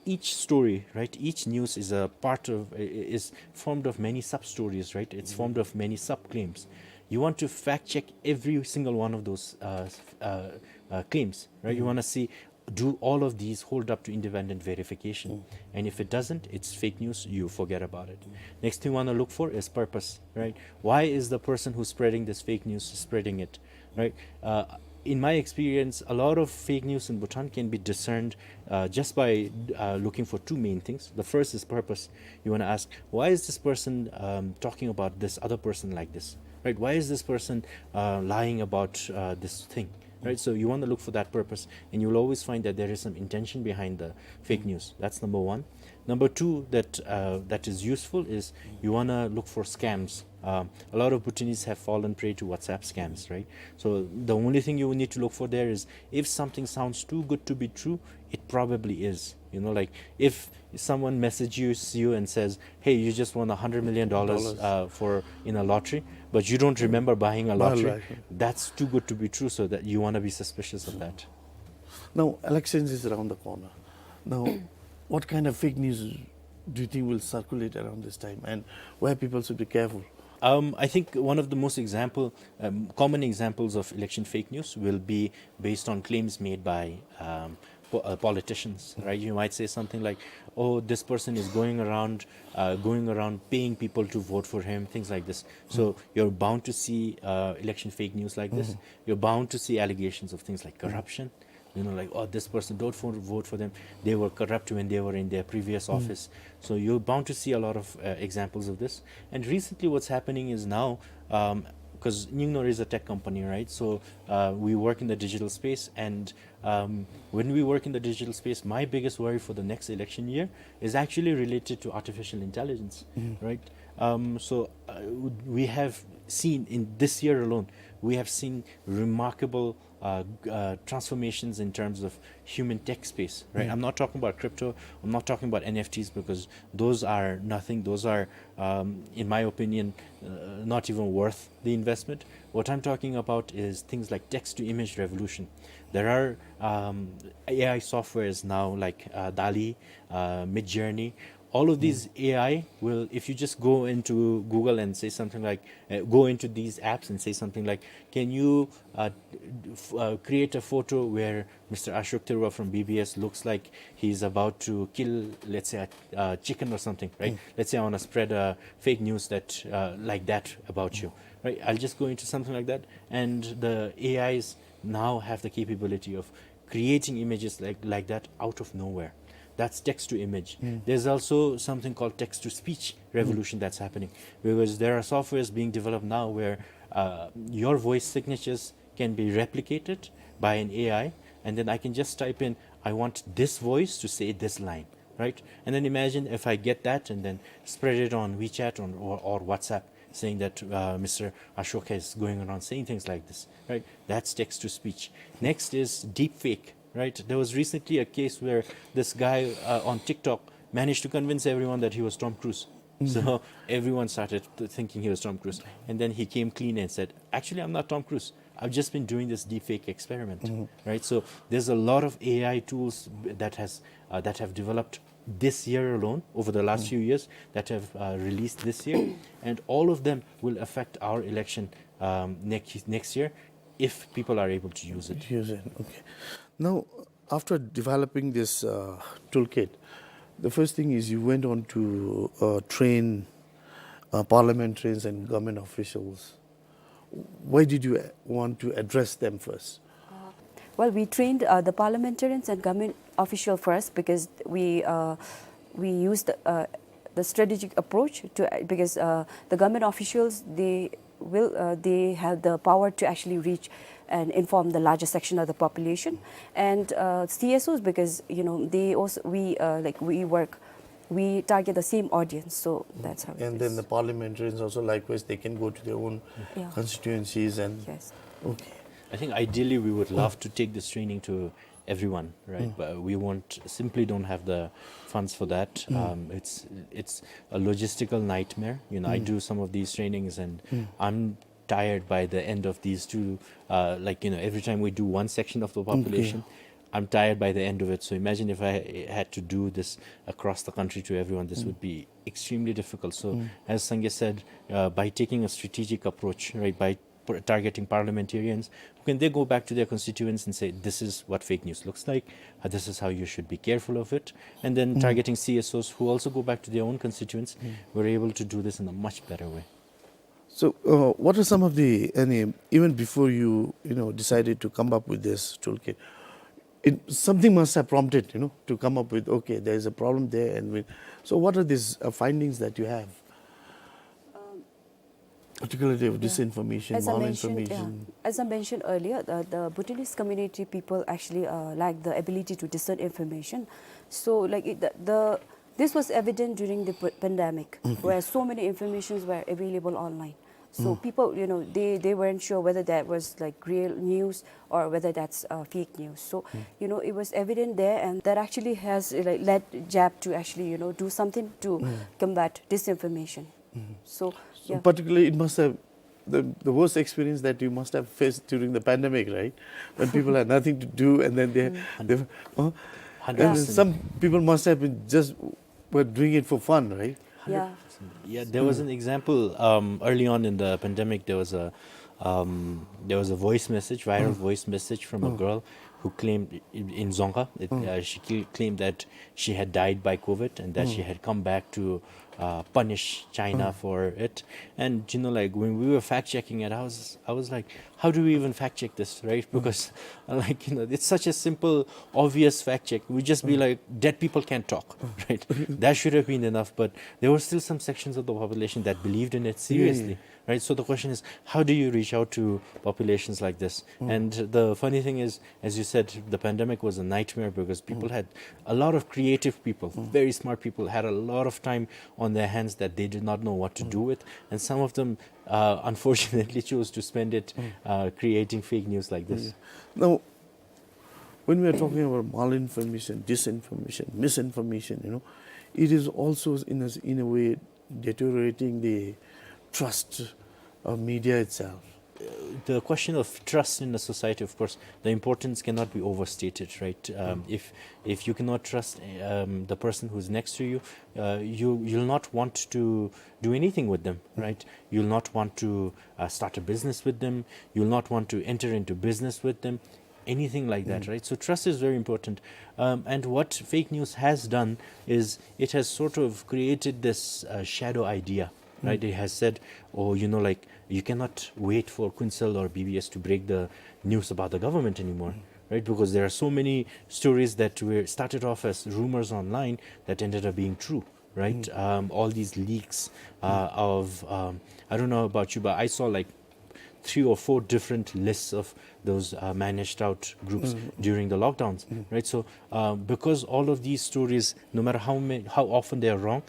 each story, right, each news is a part of, i-, i-, is formed of many sub-stories, right? It's formed of many sub-claims. You want to fact check every single one of those, uh, s-, uh, uh, claims, right? You wanna see, do all of these hold up to independent verification? And if it doesn't, it's fake news, you forget about it. Next thing you wanna look for is purpose, right? Why is the person who's spreading this fake news spreading it, right? Uh, in my experience, a lot of fake news in Bhutan can be discerned, uh, just by, uh, looking for two main things. The first is purpose. You wanna ask, why is this person, um, talking about this other person like this, right? Why is this person, uh, lying about, uh, this thing, right? So you wanna look for that purpose, and you'll always find that there is some intention behind the fake news. That's number one. Number two that, uh, that is useful is you wanna look for scams. Um, a lot of Bhutanese have fallen prey to WhatsApp scams, right? So the only thing you need to look for there is, if something sounds too good to be true, it probably is. You know, like, if someone messages you and says, "Hey, you just won a hundred million dollars, uh, for, in a lottery," but you don't remember buying a lottery, that's too good to be true, so that you wanna be suspicious of that. Now, elections is around the corner. Now, what kind of fake news do you think will circulate around this time, and where people should be careful? Um, I think one of the most example, um, common examples of election fake news will be based on claims made by, um, po-, uh, politicians, right? You might say something like, "Oh, this person is going around, uh, going around paying people to vote for him," things like this. So you're bound to see, uh, election fake news like this. You're bound to see allegations of things like corruption. You know, like, "Oh, this person, don't vote, vote for them. They were corrupt when they were in their previous office." So you're bound to see a lot of, uh, examples of this. And recently what's happening is now, um, 'cause Nyingner is a tech company, right? So, uh, we work in the digital space, and, um, when we work in the digital space, my biggest worry for the next election year is actually related to artificial intelligence, right? Um, so uh, we have seen in this year alone, we have seen remarkable uh, uh, transformations in terms of human tech space, right? I'm not talking about crypto, I'm not talking about N F Ts, because those are nothing. Those are, um, in my opinion, uh, not even worth the investment. What I'm talking about is things like text to image revolution. There are um, A I softwares now like uh, DALL-E, uh, Midjourney. All of these A I will, if you just go into Google and say something like, uh, go into these apps and say something like, can you uh, f- uh, create a photo where Mister Ashok Tharoor from B B S looks like he's about to kill, let's say, a, a chicken or something, right? Let's say I want to spread a fake news that uh, like that about you, right? I'll just go into something like that, and the A Is now have the capability of creating images like, like that out of nowhere. That's text to image. There's also something called text to speech revolution that's happening, because there are softwares being developed now where uh, your voice signatures can be replicated by an A I, and then I can just type in, I want this voice to say this line, right? And then imagine if I get that and then spread it on WeChat on, or, or WhatsApp, saying that uh, Mister Ashok is going around saying things like this, right? That's text to speech. Next is deepfake, right? There was recently a case where this guy uh, on TikTok managed to convince everyone that he was Tom Cruise. So everyone started th- thinking he was Tom Cruise. And then he came clean and said, actually, I'm not Tom Cruise. I've just been doing this deepfake experiment, right? So there's a lot of A I tools b- that has uh, that have developed this year alone, over the last few years, that have uh, released this year, and all of them will affect our election um, next next year if people are able to use it. Use it. Okay. Now, after developing this uh, toolkit, the first thing is you went on to uh, train uh, parliamentarians and government officials. Why did you want to address them first? Well, we trained uh, the parliamentarians and government official first because we uh, we used uh, the strategic approach to because uh, the government officials, they will uh, they have the power to actually reach and inform the larger section of the population, and uh, C S Os, because you know they also we uh, like we work we target the same audience, so that's how. And then the parliamentarians also likewise, they can go to their own Yeah. constituencies and Yes. Okay. I think ideally we would love to take this training to everyone, right? But we won't simply don't have the funds for that. Um, it's it's a logistical nightmare. You know, I do some of these trainings, and I'm tired by the end of these two. Uh, like you know, every time we do one section of the population, I'm tired by the end of it. So imagine if I had to do this across the country to everyone. This would be extremely difficult. So as Sangay said, uh, by taking a strategic approach, right, by p- targeting parliamentarians, who can they go back to their constituents and say, this is what fake news looks like, uh, this is how you should be careful of it, and then targeting C S Os who also go back to their own constituents, we're able to do this in a much better way. So, uh, what are some of the any even before you you know decided to come up with this toolkit, it, something must have prompted you know to come up with, okay, there is a problem there, and we, so what are these uh, findings that you have, particularly of disinformation, As I mentioned, malinformation? Yeah. As I mentioned earlier, the, the Bhutanese community people actually uh, lack the ability to discern information. So, like it, the, the this was evident during the p- pandemic, where so many informations were available online. So people, you know, they, they weren't sure whether that was like real news or whether that's uh, fake news. So you know, it was evident there, and that actually has uh, like led JAP to actually you know do something to combat disinformation. So, So yeah. particularly, it must have the, the worst experience that you must have faced during the pandemic, right? When people had nothing to do, and then they, they uh, and Hundred percent. Some people must have been just were doing it for fun, right? Yeah. Yeah, there was an example um, early on in the pandemic. There was a um, there was a voice message, viral voice message from a girl who claimed in in Dzongkha. It, uh, she cl- claimed that she had died by COVID and that she had come back to uh, punish China for it. And you know, like when we were fact checking it, I was I was like, how do we even fact check this, right? Because uh, like you know, it's such a simple, obvious fact check. We just be like, dead people can't talk, right? That should have been enough. But there were still some sections of the population that believed in it seriously, right? So the question is, how do you reach out to populations like this? And the funny thing is, as you said, the pandemic was a nightmare because people had a lot of creative people, very smart people, had a lot of time on in their hands that they did not know what to do with, and some of them, uh, unfortunately, chose to spend it, uh, creating fake news like this. Yeah. Now, when we are talking about malinformation, disinformation, misinformation, you know, it is also in a, in a way deteriorating the trust of media itself. Uh, the question of trust in a society, of course, the importance cannot be overstated, right? Um, if, if you cannot trust, um, the person who's next to you, uh, you, you'll not want to do anything with them, right? You'll not want to, uh, start a business with them. You'll not want to enter into business with them, anything like that, right? So trust is very important. Um, and what fake news has done is it has sort of created this, uh, shadow idea, right? It has said, "Oh, you know, like, you cannot wait for Kuensel or B B S to break the news about the government anymore," right? Because there are so many stories that were started off as rumors online that ended up being true, right? Um, all these leaks, uh, of, um, I don't know about you, but I saw, like, three or four different lists of those, uh, managed out groups during the lockdowns, right? So, uh, because all of these stories, no matter how many, how often they are wrong,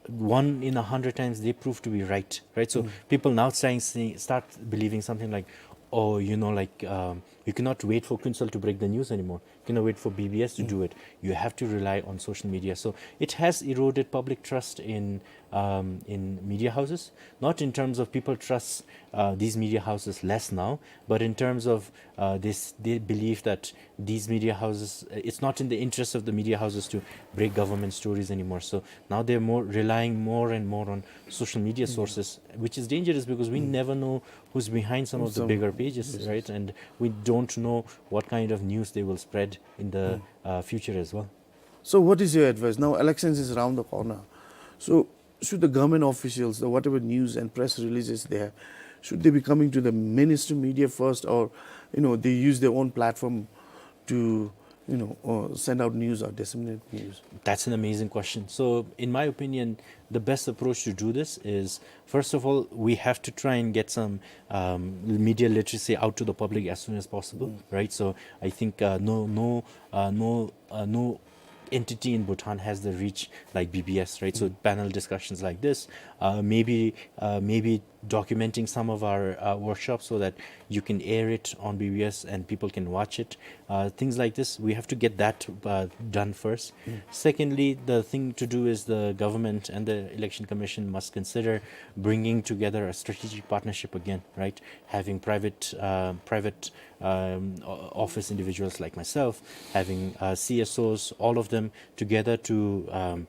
one in a hundred times they prove to be right, right? So people now starting saying, start believing something like, "Oh, you know, like, um, you cannot wait for Kuensel to break the news anymore. You cannot wait for B B S to do it. You have to rely on social media." So it has eroded public trust in, um, in media houses, not in terms of people trust, uh, these media houses less now, but in terms of, uh, this, they believe that these media houses, uh, it's not in the interest of the media houses to break government stories anymore. So now they're more relying more and more on social media sources, which is dangerous because we never know who's behind some of the bigger pages, right? And we don't know what kind of news they will spread in the, uh, future as well. So what is your advice? Now elections is around the corner. So should the government officials, the whatever news and press releases there, should they be coming to the mainstream media first, or, you know, they use their own platform to, you know, uh, send out news or disseminate news? That's an amazing question. So in my opinion, the best approach to do this is, first of all, we have to try and get some, um, media literacy out to the public as soon as possible, right? So I think, uh, no, no, uh, no, uh, no entity in Bhutan has the reach like B B S, right? So panel discussions like this, uh, maybe, uh, maybe documenting some of our, uh, workshops so that you can air it on B B S and people can watch it. Uh, things like this, we have to get that, uh, done first. Secondly, the thing to do is the government and the Election Commission must consider bringing together a strategic partnership again, right? Having private, uh, private, um, o-, office individuals like myself, having, uh, C S Os, all of them together to, um,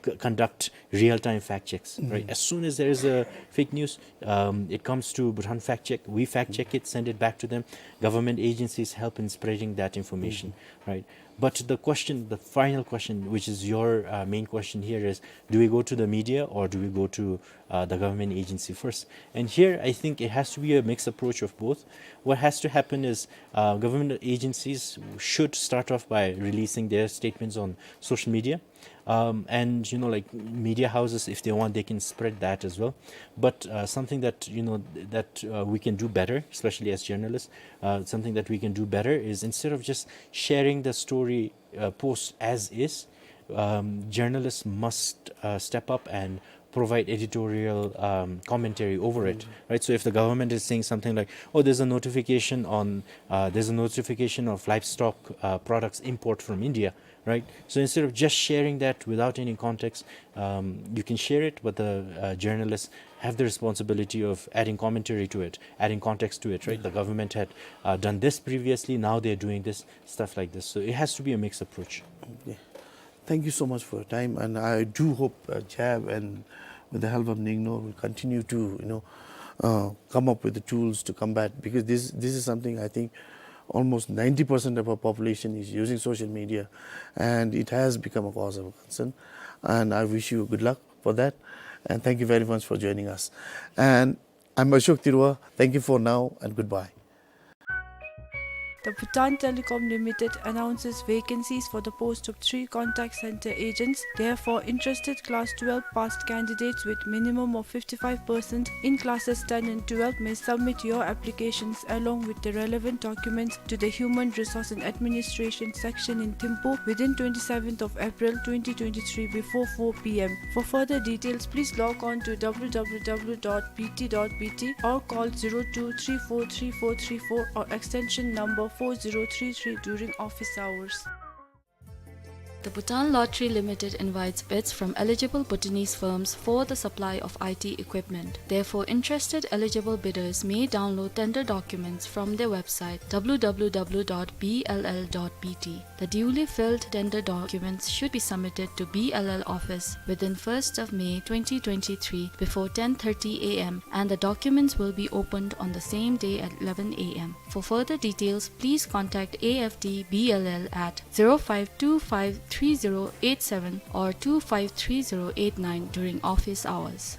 c-, conduct real-time fact checks, right? As soon as there is a fake news, um, it comes to Bhutan Fact Check. We fact check it, send it back to them. Government agencies help in spreading that information, right? But the question, the final question, which is your, uh, main question here is, do we go to the media or do we go to, uh, the government agency first? And here, I think it has to be a mixed approach of both. What has to happen is, uh, government agencies should start off by releasing their statements on social media. Um, and, you know, like, media houses, if they want, they can spread that as well. But, uh, something that, you know, that, uh, we can do better, especially as journalists, uh, something that we can do better is, instead of just sharing the story, uh, post as is, um, journalists must, uh, step up and provide editorial, um, commentary over it, right? So if the government is saying something like, "Oh, there's a notification on, uh, there's a notification of livestock, uh, products import from India," right? So instead of just sharing that without any context, um, you can share it, but the, uh, journalists have the responsibility of adding commentary to it, adding context to it, right? The government had, uh, done this previously, now they're doing this, stuff like this. So it has to be a mixed approach. Okay. Thank you so much for your time, and I do hope, uh, JAB and with the help of NIGNOR will continue to, you know, uh, come up with the tools to combat, because this, this is something I think almost ninety percent of our population is using social media, and it has become a cause of concern. And I wish you good luck for that, and thank you very much for joining us. And I'm Ashok Tirua. Thank you for now, and goodbye. The Bhutan Telecom Limited announces vacancies for the post of three contact center agents. Therefore, interested class twelve passed candidates with minimum of fifty-five percent in classes ten and twelve may submit your applications along with the relevant documents to the Human Resource and Administration section in Thimphu within twenty-seventh of April twenty twenty-three before four p m. For further details, please log on to w w w dot b t dot b t or call zero two three four three four three four or extension number four zero three three during office hours. The Bhutan Lottery Limited invites bids from eligible Bhutanese firms for the supply of I T equipment. Therefore, interested eligible bidders may download tender documents from their website w w w dot b l l dot b t. The duly filled tender documents should be submitted to B L L office within first of May twenty twenty-three before ten thirty a m, and the documents will be opened on the same day at eleven a m. For further details, please contact A F D B L L at zero five two five three zero eight seven or two five three zero eight nine during office hours.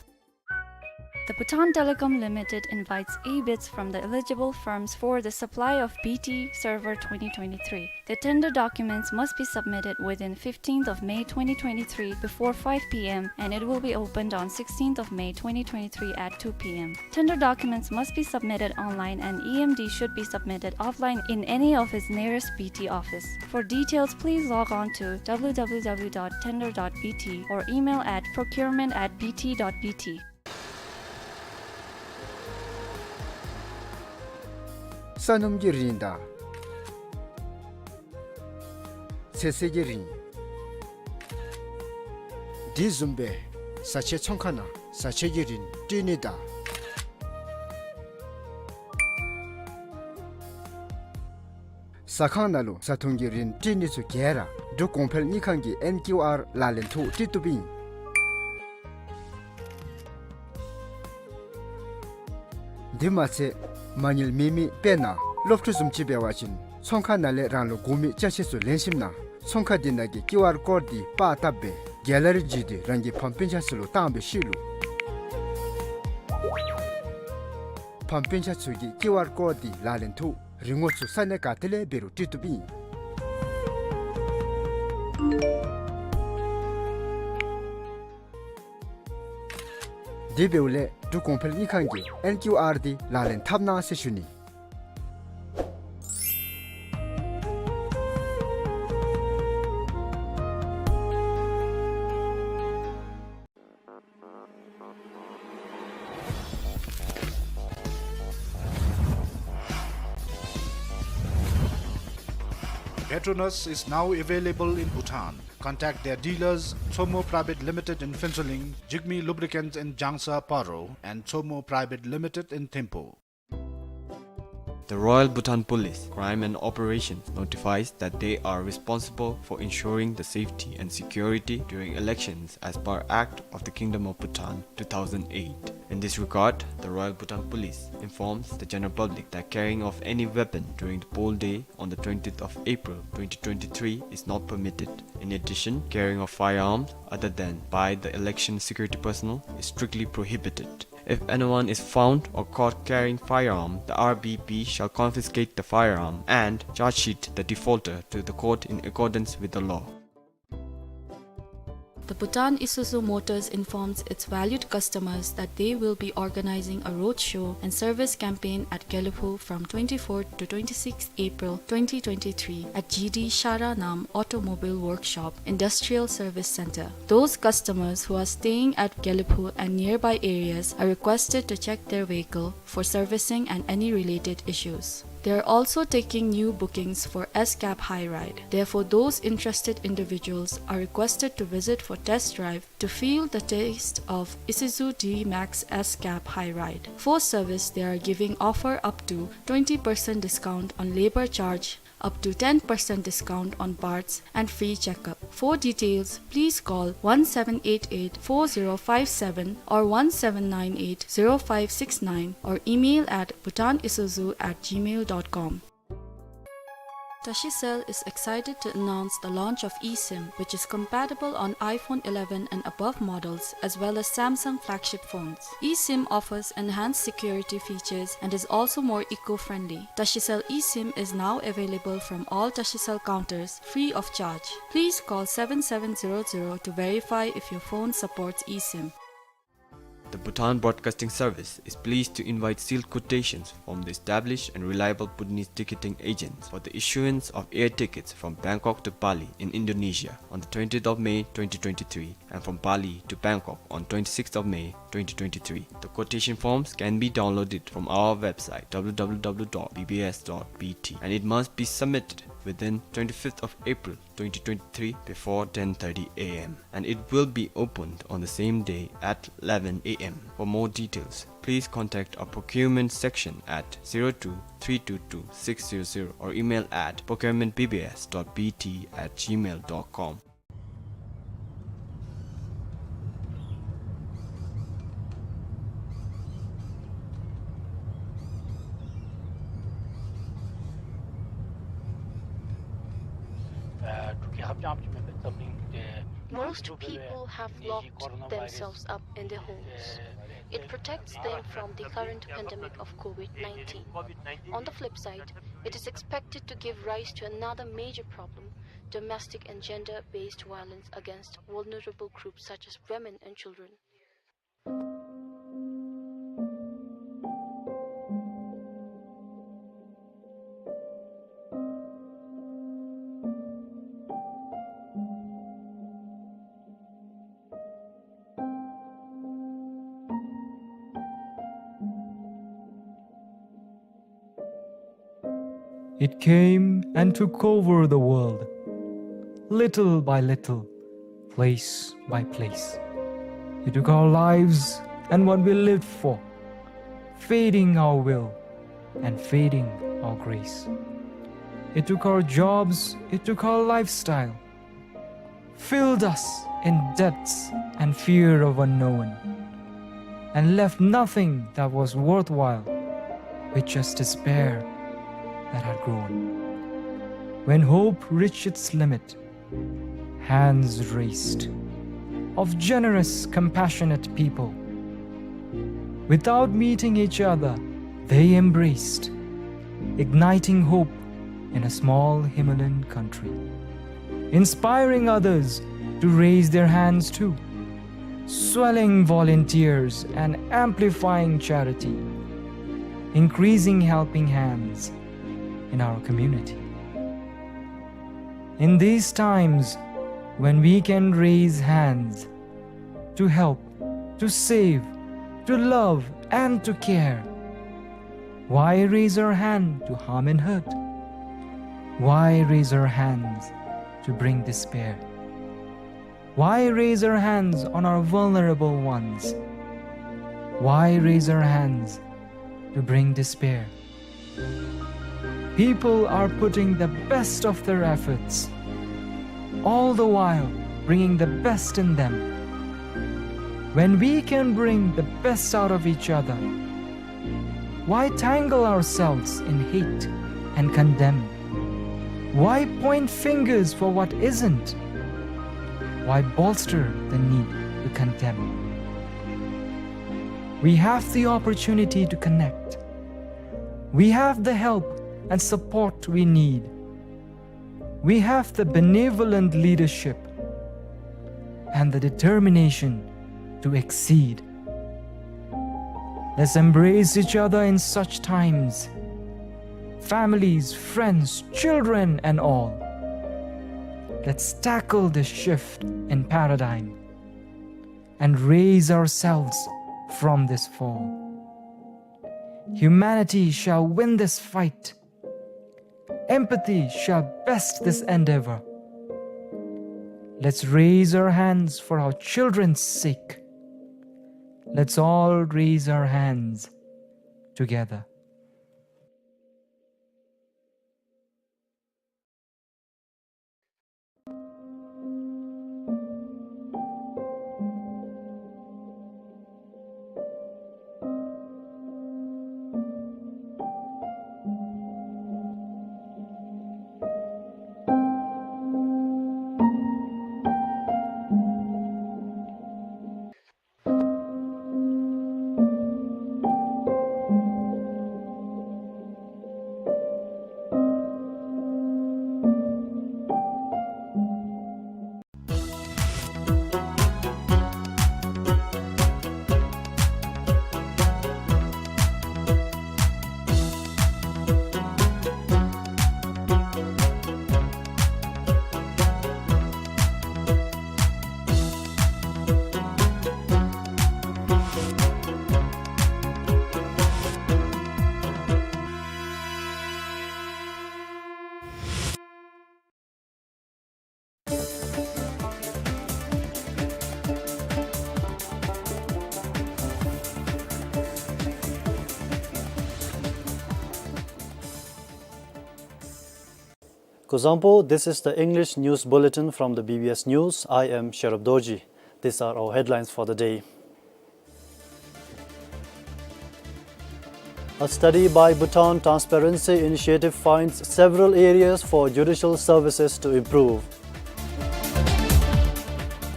The Bhutan Telecom Limited invites e-bids from the eligible firms for the supply of B T Server twenty twenty-three. The tender documents must be submitted within fifteenth of May twenty twenty-three before five p m, and it will be opened on sixteenth of May twenty twenty-three at two p m. Tender documents must be submitted online, and E M D should be submitted offline in any of its nearest B T office. For details, please log on to w w w dot tender dot b t or email at procurement at b t dot b t. ས་སྣུམ་གྱི་རིན་དང་ཚོད་བསྲེ་གི་རིན། དེ་བཟུམ་སྦེ་བཟའ་ཆས་ཚོང་ཁང་ནང་བཟའ་ཆས་ཀྱི་རིན་སྤྲོད་ནི་དང་ཟ་ཁང་ནང་ལུ་བཟའ་འཐུང་གི་རིན་སྤྲོད་ནི་ཚུ་ག་ར་འབྲུག་གོང་འཕེལ་དངུལ་ཁང་གི་ཨེན་ཀིའུ་ཨར་ལག་ལེན་ཐོག་སྤྲོད་བཏུབ་ཨིན། དེ་མ་ཚད་མ་དངུལ་མེད་མི་དཔེར་ན་སློབ་ཕྲུག་བཟུམ་ཅིག་འབད་བ་ཅིན་ཚོང་ཁང་ནང་ལས་རང་ལུ་དགོ་མི་ཅ་ཆས་ཚུ་ལེན་ཞིནམ་ན་ཚོང་ཁང་དེ་ནང་གི་ཀིའུ་ཨར་ཀོཌ་འདི་པར་བཏབ་སྦེ་གེ་ལ་རི་བརྒྱུད་དེ་རང་གི་ཕམ་སྤུན་ཆ་ཚུ་ལུ་བཏང་བའི་ཤུལ་ལུ་ཕམ་སྤུན་ཆ་ཚུ་གིས་ཀིའུ་ཨར་ཀོཌ་འདི་ལག་ལེན་ཐོག་རིན་གོང་ཚུ་ས་གནས་ག་ཏེ་ལས་འབད་རུང་སྤྲོད་བཏུབ་ཨིན། དེ་འབདཝ་ལས་འབྲུག་གོང་འཕེལ་དངུལ་ཁང་གི་ཨེན་ཀིའུ་ཨར་འདི་ལག་ལེན་འཐབ་གནང་ཟེར་ཞུ་ནི། Petronas is now available in Bhutan. Contact their dealers, Tsomo Private Limited in Phuentsholing, Jigme Lubricants in Jangsa, Paro, and Tsomo Private Limited in Thimphu. The Royal Bhutan Police, Crime and Operations notifies that they are responsible for ensuring the safety and security during elections as per Act of the Kingdom of Bhutan two thousand eight. In this regard, the Royal Bhutan Police informs the general public that carrying of any weapon during the poll day on the twentieth of April twenty twenty-three is not permitted. In addition, carrying of firearms other than by the election security personnel is strictly prohibited. If anyone is found or caught carrying firearm, the R B P shall confiscate the firearm and charge sheet the defaulter to the court in accordance with the law. The Bhutan Isuzu Motors informs its valued customers that they will be organizing a roadshow and service campaign at Gelephu from twenty-fourth to twenty-sixth April twenty twenty-three at G D Shara Nam Automobile Workshop Industrial Service Center. Those customers who are staying at Gelephu and nearby areas are requested to check their vehicle for servicing and any related issues. They are also taking new bookings for S-Cab High Ride. Therefore, those interested individuals are requested to visit for test drive to feel the taste of Isuzu D-Max S-Cab High Ride. For service, they are giving offer up to twenty percent discount on labor charge, up to ten percent discount on parts, and free checkup. For details, please call one seven eight eight four zero five seven or one seven nine eight zero five six nine or email at bhutanisuzu at gmail dot com. Tashicell is excited to announce the launch of eSIM, which is compatible on iPhone eleven and above models, as well as Samsung flagship phones. eSIM offers enhanced security features and is also more eco-friendly. Tashicell eSIM is now available from all Tashicell counters, free of charge. Please call seven seven zero zero to verify if your phone supports eSIM. The Bhutan Broadcasting Service is pleased to invite sealed quotations from the established and reliable Bhutanese ticketing agents for the issuance of air tickets from Bangkok to Bali in Indonesia on the twentieth of May twenty twenty-three and from Bali to Bangkok on twenty-sixth of May twenty twenty-three. The quotation forms can be downloaded from our website, w w w dot b b s dot b t, and it must be submitted within twenty-fifth of April twenty twenty-three before ten thirty a m, and it will be opened on the same day at eleven a m. For more details, please contact our procurement section at zero two three two two six zero zero or email at procurement b b s dot b t at gmail dot com. Most people have locked themselves up in their homes. It protects them from the current pandemic of COVID nineteen. On the flip side, it is expected to give rise to another major problem: domestic and gender-based violence against vulnerable groups such as women and children. It came and took over the world, little by little, place by place. It took our lives and what we lived for, fading our will and fading our grace. It took our jobs, it took our lifestyle, filled us in debts and fear of unknown, and left nothing that was worthwhile, with just despair that had grown. When hope reached its limit, hands raised of generous, compassionate people, without meeting each other, they embraced, igniting hope in a small Himalayan country, inspiring others to raise their hands too, swelling volunteers and amplifying charity, increasing helping hands in our community. In these times when we can raise hands to help, to save, to love, and to care, why raise our hand to harm and hurt? Why raise our hands to bring despair? Why raise our hands on our vulnerable ones? Why raise our hands to bring despair? People are putting the best of their efforts, all the while bringing the best in them. When we can bring the best out of each other, why tangle ourselves in hate and condemn? Why point fingers for what isn't? Why bolster the need to condemn? We have the opportunity to connect. We have the help and support we need. We have the benevolent leadership and the determination to exceed. Let's embrace each other in such times, families, friends, children, and all. Let's tackle this shift in paradigm and raise ourselves from this fall. Humanity shall win this fight. Empathy shall best this endeavor. Let's raise our hands for our children's sake. Let's all raise our hands together. Kuzuzangpo, this is the English news bulletin from the B B S News. I am Sherub Dorji. These are our headlines for the day. A study by Bhutan Transparency Initiative finds several areas for judicial services to improve.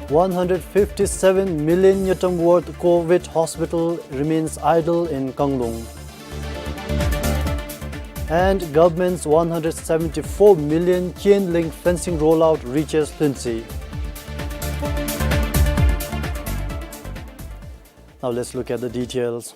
One hundred fifty-seven million ngultrum worth COVID hospital remains idle in Kanglung. And government's one hundred seventy-four million chain link fencing rollout reaches Lhuentse. Now let's look at the details.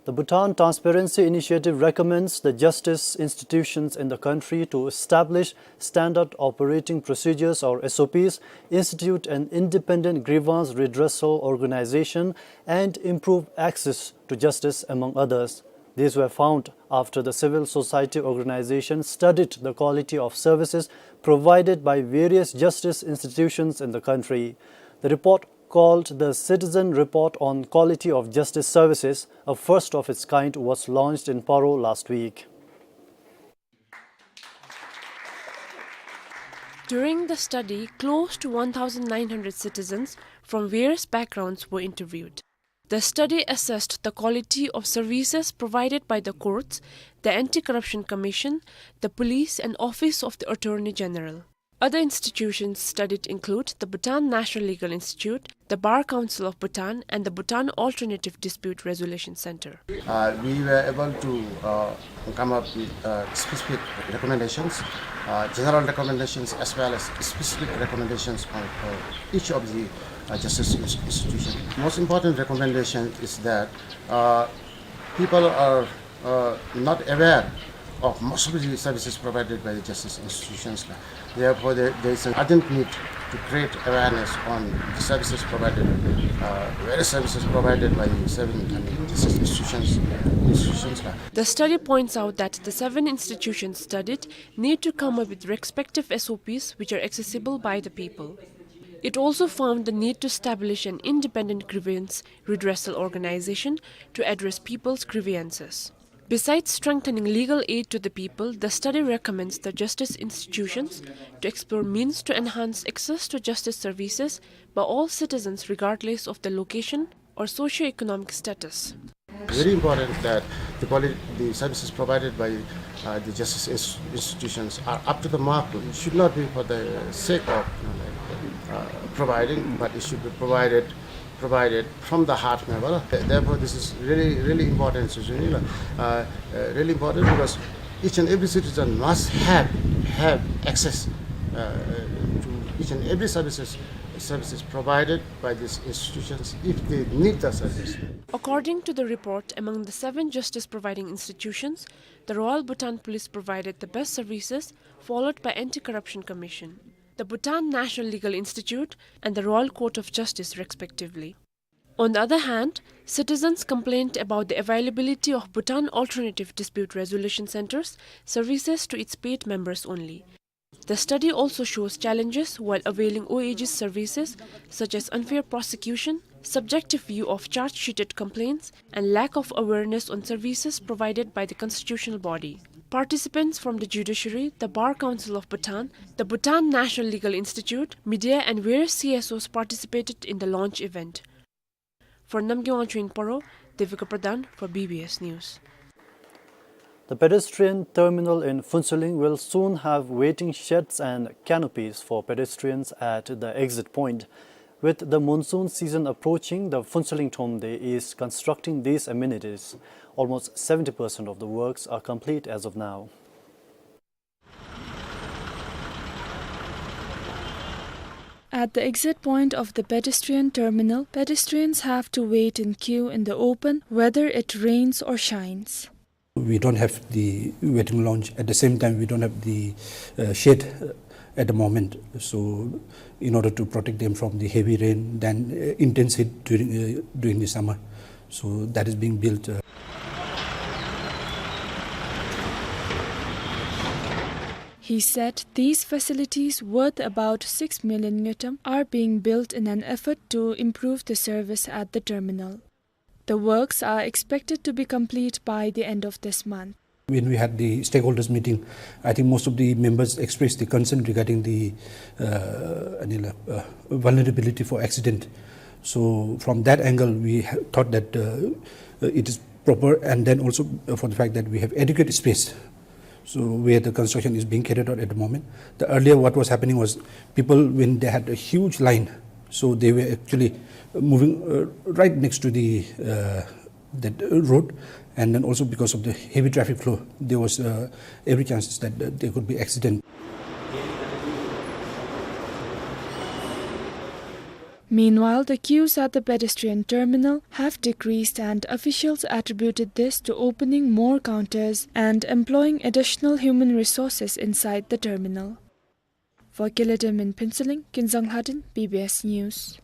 The Bhutan Transparency Initiative recommends the justice institutions in the country to establish standard operating procedures, or S O Ps, institute an independent grievance redressal organization, and improve access to justice, among others. These were found after the civil society organization studied the quality of services provided by various justice institutions in the country. The report, called the Citizen Report on Quality of Justice Services, a first of its kind, was launched in Paro last week. During the study, close to one thousand nine hundred citizens from various backgrounds were interviewed. The study assessed the quality of services provided by the courts, the Anti-Corruption Commission, the police, and Office of the Attorney General. Other institutions studied include the Bhutan National Legal Institute, the Bar Council of Bhutan, and the Bhutan Alternative Dispute Resolution Center. Uh, we were able to, uh, come up with, uh, specific recommendations, uh, general recommendations as well as specific recommendations on, uh, each of the, uh, justice ins-, institution. Most important recommendation is that, uh, people are, uh, not aware of most of the services provided by the justice institutions. Therefore, there, there is an urgent need to create awareness on the services provided, uh, various services provided by the seven, I mean, justice institutions, institutions. The study points out that the seven institutions studied need to come up with respective S O Ps which are accessible by the people. It also found the need to establish an independent grievance redressal organization to address people's grievances. Besides strengthening legal aid to the people, the study recommends the justice institutions to explore means to enhance access to justice services by all citizens regardless of the location or socio-economic status. Very important that the quali-, the services provided by, uh, the justice ins-, institutions are up to the mark. It should not be for the sake of, you know, like, uh, providing, but it should be provided, provided from the heart, member. Therefore, this is really, really important, uh, uh, really important because each and every citizen must have, have access, uh, to each and every services, services provided by these institutions if they need the service. According to the report, among the seven justice providing institutions, the Royal Bhutan Police provided the best services, followed by Anti-Corruption Commission, the Bhutan National Legal Institute, and the Royal Court of Justice, respectively. On the other hand, citizens complained about the availability of Bhutan Alternative Dispute Resolution Center's services to its paid members only. The study also shows challenges while availing O A G's services, such as unfair prosecution, subjective view of charge-sheeted complaints, and lack of awareness on services provided by the constitutional body. Participants from the judiciary, the Bar Council of Bhutan, the Bhutan National Legal Institute, media, and various C S Os participated in the launch event. For Namgay Wangchuk in Paro, Devika Pradhan for B B S News. The pedestrian terminal in Phuentsholing will soon have waiting sheds and canopies for pedestrians at the exit point. With the monsoon season approaching, the Phuentsholing Thromde is constructing these amenities. Almost seventy percent of the works are complete as of now. At the exit point of the pedestrian terminal, pedestrians have to wait in queue in the open, whether it rains or shines. We don't have the waiting lounge. At the same time, we don't have the, uh, shade, uh, at the moment. So, in order to protect them from the heavy rain, then, uh, intense heat during, uh, during the summer. So that is being built, uh. He said these facilities, worth about six million ngultrum, are being built in an effort to improve the service at the terminal. The works are expected to be complete by the end of this month. When we had the stakeholders meeting, I think most of the members expressed the concern regarding the, uh, ani la, uh, vulnerability for accident. So from that angle, we ha-, thought that, uh, uh, it is proper, and then also, uh, for the fact that we have adequate space. So where the construction is being carried out at the moment. The earlier what was happening was people, when they had a huge line, so they were actually moving, uh, right next to the, uh, that, uh, road, and then also because of the heavy traffic flow, there was, uh, every chance that, uh, there could be accident. Meanwhile, the queues at the pedestrian terminal have decreased, and officials attributed this to opening more counters and employing additional human resources inside the terminal. For Kiledemin Phuentsholing, Kinzang Lhadon, B B S News.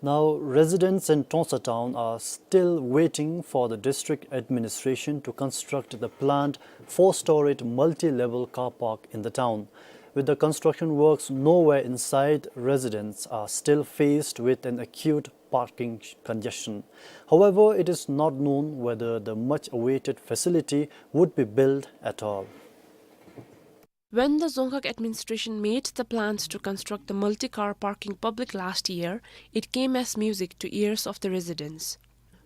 Now, residents in Trongsa town are still waiting for the district administration to construct the planned four-storied multi-level car park in the town. With the construction works nowhere in sight, residents are still faced with an acute parking sh-, congestion. However, it is not known whether the much-awaited facility would be built at all. When the Dzongkhag administration made the plans to construct the multi-car parking public last year, it came as music to ears of the residents.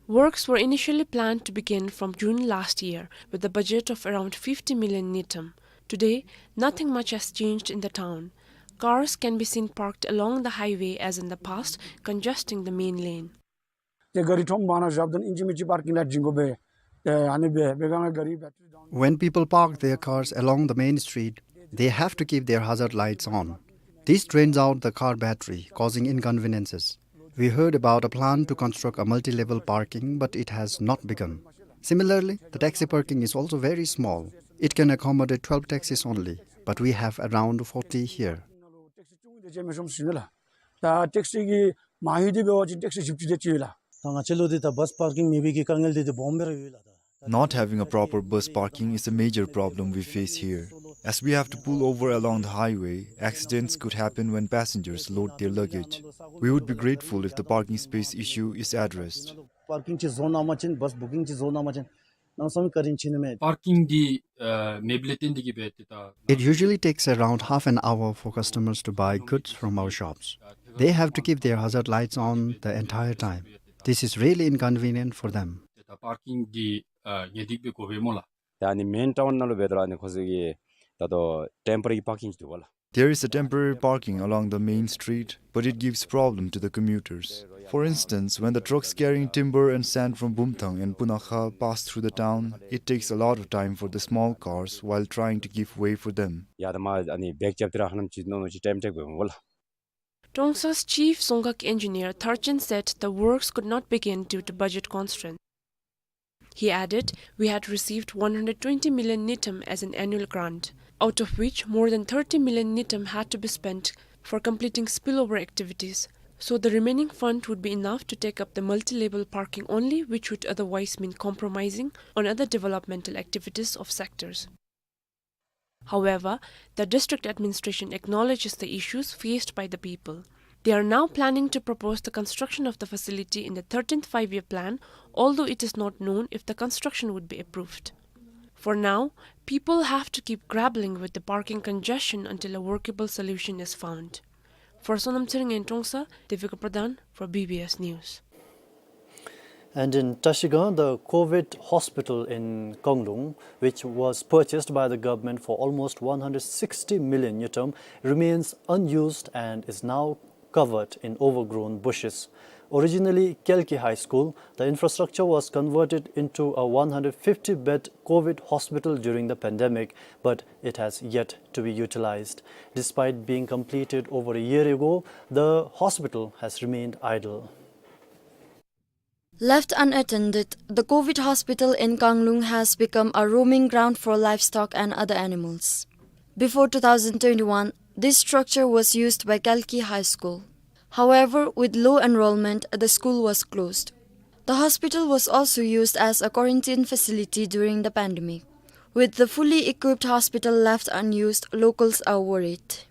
Works were initially planned to begin from June last year, with a budget of around fifty million ngultrum. Today, nothing much has changed in the town. Cars can be seen parked along the highway as in the past, congesting the main lane. ཏེ་ག་རི་ཁྲོམ་མ་ནང་བཞག་དོན་ཨིན་ཅི་མིན་ཅི་པར་ཀིང་ལཱའིཊ་བྱིན་དགོ་པས། ཏེ་ཨ་ནི་སྦེ་སྦེ་ག་ན་ག་རི་བེ་ཊི་རི་ཌའུན། When people park their cars along the main street, they have to keep their hazard lights on. This drains out the car battery, causing inconveniences. We heard about a plan to construct a multi-level parking, but it has not begun. Similarly, the taxi parking is also very small. It can accommodate twelve taxis only, but we have around forty here. ད་ཊེག་སི་གི་མ་ཡོད་དེ་འབད་བ་ཅིན་ཊེག་སི་བཞི་བཅུ་དེ་ཅིག་ཡོད་ལགས། ད་ང་བཅས་ལུ་འདི་ད་བཱས་པར་ཀིང་མེད་པའི་གི་དཀའ་ངལ་འདི་ཏེ་སྦོམ་སྦེ་ར་ཡོད་ལགས། ད། Not having a proper bus parking is a major problem we face here. As we have to pull over along the highway, accidents could happen when passengers load their luggage. We would be grateful if the parking space issue is addressed. པར་ཀིང་ཅིག་བཟོ་གནང་པ་ཅིན་བཱས་བུ་ཀིང་ཅིག་བཟོ་གནང་པ་ཅིན་གནམ་མེད་ས་མེད་བཀའ་དྲིན་ཆེ་ནི་མས། པར་ཀིང་འདི་ཨ་མེདཔ་ལས་བརྟེན་ཏེ་གིས་སྦེ་ཏེ་ད། It usually takes around half an hour for customers to buy goods from our shops. They have to keep their hazard lights on the entire time. This is really inconvenient for them. ཏེ་ད་པར་ཀིང་འདི་ཨ་ངེས་ཏིག་སྦེ་དགོ་པས་སྨོ་ལགས། ད་ཨ་ནི་མེན་ཊའུན་ནང་ལུ་འབད་དོ་ར་ཨ་ནི་ཁོང་ཚུ་གི་ད་ལྟོ་ཊེམ་པོ་རེ་རི་པར་ཀིང་ཅིག་འདུག་པ་ལགས། There is a temporary parking along the main street, but it gives problem to the commuters. For instance, when the trucks carrying timber and sand from Bumthang and Punakha pass through the town, it takes a lot of time for the small cars while trying to give way for them. ཡ་ད་མ་ཨ་ནི་བེག་རྐྱབ་སྟེ་ར་ཧ་ལམ་ཅིག་ནོ་ནོ་ཅིག་ཊེམ་ཊེག་འབད་འོང་པ་ལགས། Trongsa's chief Dzongkhag engineer Tharchen said the works could not begin due to budget constraints. He added, "We had received one hundred twenty million ngultrum as an annual grant, out of which more than thirty million ngultrum had to be spent for completing spillover activities. So the remaining fund would be enough to take up the multi-level parking only, which would otherwise mean compromising on other developmental activities of sectors." However, the district administration acknowledges the issues faced by the people. They are now planning to propose the construction of the facility in the thirteenth Five-Year Plan, although it is not known if the construction would be approved. For now, people have to keep grappling with the parking congestion until a workable solution is found. For Sonam Tshering in Trongsa, Devika Pradhan for B B S News. And in Trashigang, the COVID hospital in Kanglung, which was purchased by the government for almost one hundred sixty million ngultrum, remains unused and is now covered in overgrown bushes. Originally Kalki High School, the infrastructure was converted into a one hundred fifty bed COVID hospital during the pandemic, but it has yet to be utilized. Despite being completed over a year ago, the hospital has remained idle. Left unattended, the COVID hospital in Kanglung has become a roaming ground for livestock and other animals. Before two thousand twenty-one, this structure was used by Kalki High School. However, with low enrollment, the school was closed. The hospital was also used as a quarantine facility during the pandemic. With the fully equipped hospital left unused, locals are worried.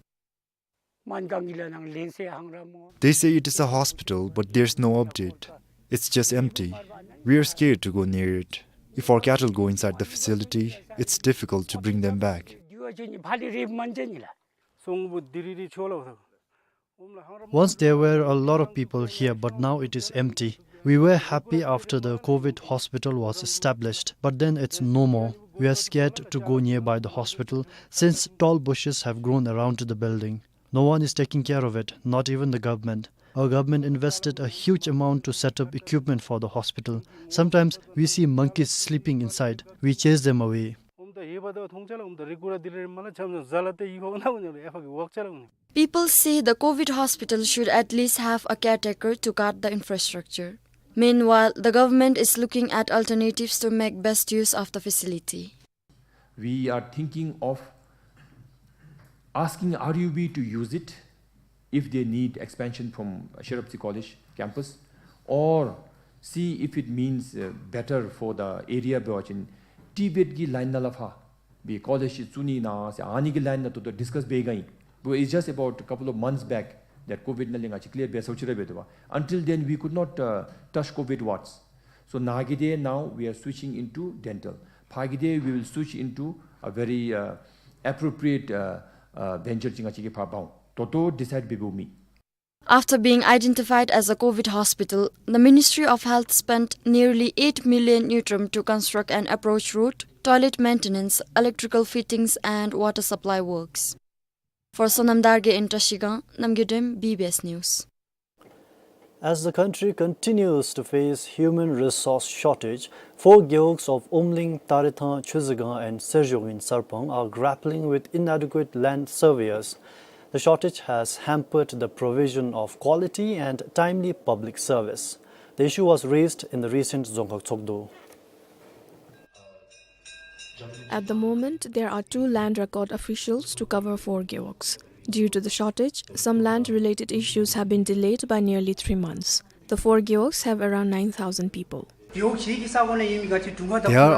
They say it is a hospital, but there's no update. It's just empty. We are scared to go near it. If our cattle go inside the facility, it's difficult to bring them back. Once there were a lot of people here, but now it is empty. We were happy after the COVID hospital was established, but then it's no more. We are scared to go nearby the hospital since tall bushes have grown around the building. No one is taking care of it, not even the government. Our government invested a huge amount to set up equipment for the hospital. Sometimes we see monkeys sleeping inside. We chase them away. People say the COVID hospital should at least have a caretaker to guard the infrastructure. Meanwhile, the government is looking at alternatives to make best use of the facility. We are thinking of asking R U B to use it if they need expansion from Sherabsi College campus, or see if it means, uh, better for the area འབད་བ་ཅིན་ཊི་བེཊ་ཀྱི་ལཱའིན་ནང་ལས་ཕར་སྦེ་ཀོ་ལེཇ་ཅིག་བཙུགས་ནི་ཨིན་ན་ཟེར་ཨ་ནི་གི་ལཱའིན་ནང་ད་ལྟོ་ཌིསི་ཀཱསི་འབད་ག་ཨིན། But it's just about a couple of months back that COVID ནང་ལས་ང་བཅས་ཀླིར་འབད་ཚརཝ་ཅིག་ར་འབད་དོ་བ། Until then, we could not, uh, touch COVID wards. So ནཱ་གི་དེ་now we are switching into dental. ཕར་གི་དེ we will switch into a very, uh, appropriate, uh, uh, venture ཅིག་ང་བཅས་ཀྱིས་ཕར་འབག་འོང་། ད་ལྟོ་ཌི་སའིཌ་འབད་འབདཝ་མེད། After being identified as a COVID hospital, the Ministry of Health spent nearly eight million ngultrum to construct an approach road, toilet maintenance, electrical fittings and water supply works. For Sonam Dargay in Trashigang, Namgay Dem, B B S News. As the country continues to face human resource shortage, four gewogs of Umling, Tarethang, Chuzugang and Serzhung in Sarpang are grappling with inadequate land surveyors. The shortage has hampered the provision of quality and timely public service. The issue was raised in the recent Dzongkhag Tshogdu. At the moment, there are two land record officials to cover four gewogs. Due to the shortage, some land-related issues have been delayed by nearly three months. The four gewogs have around nine thousand people. There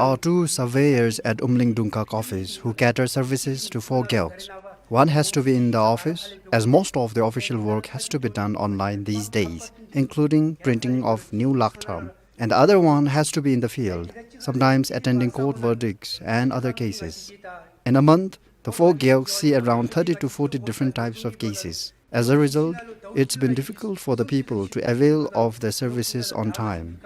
are two surveyors at Umling Dungkhag office who cater services to four gewogs. One has to be in the office, as most of the official work has to be done online these days, including printing of new laktham. And the other one has to be in the field, sometimes attending court verdicts and other cases. In a month, the four gewogs see around thirty to forty different types of cases. As a result, it's been difficult for the people to avail of their services on time.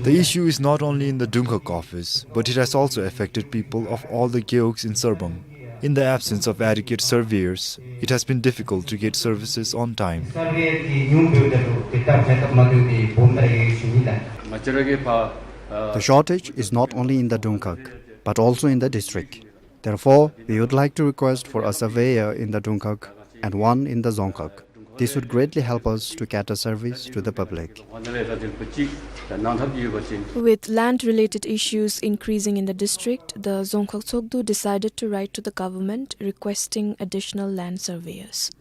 The issue is not only in the Dungkhag office, but it has also affected people of all the gewogs in Sarpang. In the absence of adequate surveyors, it has been difficult to get services on time. The shortage is not only in the Dungkhag, but also in the district. Therefore, we would like to request for a surveyor in the Dungkhag and one in the Dzongkhag. This would greatly help us to cater service to the public. With land-related issues increasing in the district, the Dzongkhag Tshogdu decided to write to the government requesting additional land surveyors.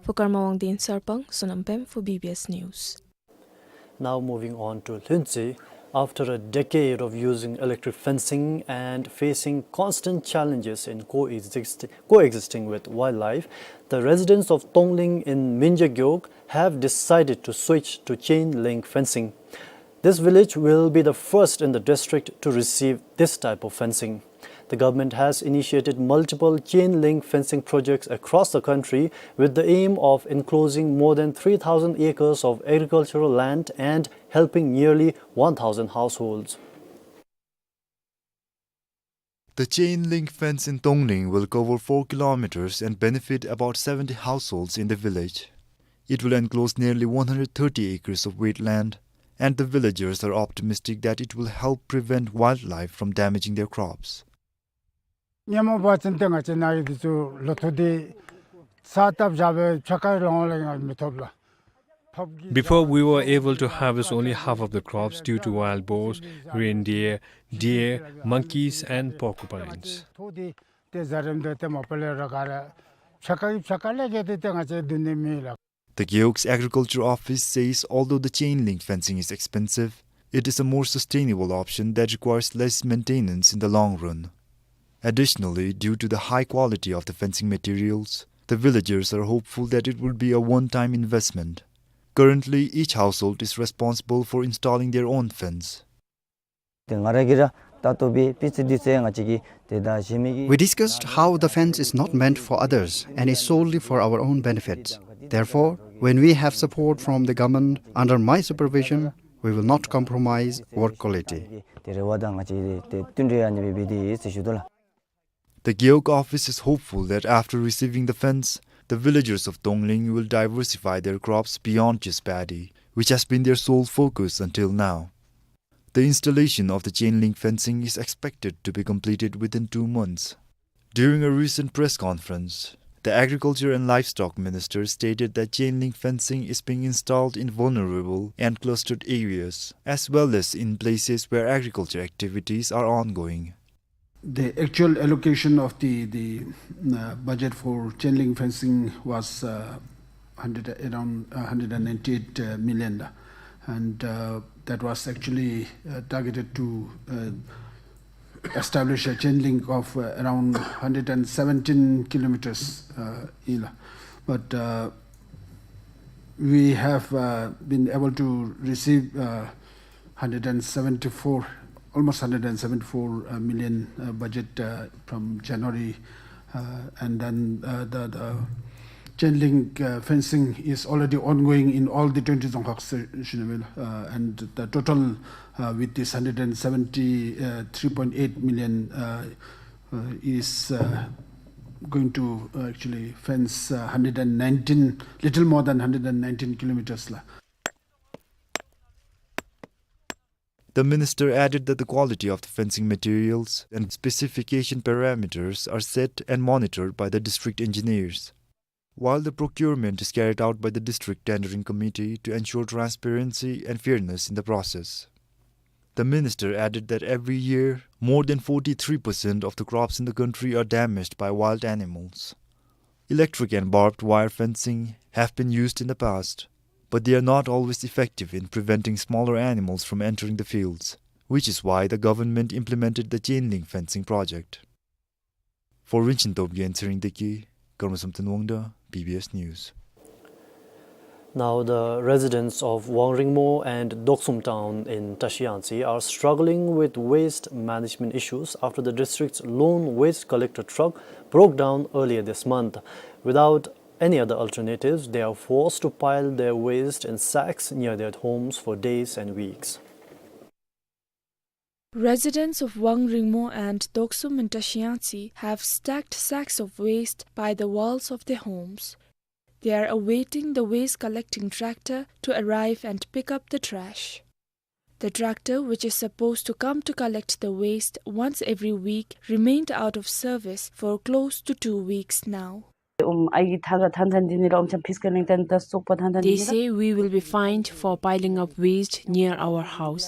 For Karma Wangdi in Sarpang, Sonam Pem for B B S News. Now moving on to Lhuentse. After a decade of using electric fencing and facing constant challenges in coexist-, coexisting with wildlife, the residents of Tongling in Minja Gewog have decided to switch to chain link fencing. This village will be the first in the district to receive this type of fencing. The government has initiated multiple chain link fencing projects across the country with the aim of enclosing more than three thousand acres of agricultural land and helping nearly one thousand households. The chain link fence in Tongling will cover four kilometers and benefit about seventy households in the village. It will enclose nearly one hundred thirty acres of wetland, and the villagers are optimistic that it will help prevent wildlife from damaging their crops. སྔོན་མ་འབད་བ་ཅིན་ཏེ་ང་བཅས་ནཱ་གི་འདི་ཚུ་ལོ་ཐོག་འདི་ས་བཏབ་བཞག་སྦེ་ཕྱེད་ཀ་ལང་ལས་ཡང་མི་ཐོབ་ལགས། Before, we were able to harvest only half of the crops due to wild boars, reindeer, deer, monkeys, and porcupines. ཐོག་འདི་ཏེ་ཟ་རིམ་འདི་ཏེ་མ་པ་ལས་ར་ག་ར་ཕྱེད་ཀ་གི་ཕྱེད་ཀ་ལས་བརྒལ་ཏེ་ཏེ་ང་བཅས་བསྡུ་ནི་མེད་ལགས། The Gewog's Agriculture Office says although the chain link fencing is expensive, it is a more sustainable option that requires less maintenance in the long run. Additionally, due to the high quality of the fencing materials, the villagers are hopeful that it will be a one-time investment. Currently, each household is responsible for installing their own fence. ཏེ་ང་ར་གིས་ར་ད་ལྟོ་སྦེ་སྤུས་ཚད་འདི་ཚུ་ང་བཅས་ཀྱིས་ཏེ་ད་གཞན་མི་གི We discussed how the fence is not meant for others and is solely for our own benefits. Therefore, when we have support from the government under my supervision, we will not compromise work quality. ཏེ་རེ་བ་དང་ང་བཅས་ཏེ་བསྟུན་གྲོས་ཨ་ནི་སྦེ་འབད་དེ་ཡོད་ཟེར་ཞུ་དོ་ལགས། The Gewog office is hopeful that after receiving the fence, the villagers of Dongling will diversify their crops beyond just paddy, which has been their sole focus until now. The installation of the chain link fencing is expected to be completed within two months. During a recent press conference, the Agriculture and Livestock Minister stated that chain link fencing is being installed in vulnerable and clustered areas, as well as in places where agriculture activities are ongoing. The actual allocation of the, the, uh, budget for chain link fencing was, uh, hundred, around, uh, hundred and ninety-eight, uh, million, and, uh, that was actually, uh, targeted to, uh, establish a chain link of, uh, around hundred and seventeen kilometers, uh, ila. But, uh, we have, uh, been able to receive, uh, hundred and seventy-four, almost hundred and seventy-four, uh, million, uh, budget, uh, from January, uh, and then, uh, the, the chain link, uh, fencing is already ongoing in all the twenty dzongkhag, uh, and the total, uh, with this hundred and seventy, uh, three point eight million, uh, uh, is, uh, going to, uh, actually fence, uh, hundred and nineteen, little more than hundred and nineteen kilometers la. The minister added that the quality of the fencing materials and specification parameters are set and monitored by the district engineers, while the procurement is carried out by the district tendering committee to ensure transparency and fairness in the process. The minister added that every year, more than forty-three percent of the crops in the country are damaged by wild animals. Electric and barbed wire fencing have been used in the past, but they are not always effective in preventing smaller animals from entering the fields, which is why the government implemented the chain link fencing project. For Rinchen Topgyen, Tshering Deki, Karma Samten Wangda, B B S News. Now, the residents of Wangringmo and Doksum town in Tashi Yangtse are struggling with waste management issues after the district's lone waste collector truck broke down earlier this month. Without any other alternatives, they are forced to pile their waste in sacks near their homes for days and weeks. Residents of Wangringmo and Doksum in Tashi Yangtse have stacked sacks of waste by the walls of their homes. They are awaiting the waste collecting tractor to arrive and pick up the trash. The tractor, which is supposed to come to collect the waste once every week, remained out of service for close to two weeks now. ཨུམ་ཨའི་གིས་ཐག་ཐན་ཐན་འདི་ནི་ར་ཨུམ་ཅམ་ཕིས་ཀ་ལིང་ཐན་ད་སོག་པ་ཐན་ཐན། They འདི་ནི་ར། Say we will be fined for piling up waste near our house,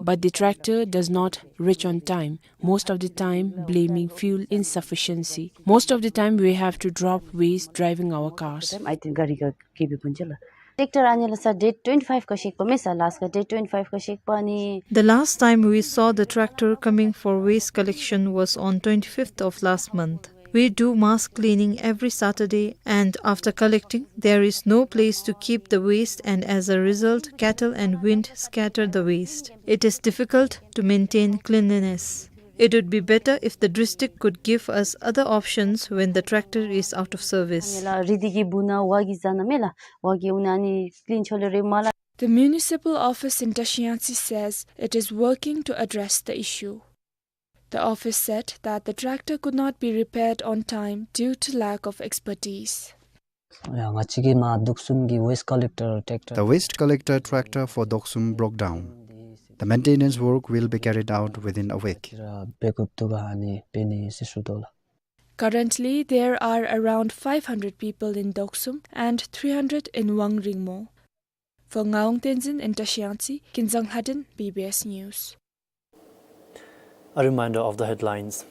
but the tractor does not reach on time, most of the time blaming fuel insufficiency. Most of the time we have to drop waste driving our cars. ཨའི་ཏེན་ག་རི་ག་ཀི་བི་པུན་ཅ་ལ། ཊེཀ་ཊར་ཨ་ནི་ལ་ས་date twenty-five ཀ་ཤེག་པ་མེ་ས་ལཱསཊ་ཀ་date twenty-five ཀ་ཤེག་པ་ནི། The last time we saw the tractor coming for waste collection was on twenty-fifth of last month. We do mass cleaning every Saturday, and after collecting, there is no place to keep the waste, and as a result, cattle and wind scatter the waste. It is difficult to maintain cleanliness. It would be better if the district could give us other options when the tractor is out of service. ཨ་ནི་ལ་རི་དི་གི་བུ་ན་ཝ་གི་ཟ་ན་མེ་ལ་ཝ་གི་ཨུ་ན་ནི་ཀི་ལིན་ཆོ་ལེ་རེ་མ་ལ། The municipal office in Tashi Yangtse says it is working to address the issue. The office said that the tractor could not be repaired on time due to lack of expertise. ཡ་ང་བཅས་ཀྱི་མ་དོག་སུམ་གྱི་waste collector tractor. The waste collector tractor for Doksum broke down. The maintenance work will be carried out within a week. ར་བེ་ཀུབ་ཏུ་ག་ཧ་ནི་པེ་ནི་སི་སུ་དོ་ལ། Currently, there are around five hundred people in Doksum and three hundred in Wangringmo. For Ngawang Tenzin in Tashi Yangtse, Kinzang Lhaden, B B S News. A reminder of the headlines.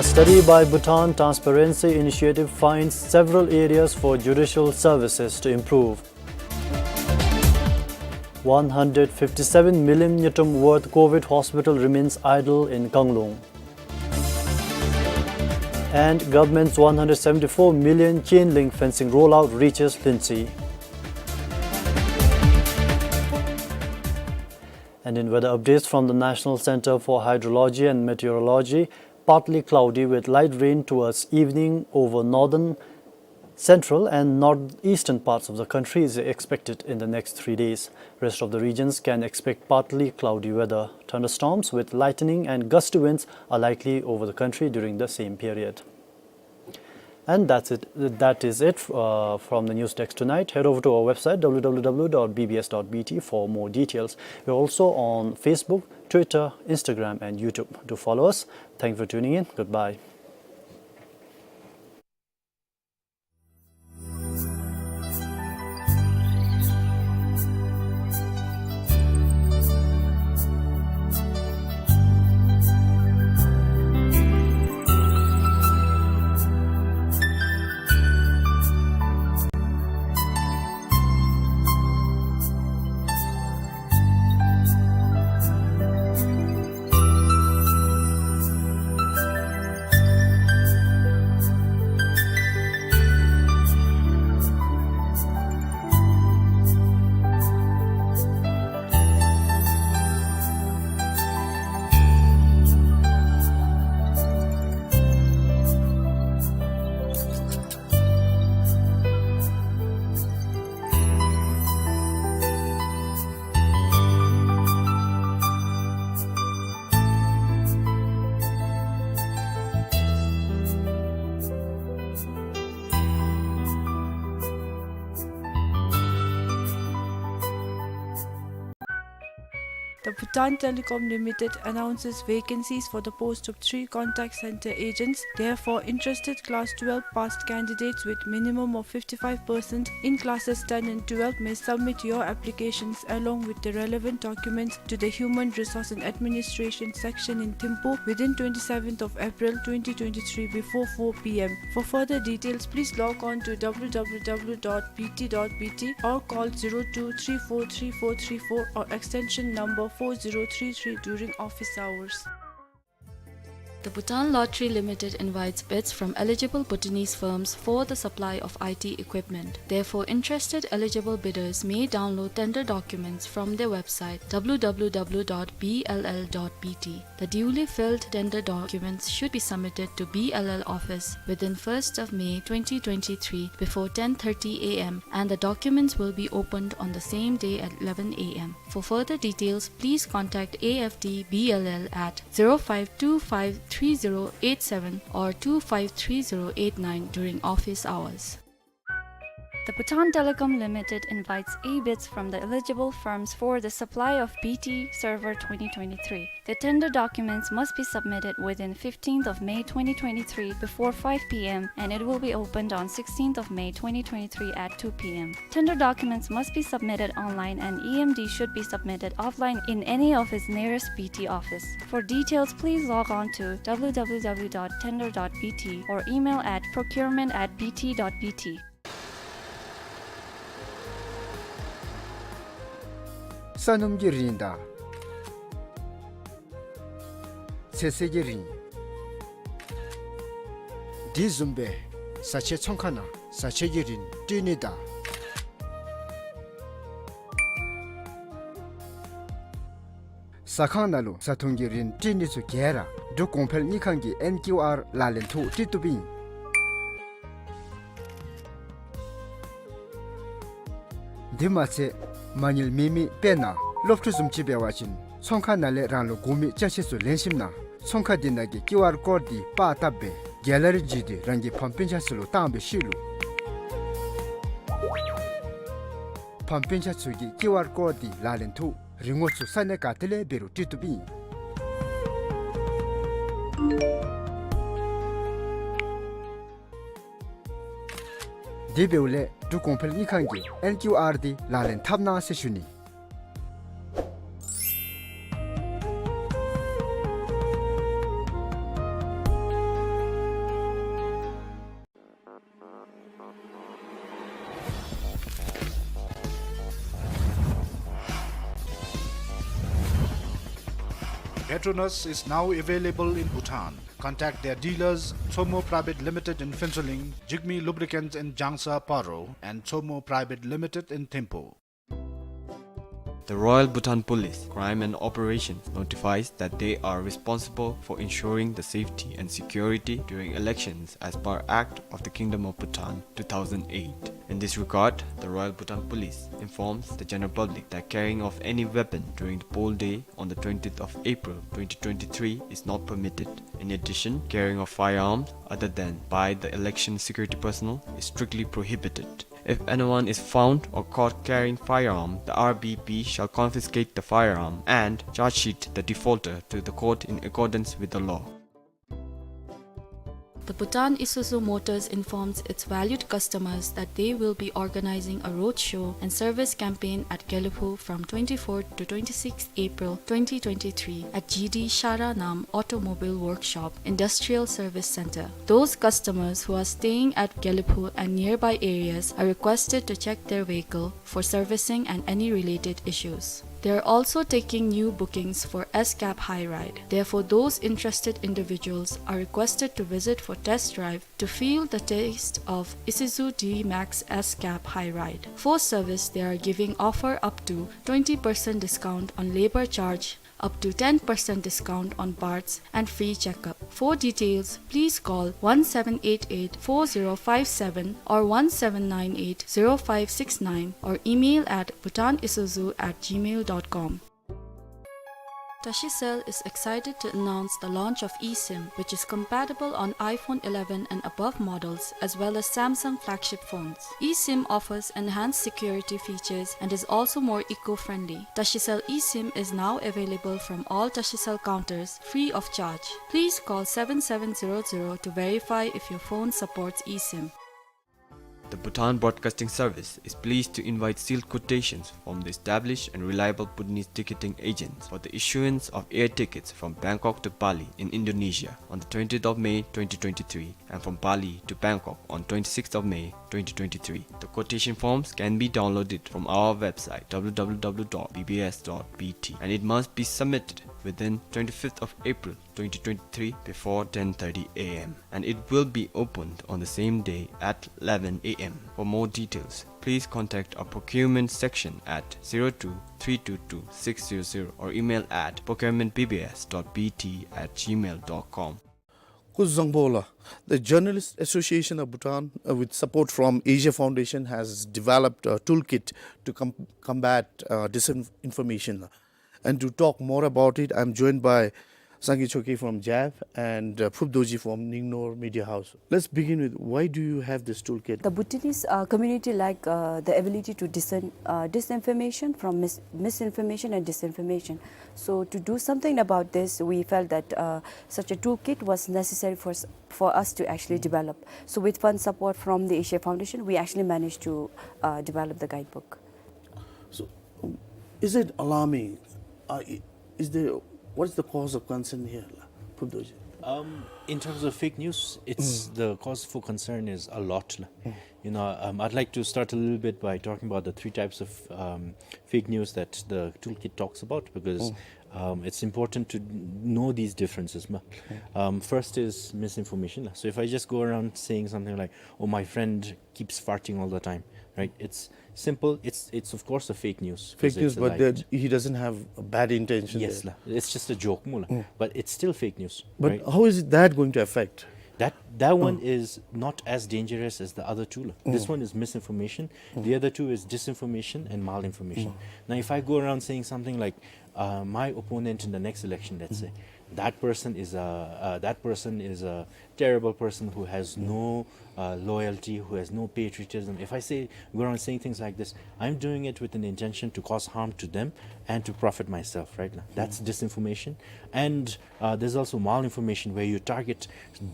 A study by Bhutan Transparency Initiative finds several areas for judicial services to improve. One hundred fifty-seven million ngultrum worth COVID hospital remains idle in Kanglung. And government's one hundred seventy-four million chain link fencing rollout reaches Lyngsie. And in weather updates from the National Center for Hydrology and Meteorology, partly cloudy with light rain towards evening over northern, central and northeastern parts of the country is expected in the next three days. Rest of the regions can expect partly cloudy weather. Thunderstorms with lightning and gusty winds are likely over the country during the same period. And that's it. That is it, uh, from the news desk tonight. Head over to our website, w w w dot b b s dot b t, for more details. We're also on Facebook, Twitter, Instagram, and YouTube. Do follow us. Thank you for tuning in. Goodbye. The Bhutan Telecom Limited announces vacancies for the post of three contact center agents. Therefore, interested class twelve passed candidates with minimum of fifty-five percent in classes ten and twelve may submit your applications along with the relevant documents to the Human Resource and Administration section in Thimphu within twenty-seventh of April twenty twenty-three before four p m. For further details, please log on to w w w dot b t dot b t or call zero two three four three four three four or extension number four zero three three during office hours. The Bhutan Lottery Limited invites bids from eligible Bhutanese firms for the supply of I T equipment. Therefore, interested eligible bidders may download tender documents from their website, w w w dot b l l dot b t. The duly filled tender documents should be submitted to B L L office within first of May twenty twenty-three before ten thirty a m, and the documents will be opened on the same day at eleven a m. For further details, please contact A F D B L L at zero five two five three zero eight seven or two five three zero eight nine during office hours. The Bhutan Telecom Limited invites e-bids from the eligible firms for the supply of B T Server twenty twenty-three. The tender documents must be submitted within fifteenth of May twenty twenty-three before five p m, and it will be opened on sixteenth of May twenty twenty-three at two p m. Tender documents must be submitted online, and E M D should be submitted offline in any of its nearest B T office. For details, please log on to w w w dot tender dot b t or email at procurement at b t dot b t. ས་སྣུམ་གྱི་རིན་དང་ཚོད་བསྲེ་གི་རིན། དེ་བཟུམ་སྦེ་བཟའ་ཆས་ཚོང་ཁང་ནང་བཟའ་ཆས་ཀྱི་རིན་སྤྲོད་ནི་དང་ཟ་ཁང་ནང་ལུ་བཟའ་འཐུང་གི་རིན་སྤྲོད་ནི་ཚུ་ག་ར་འབྲུག་གོང་འཕེལ་དངུལ་ཁང་གི་ཨེན་ཀིའུ་ཨར་ལག་ལེན་ཐོག་སྤྲོད་བཏུབ་ཨིན། དེ་མ་ཚད་མ་དངུལ་མེད་མི་དཔེར་ན་སློབ་ཕྲུག་བཟུམ་ཅིག་འབད་བ་ཅིན་ཚོང་ཁང་ནང་ལས་རང་ལུ་དགོ་མི་ཅ་ཆས་ཚུ་ལེན་ཞིནམ་ན་ཚོང་ཁང་དེ་ནང་གི་ཀིའུ་ཨར་ཀོཌ་དེ་པར་བཏབ་སྦེ་གེ་ལ་རི་བརྒྱུད་དེ་རང་གི་ཕམ་སྤུན་ཆ་ཚུ་ལུ་བཏང་བའི་ཤུལ་ལུ་ཕམ་སྤུན་ཆ་ཚུ་གིས་ཀིའུ་ཨར་ཀོཌ་དེ་ལག་ལེན་ཐོག་རིན་གོང་ཚུ་ས་གནས་ག་ཏེ་ལས་འབད་རུང་སྤྲོད་བཏུབ་ཨིན། དེ་འབདཝ་ལས་འབྲུག་གོང་འཕེལ་དངུལ་ཁང་གི་ཨེན་ཀིའུ་ཨར་དེ་ལག་ལེན་འཐབ་གནང་ཟེར་ཞུ་ནི། Petronas is now available in Bhutan. Contact their dealers, Tsomo Private Limited in Phuentsholing, Jigme Lubricants in Jangsa, Paro, and Tsomo Private Limited in Thimphu. The Royal Bhutan Police, Crime and Operations notifies that they are responsible for ensuring the safety and security during elections as per Act of the Kingdom of Bhutan two thousand eight. In this regard, the Royal Bhutan Police informs the general public that carrying of any weapon during the poll day on the twentieth of April twenty twenty-three is not permitted. In addition, carrying of firearms other than by the election security personnel is strictly prohibited. If anyone is found or caught carrying firearm, the R B P shall confiscate the firearm and charge sheet the defaulter to the court in accordance with the law. The Bhutan Isuzu Motors informs its valued customers that they will be organizing a roadshow and service campaign at Gelephu from twenty-fourth to twenty-sixth April twenty twenty-three at G D Shara Nam Automobile Workshop Industrial Service Center. Those customers who are staying at Gelephu and nearby areas are requested to check their vehicle for servicing and any related issues. They are also taking new bookings for S-Cab High Ride. Therefore, those interested individuals are requested to visit for test drive to feel the taste of Isuzu D-Max S-Cab High Ride. For service, they are giving offer up to twenty percent discount on labor charge, up to ten percent discount on parts, and free checkup. For details, please call one seven eight eight four zero five seven or one seven nine eight zero five six nine or email at bhutanisuzu at gmail dot com. Tashicell is excited to announce the launch of eSIM, which is compatible on iPhone eleven and above models, as well as Samsung flagship phones. eSIM offers enhanced security features and is also more eco-friendly. Tashicell eSIM is now available from all Tashicell counters free of charge. Please call seven seven zero zero to verify if your phone supports eSIM. The Bhutan Broadcasting Service is pleased to invite sealed quotations from the established and reliable Bhutanese ticketing agents for the issuance of air tickets from Bangkok to Bali in Indonesia on the twentieth of May twenty twenty-three and from Bali to Bangkok on twenty-sixth of May twenty twenty-three. The quotation forms can be downloaded from our website w w w dot b b s dot b t and it must be submitted within twenty-fifth of April twenty twenty-three before ten thirty a m and it will be opened on the same day at eleven a m. For more details, please contact our procurement section at zero two three two two six zero zero or email at procurement b b s dot b t at gmail dot com. Kuzuzangpo la, the Journalist Association of Bhutan, uh, with support from Asia Foundation, has developed a toolkit to com-, combat, uh, disinformation. And to talk more about it, I'm joined by Sangay Choekyi from JAF and, uh, Phup Dorji from Ningnor Media House. Let's begin with, why do you have this toolkit? The Bhutanese, uh, community lack, uh, the ability to discern, uh, disinformation from mis-, misinformation and disinformation. So to do something about this, we felt that, uh, such a toolkit was necessary for s-, for us to actually develop. So with fund support from the Asia Foundation, we actually managed to, uh, develop the guidebook. So, um, is it alarming? Uh, i-, is there, what is the cause of concern here, la, Phup Dorji? Um, in terms of fake news, it's, mm, the cause for concern is a lot, la. Mm. You know, um, I'd like to start a little bit by talking about the three types of, um, fake news that the toolkit talks about, because, mm, um, it's important to know these differences, ma. Mm. Um, first is misinformation, la. So if I just go around saying something like, "Oh, my friend keeps farting all the time," right? It's simple. It's, it's of course a fake news, 'cause fake news, it's a but lie. That he doesn't have a bad intention. Yes, there, la. It's just a joke, mu la. Mm. But it's still fake news, but right? How is it that going to affect? That, that one, mm, is not as dangerous as the other two, la. This, mm, one is misinformation. Mm. The other two is disinformation and malinformation. Mm. Now, if I go around saying something like, uh, "My opponent in the next election," let's say, mm, "That person is a, uh, that person is a terrible person who has no, uh, loyalty, who has no patriotism." If I say, go around saying things like this, I'm doing it with an intention to cause harm to them and to profit myself, right? That's, mm, disinformation. And, uh, there's also malinformation, where you target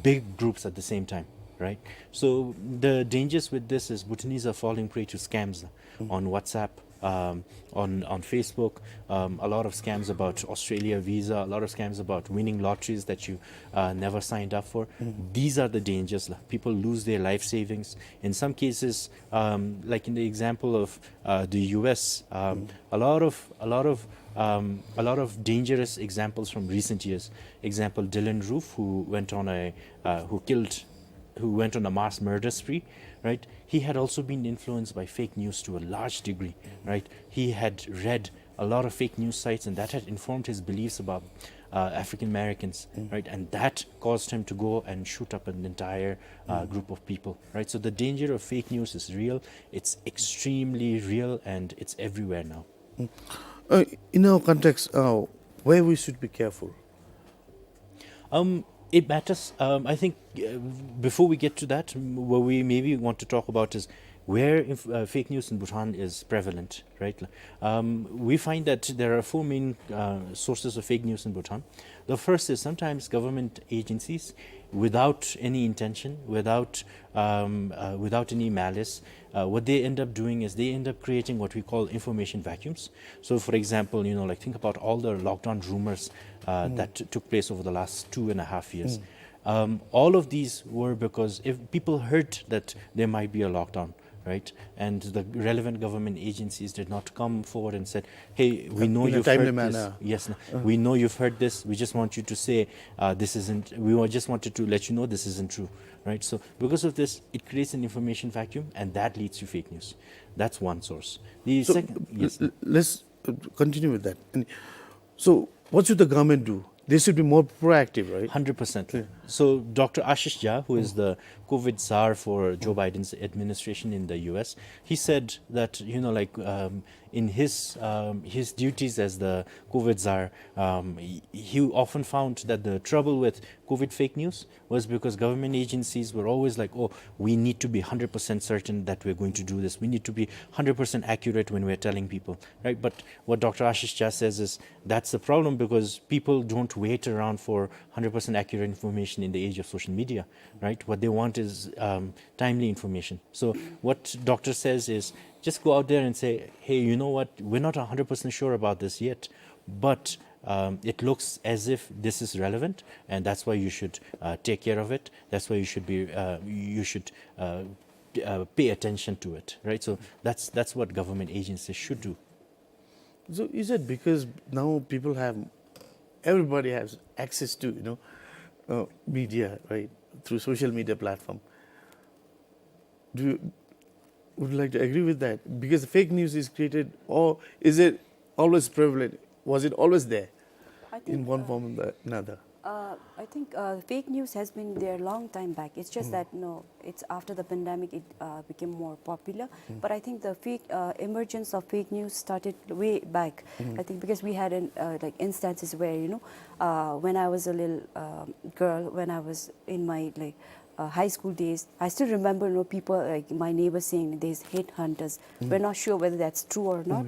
big groups at the same time, right? So the dangers with this is Bhutanese are falling prey to scams, mm, on WhatsApp, um, on, on Facebook, um, a lot of scams about Australia visa, a lot of scams about winning lotteries that you, uh, never signed up for. Mm. These are the dangers, la. People lose their life savings. In some cases, um, like in the example of, uh, the U S, um, mm, a lot of, a lot of, Um, a lot of dangerous examples from recent years. Example, Dylann Roof, who went on a, uh, who killed, who went on a mass murder spree, right? He had also been influenced by fake news to a large degree, right? He had read a lot of fake news sites, and that had informed his beliefs about, uh, African Americans, right? And that caused him to go and shoot up an entire, uh, group of people, right? So the danger of fake news is real. It's extremely real, and it's everywhere now. Uh, in our context, uh, where we should be careful? Um, it matters. Um, I think, uh, before we get to that, m-, what we maybe want to talk about is where inf-, uh, fake news in Bhutan is prevalent, right? Um, we find that there are four main, uh, sources of fake news in Bhutan. The first is sometimes government agencies, without any intention, without, um, uh, without any malice, uh, what they end up doing is they end up creating what we call information vacuums. So, for example, you know, like, think about all the lockdown rumors, uh, that t-, took place over the last two and a half years. Um, all of these were because if people heard that there might be a lockdown, right, and the relevant government agencies did not come forward and said, "Hey, we know you've heard this. Yes, no, we know you've heard this. We just want you to say, uh, this isn't, we wa-, just wanted to let you know this isn't true," right? So because of this, it creates an information vacuum, and that leads to fake news. That's one source. The second, yes, l-, l-, let's, uh, continue with that. And so, what should the government do? They should be more proactive, right? Hundred percent. So Doctor Ashish Jha, who is the COVID czar for Joe Biden's administration in the U S, he said that, you know, like, um, in his, um, his duties as the COVID czar, um, he, he often found that the trouble with COVID fake news was because government agencies were always like, "Oh, we need to be hundred percent certain that we're going to do this. We need to be hundred percent accurate when we're telling people," right? But what Doctor Ashish Jha says is that's the problem because people don't wait around for hundred percent accurate information in the age of social media, right? What they want is, um, timely information. So what doctor says is just go out there and say, "Hey, you know what? We're not hundred percent sure about this yet, but, um, it looks as if this is relevant, and that's why you should, uh, take care of it. That's why you should be, uh, you should, uh, uh, pay attention to it," right? So that's, that's what government agencies should do. So is it because now people have, everybody has access to, you know, uh, media, right, through social media platform? Do you, would you like to agree with that? Because fake news is created, or is it always prevalent? Was it always there I think, in one uh, form or the another? Uh, I think, uh, fake news has been there long time back. It's just that, no, it's after the pandemic it, uh, became more popular. But I think the fake, uh, emergence of fake news started way back. I think because we had an, uh, like, instances where, you know, uh, when I was a little, um, girl, when I was in my, like, uh, high school days, I still remember, you know, people, like, my neighbors saying there's headhunters. We're not sure whether that's true or not.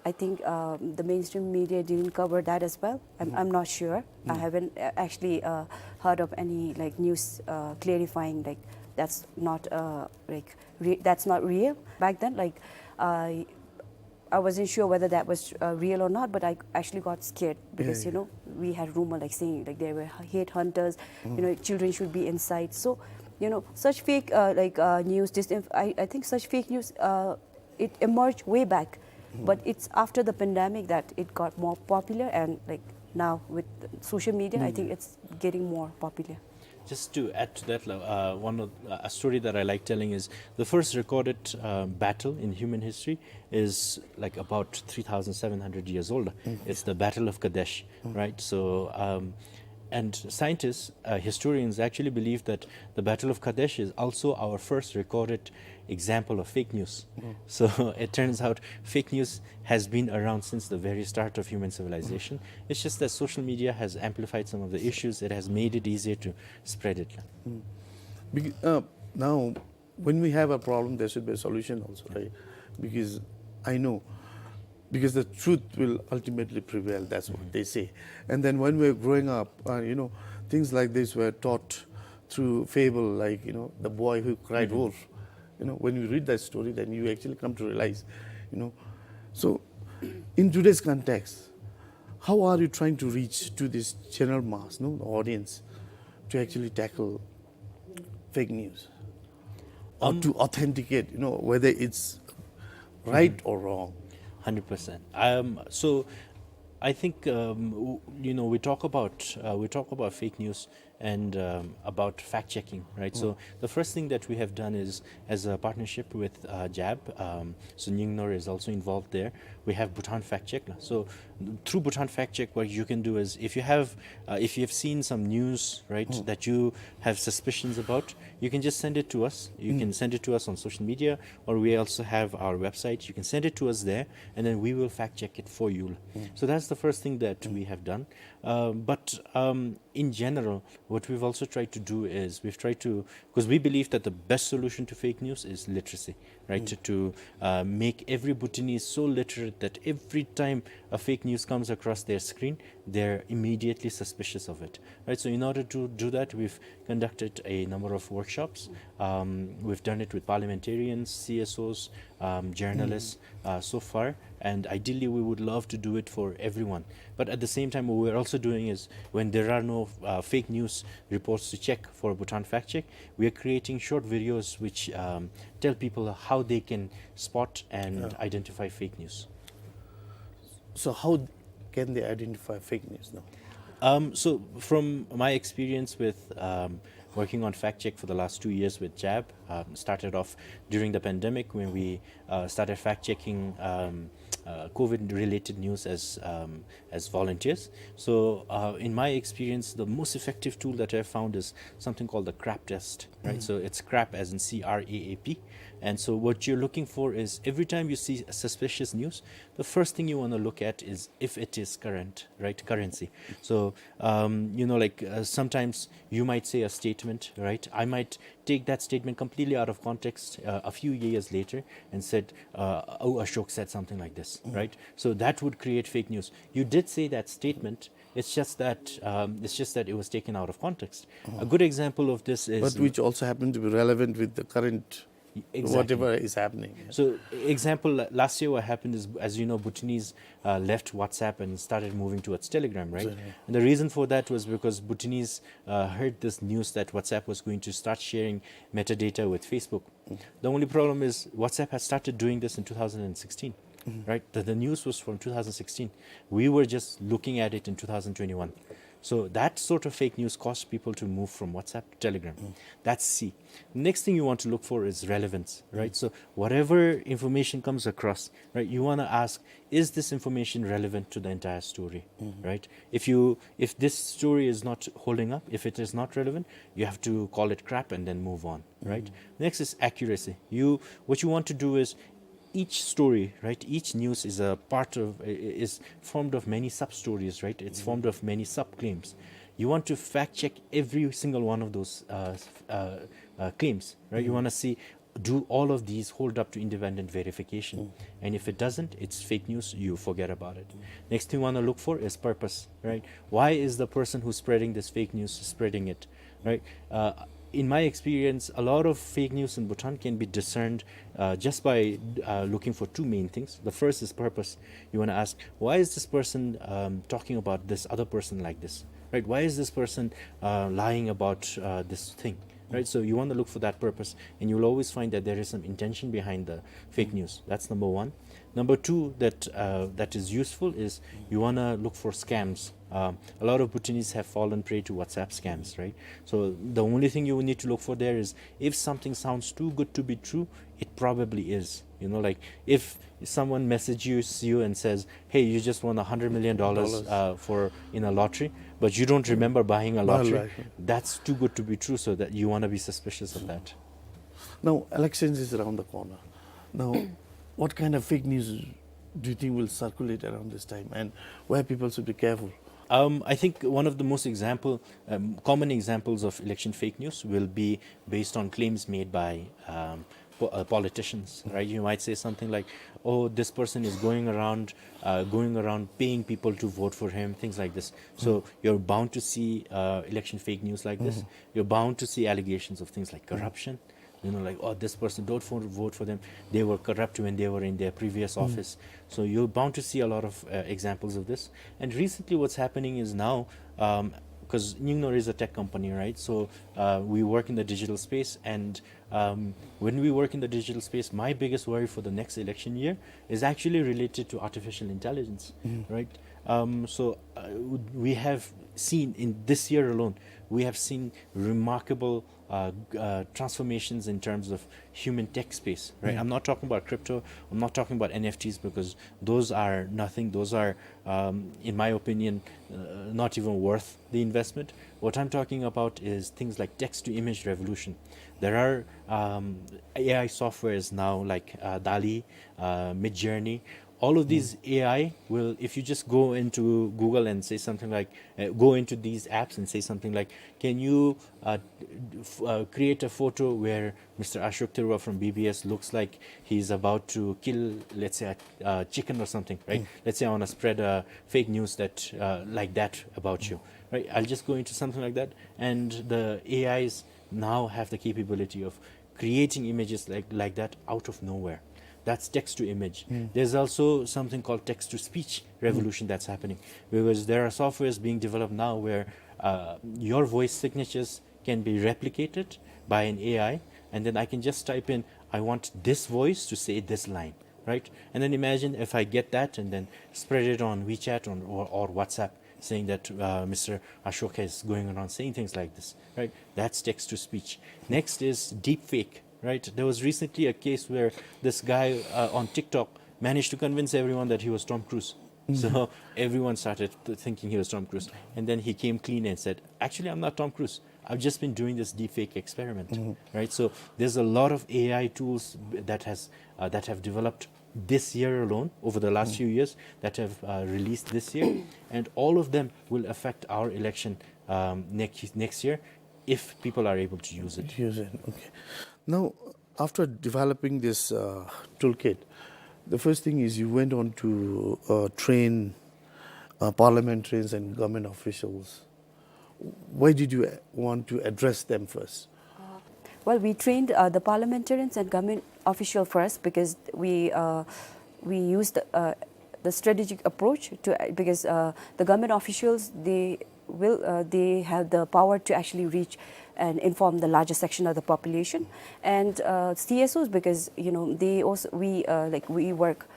I think, um, the mainstream media didn't cover that as well. I'm, I'm not sure. I haven't, uh, actually, uh, heard of any, like, news, uh, clarifying, like, that's not, uh, like, re-, that's not real. Back then, like, uh, I wasn't sure whether that was, uh, real or not, but I actually got scared because, you know, we had rumor, like, saying, like, there were h-, headhunters, you know, children should be inside. So, you know, such fake, uh, like, uh, news, disinf-, I, I think such fake news, uh, it emerged way back, but it's after the pandemic that it got more popular, and, like, now with social media, I think it's getting more popular. Just to add to that, uh, one of, uh, a story that I like telling is the first recorded, uh, battle in human history is, like, about three thousand seven hundred years old. It's the Battle of Kadesh, right? So, um, and scientists, uh, historians actually believe that the Battle of Kadesh is also our first recorded example of fake news. So it turns out fake news has been around since the very start of human civilization. It's just that social media has amplified some of the issues. It has made it easier to spread it. Bec-, uh, now, when we have a problem, there should be a solution also, right? Because I know, because the truth will ultimately prevail, that's what they say. And then when we're growing up, uh, you know, things like this were taught through fable, like, you know, the boy who cried wolf. You know, when we read that story, then you actually come to realize, you know. So, in today's context, how are you trying to reach to this general mass, no, the audience, to actually tackle fake news? Or to authenticate, you know, whether it's right or wrong? Hundred percent. Um, so, I think, um, w-, you know, we talk about, uh, we talk about fake news and, um, about fact checking, right? So the first thing that we have done is, as a partnership with, uh, JAB, um, so Nyingner is also involved there. We have Bhutan Fact Check. So through Bhutan Fact Check, what you can do is, if you have, uh, if you have seen some news, right, that you have suspicions about, you can just send it to us. You can send it to us on social media, or we also have our website. You can send it to us there, and then we will fact check it for you. So that's the first thing that we have done. Uh, but, um, in general, what we've also tried to do is we've tried to, 'cause we believe that the best solution to fake news is literacy, right? To, to, uh, make every Bhutanese so literate that every time a fake news comes across their screen, they're immediately suspicious of it, right? So in order to do that, we've conducted a number of workshops. Um, we've done it with parliamentarians, C S Os, um, journalists, uh, so far, and ideally we would love to do it for everyone. But at the same time, what we're also doing is, when there are no, uh, fake news reports to check for Bhutan Fact Check, we are creating short videos which, um, tell people how they can spot and identify fake news. So how can they identify fake news now? Um, so from my experience with, um, working on fact check for the last two years with JAB, um, started off during the pandemic when we, uh, started fact checking, um, uh, COVID related news as, um, as volunteers. So, uh, in my experience, the most effective tool that I found is something called the CRAP test, right? So it's CRAP as in C R A A P. And so what you're looking for is, every time you see a suspicious news, the first thing you wanna look at is if it is current, right? Currency. So, um, you know, like, uh, sometimes you might say a statement, right? I might take that statement completely out of context, uh, a few years later and said, uh, "Oh, Ashok said something like this," right? So that would create fake news. You did say that statement. It's just that, um, it's just that it was taken out of context. A good example of this is, but which also happened to be relevant with the current, exactly, whatever is happening. So, example, la-, last year what happened is, as you know, Bhutanese, uh, left WhatsApp and started moving towards Telegram, right? Exactly. And the reason for that was because Bhutanese, uh, heard this news that WhatsApp was going to start sharing metadata with Facebook. The only problem is WhatsApp has started doing this in two thousand sixteen, right? The, the news was from two thousand sixteen. We were just looking at it in two thousand twenty-one. So that sort of fake news caused people to move from WhatsApp to Telegram. That's C. Next thing you want to look for is relevance, right? So whatever information comes across, right, you wanna ask, is this information relevant to the entire story, right? If you, if this story is not holding up, if it is not relevant, you have to call it crap and then move on, right? Next is accuracy. You, what you want to do is, each story, right, each news is a part of, i-, i-, is formed of many sub-stories, right? It's formed of many sub-claims. You want to fact check every single one of those, uh, s-, uh, uh, claims, right? You wanna see, do all of these hold up to independent verification? And if it doesn't, it's fake news, you forget about it. Next thing you wanna look for is purpose, right? Why is the person who's spreading this fake news spreading it, right? Uh, in my experience, a lot of fake news in Bhutan can be discerned, uh, just by, uh, looking for two main things. The first is purpose. You wanna ask, why is this person, um, talking about this other person like this, right? Why is this person, uh, lying about, uh, this thing, right? So you wanna look for that purpose, and you'll always find that there is some intention behind the fake news. That's number one. Number two that, uh, that is useful is you wanna look for scams. Um, a lot of Bhutanese have fallen prey to WhatsApp scams, right? So the only thing you need to look for there is, if something sounds too good to be true, it probably is. You know, like, if someone messages you and says, "Hey, you just won a hundred million dollars, uh, for, in a lottery, but you don't remember buying a lottery," that's too good to be true, so that you wanna be suspicious of that. Now, elections is around the corner. Now, what kind of fake news do you think will circulate around this time, and where people should be careful? Um, I think one of the most example, um, common examples of election fake news will be based on claims made by, um, po-, uh, politicians, right? You might say something like, "Oh, this person is going around, uh, going around paying people to vote for him," things like this. So you're bound to see, uh, election fake news like this. You're bound to see allegations of things like corruption. You know, like, "Oh, this person, don't vote, vote for them. They were corrupt when they were in their previous office." So you're bound to see a lot of, uh, examples of this. And recently what's happening is now, um, Because Nyingno is a tech company, right? So uh, we work in the digital space, and um, when we work in the digital space, my biggest worry for the next election year is actually related to artificial intelligence, right? Um, so uh, we have seen in this year alone, we have seen remarkable uh, uh, transformations in terms of human tech space, right? I'm not talking about crypto. I'm not talking about N F Ts, because those are nothing. Those are, um, in my opinion, uh, not even worth the investment. What I'm talking about is things like text-to-image revolution. There are um, A I softwares now, like uh, DALL-E, uh, Midjourney. All of these A I will, if you just go into Google and say something like, uh, go into these apps and say something like, "Can you uh, f- uh, create a photo where Mister Ashok Tharoor from B B S looks like he's about to kill, let's say, a, a chicken or something," right? Let's say I want to spread a fake news that uh, like that about you, right? I'll just go into something like that, and the A Is now have the capability of creating images like, like that out of nowhere. That's text to image. There's also something called text to speech revolution that's happening, because there are softwares being developed now where uh, your voice signatures can be replicated by an A I, and then I can just type in, "I want this voice to say this line," right? And then imagine if I get that and then spread it on WeChat on, or, or WhatsApp, saying that uh, Mister Ashok is going around saying things like this, right? That's text to speech. Next is deepfake, right? There was recently a case where this guy uh, on TikTok managed to convince everyone that he was Tom Cruise. So everyone started th- thinking he was Tom Cruise. And then he came clean and said, "Actually, I'm not Tom Cruise. I've just been doing this deepfake experiment," right? So there's a lot of A I tools that has uh, that have developed this year alone, over the last few years, that have uh, released this year, and all of them will affect our election um, next next year if people are able to use it. Use it. Okay. Now, after developing this uh, toolkit, the first thing is you went on to uh, train uh, parliamentarians and government officials. Why did you want to address them first? Well, we trained uh, the parliamentarians and government official first because we uh, we used uh, the strategic approach to because uh, the government officials, they will uh, they have the power to actually reach and inform the larger section of the population, and uh, C S Os, because you know they also we uh, like we work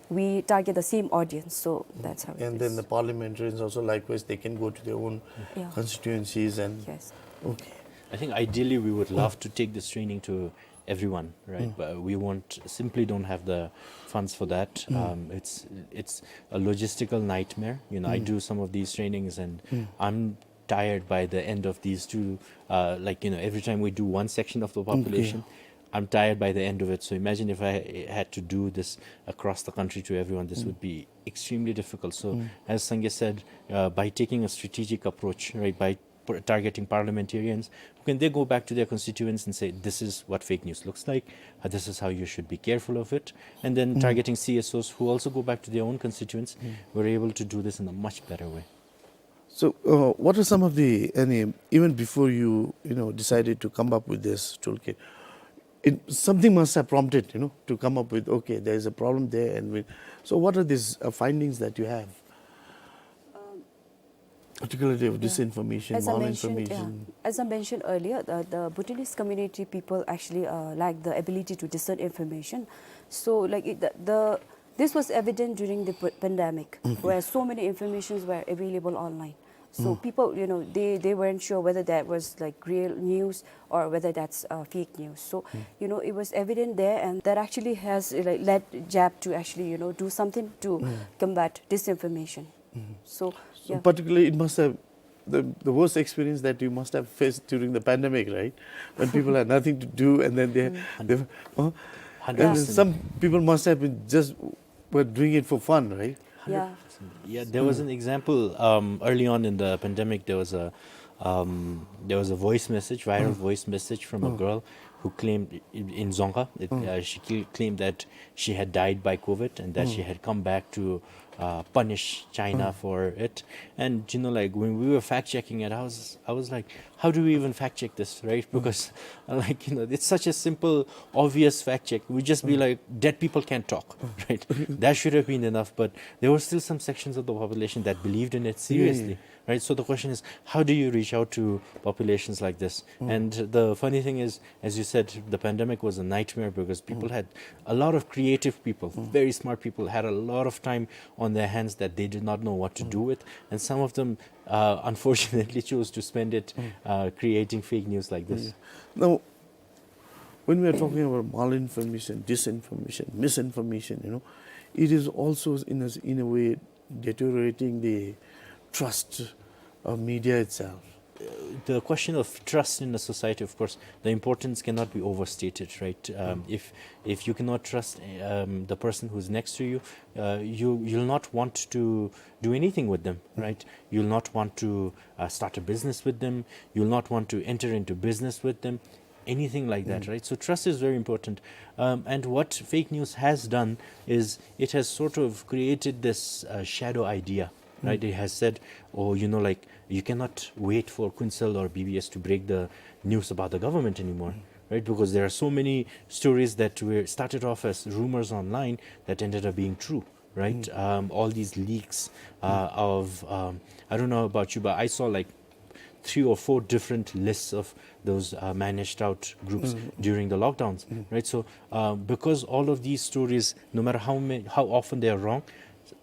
we target the same audience, so that's how it is. And then the parliamentarians also, likewise, they can go to their own Yeah. constituencies and Yes. Okay. I think ideally we would love to take this training to everyone, right? But we won't simply don't have the funds for that. Um, it's it's a logistical nightmare. You know, I do some of these trainings, and I'm tired by the end of these two. Uh, like you know, every time we do one section of the population, I'm tired by the end of it. So imagine if I had to do this across the country to everyone. This would be extremely difficult. So as Sangay said, uh, by taking a strategic approach, right, by p- targeting parliamentarians, who can they go back to their constituents and say, "This is what fake news looks like, uh, this is how you should be careful of it." And then targeting C S Os who also go back to their own constituents, we're able to do this in a much better way. So, uh, what are some of the any even before you you know decided to come up with this toolkit, it, something must have prompted you know to come up with, okay, there is a problem there, and we, so what are these uh, findings that you have, particularly of disinformation, As I mentioned, yeah, malinformation? As I mentioned earlier, the, the Bhutanese community people actually uh, lack the ability to discern information. So, like it, the, the this was evident during the p- pandemic, where so many informations were available online. So people, you know, they, they weren't sure whether that was like real news or whether that's uh, fake news. So, you know, it was evident there, and that actually has uh, like, led JAP to actually, you know, do something to combat disinformation. So, So yeah. particularly, it must have the, the worst experience that you must have faced during the pandemic, right? When people had nothing to do, and then they, they uh, and then Hundred percent. Some people must have been just were doing it for fun, right? Yeah. Yeah, there was an example um, early on in the pandemic. There was a um, there was a voice message, viral voice message from a girl who claimed in, in Dzongkha. It, uh, she cl- claimed that she had died by COVID and that she had come back to uh, punish China for it. And you know, like when we were fact checking it, I was I was like, "How do we even fact check this, right?" Because uh, like you know, it's such a simple, obvious fact check. We just be like, "Dead people can't talk," right? That should have been enough. But there were still some sections of the population that believed in it seriously, right? So the question is, how do you reach out to populations like this? And the funny thing is, as you said, the pandemic was a nightmare because people had, a lot of creative people, very smart people, had a lot of time on their hands that they did not know what to do with, and some of them, uh, unfortunately, chose to spend it, uh, creating fake news like this. Now, when we are talking about malinformation, disinformation, misinformation, you know, it is also in a, in a way deteriorating the trust of media itself. The question of trust in a society, of course, the importance cannot be overstated, right? Um, if if you cannot trust, um, the person who's next to you, uh, you you'll not want to do anything with them, right? You'll not want to, uh, start a business with them. You'll not want to enter into business with them, anything like that, right? So trust is very important. Um, and what fake news has done is it has sort of created this, uh, shadow idea, right? It has said, oh, you know, like, you cannot wait for Kunsel or B B S to break the news about the government anymore, right? Because there are so many stories that were started off as rumors online that ended up being true, right? Um, all these leaks, uh, of, um, I don't know about you, but I saw, like, three or four different lists of those, uh, managed out groups during the lockdowns, right? So, uh, because all of these stories, no matter how many, how often they are wrong,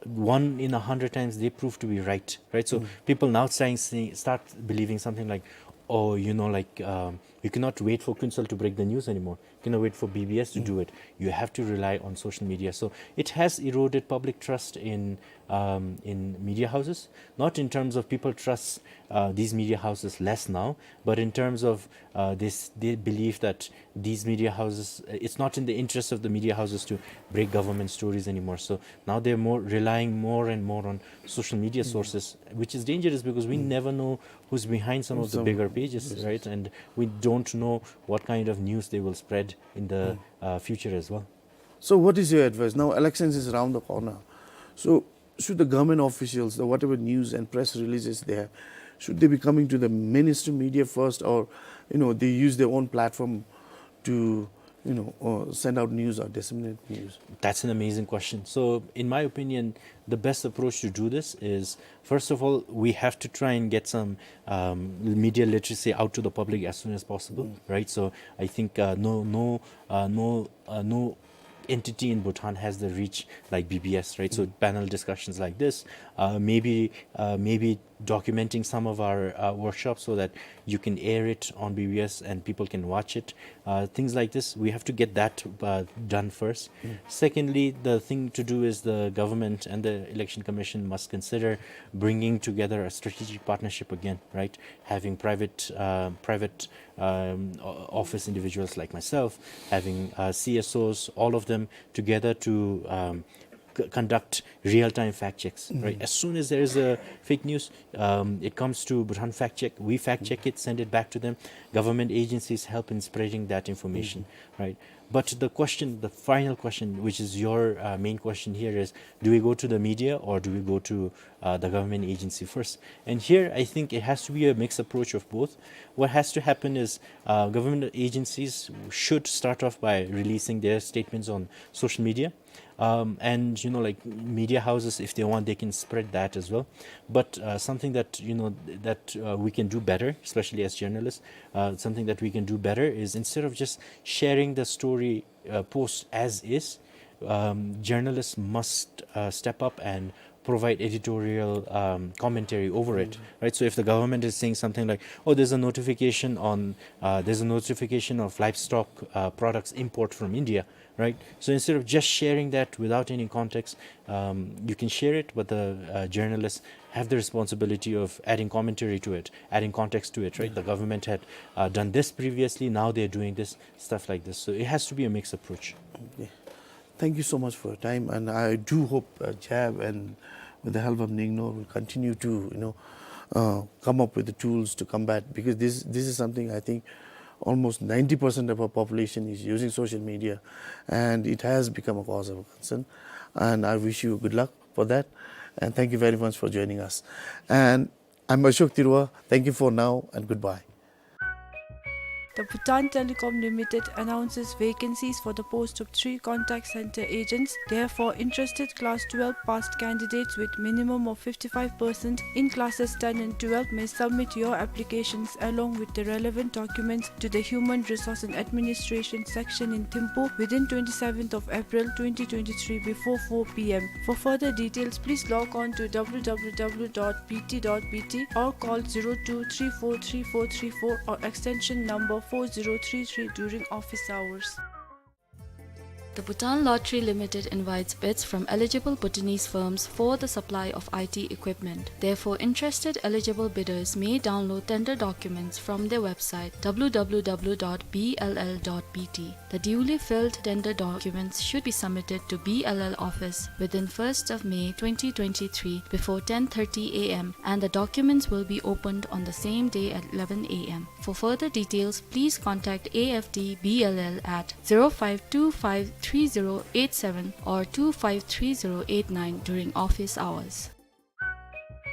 one in a hundred times they prove to be right, right? So people now saying, say, start believing something like, oh, you know, like, um, you cannot wait for Kunsel to break the news anymore. You cannot wait for B B S to do it. You have to rely on social media. So it has eroded public trust in, um, in media houses. Not in terms of people trust, uh, these media houses less now, but in terms of, uh, this, they believe that these media houses, uh, it's not in the interest of the media houses to break government stories anymore. So now they're more relying more and more on social media sources, which is dangerous because we never know who's behind some of the bigger pages, right? And we don't know what kind of news they will spread in the, uh, future as well. So, what is your advice? Now, elections is around the corner. So, should the government officials, the whatever news and press releases they have, should they be coming to the mainstream media first, or, you know, they use their own platform to, you know, uh, send out news or disseminate news? That's an amazing question. So, in my opinion, the best approach to do this is, first of all, we have to try and get some, um, media literacy out to the public as soon as possible, right? So, I think, uh, no, no, uh, no, uh, no entity in Bhutan has the reach like B B S, right? So panel discussions like this, uh, maybe, uh, maybe documenting some of our, uh, workshops so that you can air it on B B S and people can watch it. Uh, things like this, we have to get that, uh, done first. Secondly, the thing to do is the government and the Election Commission must consider bringing together a strategic partnership again, right? Having private, uh, private, um, o-, office individuals like myself, having, uh, C S Os, all of them together to, um, c-, conduct real-time fact checks, right? As soon as there is a fake news, um, it comes to Bhutan Fact Check. We fact check it, send it back to them. Government agencies help in spreading that information, right? But the question, the final question, which is your, uh, main question here is, do we go to the media or do we go to, uh, the government agency first? And here, I think it has to be a mixed approach of both. What has to happen is, uh, government agencies should start off by releasing their statements on social media. Um, and, you know, like, media houses, if they want, they can spread that as well. But, uh, something that, you know, that, uh, we can do better, especially as journalists, uh, something that we can do better is, instead of just sharing the story, uh, post as is, um, journalists must, uh, step up and provide editorial, um, commentary over it, right? So if the government is saying something like, "Oh, there's a notification on, uh, there's a notification of livestock, uh, products import from India," right? So instead of just sharing that without any context, um, you can share it, but the, uh, journalists have the responsibility of adding commentary to it, adding context to it, right? The government had, uh, done this previously, now they're doing this, stuff like this. So it has to be a mixed approach. Okay. Thank you so much for your time, and I do hope, uh, Jab and with the help of Ningnor will continue to, you know, uh, come up with the tools to combat, because this, this is something I think almost ninety percent of our population is using social media, and it has become a cause of concern. And I wish you good luck for that, and thank you very much for joining us. And I'm Ashok Tirua. Thank you for now, and goodbye. The Bhutan Telecom Limited announces vacancies for the post of three contact center agents. Therefore, interested class twelve passed candidates with minimum of fifty-five percent in classes ten and twelve may submit your applications along with the relevant documents to the Human Resource and Administration section in Thimphu within twenty-seventh of April twenty twenty-three before four p m. For further details, please log on to w w w dot b t dot b t or call zero two three four three four three four or extension number four zero three three during office hours. The Bhutan Lottery Limited invites bids from eligible Bhutanese firms for the supply of I T equipment. Therefore, interested eligible bidders may download tender documents from their website w w w dot b l l dot b t. The duly filled tender documents should be submitted to B L L office within first of May twenty twenty-three before ten thirty a m, and the documents will be opened on the same day at eleven a m. For further details, please contact A F D B L L at zero five two five three zero eight seven or two five three zero eight nine during office hours.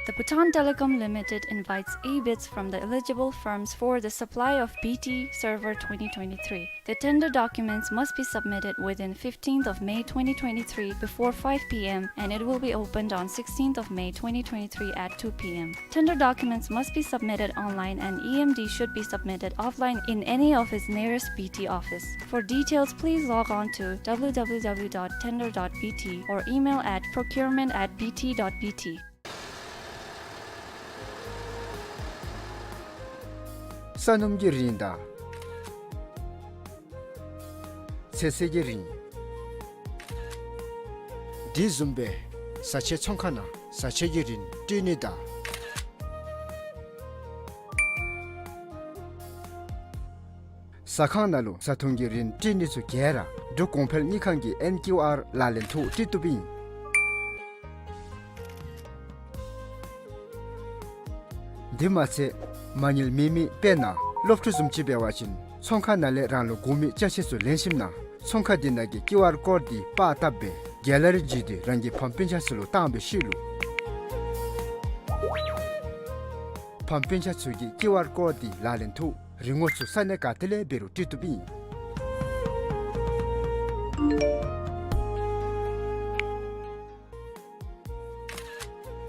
The Bhutan Telecom Limited invites e-bids from the eligible firms for the supply of B T Server twenty twenty-three. The tender documents must be submitted within fifteenth of May twenty twenty-three before five p m, and it will be opened on sixteenth of May twenty twenty-three at two p m. Tender documents must be submitted online, and E M D should be submitted offline in any of its nearest B T office. For details, please log on to w w w dot tender dot b t or email at procurement at b t dot b t. ས་སྣུམ་གྱི་རིན་དང་ཚོད་བསྲེ་གི་རིན། དེ་བཟུམ་སྦེ་བཟའ་ཆས་ཚོང་ཁང་ནང་བཟའ་ཆས་ཀྱི་རིན་སྤྲོད་ནི་དང་ཟ་ཁང་ནང་ལུ་བཟའ་འཐུང་གི་རིན་སྤྲོད་ནི་ཚུ་ག་ར་འབྲུག་གོང་འཕེལ་དངུལ་ཁང་གི་ཨེན་ཀིའུ་ཨར་ལག་ལེན་ཐོག་སྤྲོད་བཏུབ་ཨིན། དེ་མ་ཚད་མ་དངུལ་མེད་མི་དཔེར་ན་སློབ་ཕྲུག་བཟུམ་ཅིག་འབད་བ་ཅིན་ཚོང་ཁང་ནང་ལས་རང་ལུ་དགོ་མི་ཅ་ཆས་ཚུ་ལེན་ཞིནམ་ན་ཚོང་ཁང་དེ་ནང་གི་ཀིའུ་ཨར་ཀོཌ་འདི་པར་བཏབ་སྦེ་གེ་ལ་རི་བརྒྱུད་དེ་རང་གི་ཕམ་སྤུན་ཆ་ཚུ་ལུ་བཏང་བའི་ཤུལ་ལུ་ཕམ་སྤུན་ཆ་ཚུ་གིས་ཀིའུ་ཨར་ཀོཌ་འདི་ལག་ལེན་ཐོག་རིན་གོང་ཚུ་ས་གནས་ག་ཏེ་ལས་འབད་རུང་སྤྲོད་བཏུབ་ཨིན།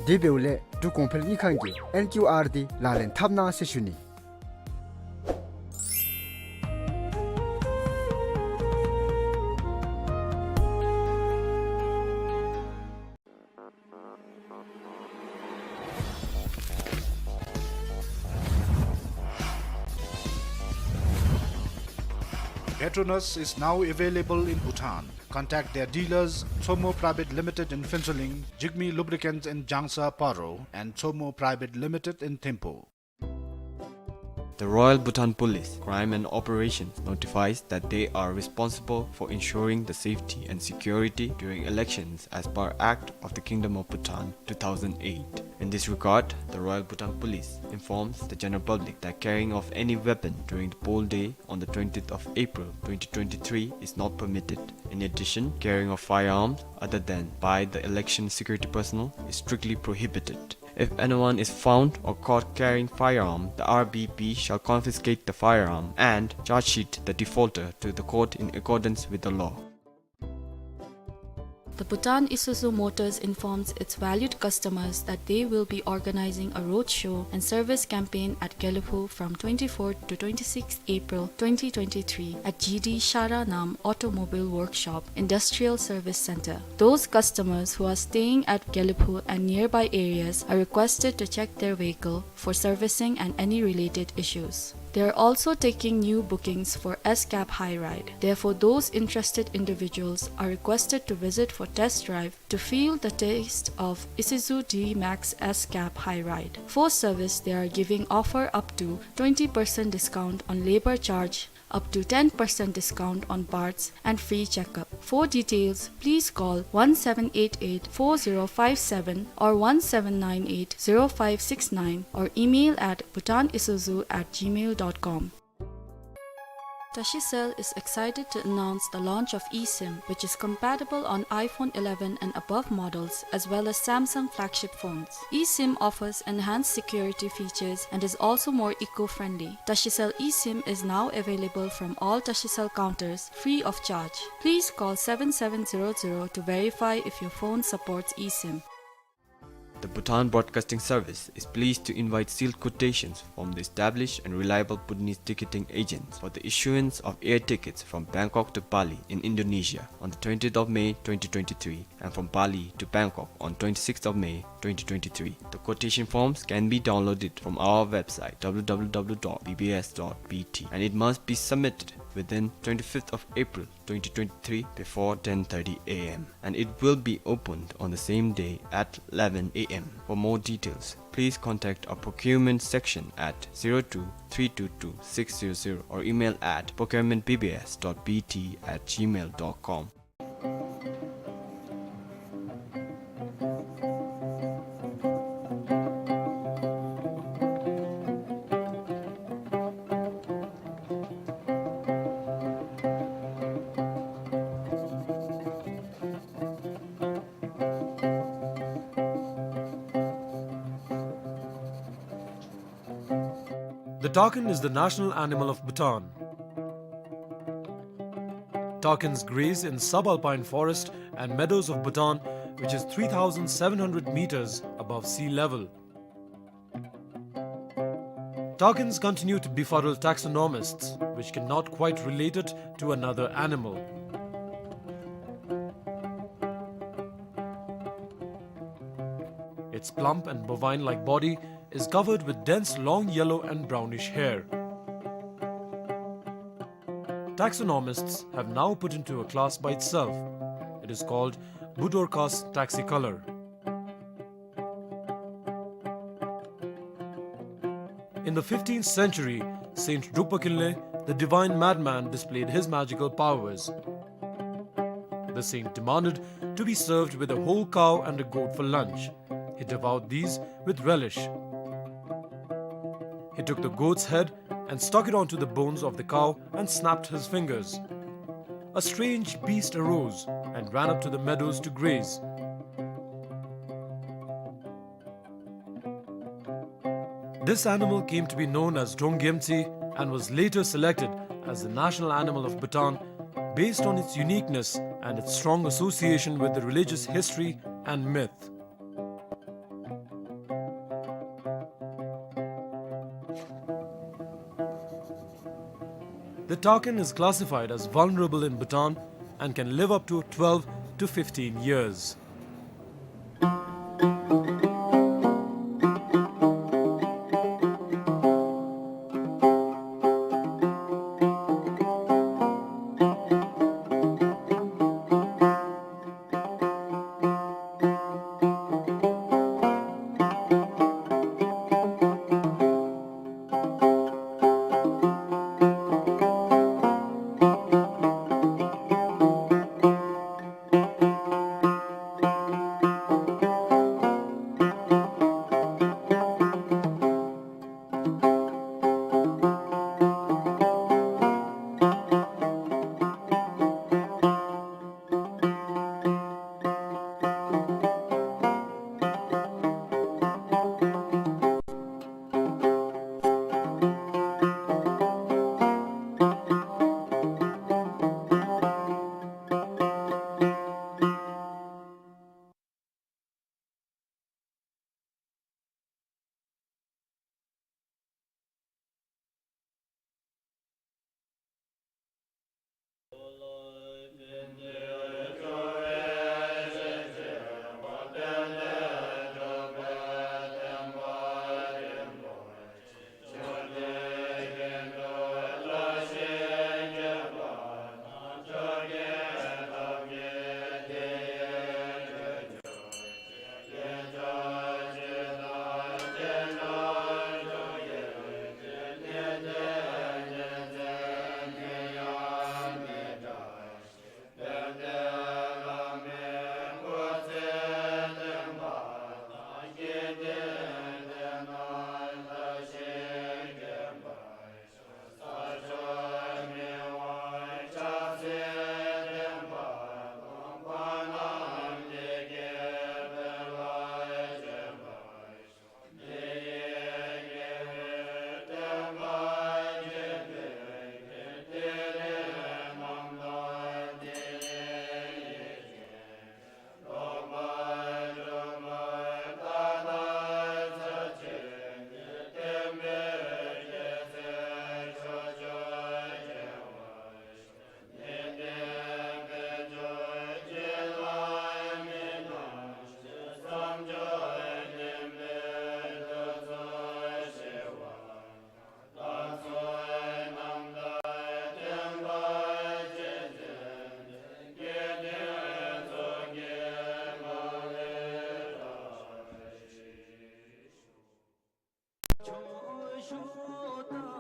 དེ་འབདཝ་ལས་འབྲུག་གོང་འཕེལ་དངུལ་ཁང་གི་ཨེན་ཀིའུ་ཨར་འདི་ལག་ལེན་འཐབ་གནང་ཟེར་ཞུ་ནི། Petronas is now available in Bhutan. Contact their dealers, Tsomo Private Limited in Phuentsholing, Jigme Lubricants in Jangsa, Paro, and Tsomo Private Limited in Thimphu. The Royal Bhutan Police, Crime and Operations notifies that they are responsible for ensuring the safety and security during elections as per Act of the Kingdom of Bhutan two thousand eight. In this regard, the Royal Bhutan Police informs the general public that carrying of any weapon during the poll day on the twentieth of April twenty twenty-three is not permitted. In addition, carrying of firearms other than by the election security personnel is strictly prohibited. If anyone is found or caught carrying firearm, the R B P shall confiscate the firearm and charge sheet the defaulter to the court in accordance with the law. The Bhutan Isuzu Motors informs its valued customers that they will be organizing a roadshow and service campaign at Gelephu from twenty-fourth to twenty-sixth April twenty twenty-three at G D Shara Nam Automobile Workshop Industrial Service Center. Those customers who are staying at Gelephu and nearby areas are requested to check their vehicle for servicing and any related issues. They are also taking new bookings for S-Cab High Ride. Therefore, those interested individuals are requested to visit for test drive to feel the taste of Isuzu D-Max S-Cab High Ride. For service, they are giving offer up to twenty percent discount on labor charge, up to ten percent discount on parts, and free checkup. For details, please call one seven eight eight four zero five seven or one seven nine eight zero five six nine or email at bhutanisuzu at gmail dot com. Tashicell is excited to announce the launch of eSIM, which is compatible on iPhone eleven and above models, as well as Samsung flagship phones. eSIM offers enhanced security features and is also more eco-friendly. Tashicell eSIM is now available from all Tashicell counters, free of charge. Please call seven seven zero zero to verify if your phone supports eSIM. The Bhutan Broadcasting Service is pleased to invite sealed quotations from the established and reliable Bhutanese ticketing agents for the issuance of air tickets from Bangkok to Bali in Indonesia on the twentieth of May twenty twenty-three and from Bali to Bangkok on twenty-sixth of May twenty twenty-three. The quotation forms can be downloaded from our website w w w dot b b s dot b t and it must be submitted within twenty-fifth of April twenty twenty-three before ten thirty a m and it will be opened on the same day at eleven a m. For more details, please contact our procurement section at zero two three two two six zero zero or email at procurement b b s dot b t at gmail dot com. The takin is the national animal of Bhutan. Takins graze in subalpine forest and meadows of Bhutan, which is three thousand seven hundred meters above sea level. Takins continue to befuddle taxonomists, which cannot quite relate it to another animal. Its plump and bovine-like body is covered with dense long yellow and brownish hair. Taxonomists have now put into a class by itself. It is called Budorcas taxicolor. In the fifteenth century, Saint Drukpa Kinley, the divine madman, displayed his magical powers. The saint demanded to be served with a whole cow and a goat for lunch. He devoured these with relish. He took the goat's head and stuck it onto the bones of the cow and snapped his fingers. A strange beast arose and ran up to the meadows to graze. This animal came to be known as Drongyemtsi and was later selected as the national animal of Bhutan based on its uniqueness and its strong association with the religious history and myth. The takin is classified as vulnerable in Bhutan and can live up to twelve to fifteen years. ཆོས་ཞུ་ད་